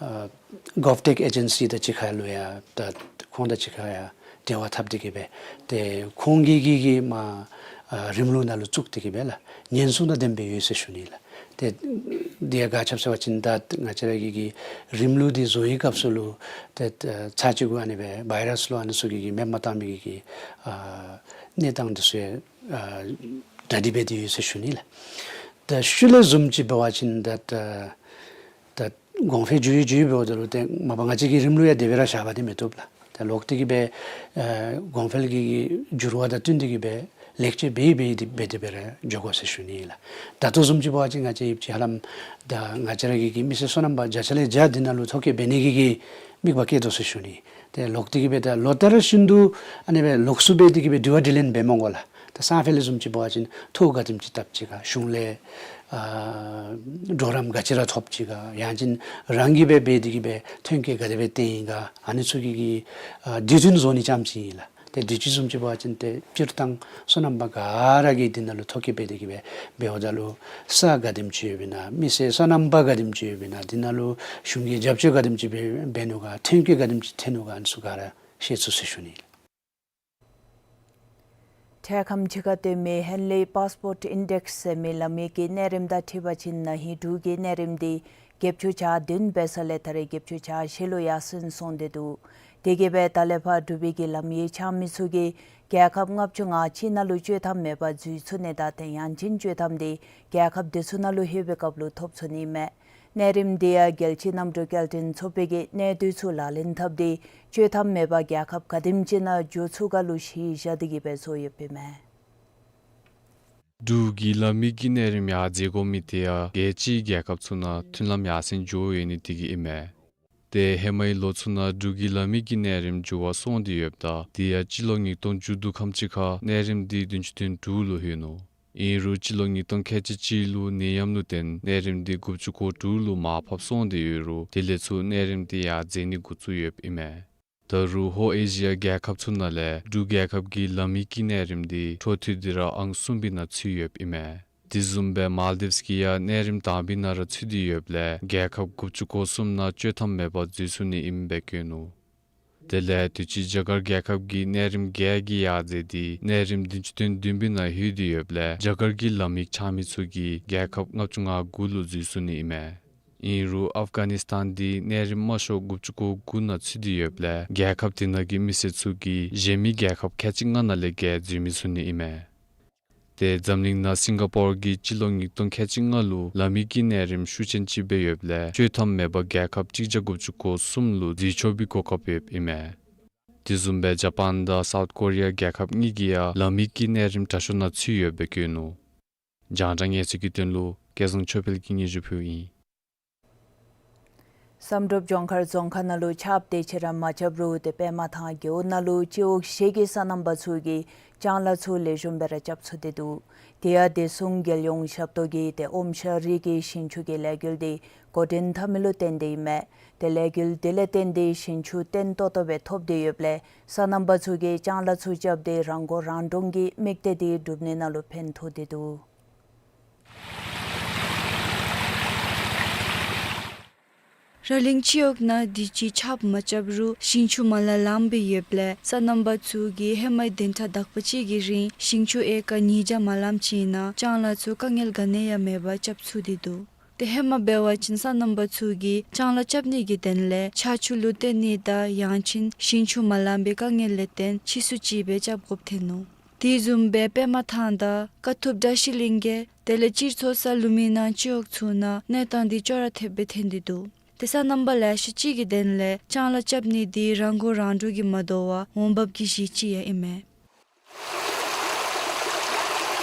ཨ་གོབ་ཊེཀ་ཨེ་ཇེན་སི་དང་གཅིག་ཁར་ལུ་ཡང་ད་ཁོང་དང་གཅིག་ཁར་ཡང་འབྲེལ་བ་འཐབ་སྟེ་གི་སྦེ་ཏེ་ཁོང་གིས་གི་གི་མ་ཨ་རིམ་ལུགས་ནང་ལུ་བཙུགས་ཏེ་གི་སྦེ་ལགས་ཉེན་སྲུང་དང་ལྡནམ་སྦེ་ཡོད་ཟེར་ཞུ་ནི་ལགས། ཏེ་འདི་ཡང་ག་ཅི་སྦེ་ཟེར་བ་ཅིན་ད་ང་བཅས་ར་གི་གི་རིམ་ལུགས་འདི་བཟོ་བའི་སྐབས་སུ་ལུ་ཏེ་ཚར་གཅིག་གུ་ཨ་ནི་སྦེ་བཱའི་རཱསི་ལོ་ཨ་ནི་ཚུ་གི་གི་མེདཔ་མ་བཏང་མི་གི་གི་ཨ་གནས་སྟངས་འདི་ཚུ་ཡང་ཨ་གྲ་སྒྲིག་འབད་དེ་ཡོད་ཟེར་ཞུ་ནི་ལགས། ད་ཤུལ་ལས་བཟུམ་ཅིག་འབད་བ་ཅིན་ད་ད་ད་གོང་འཕེལ་འགྱོ་ཡི་འགྱོ་ཡི་འབདཝ་ད་ལུ་ཏེ་མ་པ་ང་བཅས་ཀྱི་རིམ་ལུགས་ཡང་དེ་སྦེ་ར་བཞག་པ་འདི་མི་བཏུབ་ལགས། ད་ལོག་སྟེ་གི་སྦེ་ཨ་གོང་འཕེལ་གྱི་འགྱུར་བ་དང་བསྟུན་ཏེ་གི་སྦེ་ལེགས་བཅོས་འབད་འབད་དེ་འབད་དེ་སྦེ་ར་འགྱོ་དགོ་ཟེར་ཞུ་ནི་ལགས། ད་ལྟོ་བཟུམ་ཅིག་འབད་བ་ཅིན་ང་བཅས་ཡུདཔ་ཅིག་ཧ་ལམ་ད་ང་བཅས་ར་གི་གི་མི་སེར་སོ་ནམ་པ་བརྒྱ་ཆ་ལས་བརྒྱ་འདི་ནང་ལུ་ཐོ་བཀོད་འབད་ནི་གི་གི་དམིགས་པ་བསྐྱེད་དོ་ཟེར་ཞུ་ནི། ཏེ་ལོག་སྟེ་གི་སྦེ་ད་ལོ་ལྟར་བཞིན་དུ་ཨ་ནི་སྦེ་ལོགས་སུ་སྦེ་དེ་གི་སྦེ་དྲི་བ་དྲིས་ལན་འབད་མི་དགོ་ལགས། ད་སང་ཕོད་ལས་བཟུམ་ཅིག་འབད་བ་ཅིན་ཐོ་ག་དེམ་ཅིག་བཏབ་ཅི་ག། གཞུང་ལས་ཨ་གྲོགས་རམ་ག་ཅི་ར་ཐོབ་ཅི་ག། ཡང་ཅིན་རང་གིས་སྦེ་འབད་དེ་གི་སྦེ་ཐོན་སྐྱེད་ག་དེ་སྦེ་བཏོན་ཡི་ག། ཨ་ནི་ཚུ་གི་གི་ཨ་དུས་མཐུན་བཟོ་ནི་རྐྱངམ་ཅིག་ཨིན་ལགས། ཏེ་དུས་ཅི་བཟུམ་ཅིག་འབད་བ་ཅིན་ཏེ་སྤྱིར་བཏང་སོ་ནམ་པ་ག་ར་གིས་འདི་ནང་ལུ་ཐོ་བཀོད་འབད་དེ་གི་སྦེ་འབདཝ་ད་ལུ་ས་ག་དེམ་ཅིག་ཡོདཔ་ཨིན་ན། མི་སེར་སོ་ནམ་པ་ག་དེམ་ཅིག་ཡོདཔ་ཨིན་ན། འདི་ནང་ལུ་གཞུང་གིས་རྒྱབ་སྐྱོར་ག་དེམ་ཅིག་འབད་འབད་ནུག་ག། ཐོན་སྐྱེད་ག་དེམ་ཅིག་ཐོན་ནུག་ག། ཨ་ནི་ཚུ་ག་ར་ཤེས་ཚུགས་ཟེར་ཞུ་ནི། འཕྲལ་ཁམས་ཕྱི་ཁར་སྡོད་མི་ཧེན་ལི་པཱསི་པོརཊ་ཨིན་ཌེགསི་ཟེར་མི་ལམ་ཡིག་གི་གནས་རིམ་དང་འཁྲིལ་བ་ཅིན་ན་ཧིང་འབྲུག་གི་གནས་རིམ་འདི་བརྒྱད་ཅུ་གྱ་བདུན་འབད་ས་ལས་ད་རེས་བརྒྱད་ཅུ་གྱ་བཞི་ལུ་ཡར་སོན་སོང་སྟེ་འདུག། དེ་གིས་སྦེ་ད་ལས་ཕར་འབྲུག་པའི་གི་ལམ་ཡིག་འཆང་མི་ཚུ་གིས་རྒྱལ་ཁབ་ལྔ་བཅུ་ང་གཅིག་ནང་ལུ་བཅའ་མར་མེད་པར་འཛུལ་ཚུགས་ནི་དང་ཏེ་ཡང་ཅིན་བཅའ་མར་འདི་རྒྱལ་ཁབ་དེ་ཚུ་ནང་ལུ་ལྷོད་པའི་སྐབས་ལུ་ཐོབ་ཚུགས་ནི་མས། གནས་རིམ་འདི་ཡང་རྒྱལ་སྤྱིའི་གནམ་གྲུ་སྐྱེལ་འདྲེན་ཚོགས་པའི་གི་གནས་སྡུད་ཚུ་ལག་ལེན་འཐབ་སྟེ་བཅའ་མར་མེད་པར་རྒྱལ་ཁབ་ག་དེམ་ཅིག་ནང་འགྱོ་ཚུགས་ག་ལུ་གཞི་བཞག་སྟེ་གི་སྦེ་བཟོ་ཡོདཔ་ཨིན་མས། འབྲུག་གི་ལམ་ཡིག་གི་གནས་རིམ་ཡར་འཛེགས་དགོ་མི་དེ་ཡང་རྒྱལ་སྤྱིའི་རྒྱལ་ཁབ་ཚུ་ནང་མཐུན་ལམ་ཡར་སེང་འགྱོ་ཡོད་ནི་དེ་གིས་ཨིན་མས། ཏེ་ཧེ་མའི་ལོ་ཚུ་ནང་འབྲུག་གི་ལམ་ཡིག་གི་གནས་རིམ་འགྱུར་བ་སོང་སྟེ་ཡོདཔ་ད་དེ་ཡང་སྤྱི་ལོ་ཉིས་སྟོང་བཅུ་དྲུག་ཁམས་ཅིག་ཁར་གནས་རིམ་འདི་བདུན་ཅུ་དོན་དྲུག་ལུ་ལྷོད་ནུག། ཨིན་རུང་སྤྱི་ལོ་ཉིས་སྟོང་ཁལ་གཅིག་གཅིག་ལུ་ནད་ཡམས་ལུ་བརྟེན་གནས་རིམ་འདི་དགུ་བཅུ་གོ་དྲུག་ལུ་མར་ཕབ་སོང་སྟེ་ཡོད་རུང་དེ་ལས་ཚུར་གནས་རིམ་འདི་ཡར་འཛེགས་ནི་འགོ་བཙུགས་ཡོདཔ་ཨིན་མས། ད་རུང་ཧོང་ཨེ་ཤི་ཡ་རྒྱལ་ཁབ་ཚུ་ནང་ལས་འབྲུག་རྒྱལ་ཁབ་ཀྱི་ལམ་ཡིག་གི་གནས་རིམ་འདི་འཕྲོ་མཐུད་དེ་ར་ཨང་གསུམ་པའི་ནང་ཚུད་ཡོདཔ་ཨིན་མས། དེ་བཟུམ་སྦེ་མཱལ་དིབས་ཀྱིས་ཡང་གནས་རིམ་དང་པའི་ནང་ར་ཚུད་དེ་ཡོདཔ་ལས་རྒྱལ་ཁབ་དགུ་བཅུ་གོ་གསུམ་ནང་བཅའ་མར་མེད་པར་འཛུལ་ཚུགས་ནི་ཨིནམ་སྦེ་བཀོད་ནུག། དེ་ལས་དུས་ཅི་རྒྱ་གར་རྒྱལ་ཁབ་ཀྱིས་གནས་རིམ་བརྒྱད་ཀྱི་ཡར་འཛེགས་འདི་གནས་རིམ་བདུན་ཅུ་དོན་བདུན་པའི་ནང་ལྷོད་དེ་ཡོདཔ་ལས་རྒྱ་གར་གྱི་ལམ་ཡིག་འཆང་མི་ཚུ་གིས་རྒྱལ་ཁབ་ལྔ་བཅུ་ང་དགུ་ལུ་འཛུལ་ཚུགས་ནི་ཨིན་མས། ཨིན་རུང་ཨབ་གྷ་ནིས་ཐཱན་འདི་གནས་རིམ་དམའ་ཤོས་དགུ་བཅུ་གོ་དགུ་ནང་ཚུད་དེ་ཡོདཔ་ལས་རྒྱལ་ཁབ་དེ་ནང་གི་མི་སེར་ཚུ་གིས་གཞན་མི་རྒྱལ་ཁབ་ཁལ་གཅིག་ལྔ་ནང་ལས་བརྒལ་འཛུལ་མི་ཚུགས་ནི་ཨིན་མས། ཏེ་འཛམ་གླིང་ནང་སིང་ག་པོར་གྱིས་སྤྱི་ལོ་ཉིས་སྟོང་ཁལ་གཅིག་ལྔ་ལུ་ལམ་ཡིག་གི་གནས་རིམ་ཤུགས་ཅན་ཅིག་སྦེ་ཡོདཔ་ལས་ཆོག་ཐམ་མེད་པར་རྒྱལ་ཁབ་གཅིག་བརྒྱ་དགུ་བཅུ་གོ་གསུམ་ལུ་འཛུལ་ཆོག་པའི་གོ་སྐབས་ཡོདཔ་ཨིན་མས། དེ་བཟུམ་སྦེ་ཇ་པཱན་དང་སའུཐ་ཀོ་རི་ཡ་རྒྱལ་ཁབ་གཉིས་ཀྱིས་ཡང་ལམ་ཡིག་གི་གནས་རིམ་དྲག་ཤོས་ནང་ཚུད་ཡོདཔ་སྦེ་བཀོད་ནུག། རྒྱང་བསྒྲགས་གནས་ཚུལ་གྱི་དོན་ལུ་སྐལ་བཟང་ཆོས་འཕེལ་གྱིས་སྙན་ཞུ་ཕུལཝ་ཨིན། བསམ་གྲུབ་ལྗོངས་མཁར་རྫོང་ཁག་ནང་ལུ་ཆརཔ་དེ་ཅིག་ར་མ་རྐྱབ་རུང་ཏེ་པདྨ་ཐང་རྒེད་འོག་ནང་ལུ་སྤྱི་འོག་བཞི་གི་སོ་ནམ་པ་ཚུ་གིས་ལྕང་ལཱ་ཚུ་ལེགས་ཤོམ་སྦེ་ར་རྐྱབ་ཚུགས་ཏེ་འདུག། དེ་ཡང་བདེ་སྲུང་རྒྱལ་ཡོངས་ཞབས་ཏོག་གིས་ཏེ་ཨོམ་ཤ་རི་གི་ཞིང་ཆུ་གི་ལས་འགུལ་འདི་འགོ་འདྲེན་འཐབ་མི་ལུ་བརྟེན་ཏེ་ཨིན་མས། ཏེ་ལས་འགུལ་འདི་ལས་བརྟེན་ཏེ་ཞིང་ཆུ་བརྟན་ཏོག་ཏོ་སྦེ་ཐོབ་སྟེ་ཡོདཔ་ལས་སོ་ནམ་པ་ཚུ་གིས་ལྕང་ལཱ་ཚུ་རྐྱབ་སྟེ་རང་མགོ་རང་འདྲོངས་ཀྱི་དམིགས་གཏད་འདི་སྒྲུབ་ནི་ནང་ལུ་ཕན་ཐོགས་ཏེ་འདུག། ར་གླིང་སྤྱི་འོག་ནང་དུས་ཅི་ཆརཔ་མ་རྐྱབ་རུང་ཞིང་ཆུ་མ་ལང་ལངམ་སྦེ་ཡོདཔ་ལས་སོ་ནམ་པ་ཚུ་གིས་ཧེ་མའི་བདུན་ཕྲག་དག་པ་ཅིག་གི་རིང་ཞིང་ཆུ་ཨེ་ཀར་ཉིས་བརྒྱ་མ་ལངམ་ཅིག་ནང་ལྕང་ལཱ་ཚུ་དཀའ་ངལ་ག་ནི་ཡང་མེད་པར་རྐྱབ་ཚུགས་ཏེ་འདུག། ཏེ་ཧེ་མ་འབད་བ་ཅིན་སོ་ནམ་པ་ཚུ་གིས་ལྕང་ལཱ་རྐྱབ་ནི་གི་དོན་ལས་ཆར་ཆུ་ལུ་བརྟེན་ནི་དང་ཡང་ཅིན་ཞིང་ཆུ་མ་ལངམ་སྦེ་དཀའ་ངལ་ལས་བརྟེན་ཕྱིས་སུ་ཅིག་སྦེ་རྐྱབ་དགོཔ་ཐོན་ནུག། དེ་བཟུམ་སྦེ་པདྨ་ཐང་དང་དཀའ་ཐུབ་བཀྲ་ཤིས་གླིང་གི་དེ་ལས་སྤྱིར་མཚོ་ས་ལུ་མི་ནང་སྤྱི་འོག་ཚུ་ནང་གནས་སྟངས་འདི་ཅོག་ར་འཐདཔ་སྦེ་ཐོན་ཏེ་འདུག། ཏེ་སོ་ནམ་པ་ལེ་ཤ་ཅིག་གི་དོན་ལས་ལྕང་ལཱ་རྐྱབ་ནི་འདི་རང་མགོ་རང་འདྲོངས་ཀྱིས་མ་དོ་བར་འོང་འབབ་ཀྱི་གཞི་ཅིག་ཡང་ཨིན་མས།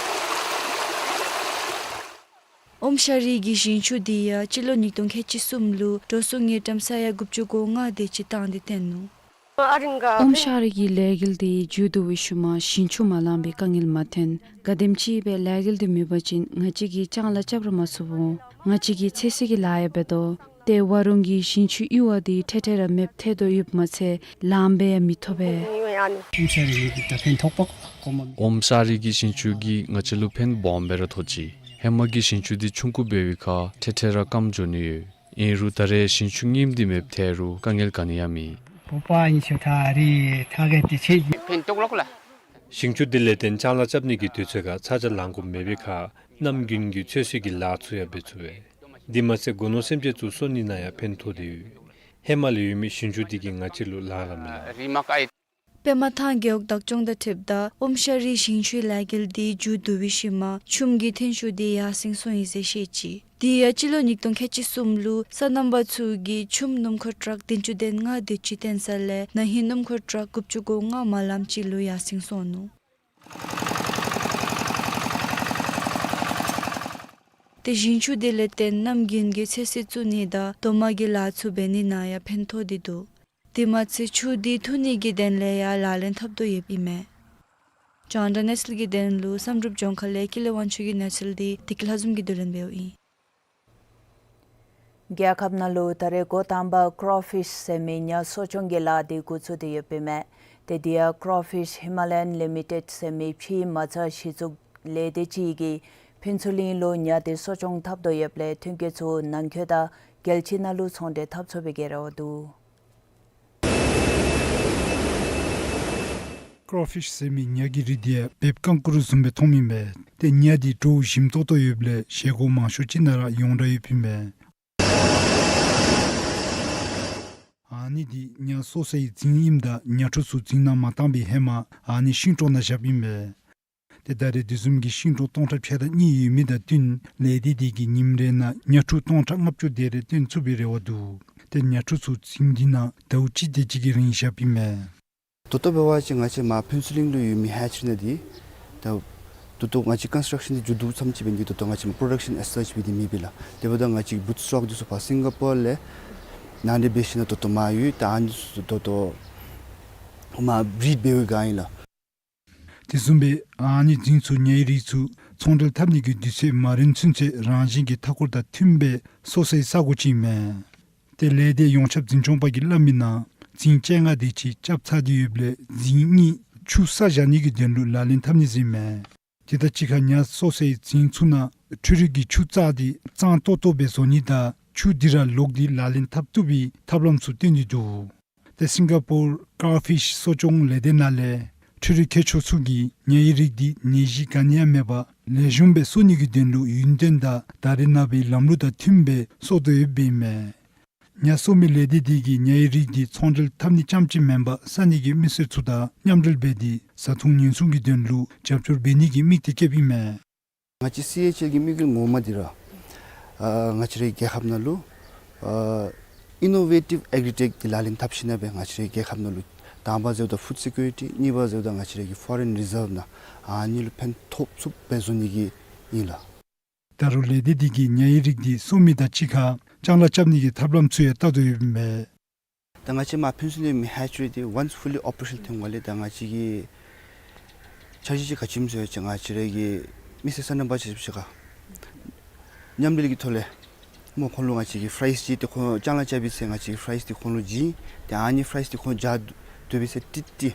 ཨོམ་ཤ་རི་གི་ཞིང་ཆུ་འདི་ཡང་སྤྱི་ལོ་ཉིས་སྟོང་ཁལ་གཅིག་གསུམ་ལུ་འགྲོ་སོང་དངུལ་ཀྲམ་ས་ཡ་དགུ་བཅུ་གོ་ལྔ་དེ་ཅིག་བཏང་སྟེ་བཏོན་ནུག། ཨོམ་ཤ་རི་གི་ལས་འགུལ་འདི་མཇུག་བསྡུ་བའི་ཤུལ་མ་ཞིང་ཆུ་མ་ལངམ་སྦེ་དཀའ་ངལ་མ་ཐོན། ག་དེམ་ཅིག་སྦེ་ལས་འགུལ་འདི་མེད་པ་ཅིན་ང་བཅས་ཀྱིས་ལྕང་ལཱ་རྐྱབ་ར་མ་ཚུགས་འོང་། ང་བཅས་ཀྱི་ཚེ་སྲོག་གི་ལཱ་ཡང་འབད་དོ། ཏེ་ཝ་རུང་གི་ཞིང་ཆུ་གཡུར་བ་འདི་འཕྲལ་འཕྲལ་ར་མེདཔ་ཐལ་དོ་ཡོདཔ་མ་ཚད་ལངམ་སྦེ་ཡང་མི་ཐོབ་པས། ཨོམ་ཤ་རི་གི་ཞིང་ཆུ་གིས་ང་བཅས་ལུ་ཕན་སྦོམ་སྦེ་ར་ཐོགས་ཅི། ཧེ་མ་གི་ཞིང་ཆུ་འདི་ཆུང་ཀུ་འབད་བའི་ཁར་འཕྲལ་འཕྲལ་ར་སྐམ་འགྱོ་ནི་ཡོད། ཨིན་རུང་ད་རེས་ཞིང་ཆུ་རྙིངམ་འདི་མེདཔ་ཐལ་རུང་དཀའ་ངལ་ག་ནི་ཡང་མེད། ཕན་ཐོགས་ལོག་ལ། ཞིང་ཆུ་འདི་ལས་བརྟེན་ལྕང་ལཱ་རྐྱབ་ནི་གི་དུས་ཚོད་ཁར་ཚ་གྱང་ལང་དགོཔ་མེད་པའི་ཁར་གནམ་དགུན་གྱི་ཚོད་བསྲེ་གི་ལཱ་ཚུ་ཡང་འབད་ཚུགས་པས། འདི་མ་ཚད་སྒོ་ནོར་སེམས་ཅན་ཚུ་གསོ་ནི་ནང་ཡང་ཕན་ཐོགས་ཏེ་ཡོད། ཧེ་མ་ལས་ཡོད་མི་ཞིང་ཆུ་འདི་གིས་ང་བཅས་ལུ་ལཱ་ར་མི་ལང་། པདྨ་ཐང་རྒེད་འོག་བདག་སྐྱོང་དང་འཁྲིལཝ་ད་ཨོམ་ཤ་རི་ཞིང་ཆུའི་ལས་འགུལ་འདི་མཇུག་བསྡུ་བའི་ཤུལ་མ་ཆུམ་གྱི་ཐོན་ཤུགས་འདི་ཡར་སེང་སོང་ཡི་ཟེར་བཤད་ཅི། དེ་ཡང་སྤྱི་ལོ་ཉིས་སྟོང་ཁལ་གཅིག་གསུམ་ལུ་སོ་ནམ་པ་ཚུ་གིས་ཆུམ་སྣུམ་འཁོར་ཊཱག་བདུན་ཅུ་དོན་ལྔ་དེ་ཅིག་བཏོན་ས་ལས་ན་ཧིང་སྣུམ་འཁོར་ཊཱག་དགུ་བཅུ་གོ་ལྔ་མ་ལངམ་ཅིག་ལུ་ཡར་སེང་སོང་ནུག། ཏེ་ཞིང་ཆུ་འདི་ལས་བརྟེན་གནམ་དགུན་གྱི་ཚོད་བསྲེ་བཙུགས་ནི་དང་རྡོག་མ་གི་ལཱ་ཚུ་འབད་ནི་ནང་ཡང་ཕན་ཐོགས་ཏེ་འདུག། དེ་མ་ཚད་ཆུ་འདི་འཐུང་ནི་གི་དོན་ལས་ཡང་ལག་ལེན་འཐབ་དོ་ཡོདཔ་ཨིན་མས། རྒྱང་བསྒྲགས་གནས་ཚུལ་གྱི་དོན་ལུ་བསམ་གྲུབ་ལྗོངས་མཁར་ལས་ཀུན་ལེགས་དབང་ཕྱུག་གི་གནས་ཚུལ་འདི་བདེ་སྐྱིད་ལྷ་འཛོམས་ཀྱིས་བསྡུ་ལེན་འབདཝ་ཨིན། རྒྱལ་ཁབ་ནང་ལུ་ད་རེས་འགོ་དང་པ་ཀོ་རོ་ཕིཤ་ཟེར་མི་ཉ་གསོ་སྐྱོང་གི་ལཱ་འདི་འགོ་བཙུགས་ཏེ་ཡོདཔ་ཨིན་མས། ཏེ་དེ་ཡང་ཀོ་རོ་ཕིཤ་ཧི་མ་ལ་ཡཱན་ལི་མི་ཊེཌ་ཟེར་མི་ཕྱིའི་མ་རྩ་གཞི་བཙུགས་ལས་སྡེ་ཅིག་གིས་ཕུན་ཚོགས་གླིང་ལུ་ཉ་འདི་གསོ་སྐྱོང་འཐབ་དོ་ཡོདཔ་ལས་ཐོན་སྐྱེད་ཚུ་ནང་འཁོད་དང་རྒྱལ་སྤྱི་ནང་ལུ་ཚོང་འབྲེལ་འཐབ་ཚུགས་པའི་གི་རེ་བ་འདུག། ཀོ་རོ་ཕིཤ་ཟེར་མི་ཉ་གི་རིགས་འདི་འབེབས་རྐང་ཀུ་རུ་བཟུམ་སྦེ་མཐོངམ་ཨིན་པས། ཏེ་ཉ་འདི་དྲོཝ་ཞིམ་ཏོག་ཏོ་ཡོདཔ་ལས་བཞེས་སྒོ་མང་ཤོས་ཅིག་ནང་ར་ཡོངས་གྲགས་ཡོདཔ་ཨིན་པས། ཨ་ནི་འདི་ཉ་གསོ་སའི་རྫིང་ཨིནམ་ད་ཉ་ཕྲུག་ཚུ་རྫིང་ནང་མ་བཏང་པའི་ཧེ་མ་ཨ་ནི་ཤིང་ཏོག་ནང་བཞགཔ་ཨིན་པས། ཏེ་ད་རེས་དེ་བཟུམ་གྱི་ཤིང་ཏོག་སྟོང་ཕྲག་ཕྱེད་དང་གཉིས་ཡོད་མི་དང་བསྟུན་ལས་སྡེ་འདི་གིས་ཉིནམ་རེ་ནང་ཉ་ཕྲུག་སྟོང་ཕྲག་ལྔ་བཅུ་དེ་རེ་བཏོན་ཚུགས་པའི་རེ་བ་འདུག། ཏེ་ཉ་ཕྲུག་ཚུ་རྫིང་འདི་ནང་ཟླཝ་གཅིག་དེ་ཅིག་གི་རིང་བཞགཔ་ཨིན་མས། ད་ལྟོ་འབད་བ་ཅིན་ང་བཅས་མར་ཕུན་ཚོགས་གླིང་ལུ་ཡོད་མི་ཧེ་ཅི་རི་ནང་འདི་ད་ད་ལྟོ་ང་བཅས་ཀོན་སི་ཊརཀ་ཤཱན་འདི་མཇུག་བསྡུ་ཚརཝ་ཅིག་འབད་ནི་འདི་ད་ལྟོ་ང་བཅས་མར་པོརོ་ཌཀ་ཤཱན་ཨེས་སཱཆ་འབད་དེ་མེད་པས་ལགས། དེ་འབདཝ་ད་ང་བཅས་བུཊ་སི་ཊོཀ་འདི་ཚུ་ཕར་སིང་ག་པོར་ལས་ནང་འདྲེན་འབད་ཞིནམ་ད་ལྟོ་མར་ཡོད། ད་ཨ་ནི་ཚུ་ད་ལྟོ་མར་བི་རིཌ་འབད་བའི་སྒང་ཨིན་ལགས། དེ་བཟུམ་སྦེ་ཨ་ནི་རྫིང་ཚུ་ཉའི་རིགས་ཚུ་ཚོང་འབྲེལ་འཐབ་ནི་གི་དུས་ཚོད་མ་རན་ཚུན་ཚོད་རང་བཞིན་གྱི་མཐའ་འཁོར་དང་མཐུནམ་སྦེ་གསོ་སའི་ས་གོ་ཅིག་ཨིན་མས། ཏེ་ལས་སྡེ་ཡོངས་ཁྱབ་འཛིན་སྐྱོང་པ་གིས་སླབ་མིའི་ནང་རྫིང་བཅོ་ལྔ་དེ་ཅིག་རྐྱབ་ཚར་ཏེ་ཡོདཔ་ལས་རྫིང་གཉིས་ཆུ་བསགས་བཞག་ནི་གི་དོན་ལུ་ལག་ལེན་འཐབ་ནི་ཟེར་ཨིན་མས། དེ་དང་གཅིག་ཁར་ཉ་གསོ་སའི་རྫིང་ཚུ་ནང་འཕྲུལ་རིག་གི་ཆུ་བཙགས་ཏེ་གཙང་ཏོག་ཏོ་སྦེ་བཟོ་ནི་དང་ཆུ་འདི་ར་ལོག་སྟེ་ལག་ལེན་འཐབ་བཏུབ་པའི་ཐབས་ལམ་ཚུ་བཏོན་ཏེ་འདུག། ཏེ་སིང་ག་པོར་ཀོ་རོ་ཕིཤ་གསོ་སྐྱོང་ལས་སྡེ་ནང་ལས་ འཕྲུལ་རིག་མཁས་མཆོག་ཚུ་གིས་ཉ་ཡི་རིགས་འདི་ནད་གཞི་ག་ནི་ཡང་མེད་པར་ལེགས་ཤོམ་སྦེ་གསོ་ནི་གི་དོན་ལུ་ཡུན་བརྟན་དང་ད་རེས་ནངས་པའི་ལམ་ལུགས་དང་མཐུནམ་སྦེ་གསོ་དོ་ཡོདཔ་ཨིན་མས། ཉ་གསོ་མི་ལས་སྡེ་འདི་གིས་ཉ་ཡི་རིགས་འདི་ཚོང་འབྲེལ་འཐབ་ནི་རྐྱངམ་ཅིག་མེན་པར་ས་གནས་ཀྱི་མི་སེར་ཚུ་དང་མཉམ་འབྲེལ་འབད་དེ་བཟའ་འཐུང་ཉེན་སྲུང་གི་དོན་ལུ་རྒྱབ་སྐྱོར་འབད་ནི་གི་དམིགས་གཏད་བསྐྱེདཔ་ཨིན་མས། ང་བཅས་སི་ཨེཆ་ཨེལ་གྱི་དམིགས་ཡུལ་ངོ་མ་འདི་ར་ཨ་ང་བཅས་རའི་རྒྱལ་ཁབ་ནང་ལུ་ཨ་ཨིན་ནོ་ཝེ་ཊིབ་ཨེག་རི་ཊེཀ་འདི་ལག་ལེན་འཐབ་ཞིནམ་སྦེ་ང་བཅས་རའི་རྒྱལ་ཁབ་ནང་ལུ་དང་པ་ཟེརཝ་ད་ཕུཌ་སི་ཀུ་རི་ཊི་གཉིས་པ་ཟེརཝ་ད་ང་བཅས་རའི་གི་ཕོ་རིན་རི་ཛརབ་ནང་ཨ་ནི་ལུ་ཕན་ཐོགས་ཚུགསཔ་སྦེ་བཟོ་ནི་གི་ཨིན་ལགས། ད་རུང་ལས་སྡེ་འདི་གིས་ཉ་ཡི་རིགས་འདི་གསོ་མི་དང་གཅིག་ཁར་ལྕང་ལཱ་རྐྱབ་ནི་གི་ཐབས་ལམ་ཚུ་ཡང་བལྟ་དོ་ཡོདཔ་ཨིན་པས། ད་ང་བཅས་མར་ཕུན་ཚོགས་གླིང་མི་ཧེ་ཅི་རི་འདི་ཝཱནསི་ཕུ་ལི་ཨོ་པ་རེ་ཤཱན་ཐོན་འགོ་ལས་ད་ང་བཅས་ཀྱི་འཆར་གཞི་ཅིག་ག་ཅི་སྨོ་ཟེར་བ་ཅིན་ང་བཅས་རའི་གི་མི་སེར་སོ་ནམ་པ་ཆ་ཁྱབ་ཅིག་ཁར་མཉམ་འབྲེལ་གྱི་ཐོག་ལས་སྨོ་ཁོང་ལུ་ང་བཅས་ཀྱིས་ཕ་རའིསི་ཅིག་ཏེ་ཁོང་ལྕང་ལཱ་རྐྱབ་པའི་ཚེ་ང་བཅས་ཀྱིས་ཕ་རའིསི་འདི་ཁོང་ལུ་བྱིན། ཏེ་ཨ་ནི་ཕ་རའིསི་འདི་ཁོང་བཞག་སྡོད་པའི་ཚེ་ཏིག་ཏིག་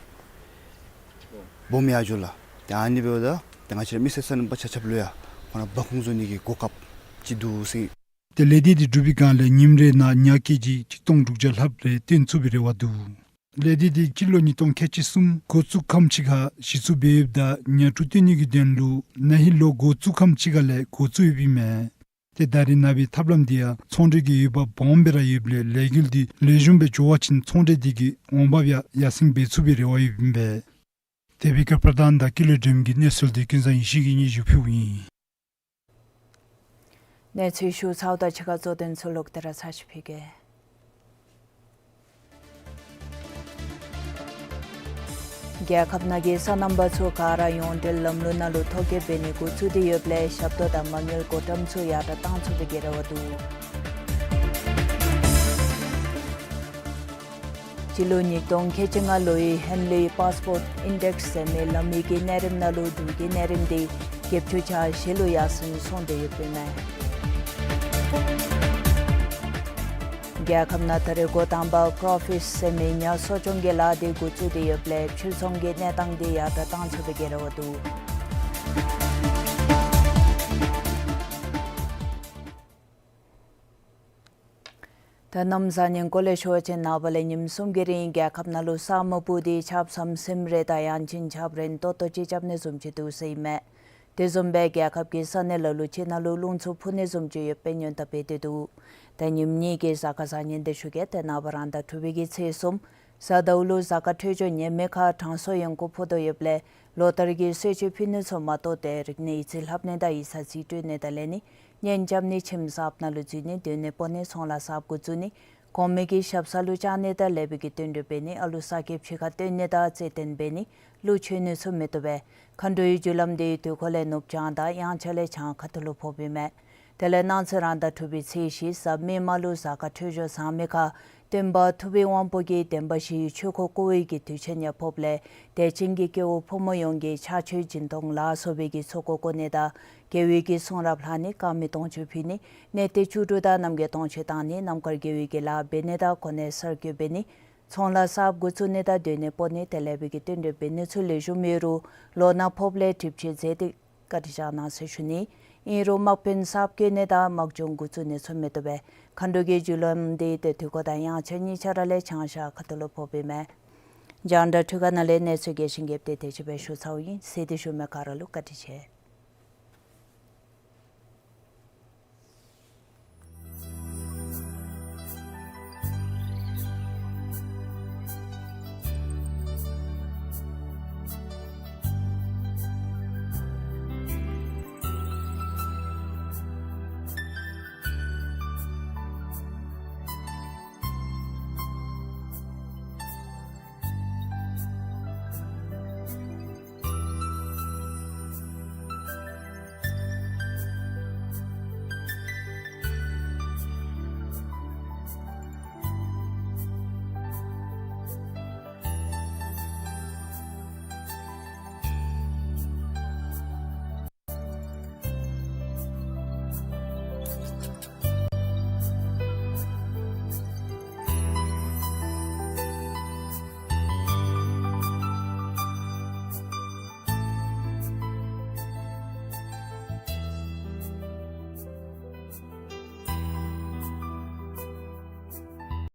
སྦོམ་ཡར་འགྱོ་ལགས། ཏེ་ཨ་ནི་འབདཝ་ད་ཏེ་ང་བཅས་ར་མི་སེར་སོ་ནམ་པ་ཆ་ཁྱབ་ལུ་ཡང་ཁོང་ར་འབབ་ཁུངས་བཟོ་ནི་གི་གོ་སྐབས་ཅིག་འདུག་ཟེར། ཏེ་ལས་སྡེ་འདི་གྲུབ་པའི་སྒང་ལས་ཉིནམ་རེ་ནང་ཉ་ཀེ་ཇི་གཅིག་སྟོང་དྲུག་བརྒྱ་ལྷགཔ་རེ་བཏོན་ཚུགས་པའི་རེ་བ་འདུག། ལས་སྡེ་འདི་སྤྱི་ལོ་ཉིས་སྟོང་ཁལ་གཅིག་གསུམ་འགོ་བཙུགས་ཁམས་ཅིག་ཁར་གཞི་བཙུགས་འབད་ཡོདཔ་ད་ཉ་ཕྲུག་བཏོན་ནི་གི་དོན་ལུ་ན་ཧིང་ལོ་འགོ་བཙུགས་ཁམས་ཅིག་ཁ་ལས་འགོ་བཙུགས་ཡོདཔ་ཨིན་མས། ཏེ་ད་རེས་ནངས་པའི་ཐབས་ལམ་འདི་ཡང་ཚོང་འབྲེལ་གྱི་འོས་འབབ་སྦོམ་སྦེ་ར་ཡོདཔ་ལས་ལས་འགུལ་འདི་ལེགས་ཤོམ་སྦེ་འགྱོ་བ་ཅིན་ཚོང་འབྲེལ་འདི་གི་འོང་འབབ་ཡང་ཡར་སེང་འབད་ཚུགས་པའི་རེ་བ་ཡོདཔ་ཨིན་པས། དེ་སྦེ་ཀྱི་པར་དང་དང་ཀི་ལོ་སྒྲོམ་གྱི་གནས་ཚུལ་འདི་ཀུན་བཟང་ཡེ་ཤེས་ཀྱིས་སྙན་ཞུ་ཕུལཝ་ཨིན། གནས་ཚུལ་ཞུ་ཚརཝ་དང་གཅིག་ཁར་གཙོ་དོན་ཚུ་ལོག་སྟེ་ར་ཚར་ཅིག་ཕུལ་གེ། རྒྱལ་ཁབ་ནང་གི་སོ་ནམ་པ་ཚུ་ག་ར་ཡོངས་འབྲེལ་ལམ་ལུགས་ནང་ལུ་ཐོ་བཀོད་འབད་ནི་འགོ་བཙུགས་ཏེ་ཡོདཔ་ལས་ཞབས་ཏོག་དང་མ་དངུལ་བགོ་བཀྲམ་ཚུ་ཡར་དྲག་བཏང་ཚུགས་པའི་གི་རེ་བ་འདུག། སྤྱི་ལོ་ཉིས་སྟོང་ཁལ་གཅིག་ལྔ་ལོའི་ཧེན་ལི་པཱསི་པོརཊ་ཨིན་ཌེགསི་ཟེར་མི་ལམ་ཡིག་གི་གནས་རིམ་ནང་ལུ་འབྲུག་གི་གནས་རིམ་འདི་བརྒྱད་ཅུ་གྱ་བཞི་ལུ་ཡར་སེང་སོང་སྟེ་ཡོདཔ་ཨིན་མས། རྒྱལ་ཁབ་ནང་ད་རེས་འགོ་དང་པ་པྲོ་ཕིས་ཟེར་མི་ཉ་གསོ་སྐྱོང་གི་ལཱ་འདི་འགོ་བཙུགས་ཏེ་ཡོདཔ་ལས་ཕྱིར་ཚོང་གི་གནས་སྟངས་འདི་ཡར་དྲག་བཏང་ཚུགས་པའི་གི་རེ་བ་འདུག། ད་གནམ་བཟང་ངན་སྐོར་ལས་ཞུ་བ་ཅིན་ནངས་པ་ལས་ཉིནམ་གསུམ་གྱི་རིང་རྒྱལ་ཁབ་ནང་ལུ་ས་སྨུག་སྤུབས་ཏེ་ཆརཔ་ཟམ་ཟིམ་རེ་དང་ཡང་ཅིན་ཆརཔ་རན་ཏོག་ཏོ་ཅིག་རྐྱབ་ནི་བཟུམ་ཅིག་འདུག་ཟེར་ཨིན་མས། དེ་བཟུམ་སྦེ་རྒྱལ་ཁབ་ཀྱི་ས་གནས་ལ་ལུ་ཅིག་ནང་ལུ་རླུང་འཚུབ་འཕུ་ནི་བཟུམ་ཅིག་ཡོདཔ་སྦེ་སྔོན་བརྡ་འབད་དེ་འདུག། ད་ཉིནམ་གཉིས་ཀྱི་གཟའ་སྐར་བཟང་ངན་འདི་ཞུ་གེ། ཏེ་ནངས་པ་རང་ཟླ་དྲུག་པའི་གི་ཚེས་གསུམ་གཟའ་ཟླཝ་ལུ་གཟའ་སྐར་འཕྲོད་སྦྱོར་ཉེས་མེད་ཁར་གྲང་སོ་ཡང་ཁུག་ཕོག་དོ་ཡོདཔ་ལས་ལོ་ལྟར་གྱི་གསོལ་མཆོད་ཕུལ་ནི་ཚུ་མ་གཏོགས་ཏེ་རིག་གནས་ཡིག་རྩིས་ལྷབ་ནི་དང་ཡིག་ཚང་རྩིས་སྤྲོད་ནི་དང་ལེན་ནི་གཉེན་རྐྱབ་ནི་ཁྱིམ་གསརཔ་ནང་ལུ་འཛུལ་ནི་སྡོད་གནས་སྤོ་ནི་ཚོང་ལཱ་གསརཔ་འགོ་བཙུགས་ནི་གོང་མའི་གི་ཞབས་ས་ལུ་བཅར་ནི་དང་ལེགས་པའི་གི་བསྟུན་གྲོས་འབད་ནི་ཨ་ལུ་གསར་སྐྱེས་ཕྱི་ཁར་བཏོན་ནི་དང་རྩེད་འགྲན་འབད་ནི་ལུ་འབྱོན་ནི་ཚུ་མི་བཏུབ་པས། མཁའ་འགྲོའི་རྒྱུ་ལམ་འདི་དུས་འཁོར་ལས་ནུབ་བྱང་དང་དབྱངས་འཆར་ལས་བྱང་ཁ་ཐུག་ལུ་ཕོགཔ་ཨིན་མས། དེ་ལས་གནངས་ཚེ་རང་ཟླ་དྲུག་པའི་ཚེས་བཞི་གཟའ་མིག་དམར་ལུ་གཟའ་སྐར་འཕྲོད་སྦྱོར་བཟང་མི་ཁར་སྟོན་པ་ཐུབ་པའི་དབང་པོ་གིས་བདེན་པ་བཞིའི་ཆོས་འཁོར་བསྐོར་བའི་གི་དུས་ཆེན་ཡང་ཕོགཔ་ལས་དད་ཅན་གྱི་སྐྱེ་བོ་ཕོ་མོ་ཡོངས་ཀྱིས་ཕྱག་མཆོད་སྦྱིན་གཏོང་ལ་སོགས་པའི་གི་ཚོགས་འཁོར་བསྐོར་ནི་དང་དགེ་བའི་གི་གསུང་རབ་ལྷག་ནི་དཀར་མེ་སྟོང་མཆོད་ཕུལ་ནི་གནས་བརྟན་བཅུ་དྲུག་དང་རྣམ་རྒྱལ་སྟོང་མཆོད་བཏང་ནི་རྣམ་དཀར་དགེ་བའི་གི་ལཱ་འབད་ནི་དང་གོ་གནས་གསར་བསྐོ་འབད་ནི་ཚོང་ལཱ་གསརཔ་འགོ་བཙུགས་ནི་དང་སྡོད་གནས་སྤོ་ནི་དང་ལེགས་པའི་གི་བསྟུན་གྲོས་འབད་ནི་ཚུ་ལེགས་ཤོམ་ཡོད་རུང་ལོ་ན་ཕོགཔ་ལས་གྲིབ་ཆས་མཛད་དེ་བཀའ་དྲིན་བསྐྱང་གནང་ཟེར་ཞུ་ནི། ཨིན་རུང་དམག་དཔོན་གསརཔ་བསྐོ་ནི་དང་དམག་སྦྱོང་འགོ་བཙུགས་ནི་ཚུ་མི་བཏུབ་པས། མཁའ་འགྲོ་གི་རྒྱུ་ལམ་འདི་ཏེ་དུས་འཁོར་དང་དབྱངས་འཆར་གཉིས་ཆ་ར་ལས་བྱང་ཤར་ཁ་ཐུག་ལུ་ཕོགཔ་ཨིན་མས། རྒྱང་བསྒྲགས་འཕྲུལ་ཁང་ནང་ལས་གནས་ཚུལ་རྒྱས་ཤིང་རྒྱསཔ་འདི་དེ་ཅིག་སྦེ་ཞུ་ཚརཝ་ཨིན། གཟིགས་ཏེ་བཞུགས་མི་ག་ར་ལུ་བཀའ་དྲིན་ཆེ།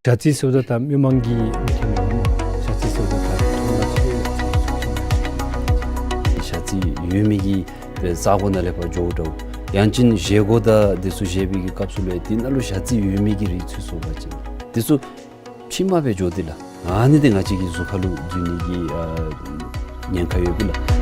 ཞ་རྩི་ཟེརཝ་ད་ད་མི་མང་གི་མི་ཐོན་ནུག། ཞ་རྩི་ཟེརཝ་ད་ད་ཐོག་མ་ཅིག་ཡོད་ཚད་ཚུགས་ཅི། ཡོད་མི་གི་ས་གོ་ནང་ལས་ཕར་འགྱོཝ་འདྲཝ། ཡང་ཅིན་བཞེས་སྒོ་དང་དེ་ཚུ་བཞེས་པའི་གི་སྐབས་སུ་ལུ་དེ་ནང་ལུ་ཞ་རྩི་ཡོད་མི་གི་རིགས་ཚུ་སོང་པ་ཅིན་དེ་ཚུ་ཕྱི་མ་སྦེ་འགྱོ་དེས་ལགས། ཨ་ནི་འདི་ང་བཅས་ཀྱི་གཟུགས་ཁར་ལུ་འཛུལ་ནི་གི་ཨ་ཉེན་ཁ་ཡོདཔ་ཨིན་ལགས།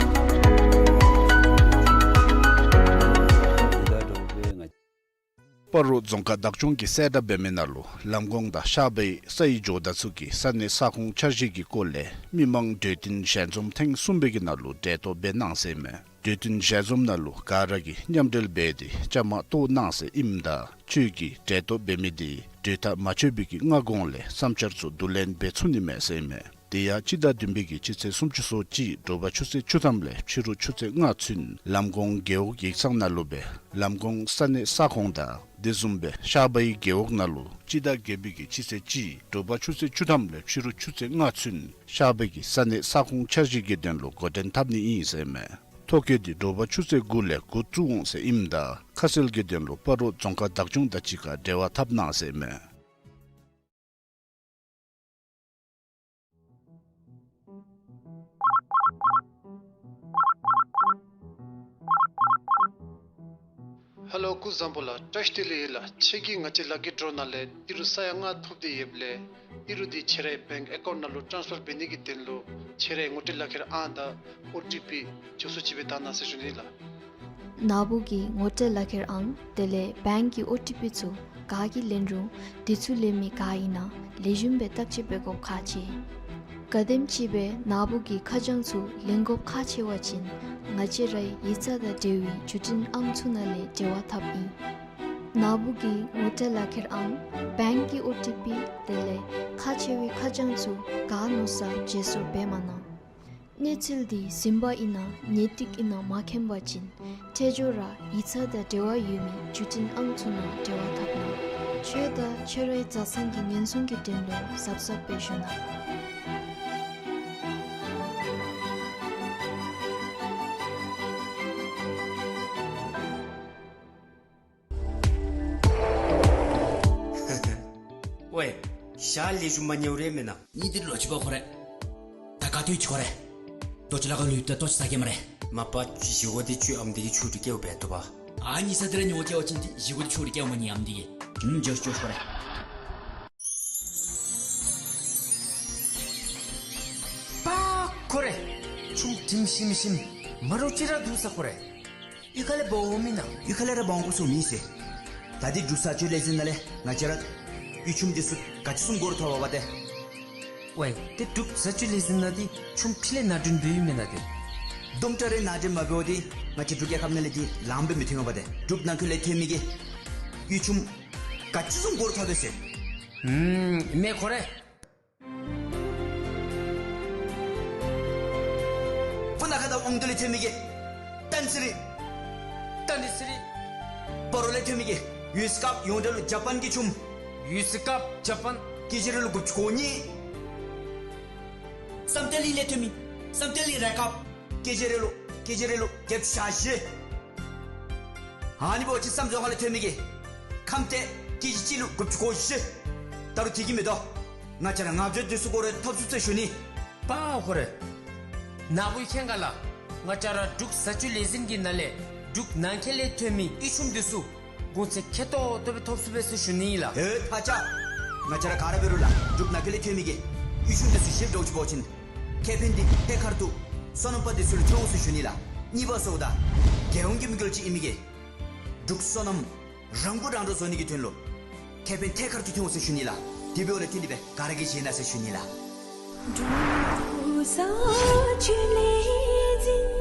སྤ་རོ་རྫོང་ཁག་བདག་སྐྱོང་གིས་གསལ་བསྒྲགས་འབད་མི་ནང་ལུ་ལམ་གོང་དང་ཤར་པའི་སའི་ཇོ་བདག་ཚུ་གི་ས་གནས་ས་ཁོངས་འཆར་གཞི་གི་སྐོར་ལས་མི་མང་གྲོས་བསྟུན་ཞལ་འཛོམས་ཐེངས་གསུམ་པའི་གི་ནང་ལུ་གྲལ་གཏོགས་འབད་གནང་ཟེར་མས། གྲོས་བསྟུན་ཞལ་འཛོམས་ནང་ལུ་ག་ར་གིས་མཉམ་འབྲེལ་འབད་དེ་བཅའ་མར་གཏོགས་གནང་ཟེར་ཨིནམ་ད་ཁྱོད་ཀྱིས་གྲལ་གཏོགས་འབད་མི་དེ་གྲོས་ཐག་མ་ཆོད་པའི་གི་སྔ་གོང་ལས་བསམ་འཆར་ཚུ་བསྡུ་ལེན་འབད་ཚུགས་ནི་མས་ཟེར་མས། དེ་ཡང་སྤྱི་ཟླ་བདུན་པའི་གི་སྤྱི་ཚེས་སུམ་ཅུ་སོ་གཅིག་དྲོ་པ་ཆུ་ཚོད་བཅུ་ཐམ་ལས་ཕྱི་རུ་ཆུ་ཚོད་ལྔ་ཚུན་ལམ་གོང་རྒེད་འོག་ཡིག་ཚང་ནང་ལུ་སྦེ་ལམ་གོང་ས་གནས་ས་ཁོངས་དང་དེ་བཟུམ་སྦེ་ཤར་པའི་རྒེད་འོག་ནང་ལུ་སྤྱི་ཟླ་བརྒྱད་པའི་གི་སྤྱི་ཚེས་གཅིག་དྲོ་པ་ཆུ་ཚོད་བཅུ་ཐམ་ལས་ཕྱི་རུ་ཆུ་ཚོད་ལྔ་ཚུན་ཤར་པའི་གི་ས་གནས་ས་ཁོངས་འཆར་གཞི་གི་དོན་ལུ་འགོ་འདྲེན་འཐབ་ནི་ཨིན་ཟེར་མས། ཐོ་བཀོད་དེ་དྲོ་པ་ཆུ་ཚོད་དགུ་ལས་འགོ་བཙུགས་འོང་ཟེར་ཨིནམ་ད་ཁ་གསལ་གྱི་དོན་ལུ་སྤ་རོ་རྫོང་ཁག་བདག་སྐྱོང་དང་གཅིག་ཁར་འབྲེལ་བ་འཐབ་གནང་ཟེར་མས། ཧེ་ལོ་སྐུ་གཟུགས་བཟང་པོ་ལགས། བཀྲ་ཤིས་བདེ་ལེགས་ལགས། ཁྱོད་ཀྱིས་ང་བཅས་ལག་ཁྱེར་ཌོ་ནང་ལས་ཨི་རུ་ས་ཡ་ལྔ་ཐོབ་སྟེ་ཡོདཔ་ལས་ཨི་རུ་འདི་ཁྱོད་རའི་བེངཀ་ཨེ་ཀའུནཊ་ནང་ལུ་ཊཱནསི་ཕར་འབད་ནི་གི་དོན་ལུ་ཁྱོད་རའི་ངོ་སྤྲོད་ལག་ཁྱེར་ཨང་དང་ཨོ་ཊི་པི་མགྱོགས་སུ་ཅིག་སྦེ་བཏང་གནང་ཟེར་ཞུ་ནི་ལགས། ནཱ་བུ་གི་ངོ་སྤྲོད་ལག་ཁྱེར་ཨང་དེ་ལས་བེངཀ་གི་ཨོ་ཊི་པི་ཚུ་ག་གིས་ལེན་རུང་དེ་ཚུ་ལེན་མི་ག་ཨིན་ན་ལེགས་ཤོམ་སྦེ་བརྟག་དཔྱད་འབད་དགོཔ་ཁག་ཆེ། གལ་སྲིད་ཅིག་སྦེ་ནཱ་བུ་གི་ཁ་བྱང་ཚུ་ལེན་དགོཔ་ཁག་ཆེ་བ་ཅིན་ང་བཅས་རའི་ཡིག་ཚང་དང་འབྲེལ་བའི་བརྒྱུད་འཕྲིན་ཨང་ཚུ་ནང་ལས་འབྲེལ་བ་འཐབ་ཨིན། ནཱ་བུ་གི་ངོ་སྤྲོད་ལག་ཁྱེར་ཨང་བེངཀ་གི་ཨོ་ཊི་པི་དེ་ལས་ཁག་ཆེ་བའི་ཁ་བྱང་ཚུ་ག་མནོ་ས་བརྗེ་སོར་འབད་མ་གནང་། གནས་ཚུལ་འདི་ཟིན་པ་ཨིན་ན་ངེས་ཏིག་ཨིན་ན་མ་མཁྱེན་པ་ཅིན་འཕྲལ་མགྱོགས་ར་ཡིག་ཚང་དང་འབྲེལ་བ་ཡོད་མི་བརྒྱུད་འཕྲིན་ཨང་ཚུ་ནང་འབྲེལ་བ་འཐབ་གནང་། ཁྱོད་དང་ཁྱོད་རའི་བཟའ་ཚང་གི་ཉེན་སྲུང་གི་དོན་ལུ་གཟབ་གཟབ་སྦེ་བཞུགས་གནང་། ཝའེ། ཞག་ལས་ཞུ་མ་ཉེ་བ་རེ་མེན་ན། ནི་འདི་ལོ་ཅིག་པ་ཁོ་རེ། ད་ག་དུས་ཅིག་ཁོ་རེ། ཏོ་ཅི་ལ་ག་ལུས་ད་ཏོ་ཅི་ས་གེ་མ་རེ། མ་པ་ཅི་ཞི་གོ་དེ་ཆུ་ཨམ་དེ་གི་ཆུ་དུ་ཀེའུ་བེ་ཏོ་པ། ཨ་ནི་ས་དེ་ར་ཉོ་ཀེའུ་ཅིན་དེ་ཞི་གོ་དེ་ཆུ་དུ་ཀེའུ་མ་ནི་ཨམ་དེ་གི། ཨུམ་ཇོ་ཇོ་ཁོ་རེ། པ་ཁོ་རེ། ཆུམ་ཁྲིམ་ཤིམ་ཤིམ། མ་རུ་ཅི་ར་དུ་ས་ཁོ་རེ། ཡུལ་ཁ་ལས་འབག་འོང་མི་ན། ཡུལ་ཁ་ལས་ར་འབག་འོང་དགོ་ས་མེད་ཟེར། ད་འདི་འབྲུག་བཟའ་སྤྱོད་ལས་འཛིན་ནང་ལས་ང་བཅས་ར་གཡུས་ཆུམ་འདི་ཚུ་ག་ཅི་བཟུམ་སྒོ་རུ་ཐོབ་པ་དེ། ཝའེ་ཏེ་འབྲུག་བཟའ་སྤྱོད་ལས་འཛིན་ནང་འདི་ཆུམ་ཁྲི་ལས་ནང་འདྲེན་འབད་ཡི་མེན་ན་ཏེ། དོམ་ཁྲ་རེ་ནང་འདྲེན་མ་འབདཝ་འདི་ང་བཅས་འབྲུག་རྒྱལ་ཁབ་ནང་ལས་འདི་ལངམ་སྦེ་མི་ཐོན་པ་དེ། འབྲུག་ནང་འཁོད་ལས་ཐོན་མི་གི་གཡུས་ཆུམ་ག་ཅི་བཟུམ་སྒོ་རུ་ཐོབ་པས་ཟེར། ཨུམ་མེན་ཁོ་རེ། སྤུ་ན་ཁ་དང་ཝང་ཏོ་ལས་ཐོན་མི་གི་ཏན་སི་རི། ཏན་སི་རི། སྤ་རོ་ལས་ཐོན་མི་གི་ཡུས་ཀབ་ཡོངས་གྲགས་ལུ་ཇ་པཱན་གྱི་ཆུམ། ཡུས་ཀབ་ཇ་པཱན། ཀེ་ཇི་རེ་ལུ་དགུ་བཅུ་གོ་གཉིས། བསམ་གཏན་གླིང་ལས་ཐོན་མི་བསམ་གཏན་གླིང་རེ་ཀབ། ཀེ་ཇི་རེ་ལུ་ཀེ་ཇི་རེ་ལུ་བརྒྱད་ཅུ་གྱ་བཞི། ཨ་ནི་འབདཝ་ཅིན་བསམ་རྫོང་ཁ་ལས་ཐོན་མི་གི་ཁམས་ཏེ་ཀེ་ཇི་གཅིག་ལུ་དགུ་བཅུ་གོ་བཞི། ད་རུང་དེ་གིས་མི་དོ། ང་བཅས་ར་ལྔ་བཅུ་དེ་ཚུ་སྒོ་རུ་ཐོབ་ཚུགས་ཟེར་ཞུ་ནི། པ་ཁོ་རེ། ནཱ་བུ་མཁྱེན་ག་ལགས། ང་བཅས་ར་འབྲུག་བཟའ་སྤྱོད་ལས་འཛིན་གྱི་ནང་ལས་འབྲུག་ནང་འཁོད་ལས་ཐོན་མི་གཡུས་ཆུམ་འདི་ཚུ་གོང་ཚད་ཁེ་ཏོག་ཏོ་སྦེ་ཐོབ་ཚུགས་པས་ཟེར་ཞུ་ནི་ལགས། ཨེ་ཐ་ཆ། ང་བཅས་ར་ག་ར་འབད་རུང་ལགས་འབྲུག་ནང་འཁོད་ལས་ཐོན་མི་གི་གཡུས་ཆུམ་འདི་ཚུ་བཞེསཔ་འདྲཝ་ཅིག་འབད་བ་ཅིན་ཁེ་ཕན་འདི་ཐད་ཀར་དུ་སོ་ནམ་པ་འདི་ཚུ་ལུ་ཐོན་འོང་ཟེར་ཞུ་ནི་ལགས། གཉིས་པ་ཟེརཝ་ད་རྒྱལ་ཡོངས་ཀྱི་དམིགས་ཡུལ་ཅིག་ཨིན་མི་གི་འབྲུག་སོ་ནམ་རང་མགོ་རང་འདྲོངས་བཟོ་ནི་གི་དོན་ལུ་ཁེ་ཕན་ཐད་ཀར་དུ་ཐོན་འོང་ཟེར་ཞུ་ནི་ལགས། དེ་འབདཝ་ལས་བརྟེན་ཏེ་སྦེ་ག་ར་གིས་བཞེས་གནང་ཟེར་ཞུ་ནི་ལགས། འབྲུག་བཟའ་སྤྱོད་ལས་འཛིན།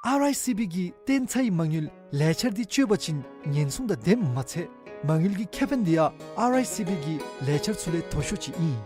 ཨར་ཨའི་སི་བི་གི་བརྟན་ཚའི་མ་དངུལ་ལས་འཆར་འདི་སྤྱོད་པ་ཅིན་ཉེན་སྲུང་དང་ལྡནམ་མ་ཚད་མ་དངུལ་གྱི་ཁེ་ཕན་འདི་ཡང་ཨར་ཨའི་སི་བི་གི་ལས་འཆར་ཚུ་ལས་མཐོ་ཤོས་ཅིག་ཨིན།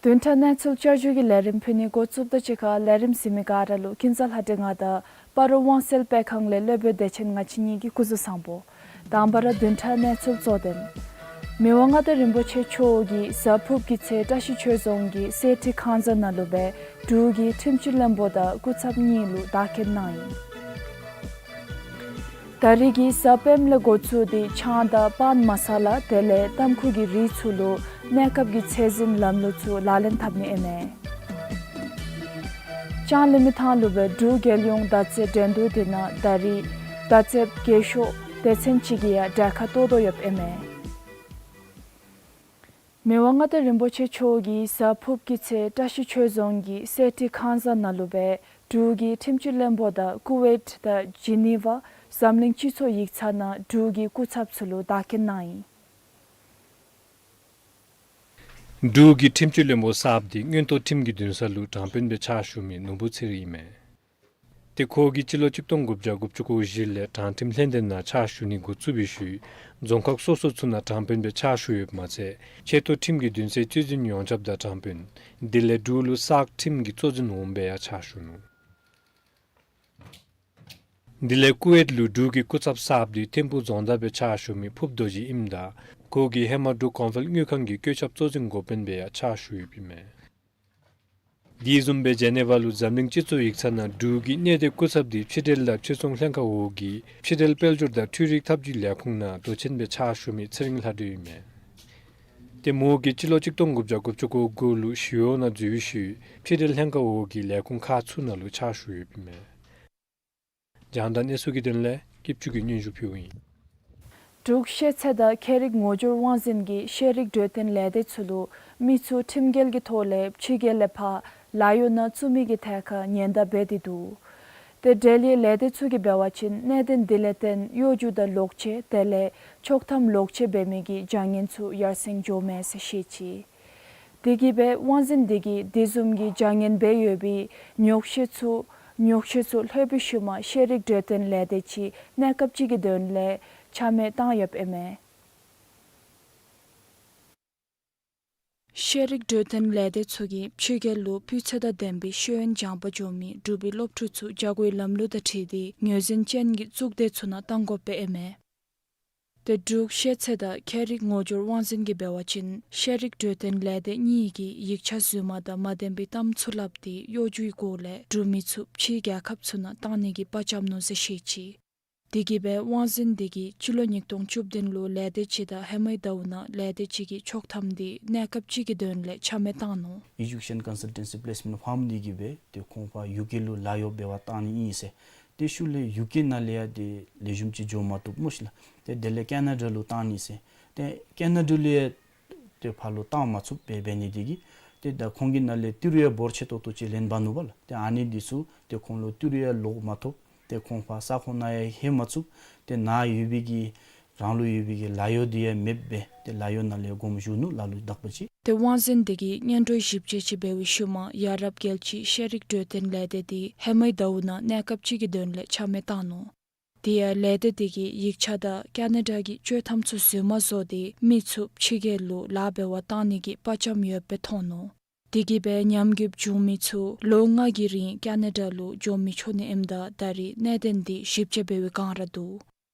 བདུན་ཕྲག་གནས་ཚུལ་བསྐྱར་ཞུའི་ལས་རིམ་ཕུལ་ནི་འགོ་བཙུགསཔ་དང་གཅིག་ཁར་ལས་རིམ་གཟིགས་མི་ག་ར་ལུ་ཀུན་བཟང་ལྷ་སྒྲོན་ང་དང་སྤ་རོ་དབང་གསལ་སྤེལ་ཁང་ལས་སློབ་དཔོན་བདེ་ཆེན་ང་བཅས་གཉིས་ཀྱིས་སྐུ་གཟུགས་བཟང་པོ། དང་པ་ར་བདུན་ཕྲག་གནས་ཚུལ་གཙོ་དོན། མི་དབང་མངའ་བདག་རིན་པོ་ཆེ་མཆོག་གིས་གཟའ་ཕུརཔ་གི་ཚེ་བཀྲ་ཤིས་ཆོས་རྫོང་གི་གསེར་ཁྲི་ཁང་བཟང་ནང་ལུ་སྦེ་འབྲུག་གི་ཁྲིམས་སྤྱི་བློན་པོ་དང་སྐུ་ཚབ་གཉིས་ལུ་བདག་རྐྱེན་གནང་ཡི། ད་རིས་ཀྱི་གཟའ་སྤེནམ་ལས་འགོ་བཙུགས་ཏེ་ཆང་དང་པཱན་མ་ས་ལ་དེ་ལས་ཏམ་ཁུ་གི་རིགས་ཚུ་ལུ་གནས་སྐབས་ཀྱི་ཚད་འཛིན་ལམ་ལུགས་ཚུ་ལག་ལེན་འཐབ་ནི་ཨིན་མས། ལྕང་གླིང་མི་ཐང་ལུ་སྦེ་འབྲུག་རྒྱལ་ཡོངས་མདའ་རྩེད་འགྲན་བསྡུར་དེ་ནང་ད་རིས་མདའ་རྩེདཔ་རྒས་ཤོས་སྡེ་ཚན་ཅིག་གིས་ཡང་གྲལ་ཁར་གཏོགས་དོ་ཡོདཔ་ཨིན་མས། མི་དབང་མངའ་བདག་རིན་པོ་ཆེ་མཆོག་གིས་གཟའ་ཕུརཔ་གི་ཚེ་བཀྲ་ཤིས་ཆོས་རྫོང་གི་གསེར་ཁྲི་ཁང་བཟང་ནང་ལུ་སྦེ་འབྲུག་གི་ཁྲིམས་སྤྱི་བློན་པོ་དང་ཀུ་ཝེཊ་དང་ཇི་ནི་ཝ་འཛམ་གླིང་སྤྱི་ཚོགས་ཡིག་ཚང་ནང་འབྲུག་གི་སྐུ་ཚབ་ཚུ་ལུ་བདག་རྐྱེན་གནང་ཡི། འབྲུག་གི་ཁྲིམས་སྤྱི་བློན་པོ་གསརཔ་འདི་མངོན་རྟོགས་ཁྲིམས་ཀྱི་འདུན་ས་ལུ་དྲང་དཔོན་སྦེ་ཕྱག་ཞུ་མི་ནོར་བུ་ཚེ་རིང་ཨིན་མས། ཏེ་ཁོ་གིས་སྤྱི་ལོ་གཅིག་སྟོང་དགུ་བརྒྱ་དགུ་བཅུ་གོ་བཞི་ལས་དྲང་ཁྲིམས་ལྷན་སྡེ་ནང་ཕྱག་ཞུ་ནི་འགོ་བཙུགས་པའི་ཤུལ་རྫོང་ཁག་སོ་སོ་ཚུ་ནང་དྲང་དཔོན་སྦེ་ཕྱག་ཞུ་ཡོདཔ་མ་ཚད་ཆེ་མཐོ་ཁྲིམས་ཀྱི་འདུན་སའི་གཙོ་འཛིན་ཡོངས་ཁྱབ་དང་དྲང་དཔོན་དེ་ལས་འབྲུག་ལུ་གསར་ཁྲིམས་ཀྱི་གཙོ་འཛིན་འོགམ་སྦེ་ཡང་ཕྱག་ཞུ་ནུག། དེ་ལས་ཀུ་ཝེཊ་ལུ་འབྲུག་གི་སྐུ་ཚབ་གསརཔ་འདི་ཐིམ་ཕུག་རྫོང་བདག་སྦེ་ཕྱག་ཞུ་མི་ཕུབ་རྡོ་རྗེ་ཨིནམ་ད་ཁོ་གིས་ཧེ་མ་འབྲུག་གོང་འཕེལ་དངུལ་ཁང་གི་བཀོད་ཁྱབ་གཙོ་འཛིན་འགོ་དཔོན་སྦེ་ཡང་ཕྱག་ཞུ་ཡོདཔ་ཨིན་མས། དེ་བཟུམ་སྦེ་ཇེ་ནེ་ཝ་ལུ་འཛམ་གླིང་སྤྱི་ཚོགས་ཡིག་ཚང་ནང་འབྲུག་གི་གནས་སྡོད་སྐུ་ཚབ་འདི་ཕྱི་འབྲེལ་དང་ཕྱིར་ཚོང་ལྷན་ཁག་འོག་གི་ཕྱི་འབྲེལ་དཔལ་འབྱོར་དང་འཕྲུལ་རིག་ཐབས་ཇུས་ལས་ཁུངས་ནང་མདོ་ཆེན་སྦེ་ཕྱག་ཞུ་མི་ཚེ་རིང་ལྷ་སྒྲོན་ཨིན་མས། ཏེ་མོ་གིས་སྤྱི་ལོ་གཅིག་སྟོང་དགུ་བརྒྱ་དགུ་བཅུ་གོ་དགུ་ལུ་ཞི་གཡོག་ནང་འཛུལ་བའི་ཤུལ་ཕྱི་འབྲེལ་ལྷན་ཁག་འོག་གི་ལས་ཁུངས་ཁག་ཚུ་ནང་ལུ་ཕྱག་ཞུ་ཡོདཔ་ཨིན་མས། རྒྱང་བསྒྲགས་གནས་ཚུལ་གྱི་དོན་ལས་སྐྱིད་ཆུ་གིས་སྙན་ཞུ་ཕུལཝ་ཨིན། འབྲུག་ཤེས་ཚད་དང་ཁྱད་རིག་ངོ་སྦྱོར་དབང་འཛིན་གྱིས་ཤེས་རིག་གྲོས་སྟོན་ལས་སྡེ་ཚུ་ལུ་མི་ཚུ་ཁྲིམས་འགལ་གྱི་ཐོག་ལས་ཕྱི་རྒྱལ་ལས་ཕར་ལཱ་གཡོག་ནང་བཙུགས་མི་གི་ཐད་ཁར་ཉེན་བརྡ་འབད་དེ་འདུག། དེ་འབྲེལ་ཡོད་ལས་སྡེ་ཚུ་གིས་འབད་བ་ཅིན་གནད་དོན་འདི་ལས་བརྟེན་གཡོ་སྒྱུ་དང་ལོག་སྤྱོད་དེ་ལས་ཆོག་ཐམ་ལོག་སྤྱོད་འབད་མི་གི་བྱ་ངན་ཚུ་ཡར་སེང་འགྱོཝ་མས་ཟེར་བཤད་ཅི། དེ་གིས་སྦེ་དབང་འཛིན་འདི་གིས་དེ་བཟུམ་གྱི་བྱ་ངན་འབད་ཡོད་པའི་ཉོག་བཤད་ཚུ་ཉོག་བཤད་ཚུ་ལྷོད་པའི་ཤུལ་མ་ཤེས་རིག་གྲོས་སྟོན་ལས་སྡེ་ཅིག་གནས་སྐབས་ཅིག་གི་དོན་ལས་ཆ་མེད་བཏང་ཡོདཔ་ཨིན་མས། ཤེས་རིག་གྲོས་སྟོན་ལས་སྡེ་ཚུ་གིས་ཕྱི་རྒྱལ་ལུ་སྤུས་ཚད་དང་ལྡན་པའི་ཤེས་ཡོན་སྦྱང་པར་འགྱོ་མི་འབྲུག་པའི་སློབ་ཕྲུག་ཚུ་བྱ་སྒོའི་ལམ་ལུགས་དང་འཁྲིལ་ཏེ་ངོས་འཛིན་ཅན་གྱི་གཙུག་སྡེ་ཚུ་ནང་གཏང་དགོཔ་ཨིན་མས། ཏེ་འབྲུག་ཤེས་ཚད་དང་ཁྱད་རིག་ངོ་སྦྱོར་དབང་འཛིན་གྱིས་འབད་བ་ཅིན་ཤེས་རིག་གྲོས་སྟོན་ལས་སྡེ་གཉིས་ཀྱིས་ཡིག་ཆ་རྫུན་མ་དང་མ་བདེན་པའི་གཏམ་ཚུ་སླབ་སྟེ་གཡོ་སྒྱུའི་སྒོ་ལས་འབྲུག་མི་ཚུ་ཕྱིའི་རྒྱལ་ཁབ་ཚུ་ནང་གཏང་ནི་གི་དཔའ་བཅམ་ནུག་ཟེར་བཤད་ཅི། དེ་གིས་སྦེ་དབང་འཛིན་འདི་གིས་སྤྱི་ལོ་ཉིས་སྟོང་བཅུ་བདུན་ལུ་ལས་སྡེ་ཅིག་དང་ཧེ་མའི་ཟླཝ་ནང་ལས་སྡེ་ཅིག་གི་ཆོག་ཐམ་འདི་གནས་སྐབས་ཅིག་གི་དོན་ལས་ཆ་མེད་བཏང་ནུག། Education Consultancy Placement Firm འདི་གིས་སྦེ་ཏེ་ཁོང་ཕར་ཡུ་ཀེ་ལུ་ལཱ་གཡོག་འབད་བར་གཏང་ནི་ཨིན་ཟེར། ཏེ་ཤུལ་ལས་ཡུ་ཀེ་ནང་ལས་ཡང་ཏེ་ལེགས་ཤོམ་ཅིག་འགྱོ་མ་བཏུབ་སྨོ་ཤིག་ལགས། ཏེ་དེ་ལས་ཀེ་ན་ཌ་ལུ་གཏང་ནི་ཟེར། ཏེ་ཀེ་ན་ཌ་ལུ་ཡང་ཏེ་ཕར་ལུ་གཏང་མ་ཚུགསཔ་སྦེ་འབད་ནི་དེ་གིས་ཏེ་ད་ཁོང་གི་ནང་ལས་ཏི་རུ་ཡང་འབོར་ཆེ་ཏོག་ཏོ་ཅིག་ལེན་འབག་ནུག་པ་ལགས། ཏེ་ཨ་ནི་འདི་ཚུ་ཏེ་ཁོང་ལུ་ཏི་རུ་ཡང་ལོག་མ་ཐོབ། ཏེ་ཁོང་ཕར་ས་ཁོངས་ནང་ཡང་ལྷོད་མ་ཚུགས། ཏེ་ནཱ་ཡོད་པའི་གི་རང་ལུ་ཡོད་པའི་གི་ལཱ་གཡོག་འདི་ཡང་མེདཔ་སྦེ་ཏེ་ལཱ་གཡོག་ནང་ལས་དགོངསམ་ཞུ་ནུག་ལ་ལུ་དག་པ་ཅིག། ཏེ་དབང་འཛིན་འདི་གིས་སྔོན་འགྲོའི་ཞིབ་དཔྱད་ཅིག་འབད་བའི་ཤུལ་མ་ཡ་རབས་རྒྱལ་སྤྱིའི་ཤེས་རིག་གྲོས་སྟོན་ལས་སྡེ་འདི་ཧེ་མའི་ཟླཝ་ནང་གནས་སྐབས་ཅིག་གི་དོན་ལས་ཆ་མེད་བཏང་ནུག། དེ་ཡང་ལས་སྡེ་འདི་གིས་ཡིག་ཆ་དང་ཀེ་ན་ཌ་གི་ཆོག་ཐམ་ཚུ་རྫུན་མ་བཟོ་སྟེ་མི་ཚུ་ཕྱི་རྒྱལ་ལུ་ལཱ་འབད་བར་གཏང་ནི་གི་དཔའ་བཅམ་ཡོདཔ་སྦེ་མཐོང་ནུག། དེ་གིས་སྦེ་ཉམས་རྒུདཔ་བྱུང་མི་ཚུ་ལོ་ལྔ་གི་རིང་ཀེ་ན་ཌ་ལུ་འགྱོ་མི་ཆོག་ནི་ཨིནམ་ད་ད་རེས་གནད་དོན་འདི་ཞིབ་དཔྱད་འབད་བའི་བསྒང་ར་འདུག།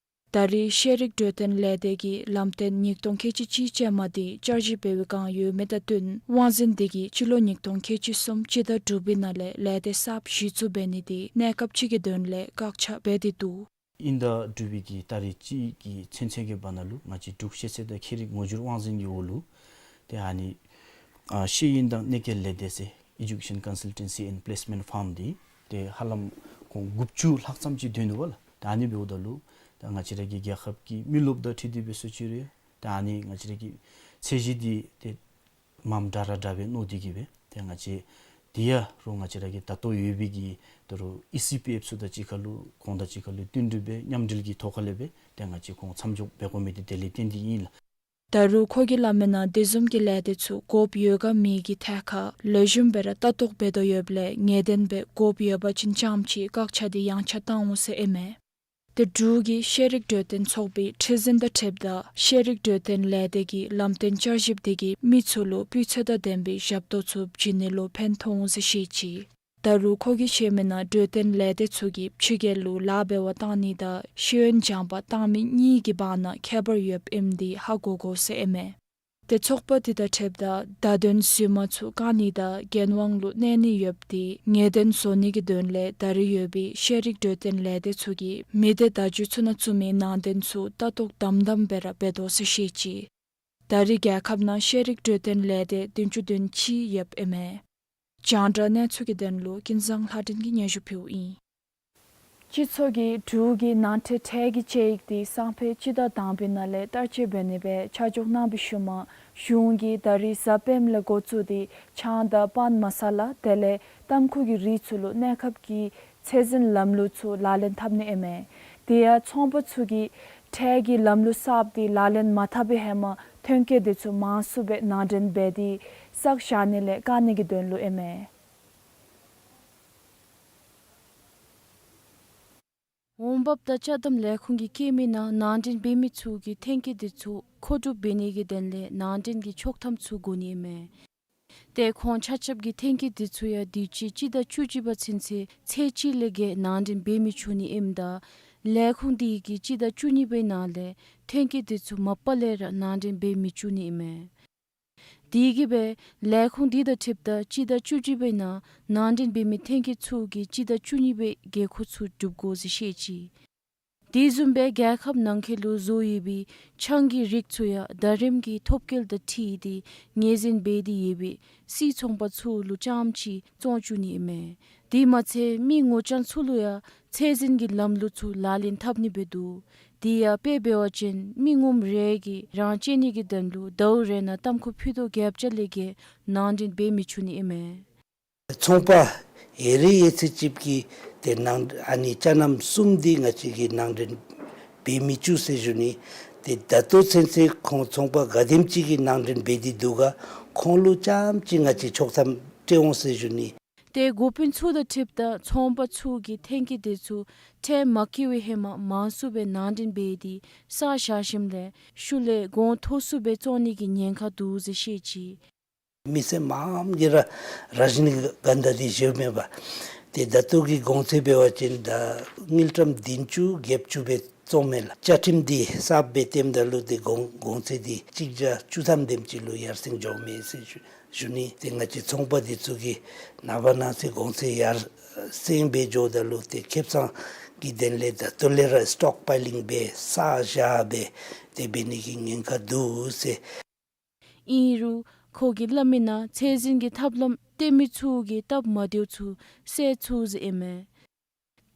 ད་རེས་ཤེས་རིག་གྲོས་སྟོན་ལས་སྡེ་གིས་ལམ་སྟོན་ཉིས་སྟོང་ཁལ་གཅིག་གཅིག་ཅན་མ་འདི་བསྐྱར་ཞིབ་འབད་བའི་བསྒང་ཡོད་མི་དང་བསྟུན་དབང་འཛིན་འདི་གིས་སྤྱི་ལོ་ཉིས་སྟོང་ཁལ་གཅིག་གསུམ་སྤྱི་ཟླ་དྲུག་པའི་ནང་ལས་ལས་སྡེ་གསརཔ་གཞི་བཙུགས་འབད་ནི་འདི་གནས་སྐབས་ཅིག་གི་དོན་ལས་བཀག་ཆ་འབད་དེ་འདུག། དབྱིན་ཟླ་དྲུག་པའི་གི་ཏ་རིག་གཅིག་གི་ཚུན་ཚོད་ཀྱི་བར་ན་ལུ་ང་བཅས་འབྲུག་ཤེས་ཚད་དང་ཁྱད་རིག་ངོ་སྦྱོར་དབང་འཛིན་གྱི་འོག་ལུ་ཏེ་ཨ་ནི་ ཨ་ཤེས་ཡོན་དང་གནད་འཁེལ་ལས་སྡེ་ཟེར་Education Consultancy and Placement Firm འདི་ཏེ་ཧ་ལམ་ཁོང་དགུ་བཅུ་ལྷག་ཙམ་ཅིག་འདུག་ནུག་པ་ལགས། ད་ཨ་ནི་འབདཝ་ད་ལུ་ད་ང་བཅས་ར་གི་རྒྱལ་ཁབ་ཀྱི་མི་རློབས་དང་འཁྲིལ་ཏེ་འབད་སོང་ཅི་རུང་ད་ཨ་ནི་ང་བཅས་ར་གི་ཚད་གཞི་འདི་ཏེ་མངམ་དྲག་ར་དྲག་སྦེ་མནོ་སྟེ་གིས་སྦེ་ཏེ་ང་བཅས་འདི་ཡང་རུང་ང་བཅས་ར་གི་ད་ལྟོ་ཡོད་པའི་གི་ད་རུང་ཨི་སི་པི་ཨེཕ་ཚུ་དང་གཅིག་ཁར་ལུ་ཁོང་དང་གཅིག་ཁར་ལུ་བསྟུན་གྲོས་སྦེ་མཉམ་འབྲེལ་གྱི་ཐོག་ཁ་ལས་སྦེ་ཏེ་ང་བཅས་ཁོང་མཚམས་འཇོག་འབད་དགོ་མི་འདི་དེ་ལས་བརྟེན་ཏེ་ཨིན་ལགས། ད་རུང་ཁོ་གིས་སླབ་མིའི་ནང་དེ་བཟུམ་གྱི་ལས་སྡེ་ཚུ་དགོཔ་ཡོད་ག་མེད་ཀྱི་ཐད་ཁར་ལེགས་ཤོམ་སྦེ་ར་ལྟ་རྟོག་འབད་དོ་ཡོདཔ་ལས་ངེས་བདེན་སྦེ་དགོཔ་ཡོད་པ་ཅིན་རྐྱངམ་ཅིག་བཀག་ཆ་འདི་ཡངས་ཆག་བཏང་འོང་ཟེར་ཨིན་མས། ཏེ་འབྲུག་གི་ཤེས་རིག་གྲོས་སྟོན་ཚོགས་པའི་ཁྲི་འཛིན་དང་འཁྲིལཝ་ད་ཤེས་རིག་གྲོས་སྟོན་ལས་སྡེ་གི་ལམ་སྟོན་བསྐྱར་ཞིབ་འདི་གིས་མི་ཚུ་ལུ་སྤུས་ཚད་དང་ལྡན་པའི་ཞབས་ཏོག་ཚུ་བྱིན་ནི་ལུ་ཕན་ཐོགས་འོང་ཟེར་བཤད་ཅི། ད་རུང་ཁོ་གིས་བཤད་མིའི་ནང་གྲོས་སྟོན་ལས་སྡེ་ཚུ་གིས་ཕྱི་རྒྱལ་ལུ་ལཱ་འབད་བར་བཏང་ནི་དང་ཤེས་ཡོན་སྦྱང་པར་བཏང་མི་གཉིས་ཀྱི་བར་ན་ཁྱད་པར་ཡོདཔ་ཨིནམ་འདི་ཧ་གོ་དགོ་ཟེར་ཨིན་མས། ཏེ་ཚོགས་པ་འདི་དང་འཁྲིལཝ་ད་བརྡ་དོན་རྫུན་མ་ཚུ་བཀག་ནི་དང་འགན་དབང་ལུ་གནས་ནི་ཡོདཔ་འདི་ངེས་བདེན་བཟོ་ནི་གི་དོན་ལས་ད་རེས་ཡོད་པའི་ཤེས་རིག་གྲོས་སྟོན་ལས་སྡེ་ཚུ་གིས་མི་སྡེ་བརྡ་བརྒྱུད་ཚུ་ནང་བཙུགས་མིའི་ནང་དོན་ཚུ་ལྟ་རྟོག་དམ་དམ་སྦེ་ར་འབད་དོ་ཟེར་བཤད་ཅི། ད་རེས་རྒྱལ་ཁབ་ནང་ཤེས་རིག་གྲོས་སྟོན་ལས་སྡེ་བདུན་ཅུ་དོན་གཅིག་ཡོདཔ་ཨིན་མས། རྒྱང་བསྒྲགས་གནས་ཚུལ་གྱི་དོན་ལུ་ཀུན་བཟང་ལྷ་སྒྲོན་གྱིས་སྙན་ཞུ་ཕུལཝ་ཨིན། སྤྱི་ཚོགས་ཀྱིས་འབྲུག་གི་ནང་འཁྲུག་ཁྲལ་གྱི་དཔྱད་ཡིག་འདི་སང་ཕོད་སྤྱི་ཟླ་དང་པའི་ནང་ལས་བསྟར་སྤྱོད་འབད་ནི་སྦེ་ཆ་འཇོག་གནང་བའི་ཤུལ་མ་གཞུང་གིས་ད་རེས་གཟའ་སྤེནམ་ལས་འགོ་བཙུགས་ཏེ་ཆང་དང་པཱན་མ་ས་ལ་དེ་ལས་ཏམ་ཁུ་གི་རིགས་ཚུ་ལུ་གནས་སྐབས་ཀྱི་ཚད་འཛིན་ལམ་ལུགས་ཚུ་ལག་ལེན་འཐབ་ནི་ཨིན་མས། དེ་ཡང་ཚོང་པ་ཚུ་གིས་ཁྲལ་གྱི་ལམ་ལུགས་གསརཔ་འདི་ལག་ལེན་མ་འཐབ་པའི་ཧེ་མ་ཐོན་སྐྱེད་འདི་ཚུ་མང་སུ་སྦེ་ནང་འདྲེན་འབད་དེ་བསགས་བཞག་ནི་ལས་བཀག་ནི་གི་དོན་ལུ་ཨིན་མས། འོང་འབབ་དང་ཅ་དམ་ལས་ཁུངས་ཀྱིས་བཀོད་མིའི་ནང་ནང་འདྲེན་འབད་མི་ཚུ་གིས་ཐོན་སྐྱེད་འདི་ཚུ་མཁོ་སྒྲུབ་འབད་ནི་གི་དོན་ལས་ནང་འདྲེན་གྱི་ཆོག་ཐམ་ཚུ་དགོ་ནི་ཨིན་མས། ཏེ་ཁོང་ཆ་ཁྱབ་ཀྱིས་ཐོན་སྐྱེད་འདི་ཚུ་ཡང་དུས་ཅི་སྤྱི་ཟླ་བཅུ་གཅིག་པ་ཚུན་ཚོད་ཚད་གཅིག་ལས་བརྒལ་ནང་འདྲེན་འབད་མི་ཆོག་ནི་ཨིནམ་ད་ལས་ཁུངས་འདི་གིས་སྤྱི་ཟླ་བཅུ་གཉིས་པའི་ནང་ལས་ཐོན་སྐྱེད་འདི་ཚུ་མ་པ་ལས་ར་ནང་འདྲེན་འབད་མི་ཆོག་ནི་ཨིན་མས། དེ་གིས་སྦེ་ལས་ཁུངས་འདི་དང་འཁྲིལཝ་ད་སྤྱི་ཟླ་བཅུ་གཅིག་པའི་ནང་ནང་འདྲེན་འབད་མི་ཐོན་སྐྱེད་ཚུ་གིས་སྤྱི་ཟླ་བཅུ་གཉིས་པའི་དགོས་མཁོ་ཚུ་སྒྲུབ་དགོ་ཟེར་བཤད་ཅི། དེ་བཟུམ་སྦེ་རྒྱལ་ཁབ་ནང་འཁོད་ལུ་བཟོ་ཡོད་པའི་ཆང་གི་རིགས་ཚུ་ཡང་ཟླ་རིམ་གྱི་ཐོབ་སྐལ་དང་འཁྲིལ་ཏེ་ངོས་འཛིན་འབད་དེ་ཡོད་པའི་སིལ་ཚོང་པ་ཚུ་ལུ་རྐྱངམ་ཅིག་བཙོང་བཅུག་ནི་ཨིན་མས། དེ་མ་ཚད་མི་ངོ་རྐྱང་ཚུ་ལུ་ཡང་ཚད་འཛིན་གྱི་ལམ་ལུགས་ཚུ་ལག་ལེན་འཐབ་ནི་འབད་དོ། དེ་ཡང་དཔེ་འབད་བ་ཅིན་མི་ངོམ་རེ་གིས་རང་གཅེས་ནི་གི་དོན་ལུ་ཟླཝ་རེ་ནང་ཏམ་ཁུ་ཕུད་རྡོག་བརྒྱད་ཅུ་ལས་བརྒལ་ནང་འདྲེན་འབད་མི་ཆོག་ནི་ཨིན་མས། ཚོང་པ་ཡེ་རེ་ཡེ་ཚེ་ཅིག་གིས་ཏེ་ནང་ཨ་ནི་ཅ་རྣམ་གསུམ་འདི་ང་བཅས་ཀྱིས་ནང་འདྲེན་འབད་མི་བཅུག་ཟེར་ཞུ་ནི། ཏེ་ད་ལྟོ་ཚུན་ཚོད་ཁོང་ཚོང་པ་ག་དེམ་ཅིག་གིས་ནང་འདྲེན་འབད་དེ་འདུག་ག་ཁོང་ལུ་རྐྱངམ་ཅིག་ང་བཅས་ཆོག་ཐམ་སྤྲོད་འོང་ཟེར་ཞུ་ནི། ཏེ་འགོ་དཔོན་ཚུ་དང་འཁྲིལཝ་ད་ཚོང་པ་ཚུ་གིས་ཐོན་སྐྱེད་འདི་ཚུ་ཁྲལ་མ་བཀལ་བའི་ཧེ་མ་མང་སུ་སྦེ་ནང་འདྲེན་འབད་དེ་བསགས་བཞག་ཞིནམ་ལས་ཤུལ་ལས་གོང་མཐོ་སུ་སྦེ་བཙོང་ནི་གི་ཉེན་ཁ་འདུག་ཟེར་བཤད་ཅི། མི་སེར་མངམ་གིས་ར་ར་ཇི་ནི་གནྡྷ་འདི་བཞེསཔ་མས་པ། ཏེ་ད་ལྟོ་གི་གོང་ཚད་འབད་བ་ཅིན་ད་དངུལ་ཀྲམ་བདུན་ཅུ་བརྒྱད་ཅུ་སྦེ་བཙོངམ་མས་ལགས། བཅའ་ཁྲིམས་འདི་གསརཔ་སྦེ་བཏོནམ་ད་ལུ་ཏེ་གོང་གོང་ཚད་འདི་གཅིག་བརྒྱ་བཅུ་ཐམ་དེམ་ཅིག་ལུ་ཡར་སེང་འགྱོཝ་མས་ཟེར་ཞུ་ཞུ་ནི། ཏེ་ང་བཅས་ཚོང་པ་འདི་ཚུ་གིས་ནངས་པ་གནངས་ཚེ་གོང་ཚད་ཡར་སེང་སྦེ་འགྱོཝ་ད་ལུ་ཏེ་ཁེབ་ཚང་གི་དོན་ལས་ད་ལྟོ་ལས་ར་སི་ཊོག་པའི་ལིང་འབད་བསགས་བཞག་སྦེ་ཏེ་འབད་ནི་གི་ཉེན་ཁ་འདུག་ཟེར། ཨིན་རུང་ཁོ་གིས་སླབ་མིའི་ནང་ཚད་འཛིན་གྱི་ཐབས་ལམ་བཏོན་མི་ཚུ་གིས་སྟབས་མ་བདེཝ་ཚུ་སེལ་ཚུགས་ཟེར་ཨིན་མས།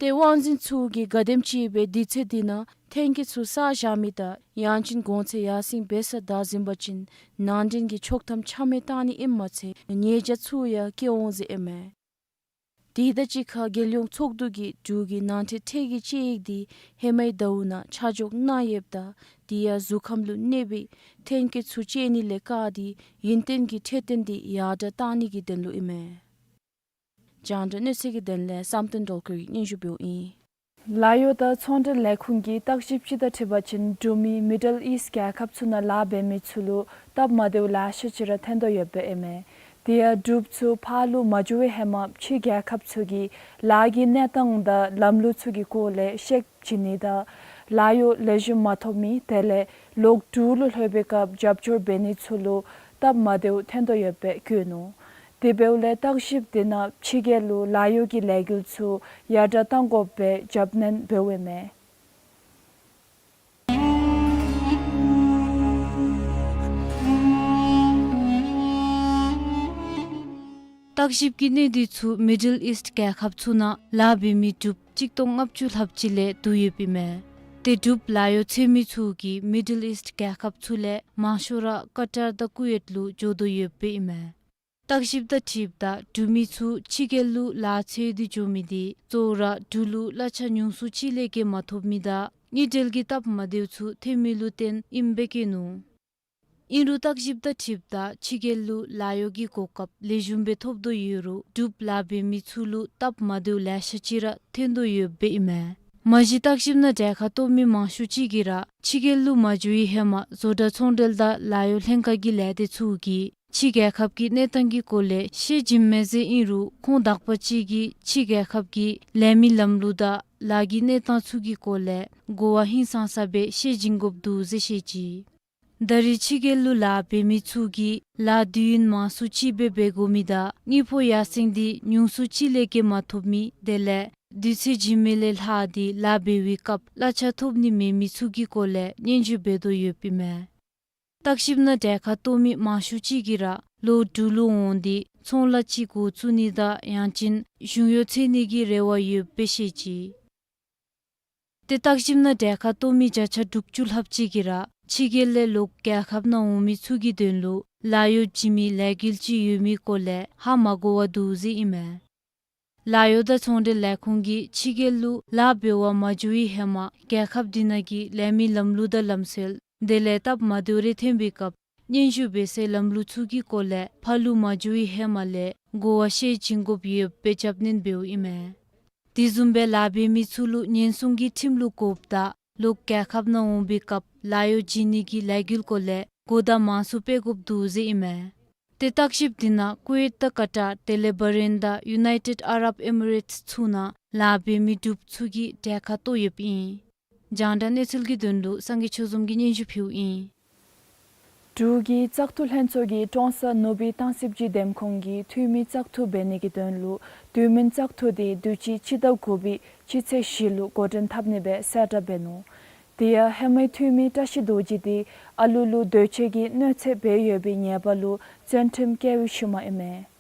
ཏེ་དབང་འཛིན་ཚུ་གིས་ག་དེམ་ཅིག་སྦེ་དུས་ཚོད་འདི་ནང་ཐོན་སྐྱེད་ཚུ་བསགས་བཞག་མི་དང་ཡང་ཅིན་གོང་ཚད་ཡར་སེང་འབད་ས་བདའ་ཟུན་པ་ཅིན་ནང་འདྲེན་གྱི་ཆོག་ཐམ་ཆ་མེད་བཏང་ནི་ཨིནམ་མ་ཚད་ཉེས་བྱ་ཚུ་ཡང་བཀལ་འོང་ཟེར་ཨིན་མས། དེ་དང་གཅིག་ཁར་རྒྱལ་ཡོངས་ཚོགས་འདུ་གིས་འབྲུག་གི་ནང་འཁྲུག་ཁྲལ་གྱི་དཔྱད་ཡིག་འདི་ཧེ་མའི་ཟླཝ་ནང་ཆ་འཇོག་གནང་ཡོདཔ་ད་དེ་ཡང་གཟུགས་ཁམས་ལུ་གནོད་པའི་ཐོན་སྐྱེད་ཚུ་སྤྱོད་ནི་ལས་བཀག་སྟེ་ཡུན་བརྟན་གྱི་འཕྲོད་བསྟེན་འདི་ཡར་དྲག་བཏང་ནི་གི་དོན་ལུ་ཨིན་མས། རྒྱང་བསྒྲགས་གནས་ཚུལ་གྱི་དོན་ལས་བསམ་གཏན་སྒྲོལ་དཀར་གྱིས་སྙན་ཞུ་འབདཝ་ཨིན། ལཱ་གཡོག་དང་ཚོང་འབྲེལ་ལས་ཁུངས་ཀྱི་བརྟག་ཞིབ་ཅིག་དང་འཁྲིལ་བ་ཅིན་འབྲུག་མི་མི་ཌལ་ཨིསཊ་རྒྱལ་ཁབ་ཚུ་ནང་ལཱ་འབད་མི་ཚུ་ལུ་སྟབས་མ་བདེཝ་ལེ་ཤ་ཅིག་ར་ཐོན་དོ་ཡོདཔ་ཨིན་མས། དེ་ཡང་འབྲུགཔ་ཚུ་ཕར་ལུ་མ་འགྱོ་བའི་ཧེ་མ་ཕྱི་རྒྱལ་ཁབ་ཚུ་གི་ལཱ་གི་གནས་སྟངས་དང་ལམ་ལུགས་ཚུ་གི་སྐོར་ལས་ཤེསཔ་བྱིན་ནི་དང་ལཱ་གཡོག་ལེགས་ཤོམ་མ་ཐོབ་མི་དེ་ལས་ལོག་འབྲུག་ལུ་ལྷོད་པའི་སྐབས་རྒྱབ་སྐྱོར་འབད་ནི་ཚུ་ལུ་སྟབས་མ་བདེཝ་ཐོན་དོ་ཡོདཔ་སྦེ་བཀོད་ནུག། དེ་འབདཝ་ལས་བརྟག་ཞིབ་དེ་ནང་ཕྱི་རྒྱལ་ལུ་ལཱ་གཡོག་གི་ལས་འགུལ་ཚུ་ཡར་དྲག་གཏང་དགོཔ་སྦེ་རྒྱབ་སྣོན་འབདཝ་ཨིན་མས། བརྟག་ཞིབ་ཀྱི་གནས་སྡུད་ཚུ་མི་ཌལ་ཨིསཊ་རྒྱལ་ཁབ་ཚུ་ནང་ལཱ་འབད་མི་འབྲུགཔ་གཅིག་སྟོང་ལྔ་བཅུ་ལྷགཔ་ཅིག་ལས་བསྡུ་ཡོདཔ་ཨིན་མས། ཏེ་འབྲུགཔ་ལཱ་གཡོག་འཚོལ་མི་ཚུ་གིས་མི་ཌལ་ཨིསཊ་རྒྱལ་ཁབ་ཚུ་ལས་མང་ཤོས་ར་ཀ་ཊར་དང་ཀུ་ཝེཊ་ལུ་འགྱོ་དོ་ཡོདཔ་ཨིན་མས། བརྟག་ཞིབ་དང་འཁྲིལཝ་ད་འབྲུག་མི་ཚུ་ཕྱི་རྒྱལ་ལུ་ལཱ་འཚོལ་ཏེ་འགྱོ་མི་འདི་གཙོ་བོ་ར་འབྲུག་ལུ་གླ་ཆ་ཉུང་སུ་ཅིག་ལས་བརྒལ་མ་ཐོབ་མི་དང་དངུལ་འབྲེལ་གྱི་སྟབས་མ་བདེཝ་ཚུ་ཐོན་མི་ལུ་བརྟེན་ཨིནམ་སྦེ་བཀོད་ནུག། ཨིན་རུང་བརྟག་ཞིབ་དང་འཁྲིལཝ་ད་ཕྱི་རྒྱལ་ལུ་ལཱ་གཡོག་གི་གོ་སྐབས་ལེགས་ཤོམ་སྦེ་ཐོབ་དོ་ཡོད་རུང་འབྲུགཔ་ལཱ་འབད་མི་ཚུ་ལུ་སྟབས་མ་བདེཝ་ལེ་ཤ་ཅིག་ར་ཐོན་དོ་ཡོདཔ་ཨིན་མས། མ་གཞི་བརྟག་ཞིབ་ནང་གྲལ་ཁར་གཏོགས་མི་མང་ཤོས་ཅིག་གིས་ར་ཕྱི་རྒྱལ་ལུ་མ་འགྱོ་བའི་ཧེ་མ་བཟོ་གྲྭ་ཚོང་འབྲེལ་དང་ལཱ་གཡོག་ལྷན་ཁག་གི་ལས་སྡེ་ཚུ་གིས་ཕྱི་རྒྱལ་ཁབ་ཀྱི་གནས་སྟངས་ཀྱི་སྐོར་ལས་ཤེས་བྱིནམ་མས་ཟེར་ཨིན་རུང་ཁོང་དག་པ་ཅིག་གིས་ཕྱི་རྒྱལ་ཁབ་ཀྱི་ལས་མི་ལམ་ལུགས་དང་ལཱ་གི་གནས་སྟངས་ཚུ་གི་སྐོར་ལས་གོ་བ་ཧིང་སངས་ས་སྦེ་ཤེས་བྱིན་དགོཔ་འདུག་ཟེར་བཤད་ཅི། ད་རེས་ཕྱི་རྒྱལ་ལུ་ལཱ་འབད་མི་ཚུ་གིས་ལཱ་དུས་ཡུན་མང་སུ་ཅིག་སྦེ་འབད་དགོ་མི་དང་དངུལ་ཕོགས་ཡར་སེང་འདི་ཉུང་སུ་ཅིག་ལས་བརྒལ་མ་ཐོབ་མི་དེ་ལས་དུས་ཚོད་བྱིན་མི་ལས་ལྷག་སྟེ་ལཱ་འབད་བའི་སྐབས་གླ་ཆ་ཐོབ་ནི་མེད་མི་ཚུ་གི་སྐོར་ལས་སྙན་ཞུ་འབད་དོ་ཡོདཔ་ཨིན་མས། བརྟག་ཞིབ་ནང་གྲལ་ཁར་གཏོགས་མི་མང་ཤོས་ཅིག་གིས་ར་ལོག་འབྲུག་ལུ་འོང་སྟེ་ཚོང་ལཱ་ཅིག་འགོ་བཙུགས་ནི་དང་ཡང་ཅིན་གཞུང་གཡོག་འཚོལ་ནི་གི་རེ་བ་ཡོདཔ་སྦེ་བཤད་ཅི། ཏེ་བརྟག་ཞིབ་ནང་གྲལ་ཁར་གཏོགས་མི་བརྒྱ་ཆ་དྲུག་ཅུ་ལྷགཔ་ཅིག་གིས་ར་ཕྱི་རྒྱལ་ལས་ལོག་རྒྱལ་ཁབ་ནང་འོང་མི་ཚུ་གི་དོན་ལུ་ལཱ་གཡོག་བྱིན་མི་ལས་འགུལ་ཅིག་ཡོད་མི་སྐོར་ལས་ཧ་མ་གོ་བར་འདུག་ཟེར་ཨིན་མས། ལཱ་གཡོག་དང་ཚོང་འབྲེལ་ལས་ཁུངས་ཀྱིས་ཕྱི་རྒྱལ་ལུ་ལཱ་འབད་བར་མ་འགྱོ་བའི་ཧེ་མ་རྒྱལ་ཁབ་འདི་ནང་གི་ལས་མི་ལམ་ལུགས་དང་ལམ་སྲོལ་དེ་ལས་སྟབས་མ་བདེཝ་རེ་ཐོན་པའི་སྐབས་སྙན་ཞུ་འབད་སའི་ལམ་ལུགས་ཚུ་གི་སྐོར་ལས་ཕར་ལུ་མ་འགྱོ་བའི་ཧེ་མ་ལས་གོ་བ་ཤེས་བྱིན་དགོཔ་ཡོདཔ་སྦེ་རྒྱབ་སྣོན་འབདཝ་ཨིན་མས། དེ་བཟུམ་སྦེ་ལཱ་འབད་མི་ཚུ་ལུ་ཉེན་སྲུང་གི་ཁྲིམས་ལུ་གོཝ་ད་ལོག་རྒྱལ་ཁབ་ནང་འོང་པའི་སྐབས་ལཱ་གཡོག་བྱིན་ནི་གི་ལས་འགུལ་སྐོར་ལས་གོ་བརྡ་མང་སུ་སྤེལ་དགོཔ་འདུག་ཟེར་ཨིན་མས། ཏེ་བརྟག་ཞིབ་འདི་ནང་ཀུ་ཝེཊ་དང་ཀ་ཊར་དེ་ལས་བྷ་རེན་དང་ཡུ་ནའི་ཊེཌ་ཨ་རབ་ཨེ་མི་རེཊསི་ཚུ་ནང་ལཱ་འབད་མི་འབྲུགཔ་ཚུ་གི་གྲལ་ཁར་གཏོགས་ཡོདཔ་ཨིན། རྒྱང་བསྒྲགས་གནས་ཚུལ་གྱི་དོན་ལུ་སངས་རྒྱས་ཆོས་འཛོམས་ཀྱིས་སྙན་ཞུ་ཕུལཝ་ཨིན། འབྲུག་གི་བཙག་འཐུ་ལྷན་ཚོགས་ཀྱིས་ཀྲོང་གསར་ནུབ་སྦིས་སྟང་སི་བརྗིད་འདེམས་ཁོངས་ཀྱི་འཐུས་མི་བཙག་འཐུ་འབད་ནི་གི་དོན་ལུ་དུས་མིན་བཙག་འཐུ་དེ་དུས་ཅི་སྤྱི་ཟླ་དགུ་པའི་སྤྱི་ཚེས་བཞི་ལུ་འགོ་འདྲེན་འཐབ་ནི་སྦེ་གསལ་བསྒྲགས་འབད་ནུག། དེ་ཡང་ཧེ་མའི་འཐུས་མི་བཀྲ་ཤིས་རྡོ་རྗེ་དེ་ཨ་ལུ་ལུ་འདོད་སྤྱོད་ཀྱི་གནོད་འཚེ་འབད་ཡོད་པའི་ཉེས་པ་ལུ་བཙོན་ཁྲིམས་བཀལ་བའི་ཤུལ་མ་ཨིན་མས།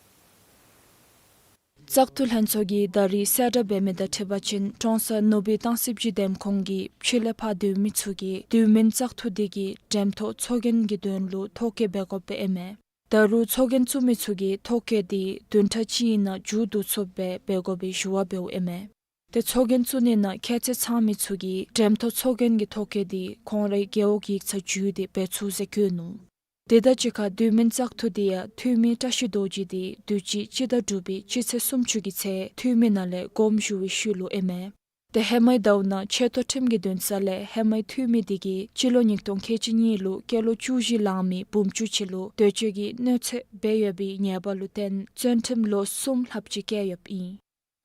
བཙག་འཐུ་ལྷན་ཚོགས་ཀྱིས་ད་རིས་གསལ་བསྒྲགས་འབད་མི་དང་འཁྲིལ་བ་ཅིན་ཀྲོང་གསར་ནུབ་སྦིས་སྟང་སི་བརྗིད་འདེམས་ཁོངས་ཀྱི་ཕྱི་ལས་ཕར་སྡོད་མི་ཚུ་གིས་དུས་མིན་བཙག་འཐུ་དེ་གི་འགྲེམས་ཐོག་ཚོགས་རྒྱན་གྱི་དོན་ལུ་ཐོ་བཀོད་འབད་དགོཔ་སྦེ་ཨིན་མས། ད་རུང་ཚོགས་རྒྱན་བཙུགས་མི་ཚུ་གིས་ཐོ་བཀོད་དེ་བདུན་ཕྲག་གཅིག་ནང་མཇུག་བསྡུ་ཚུགསཔ་སྦེ་འབད་དགོ་པའི་ཞུ་བ་འབདཝ་ཨིན་མས། ཏེ་ཚོགས་རྒྱན་བཙུགས་ནི་ནང་ཁྱད་ཚད་ཚང་མི་ཚུ་གིས་འགྲེམས་ཐོག་ཚོགས་རྒྱན་གྱི་ཐོ་བཀོད་དེ་ཁོང་རའི་རྒེད་འོག་ཡིག་ཚང་བརྒྱུད་དེ་འབད་ཚུགས་ཟེར་བཀོད་ནུག། དེ་དང་གཅིག་ཁར་དུས་མིན་བཙག་འཐུ་དེ་ཡང་འཐུས་མི་བཀྲ་ཤིས་རྡོ་རྗེ་དེ་དུས་ཅི་སྤྱི་ཟླ་དྲུག་པའི་སྤྱི་ཚེས་སུམ་ཅུ་གི་ཚེ་འཐུས་མི་ནང་ལས་དགོངསམ་ཞུ་བའི་ཤུལ་ལུ་ཨིན་མས། ཏེ་ཧེ་མའི་ཟླཝ་ནང་ཆེ་མཐོ་ཁྲིམས་ཀྱི་འདུན་ས་ལས་ཧེ་མའི་འཐུས་མི་དེ་གིས་སྤྱི་ལོ་ཉིས་སྟོང་ཁལ་གཅིག་གཉིས་ལུ་སྐྱེས་ལོ་བཅུ་བཞི་ལང་མི་བུམོ་ཅུང་ཅིག་ལུ་འདོད་སྤྱོད་ཀྱི་གནོད་འཚེ་འབད་ཡོད་པའི་ཉེས་པ་ལུ་བརྟེན་བཙོན་ཁྲིམས་ལོ་གསུམ་ལྷགཔ་ཅིག་བཀལ་ཡོདཔ་ཨིན།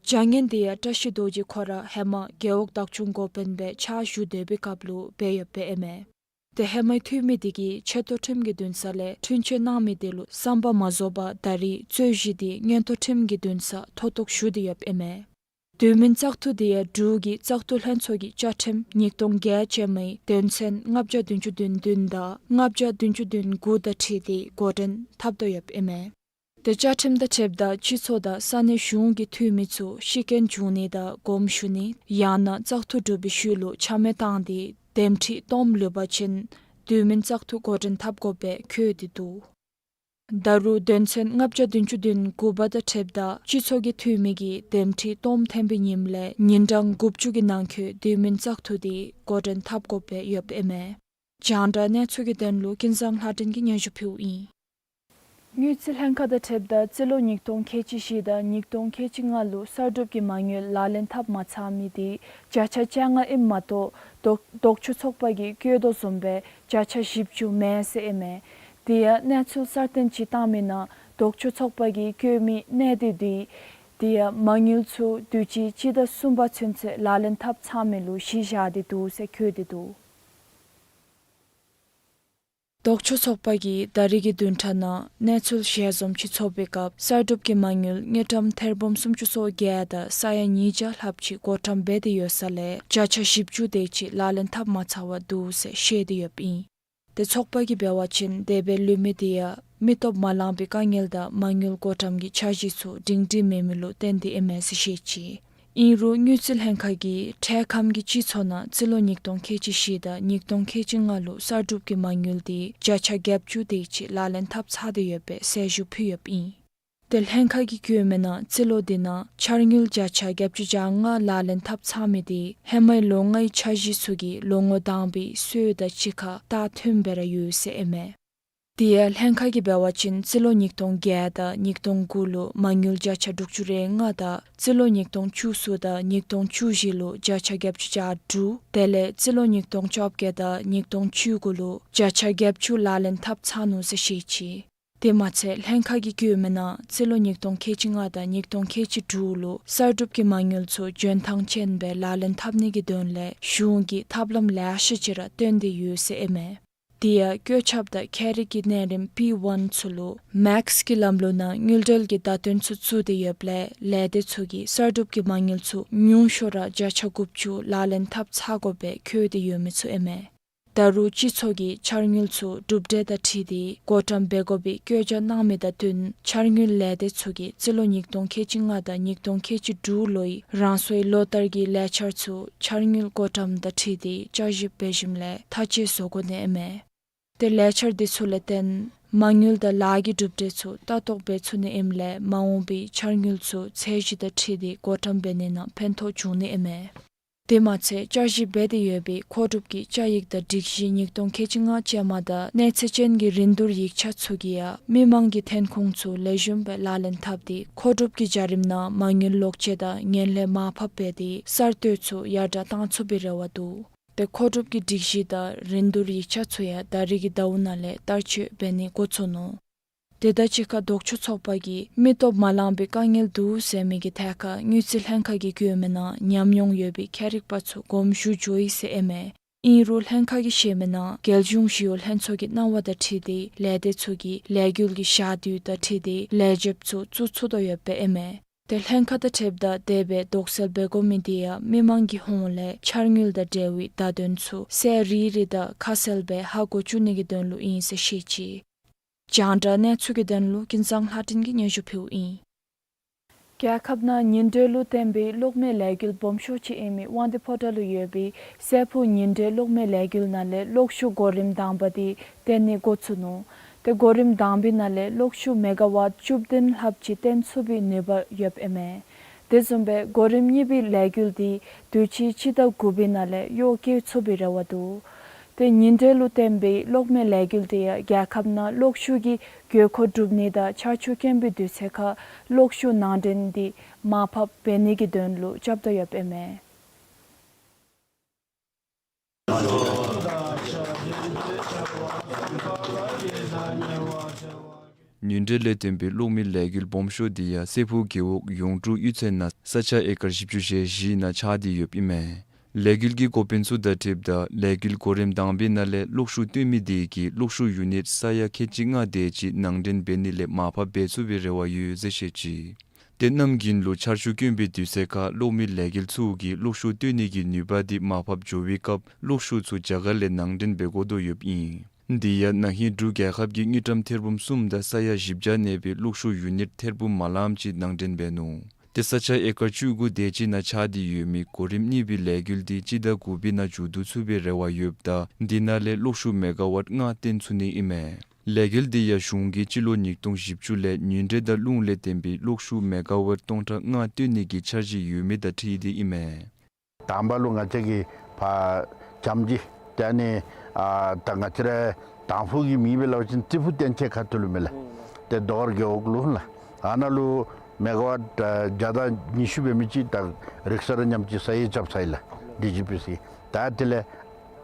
བྱ་ངན་དེ་ཡང་བཀྲ་ཤིས་རྡོ་རྗེ་ཁོ་ར་ཧེ་མ་རྒེད་འོག་བདག་སྐྱོང་འགོ་དཔོན་སྦེ་ཕྱག་ཞུ་སྡོད་པའི་སྐབས་ལུ་འབད་ཡོདཔ་ཨིན་མས། ཏེ་ཧེ་མའི་འཐུས་མི་དེ་གིས་ཆེ་མཐོ་ཁྲིམས་ཀྱི་འདུན་ས་ལས་འཁྲུན་ཆོད་གནང་མི་དེ་ལུ་བསམ་པ་མ་རྫོགས་པར་ད་རིས་རྩོད་གཞི་དེ་མངོན་མཐོ་ཁྲིམས་ཀྱི་འདུན་ས་མཐོ་གཏུགས་ཞུ་སྟེ་ཡོདཔ་ཨིན་མས། དུས་མིན་བཙག་འཐུ་དེ་ཡང་འབྲུག་གི་བཙག་འཐུ་ལྷན་ཚོགས་ཀྱི་བཅའ་ཁྲིམས་ཉིས་སྟོང་བརྒྱད་ཅན་མའི་དོན་ཚན་ལྔ་བརྒྱ་བདུན་ཅུ་དོན་བདུན་དང་ལྔ་བརྒྱ་བདུན་ཅུ་དོན་དགུ་དང་འཁྲིལ་ཏེ་འགོ་འདྲེན་འཐབ་དོ་ཡོདཔ་ཨིན་མས། ཏེ་བཅའ་ཁྲིམས་དང་འཁྲིལཝ་ད་སྤྱི་ཚོགས་དང་ས་གནས་གཞུང་གི་འཐུས་མི་ཚུ་ཤི་རྐྱེན་བྱུང་ནི་དང་དགོངསམ་ཞུ་ནི་ཡང་ན་བཙག་འཐུ་གྲུབ་པའི་ཤུལ་ལུ་ཆ་མེད་བཏང་སྟེ་འདེམས་ཁྲི་སྟོངམ་ལུས་པ་ཅིན་དུས་མིན་བཙག་འཐུ་འགོ་འདྲེན་འཐབ་དགོཔ་སྦེ་འཁོད་དེ་འདུག། ད་རུང་དོན་ཚན་ལྔ་བརྒྱ་བདུན་ཅུ་དོན་དགུ་པ་དང་འཁྲིལཝ་ད་སྤྱི་ཚོགས་ཀྱི་འཐུས་མི་གིས་འདེམས་ཁྲི་སྟོངམ་ཐོན་པའི་ཉིནམ་ལས་ཉིན་གྲངས་དགུ་བཅུ་གི་ནང་འཁོད་དུས་མིན་བཙག་འཐུ་དེ་འགོ་འདྲེན་འཐབ་དགོཔ་སྦེ་ཡོདཔ་ཨིན་མས། རྒྱང་བསྒྲགས་གནས་ཚུལ་གྱི་དོན་ལུ་ཀུན་བཟང་ལྷ་སྒྲོན་གྱིས་སྙན་ཞུ་ཕུལཝ་ཨིན། དངུལ་རྩིས་ལྷན་ཁག་དང་འཁྲིལཝ་ད་རྩིས་ལོ་ཉིས་སྟོང་ཁལ་གཅིག་བཞི་དང་ཉིས་སྟོང་ཁལ་གཅིག་ལྔ་ལུ་གསར་སྒྲུབ་ཀྱི་མ་དངུལ་ལག་ལེན་འཐབ་མ་ཚར་མི་དེ་བརྒྱ་ཆ་བཅོ་ལྔ་ཨིནམ་མ་གཏོགས་ལྡོག་ལྡོག་ཕྱོགས་ཚོགས་པ་གིས་བཀོད་དོ་བཟུམ་སྦེ་བརྒྱ་ཆ་བཞི་བཅུ་མེད་ཟེར་ཨིན་མས། དེ་ཡང་གནས་ཚུལ་གསར་བཏོན་ཅིག་བཏང་མི་ནང་ལྡོག་ཕྱོགས་ཚོགས་པ་གིས་བཀོད་མི་གནས་སྡུད་དེ་དེ་ཡང་མ་དངུལ་ཚུ་དུས་ཅི་སྤྱི་ཟླ་གསུམ་པ་ཚུན་ཚོད་ལག་ལེན་འཐབ་ཚར་མི་ལུ་གཞི་བཞག་སྟེ་འདུག་ཟེར་བཀོད་དེ་འདུག། ལྡོག་ཕྱོགས་ཚོགས་པ་གིས་ད་རིས་ཀྱི་བདུན་ཕྲག་ནང་གནས་ཚུལ་ཞལ་འཛོམས་ཅིག་ཚོགས་པའི་སྐབས་གསར་སྒྲུབ་ཀྱི་མ་དངུལ་དངུལ་ཀྲམ་ཐེར་འབུམ་སུམ་ཅུ་སོ་བརྒྱད་དང་ས་ཡ་ཉིས་བརྒྱ་ལྷགཔ་ཅིག་བགོ་བཀྲམ་འབད་དེ་ཡོད་ས་ལས་བརྒྱ་ཆ་བཞི་བཅུ་དེ་ཅིག་ལག་ལེན་འཐབ་མ་ཚར་བར་འདུག་ཟེར་བཤད་དེ་ཡོདཔ་ཨིན། ཏེ་ཚོགས་པ་གིས་འབད་བ་ཅིན་དེ་སྦེ་ལུས་མི་དེ་ཡང་ མི་སྟོབས་མ་ལང་པའི་དཀའ་ངལ་དང་མ་དངུལ་བགོ་བཀྲམ་གྱི་འཆར་གཞི་ཚུ་སྒྲིང་སྒྲི་མེད་མི་ལུ་བརྟེན་ཏེ་ཨིན་མས་ཟེར་བཤད་ཅི། ཨིན་རུང་དངུལ་རྩིས་ལྷན་ཁག་གིས་འཕྲལ་ཁམས་ཀྱི་སྤྱི་ཚོགས་ནང་རྩིས་ལོ་ཉིས་སྟོང་ཁལ་གཅིག་བཞི་དང་ཉིས་སྟོང་ཁལ་གཅིག་ལྔ་ལུ་གསར་སྒྲུབ་ཀྱི་མ་དངུལ་དེ་བརྒྱ་ཆ་བརྒྱད་ཅུ་དེ་ཅིག་ལག་ལེན་འཐབ་ཚར་ཏེ་ཡོད་པའི་གསལ་ཞུ་ཕུལ་ཡོདཔ་ཨིན། ཏེ་ལྷན་ཁག་གིས་བཀོད་མིའི་ནང་རྩིས་ལོ་དེ་ནང་འཆར་དངུལ་བརྒྱ་ཆ་བརྒྱད་ཅུ་གྱ་ལྔ་ལག་ལེན་འཐབ་ཚར་མི་དེ་ཧེ་མའི་ལོ་ལྔའི་འཆར་གཞི་ཚུ་གིས་ལོ་ངོ་དང་པའི་སྲོལ་དང་གཅིག་ཁར་ད་མཐུནམ་སྦེ་ར་ཡོད་ཟེར་ཨིན་མས། དེ་ཡང་ལྷན་ཁག་གིས་འབད་བ་ཅིན་རྩིས་ལོ་ཉིས་སྟོང་བརྒྱད་དང་ཉིས་སྟོང་དགུ་ལུ་མ་དངུལ་བརྒྱ་ཆ་དྲུག་ཅུ་རེ་ལྔ་དང་རྩིས་ལོ་ཉིས་སྟོང་བཅུ་གསུམ་དང་ཉིས་སྟོང་བཅུ་བཞི་ལུ་བརྒྱ་ཆ་བརྒྱད་ཅུ་གྱ་དྲུག་དེ་ལས་རྩིས་ལོ་ཉིས་སྟོང་བཅོ་བརྒྱད་དང་ཉིས་སྟོང་བཅུ་དགུ་ལུ་བརྒྱ་ཆ་བརྒྱད་ཅུ་ལག་ལེན་འཐབ་ཚར་ནུག་ཟེར་བཤད་ཅི། དེ་མ་ཚད་ལྷན་ཁག་གིས་བཀོད་མིའི་ནང་རྩིས་ལོ་ཉིས་སྟོང་ཁལ་གཅིག་ལྔ་དང་ཉིས་སྟོང་ཁལ་གཅིག་དྲུག་ལུ་གསར་སྒྲུབ་ཀྱི་མ་དངུལ་ཚུ་འཇོན་ཐང་ཅན་སྦེ་ལག་ལེན་འཐབ་ནི་གི་དོན་ལས་གཞུང་གིས་ཐབས་ལམ་ལེ་ཤ་ཅིག་ར་བཏོན་ཏེ་ཡོད་ཟེར་ཨིན་མས། དེ་ཡང་བཀོད་ཁྱབ་དང་ཁྱད་རིག་གི་གནས་རིམ་པི་ཝན་ཚུ་ལུ་མེགསི་གི་ལམ་ལུགས་ནང་དངུལ་འབྲེལ་གྱི་བརྡ་དོན་ཚུ་བཙུགས་ཏེ་ཡོདཔ་ལས་ལས་སྡེ་ཚུ་གིས་གསར་སྒྲུབ་ཀྱི་མ་དངུལ་ཚུ་ཉུང་ཤོས་ར་བརྒྱ་ཆ་དགུ་བཅུ་ལག་ལེན་འཐབ་ཚར་དགོཔ་སྦེ་བཀོད་དེ་ཡོད་མི་ཚུ་ཨིན་མས། ད་རུང་སྤྱི་ཚོགས་ཀྱིས་འཆར་དངུལ་ཚུ་གྲུབ་འབྲས་དང་འཁྲིལ་ཏེ་བགོ་བཀྲམ་འབད་དགོ་པའི་བཀོད་རྒྱ་གནང་མི་དང་བསྟུན་འཆར་དངུལ་ལས་སྡེ་ཚུ་གིས་རྩིས་ལོ་ཉིས་སྟོང་ཁལ་གཅིག་ལྔ་དང་ཉིས་སྟོང་ཁལ་གཅིག་དྲུག་ལོའི་རང་སོའི་ལོ་ལྟར་གྱི་ལས་འཆར་ཚུ་འཆར་དངུལ་བགོ་བཀྲམ་དང་འཁྲིལ་ཏེ་བསྐྱར་ཞིབ་འབད་ཞིནམ་ལས་ཐག་བཅད་བཟོ་དགོ་ནི་ཨིན་མས། ཏེ་ལས་འཆར་དེ་ཚུ་ལས་བརྟེན་མ་དངུལ་དང་ལཱ་གི་གྲུབ་འབྲས་ཚུ་ལྟ་རྟོག་འབད་ཚུགས་ནི་ཨིནམ་ལས་མ་འོངས་པའི་འཆར་དངུལ་ཚུ་ཚད་གཞི་དང་འཁྲིལ་ཏེ་བགོ་བཀྲམ་འབད་ནི་ནང་ཕན་ཐོགས་འབྱུང་ནི་ཨིན་མས། དེ་མ་ཚད་བསྐྱར་ཞིབ་འབད་དེ་ཡོད་པའི་མཁོ་སྒྲུབ་ཀྱི་བཅའ་ཡིག་དང་སྒྲིག་གཞི་ཉིས་སྟོང་ཁལ་གཅིག་ལྔ་ཅན་མ་དང་གནས་ཚད་ཅན་གྱི་རིན་བསྡུར་ཡིག་ཆ་ཚུ་གིས་ཡང་མི་མང་གི་ཐོན་ཁུངས་ཚུ་ལེགས་ཤོམ་སྦེ་ལག་ལེན་འཐབ་སྟེ་མཁོ་སྒྲུབ་ཀྱི་བྱ་རིམ་ནང་མ་དངུལ་ལོག་སྤྱོད་དང་ངན་ལྷད་མར་ཕབ་འབད་དེ་གསར་གཏོད་ཚུ་ཡར་དྲགས་གཏང་ཚུགས་པའི་རེ་བ་འདུག། ཏེ་མཁོ་སྒྲུབ་ཀྱི་སྒྲིག་གཞི་དང་རིན་བསྡུར་ཡིག་ཆ་ཚུ་ཡང་ད་རིས་ཀྱི་ཟླཝ་ནང་ལས་བསྟར་སྤྱོད་འབད་ནི་འགོ་བཙུགས་ནུག། དེ་དང་གཅིག་ཁར་ལྡོག་ཕྱོགས་ཚོགས་པ་གིས་མི་སྟོབས་མ་ལང་པའི་དཀའ་ངལ་འདུག་ཟེར་མི་གི་ཐད་ཁར་དངུལ་རྩིས་ལྷན་ཁག་གིས་བཀོད་མིའི་ནང་ཉམས་མྱོང་ཡོད་པའི་ཁྱད་རིག་པ་ཚུ་དགོངསམ་ཞུ་འགྱོ་ཡི་ཟེར་ཨིན་མས། ཨིན་རུང་ལྷན་ཁག་གིས་བཤད་མིའི་ནང་རྒྱལ་གཞུང་ཞི་གཡོག་ལྷན་ཚོགས་ཀྱི་གནང་བ་དང་འཁྲིལ་ཏེ་ལས་སྡེ་ཚུ་གིས་ལས་འགུལ་གྱི་ཞག་དུས་དང་འཁྲིལ་ཏེ་ལས་བྱེདཔ་ཚུ་བཙུགས་ཚུགས་དོ་ཡོདཔ་ཨིན་མས། ཏེ་ལྷན་ཁག་དང་འཁྲིལཝ་ད་དེ་སྦེ་དོགས་སེལ་འབད་དགོ་མི་དེ་ཡང་མི་མང་གི་ཧོངས་ལས་འཆར་དངུལ་དང་འབྲེལ་བའི་བརྡ་དོན་ཚུ་གསལ་རི་རི་དང་ཁ་གསལ་སྦེ་ཧ་གོ་བཅུག་ནི་གི་དོན་ལུ་ཨིན་ཟེར་བཤད་ཅི། རྒྱང་བསྒྲགས་གནས་ཚུལ་གྱི་དོན་ལུ་ཀུན་བཟང་ལྷ་སྒྲོན་གྱིས་སྙན་ཞུ་ཕུལཝ་ཨིན། རྒྱལ་ཁབ་ནང་ཉིན་དྲོད་ལུ་བརྟེན་པའི་གློག་མེའི་ལས་འགུལ་སྦོམ་ཤོས་ཅིག་ཨིན་མི་དབང་འདུས་ཕོ་བྲང་ལུ་ཡོད་པའི་སྲས་ཕུག་ཉིན་དྲོད་གློག་མེའི་ལས་འགུལ་ནང་ལས་གློག་ཤུགས་གོ་རིམ་དང་པ་དེ་བཏོན་ནི་འགོ་བཙུགས་ནུག། ཏེ་གོ་རིམ་དང་པའི་ནང་ལས་གློག་ཤུགས་མེ་ག་ཝཊ་བཅུ་བདུན་ལྷགཔ་ཅིག་བཏོན་ཚུགས་པའི་ནུས་པ་ཡོདཔ་ཨིན་མས། དེ་བཟུམ་སྦེ་གོ་རིམ་གཉིས་པའི་ལས་འགུལ་དེ་དུས་ཅི་སྤྱི་ཟླ་དགུ་པའི་ནང་ལས་གཡོག་བཀོལ་ཚུགས་པའི་རེ་བ་འདུག། ཏེ་ཉིན་དྲོད་ལུ་བརྟེན་པའི་གློག་མེའི་ལས་འགུལ་དེ་ཡང་རྒྱལ་ཁབ་ནང་གློག་ཤུགས་ཀྱི་དགོས་མཁོ་བསྒྲུབ་ནི་དང་ཆར་ཆུ་དཀོན་པའི་དུས་ཚོད་ཁར་གློག་ཤུགས་ནང་འདྲེན་དེ་མར་ཕབ་འབད་ནི་གི་དོན་ལུ་རྐྱབ་དོ་ཡོདཔ་ཨིན་མས། ཉིན་དྲོད་ལས་བརྟེན་པའི་གློག་མེའི་ལས་འགུལ་སྦོམ་ཤོས་དེ་ཡང་སྲས་ཕུག་རྒེད་འོག་ཡོངས་གྲུབ་གཡུས་ཚན་ནང་ས་ཆ་ཨེ་ཀར་བཞི་བཅུ་ཞེ་བཞི་ནང་ཆགས་ཏེ་ཡོདཔ་ཨིན་མས། ལས་འགུལ་གྱི་འགོ་དཔོན་ཚུ་དང་འཁྲིལཝ་ད་ལས་འགུལ་གོ་རིམ་དང་པའི་ནང་ལས་གློག་ཤུགས་བཏོན་མི་དེ་གིས་གློག་ཤུགས་ཡུ་ནིཊ་ས་ཡ་ཁལ་གཅིག་ལྔ་དེ་ཅིག་ནང་འདྲེན་འབད་ནི་ལས་མར་ཕབ་འབད་ཚུགས་པའི་རེ་བ་ཡོད་ཟེར་བཤད་ཅི། ཏེ་གནམ་དགུན་ལུ་ཆར་ཆུ་དཀོན་པའི་དུས་ཚོད་ཁར་གློག་མེའི་ལས་འགུལ་ཚུ་གིས་གློག་ཤུགས་བཏོན་ནི་གི་ནུས་པ་དེ་མར་ཕབ་འགྱོ་བའི་སྐབས་གློག་ཤུགས་ཚུ་རྒྱ་གར་ལས་ནང་འདྲེན་འབད་དགོ་དོ་ཡོདཔ་ཨིན། དེ་ཡང་ན་ཧིང་འབྲུག་རྒྱལ་ཁབ་ཀྱིས་དངུལ་ཀྲམ་ཐེར་འབུམ་གསུམ་དང་ས་ཡ་བཞི་བརྒྱ་གནས་པའི་གློག་ཤུགས་ཡུ་ནིཊ་ཐེར་འབུམ་མ་ལངམ་ཅིག་ནང་འདྲེན་འབད་ནུག། ཏེ་ས་ཆ་ཨེ་ཀར་བཅུ་དགུ་དེ་ཅིག་ནང་ཆགས་ཏེ་ཡོད་མི་གོ་རིམ་གཉིས་པའི་ལས་འགུལ་དེ་སྤྱི་ཟླ་དགུ་པའི་ནང་མཇུག་བསྡུ་ཚུགས་པའི་རེ་བ་ཡོདཔ་ད་དེ་ནང་ལས་གློག་ཤུགས་མེ་ག་ཝཊ་ལྔ་བཏོན་ཚུགས་ནི་ཨིན་མས། ལས་འགུལ་དེ་ཡང་གཞུང་གིས་སྤྱི་ལོ་ཉིས་སྟོང་བཞི་བཅུ་ལས་ཉིན་དྲོད་དང་རླུང་ལས་བརྟེན་པའི་གློག་ཤུགས་མེ་ག་ཝཊ་སྟོང་ཕྲག་ལྔ་བཏོན་ནི་གི་འཆར་གཞི་ཡོད་མི་དང་འཁྲིལ་ཏེ་ཨིན་མས། དང་པ་ལུ་ང་བཅས་ཀྱིས་ཕར་ཇམ་ཅི་ཏེ་ཨ་ནི་ཨ་ད་ང་བཅས་ར་དང་ཕུ་གི་མི་སྦེ་སླབ་པ་ཅིན་རྩི་ཕུ་བསྟན་ཆེད་ཁ་ཐུག་ལུ་མེན་ལགས། ཏེ་རྡོ་རྒེད་འོག་ལུ་ལགས། ཨ་ནཱ་ལུ་མེ་ག་ཝཊ་ཨ་བརྒྱ་དང་ཉི་ཤུ་འབད་མི་ཅིག་ད་རིག་གསར་མཉམ་གཅིག་ས་ཡིག་རྐྱབ་ཚར་ཡི་ལགས། ཌི་ཇི་པི་སི། ད་དེ་ལས་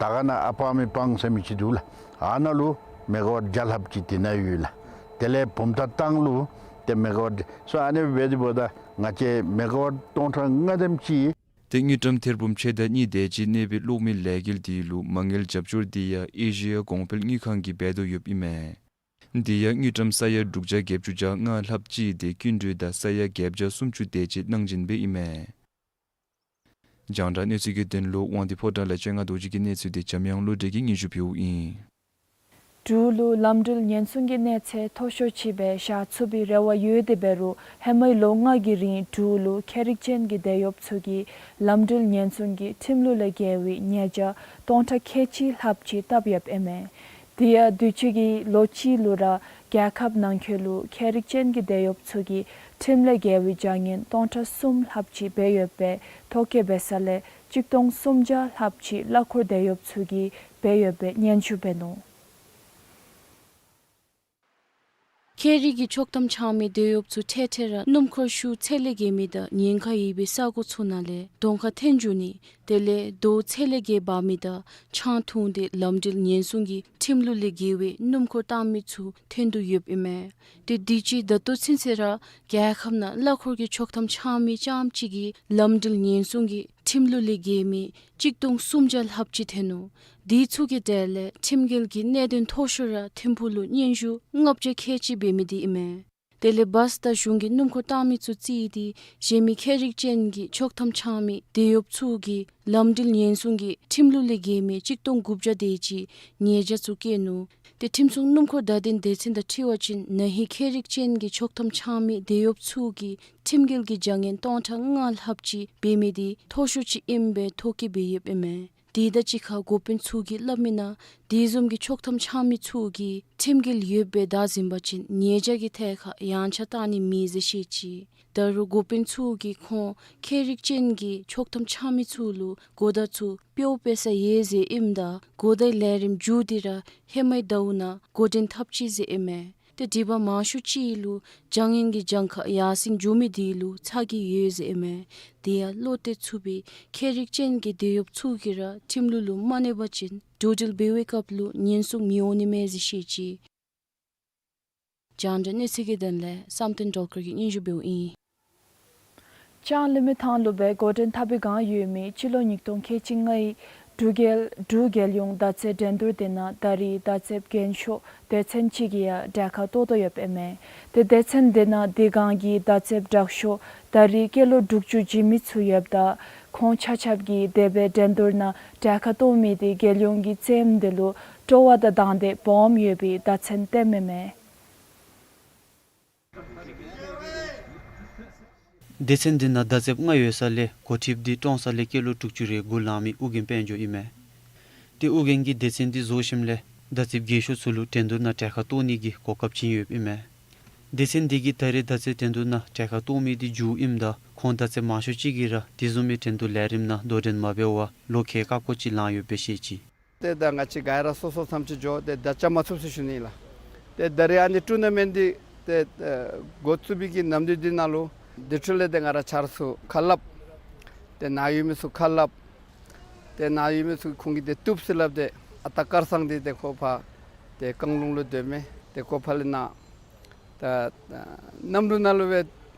དར་དཀར་ནང་ཨ་པ་མི་པང་ཟེར་མི་ཅིག་འདུག་ལགས། ཨ་ནཱ་ལུ་མེ་ག་ཝཊ་བརྒྱ་ལྷགཔ་ཅིག་དེ་ནང་ཡོད་ལགས། དེ་ལས་བུམ་ཐང་ལུ་ཏེ་མེ་ག་ཝཊ་སོ་ཨ་ནི་སྦེ་འབད་དེ་འབདཝ་ད་ང་བཅས་མེ་ག་ཝཊ་སྟོང་ཕྲག་ལྔ་དེམ་ཅིག། ཏེ་དངུལ་ཀྲམ་ཐེར་འབུམ་ཕྱེད་དང་གཉིས་དེ་ཅིག་གནས་པའི་གློག་མེའི་ལས་འགུལ་དེ་ལུ་མ་དངུལ་རྒྱབ་སྐྱོར་དེ་ཡང་ཨེ་ཤི་ཡ་གོང་འཕེལ་དངུལ་ཁང་གིས་འབད་དོ་ཡོདཔ་ཨིན་མས། དེ་ཡང་དངུལ་ཀྲམ་ས་ཡ་དྲུག་བརྒྱ་བརྒྱད་ཅུ་གྱ་ལྔ་ལྷགཔ་ཅིག་དེ་སྐྱིན་འགྲུལ་དང་ས་ཡ་བརྒྱད་བརྒྱ་སུམ་ཅུ་དེ་ཅིག་གནང་བྱིན་འབདཝ་ཨིན་མས། རྒྱང་བསྒྲགས་གནས་ཚུལ་གྱི་དོན་ལུ་དབང་འདུས་ཕོ་བྲང་ལས་ཆོས་ལྔ་རྡོ་རྗེ་གི་གནས་ཚུལ་དེ་འཇམ་དབྱངས་བློ་གྲོས་ཀྱིས་སྙན་ཞུ་ཕུལཝ་ཨིན། འབྲུག་ལུ་ལམ་འགྲུལ་ཉེན་སྲུང་གི་གནས་ཚད་མཐོ་ཤོས་ཅིག་སྦེ་བཞག་ཚུགས་པའི་རེ་བ་ཡོད་དེ་འབད་རུང་ཧེ་མའི་ལོ་ལྔ་གི་རིང་འབྲུག་ལུ་ཁྱད་རིག་ཅན་གྱི་དེད་གཡོགཔ་ཚུ་གིས་ལམ་འགྲུལ་ཉེན་སྲུང་གི་ཁྲིམས་ལུགས་ལས་འགལ་བའི་ཉེས་བྱ་སྟོང་ཕྲག་ཁལ་གཅིག་ལྷགཔ་ཅིག་བཏབ་ཡོདཔ་ཨིན་མས། དེ་ཡང་དུས་ཅི་གི་ལོ་གཅིག་ལུ་ར་རྒྱལ་ཁབ་ནང་འཁོད་ལུ་ཁྱད་རིག་ཅན་གྱི་དེད་གཡོགཔ་ཚུ་གིས་ཁྲིམས་ལས་འགལ་བའི་བྱ་ངན་སྟོང་ཕྲག་གསུམ་ལྷགཔ་ཅིག་འབད་ཡོད་པའི་ཐོ་བཀོད་འབད་ས་ལས་གཅིག་སྟོང་སུམ་བརྒྱ་ལྷགཔ་ཅིག་གླ་འཁོར་དེད་གཡོགཔ་ཚུ་གིས་འབད་ཡོད་པའི་སྙན་ཞུ་འབད་ནུག། ཁྱད་རིག་གི་ཆོག་ཐམ་འཆང་མི་དེད་གཡོགཔ་ཚུ་འཕྲལ་འཕྲལ་ར་སྣུམ་འཁོར་ཤུགས་ཚད་ལས་བརྒལ་མི་དང་ཉེན་ཁ་ཡོད་པའི་ས་གོ་ཚུ་ནང་ལས་གདོང་ཁར་འཐོན་འགྱོ་ནི། དེ་ལས་རྡོ་ཚད་ལས་བརྒལ་འབག་མི་དང་ཆང་འཐུང་སྟེ་ལམ་འགྲུལ་ཉེན་སྲུང་གི་ཁྲིམས་ལུགས་ལས་འགལ་བའི་སྣུམ་འཁོར་བཏང་མི་ཚུ་འཐོན་དོ་ཡོདཔ་ཨིན་མས། ཏེ་དུས་ཅི་ད་ལྟོ་ཚུན་ཚོད་ར་རྒྱལ་ཁབ་ནང་གླ་འཁོར་གྱི་ཆོག་ཐམ་འཆང་མི་རྐྱངམ་གཅིག་གིས་ལམ་འགྲུལ་ཉེན་སྲུང་གི་ཁྲིམས་ལུགས་ལས་འགལ་མི་གཅིག་སྟོང་སུམ་བརྒྱ་ལྷགཔ་ཅིག་འཐོན་ནུག། དེ་ཚུ་གི་གྲས་ལས་ཁྲིམས་འགལ་གྱི་གནད་དོན་མཐོ་ཤོས་ར་ཐིམ་ཕུག་ལུ་སྙན་ཞུ་ལྔ་བརྒྱ་ཁལ་གཅིག་འབད་མི་དེ་ཨིན་མས། དེ་ལས་བཱསི་དང་གཞུང་གི་སྣུམ་འཁོར་བཏང་མི་ཚུ་བརྩིས་ཏེ་གཞན་མི་ཁྱད་རིག་ཅན་གྱི་ཆོག་ཐམ་འཆང་མི་དེད་གཡོགཔ་ཚུ་གིས་ལམ་འགྲུལ་ཉེན་སྲུང་གི་ཁྲིམས་ལུགས་ལས་འགལ་མི་གཅིག་སྟོང་དགུ་བརྒྱ་དེ་ཅིག་ཉེས་བྱ་ཚུ་བཀལ་ནུག། ཏེ་ཁྲིམས་སྲུང་སྣུམ་འཁོར་བརྡ་དོན་སྡེ་ཚན་དང་འཁྲིལ་བ་ཅིན་ན་ཧིང་ཁྱད་རིག་ཅན་གྱི་ཆོག་ཐམ་འཆང་མི་དེད་གཡོགཔ་ཚུ་གིས་ཁྲིམས་འགལ་གྱི་བྱ་ངན་སྟོང་ཕྲག་ལྔ་ལྷགཔ་ཅིག་འབད་མི་དེ་མཐོ་ཤོས་ཅིག་ཨིནམ་སྦེ་ཐོ་བཀོད་འབད་ཡོདཔ་ཨིན་མས། དེ་དང་གཅིག་ཁར་འགོ་དཔོན་ཚུ་གིས་སླབ་མི་ནང་དེ་བཟུམ་གྱི་ཆོག་ཐམ་འཆང་མི་ཚུ་གིས་ཁྲིམས་འགལ་ཡོདཔ་སྦེ་བདའ་ཟུན་པ་ཅིན་ཉེས་བྱ་གི་ཐད་ཁར་ཡངས་ཆག་བཏང་ནི་མེད་ཟེར་བཤད་ཅི། ད་རུང་འགོ་དཔོན་ཚུ་གིས་ཁོང་ཁྱད་རིག་ཅན་གྱི་ཆོག་ཐམ་འཆང་མི་ཚུ་ལུ་གོ་བརྡ་ཚུ་སྤྲོད་འབད་ས་ཡོད་ཟེར་ཨིནམ་ད་གོ་བརྡའི་ལས་རིམ་མཇུག་དེ་ར་ཧེ་མའི་ཟླཝ་ནང་འགོ་འདྲེན་འཐབ་ཅི་ཟེར་ཨིན་མས། ཏེ་སྒྲིག་པ་མང་ཤོས་ཅིག་ལུ་བྱ་ངན་གྱི་གྱངས་ཁ་ཡར་སེང་འགྱོ་མི་དེ་ལུ་ཚ་གྱང་ཡོད་ཟེར་ཨིན་མས། དེ་ཡང་བློ་གཏད་ཚུགས་པའི་ཁྱད་རིག་ཅན་གྱི་དེད་གཡོགཔ་ཚུ་གིས་ར་ཁྲིམས་ལུགས་ལུ་མ་གནས་པ་ཅིན་འགྲོ་འགྲུལ་འབད་བའི་སྐབས་ལུ་ཉེན་སྲུང་མི་འོང་ནི་མས་ཟེར་བཤད་ཅི། རྒྱང་བསྒྲགས་གནས་ཚུལ་གྱི་དོན་ལས་བསམ་གཏན་སྒྲོལ་དཀར་གྱིས་སྙན་ཞུ་འབདཝ་ཨིན། ལྕང་གླིང་མི་ཐང་ལུ་སྦེ་འགོ་འདྲེན་འཐབ་པའི་བསྒང་ཡོད་མི་སྤྱི་ལོ་ཉིས་སྟོང་ཁལ་གཅིག་ལྔའི་འབྲུག་རྒྱལ་འབྲུག་རྒྱལ་ཡོངས་མདའ་རྩེད་འགྲན་བསྡུར་དེ་ནང་ད་རེས་མདའ་རྩེདཔ་རྒན་ཤོས་སྡེ་ཚན་ཅིག་གིས་ཡང་གྲལ་ཁར་གཏོགས་དོ་ཡོདཔ་ཨིན་མས། ཏེ་སྡེ་ཚན་དེ་ནང་དེ་སྒང་གི་མདའ་རྩེདཔ་དྲག་ཤོས་ད་རེས་སྐྱེས་ལོ་དྲུག་ཅུ་ཅིག་མི་ཚུ་ཡོདཔ་ད་ཁོང་ཆ་ཁྱབ་ཀྱིས་དེ་སྦེ་འགྲན་བསྡུར་ནང་གྲལ་ཁར་གཏོགས་མི་དེ་རྒྱལ་ཡོངས་ཀྱི་རྩེདམོ་དེ་ལུ་སྤྲོ་བ་དང་དང་འདོད་སྦོམ་ཡོད་པའི་བརྡ་མཚོན་བསྟནམ་ཨིན་མས། སྡེ་ཚན་འདི་ནང་མདའ་རྩེདཔ་ལྔ་ཡོད་ས་ལས་འགོ་ཁྲིདཔ་འདི་ཀྲོང་གསར་ལས་སྐྱེས་ལོ་དྲུག་ཅུ་རེ་དགུ་ལང་མི་ཨོ་རྒྱན་དཔལ་འབྱོར་ཨིན་མས། ཏེ་ཨོ་རྒྱན་གྱིས་སྡེ་ཚན་འདི་བཟོ་ཞིནམ་ལས་མདའ་རྩེདཔ་རྒན་ཤོས་ཚུ་ལུ་འགྲན་བསྡུར་ནང་གྲལ་ཁར་གཏོགས་ནི་གི་གོ་སྐབས་བྱིན་ཡོདཔ་ཨིན་མས། སྡེ་ཚན་འདི་གིས་ད་རེས་མདའ་རྩེད་འགྲན་བསྡུར་ནང་གྲལ་ཁར་གཏོགས་མི་འདི་མཇུག་ཨིནམ་ད་ཁོང་མདའ་རྩེདཔ་མང་ཤོས་ཅིག་གིས་ར་དེ་བཟུམ་མའི་འགྲན་བསྡུར་ལས་རིམ་ནང་དོ་འགྲན་མ་འབད་བར་ལོ་ཁལ་ཀ་ཀོ་ཅིག་ལང་ཡོདཔ་སྦེ་བཤད་ཅི། ཏེ་ད་ང་བཅས་ག་ར་སོ་སོ་མཚམས་ཅིག་འགྱོ་སྟེ་མདའ་རྐྱབ་མ་ཚུགས་ཟེར་ཞུ་ནི་ལགས། ཏེ་ད་རེས་ཨ་ནི་ཊུར་ན་མེནཊ་འདི་ཏེ་ཨེ་འགོ་བཙུགས་པའི་གི་ནམ་དུས་འདི་ནང་ལུ་དེ་འཕྲོ་ལས་ཏེ་ང་ར་ཆ་རོགས་ཚུ་ཁ་སླབ། ཏེ་ནཱ་ཡོད་མི་ཚུ་ཁ་སླབ། ཏེ་ནཱ་ཡོད་མི་ཚུ་ཁོང་གིས་ཏེ་བཏུབ་ཟེར་སླབ་སྟེ་ཨ་རྟག་སྐལ་བཟང་འདི་ཏེ་ཁོ་ཕར་ཏེ་བཀང་ལུང་ལུ་སྡོད་མི་ཏེ་ཁོ་ཕར་ལས་ནཱ་ད་ཨ་གནམ་གྲུ་ནང་ལུ་སྦེ་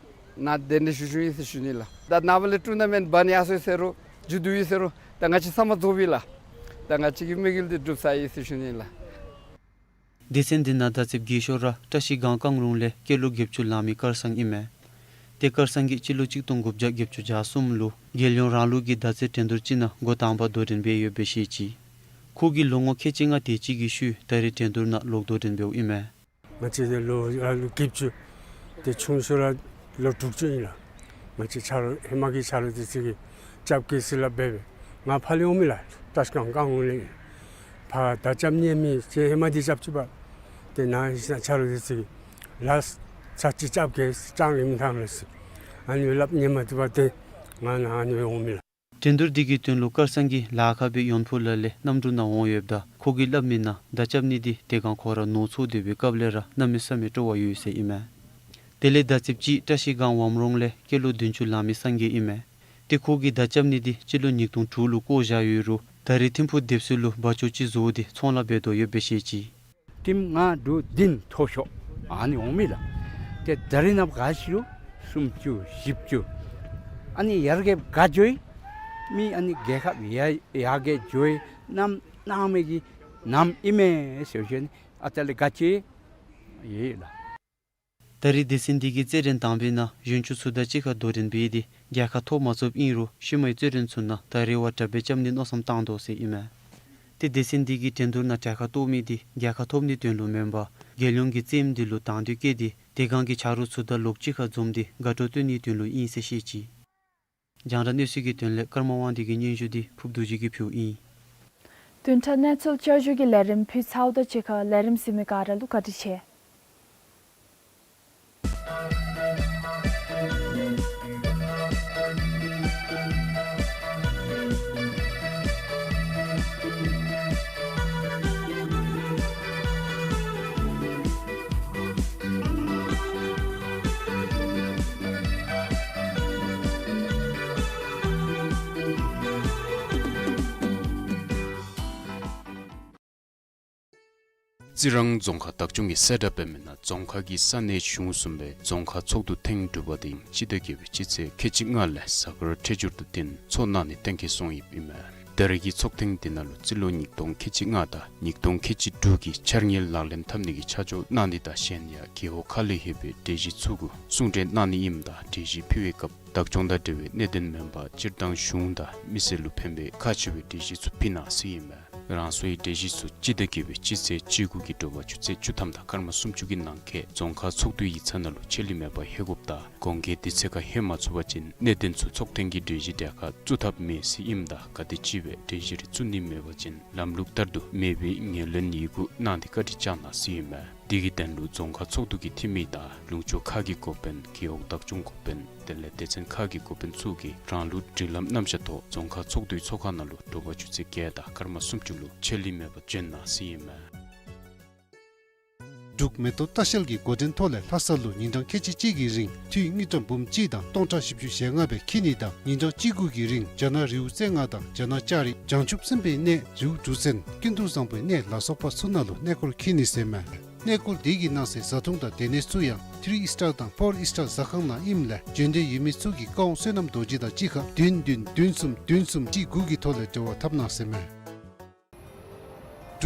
ནཱ་གདན་འདྲེན་ཞུ་ཞུཝ་ཨིན་ཟེར་ཞུ་ནི་ལགས། ད་ནངས་པ་ལས་ཊུར་ན་མེནཊ་འབད་ནི་ཡར་སོང་ཡི་ཟེར་རུང་མཇུག་བསྡུ་ཡི་ཟེར་རུང་ད་ང་བཅས་ཚང་མ་རྫོགསཔ་ཨིན་ལགས། ད་ང་བཅས་ཀྱི་དམིགས་ཡུལ་འདི་འགྲུབ་ཚར་ཡི་ཟེར་ཞུ་ནི་ལགས། སྡེ་ཚན་འདི་ནང་མདའ་རྩེདཔ་རྒན་ཤོས་ར་བཀྲ་ཤིས་སྒང་བཀང་ལུང་ལས་སྐྱེས་ལོ་བརྒྱད་ཅུ་ལང་མི་སྐལ་བཟང་ཨིན་མས། ཏེ་སྐལ་བཟང་གིས་སྤྱི་ལོ་གཅིག་སྟོང་དགུ་བརྒྱ་བརྒྱད་ཅུ་གྱ་གསུམ་ལུ་རྒྱལ་ཡོངས་རང་ལུགས་ཀྱི་མདའ་རྩེད་འགྲན་བསྡུར་ཅིག་ནང་འགོ་དང་པ་དོ་འགྲན་འབད་ཡོདཔ་སྦེ་བཤད་ཅི། ཁོ་གིས་ལོ་ངོ་ཁལ་གཅིག་ལྔ་དེ་ཅིག་གི་ཤུལ་ད་རེས་འགྲན་བསྡུར་ནང་ལོག་དོ་འགྲན་འབདཝ་ཨིན་མས། ང་བཅས་ལོ་ལོ་བརྒྱད་ཅུ་ཏེ་ཆུང་ཤོས་ར་ལོ་དྲུག་ཅུ་ཨིན་ལགས། ང་བཅས་ཆ་རོགས་ཧེ་མ་གི་ཆ་རོགས་དེ་ཚུ་གིས་རྐྱབ་གེ་ཟེར་སླབ་སྦེ་སྦེ་ང་ཕར་ལས་འོང་མི་ལགས། བཀྲ་ཤིས་སྒང་བཀང་ལུང་ལས་ཕར་མདའ་རྐྱབ་ཉན་མི་ཅིག་ཧེ་མ་འདི་རྐྱབ་ཅི་པ། ཏེ་ནཱ་ཡོད་མི་ཆ་རོགས་དེ་ཚུ་གིས་ལགས་ཚར་གཅིག་རྐྱབ་གེ་ལྕང་གླིང་མི་ཐང་ལགས་ཟེར་ཨ་ནི་སྦེ་སླབ་ཉན་མ་བཏུབ་པར་ཏེ་ང་ནཱ་ཨ་ནི་སྦེ་འོང་མི་ལགས། འགྲན་བསྡུར་འདི་གི་དོན་ལུ་སྐལ་བཟང་གིས་ལཱ་ཁག་སྦེ་ཡོན་ཕུ་ལ་ལས་གནམ་གྲུ་ནང་འོང་ཡོདཔ་ད་ཁོ་གིས་སླབ་མི་ནང་མདའ་རྐྱབ་ནི་འདི་དེ་སྒང་ཁོ་ར་ནོར་ཚུགས་སྡོད་པའི་སྐབས་ལས་ར་གནམ་མེད་ས་མེད་སྤྲོ་བ་ཡོད་ཟེར་ཨིན་མས། དེ་ལས་མདའ་རྩེདཔ་ཅིག་བཀྲ་ཤིས་སྒང་ཝམ་རོང་ལས་སྐྱེས་ལོ་བདུན་ཅུ་ལང་མི་སངས་རྒྱས་ཨིན་མས། ཏེ་ཁོ་གིས་མདའ་རྐྱབ་ནི་འདི་སྤྱི་ལོ་ཉིས་སྟོང་དྲུག་ལུ་བརྐོ་བཞག་ཡོད་རུང་ད་རེས་ཐིམ་ཕུག་སྡེབ་གསོ་ལུ་སྦ་ཆོག་ཅིག་བཟོ་སྟེ་ཚོང་ལཱ་འབད་དོ་ཡོདཔ་སྦེ་བཤད་ཅི། ཊིམ་ལྔ་དྲུག་བདུན་མཐོ་ཤོས་ཨ་ནི་འོང་མི་ལགས། ཏེ་ད་རེས་ནངས་པ་ག་ཅི་རུང་སུམ་ཅུ་བཞི་བཅུ་ཨ་ནི་ཡར་རྒྱས་ག་འགྱོ་ཡི། མི་ཨ་ནི་རྒྱལ་ཁབ་ཡར་ཡར་རྒྱས་འགྱོ་བའི་གནམ་གནང་མི་གི་གནམ་ཨིན་མས་ཟེར་ཞུ་ནི། ཨ་རྟག་ལས་ག་ཅི་ཡོད་ལགས། ད་རེས་སྡེ་ཚན་འདི་གིས་རྩེད་འགྲན་དང་པའི་ནང་གཞོན་ཆུང་ཚུ་དང་གཅིག་ཁར་དོ་འགྲན་འབད་དེ་རྒྱལ་ཁ་ཐོབ་མ་ཚུགསཔ་ཨིན་རུང་ཤུལ་མའི་རྩེད་འགྲན་ཚུ་ནང་ད་རེས་བ་དྲག་སྦེ་རྐྱབ་ནིའི་མནོ་བསམ་བཏང་དོ་ཟེར་ཨིན་མས། སྡེ་ཚན་འདི་གིས་འགྲན་བསྡུར་ནང་གྲལ་ཁར་གཏོགས་མི་འདི་རྒྱལ་ཁ་ཐོབ་ནིའི་དོན་ལུ་མེན་པར་རྒྱལ་ཡོངས་ཀྱི་རྩེདམོ་འདི་ལུ་དང་འདོད་བསྐྱེད་དེ་དེ་སྒང་གི་ཆ་རོགས་ཚུ་དང་ལོགས་གཅིག་ཁར་འཛོམས་ཏེ་དགའ་སྤྲོ་སྟོན་ནིའི་དོན་ལུ་ཨིན་ཟེར་བཤད་ཅི། རྒྱང་བསྒྲགས་གནས་ཚུལ་གྱི་དོན་ལས་ཀརྨ་དབང་འདུས་ཀྱི་སྙན་ཞུ་འདི་ཕུརབ་རྡོ་རྗེ་གིས་ཕུལཝ་ཨིན། བདུན་ཕྲག་གནས་ཚུལ་བསྐྱར་ཞུ་གི་ལས་རིམ་ཕུལ་ཚརཝ་དང་གཅིག་ཁར་ལས་རིམ་གཟིགས་མི་ག་ར་ལུ་བཀའ་དྲིན་ཆེ། རྩི་རང་རྫོང་ཁག་བདག་སྐྱོང་གིས་གསལ་བསྒྲགས་འབད་མི་ནང་རྫོང་ཁག་གི་ས་གནས་གཞུང་གསུམ་པའི་རྫོང་ཁག་ཚོགས་འདུ་ཐེངས་དྲུག་པ་དེ་སྤྱི་ཟླ་བརྒྱད་པའི་སྤྱི་ཚེས་ཁལ་གཅིག་ལྔ་ལས་གཟའ་སྐར་འཕྲོད་སྦྱོར་དང་བསྟུན་ཚོགས་གནང་ནི་གཏན་འཁེལ་སོང་ཡོདཔ་ཨིན་མས། ད་རེས་ཀྱི་ཚོགས་ཐེངས་དེ་ནང་ལུ་རྩིས་ལོ་ཉིས་སྟོང་ཁལ་གཅིག་ལྔ་དང་ཉིས་སྟོང་ཁལ་གཅིག་དྲུག་གི་འཆར་དངུལ་ལག་ལེན་འཐབ་ནི་གི་ཆ་འཇོག་གནང་ནི་དང་གཞན་ཡང་རྒེད་འོག་ཁག་ལས་ཡོད་པའི་གྲོས་གཞི་ཚུ་གུ་གསུང་གྲོས་གནང་ནི་ཨིནམ་ད་གྲོས་གཞི་ཕུལ་བའི་སྐབས་བདག་སྐྱོང་དང་འབྲེལ་བའི་གནད་དོན་མེན་པར་སྤྱིར་བཏང་གཞུང་དང་མི་སེར་ལུ་ཕན་པའི་ཁག་ཆེ་བའི་གྲོས་གཞི་ཚུ་ཕུལ་གནང་ཟེར་ཨིན་མས། རང་སོའི་གྲོས་གཞི་ཚུ་སྤྱི་ཟླ་བརྒྱད་པའི་སྤྱི་ཚེས་བཅུ་དགུ་གི་དྲོ་པ་ཆུ་ཚོད་བཅུ་ཐམ་དང་སྐར་མ་སུམ་ཅུ་གི་ནང་འཁོད་རྫོང་ཁག་ཚོགས་འདུའི་ཡིག་ཚང་ནང་ལུ་ཆད་ལུས་མེད་པར་ལྷོད་དགོཔ་དང་གོང་གི་དུས་ཚོད་ཁར་ལྷོད་མ་ཚུགས་པ་ཅིན་གནད་དོན་ཚུ་ཚོགས་ཐེངས་ཀྱི་གྲོས་གཞི་གྲལ་ཁར་བཙུགས་ཐབས་མེད་ཟེར་ཨིནམ་ད་ག་དེམ་ཅིག་སྦེ་གྲོས་གཞི་རེ་བཙུགས་ནི་མེད་པ་ཅིན་ལམ་ལུགས་ལྟར་དུ་མེད་པའི་ངོས་ལེན་ཡི་གུ་གནང་སྟེ་བཀའ་དྲིན་བསྐྱང་གནང་ཟེར་ཨིན་མས། དེ་གི་དོན་ལུ་རྫོང་ཁག་ཚོགས་འདུ་གི་འཐུས་མི་དང་ལུང་ཕྱོགས་ཁག་གི་འགོ་དཔོན་རྒེད་འོག་བདག་སྐྱོང་འགོ་དཔོན་དེ་ལས་སྡེ་ཚན་ཁག་གི་འགོ་དཔོན་ཚུ་གིས་རང་ལུགས་སྒྲིག་ལམ་རྣམ་གཞག་ཐོག་རྫོང་ཁག་ཚོགས་འདུའི་ཚོགས་ཁང་ནང་ལུ་དྲོ་པ་ཆུ་ཚོད་བརྒྱད་དང་སྐར་མ་སུམ་ཅུ་ལུ་ཆད་ལུས་མེད་པར་འབྱོན་གནང་ཟེར་ཨིན་མས། འབྲུག་མེ་ཏོག་ལྟ་བཤལ་གྱི་འགོ་འདྲེན་ཐོག་ལས་ལྷ་ས་ལུ་ཉིན་གྲངས་ཁལ་གཅིག་གཅིག་གི་རིང་འཐུས་དངུལ་ཀྲམ་འབུམ་གཅིག་དང་སྟོང་ཕྲག་བཞི་བཅུ་ཞེ་ལྔ་སྦེ་འཁྱིད་ནི་དང་ཉིན་གྲངས་གཅིག་དགུ་གི་རིང་རྒྱ་ནག་རི་བོ་རྩེ་ལྔ་དང་རྒྱ་ནག་ལྕགས་རི་བྱང་ཆུབ་སེམས་དཔའི་གནས་རི་བོ་གྲུ་གཟིངས་ཀུན་ཏུ་བཟང་པོའི་གནས་ལ་སོགས་པ་ཚུ་ནང་ལུ་གནས་སྐོར་འཁྱིད་ནི་ཟེར་མས། གནས་སྐོར་དེ་གི་ནང་གསེས་བཟའ་འཐུང་དང་སྡོད་གནས་ཚུ་ཡང་ཐི་རི་ཨིས་ཊར་དང་ཕོར་ཨིས་ཊར་ཟ་ཁང་ནང་ཨིནམ་ལས་འབྱོན་འདོད་ཡོད་མི་ཚུ་གིས་ཀ་ཝང་བསོད་ནམས་རྡོ་རྗེ་དང་གཅིག་ཁར་བདུན་བདུན་བདུན་གསུམ་བདུན་གསུམ་གཅིག་དགུ་གི་ཐོག་ལས་འབྲེལ་བ་འཐབ་གནང་ཟེར་མས།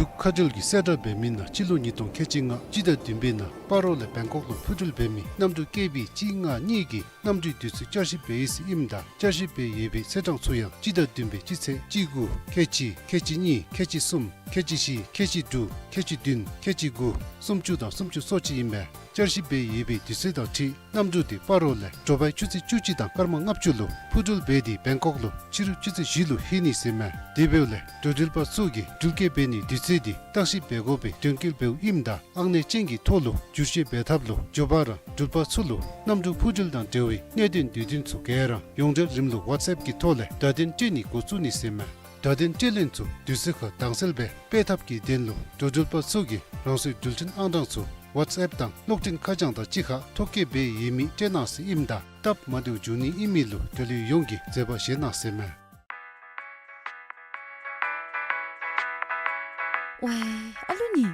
འབྲུག་ཁ་བྲལ་གྱིས་གསལ་བསྒྲགས་འབད་མི་ནང་སྤྱི་ལོ་ཉིས་སྟོང་ཁལ་གཅིག་ལྔ་སྤྱི་ཟླ་བདུན་པའི་ནང་སྤ་རོ་ལས་བེང་ཀོག་ལུ་འཕུར་འགྲུལ་འབད་མི་གནམ་གྲུ་ཀེ་བི་གཅིག་ལྔ་གཉིས་ཀྱི་གནམ་གྲུའི་དུས་ཚོད་བསྐྱར་ཞིབ་འབད་ཡི་ཟེར་ཨིནམ་ད་བསྐྱར་ཞིབ་འབད་ཡོད་པའི་ཚེས་གྲངས་ཚུ་ཡང་སྤྱི་ཟླ་བདུན་པའི་སྤྱི་ཚེས་གཅིག་དགུ་ཁལ་གཅིག་ཁལ་གཅིག་གཉིས་ཁལ་གཅིག་གསུམ་ཁལ་གཅིག་བཞི་ཁལ་གཅིག་དྲུག་ཁལ་གཅིག་བདུན་ཁལ་གཅིག་དགུ་སུམ་ཅུ་དང་སུམ་ཅུ་སོ་གཅིག་ཨིན་པས། བསྐྱར་ཞིབ་འབད་ཡོད་པའི་དུས་ཚོད་དང་འཁྲིལ་གནམ་གྲུ་དེ་སྤ་རོ་ལས་དྲོ་པའི་ཆུ་ཚོད་བཅུ་གཅིག་དང་སྐར་མ་ལྔ་བཅུ་ལུ་འཕུར་འགྲུལ་འབད་དེ་བེང་ཀོག་ལུ་ཕྱི་རུ་ཆུ་ཚོད་བཞི་ལུ་ལྷོད་ནི་ཟེར་མས། དེ་འབདཝ་ལས་འགྲོ་འགྲུལ་པ་ཚུ་གིས་འགྲུལ་སྐྱེལ་འབད་ནིའི་དུས་ཚོད་དེ་བརྟག་ཞིབ་འབད་དགོ་པའི་དོན་འཁྱོལ་འབདཝ་ཨིནམ་ད་ཨང་གནས་ཅན་གྱི་ཐོག་ལུ་བསྒྱུར་བཅོས་འབད་ཐབས་ལུ་འགྱོ་བ་རང་འགྲུལ་པ་ཚུ་ལུ་གནམ་གྲུ་འཕུར་འགྲུལ་དང་འབྲེལ་བའི་གནད་དོན་དུས་སྟོན་ཚུ་ག་ར་ཡོངས་འབྲེལ་རིམ་ལུགས་ཝཊས་ཨེཔ་གི་ཐོག་ལས་བརྡ་དོན་སྤྲོད་ནི་འགོ་བཙུགས་ནི་ཟེར་མས། བརྡ་དོན་སྤྲོད་ལེན་ཚུ་དུས་ཚོད་ཁར་དྭངས་གསལ་སྦེ་སྤེལ་ཐབས་ཀྱི་དོན་ལུ་འགྲོ་འགྲུལ་པ་ཚུ་གིས་རང་སོའི་འགྲུལ་འཕྲིན་ཨང་གྲངས་ཚུ་ཝཊས་ཨེཔ་དང་གློག་འཕྲིན་ཁ་བྱང་དང་གཅིག་ཁར་ཐོ་བཀོད་འབད་ཡོད་མི་སྤྲོད་གནང་ཟེར་ཨིནམ་ད་སྟབས་མ་བདེཝ་འབྱུང་ནི་ཨིན་མི་ལུ་འབྲེལ་ཡོད་ཡོངས་ཀྱིས་མཛད་པ་བཞེས་གནང་ཟེར་མས། ཝའི་ཨ་ལུ་ནི།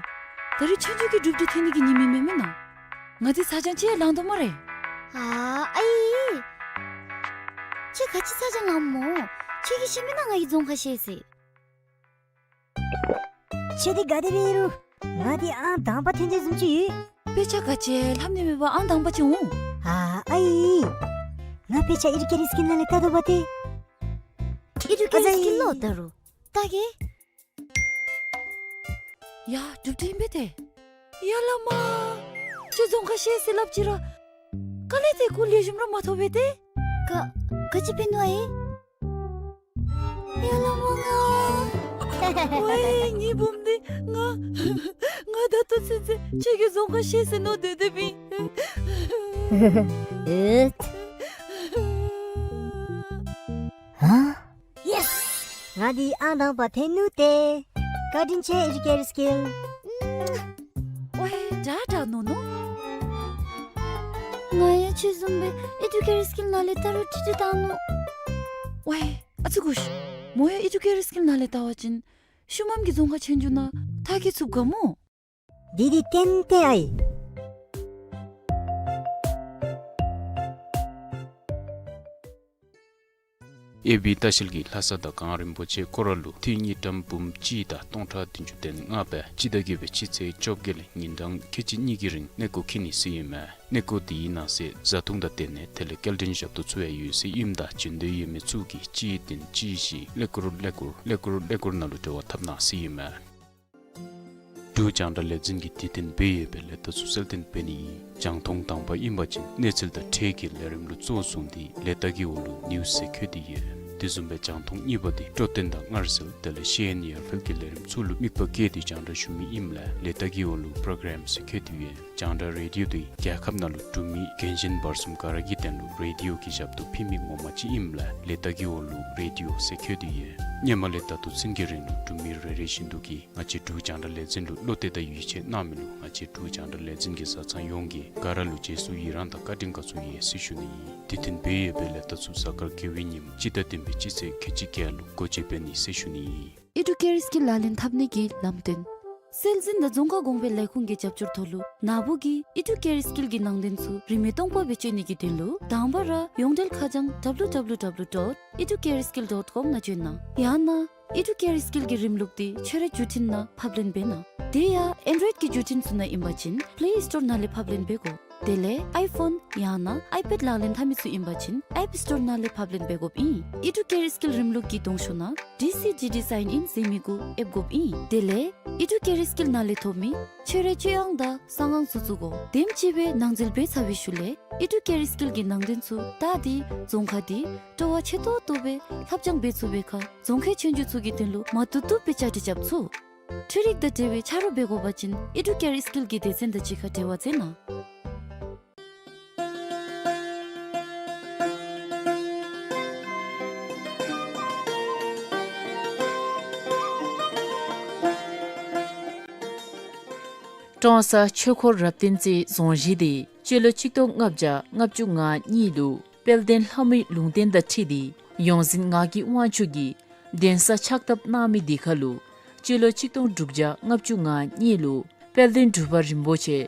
ད་རིས་ཆོས་རྒྱུགས་ཀྱི་གྲུབ་འབྲས་ཐོན་ནི་གི་ཉིནམ་ཨིན་མས་མེན་ན། ང་འདི་ཚ་གྱང་ཅིག་ལང་དོ་སྨ་རེ། ཨ་ཨའི། ཁྱོད་ག་ཅི་ཚ་གྱང་ལངམ་སྨོ། ཁྱོད་ཀྱིས་ཤེས་མེན་ན་ང་གིས་རྫོང་ཁ་ཤེས་ཟེར། ཁྱོད་འདི་ག་དེ་སྦེ་ཨིན་རུང་ང་འདི་ཨང་དང་པ་ཐོན་དོ་བཟུམ་ཅིག་ཡོད། དཔེ་ཆ་ག་ཅི་ལྷབ་ནི་མེད་པར་ཨང་དང་པ་ཅིག་འོང་། ཨ་ཨའི། ང་དཔེ་ཆ་ཨེ་ཌུ་ཀེ་ཊར་སི་ཀིལ་ནང་ལས་བལྟ་དོ་པ་ཏེ། ཨེ་ཌུ་ཀེ་ཊར་སི་ཀིལ་ལུ་བལྟ་རུང་བལྟ་གེ། ཡ་གྲུབ་འབྲས་ཨིན་པས་ཏེ། ཡ་ལ་མ། ཁྱོད་རྫོང་ཁ་ཤེས་ཟེར་སླབ་ཅི་ར། དཀའ་ལས་ཏེ་ཁོ་ལེགས་ཤོམ་ར་མ་ཐོབ་པས་ཏེ། ག་ག་ཅི་འབད་ནུག་ཨའི། ཡ་ལ་མ་ང་། ཝའི་ངེའི་བུམོ་འདི་ང་ང་ད་ལྟོ་ཚུན་ཚོད་ཁྱོད་ཀྱིས་རྫོང་ཁ་ཤེས་ཟེར་མནོ་སྡོད་སྡོདཔ་ཨིན། ཨེ། ཧ། ཡེས། ང་འདི་ཨང་དང་པ་ཐོན་ནུག་ཏེ། བཀའ་དྲིན་ཆེ་ཨེ་ཌུ་ཀེ་ཊར་སི་ཀིལ། ཝའི་དྲག་དྲག་ནོ་ནོ། ང་ཡང་ཁྱོད་བཟུམ་སྦེ་ཨེ་ཌུ་ཀེ་ཊར་སི་ཀིལ་ནང་ལས་བལྟ་རུང་ཁྲིག་ཁྲི་བཏང་ནུག། ཝའི་ཨ་ཙི་གུ་ཤ། མོ་ཡང་ཨེ་ཌུ་ཀེ་ཊར་སི་ཀིལ་ནང་ལས་བལྟ་བ་ཅིན་ཤུལ་མམ་གྱི་རྫོང་ཁ་ཆོས་རྒྱུགས་ནང་མཐར་འཁྱོལ་ཚུགས་ག་སྨོ། འདི་འདི་ཏན་ཏན་ཨའི། ཨེ་བི་ལྟ་བཤལ་གྱིས་ལྷ་ས་དང་གངས་རིན་པོ་ཆེ་སྐོར་ར་ལུ་འཐུས་དངུལ་ཀྲམ་འབུམ་གཅིག་དང་སྟོང་ཕྲག་བདུན་ཅུ་དོན་ལྔ་སྦེ་སྤྱི་ཟླ་བརྒྱད་པའི་སྤྱི་ཚེས་བཅོ་བརྒྱད་ལས་ཉིན་གྲངས་ཁལ་གཅིག་གཉིས་ཀྱི་རིང་གནས་སྐོར་འཁྱིད་ནི་ཟེར་ཨིན་མས། གནས་སྐོར་དེའི་ནང་གསེས་བཟའ་འཐུང་དང་སྡོད་གནས་དེ་ལས་སྐྱེལ་འདྲེན་ཞབས་ཏོག་ཚུ་ཡང་ཡོད་ཟེར་ཨིནམ་ད་བྱོན་འདོད་ཡོད་མི་ཚུ་གིས་གཅིག་བདུན་གཅིག་བཞི་ཀླད་ཀོར་ཀླད་ཀོར་ཀླད་ཀོར་ཀླད་ཀོར་ནང་ལུ་འབྲེལ་བ་འཐབ་གནང་ཟེར་ཨིན་མས། འབྲུག་རྒྱང་བསྒྲགས་ལས་འཛིན་གྱིས་དུས་མཐུན་སྦེ་ཡོད་པའི་ལས་རྟགས་ཚུ་གསལ་སྟོན་འབད་ནི་ཨིན། རྒྱང་མཐོང་དང་པ་ཨིན་པ་ཅིན་གནས་ཚུལ་དང་འཕྲལ་གྱི་ལས་རིམ་ལུ་གཙོ་བཟུང་སྟེ་ལས་རྟགས་ཀྱི་འོག་ལུ་ནིའུསི་ཟེར་བཀོད་དེ་ཡོད། དེ་བཟུམ་སྦེ་རྒྱང་མཐོང་གཉིས་པ་དེ་སྤྲོ་སྟོན་དང་སྔར་སྲོལ་དེ་ལས་ཤེས་ཡོན་ཡར་འཕེལ་གྱི་ལས་རིམ་ཚུ་ལུ་དམིགས་པ་བསྐྱེད་དེ་རྒྱང་བསྒྲགས་ཞུ་མི་ཨིནམ་ལས་ལས་རྟགས་ཀྱི་འོག་ལུ་པྲོ་གརམ་ཟེར་བཀོད་དེ་ཡོད། རྒྱང་བསྒྲགས་རེ་ཌིའོ་དེ་རྒྱལ་ཁབ་ནང་ལུ་འབྲུག་མི་རྒན་གཞོན་བར་གསུམ་ག་ར་གི་དོན་ལུ་རེ་ཌིའོ་གི་ཞབས་ཏོག་ཕུལ་མི་ངོ་མ་ཅིག་ཨིནམ་ལས་ལས་རྟགས་ཀྱི་འོག་ལུ་རེ་ཌིའོ་ཟེར་བཀོད་དེ་ཡོད། སྔོན་མ་ལས་ད་ལྟོ་ཚུན་གྱི་རིང་ལུ་འབྲུག་མི་རེ་རེ་བཞིན་དུ་གིས་ང་བཅས་འབྲུག་རྒྱང་བསྒྲགས་ལས་འཛིན་ལུ་བློ་གཏད་དང་ཡིད་ཆེས་གནང་མི་ལུ་ང་བཅས་འབྲུག་རྒྱང་བསྒྲགས་ལས་འཛིན་གྱི་བཟའ་ཚང་ཡོངས་ཀྱིས་ག་ར་ལུ་རྗེས་སུ་ཡི་རངས་དང་བཀའ་དྲིན་དགའ་ཚོར་ཡོད་ཟེར་ཞུ་ནི་ཨིན། དུས་མཐུན་སྦེ་ཡོད་པའི་ལས་རྟགས་ཚུ་གཟའ་སྐར་དགེ་བའི་ཉིནམ་སྤྱི་ཟླ་བདུན་པའི་སྤྱི་ཚེས་ཁལ་གཅིག་བརྒྱད་ལུ་སྒོ་འབྱེད་འབད་ནི་ཟེར་ཞུ་ནི་ཨིན། ཨི་ཌུ་ཀེར་སྐིལ་ལག་ལེན་འཐབ་ནི་གི་ལམ་སྟོན། སྲོལ་འཛིན་དང་རྫོང་ཁ་གོང་འཕེལ་ལས་ཁུངས་ཀྱི་རྒྱབ་སྐྱོར་ཐོག་ལུ་ནཱ་བུ་གིས་ཨི་ཌུ་ཀེར་སྐིལ་གྱི་ནང་དོན་ཚུ་རིན་མེད་སྟོང་པ་སྦེ་སྤྱོད་ནི་གི་དོན་ལུ་དང་པ་ར་ཡོངས་འབྲེལ་ཁ་བྱང་W W W dot educaresskill dot com ནང་བྱོན་གནང་། ཡང་ན་ཨི་ཌུ་ཀེར་སྐིལ་གྱི་རིམ་ལུགས་དེ་ཁྱོད་རའི་བརྒྱུད་འཕྲིན་ནང་ཕབ་ལེན་འབད་གནང་། དེ་ཡང་ཨེན་ཌོ་རོའིཌ་ཀྱི་བརྒྱུད་འཕྲིན་ཚུ་ནང་ཨིན་པ་ཅིན་པླེ་སི་ཊོར་ནང་ལས་ཕབ་ལེན་འབད་དགོ། དེ་ལས་ཨའི་ཕོན་ཡང་ན་ཨའི་པེཌ་ལག་ལེན་འཐབ་མི་ཚུ་ཨིན་པ་ཅིན་ཨེཔ་སི་ཊོར་ནང་ལས་ཕབ་ལེན་འབད་དགོཔ་ཨིན། ཨི་ཌུ་ཀེར་སྐིལ་རིམ་ལུགས་ཀྱི་གདོང་ཤོག་ནང་ཌི་སི་ཌི་ཌི་སའིན་ཨིན་ཟེར་མི་གུ་ཨེབ་དགོཔ་ཨིན། དེ་ལས་ཨི་ཌུ་ཀེར་སྐིལ་ནང་ལས་ཐོབ་མི་ཁྱོད་རའི་སྤྱོད་དབང་དང་གསང་ཁང་ཚུ་བཙུགས་དགོ། དེམ་ཅིག་སྦེ་ནང་འཛུལ་འབད་ཚར་བའི་ཤུལ་ལས་ཨི་ཌུ་ཀེར་སྐིལ་གྱི་ནང་དོན་ཚུ་བལྟ་སྟེ་རྫོང་ཁག་དེ་སྤྲོ་བ་ཆེ་ཏོག་ཏོ་སྦེ་ལྷབ་སྦྱང་འབད་ཚུགས་པའི་ཁར་རྫོང་ཁའི་ཆོས་རྒྱུགས་ཚུ་གི་དོན་ལུ་མ་བཏུབ་བཏུབ་སྦེ་བཅའ་སྒྲིག་རྐྱབ་ཚུགས། འཕྲུལ་རིག་དང་འབྲེལ་བའི་ཆ་རོགས་འབད་དགོ་པ་ཅིན་ཨི་ཌུ་ཀེར་སྐིལ་གྱི་སྡེ་ཚན་དང་གཅིག་ཁར་འབྲེལ་བ་མཛད་གནང་། ཀྲོང་གསར་ཆོས་འཁོར་རབ་བརྟན་རྩེའི་རྫོང་གཞིས་དེ་སྤྱི་ལོ་གཅིག་སྟོང་ལྔ་བརྒྱ་ལྔ་བཅུ་ང་གཉིས་ལུ་དཔལ་ལྡན་ལྷ་མོའི་ལུང་བསྟན་དང་འཁྲིལ་ཏེ་ཡོངས་འཛིན་ངག་གི་དབང་ཕྱུག་གིས་གདན་ས་ཕྱག་བཏབ་གནང་མི་དེ་ཁར་ལུ་སྤྱི་ལོ་གཅིག་སྟོང་དྲུག་བརྒྱ་ལྔ་བཅུ་ང་གཉིས་ལུ་དཔལ་ལྡན་འབྲུག་པ་རིན་པོ་ཆེ་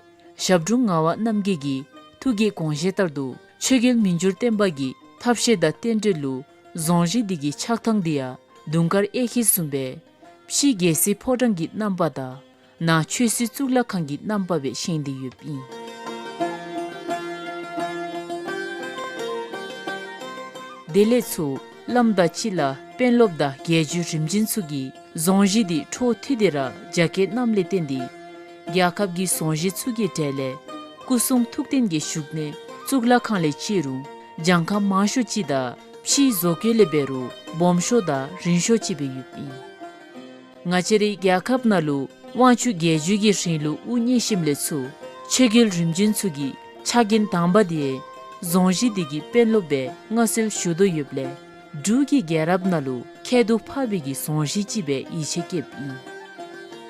ཞབས་དྲུང་ངག་དབང་རྣམ་རྒྱལ་གྱི་ཐུགས་ཀྱི་དགོངས་བཞེད་ལྟར་དུ་ཆོས་རྒྱལ་མི་འགྱུར་བརྟན་པ་གི་ཐབས་ཤེས་དང་རྟེན་འབྲེལ་ལུ་རྫོང་གཞིས་དེ་གི་ཆགས་ཐངས་དེ་ཡང་དུང་དཀར་གཡས་འཁྱིལ་བཟུམ་སྦེ་ཕྱི་རྒྱལ་སྲིད་ཕོ་བྲང་གི་རྣམ་པ་དང་ནང་ཆོས་སྲིད་གཙུག་ལག་ཁང་གི་རྣམ་པ་སྦེ་བཞེངས་ཏེ་ཡོདཔ་ཨིན། དེ་ལས་ཚུར་བླམ་དང་སྤྱི་བླ་དཔོན་སློབ་དང་རྒྱལ་བརྒྱུད་རིམ་བྱོན་ཚུ་གིས་རྫོང་གཞིས་དེ་འཕྲོ་མཐུད་དེ་ར་རྒྱ་སྐྱེད་གནངམ་ལས་བརྟེན་ཏེ་རྒྱལ་ཁབ་ཀྱི་རྫོང་གཞིས་ཚུ་གི་གྲས་ལས་སྐུ་གསུང་ཐུགས་རྟེན་གྱི་བཞུགས་གནས་གཙུག་ལག་ཁང་ལས་བརྩི་རུང་གྱངས་ཁ་མང་ཤོས་ཅིག་དང་ཕྱིའི་བཟོ་བཀོད་ལས་འབད་རུང་སྦོམ་ཤོས་དང་རིང་ཤོས་ཅིག་སྦེ་ཡོདཔ་ཨིན། ང་བཅས་རའི་རྒྱལ་ཁབ་ནང་ལུ་དབང་ཕྱུག་རྒྱལ་བརྒྱུད་ཀྱི་རིང་ལུགས་དབུ་བརྙེས་ཞིནམ་ལས་ཚུར་ཆོས་རྒྱལ་རིམ་བྱོན་ཚུ་གི་ཕྱག་འགན་དང་པ་དེ་རྫོང་གཞིས་དེ་གི་དཔོན་སློབ་སྦེ་མངའ་གསོལ་ཞུ་དོ་ཡོདཔ་ལས་འབྲུག་གི་རྒྱལ་རབས་ནང་ལུ་ཁྱད་དུ་འཕགས་པའི་གི་རྫོང་གཞིས་ཅིག་སྦེ་ཡིད་ཆེས་བསྐྱེདཔ་ཨིན།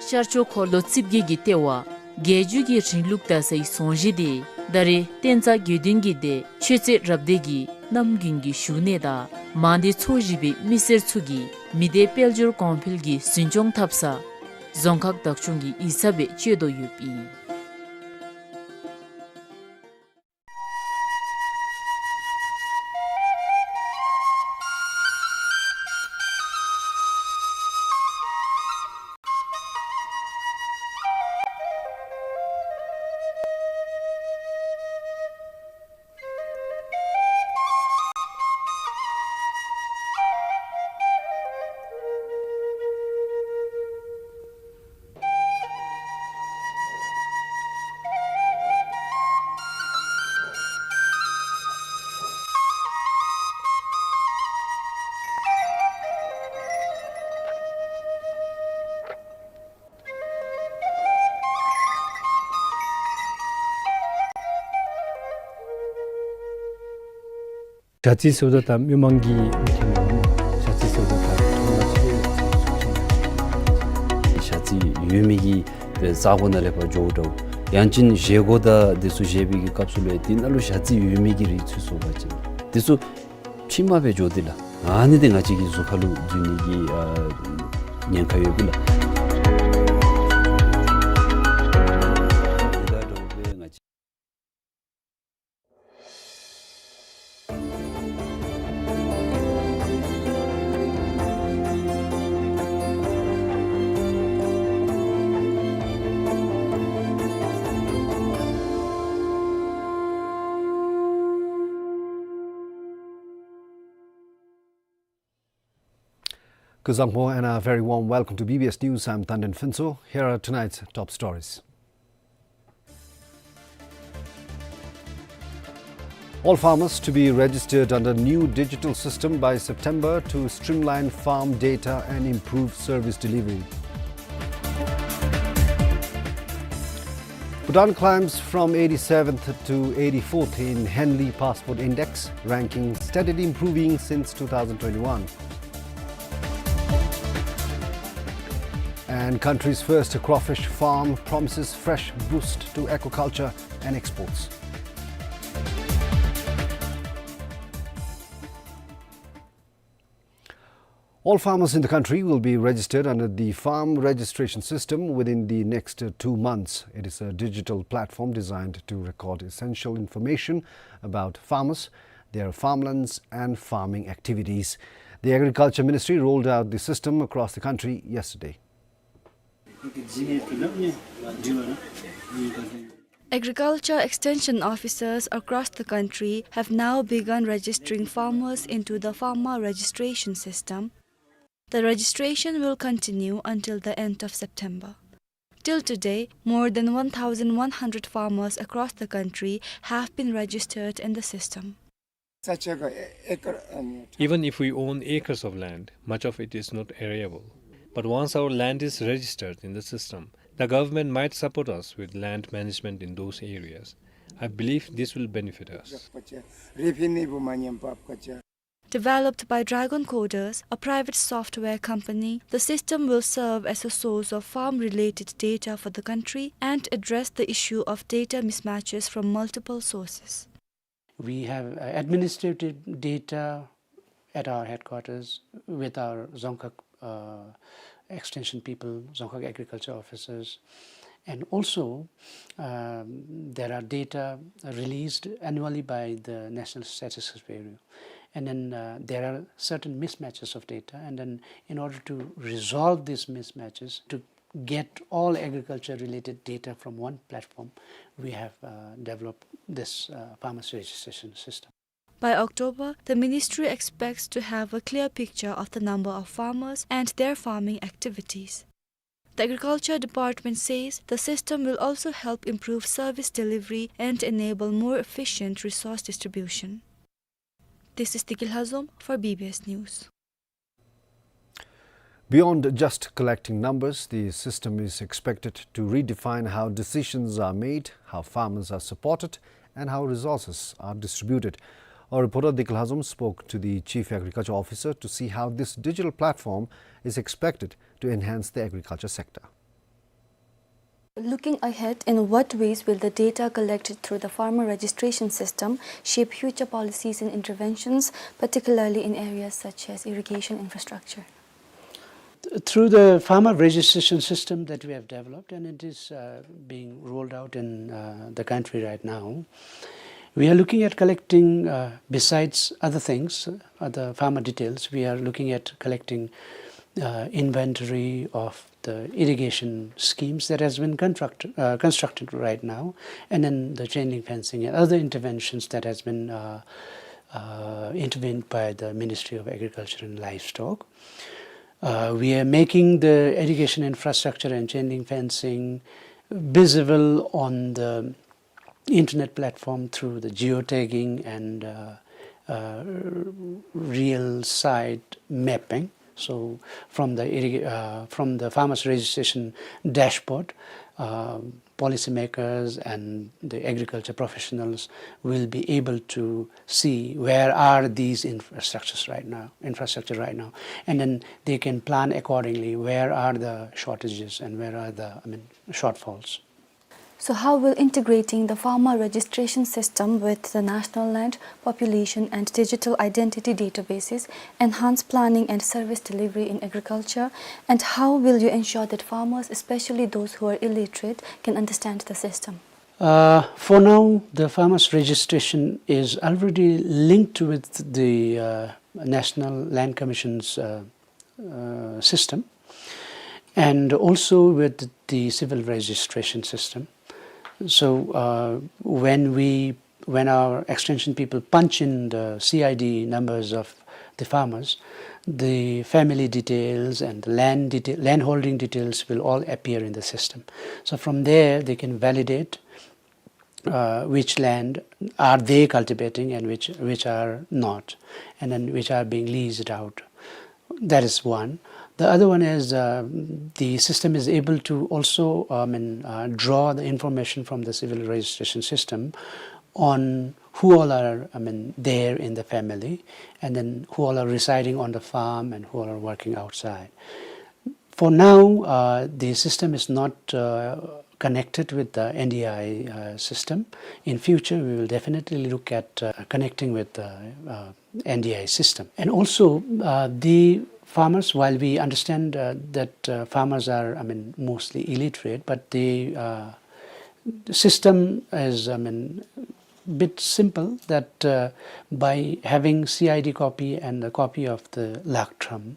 ཤར་ཕྱོགས་འཁོར་ལོ་རྩིབས་བརྒྱད་ཀྱི་ལྟེ་བ་རྒྱལ་བརྒྱུད་ཀྱི་རིང་ལུགས་དར་སའི་རྫོང་གཞིས་དེ་ད་རེས་བསྟན་རྩ་དགེ་འདུན་གྱི་སྡེ་ཆོས་རྩེ་རབ་སྡེ་གི་གནམ་དགུན་གྱི་བཞུགས་གནས་དང་མང་སྡེ་ཚོ་བཞི་པའི་མི་སེར་ཚུ་གིས་མི་སྡེ་དཔལ་འབྱོར་གོང་འཕེལ་གྱི་འཛིན་སྐྱོང་འཐབ་ས་རྫོང་ཁག་བདག་སྐྱོང་གི་ཡིག་ཚང་སྦེ་སྤྱོད་དོ་ཡོདཔ་ཨིན། ཞ་རྩི་ཟེརཝ་ད་ད་མི་མང་གིས་མི་ཐེན་ནོ། ཞ་རྩི་ཟེརཝ་ད་ད་ཐོག་མ་ཅིག་ཞ་རྩི་ཡོད་མི་གི་ས་གོ་ནང་ལས་ཕར་འགྱོཝ་འདྲཝ། ཡང་ཅིན་བཞེས་སྒོ་དང་དེ་ཚུ་བཞེས་པའི་གི་སྐབས་སུ་ལས་དེ་ནང་ལུ་ཞ་རྩི་ཡོད་མི་གི་རིགས་ཚུ་སོང་པ་ཅིན་དེ་ཚུ་ཕྱི་མ་སྦེ་འགྱོ་སྟེ་ལགས། ཨ་ནི་དེ་ང་བཅས་ཀྱི་གཟུགས་ཁར་ལུ་འཛུལ་ནི་གི་ཨ་ཉེན་ཁ་ཡོདཔ་ཨིན་ལགས། དེ་དང་འདྲཝ་སྦེ་ང་བཅས་ Kuzuzangpo and a very warm welcome to B B S News. I'm Tanden Phuntsho. Here are tonight's top stories. All farmers to be registered under new digital system by September to streamline farm data and improve service delivery. Bhutan climbs from eighty-seventh to eighty-fourth in Henley Passport Index, ranking steadily improving since two thousand twenty-one. And country's first crawfish farm promises fresh boost to aquaculture and exports. All farmers in the country will be registered under the farm registration system within the next, uh, two months. It is a digital platform designed to record essential information about farmers, their farmlands, and farming activities. The Agriculture Ministry rolled out the system across the country yesterday. Agriculture extension officers across the country have now begun registering farmers into the farmer registration system. The registration will continue until the end of September. Till today, more than one thousand one hundred farmers across the country have been registered in the system. Even if we own acres of land, much of it is not arable. But once our land is registered in the system, the government might support us with land management in those areas. I believe this will benefit us. Developed by Dragon Coders, a private software company, the system will serve as a source of farm-related data for the country and address the issue of data mismatches from multiple sources. We have, uh, administrative data at our headquarters with our Dzongkhag, uh, extension people, Dzongkhag agriculture officers. And also, um, there are data released annually by the National Statistics Bureau. And then, uh, there are certain mismatches of data. And then in order to resolve these mismatches, to get all agriculture-related data from one platform, we have, uh, developed this, uh, farmers registration system. By October, the ministry expects to have a clear picture of the number of farmers and their farming activities. The Agriculture Department says the system will also help improve service delivery and enable more efficient resource distribution. This is Tiki Lhazom for B B S News. Beyond just collecting numbers, the system is expected to redefine how decisions are made, how farmers are supported, and how resources are distributed. Our reporter Tiki Lhazom spoke to the Chief Agriculture Officer to see how this digital platform is expected to enhance the agriculture sector. Looking ahead, in what ways will the data collected through the farmer registration system shape future policies and interventions, particularly in areas such as irrigation infrastructure? Through the farmer registration system that we have developed, and it is, uh, being rolled out in, uh, the country right now, we are looking at collecting, uh, besides other things, uh, the farmer details, we are looking at collecting, uh, inventory of the irrigation schemes that has been construct-, uh, constructed right now, and then the chain link fencing and other interventions that has been, uh, uh, intervened by the Ministry of Agriculture and Livestock. Uh, we are making the irrigation infrastructure and chain link fencing visible on the internet platform through the geotagging and, uh, uh, real site mapping. So from the irrig-, uh, from the farmers registration dashboard, uh, policymakers and the agriculture professionals will be able to see where are these infrastructures right now, infrastructure right now, and then they can plan accordingly. Where are the shortages and where are the, I mean, shortfalls? So how will integrating the farmer registration system with the national land, population and digital identity databases enhance planning and service delivery in agriculture? And how will you ensure that farmers, especially those who are illiterate, can understand the system? Uh, for now, the farmers registration is already linked with the, uh, National Land Commission's, uh, uh, system, and also with the civil registration system. So, uh, when we, when our extension people punch in the C I D numbers of the farmers, the family details and the land deta-, land holding details will all appear in the system. So from there, they can validate, uh, which land are they cultivating and which, which are not, and then which are being leased out. That is one. The other one is, uh, the system is able to also, I mean, uh, draw the information from the civil registration system on who all are, I mean, there in the family, and then who all are residing on the farm and who all are working outside. For now, uh, the system is not, uh, connected with the N D I, uh, system. In future, we will definitely look at, uh, connecting with the, uh, N D I system. And also, uh, the farmers, while we understand, uh, that, uh, farmers are, I mean, mostly illiterate, but the, uh, system is, I mean, bit simple that, uh, by having C I D copy and a copy of the lagtrum,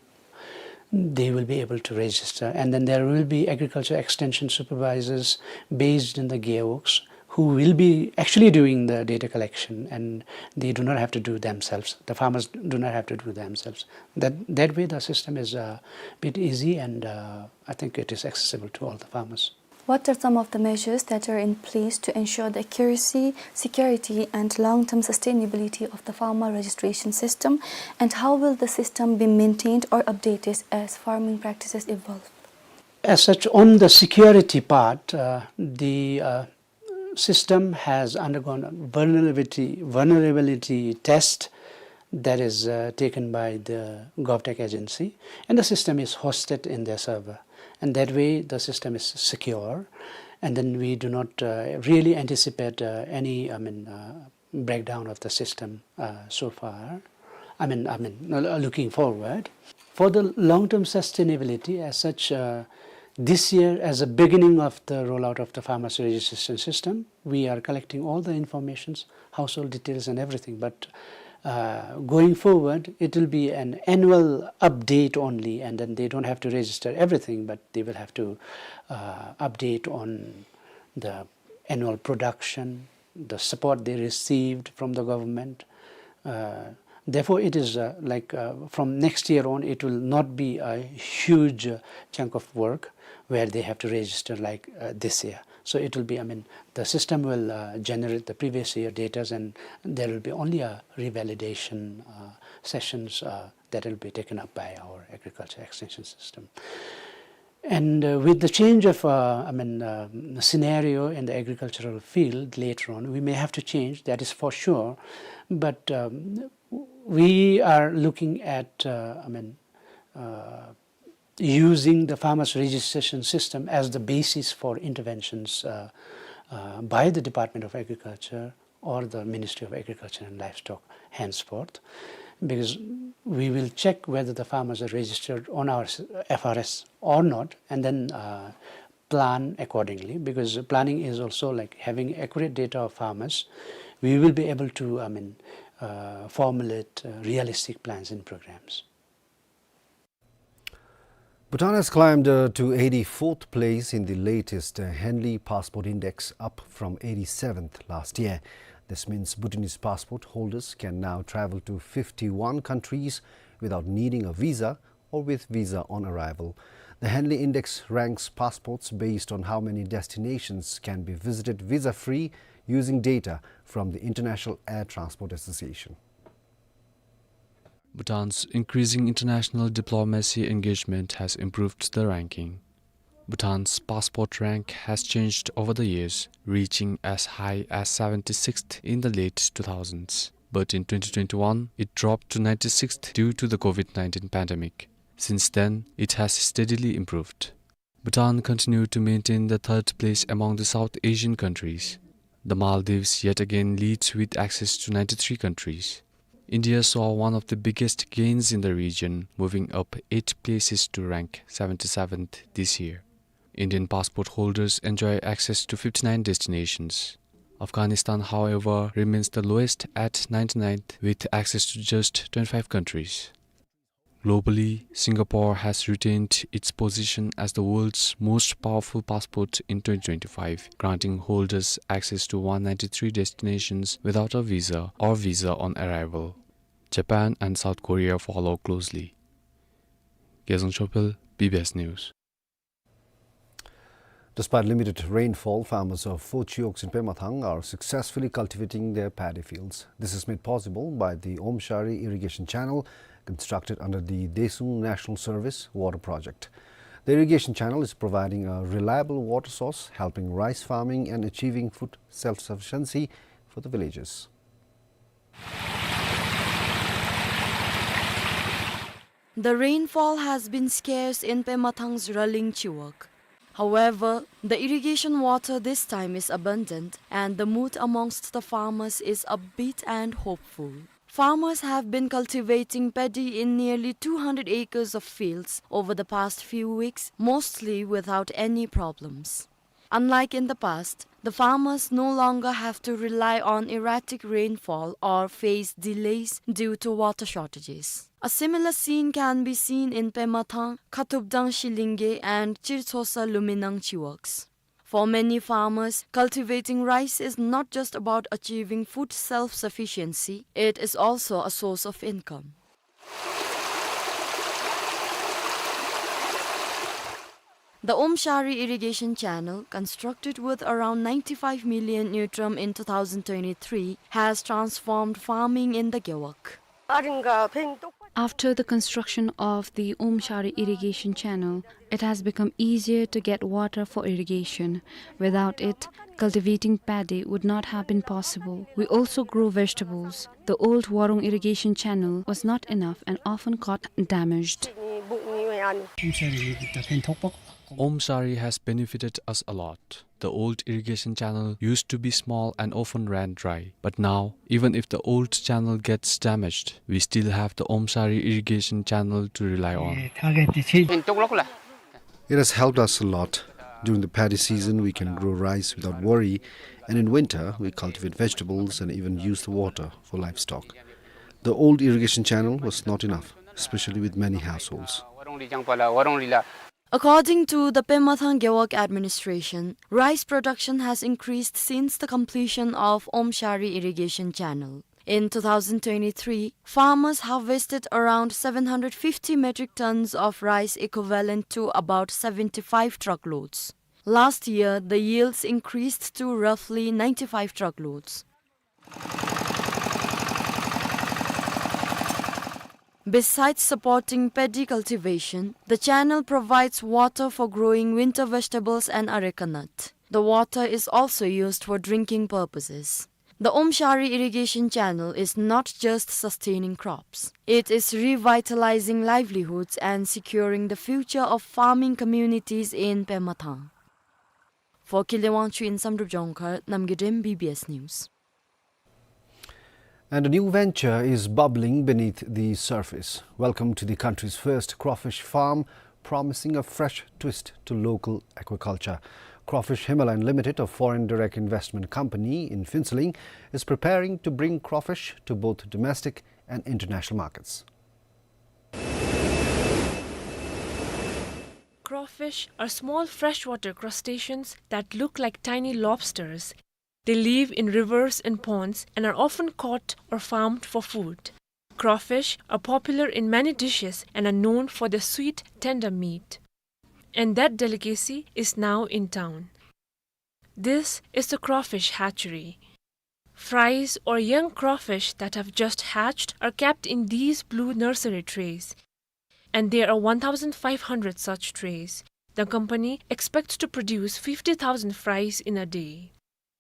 they will be able to register. And then there will be agriculture extension supervisors based in the gewogs who will be actually doing the data collection, and they do not have to do themselves. The farmers do not have to do themselves. That, that way the system is a bit easy, and, uh, I think it is accessible to all the farmers. What are some of the measures that are in place to ensure the accuracy, security, and long-term sustainability of the farmer registration system, and how will the system be maintained or updated as farming practices evolve? As such, on the security part, uh, the, uh, system has undergone a vulnerability, vulnerability test that is, uh, taken by the GovTech agency, and the system is hosted in their server. And that way, the system is secure. And then we do not, uh, really anticipate, uh, any, I mean, uh, breakdown of the system, uh, so far. I mean, I mean, uh, looking forward. For the long-term sustainability as such, uh, this year, as a beginning of the rollout of the farmers registration system, we are collecting all the informations, household details and everything. But, uh, going forward, it will be an annual update only, and then they don't have to register everything, but they will have to, uh, update on the annual production, the support they received from the government. Uh, therefore, it is, uh, like, uh, from next year on, it will not be a huge, uh, chunk of work where they have to register like, uh, this year. So it will be, I mean, the system will, uh, generate the previous year datas, and there will be only a revalidation, uh, sessions, uh, that will be taken up by our agriculture extension system. And, uh, with the change of, uh, I mean, um, scenario in the agricultural field later on, we may have to change, that is for sure. But, um, we are looking at, uh, I mean, uh, using the farmers registration system as the basis for interventions, uh, uh, by the Department of Agriculture or the Ministry of Agriculture and Livestock henceforth, because we will check whether the farmers are registered on our s-, F R S or not, and then, uh, plan accordingly, because planning is also like having accurate data of farmers. We will be able to, I mean, uh, formulate, uh, realistic plans and programs. Bhutan has climbed, uh, to eighty-fourth place in the latest, uh, Henley Passport Index, up from eighty-seventh last year. This means Bhutanese passport holders can now travel to fifty-one countries without needing a visa or with visa on arrival. The Henley Index ranks passports based on how many destinations can be visited visa-free using data from the International Air Transport Association. Bhutan's increasing international diplomacy engagement has improved the ranking. Bhutan's passport rank has changed over the years, reaching as high as seventy-sixth in the late two thousands. But in twenty twenty-one, it dropped to ninety-sixth due to the COVID nineteen pandemic. Since then, it has steadily improved. Bhutan continued to maintain the third place among the South Asian countries. The Maldives yet again leads with access to ninety-three countries. India saw one of the biggest gains in the region, moving up eight places to rank seventy-seventh this year. Indian passport holders enjoy access to fifty-nine destinations. Afghanistan, however, remains the lowest at ninety-ninth, with access to just twenty-five countries. Globally, Singapore has retained its position as the world's most powerful passport in twenty twenty-five, granting holders access to one ninety-three destinations without a visa or visa on arrival. Japan and South Korea follow closely. Kezang Chopel, B B S News. Despite limited rainfall, farmers of four chiwoks in Pemathang are successfully cultivating their paddy fields. This is made possible by the Omshari Irrigation Channel, constructed under the Desung National Service Water Project. The irrigation channel is providing a reliable water source, helping rice farming and achieving food self-sufficiency for the villagers. The rainfall has been scarce in Pemathang's Raling Chiwok. However, the irrigation water this time is abundant, and the mood amongst the farmers is upbeat and hopeful. Farmers have been cultivating paddy in nearly two hundred acres of fields over the past few weeks, mostly without any problems. Unlike in the past, the farmers no longer have to rely on erratic rainfall or face delays due to water shortages. A similar scene can be seen in Pemathang, Khatupdang Shilingye, and Chirthosa Luminang Chiwoks. For many farmers, cultivating rice is not just about achieving food self-sufficiency, it is also a source of income. The Omshari Irrigation Channel, constructed with around ninety-five million ngultrum in two thousand twenty-three, has transformed farming in the Gewog. After the construction of the Omshari Irrigation Channel, it has become easier to get water for irrigation. Without it, cultivating paddy would not have been possible. We also grow vegetables. The old Warung Irrigation Channel was not enough and often got damaged. Omshari has benefited us a lot. The old irrigation channel used to be small and often ran dry, but now, even if the old channel gets damaged, we still have the Omshari Irrigation Channel to rely on. It has helped us a lot. During the paddy season, we can grow rice without worry, and in winter, we cultivate vegetables and even use the water for livestock. The old irrigation channel was not enough, especially with many households. According to the Pemathang Gewog administration, rice production has increased since the completion of Omshari Irrigation Channel. In two thousand twenty-three, farmers harvested around seven hundred fifty metric tons of rice, equivalent to about seventy-five truckloads. Last year, the yields increased to roughly ninety-five truckloads. Besides supporting paddy cultivation, the channel provides water for growing winter vegetables and areca nut. The water is also used for drinking purposes. The Omshari Irrigation Channel is not just sustaining crops. It is revitalizing livelihoods and securing the future of farming communities in Pemathang. For Kile Wangchuk in Samdrup Jongkhar, Namgay Dem, B B S News. And a new venture is bubbling beneath the surface. Welcome to the country's first crawfish farm, promising a fresh twist to local aquaculture. Crawfish Himalayan Limited, a foreign direct investment company in Phuentsholing, is preparing to bring crawfish to both domestic and international markets. Crawfish are small freshwater crustaceans that look like tiny lobsters. They live in rivers and ponds and are often caught or farmed for food. Crawfish are popular in many dishes and are known for their sweet, tender meat. And that delicacy is now in town. This is the crawfish hatchery. Fries or young crawfish that have just hatched are kept in these blue nursery trays. And there are one thousand five hundred such trays. The company expects to produce fifty thousand fries in a day.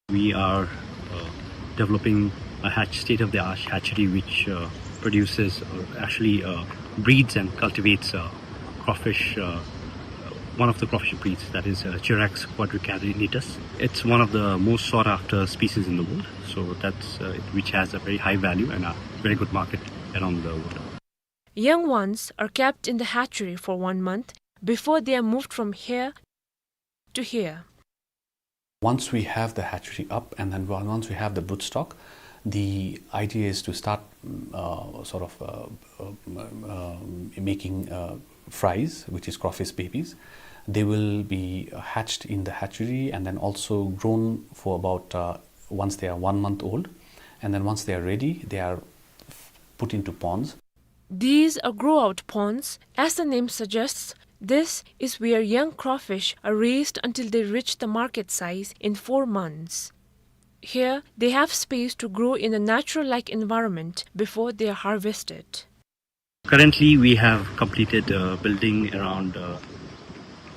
We are, uh, developing a hatch, state-of-the-art hatchery which, uh, produces, or actually, uh, breeds and cultivates, uh, crawfish, uh, one of the crawfish breeds, that is, uh, Chirax quadricalynatus. It's one of the most sought-after species in the world, so that's, uh, which has a very high value and a very good market around the world. Young ones are kept in the hatchery for one month before they are moved from here to here. Once we have the hatchery up and then on- once we have the broodstock, the idea is to start, mm, uh, sort of, uh, uh, um, um, making, uh, fries, which is crawfish babies. They will be, uh, hatched in the hatchery and then also grown for about, uh, once they are one month old, and then once they are ready, they are f- put into ponds. These are grow-out ponds. As the name suggests, this is where young crawfish are raised until they reach the market size in four months. Here, they have space to grow in a natural-like environment before they are harvested. Currently, we have completed, uh, building around, uh,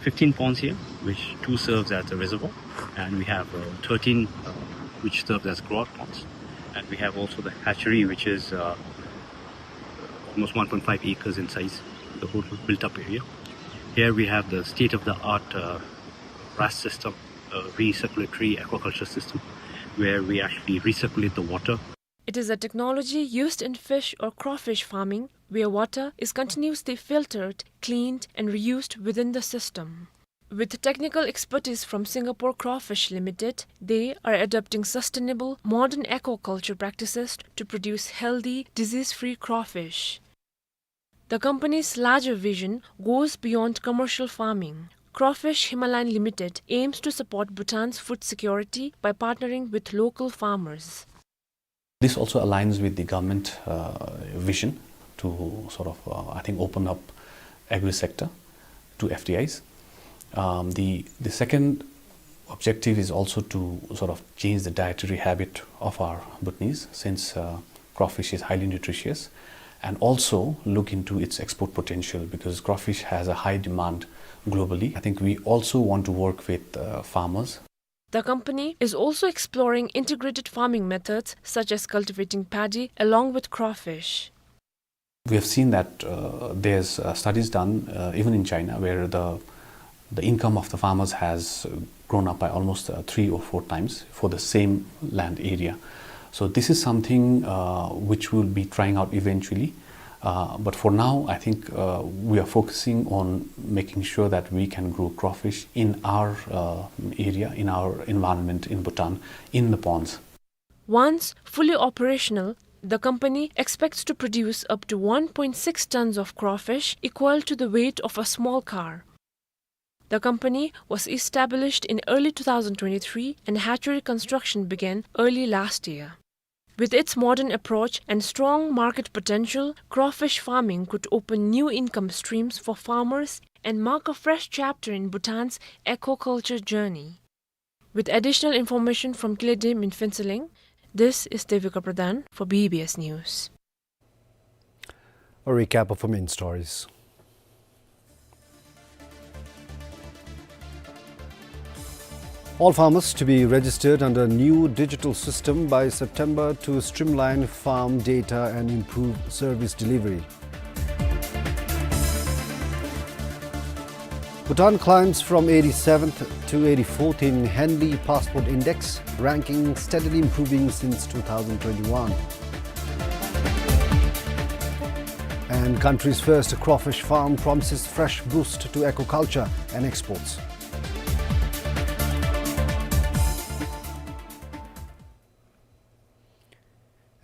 fifteen ponds here, which two serves as a reservoir, and we have, uh, thirteen, uh, which serves as grow-out ponds, and we have also the hatchery, which is, uh, almost one point five acres in size, the whole built-up area. Here we have the state-of-the-art, uh, RAS system, uh, recirculatory aquaculture system, where we actually recirculate the water. It is a technology used in fish or crawfish farming, where water is continuously filtered, cleaned, and reused within the system. With technical expertise from Singapore Crawfish Limited, they are adopting sustainable, modern aquaculture practices to produce healthy, disease-free crawfish. The company's larger vision goes beyond commercial farming. Crawfish Himalayan Limited aims to support Bhutan's food security by partnering with local farmers. This also aligns with the government, uh, vision to sort of, uh, I think, open up agri-sector to F D Is. Um, the, the second objective is also to sort of change the dietary habit of our Bhutanese, since, uh, crawfish is highly nutritious, and also look into its export potential, because crawfish has a high demand globally. I think we also want to work with, uh, farmers. The company is also exploring integrated farming methods such as cultivating paddy along with crawfish. We have seen that, uh, there's, uh, studies done, uh, even in China, where the, the income of the farmers has, uh, grown up by almost, uh, three or four times for the same land area. So this is something, uh, which we'll be trying out eventually. Uh, but for now, I think, uh, we are focusing on making sure that we can grow crawfish in our, uh, area, in our environment in Bhutan, in the ponds. Once fully operational, the company expects to produce up to one point six tons of crawfish, equal to the weight of a small car. The company was established in early two thousand twenty-three and hatchery construction began early last year. With its modern approach and strong market potential, crawfish farming could open new income streams for farmers and mark a fresh chapter in Bhutan's aquaculture journey. With additional information from Kiledim in Phuentsholing, this is Devika Pradhan for B B S News. A recap of our main stories. All farmers to be registered under new digital system by September to streamline farm data and improve service delivery. Bhutan climbs from eighty-seventh to eighty-fourth in Henley Passport Index, ranking steadily improving since two thousand twenty-one. And country's first crawfish farm promises fresh boost to aquaculture and exports.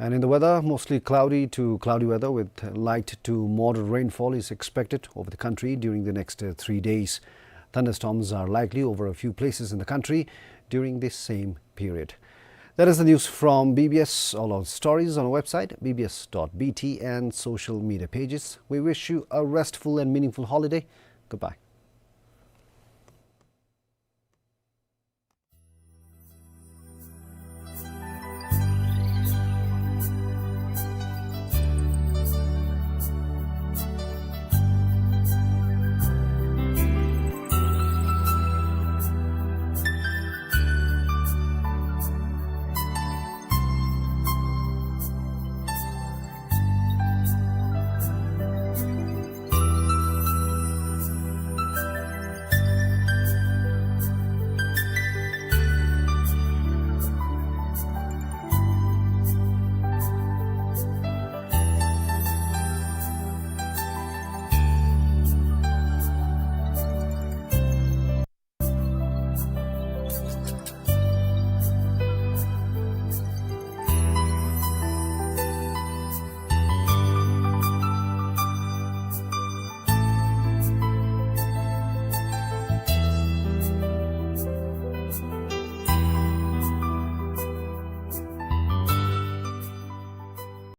And in the weather, mostly cloudy to cloudy weather with light to moderate rainfall is expected over the country during the next, uh, three days. Thunderstorms are likely over a few places in the country during this same period. That is the news from B B S. All our stories on our website, B B S dot B T, and social media pages. We wish you a restful and meaningful holiday. Goodbye.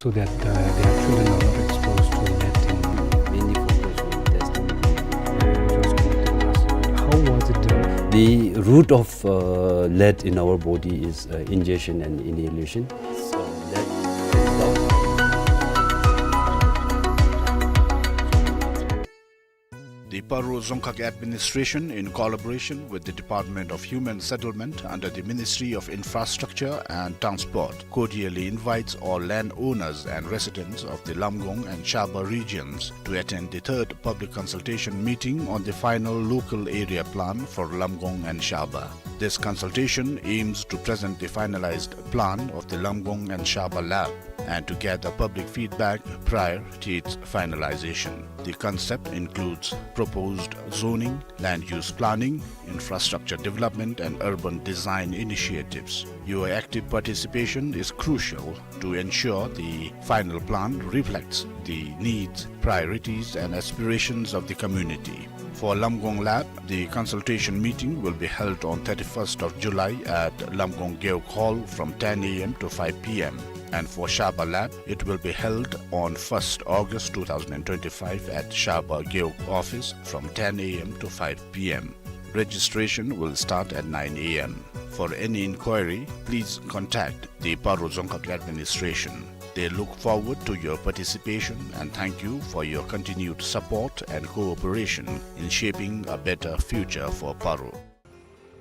So that, uh, their children are not exposed to The route of, uh, lead in our body is, uh, ingestion and inhalation. So, lead. The Paro Dzongkhag Administration, in collaboration with the Department of Human Settlement under the Ministry of Infrastructure and Transport, cordially invites all landowners and residents of the Lamgong and Shaba regions to attend the third public consultation meeting on the final local area plan for Lamgong and Shaba. This consultation aims to present the finalized plan of the Lamgong and Shaba lap and to gather public feedback prior to its finalization. The concept includes proposed zoning, land use planning, infrastructure development, and urban design initiatives. Your active participation is crucial to ensure the final plan reflects the needs, priorities, and aspirations of the community. For Lamgong lap, the consultation meeting will be held on thirty-first of July at Lamgong Gewog Hall from ten A M to five P M. And for Shaba lap, it will be held on first August two thousand twenty-five at Shaba Gewog office from ten A M to five P M. Registration will start at nine A M. For any inquiry, please contact the Paro Dzongkhag Administration. They look forward to your participation and thank you for your continued support and cooperation in shaping a better future for Paro.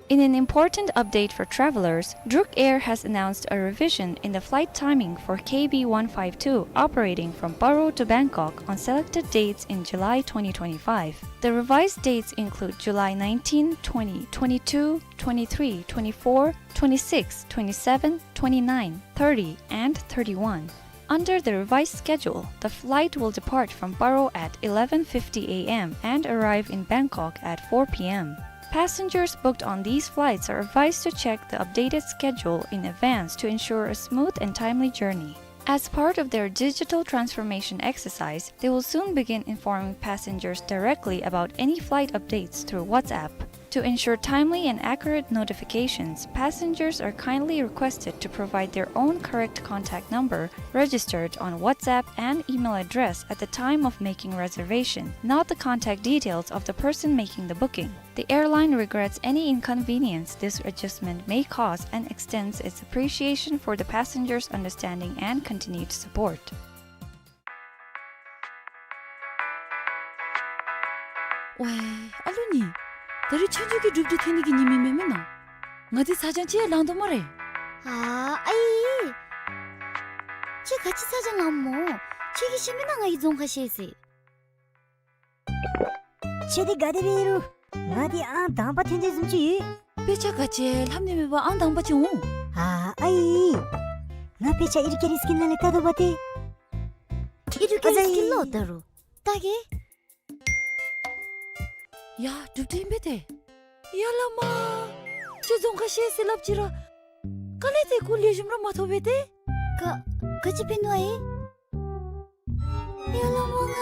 In an important update for travelers, Druk Air has announced a revision in the flight timing for K B one five two operating from Paro to Bangkok on selected dates in July twenty twenty-five. The revised dates include July nineteen, twenty, twenty-two, twenty-three, twenty-four, twenty-six, twenty-seven, twenty-nine, thirty, and thirty-one. Under the revised schedule, the flight will depart from Paro at eleven fifty A M and arrive in Bangkok at four P M. Passengers booked on these flights are advised to check the updated schedule in advance to ensure a smooth and timely journey. As part of their digital transformation exercise, they will soon begin informing passengers directly about any flight updates through WhatsApp. To ensure timely and accurate notifications, passengers are kindly requested to provide their own correct contact number registered on WhatsApp and email address at the time of making reservation, not the contact details of the person making the booking. The airline regrets any inconvenience this adjustment may cause and extends its appreciation for the passengers' understanding and continued support. ཝའི་ཨ་ལུ་ནི། ད་རིས་ཆོས་རྒྱལ་གྱི་སྒྲུབ་སྡེ་ཐོན་ནི་གི་ཉིནམ་ཨིན་མས་མེན་ན། ང་འདི་ཚ་གྱང་ཅིག་ཡང་ལང་དོ་སྨ་རེ། ཨ་ཨའི། ཁྱོད་ག་ཅི་ཚ་གྱང་ལངམ་སྨོ། ཁྱོད་ཀྱིས་ཤེས་མེན་ན་ང་གིས་རྫོང་ཁ་ཤེས་ཟེར། ཁྱོད་འདི་ག་དེ་སྦེ་ཨིན་རུང་ང་འདི་ཨང་དང་པ་ཐོན་ཏེ་བཟུམ་ཅིག་ཡོད། དཔེ་ཆ་ག་ཅི་ལྷབ་ནི་མེད་པར་ཨང་དང་པ་ཅིག་འོང་། ཨ་ཨའི། ང་དཔེ་ཆ་ཨེ་ཌུ་ཀེ་ཊི་སི་ཀིལ་ནང་ལས་བལྟ་དོ་བ་ཏེ། ཨེ་ཌུ་ཀེ་ཊི་སི་ཀིལ་ལོ་ད་རུང་བལྟ་གེ། ཡ་སྒྲུབ་སྡེ་ཨིན་པས་ཏེ། ཡ་བླ་མ། ཁྱོད་རྫོང་ཁ་ཤེས་ཟེར་སླབ་ཅི་ར། ག་ལས་ཏེ་ཁོ་ལེགས་ཤོམ་ར་མ་ཐོབ་པས་ཏེ། ག་ག་ཅི་འབད་ནུག་ཨའི། ཡ་བླ་མ་ང་།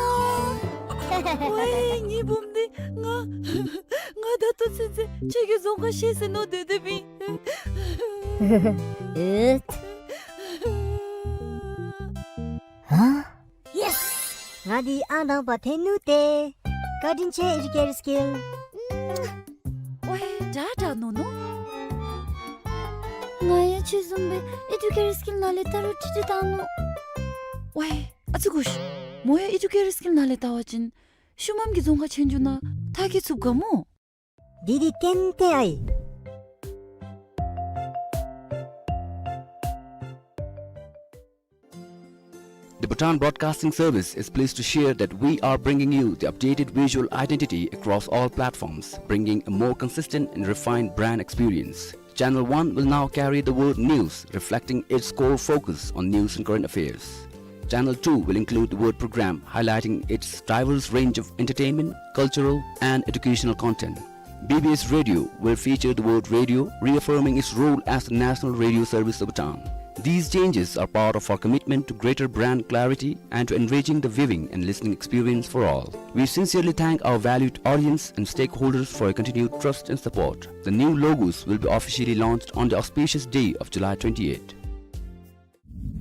ཝའི་ངེའི་བུམོ་འདི་ང་། ང་ད་ལྟོ་ཚུན་ཚོད་ཁྱོད་ཀྱིས་རྫོང་ཁ་ཤེས་ཟེར་མནོ་སྡོད་སྡོདཔ་ཨིན། ཨེ། ཧ། ཡེས། ང་འདི་ཨང་དང་པ་ཐོན་ནུག་ཏེ། བཀའ་དྲིན་ཆེ་ཨེ་ཌུ་ཀེ་ཊི་སི་ཀིལ། ཝའི་དྲག་དྲག་མནོ་མནོ། ང་ཡང་ཁྱོད་བཟུམ་སྦེ་ཨེ་ཌུ་ཀེ་ཊི་སི་ཀིལ་ནང་ལས་བལྟ་རུང་ཁྲིག་ཁྲི་བཏང་ནུག། ཝའི་ཨ་ཙི་གུ་ཤ། མོ་ཡང་ཨེ་ཌུ་ཀེ་ཊི་སི་ཀིལ་ནང་ལས་བལྟ་བ་ཅིན་ཤུལ་མམ་གྱི་རྫོང་ཁ་ཆོས་རྒྱལ་ནང་མཐར་འཁྱོལ་ཚུགས་ག་སྨོ། འདི་འདི་ཏན་ཏན་ཨའི། The Bhutan Broadcasting Service is pleased to share that we are bringing you the updated visual identity across all platforms, bringing a more consistent and refined brand experience. Channel one will now carry the word news, reflecting its core focus on news and current affairs. Channel two will include the word program, highlighting its diverse range of entertainment, cultural, and educational content. B B S Radio will feature the word radio, reaffirming its role as the national radio service of Bhutan. These changes are part of our commitment to greater brand clarity and to enriching the viewing and listening experience for all. We sincerely thank our valued audience and stakeholders for your continued trust and support. The new logos will be officially launched on the auspicious day of July twenty-eighth.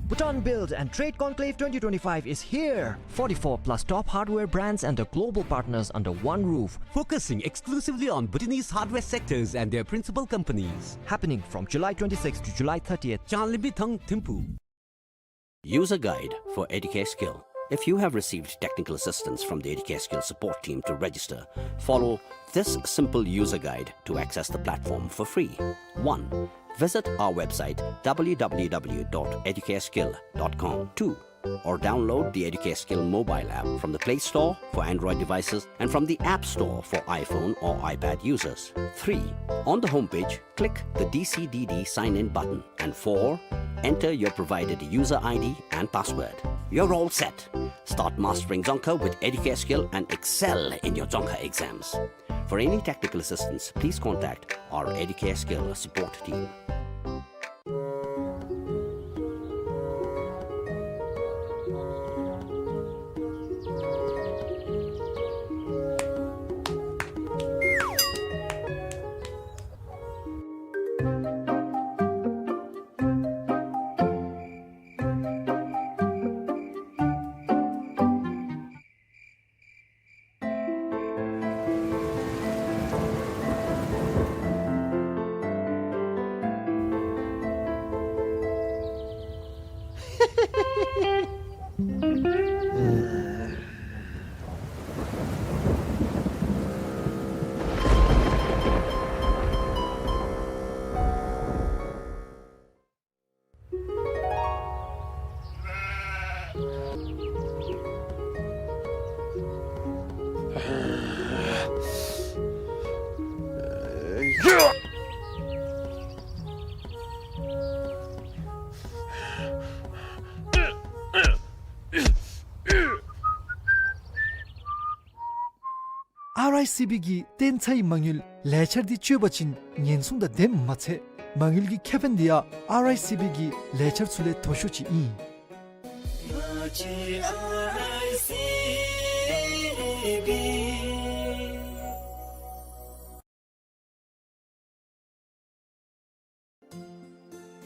Bhutan Build and Trade Conclave twenty twenty-five is here! Forty-four plus top hardware brands and their global partners under one roof. Focusing exclusively on Bhutanese hardware sectors and their principal companies. Happening from July twenty-sixth to July thirtieth. Chanlimbi Thang, Thimphu. User guide for Educare Skill. If you have received technical assistance from the Educare Skill support team to register, follow this simple user guide to access the platform for free. One, visit our website w w w dot educare skill dot com. Two, or download the Educare Skill mobile app from the Play Store for Android devices and from the App Store for iPhone or iPad users. Three, on the homepage, click the D C D D sign in button. And four, enter your provided user I D and password. You're all set. Start mastering Dzongkha with Educare Skill and excel in your Dzongkha exams. For any technical assistance, please contact our Educare Skill support team. ཨར་ཨའི་སི་བི་གི་བརྟན་ཚའི་མ་དངུལ་ལས་འཆར་འདི་སྤྱོད་པ་ཅིན་ཉེན་སྲུང་དང་ལྡནམ་མ་ཚད་མ་དངུལ་གྱི་ཁེ་ཕན་འདི་ཡང་ཨར་ཨའི་སི་བི་གི་ལས་འཆར་ཚུ་ལས་མཐོ་ཤོས་ཅིག་ཨིན།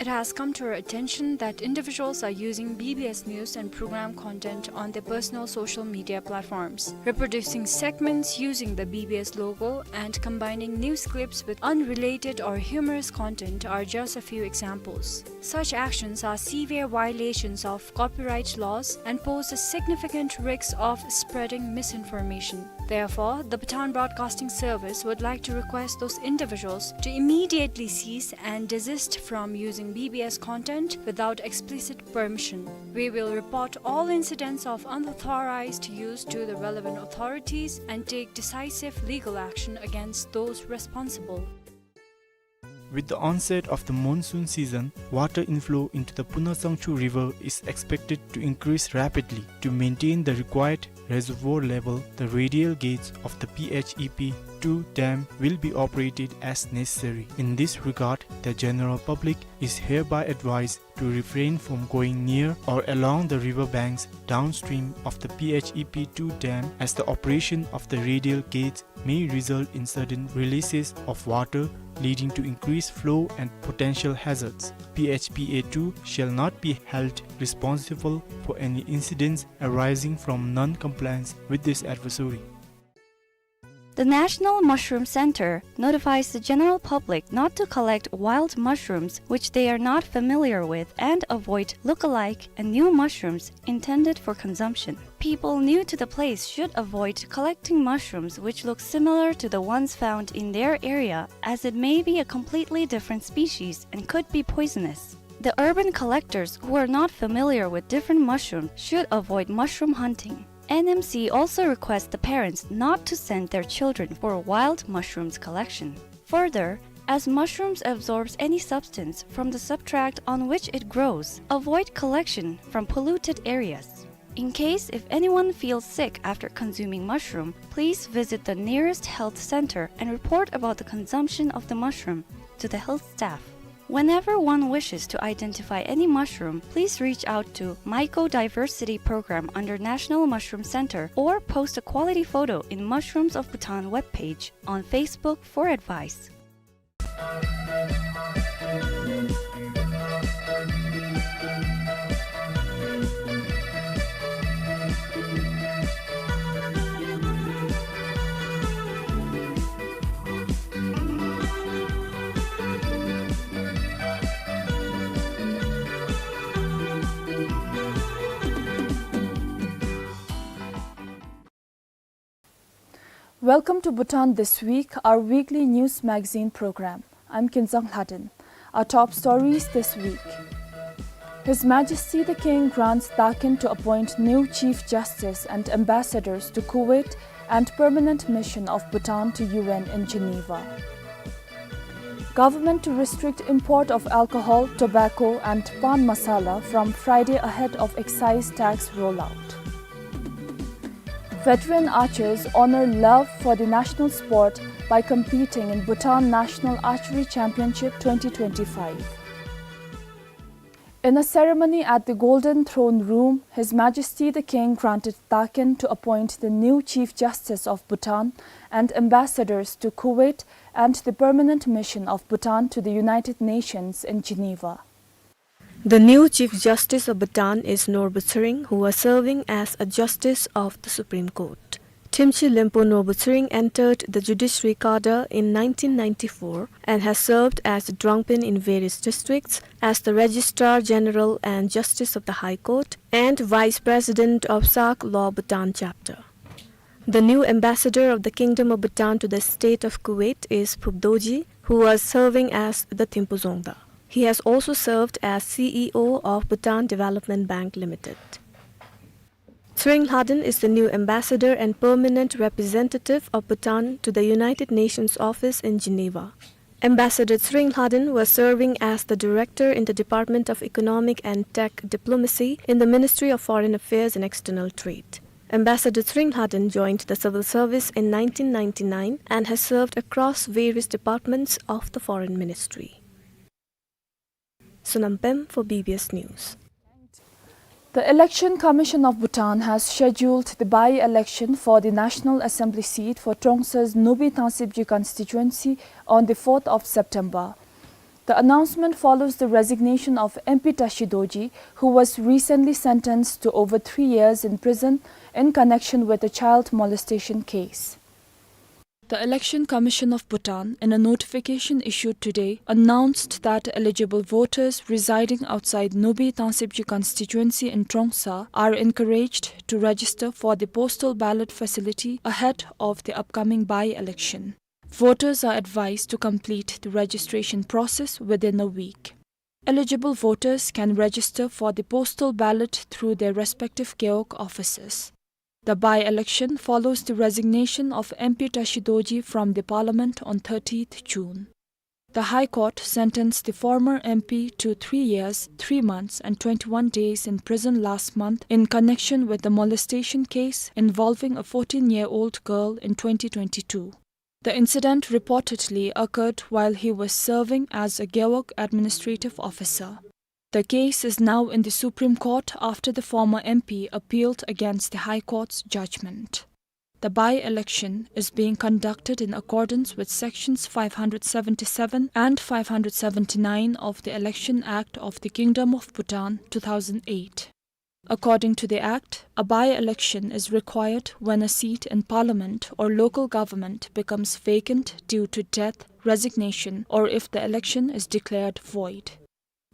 It has come to our attention that individuals are using B B S news and program content on their personal social media platforms, reproducing segments using the B B S logo and combining news clips with unrelated or humorous content are just a few examples. Such actions are severe violations of copyright laws and pose a significant risk of spreading misinformation. Therefore, the Bhutan Broadcasting Service would like to request those individuals to immediately cease and desist from using B B S content without explicit permission. We will report all incidents of unauthorized use to the relevant authorities and take decisive legal action against those responsible. With the onset of the monsoon season, water inflow into the Puna Sangchu River is expected to increase rapidly. To maintain the required reservoir level, the radial gates of the P H E P two dam will be operated as necessary. In this regard, the general public is hereby advised to refrain from going near or along the river banks downstream of the P H E P two dam, as the operation of the radial gates may result in sudden releases of water, leading to increased flow and potential hazards. P H P A two shall not be held responsible for any incidents arising from non-compliance with this advisory. The National Mushroom Center notifies the general public not to collect wild mushrooms which they are not familiar with and avoid look-alike and new mushrooms intended for consumption. People new to the place should avoid collecting mushrooms which look similar to the ones found in their area, as it may be a completely different species and could be poisonous. The urban collectors who are not familiar with different mushrooms should avoid mushroom hunting. N M C also requests the parents not to send their children for wild mushrooms collection. Further, as mushrooms absorbs any substance from the substrate on which it grows, avoid collection from polluted areas. In case if anyone feels sick after consuming mushroom, please visit the nearest health center and report about the consumption of the mushroom to the health staff. Whenever one wishes to identify any mushroom, please reach out to Mycodiversity Program under National Mushroom Center or post a quality photo in Mushrooms of Bhutan webpage on Facebook for advice. Welcome to Bhutan This Week, our weekly news magazine program. I'm Kinzang Lhaden. Our top stories this week. His Majesty the King grants Daken to appoint new Chief Justice and ambassadors to Kuwait and permanent mission of Bhutan to U N in Geneva. Government to restrict import of alcohol, tobacco and pan masala from Friday ahead of excise tax rollout. Veteran archers honor love for the national sport by competing in Bhutan National Archery Championship twenty twenty-five. In a ceremony at the Golden Throne Room, His Majesty the King granted Daken to appoint the new Chief Justice of Bhutan and ambassadors to Kuwait and the permanent mission of Bhutan to the United Nations in Geneva. The new Chief Justice of Bhutan is Norbu Tshering, who was serving as a justice of the Supreme Court. Thimtshit Lenpo Norbu Tshering entered the judiciary cadre in nineteen ninety-four and has served as the Drongpen in various districts, as the Registrar General and Justice of the High Court, and Vice President of Sak Law Bhutan Chapter. The new ambassador of the Kingdom of Bhutan to the state of Kuwait is Phup Dorji, who was serving as the Thimphu Dzongda. He has also served as C E O of Bhutan Development Bank Limited. Tshering Lhaden is the new ambassador and permanent representative of Bhutan to the United Nations office in Geneva. Ambassador Tshering Lhaden was serving as the director in the Department of Economic and Tech Diplomacy in the Ministry of Foreign Affairs and External Trade. Ambassador Tshering Lhaden joined the civil service in nineteen ninety-nine and has served across various departments of the Foreign Ministry. Sonam Pem for B B S News. The Election Commission of Bhutan has scheduled the by-election for the National Assembly seat for Trongsa's Nubi Thangsibji constituency on the fourth of September. The announcement follows the resignation of M P Tashi Dorji, who was recently sentenced to over three years in prison in connection with a child molestation case. The Election Commission of Bhutan, in a notification issued today, announced that eligible voters residing outside Nubi Thangsibji constituency in Trongsa are encouraged to register for the postal ballot facility ahead of the upcoming by-election. Voters are advised to complete the registration process within a week. Eligible voters can register for the postal ballot through their respective gewog offices. The by-election follows the resignation of M P Tashi Dorji from the parliament on thirtieth June. The High Court sentenced the former M P to three years, three months and twenty-one days in prison last month in connection with the molestation case involving a fourteen-year-old girl in twenty twenty-two. The incident reportedly occurred while he was serving as a gewog administrative officer. The case is now in the Supreme Court after the former M P appealed against the High Court's judgment. The by-election is being conducted in accordance with Sections five hundred seventy-seven and five hundred seventy-nine of the Election Act of the Kingdom of Bhutan, two thousand eight. According to the Act, a by-election is required when a seat in Parliament or local government becomes vacant due to death, resignation, or if the election is declared void.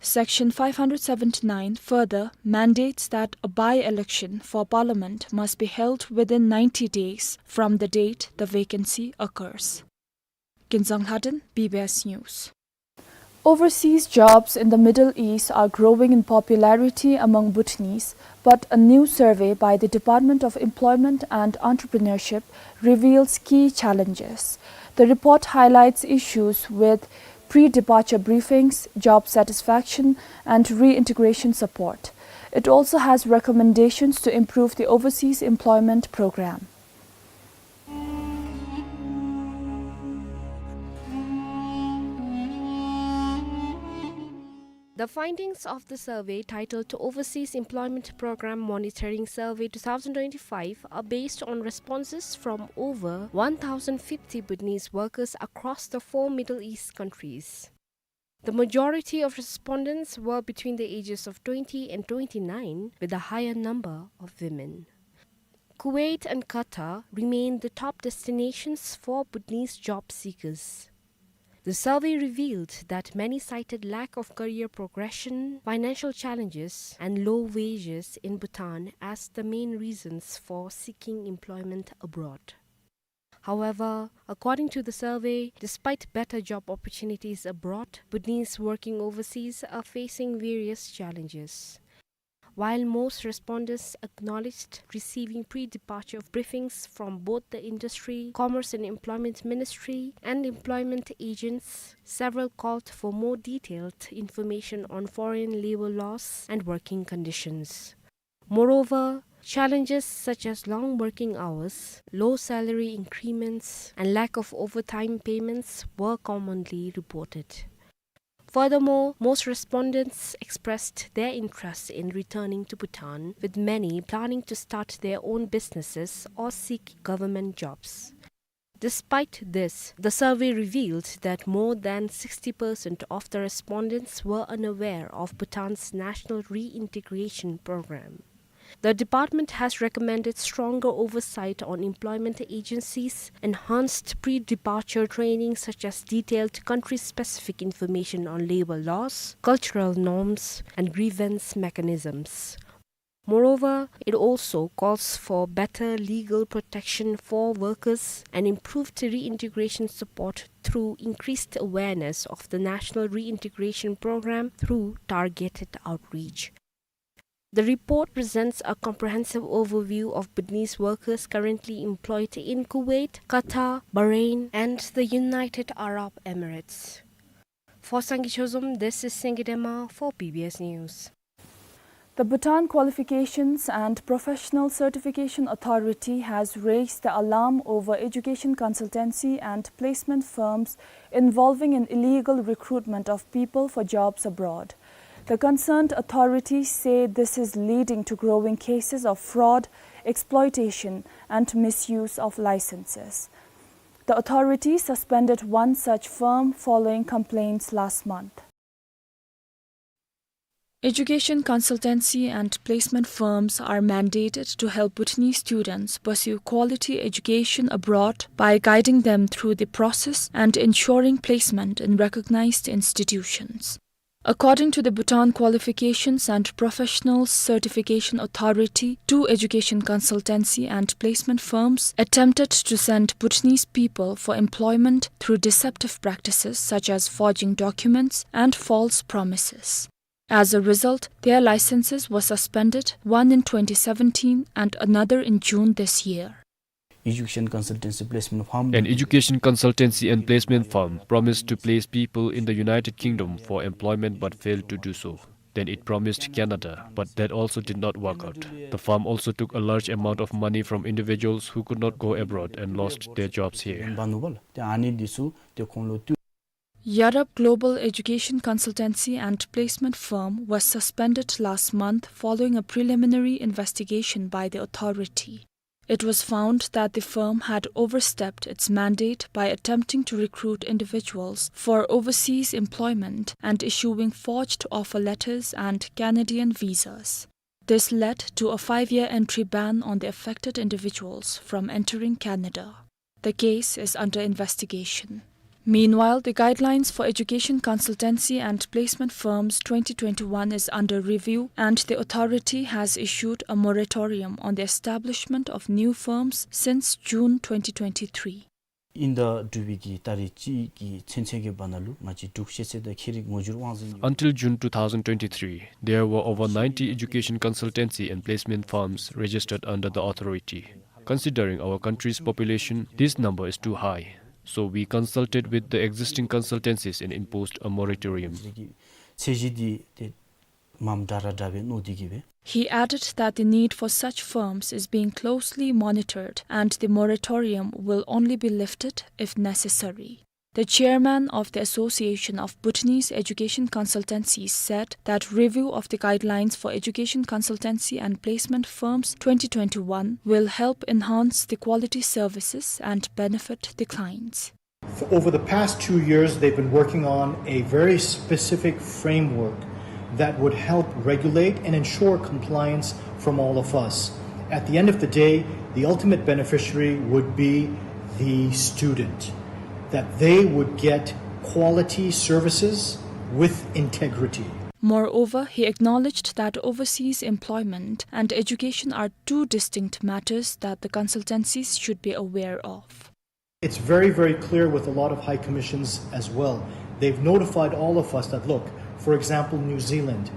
Section five hundred seventy-nine further mandates that a by-election for Parliament must be held within ninety days from the date the vacancy occurs. Kinzang Lhaden, B B S News. Overseas jobs in the Middle East are growing in popularity among Bhutanese, but a new survey by the Department of Employment and Entrepreneurship reveals key challenges. The report highlights issues with pre-departure briefings, job satisfaction, and reintegration support. It also has recommendations to improve the overseas employment program. The findings of the survey, titled Overseas Employment Program Monitoring Survey two thousand twenty-five, are based on responses from over one thousand fifty Bhutanese workers across the four Middle East countries. The majority of respondents were between the ages of twenty and twenty-nine, with a higher number of women. Kuwait and Qatar remain the top destinations for Bhutanese job seekers. The survey revealed that many cited lack of career progression, financial challenges, and low wages in Bhutan as the main reasons for seeking employment abroad. However, according to the survey, despite better job opportunities abroad, Bhutanese working overseas are facing various challenges. While most respondents acknowledged receiving pre-departure briefings from both the Industry, Commerce and Employment Ministry and employment agents, several called for more detailed information on foreign labor laws and working conditions. Moreover, challenges such as long working hours, low salary increments, and lack of overtime payments were commonly reported. Furthermore, most respondents expressed their interest in returning to Bhutan, with many planning to start their own businesses or seek government jobs. Despite this, the survey revealed that more than sixty percent of the respondents were unaware of Bhutan's national reintegration program. The department has recommended stronger oversight on employment agencies, enhanced pre-departure training such as detailed country-specific information on labor laws, cultural norms, and grievance mechanisms. Moreover, it also calls for better legal protection for workers and improved reintegration support through increased awareness of the National Reintegration Program through targeted outreach. The report presents a comprehensive overview of Bhutanese workers currently employed in Kuwait, Qatar, Bahrain, and the United Arab Emirates. For Sangay Chozom, this is Singye Dema for B B S News. The Bhutan Qualifications and Professional Certification Authority has raised the alarm over education consultancy and placement firms involving in illegal recruitment of people for jobs abroad. The concerned authorities say this is leading to growing cases of fraud, exploitation, and misuse of licenses. The authority suspended one such firm following complaints last month. Education consultancy and placement firms are mandated to help Bhutanese students pursue quality education abroad by guiding them through the process and ensuring placement in recognized institutions. According to the Bhutan Qualifications and Professional Certification Authority, two education consultancy and placement firms attempted to send Bhutanese people for employment through deceptive practices such as forging documents and false promises. As a result, their licenses were suspended, one in twenty seventeen and another in June this year. Education consultancy placement firm. An education consultancy and placement firm promised to place people in the United Kingdom for employment but failed to do so. Then it promised Canada, but that also did not work out. The firm also took a large amount of money from individuals who could not go abroad and lost their jobs here. Yarab Global Education Consultancy and Placement Firm was suspended last month following a preliminary investigation by the authority. It was found that the firm had overstepped its mandate by attempting to recruit individuals for overseas employment and issuing forged offer letters and Canadian visas. This led to a five-year entry ban on the affected individuals from entering Canada. The case is under investigation. Meanwhile, the Guidelines for Education Consultancy and Placement Firms twenty twenty-one is under review, and the authority has issued a moratorium on the establishment of new firms since June twenty twenty-three. ཨིན་ཟླ་དྲུག་པའི་གི་ཏ་རིག་གཅིག་གི་ཚུན་ཚོད་ཀྱི་བར་ན་ལུ་ང་བཅས་འབྲུག་ཤེས་ཚད་དང་ཁྱད་རིག་ངོ་བསྒྱུར་དབང་འཛིན། Until June two thousand twenty-three, there were over ninety education consultancy and placement firms registered under the authority. Considering our country's population, this number is too high. So we consulted with the existing consultancies and imposed a moratorium. ཚད་གཞི་འདི་ཏེ་མམ་འདྲ་ར་འདྲ་བའི་ནོ་འདི་གིས་སྦེ། He added that the need for such firms is being closely monitored and the moratorium will only be lifted if necessary. The chairman of the Association of Bhutanese Education Consultancies said that review of the Guidelines for Education Consultancy and Placement Firms twenty twenty-one will help enhance the quality services and benefit the clients. For over the past two years, they've been working on a very specific framework that would help regulate and ensure compliance from all of us. At the end of the day, the ultimate beneficiary would be the student, that they would get quality services with integrity. Moreover, he acknowledged that overseas employment and education are two distinct matters that the consultancies should be aware of. It's very, very clear with a lot of high commissions as well. They've notified all of us that, look, for example, New Zealand,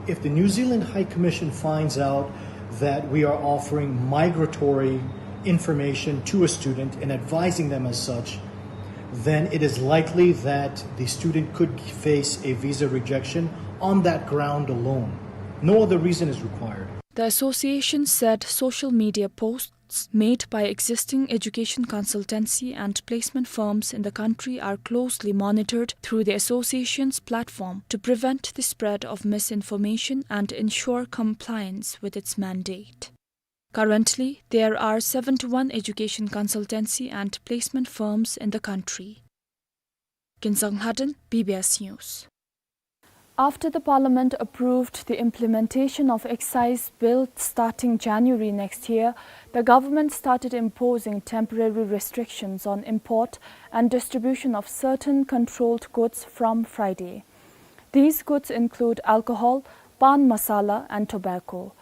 if the New Zealand High Commission finds out that we are offering migratory information to a student and advising them as such, then it is likely that the student could face a visa rejection on that ground alone. No other reason is required. The association said social media posts made by existing education consultancy and placement firms in the country are closely monitored through the association's platform to prevent the spread of misinformation and ensure compliance with its mandate. Currently, there are seventy-one education consultancy and placement firms in the country. Kinzang Haden, B B S News. After the parliament approved the implementation of excise bill starting January next year, the government started imposing temporary restrictions on import and distribution of certain controlled goods from Friday. These goods include alcohol, pan masala, and tobacco.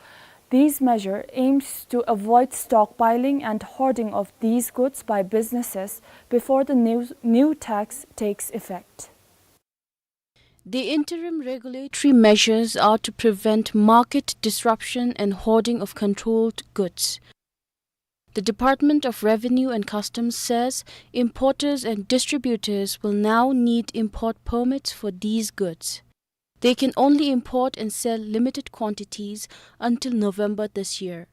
These measure aims to avoid stockpiling and hoarding of these goods by businesses before the new, new tax takes effect. The interim regulatory measures are to prevent market disruption and hoarding of controlled goods. The Department of Revenue and Customs says importers and distributors will now need import permits for these goods. They can only import and sell limited quantities until November this year.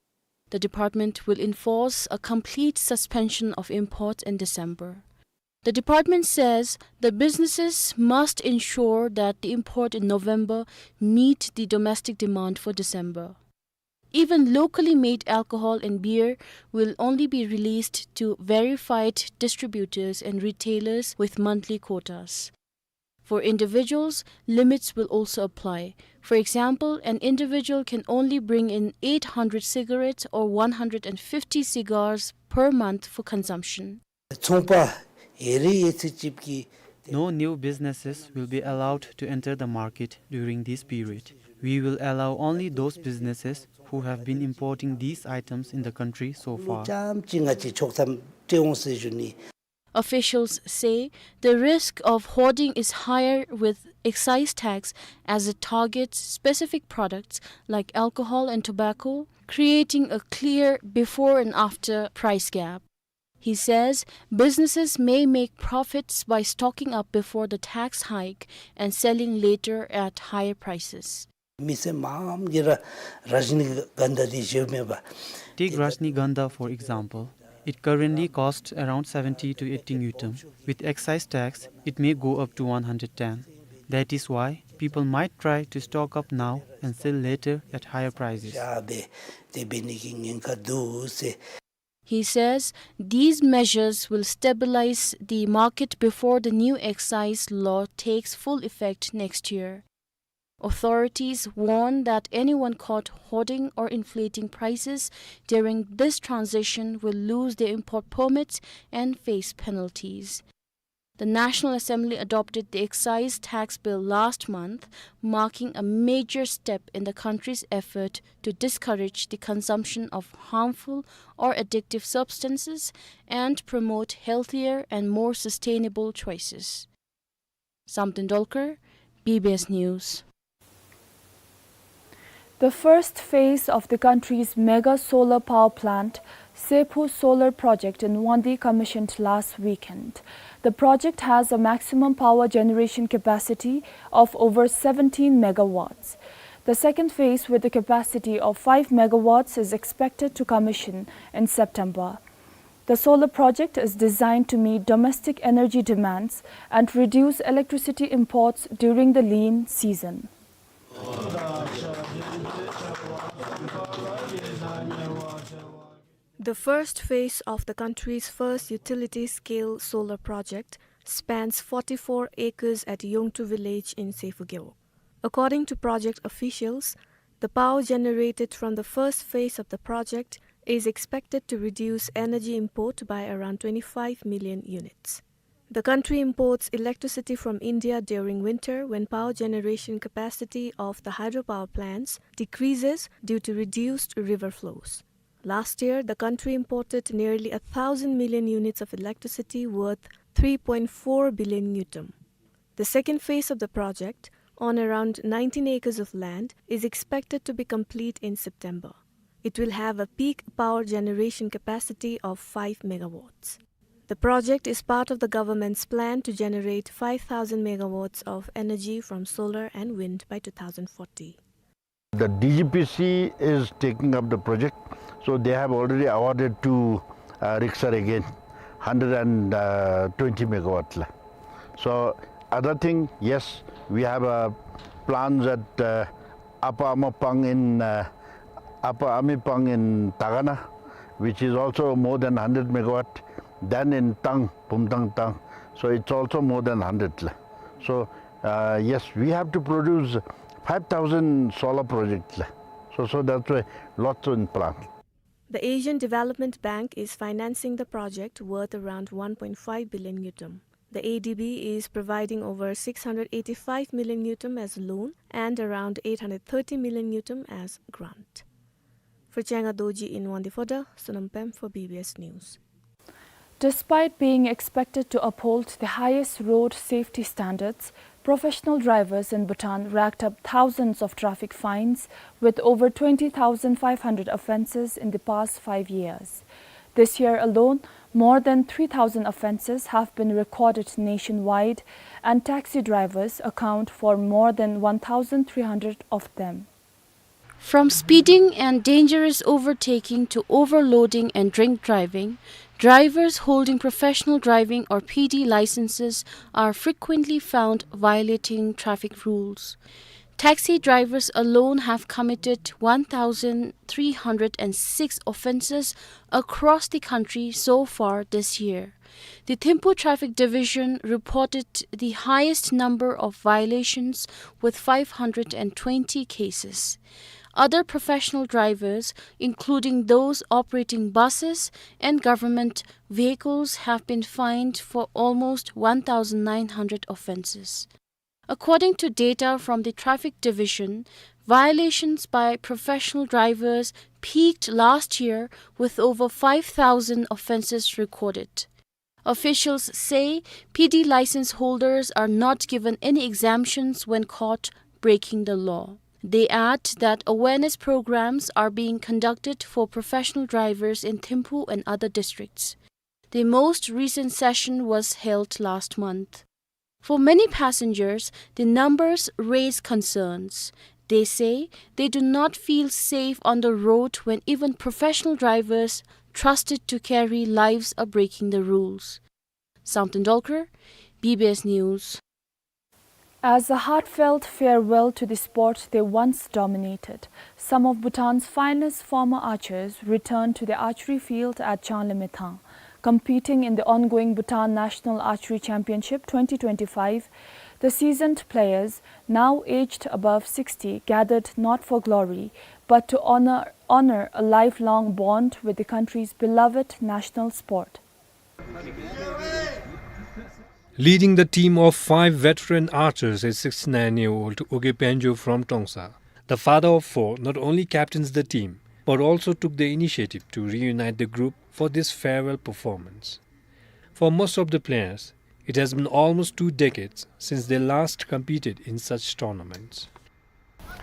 The department will enforce a complete suspension of imports in December. The department says the businesses must ensure that the import in November meet the domestic demand for December. Even locally made alcohol and beer will only be released to verified distributors and retailers with monthly quotas. For individuals, limits will also apply. For example, an individual can only bring in eight hundred cigarettes or one hundred and fifty cigars per month for consumption. ཚོང་པ་ཡེ་རེ་ཡེ་ཚེ་ཅིག་གི No new businesses will be allowed to enter the market during this period. We will allow only those businesses who have been importing these items in the country so far. ཙམ་ཅིག་ང་བཅས་ཆོག་ཐམ་སྤྲོད་འོང་ཟེར་ཞུ་ནི། Officials say the risk of hoarding is higher with excise tax as it targets specific products like alcohol and tobacco, creating a clear before and after price gap. He says businesses may make profits by stocking up before the tax hike and selling later at higher prices. མི་སེར་མངམ་གིས་ར་རཱཇ་ནི་གནྡྷ་འདི་བཞེསཔ་མས་པ། Take Rajnigandha, for example. It currently costs around seventy to eighty ngultrum. With excise tax, it may go up to one hundred ten. That is why people might try to stock up now and sell later at higher prices. བཞག་སྦེ་དེ་འབད་ནི་གི་ཉེན་ཁ་འདུག་ཟེར། He says these measures will stabilize the market before the new excise law takes full effect next year. Authorities warn that anyone caught hoarding or inflating prices during this transition will lose their import permits and face penalties. The National Assembly adopted the excise tax bill last month, marking a major step in the country's effort to discourage the consumption of harmful or addictive substances and promote healthier and more sustainable choices. Samten Dolkar, B B S News. The first phase of the country's mega solar power plant, Sephu Solar Project in Wangdue, commissioned last weekend. The project has a maximum power generation capacity of over seventeen megawatts. The second phase, with a capacity of five megawatts, is expected to commission in September. The solar project is designed to meet domestic energy demands and reduce electricity imports during the lean season. The first phase of the country's first utility-scale solar project spans forty-four acres at Yongtu village in Sephu Gewog. According to project officials, the power generated from the first phase of the project is expected to reduce energy import by around twenty-five million units. The country imports electricity from India during winter, when power generation capacity of the hydropower plants decreases due to reduced river flows. Last year, the country imported nearly a thousand million units of electricity worth three point four billion ngultrum. The second phase of the project, on around nineteen acres of land, is expected to be complete in September. It will have a peak power generation capacity of five megawatts. The project is part of the government's plan to generate five thousand megawatts of energy from solar and wind by two thousand forty. The D G P C is taking up the project, so they have already awarded to, uh, Riksar again, hundred and twenty megawatt la. So other thing, yes, we have a plan that, uh, Upper Amapang in, uh, Upper Amipang in Tagana, which is also more than hundred megawatt, then in Tang, Pumtang Tang, so it's also more than hundred la. So, uh, yes, we have to produce five thousand solar projects la. So, so that's why lots in plan. The Asian Development Bank is financing the project worth around one point five billion ngultrum. The A D B is providing over six hundred eighty-five million ngultrum as a loan and around eight hundred thirty million ngultrum as grant. For Changa Dorji in Wangdue Phodrang, Sonam Pem for B B S News. Despite being expected to uphold the highest road safety standards, professional drivers in Bhutan racked up thousands of traffic fines, with over twenty thousand five hundred offenses in the past five years. This year alone, more than three thousand offenses have been recorded nationwide, and taxi drivers account for more than one thousand three hundred of them. From speeding and dangerous overtaking to overloading and drink driving, drivers holding professional driving or P D licenses are frequently found violating traffic rules. Taxi drivers alone have committed one thousand three hundred and six offenses across the country so far this year. The Thimphu Traffic Division reported the highest number of violations, with five hundred and twenty cases. Other professional drivers, including those operating buses and government vehicles, have been fined for almost one thousand nine hundred offenses. According to data from the Traffic Division, violations by professional drivers peaked last year, with over five thousand offenses recorded. Officials say P D license holders are not given any exemptions when caught breaking the law. They add that awareness programs are being conducted for professional drivers in Thimphu and other districts. The most recent session was held last month. For many passengers, the numbers raise concerns. They say they do not feel safe on the road when even professional drivers trusted to carry lives are breaking the rules. Samten Dolkar, B B S News. As a heartfelt farewell to the sport they once dominated, some of Bhutan's finest former archers returned to the archery field at Changlimithang. Competing in the ongoing Bhutan National Archery Championship twenty twenty-five, the seasoned players, now aged above sixty, gathered not for glory, but to honor, honor a lifelong bond with the country's beloved national sport. Leading the team of five veteran archers is sixty-nine-year-old Uge Penjo from Trongsa. The father of four not only captains the team, but also took the initiative to reunite the group for this farewell performance. For most of the players, it has been almost two decades since they last competed in such tournaments.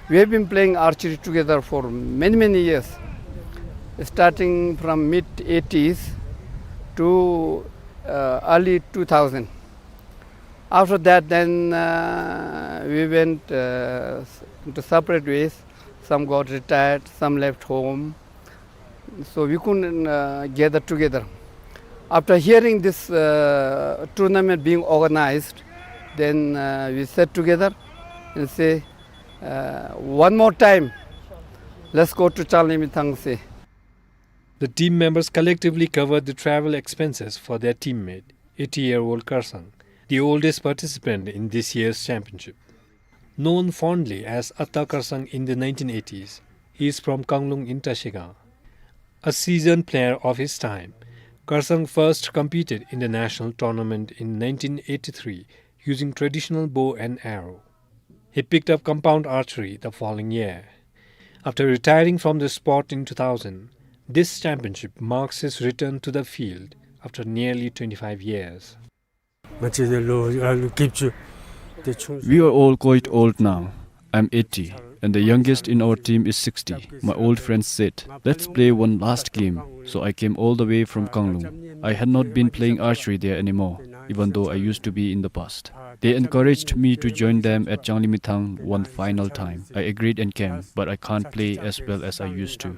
We have been playing archery together for many, many years, starting from mid eighties to, uh, early two thousand. After that, then, uh, we went, uh, into separate ways. Some got retired, some left home. So we couldn't, uh, gather together. After hearing this, uh, tournament being organized, then, uh, we sat together and say, uh, "One more time, let's go to Changlimithang," say. The team members collectively covered the travel expenses for their teammate, eighty-year-old Karsang, the oldest participant in this year's championship. Known fondly as Atta Karsang in the nineteen eighties, he is from Kanglung in Trashigang. A seasoned player of his time, Karsang first competed in the national tournament in nineteen eighty-three using traditional bow and arrow. He picked up compound archery the following year. After retiring from the sport in two thousand, This championship marks his return to the field after nearly twenty-five years. ང་བཅས་ལོ་ཨ་ལོ་བརྒྱད་ཅུ་དེ་ཆུང་། We are all quite old now. I'm eighty, and the youngest in our team is sixty. My old friends said, "Let's play one last game." So I came all the way from Kanglung. I had not been playing archery there anymore, even though I used to be in the past. They encouraged me to join them at Changlimithang one final time. I agreed and came, but I can't play as well as I used to.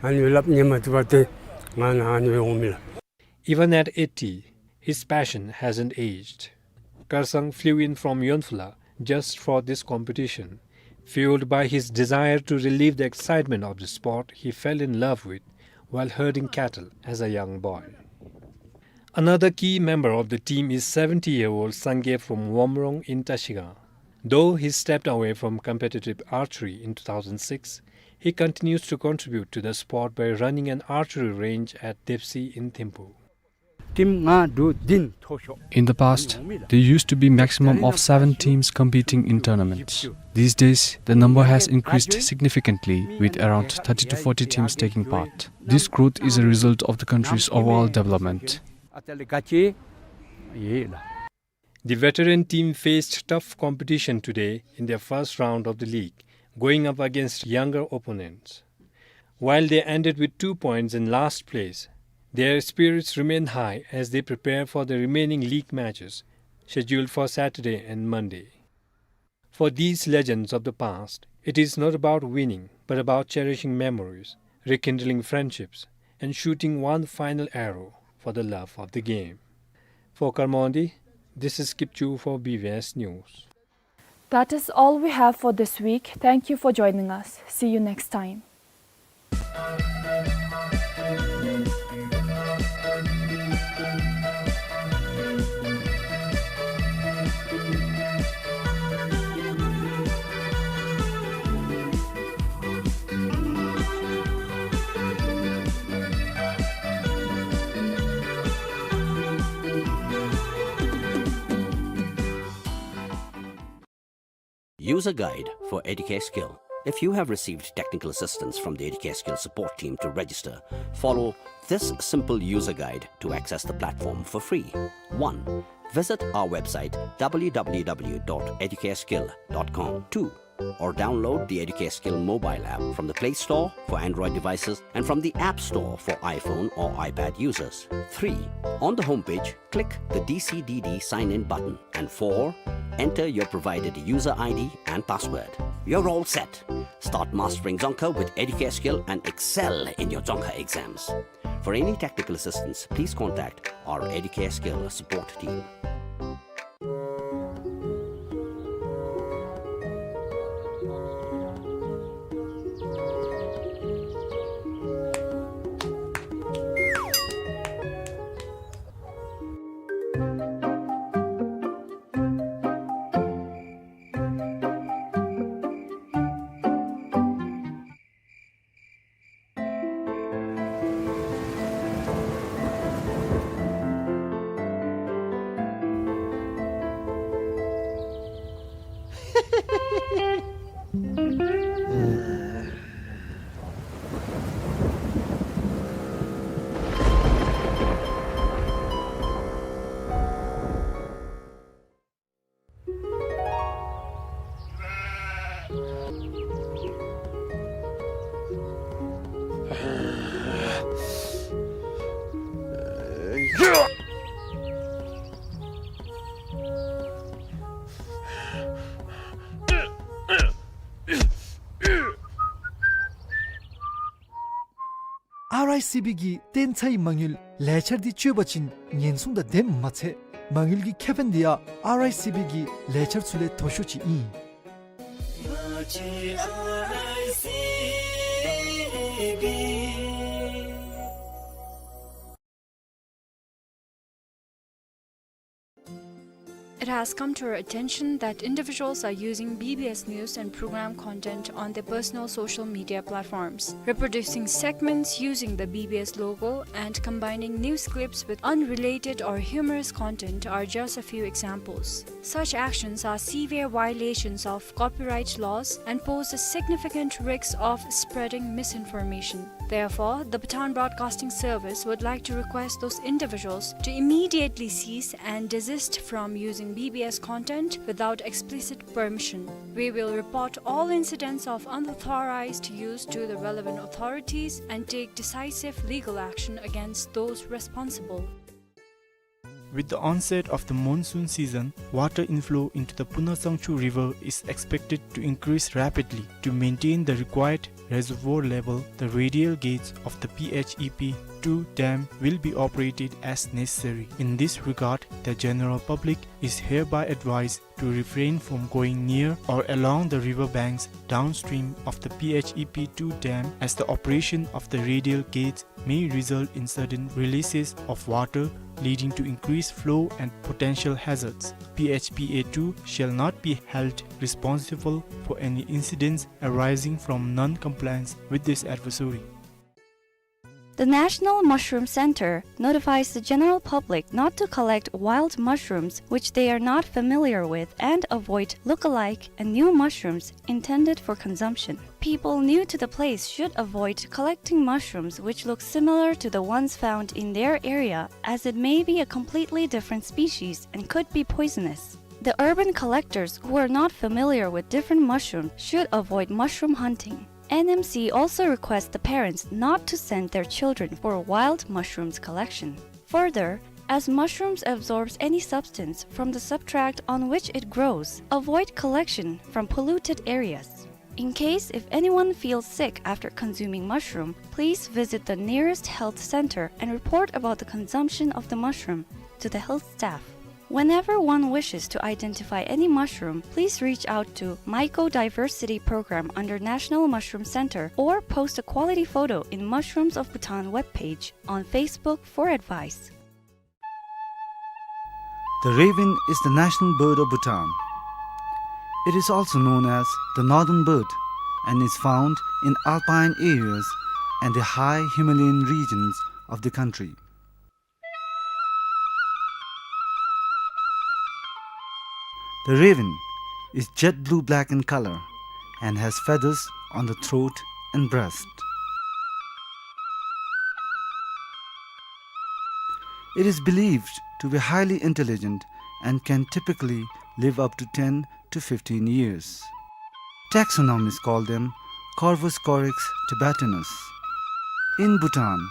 ཨ་ནི་ལབ་ཉན་མ་བཏུབ་པ་དེ་ང་ནཱ་ཨ་ནི་འོང་མི་ལགས། Even at eighty, his passion hasn't aged. Karsang flew in from Yonphula just for this competition, fueled by his desire to relive the excitement of the sport he fell in love with while herding cattle as a young boy. Another key member of the team is seventy-year-old Sangay from Womrong in Tashigang. Though he stepped away from competitive archery in two thousand six, he continues to contribute to the sport by running an archery range at Depsi in Thimphu. ཊིམ་ལྔ་དྲུག་བདུན་མཐོ་ཤོས། In the past, there used to be maximum of seven teams competing in tournaments. These days, the number has increased significantly, with around thirty to forty teams taking part. This growth is a result of the country's overall development. The veteran team faced tough competition today in their first round of the league, going up against younger opponents. While they ended with two points in last place, their spirits remain high as they prepare for the remaining league matches scheduled for Saturday and Monday. For these legends of the past, it is not about winning, but about cherishing memories, rekindling friendships, and shooting one final arrow for the love of the game. For Karmondi, this is Kipchu for B V S News. That is all we have for this week. Thank you for joining us. See you next time. User guide for Educare Skill. If you have received technical assistance from the Educare Skill support team to register, follow this simple user guide to access the platform for free. One, visit our website, w w w dot educareskill dot com. Two, or download the Educare Skill mobile app from the Play Store for Android devices and from the App Store for iPhone or iPad users. Three, on the homepage, click the D C D D sign-in button. And four, enter your provided user I D and password. You're all set. Start mastering Dzongkha with Educare Skill and excel in your Dzongkha exams. For any technical assistance, please contact our Educare Skill support team. ཨར་ཨའི་སི་བི་གི་གཏན་ཚའི་མ་དངུལ་ལས་འཆར་འདི་སྤྱོད་པ་ཅིན་ཉེན་སྲུང་དང་ལྡནམ་མ་ཚད་མ་དངུལ་གྱི་ཁེ་ཕན་འདི་ཡང་ཨར་ཨའི་སི་བི་གི་ལས་འཆར་ཚུ་ལས་མཐོ་ཤོས་ཅིག་ཨིན། It has come to our attention that individuals are using B B S news and program content on their personal social media platforms, reproducing segments using the B B S logo and combining news clips with unrelated or humorous content are just a few examples. Such actions are severe violations of copyright laws and pose a significant risk of spreading misinformation. Therefore, the Bhutan Broadcasting Service would like to request those individuals to immediately cease and desist from using B B S content without explicit permission. We will report all incidents of unauthorized use to the relevant authorities and take decisive legal action against those responsible. With the onset of the monsoon season, water inflow into the Punatsangchu River is expected to increase rapidly. To maintain the required reservoir level, the radial gates of the P H E P two dam will be operated as necessary. In this regard, the general public is hereby advised to refrain from going near or along the river banks downstream of the P H E P two dam, as the operation of the radial gates may result in sudden releases of water, leading to increased flow and potential hazards. P H P A two shall not be held responsible for any incidents arising from non-compliance with this advisory. The National Mushroom Center notifies the general public not to collect wild mushrooms which they are not familiar with and avoid look-alike and new mushrooms intended for consumption. People new to the place should avoid collecting mushrooms which look similar to the ones found in their area, as it may be a completely different species and could be poisonous. The urban collectors who are not familiar with different mushrooms should avoid mushroom hunting. N M C also requests the parents not to send their children for wild mushrooms collection. Further, as mushrooms absorbs any substance from the substrate on which it grows, avoid collection from polluted areas. In case if anyone feels sick after consuming mushroom, please visit the nearest health center and report about the consumption of the mushroom to the health staff. Whenever one wishes to identify any mushroom, please reach out to Mycodiversity Program under National Mushroom Center or post a quality photo in Mushrooms of Bhutan webpage on Facebook for advice. The raven is the national bird of Bhutan. It is also known as the northern bird and is found in alpine areas and the high Himalayan regions of the country. The raven is jet blue-black in color and has feathers on the throat and breast. It is believed to be highly intelligent and can typically live up to ten to fifteen years. Taxonomists call them Corvus corax tibetanus. In Bhutan,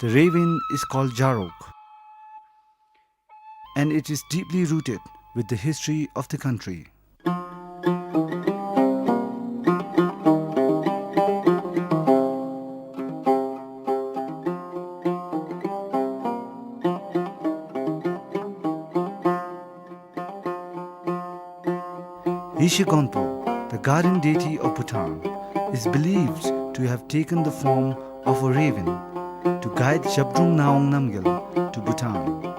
the raven is called Jarok, and it is deeply rooted with the history of the country. Yeshe Gonpo, the guardian deity of Bhutan, is believed to have taken the form of a raven to guide Zhabdrung Ngawang Namgyal to Bhutan.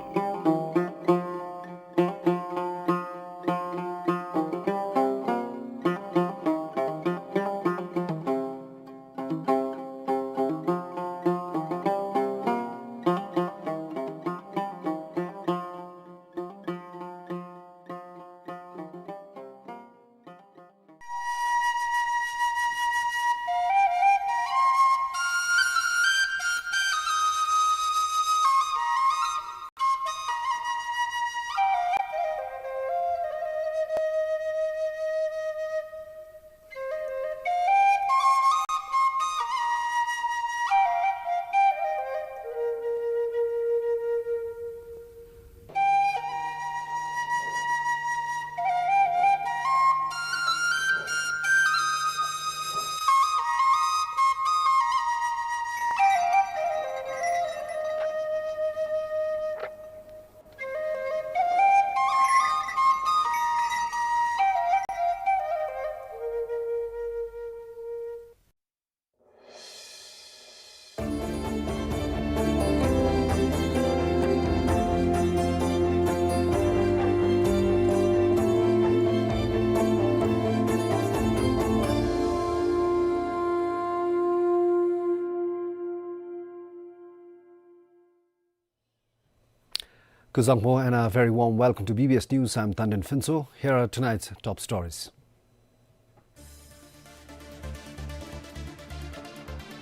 Kuzuzangpo and a very warm welcome to B B S News. I'm Tanden Phuntsho. Here are tonight's top stories.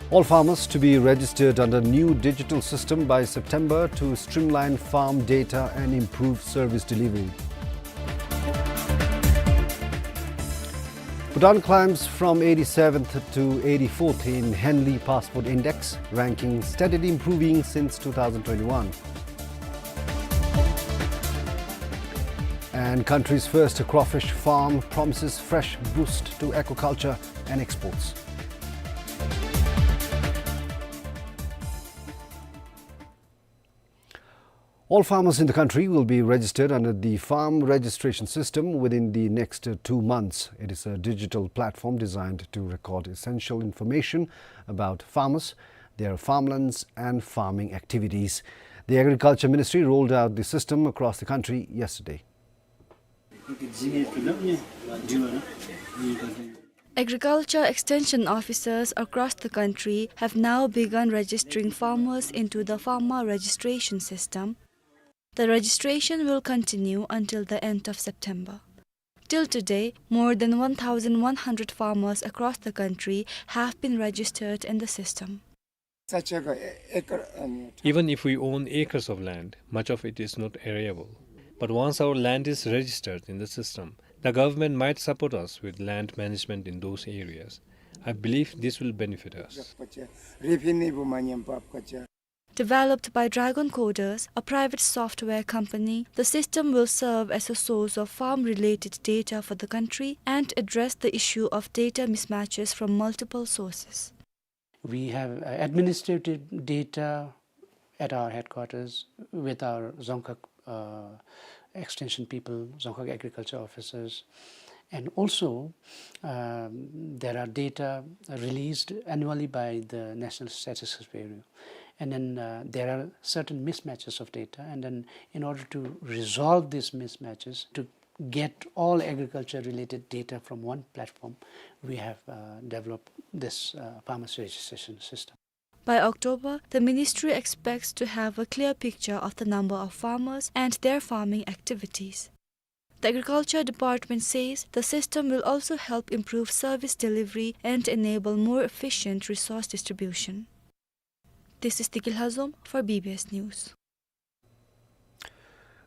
All farmers to be registered under new digital system by September to streamline farm data and improve service delivery. Bhutan climbs from eighty-seventh to eighty-fourth in Henley Passport Index, ranking steadily improving since two thousand twenty-one. And country's first crawfish farm promises fresh boost to aquaculture and exports. All farmers in the country will be registered under the farm registration system within the next, uh, two months. It is a digital platform designed to record essential information about farmers, their farmlands, and farming activities. The Agriculture Ministry rolled out the system across the country yesterday. Agriculture extension officers across the country have now begun registering farmers into the farmer registration system. The registration will continue until the end of September. Till today, more than one thousand one hundred farmers across the country have been registered in the system. Even if we own acres of land, much of it is not arable. But once our land is registered in the system, the government might support us with land management in those areas. I believe this will benefit us. Developed by Dragon Coders, a private software company, the system will serve as a source of farm-related data for the country and address the issue of data mismatches from multiple sources. We have, uh, administrative data at our headquarters with our Dzongkhag, uh, extension people, Dzongkhag agriculture officers. And also, um, there are data released annually by the National Statistics Bureau. And then, uh, there are certain mismatches of data. And then in order to resolve these mismatches, to get all agriculture-related data from one platform, we have, uh, developed this, uh, farmers registration system. By October, the ministry expects to have a clear picture of the number of farmers and their farming activities. The Agriculture Department says the system will also help improve service delivery and enable more efficient resource distribution. This is Tiki Lhazom for B B S News.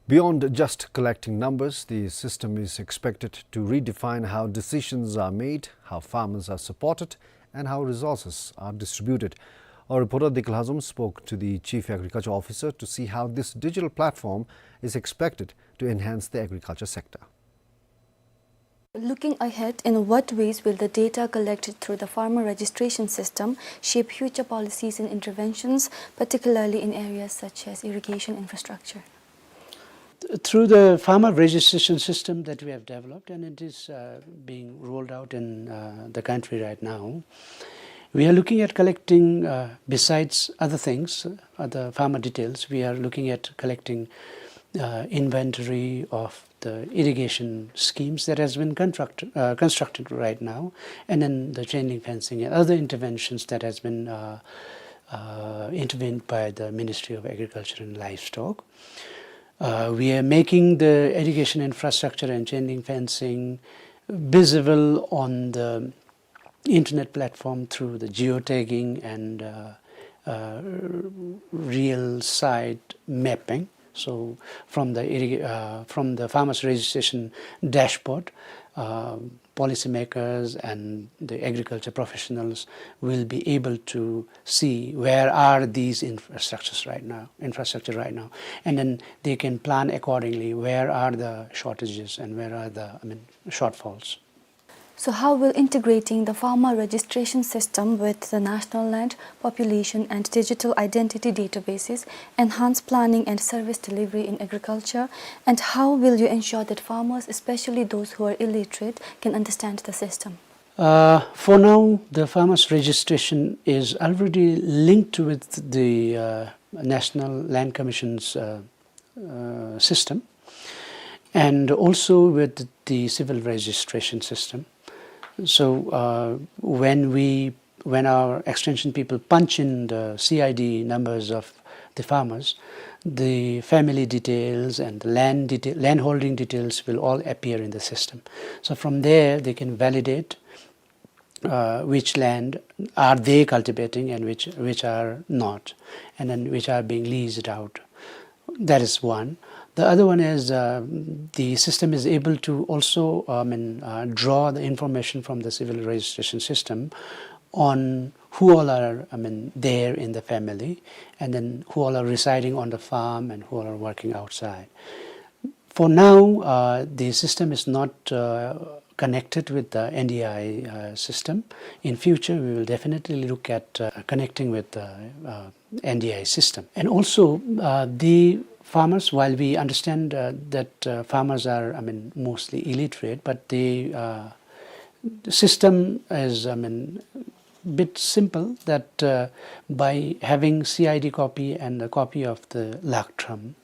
Beyond just collecting numbers, the system is expected to redefine how decisions are made, how farmers are supported, and how resources are distributed. Our reporter Dikil Hazom spoke to the Chief Agriculture Officer to see how this digital platform is expected to enhance the agriculture sector. Looking ahead, in what ways will the data collected through the farmer registration system shape future policies and interventions, particularly in areas such as irrigation infrastructure? Th-, through the farmer registration system that we have developed, and it is, uh, being rolled out in, uh, the country right now, we are looking at collecting, uh, besides other things, other farmer details, we are looking at collecting, uh, inventory of the irrigation schemes that has been construct-, uh, constructed right now, and then the chain link fencing and other interventions that has been, uh, uh, intervened by the Ministry of Agriculture and Livestock. Uh, we are making the irrigation infrastructure and chain link fencing visible on the internet platform through the geotagging and, uh, uh, real site mapping. So from the irrig-, uh, from the farmers registration dashboard, uh, policymakers and the agriculture professionals will be able to see where are these infrastructures right now, infrastructure right now, and then they can plan accordingly. Where are the shortages and where are the, I mean, shortfalls? So how will integrating the farmer registration system with the National Land, Population and Digital Identity databases enhance planning and service delivery in agriculture? And how will you ensure that farmers, especially those who are illiterate, can understand the system? Uh, for now, the farmers registration is already linked with the, uh, National Land Commission's, uh, uh, system, and also with the civil registration system. So, uh, when we, when our extension people punch in the C I D numbers of the farmers, the family details and the land deta-, land holding details will all appear in the system. So from there, they can validate, uh, which land are they cultivating and which, which are not, and then which are being leased out. That is one. The other one is, uh, the system is able to also, I mean, uh, draw the information from the civil registration system on who all are, I mean, there in the family, and then who all are residing on the farm and who all are working outside. For now, uh, the system is not, uh, connected with the N D I, uh, system. In future, we will definitely look at, uh, connecting with the, uh, N D I system. And also, uh, the farmers, while we understand, uh, that, uh, farmers are, I mean, mostly illiterate, but the, uh, system is, I mean, bit simple that, uh, by having C I D copy and a copy of the lagtrum,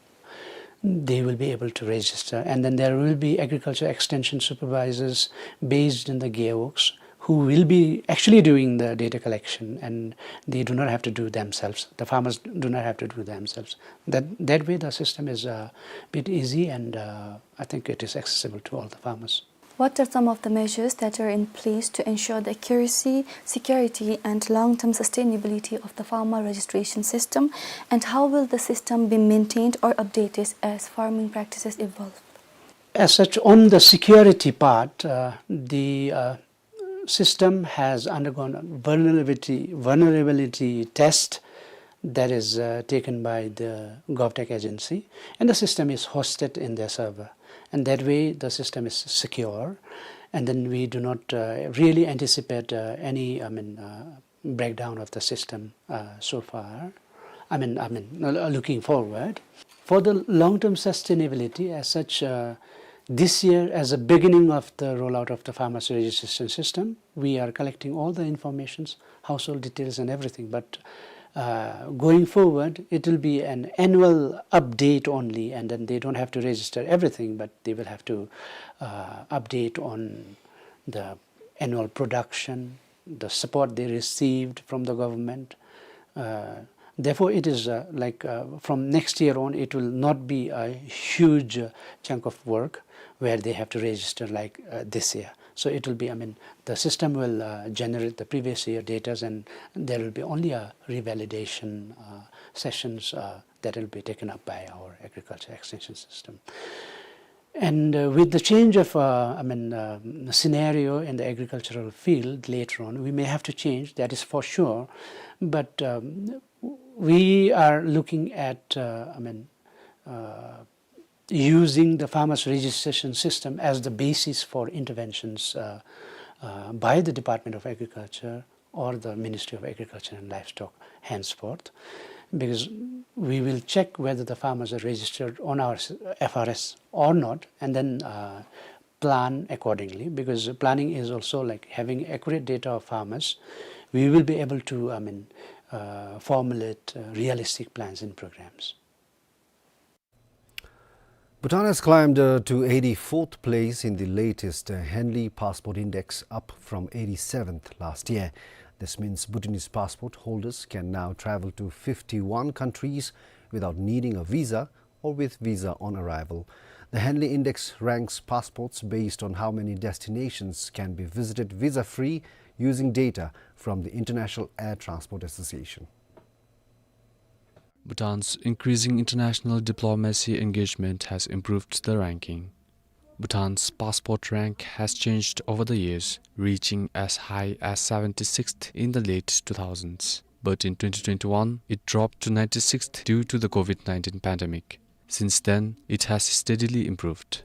they will be able to register. And then there will be agriculture extension supervisors based in the gewogs who will be actually doing the data collection, and they do not have to do themselves. The farmers do not have to do themselves. That, that way, the system is a bit easy, and, uh, I think it is accessible to all the farmers. What are some of the measures that are in place to ensure the accuracy, security, and long-term sustainability of the farmer registration system, and how will the system be maintained or updated as farming practices evolve? As such, on the security part, uh, the, uh, system has undergone a vulnerability, vulnerability test that is, uh, taken by the GovTech agency, and the system is hosted in their server. And that way, the system is secure, and then we do not, uh, really anticipate, uh, any, I mean, uh, breakdown of the system, uh, so far. I mean, I mean, uh, looking forward. For the long-term sustainability as such, uh, this year, as a beginning of the rollout of the farmers registration system, we are collecting all the informations, household details and everything. But, uh, going forward, it will be an annual update only, and then they don't have to register everything, but they will have to, uh, update on the annual production, the support they received from the government. Uh, therefore, it is, uh, like, uh, from next year on, it will not be a huge, uh, chunk of work where they have to register like, uh, this year. So it will be, I mean, the system will, uh, generate the previous year datas, and there will be only a revalidation, uh, sessions, uh, that will be taken up by our agriculture extension system. And, uh, with the change of, uh, I mean, um, scenario in the agricultural field later on, we may have to change, that is for sure. But, um, we are looking at, uh, I mean, uh, using the farmers registration system as the basis for interventions, uh, uh, by the Department of Agriculture or the Ministry of Agriculture and Livestock henceforth, because we will check whether the farmers are registered on our s-, F R S or not, and then, uh, plan accordingly, because planning is also like having accurate data of farmers. We will be able to, I mean, uh, formulate, uh, realistic plans and programs. Bhutan has climbed, uh, to eighty-fourth place in the latest, uh, Henley Passport Index, up from eighty-seventh last year. This means Bhutanese passport holders can now travel to fifty-one countries without needing a visa or with visa on arrival. The Henley Index ranks passports based on how many destinations can be visited visa-free using data from the International Air Transport Association. Bhutan's increasing international diplomacy engagement has improved the ranking. Bhutan's passport rank has changed over the years, reaching as high as seventy-sixth in the late two thousands. But in twenty twenty-one, it dropped to ninety-sixth due to the COVID nineteen pandemic. Since then, it has steadily improved.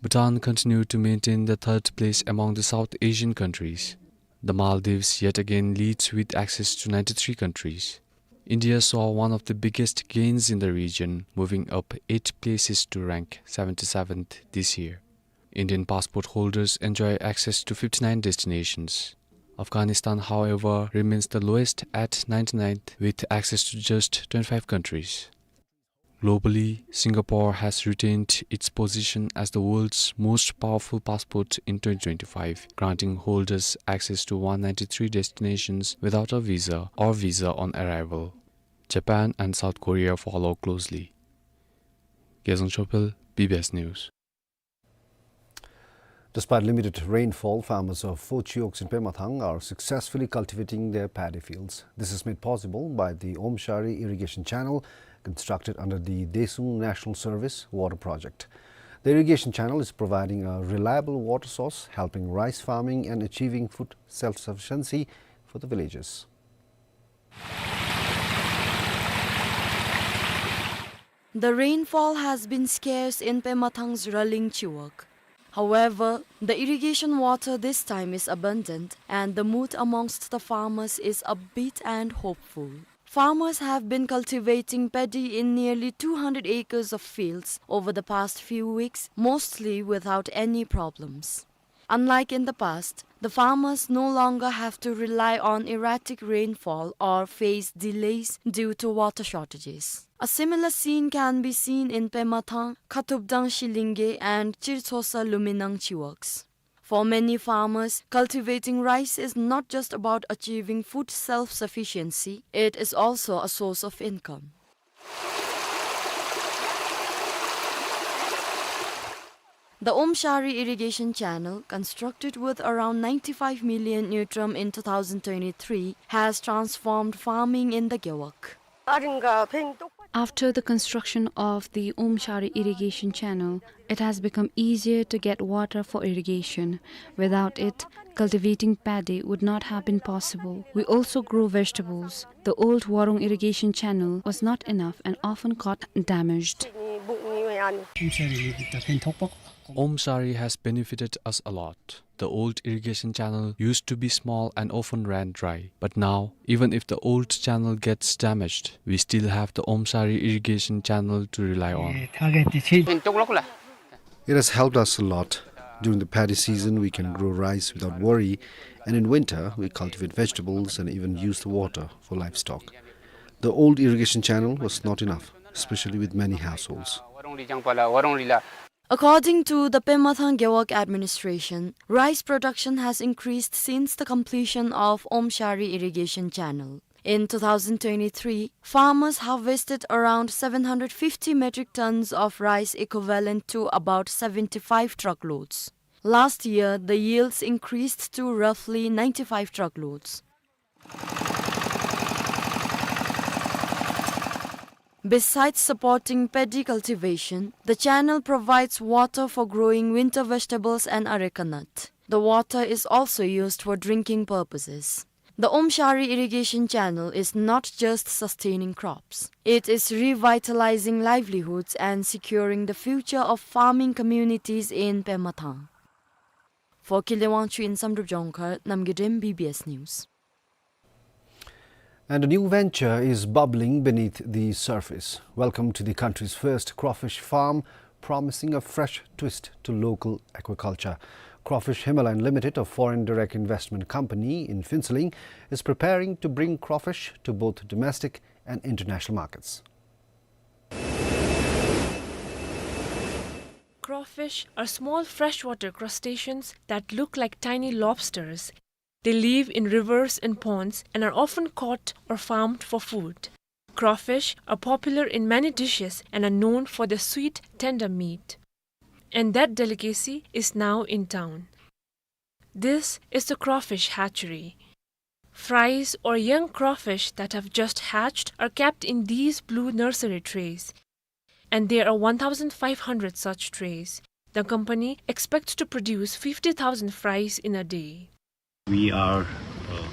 Bhutan continued to maintain the third place among the South Asian countries. The Maldives yet again leads with access to ninety-three countries. India saw one of the biggest gains in the region, moving up eight places to rank seventy-seventh this year. Indian passport holders enjoy access to fifty-nine destinations. Afghanistan, however, remains the lowest at ninety-ninth, with access to just twenty-five countries. Globally, Singapore has retained its position as the world's most powerful passport in twenty twenty-five, granting holders access to one ninety-three destinations without a visa or visa on arrival. Japan and South Korea follow closely. Gezang Chopel, B B S News. Despite limited rainfall, farmers of four chiwogs in Pemathang are successfully cultivating their paddy fields. This is made possible by the Omshari Irrigation Channel, constructed under the Desung National Service Water Project. The irrigation channel is providing a reliable water source, helping rice farming and achieving food self-sufficiency for the villagers. The rainfall has been scarce in Pemathang's Raling Chiwog. However, the irrigation water this time is abundant, and the mood amongst the farmers is upbeat and hopeful. Farmers have been cultivating paddy in nearly two hundred acres of fields over the past few weeks, mostly without any problems. Unlike in the past, the farmers no longer have to rely on erratic rainfall or face delays due to water shortages. A similar scene can be seen in Pemathang, Khatupdang Shilingye, and Chirthosa Luminang Chiwogs. For many farmers, cultivating rice is not just about achieving food self-sufficiency, it is also a source of income. The Omshari Irrigation Channel, constructed with around ninety-five million ngultrum in two thousand twenty-three, has transformed farming in the Gewog. After the construction of the Omshari Irrigation Channel, it has become easier to get water for irrigation. Without it, cultivating paddy would not have been possible. We also grow vegetables. The old Warung Irrigation Channel was not enough and often got damaged. Omshari has benefited us a lot. The old irrigation channel used to be small and often ran dry. But now, even if the old channel gets damaged, we still have the Omshari Irrigation Channel to rely on. It has helped us a lot. During the paddy season, we can grow rice without worry, and in winter, we cultivate vegetables and even use the water for livestock. The old irrigation channel was not enough, especially with many households. According to the Pemathang Gewog administration, rice production has increased since the completion of Omshari Irrigation Channel. In two thousand twenty-three, farmers harvested around seven hundred fifty metric tons of rice, equivalent to about seventy-five truckloads. Last year, the yields increased to roughly ninety-five truckloads. Besides supporting paddy cultivation, the channel provides water for growing winter vegetables and areca nut. The water is also used for drinking purposes. The Omshari Irrigation Channel is not just sustaining crops. It is revitalizing livelihoods and securing the future of farming communities in Pemathang. For Kilewanchu in Samdrup Jongkhar, Namgay Dem, B B S News. And a new venture is bubbling beneath the surface. Welcome to the country's first crawfish farm, promising a fresh twist to local aquaculture. Crawfish Himalayan Limited, a foreign direct investment company in Phuentsholing, is preparing to bring crawfish to both domestic and international markets. Crawfish are small freshwater crustaceans that look like tiny lobsters. They live in rivers and ponds and are often caught or farmed for food. Crawfish are popular in many dishes and are known for their sweet, tender meat. And that delicacy is now in town. This is the crawfish hatchery. Fries or young crawfish that have just hatched are kept in these blue nursery trays. And there are one thousand five hundred such trays. The company expects to produce fifty thousand fries in a day. We are, uh,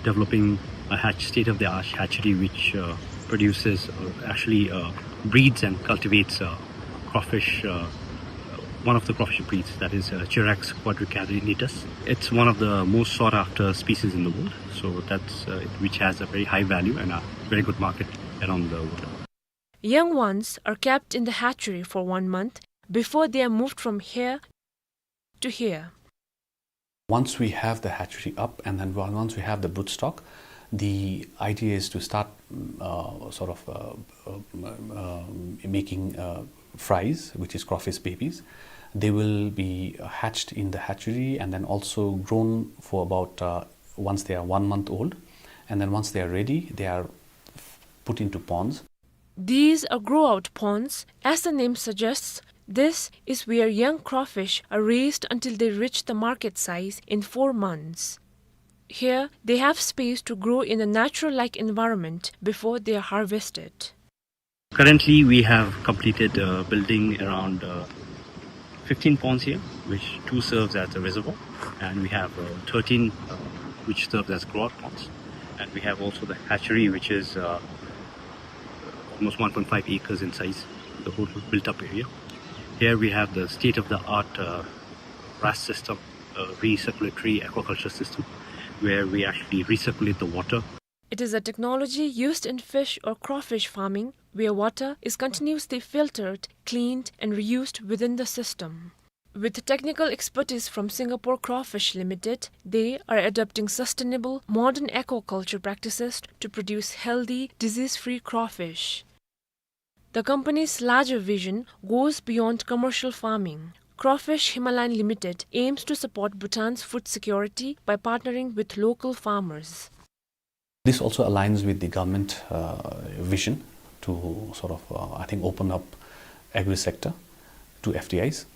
developing a hatch, state-of-the-art hatchery which, uh, produces, uh, actually, uh, breeds and cultivates, uh, crawfish, uh, one of the crawfish breeds, that is, uh, Chirax quadricatenatus. It's one of the most sought-after species in the world, so that's, uh, which has a very high value and a very good market around the world. Young ones are kept in the hatchery for one month before they are moved from here to here. Once we have the hatchery up and then on-, once we have the broodstock, the idea is to start, mm, uh, sort of, uh, uh, um, uh, making, uh, fries, which is crawfish babies. They will be hatched in the hatchery and then also grown for about, uh, once they are one month old, and then once they are ready, they are put into ponds. These are grow-out ponds. As the name suggests, this is where young crawfish are raised until they reach the market size in four months. Here, they have space to grow in a natural-like environment before they are harvested. Currently, we have completed, uh, building around, uh, fifteen ponds here, which two serves as a reservoir, and we have, uh, thirteen, uh, which serves as grow-out ponds, and we have also the hatchery, which is, uh, almost one point five acres in size, the whole built-up area. Here we have the state-of-the-art, uh, RAS system, uh, recirculatory aquaculture system, where we actually recirculate the water. It is a technology used in fish or crawfish farming, where water is continuously filtered, cleaned, and reused within the system. With technical expertise from Singapore Crawfish Limited, they are adopting sustainable, modern aquaculture practices to produce healthy, disease-free crawfish. The company's larger vision goes beyond commercial farming. Crawfish Himalayan Limited aims to support Bhutan's food security by partnering with local farmers. This also aligns with the government, uh, vision to sort of, uh, I think, open up agri-sector to F D Is.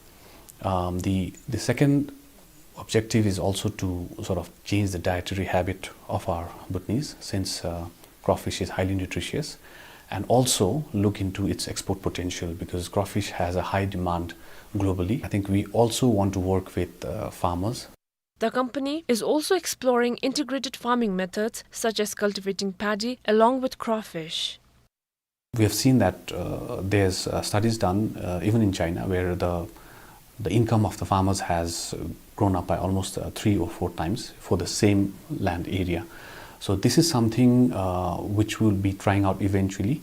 Um, the, the second objective is also to sort of change the dietary habit of our Bhutanese, since, uh, crawfish is highly nutritious, and also look into its export potential, because crawfish has a high demand globally. I think we also want to work with, uh, farmers. The company is also exploring integrated farming methods such as cultivating paddy along with crawfish. We have seen that, uh, there's, uh, studies done, uh, even in China, where the, the income of the farmers has, uh, grown up by almost, uh, three or four times for the same land area. So this is something, uh, which we'll be trying out eventually.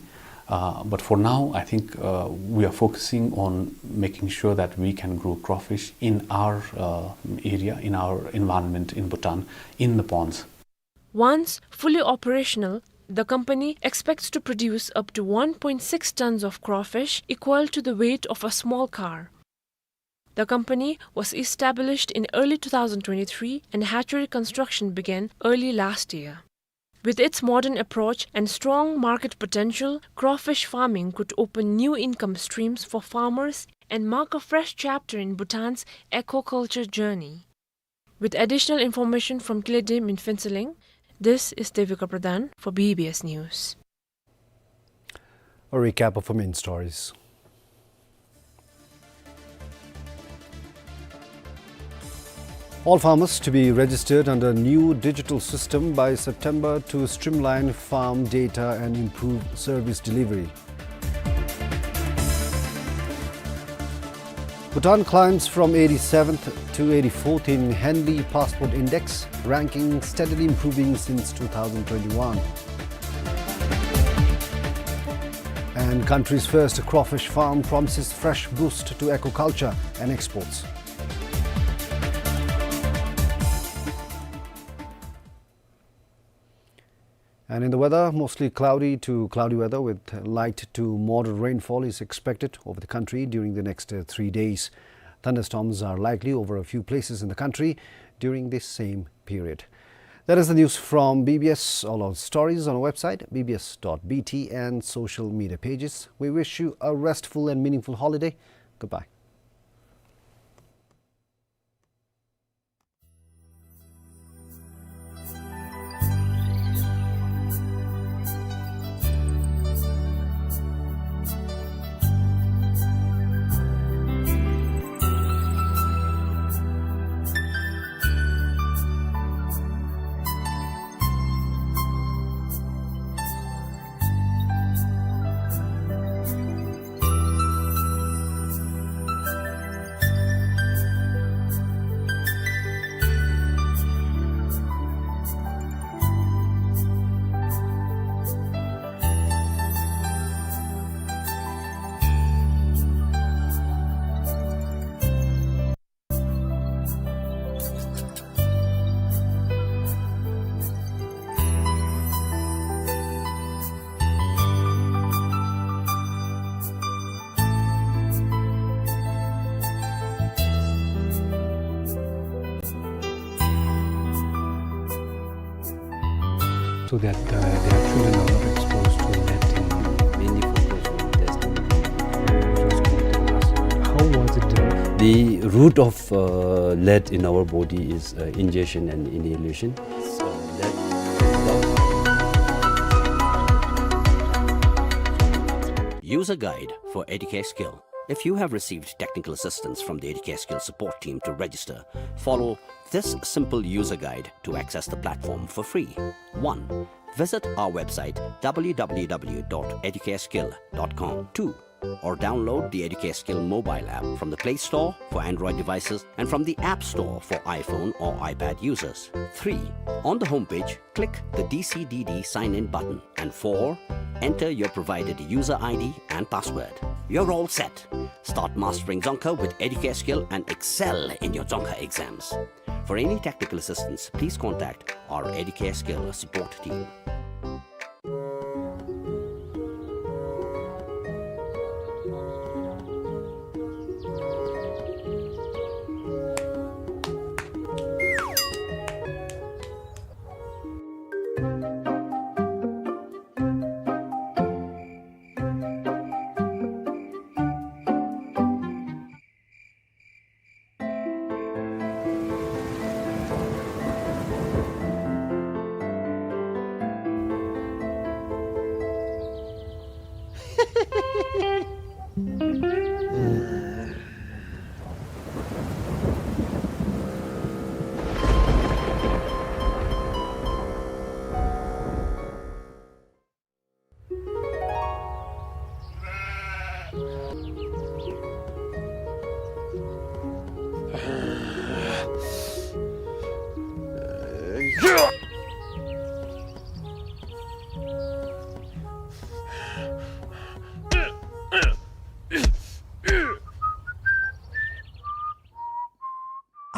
Uh, but for now, I think, uh, we are focusing on making sure that we can grow crawfish in our, uh, area, in our environment in Bhutan, in the ponds. Once fully operational, the company expects to produce up to one point six tons of crawfish, equal to the weight of a small car. The company was established in early two thousand twenty-three and hatchery construction began early last year. With its modern approach and strong market potential, crawfish farming could open new income streams for farmers and mark a fresh chapter in Bhutan's aquaculture journey. With additional information from Kiledim in Phuentsholing, this is Devika Pradhan for B B S News. A recap of our main stories. All farmers to be registered under new digital system by September to streamline farm data and improve service delivery. Bhutan climbs from eighty-seventh to eighty-fourth in Henley Passport Index, ranking steadily improving since two thousand twenty-one. And country's first crawfish farm promises fresh boost to aquaculture and exports. And in the weather, mostly cloudy to cloudy weather with light to moderate rainfall is expected over the country during the next, uh, three days. Thunderstorms are likely over a few places in the country during this same period. That is the news from B B S. All our stories on our website, B B S dot B T, and social media pages. We wish you a restful and meaningful holiday. Goodbye. So that, uh, their children are not exposed to lead in many The route of, uh, lead in our body is, uh, ingestion and inhalation. So, lead, User guide for Educare Skill. If you have received technical assistance from the Educare Skill support team to register, follow this simple user guide to access the platform for free. One, visit our website, w w w dot educareskill dot com. Two, or download the Educare Skill mobile app from the Play Store for Android devices and from the App Store for iPhone or iPad users. Three, on the homepage, click the D C D D sign-in button. And four, enter your provided user I D and password. You're all set. Start mastering Dzongkha with Educare Skill and excel in your Dzongkha exams. For any technical assistance, please contact our Educare Skill support team.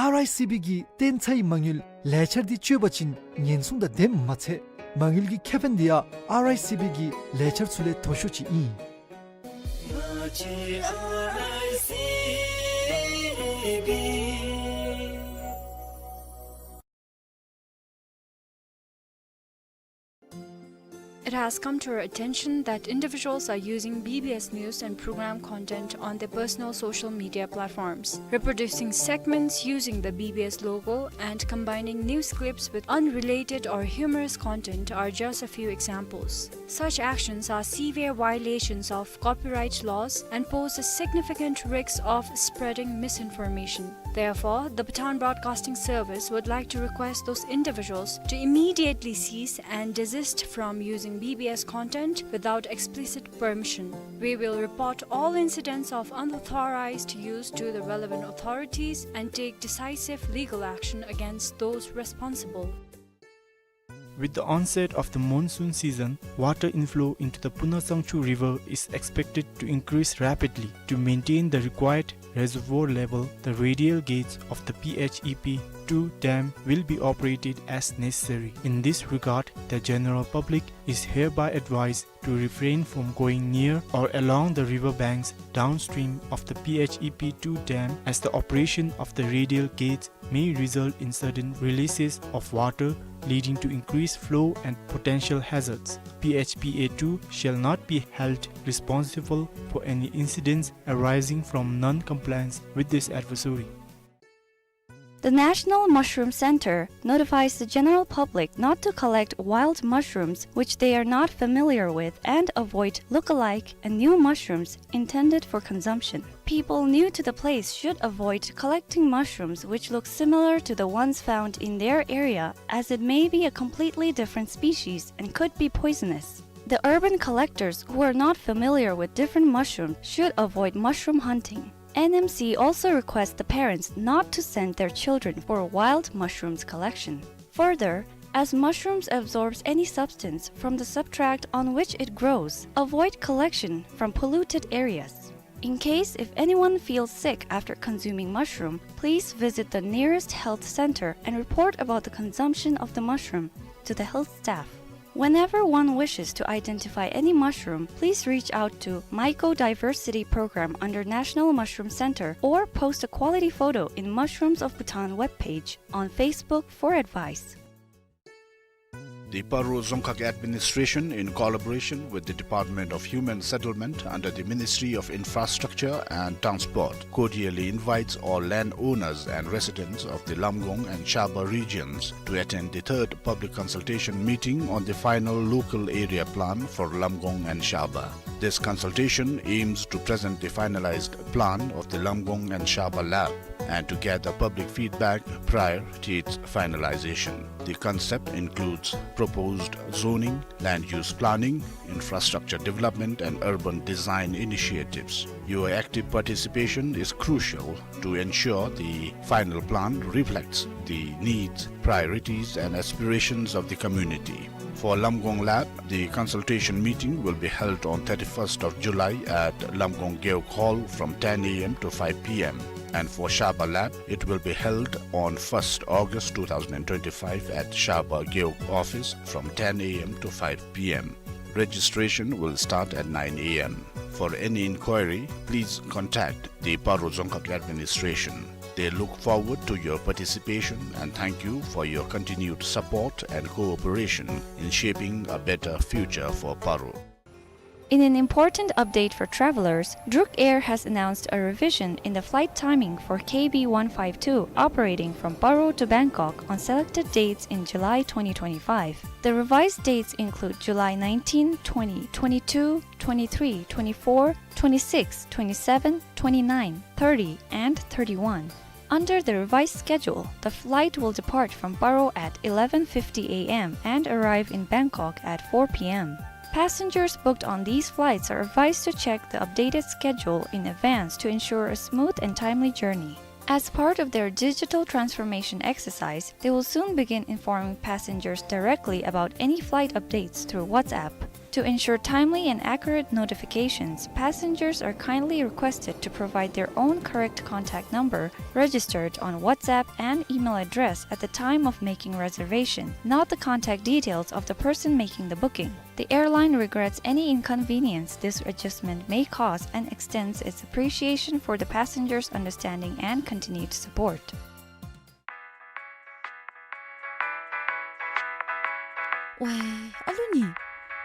ཨར་ཨའི་སི་བི་གི་བརྟན་ཚའི་མ་དངུལ་ལས་འཆར་འདི་སྤྱོད་པ་ཅིན་ཉེན་སྲུང་དང་ལྡནམ་མ་ཚད་མ་དངུལ་གྱི་ཁེ་ཕན་འདི་ཡང་ཨར་ཨའི་སི་བི་གི་ལས་འཆར་ཚུ་ལས་མཐོ་ཤོས་ཅིག་ཨིན། It has come to our attention that individuals are using B B S news and program content on their personal social media platforms. Reproducing segments using the B B S logo and combining news clips with unrelated or humorous content are just a few examples. Such actions are severe violations of copyright laws and pose a significant risk of spreading misinformation. Therefore, the Bhutan Broadcasting Service would like to request those individuals to immediately cease and desist from using B B S content without explicit permission. We will report all incidents of unauthorized use to the relevant authorities and take decisive legal action against those responsible. With the onset of the monsoon season, water inflow into the Puna Sangchu River is expected to increase rapidly. To maintain the required reservoir level, the radial gates of the P H E P two dam will be operated as necessary. In this regard, the general public is hereby advised to refrain from going near or along the river banks downstream of the P H E P two dam, as the operation of the radial gates may result in sudden releases of water, leading to increased flow and potential hazards. P H P A two shall not be held responsible for any incidents arising from non-compliance with this advisory. The National Mushroom Center notifies the general public not to collect wild mushrooms which they are not familiar with and avoid look-alike and new mushrooms intended for consumption. People new to the place should avoid collecting mushrooms which look similar to the ones found in their area, as it may be a completely different species and could be poisonous. The urban collectors who are not familiar with different mushrooms should avoid mushroom hunting. N M C also requests the parents not to send their children for wild mushrooms collection. Further, as mushrooms absorbs any substance from the substrate on which it grows, avoid collection from polluted areas. In case if anyone feels sick after consuming mushroom, please visit the nearest health center and report about the consumption of the mushroom to the health staff. Whenever one wishes to identify any mushroom, please reach out to Mycodiversity Program under National Mushroom Center or post a quality photo in Mushrooms of Bhutan webpage on Facebook for advice. The Paro Dzongkhag Administration, in collaboration with the Department of Human Settlement under the Ministry of Infrastructure and Transport, cordially invites all landowners and residents of the Lamgong and Shaba regions to attend the third public consultation meeting on the final local area plan for Lamgong and Shaba. This consultation aims to present the finalized plan of the Lamgong and Shaba lap and to gather public feedback prior to its finalization. The concept includes proposed zoning, land use planning, infrastructure development, and urban design initiatives. Your active participation is crucial to ensure the final plan reflects the needs, priorities, and aspirations of the community. For Lamgong lap, the consultation meeting will be held on thirty-first of July at Lamgong Gewog Hall from ten A M to five P M. And for Shaba lap, it will be held on first August two thousand twenty-five at Shaba Gewog office from ten A M to five P M. Registration will start at nine A M. For any inquiry, please contact the Paro Dzongkhag Administration. They look forward to your participation and thank you for your continued support and cooperation in shaping a better future for Paro. In an important update for travelers, Druk Air has announced a revision in the flight timing for K B one five two operating from Paro to Bangkok on selected dates in July twenty twenty-five. The revised dates include July nineteen, twenty, twenty-two, twenty-three, twenty-four, twenty-six, twenty-seven, twenty-nine, thirty, and thirty-one. Under the revised schedule, the flight will depart from Paro at eleven fifty A M and arrive in Bangkok at four P M. Passengers booked on these flights are advised to check the updated schedule in advance to ensure a smooth and timely journey. As part of their digital transformation exercise, they will soon begin informing passengers directly about any flight updates through WhatsApp. To ensure timely and accurate notifications, passengers are kindly requested to provide their own correct contact number registered on WhatsApp and email address at the time of making reservation, not the contact details of the person making the booking. The airline regrets any inconvenience this adjustment may cause and extends its appreciation for the passengers' understanding and continued support. ཝའི་ཨ་ལུ་ནི།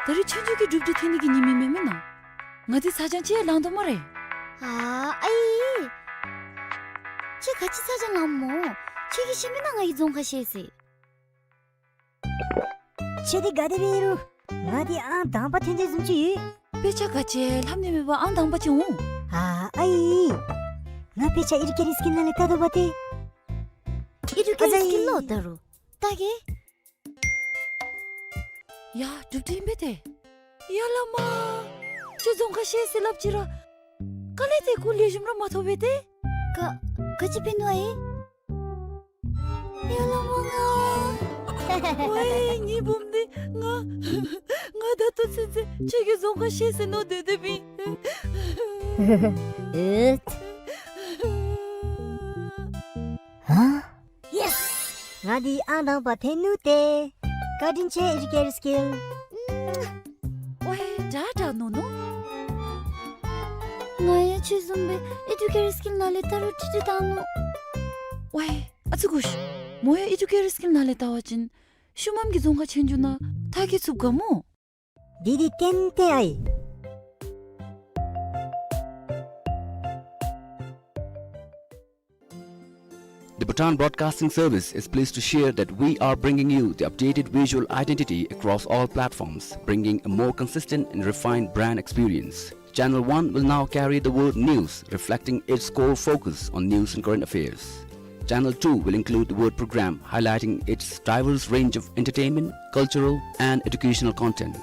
ད་རིས་ཆོས་རྒྱལ་གྱི་སྒྲུབ་སྡེ་ཐོན་ནི་གི་ཉིནམ་ཨིན་མས་མེན་ན། ང་འདི་ཚ་གྱང་ཅིག་ཡང་ལང་དོ་སྨ་རེ། ཨ་ཨའི། ཁྱོད་ག་ཅི་ཚ་གྱང་ལངམ་སྨོ། ཁྱོད་ཀྱིས་ཤེས་མེན་ན་ང་གིས་རྫོང་ཁ་ཤེས་ཟེར། ཁྱོད་འདི་ག་དེ་སྦེ་ཨིན་རུང་ང་འདི་ཨང་དང་པ་ཐོན་དོ་བཟུམ་ཅིག་ཡོད། དཔེ་ཆ་ག་ཅི་ལྷབ་ནི་མེད་པར་ཨང་དང་པ་ཅིག་འོང་། ཨ་ཨའི། ང་དཔེ་ཆ་ཨེ་ཌུ་ཀེཊ་སི་ཀིལ་ནང་ལས་ལྟ་དོ་བ་ཏེ། ཨེ་ཌུ་ཀེཊ་སི་ཀིལ་ལོ་ལྟ་རུང་ལྟ་གེ། ཡ་སྒྲུབ་སྡེ་ཨིན་པས་ཏེ། ཡ་བླ་མ། ཁྱོད་རྫོང་ཁ་ཤེས་ཟེར་སླབ་ཅི་ར། ག་ལས་ཏེ་ཁོ་ལེགས་ཤོམ་ར་མ་ཐོབ་པས་ཏེ། ག་ག་ཅི་འབད་ནུག་ཨའི། ཡ་བླ་མ་ང་། ཝའི་ངེའི་བུམོ་འདི་ང་། ང་ད་ལྟོ་ཚུན་ཚོད་ཁྱོད་ཀྱིས་རྫོང་ཁ་ཤེས་ཟེར་མནོ་སྡོད་སྡོདཔ་ཨིན། ཨེ། ཧ། ཡེས། ང་འདི་ཨང་དང་པ་ཐོན་ནུག་ཏེ། བཀའ་དྲིན་ཆེ་ཨེ་ཌུ་ཀེཊ་སི་ཀིལ། ཝའི་དྲག་དྲག་མནོ་མནོ། ང་ཡང་ཁྱོད་བཟུམ་སྦེ་ཨེ་ཌུ་ཀེཊ་སི་ཀིལ་ནང་ལས་ལྟ་རུང་ཁྲིག་ཁྲི་བཏང་ནུག། ཝའི་ཨ་ཙི་གུ་ཤ། མོ་ཡང་ཨེ་ཌུ་ཀེཊ་སི་ཀིལ་ནང་ལས་ལྟ་བ་ཅིན་ཤུལ་མམ་གྱི་རྫོང་ཁ་ཆེན་འགྱོ་ནང་མཐར་འཁྱོལ་ཚུགས་ག་སྨོ། འདི་འདི་ཏན་ཏན་ཨའི། The Bhutan Broadcasting Service is pleased to share that we are bringing you the updated visual identity across all platforms, bringing a more consistent and refined brand experience. Channel one will now carry the word news, reflecting its core focus on news and current affairs. Channel two will include the word program, highlighting its diverse range of entertainment, cultural, and educational content.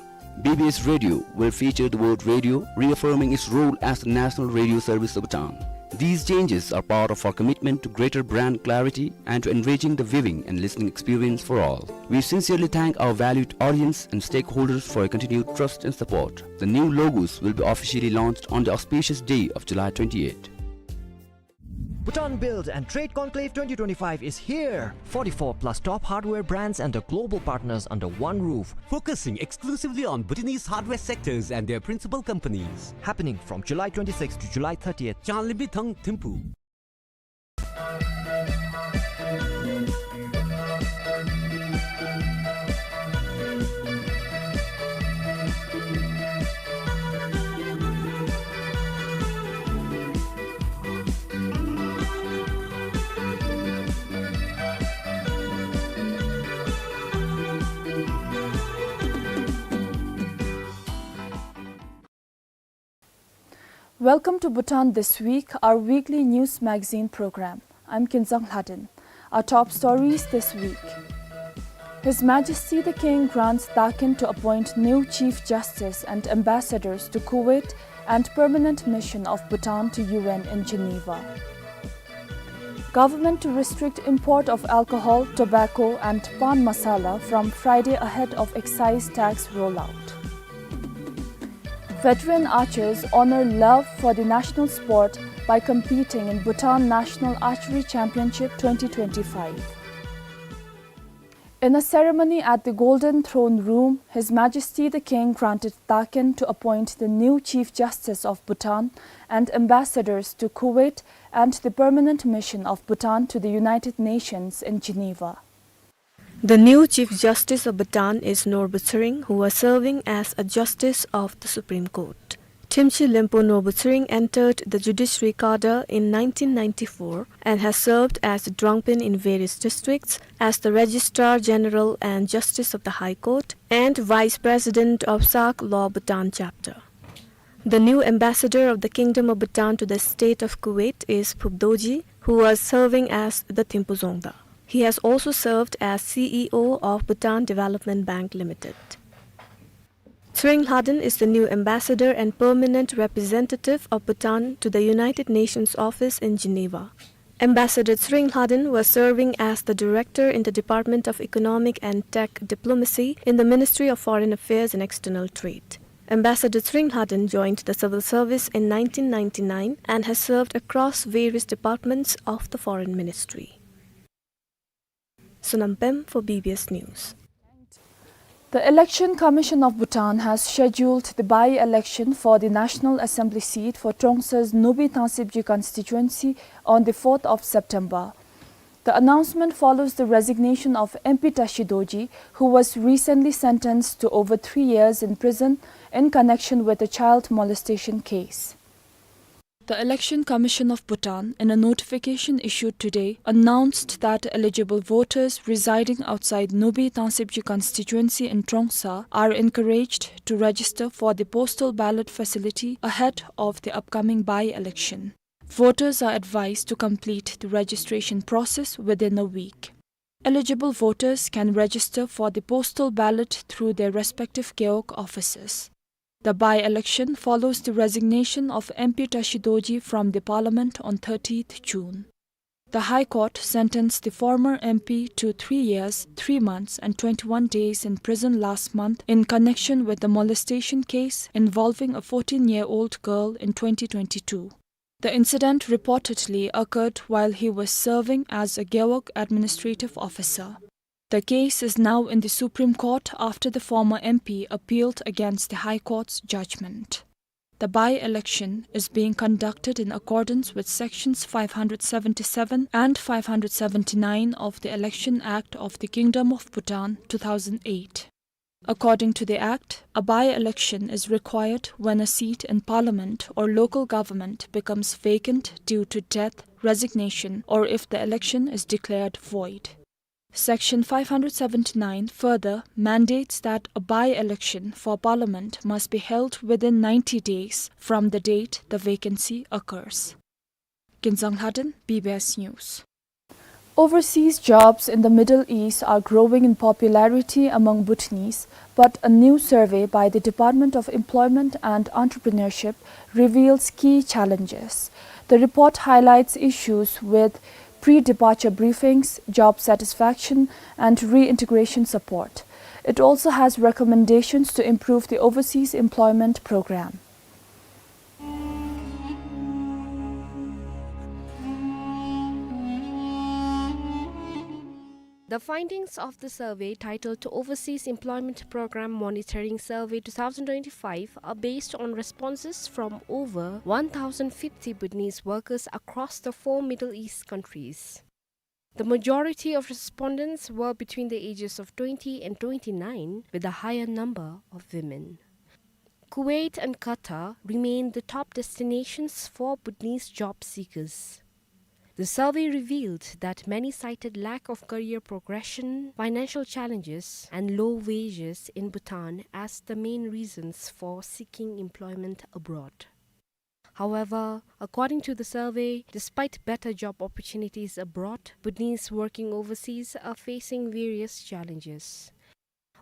B B S Radio will feature the word radio, reaffirming its role as the national radio service of Bhutan. These changes are part of our commitment to greater brand clarity and to enriching the viewing and listening experience for all. We sincerely thank our valued audience and stakeholders for your continued trust and support. The new logos will be officially launched on the auspicious day of July twenty-eighth. Bhutan Build and Trade Conclave twenty twenty-five is here! Forty-four plus top hardware brands and the global partners under one roof. Focusing exclusively on Bhutanese hardware sectors and their principal companies. Happening from July twenty-sixth to July thirtieth. Changlimi thang Thimphu. Welcome to Bhutan This Week, our weekly news magazine program. I'm Kinzang Lhaden. Our top stories this week. His Majesty the King grants Daken to appoint new Chief Justice and ambassadors to Kuwait and permanent mission of Bhutan to U N in Geneva. Government to restrict import of alcohol, tobacco and pan masala from Friday ahead of excise tax rollout. Veteran archers honor love for the national sport by competing in Bhutan National Archery Championship twenty twenty-five. In a ceremony at the Golden Throne Room, His Majesty the King granted Daken to appoint the new Chief Justice of Bhutan and ambassadors to Kuwait and the permanent mission of Bhutan to the United Nations in Geneva. The new Chief Justice of Bhutan is Norbu Tshering, who was serving as a justice of the Supreme Court. Thimtshit Lenpo Norbu Tshering entered the judiciary cadre in nineteen ninety-four and has served as the Drangpen in various districts, as the Registrar General and Justice of the High Court, and Vice President of Sak Law Bhutan Chapter. The new ambassador of the Kingdom of Bhutan to the state of Kuwait is Phup Dorji, who was serving as the Thimphu Dzongda. He has also served as C E O of Bhutan Development Bank Limited. Tshering Lhaden is the new ambassador and permanent representative of Bhutan to the United Nations office in Geneva. Ambassador Tshering Lhaden was serving as the director in the Department of Economic and Tech Diplomacy in the Ministry of Foreign Affairs and External Trade. Ambassador Tshering Lhaden joined the civil service in nineteen ninety-nine and has served across various departments of the Foreign Ministry. Sonam Pem for B B S News. The Election Commission of Bhutan has scheduled the by-election for the National Assembly seat for Trongsa's Nubi Thangsibji constituency on the fourth of September. The announcement follows the resignation of M P Tashi Dorji, who was recently sentenced to over three years in prison in connection with a child molestation case. The Election Commission of Bhutan, in a notification issued today, announced that eligible voters residing outside Nubi Thangsibji constituency in Trongsa are encouraged to register for the postal ballot facility ahead of the upcoming by-election. Voters are advised to complete the registration process within a week. Eligible voters can register for the postal ballot through their respective gewog offices. The by-election follows the resignation of M P Tashi Dorji from the parliament on thirtieth June. The High Court sentenced the former M P to three years, three months and twenty-one days in prison last month in connection with the molestation case involving a fourteen-year-old girl in twenty twenty-two. The incident reportedly occurred while he was serving as a gewog administrative officer. The case is now in the Supreme Court after the former M P appealed against the High Court's judgment. The by-election is being conducted in accordance with Sections five hundred seventy-seven and five hundred seventy-nine of the Election Act of the Kingdom of Bhutan, two thousand eight. According to the Act, a by-election is required when a seat in Parliament or local government becomes vacant due to death, resignation, or if the election is declared void. Section five hundred seventy-nine further mandates that a by-election for Parliament must be held within ninety days from the date the vacancy occurs. Kinzang Lhaden, B B S News. Overseas jobs in the Middle East are growing in popularity among Bhutanese, but a new survey by the Department of Employment and Entrepreneurship reveals key challenges. The report highlights issues with pre-departure briefings, job satisfaction, and reintegration support. It also has recommendations to improve the overseas employment program. The findings of the survey, titled Overseas Employment Program Monitoring Survey two thousand twenty-five, are based on responses from over one thousand fifty Bhutanese workers across the four Middle East countries. The majority of respondents were between the ages of twenty and twenty-nine, with a higher number of women. Kuwait and Qatar remain the top destinations for Bhutanese job seekers. The survey revealed that many cited lack of career progression, financial challenges, and low wages in Bhutan as the main reasons for seeking employment abroad. However, according to the survey, despite better job opportunities abroad, Bhutanese working overseas are facing various challenges.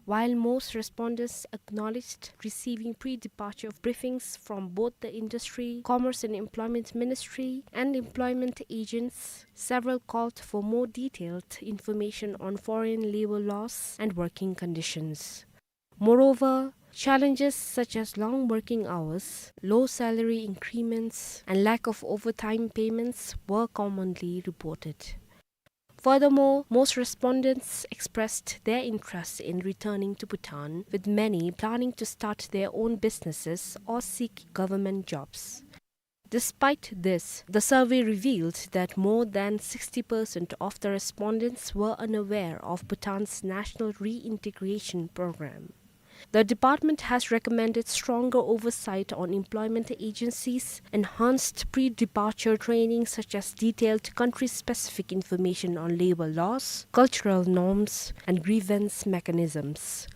While most respondents acknowledged receiving pre-departure briefings from both the Industry, Commerce and Employment Ministry and employment agents, several called for more detailed information on foreign labor laws and working conditions. Moreover, challenges such as long working hours, low salary increments, and lack of overtime payments were commonly reported. Furthermore, most respondents expressed their interest in returning to Bhutan, with many planning to start their own businesses or seek government jobs. Despite this, the survey revealed that more than sixty percent of the respondents were unaware of Bhutan's national reintegration program. The department has recommended stronger oversight on employment agencies, enhanced pre-departure training such as detailed country-specific information on labor laws, cultural norms, and grievance mechanisms.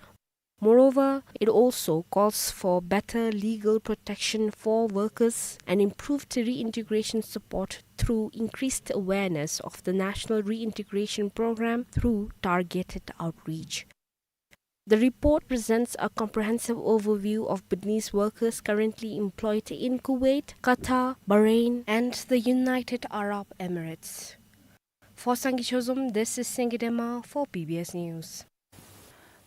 Moreover, it also calls for better legal protection for workers and improved reintegration support through increased awareness of the national reintegration program through targeted outreach. The report presents a comprehensive overview of Bhutanese workers currently employed in Kuwait, Qatar, Bahrain, and the United Arab Emirates. For Sangay Chozom, this is Sangay Dema for B B S News.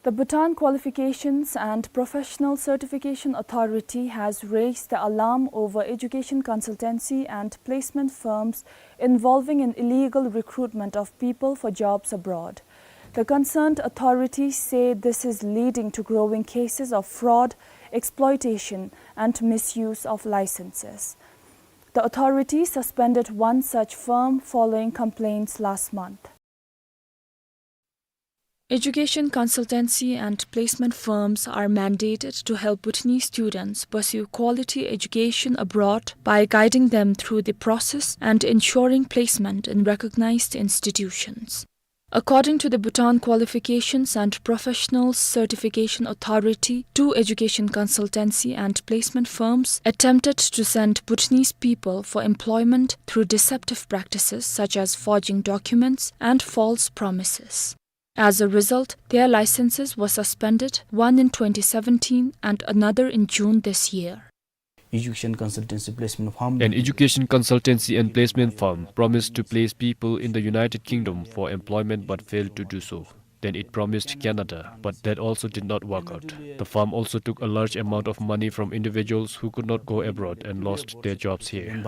The Bhutan Qualifications and Professional Certification Authority has raised the alarm over education consultancy and placement firms involving in illegal recruitment of people for jobs abroad. The concerned authorities say this is leading to growing cases of fraud, exploitation, and misuse of licenses. The authority suspended one such firm following complaints last month. Education consultancy and placement firms are mandated to help Bhutanese students pursue quality education abroad by guiding them through the process and ensuring placement in recognized institutions. According to the Bhutan Qualifications and Professionals Certification Authority, two education consultancy and placement firms attempted to send Bhutanese people for employment through deceptive practices such as forging documents and false promises. As a result, their licenses were suspended, one in twenty seventeen and another in June this year. Education consultancy placement firm. An education consultancy and placement firm promised to place people in the United Kingdom for employment but failed to do so. Then it promised Canada, but that also did not work out. The firm also took a large amount of money from individuals who could not go abroad and lost their jobs here.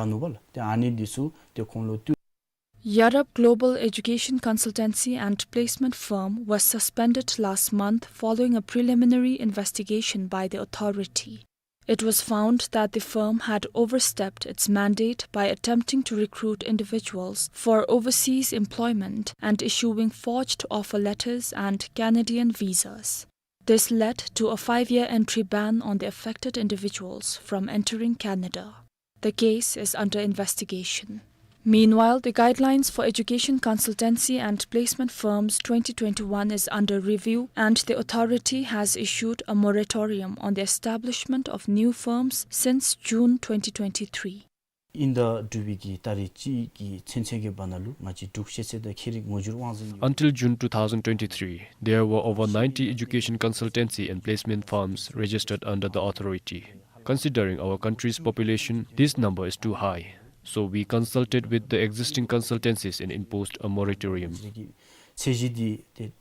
Yarab Global Education Consultancy and Placement Firm was suspended last month following a preliminary investigation by the authority. It was found that the firm had overstepped its mandate by attempting to recruit individuals for overseas employment and issuing forged offer letters and Canadian visas. This led to a five-year entry ban on the affected individuals from entering Canada. The case is under investigation. Meanwhile, the Guidelines for Education Consultancy and Placement Firms twenty twenty-one is under review, and the authority has issued a moratorium on the establishment of new firms since June twenty twenty-three. ཨིན་ད་འབྲུག་པའི་གི་ཏ་རིག་གཅིག་གི་ཚུན་ཚོད་ཀྱི་བར་ན་ལུ་ང་བཅས་འབྲུག་ཤེས་ཚད་དང་ཁྱད་རིག་ངོ་བཅུར་དབང་འཛིན། Until June two thousand twenty-three, there were over ninety education consultancy and placement firms registered under the authority. Considering our country's population, this number is too high. So we consulted with the existing consultancies and imposed a moratorium. ཚད་གཞི་འདི་ཏེ་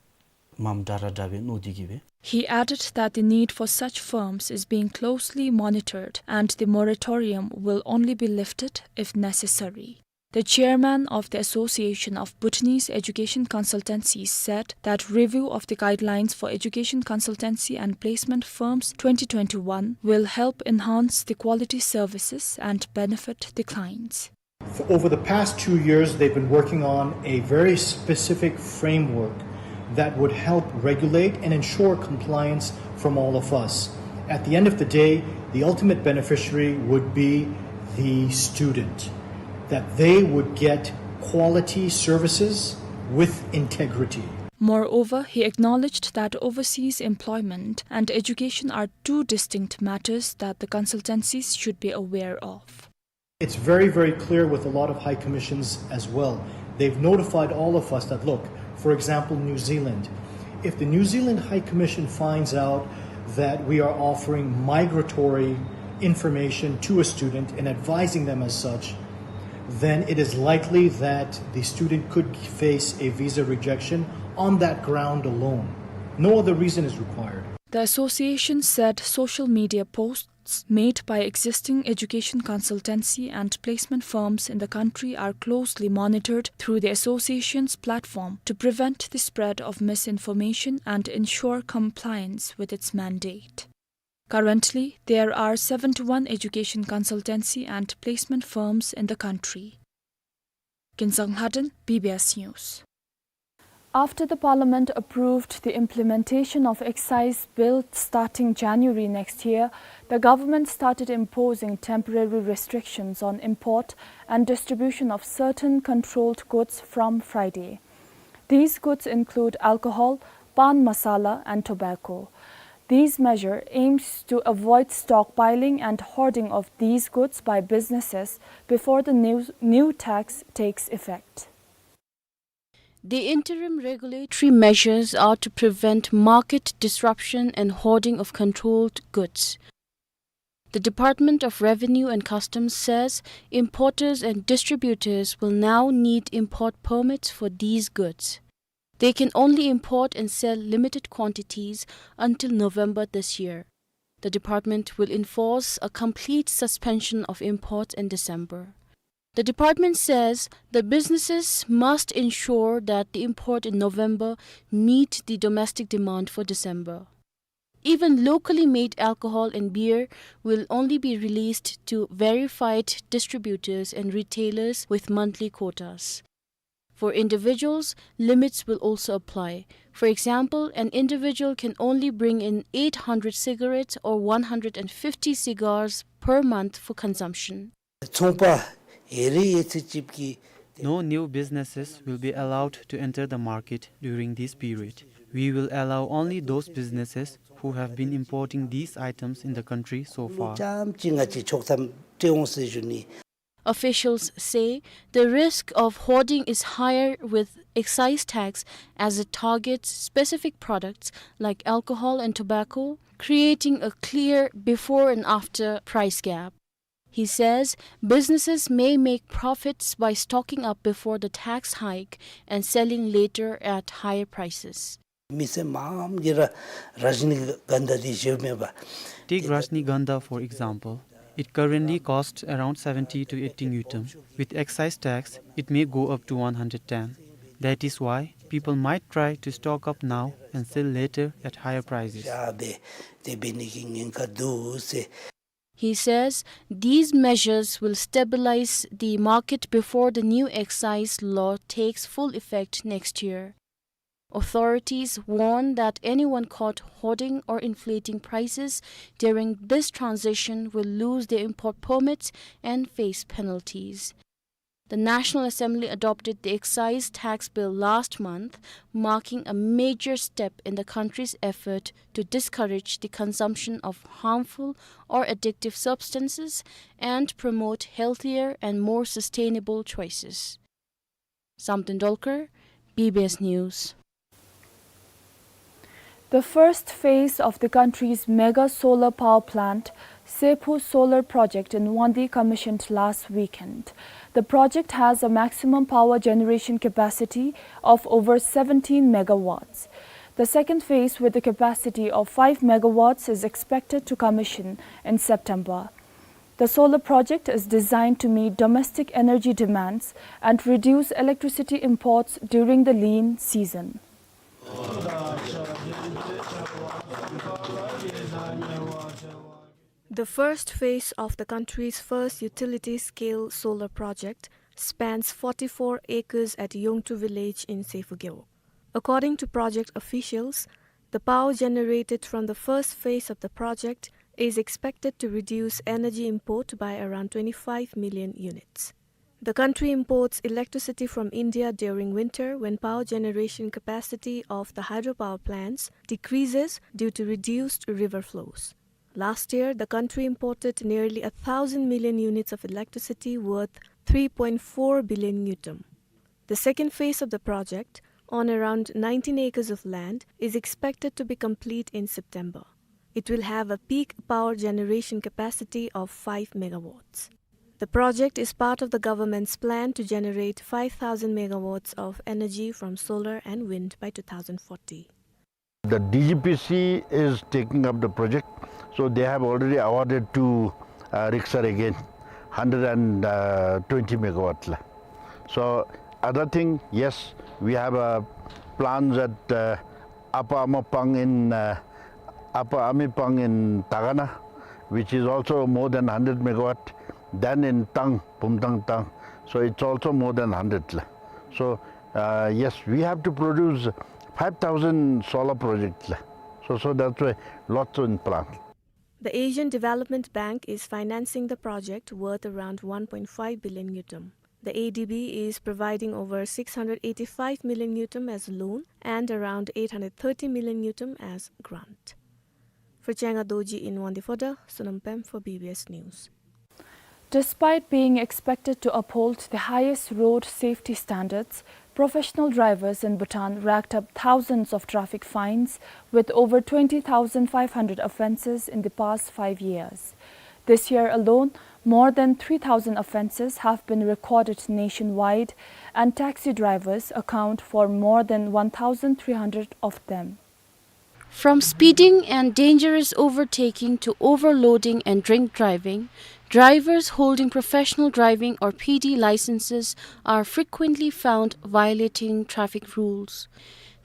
མམ་འདྲ་ར་འདྲ་བའི་ནོ་དེ་གི་བས། He added that the need for such firms is being closely monitored and the moratorium will only be lifted if necessary. The chairman of the Association of Bhutanese Education Consultancies said that review of the Guidelines for Education Consultancy and Placement Firms twenty twenty-one will help enhance the quality services and benefit the clients. For over the past two years, they've been working on a very specific framework that would help regulate and ensure compliance from all of us. At the end of the day, the ultimate beneficiary would be the student, that they would get quality services with integrity. Moreover, he acknowledged that overseas employment and education are two distinct matters that the consultancies should be aware of. It's very, very clear with a lot of high commissions as well. They've notified all of us that, look, for example, New Zealand, if the New Zealand High Commission finds out that we are offering migratory information to a student and advising them as such, then it is likely that the student could face a visa rejection on that ground alone. No other reason is required. The association said social media posts made by existing education consultancy and placement firms in the country are closely monitored through the association's platform to prevent the spread of misinformation and ensure compliance with its mandate. Currently, there are seventy-one education consultancy and placement firms in the country. Kinzang Haden, B B S News. After the parliament approved the implementation of excise bill starting January next year, the government started imposing temporary restrictions on import and distribution of certain controlled goods from Friday. These goods include alcohol, pan masala, and tobacco. These measure aims to avoid stockpiling and hoarding of these goods by businesses before the new, new tax takes effect. The interim regulatory measures are to prevent market disruption and hoarding of controlled goods. The Department of Revenue and Customs says importers and distributors will now need import permits for these goods. They can only import and sell limited quantities until November this year. The department will enforce a complete suspension of imports in December. The department says the businesses must ensure that the import in November meet the domestic demand for December. Even locally made alcohol and beer will only be released to verified distributors and retailers with monthly quotas. For individuals, limits will also apply. For example, an individual can only bring in eight hundred cigarettes or one hundred and fifty cigars per month for consumption. ཚོང་པ་ཡེ་རེ་ཡེ་ཚེ་ཅིབ་ཀྱི No new businesses will be allowed to enter the market during this period. We will allow only those businesses who have been importing these items in the country so far. ཙམ་ཅིག་ང་བཅས་ཆོག་ཐམ་སྤྲོད་འོང་ཟེར་ཞུ་ནི། Officials say the risk of hoarding is higher with excise tax, as it targets specific products like alcohol and tobacco, creating a clear before and after price gap. He says businesses may make profits by stocking up before the tax hike and selling later at higher prices. མི་སེར་མངམ་གིས་ར་རཱཇ་ནི་གནྡྷ་འདི་བཞེསཔ་མས་པ། Take Rajnigandha for example. It currently costs around seventy to eighty ngultrum. With excise tax, it may go up to one hundred ten. That is why people might try to stock up now and sell later at higher prices. བཞག་སྦེ་དེ་འབད་ནི་གི་ཉེན་ཁ་འདུག་ཟེར། He says these measures will stabilize the market before the new excise law takes full effect next year. Authorities warn that anyone caught hoarding or inflating prices during this transition will lose their import permits and face penalties. The National Assembly adopted the excise tax bill last month, marking a major step in the country's effort to discourage the consumption of harmful or addictive substances and promote healthier and more sustainable choices. Samten Dolkar, B B S News. The first phase of the country's mega solar power plant, Sephu Solar Project in Wangdue, commissioned last weekend. The project has a maximum power generation capacity of over seventeen megawatts. The second phase, with a capacity of five megawatts, is expected to commission in September. The solar project is designed to meet domestic energy demands and reduce electricity imports during the lean season. The first phase of the country's first utility-scale solar project spans forty-four acres at Yongtu village in Sephu Gewog. According to project officials, the power generated from the first phase of the project is expected to reduce energy import by around twenty-five million units. The country imports electricity from India during winter, when power generation capacity of the hydropower plants decreases due to reduced river flows. Last year, the country imported nearly a thousand million units of electricity worth three point four billion ngultrum. The second phase of the project, on around nineteen acres of land, is expected to be complete in September. It will have a peak power generation capacity of five megawatts. The project is part of the government's plan to generate five thousand megawatts of energy from solar and wind by two thousand forty. The D G P C is taking up the project, so they have already awarded to, uh, Riksar again, hundred and twenty megawatt la. So other thing, yes, we have a plan that, uh, Upper Amapang in, uh, Upper Amipang in Tagana, which is also more than hundred megawatt, then in Tang, Pumtang Tang, so it's also more than hundred la. So, uh, yes, we have to produce five thousand solar projects la. So, so that's why lots in plan. The Asian Development Bank is financing the project worth around one point five billion ngultrum. The A D B is providing over six hundred eighty-five million ngultrum as a loan and around eight hundred thirty million ngultrum as grant. For Chenga Dorji in Wangdue Phodrang, Sonam Pem for B B S News. Despite being expected to uphold the highest road safety standards, professional drivers in Bhutan racked up thousands of traffic fines, with over twenty thousand five hundred offenses in the past five years. This year alone, more than three thousand offenses have been recorded nationwide, and taxi drivers account for more than one thousand three hundred of them. From speeding and dangerous overtaking to overloading and drink driving, drivers holding professional driving or P D licenses are frequently found violating traffic rules.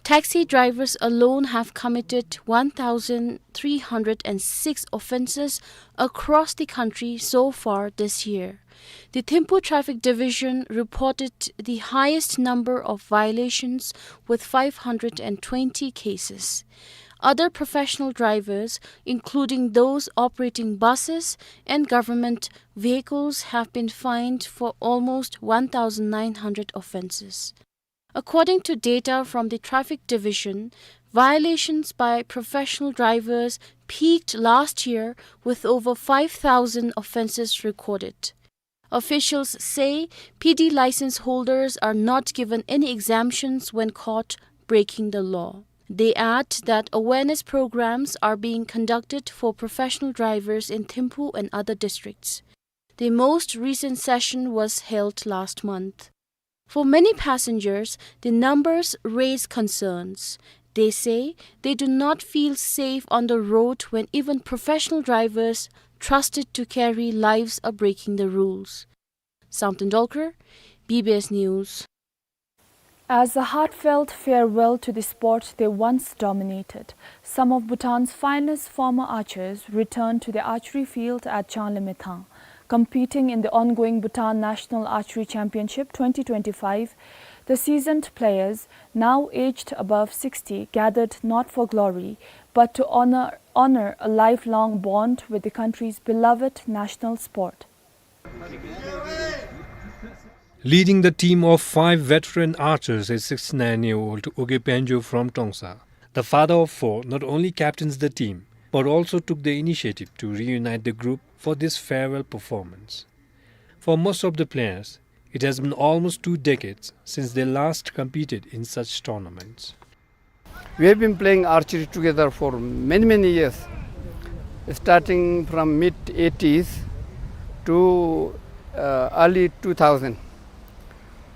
Taxi drivers alone have committed one thousand three hundred and six offenses across the country so far this year. The Thimphu Traffic Division reported the highest number of violations, with five hundred and twenty cases. Other professional drivers, including those operating buses and government vehicles, have been fined for almost one thousand nine hundred offenses. According to data from the Traffic Division, violations by professional drivers peaked last year, with over five thousand offenses recorded. Officials say P D license holders are not given any exemptions when caught breaking the law. They add that awareness programs are being conducted for professional drivers in Thimphu and other districts. The most recent session was held last month. For many passengers, the numbers raise concerns. They say they do not feel safe on the road when even professional drivers trusted to carry lives are breaking the rules. Samten Dolkar, B B S News. As a heartfelt farewell to the sport they once dominated, some of Bhutan's finest former archers returned to the archery field at Changlimithang. Competing in the ongoing Bhutan National Archery Championship twenty twenty-five, the seasoned players, now aged above sixty, gathered not for glory, but to honor, honor a lifelong bond with the country's beloved national sport. Leading the team of five veteran archers is sixty-nine-year-old Uge Penjo from Trongsa. The father of four not only captains the team, but also took the initiative to reunite the group for this farewell performance. For most of the players, it has been almost two decades since they last competed in such tournaments. We have been playing archery together for many, many years, starting from mid eighties to, uh, early two thousand.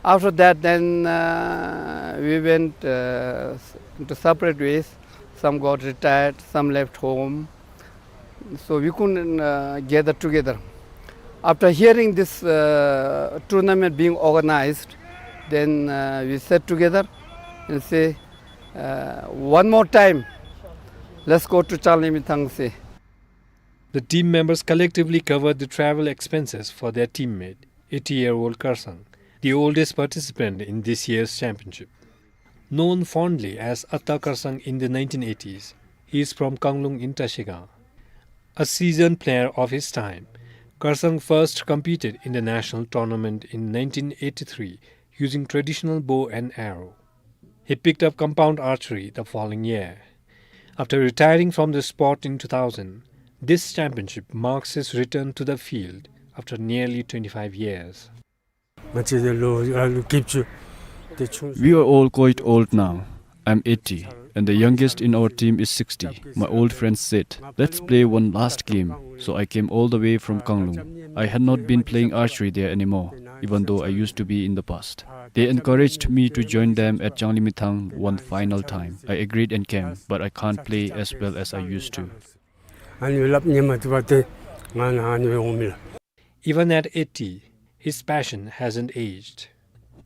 After that, then, uh, we went, uh, into separate ways. Some got retired, some left home. So we couldn't, uh, gather together. After hearing this, uh, tournament being organized, then, uh, we sat together and say, uh, "One more time, let's go to Changlimithang," say. The team members collectively covered the travel expenses for their teammate, eighty-year-old Karsang, the oldest participant in this year's championship. Known fondly as Atta Karsang in the nineteen eighties, he is from Kanglung in Trashigang. A seasoned player of his time, Karsang first competed in the national tournament in nineteen eighty-three using traditional bow and arrow. He picked up compound archery the following year. After retiring from the sport in two thousand, This championship marks his return to the field after nearly twenty-five years. ང་བཅས་ལོ་ཨ་ལོ་བརྒྱད་ཅུ་དེ་ཆུང་། We are all quite old now. I'm eighty, and the youngest in our team is sixty. My old friends said, "Let's play one last game." So I came all the way from Kanglung. I had not been playing archery there anymore, even though I used to be in the past. They encouraged me to join them at Changlimithang one final time. I agreed and came, but I can't play as well as I used to. ཨ་ནི་ལབ་ཉན་མ་བཏུབ་པ་དེ་ང་ནཱ་ཨ་ནི་འོང་མི་ལགས། Even at eighty, his passion hasn't aged.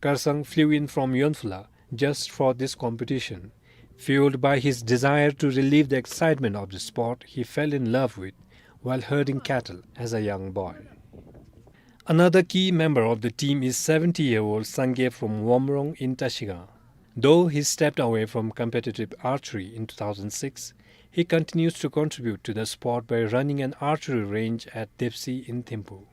Karsang flew in from Yonphula just for this competition, fueled by his desire to relive the excitement of the sport he fell in love with while herding cattle as a young boy. Another key member of the team is seventy-year-old Sangay from Womrong in Tashigang. Though he stepped away from competitive archery in two thousand six, he continues to contribute to the sport by running an archery range at Depsi in Thimphu.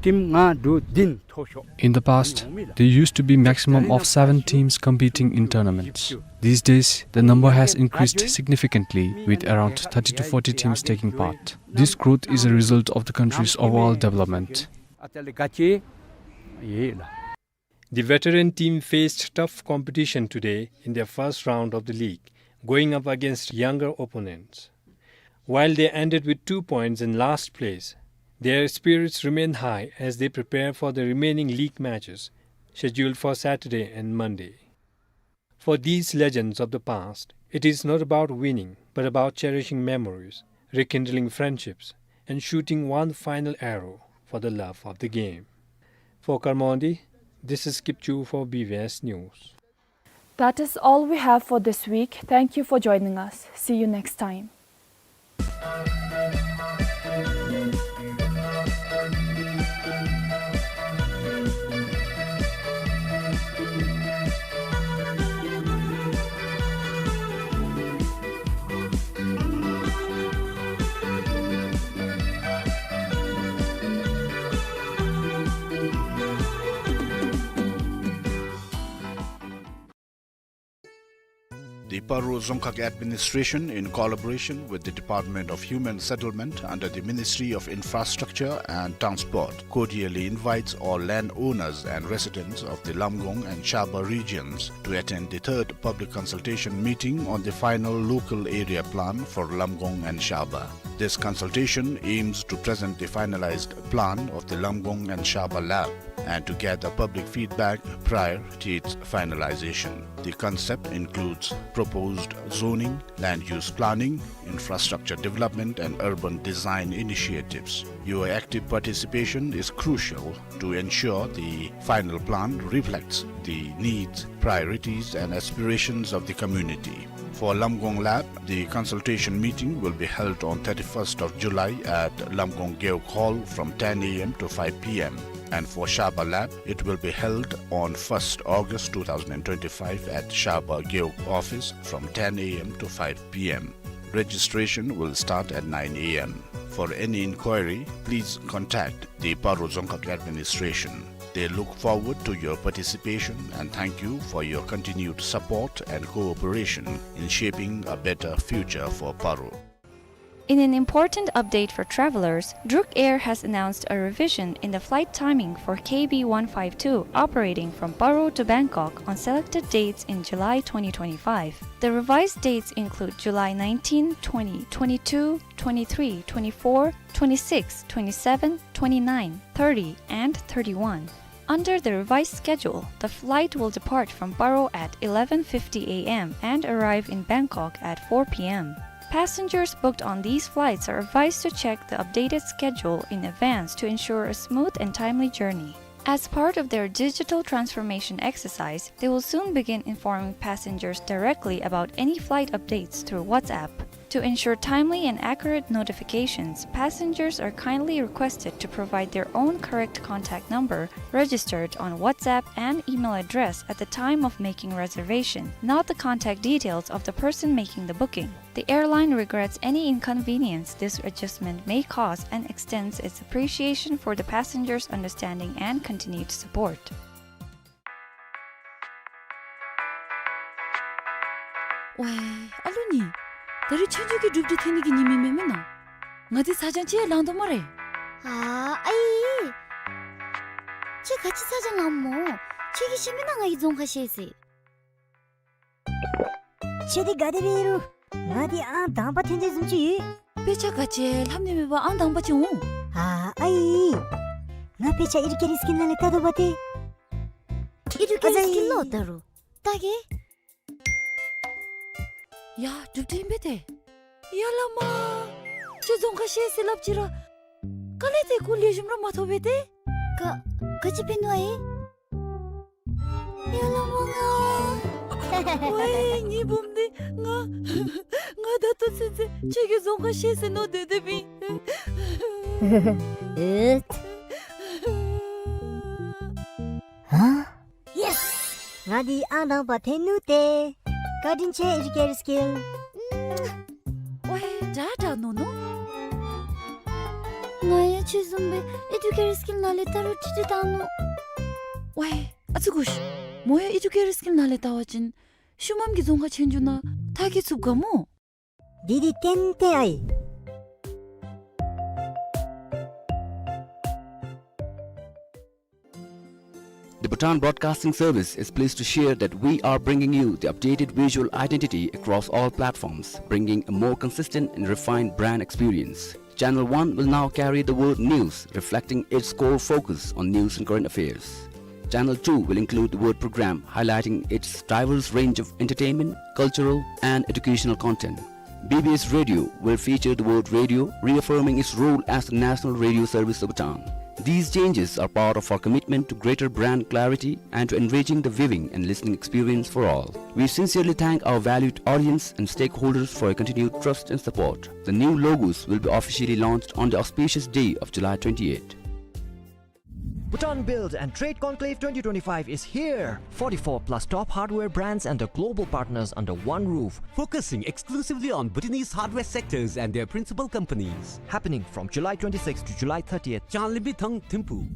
ཊིམ་ལྔ་དྲུག་བདུན་ཐོབ་ཤོག། In the past, there used to be maximum of seven teams competing in tournaments. These days, the number has increased significantly, with around thirty to forty teams taking part. This growth is a result of the country's overall development. The veteran team faced tough competition today in their first round of the league, going up against younger opponents. While they ended with two points in last place, their spirits remain high as they prepare for the remaining league matches scheduled for Saturday and Monday. For these legends of the past, it is not about winning, but about cherishing memories, rekindling friendships, and shooting one final arrow for the love of the game. For Karmondi, this is Kipchu for B V S News. That is all we have for this week. Thank you for joining us. See you next time. The Paro Dzongkhag Administration, in collaboration with the Department of Human Settlement under the Ministry of Infrastructure and Transport, cordially invites all landowners and residents of the Lamgong and Shaba regions to attend the third public consultation meeting on the final local area plan for Lamgong and Shaba. This consultation aims to present the finalized plan of the Lamgong and Shaba lab and to gather public feedback prior to its finalization. The concept includes proposed zoning, land use planning, infrastructure development, and urban design initiatives. Your active participation is crucial to ensure the final plan reflects the needs, priorities, and aspirations of the community. For Lamgong Lab, the consultation meeting will be held on thirty-first of July at Lamgong Gewog Hall from ten A M to five P M. And for Shaba Lab, it will be held on first August two thousand twenty-five at Shaba Gewog office from ten A M to five P M. Registration will start at nine A M. For any inquiry, please contact the Paro Dzongkhag Administration. They look forward to your participation and thank you for your continued support and cooperation in shaping a better future for Paro. In an important update for travelers, Druk Air has announced a revision in the flight timing for K B one five two operating from Paro to Bangkok on selected dates in July twenty twenty-five. The revised dates include July nineteen, twenty, twenty-two, twenty-three, twenty-four, twenty-six, twenty-seven, twenty-nine, thirty, and thirty-one. Under the revised schedule, the flight will depart from Paro at eleven fifty A M and arrive in Bangkok at four P M. Passengers booked on these flights are advised to check the updated schedule in advance to ensure a smooth and timely journey. As part of their digital transformation exercise, they will soon begin informing passengers directly about any flight updates through WhatsApp. To ensure timely and accurate notifications, passengers are kindly requested to provide their own correct contact number registered on WhatsApp and email address at the time of making reservation, not the contact details of the person making the booking. The airline regrets any inconvenience this adjustment may cause and extends its appreciation for the passengers' understanding and continued support. ཝའེ་ཨ་ལུ་ནི། ད་རིས་ཆོས་རྒྱལ་གྱི་སྒྲུབ་སྡེ་ཐོན་ནི་གི་ཉིནམ་མེན་མེན་ན། ང་འདི་ཚ་གྱང་ཅིག་ལང་དོ་སྨ་རེ། ཨ་ཨའི། ཁྱོད་ག་ཅི་ཚ་གྱང་ལངམ་སྨོ། ཁྱོད་ཀྱིས་ཤེས་མེན་ན་ང་གིས་རྫོང་ཁ་ཤེས་ཟེར། ཁྱོད་འདི་ག་དེ་སྦེ་ཨིན་རུང་ང་འདི་ཨང་དང་པ་ཐོན་དོ་བཟུམ་ཅིག་ཡོད། དཔེ་ཆ་ག་ཅི་ལྷབ་ནི་མེད་པར་ཨང་དང་པ་ཅིག་འོང་། ཨ་ཨའི། ང་དཔེ་ཆ་ཨེ་ཌུ་ཀེཊ་སི་ཀིལ་ནང་ལས་བལྟ་དོ་པ་ཏེ། ཨེ་ཌུ་ཀེཊ་སི་ཀིལ་ལུ་བལྟ་རུང་བལྟ་གེ། ཡ་གྲུབ་སྟེ་ཨིན་པས་ཏེ། ཡ་ལ་མ། ཁྱོད་རྫོང་ཁ་ཤེས་ཟེར་སླབ་ཅི་ར། དཀའ་ལས་ཏེ་ཁོ་ལེགས་ཤོམ་ར་མ་ཐོབ་པས་ཏེ། ག་ག་ཅི་འབད་ནུག་ཨའི། ཡ་ལ་མ་ང་། ཝའེ་ངེའི་བུམོ་འདི་ང་ང་ད་ལྟོ་ཚུན་ཚོད་ཁྱོད་ཀྱིས་རྫོང་ཁ་ཤེས་ཟེར་མནོ་སྡོད་སྡོདཔ་ཨིན། ཨེད། ཧ། ཡེས། ང་འདི་ཨང་དང་པ་ཐོན་ནུག་ཏེ། བཀའ་དྲིན་ཆེ་ཨེ་ཌུ་ཀེཊ་སི་ཀིལ། ཝའེ་དྲག་དྲག་མནོ་མནོ། ང་ཡང་ཁྱོད་བཟུམ་སྦེ་ཨེ་ཌུ་ཀེཊ་སི་ཀིལ་ནང་ལས་བལྟ་རུང་ཁྲིག་ཁྲི་བཏང་ནུག། ཝའེ་ཨ་ཙི་གོ་ཤིག། མོ་ཡང་ཨེ་ཌུ་ཀེཊ་སི་ཀིལ་ནང་ལས་བལྟ་བ་ཅིན་ཤུལ་མམ་གྱི་རྫོང་ཁ་ཆོན་འགྱོ་ནང་ཐག་གིས་ཚུདཔ་ག་སྨོ། འདི་འདི་ཏན་ཏན་ཨའི། The Bhutan Broadcasting Service is pleased to share that we are bringing you the updated visual identity across all platforms, bringing a more consistent and refined brand experience. Channel one will now carry the word news, reflecting its core focus on news and current affairs. Channel two will include the word program, highlighting its diverse range of entertainment, cultural, and educational content. B B S Radio will feature the word radio, reaffirming its role as the national radio service of Bhutan. These changes are part of our commitment to greater brand clarity and to enriching the viewing and listening experience for all. We sincerely thank our valued audience and stakeholders for your continued trust and support. The new logos will be officially launched on the auspicious day of July twenty-eighth. Bhutan Build and Trade Conclave twenty twenty-five is here. Forty-four plus top hardware brands and the global partners under one roof. Focusing exclusively on Bhutanese hardware sectors and their principal companies. Happening from July twenty-sixth to July thirtieth. Changlimbi Thang Thimphu.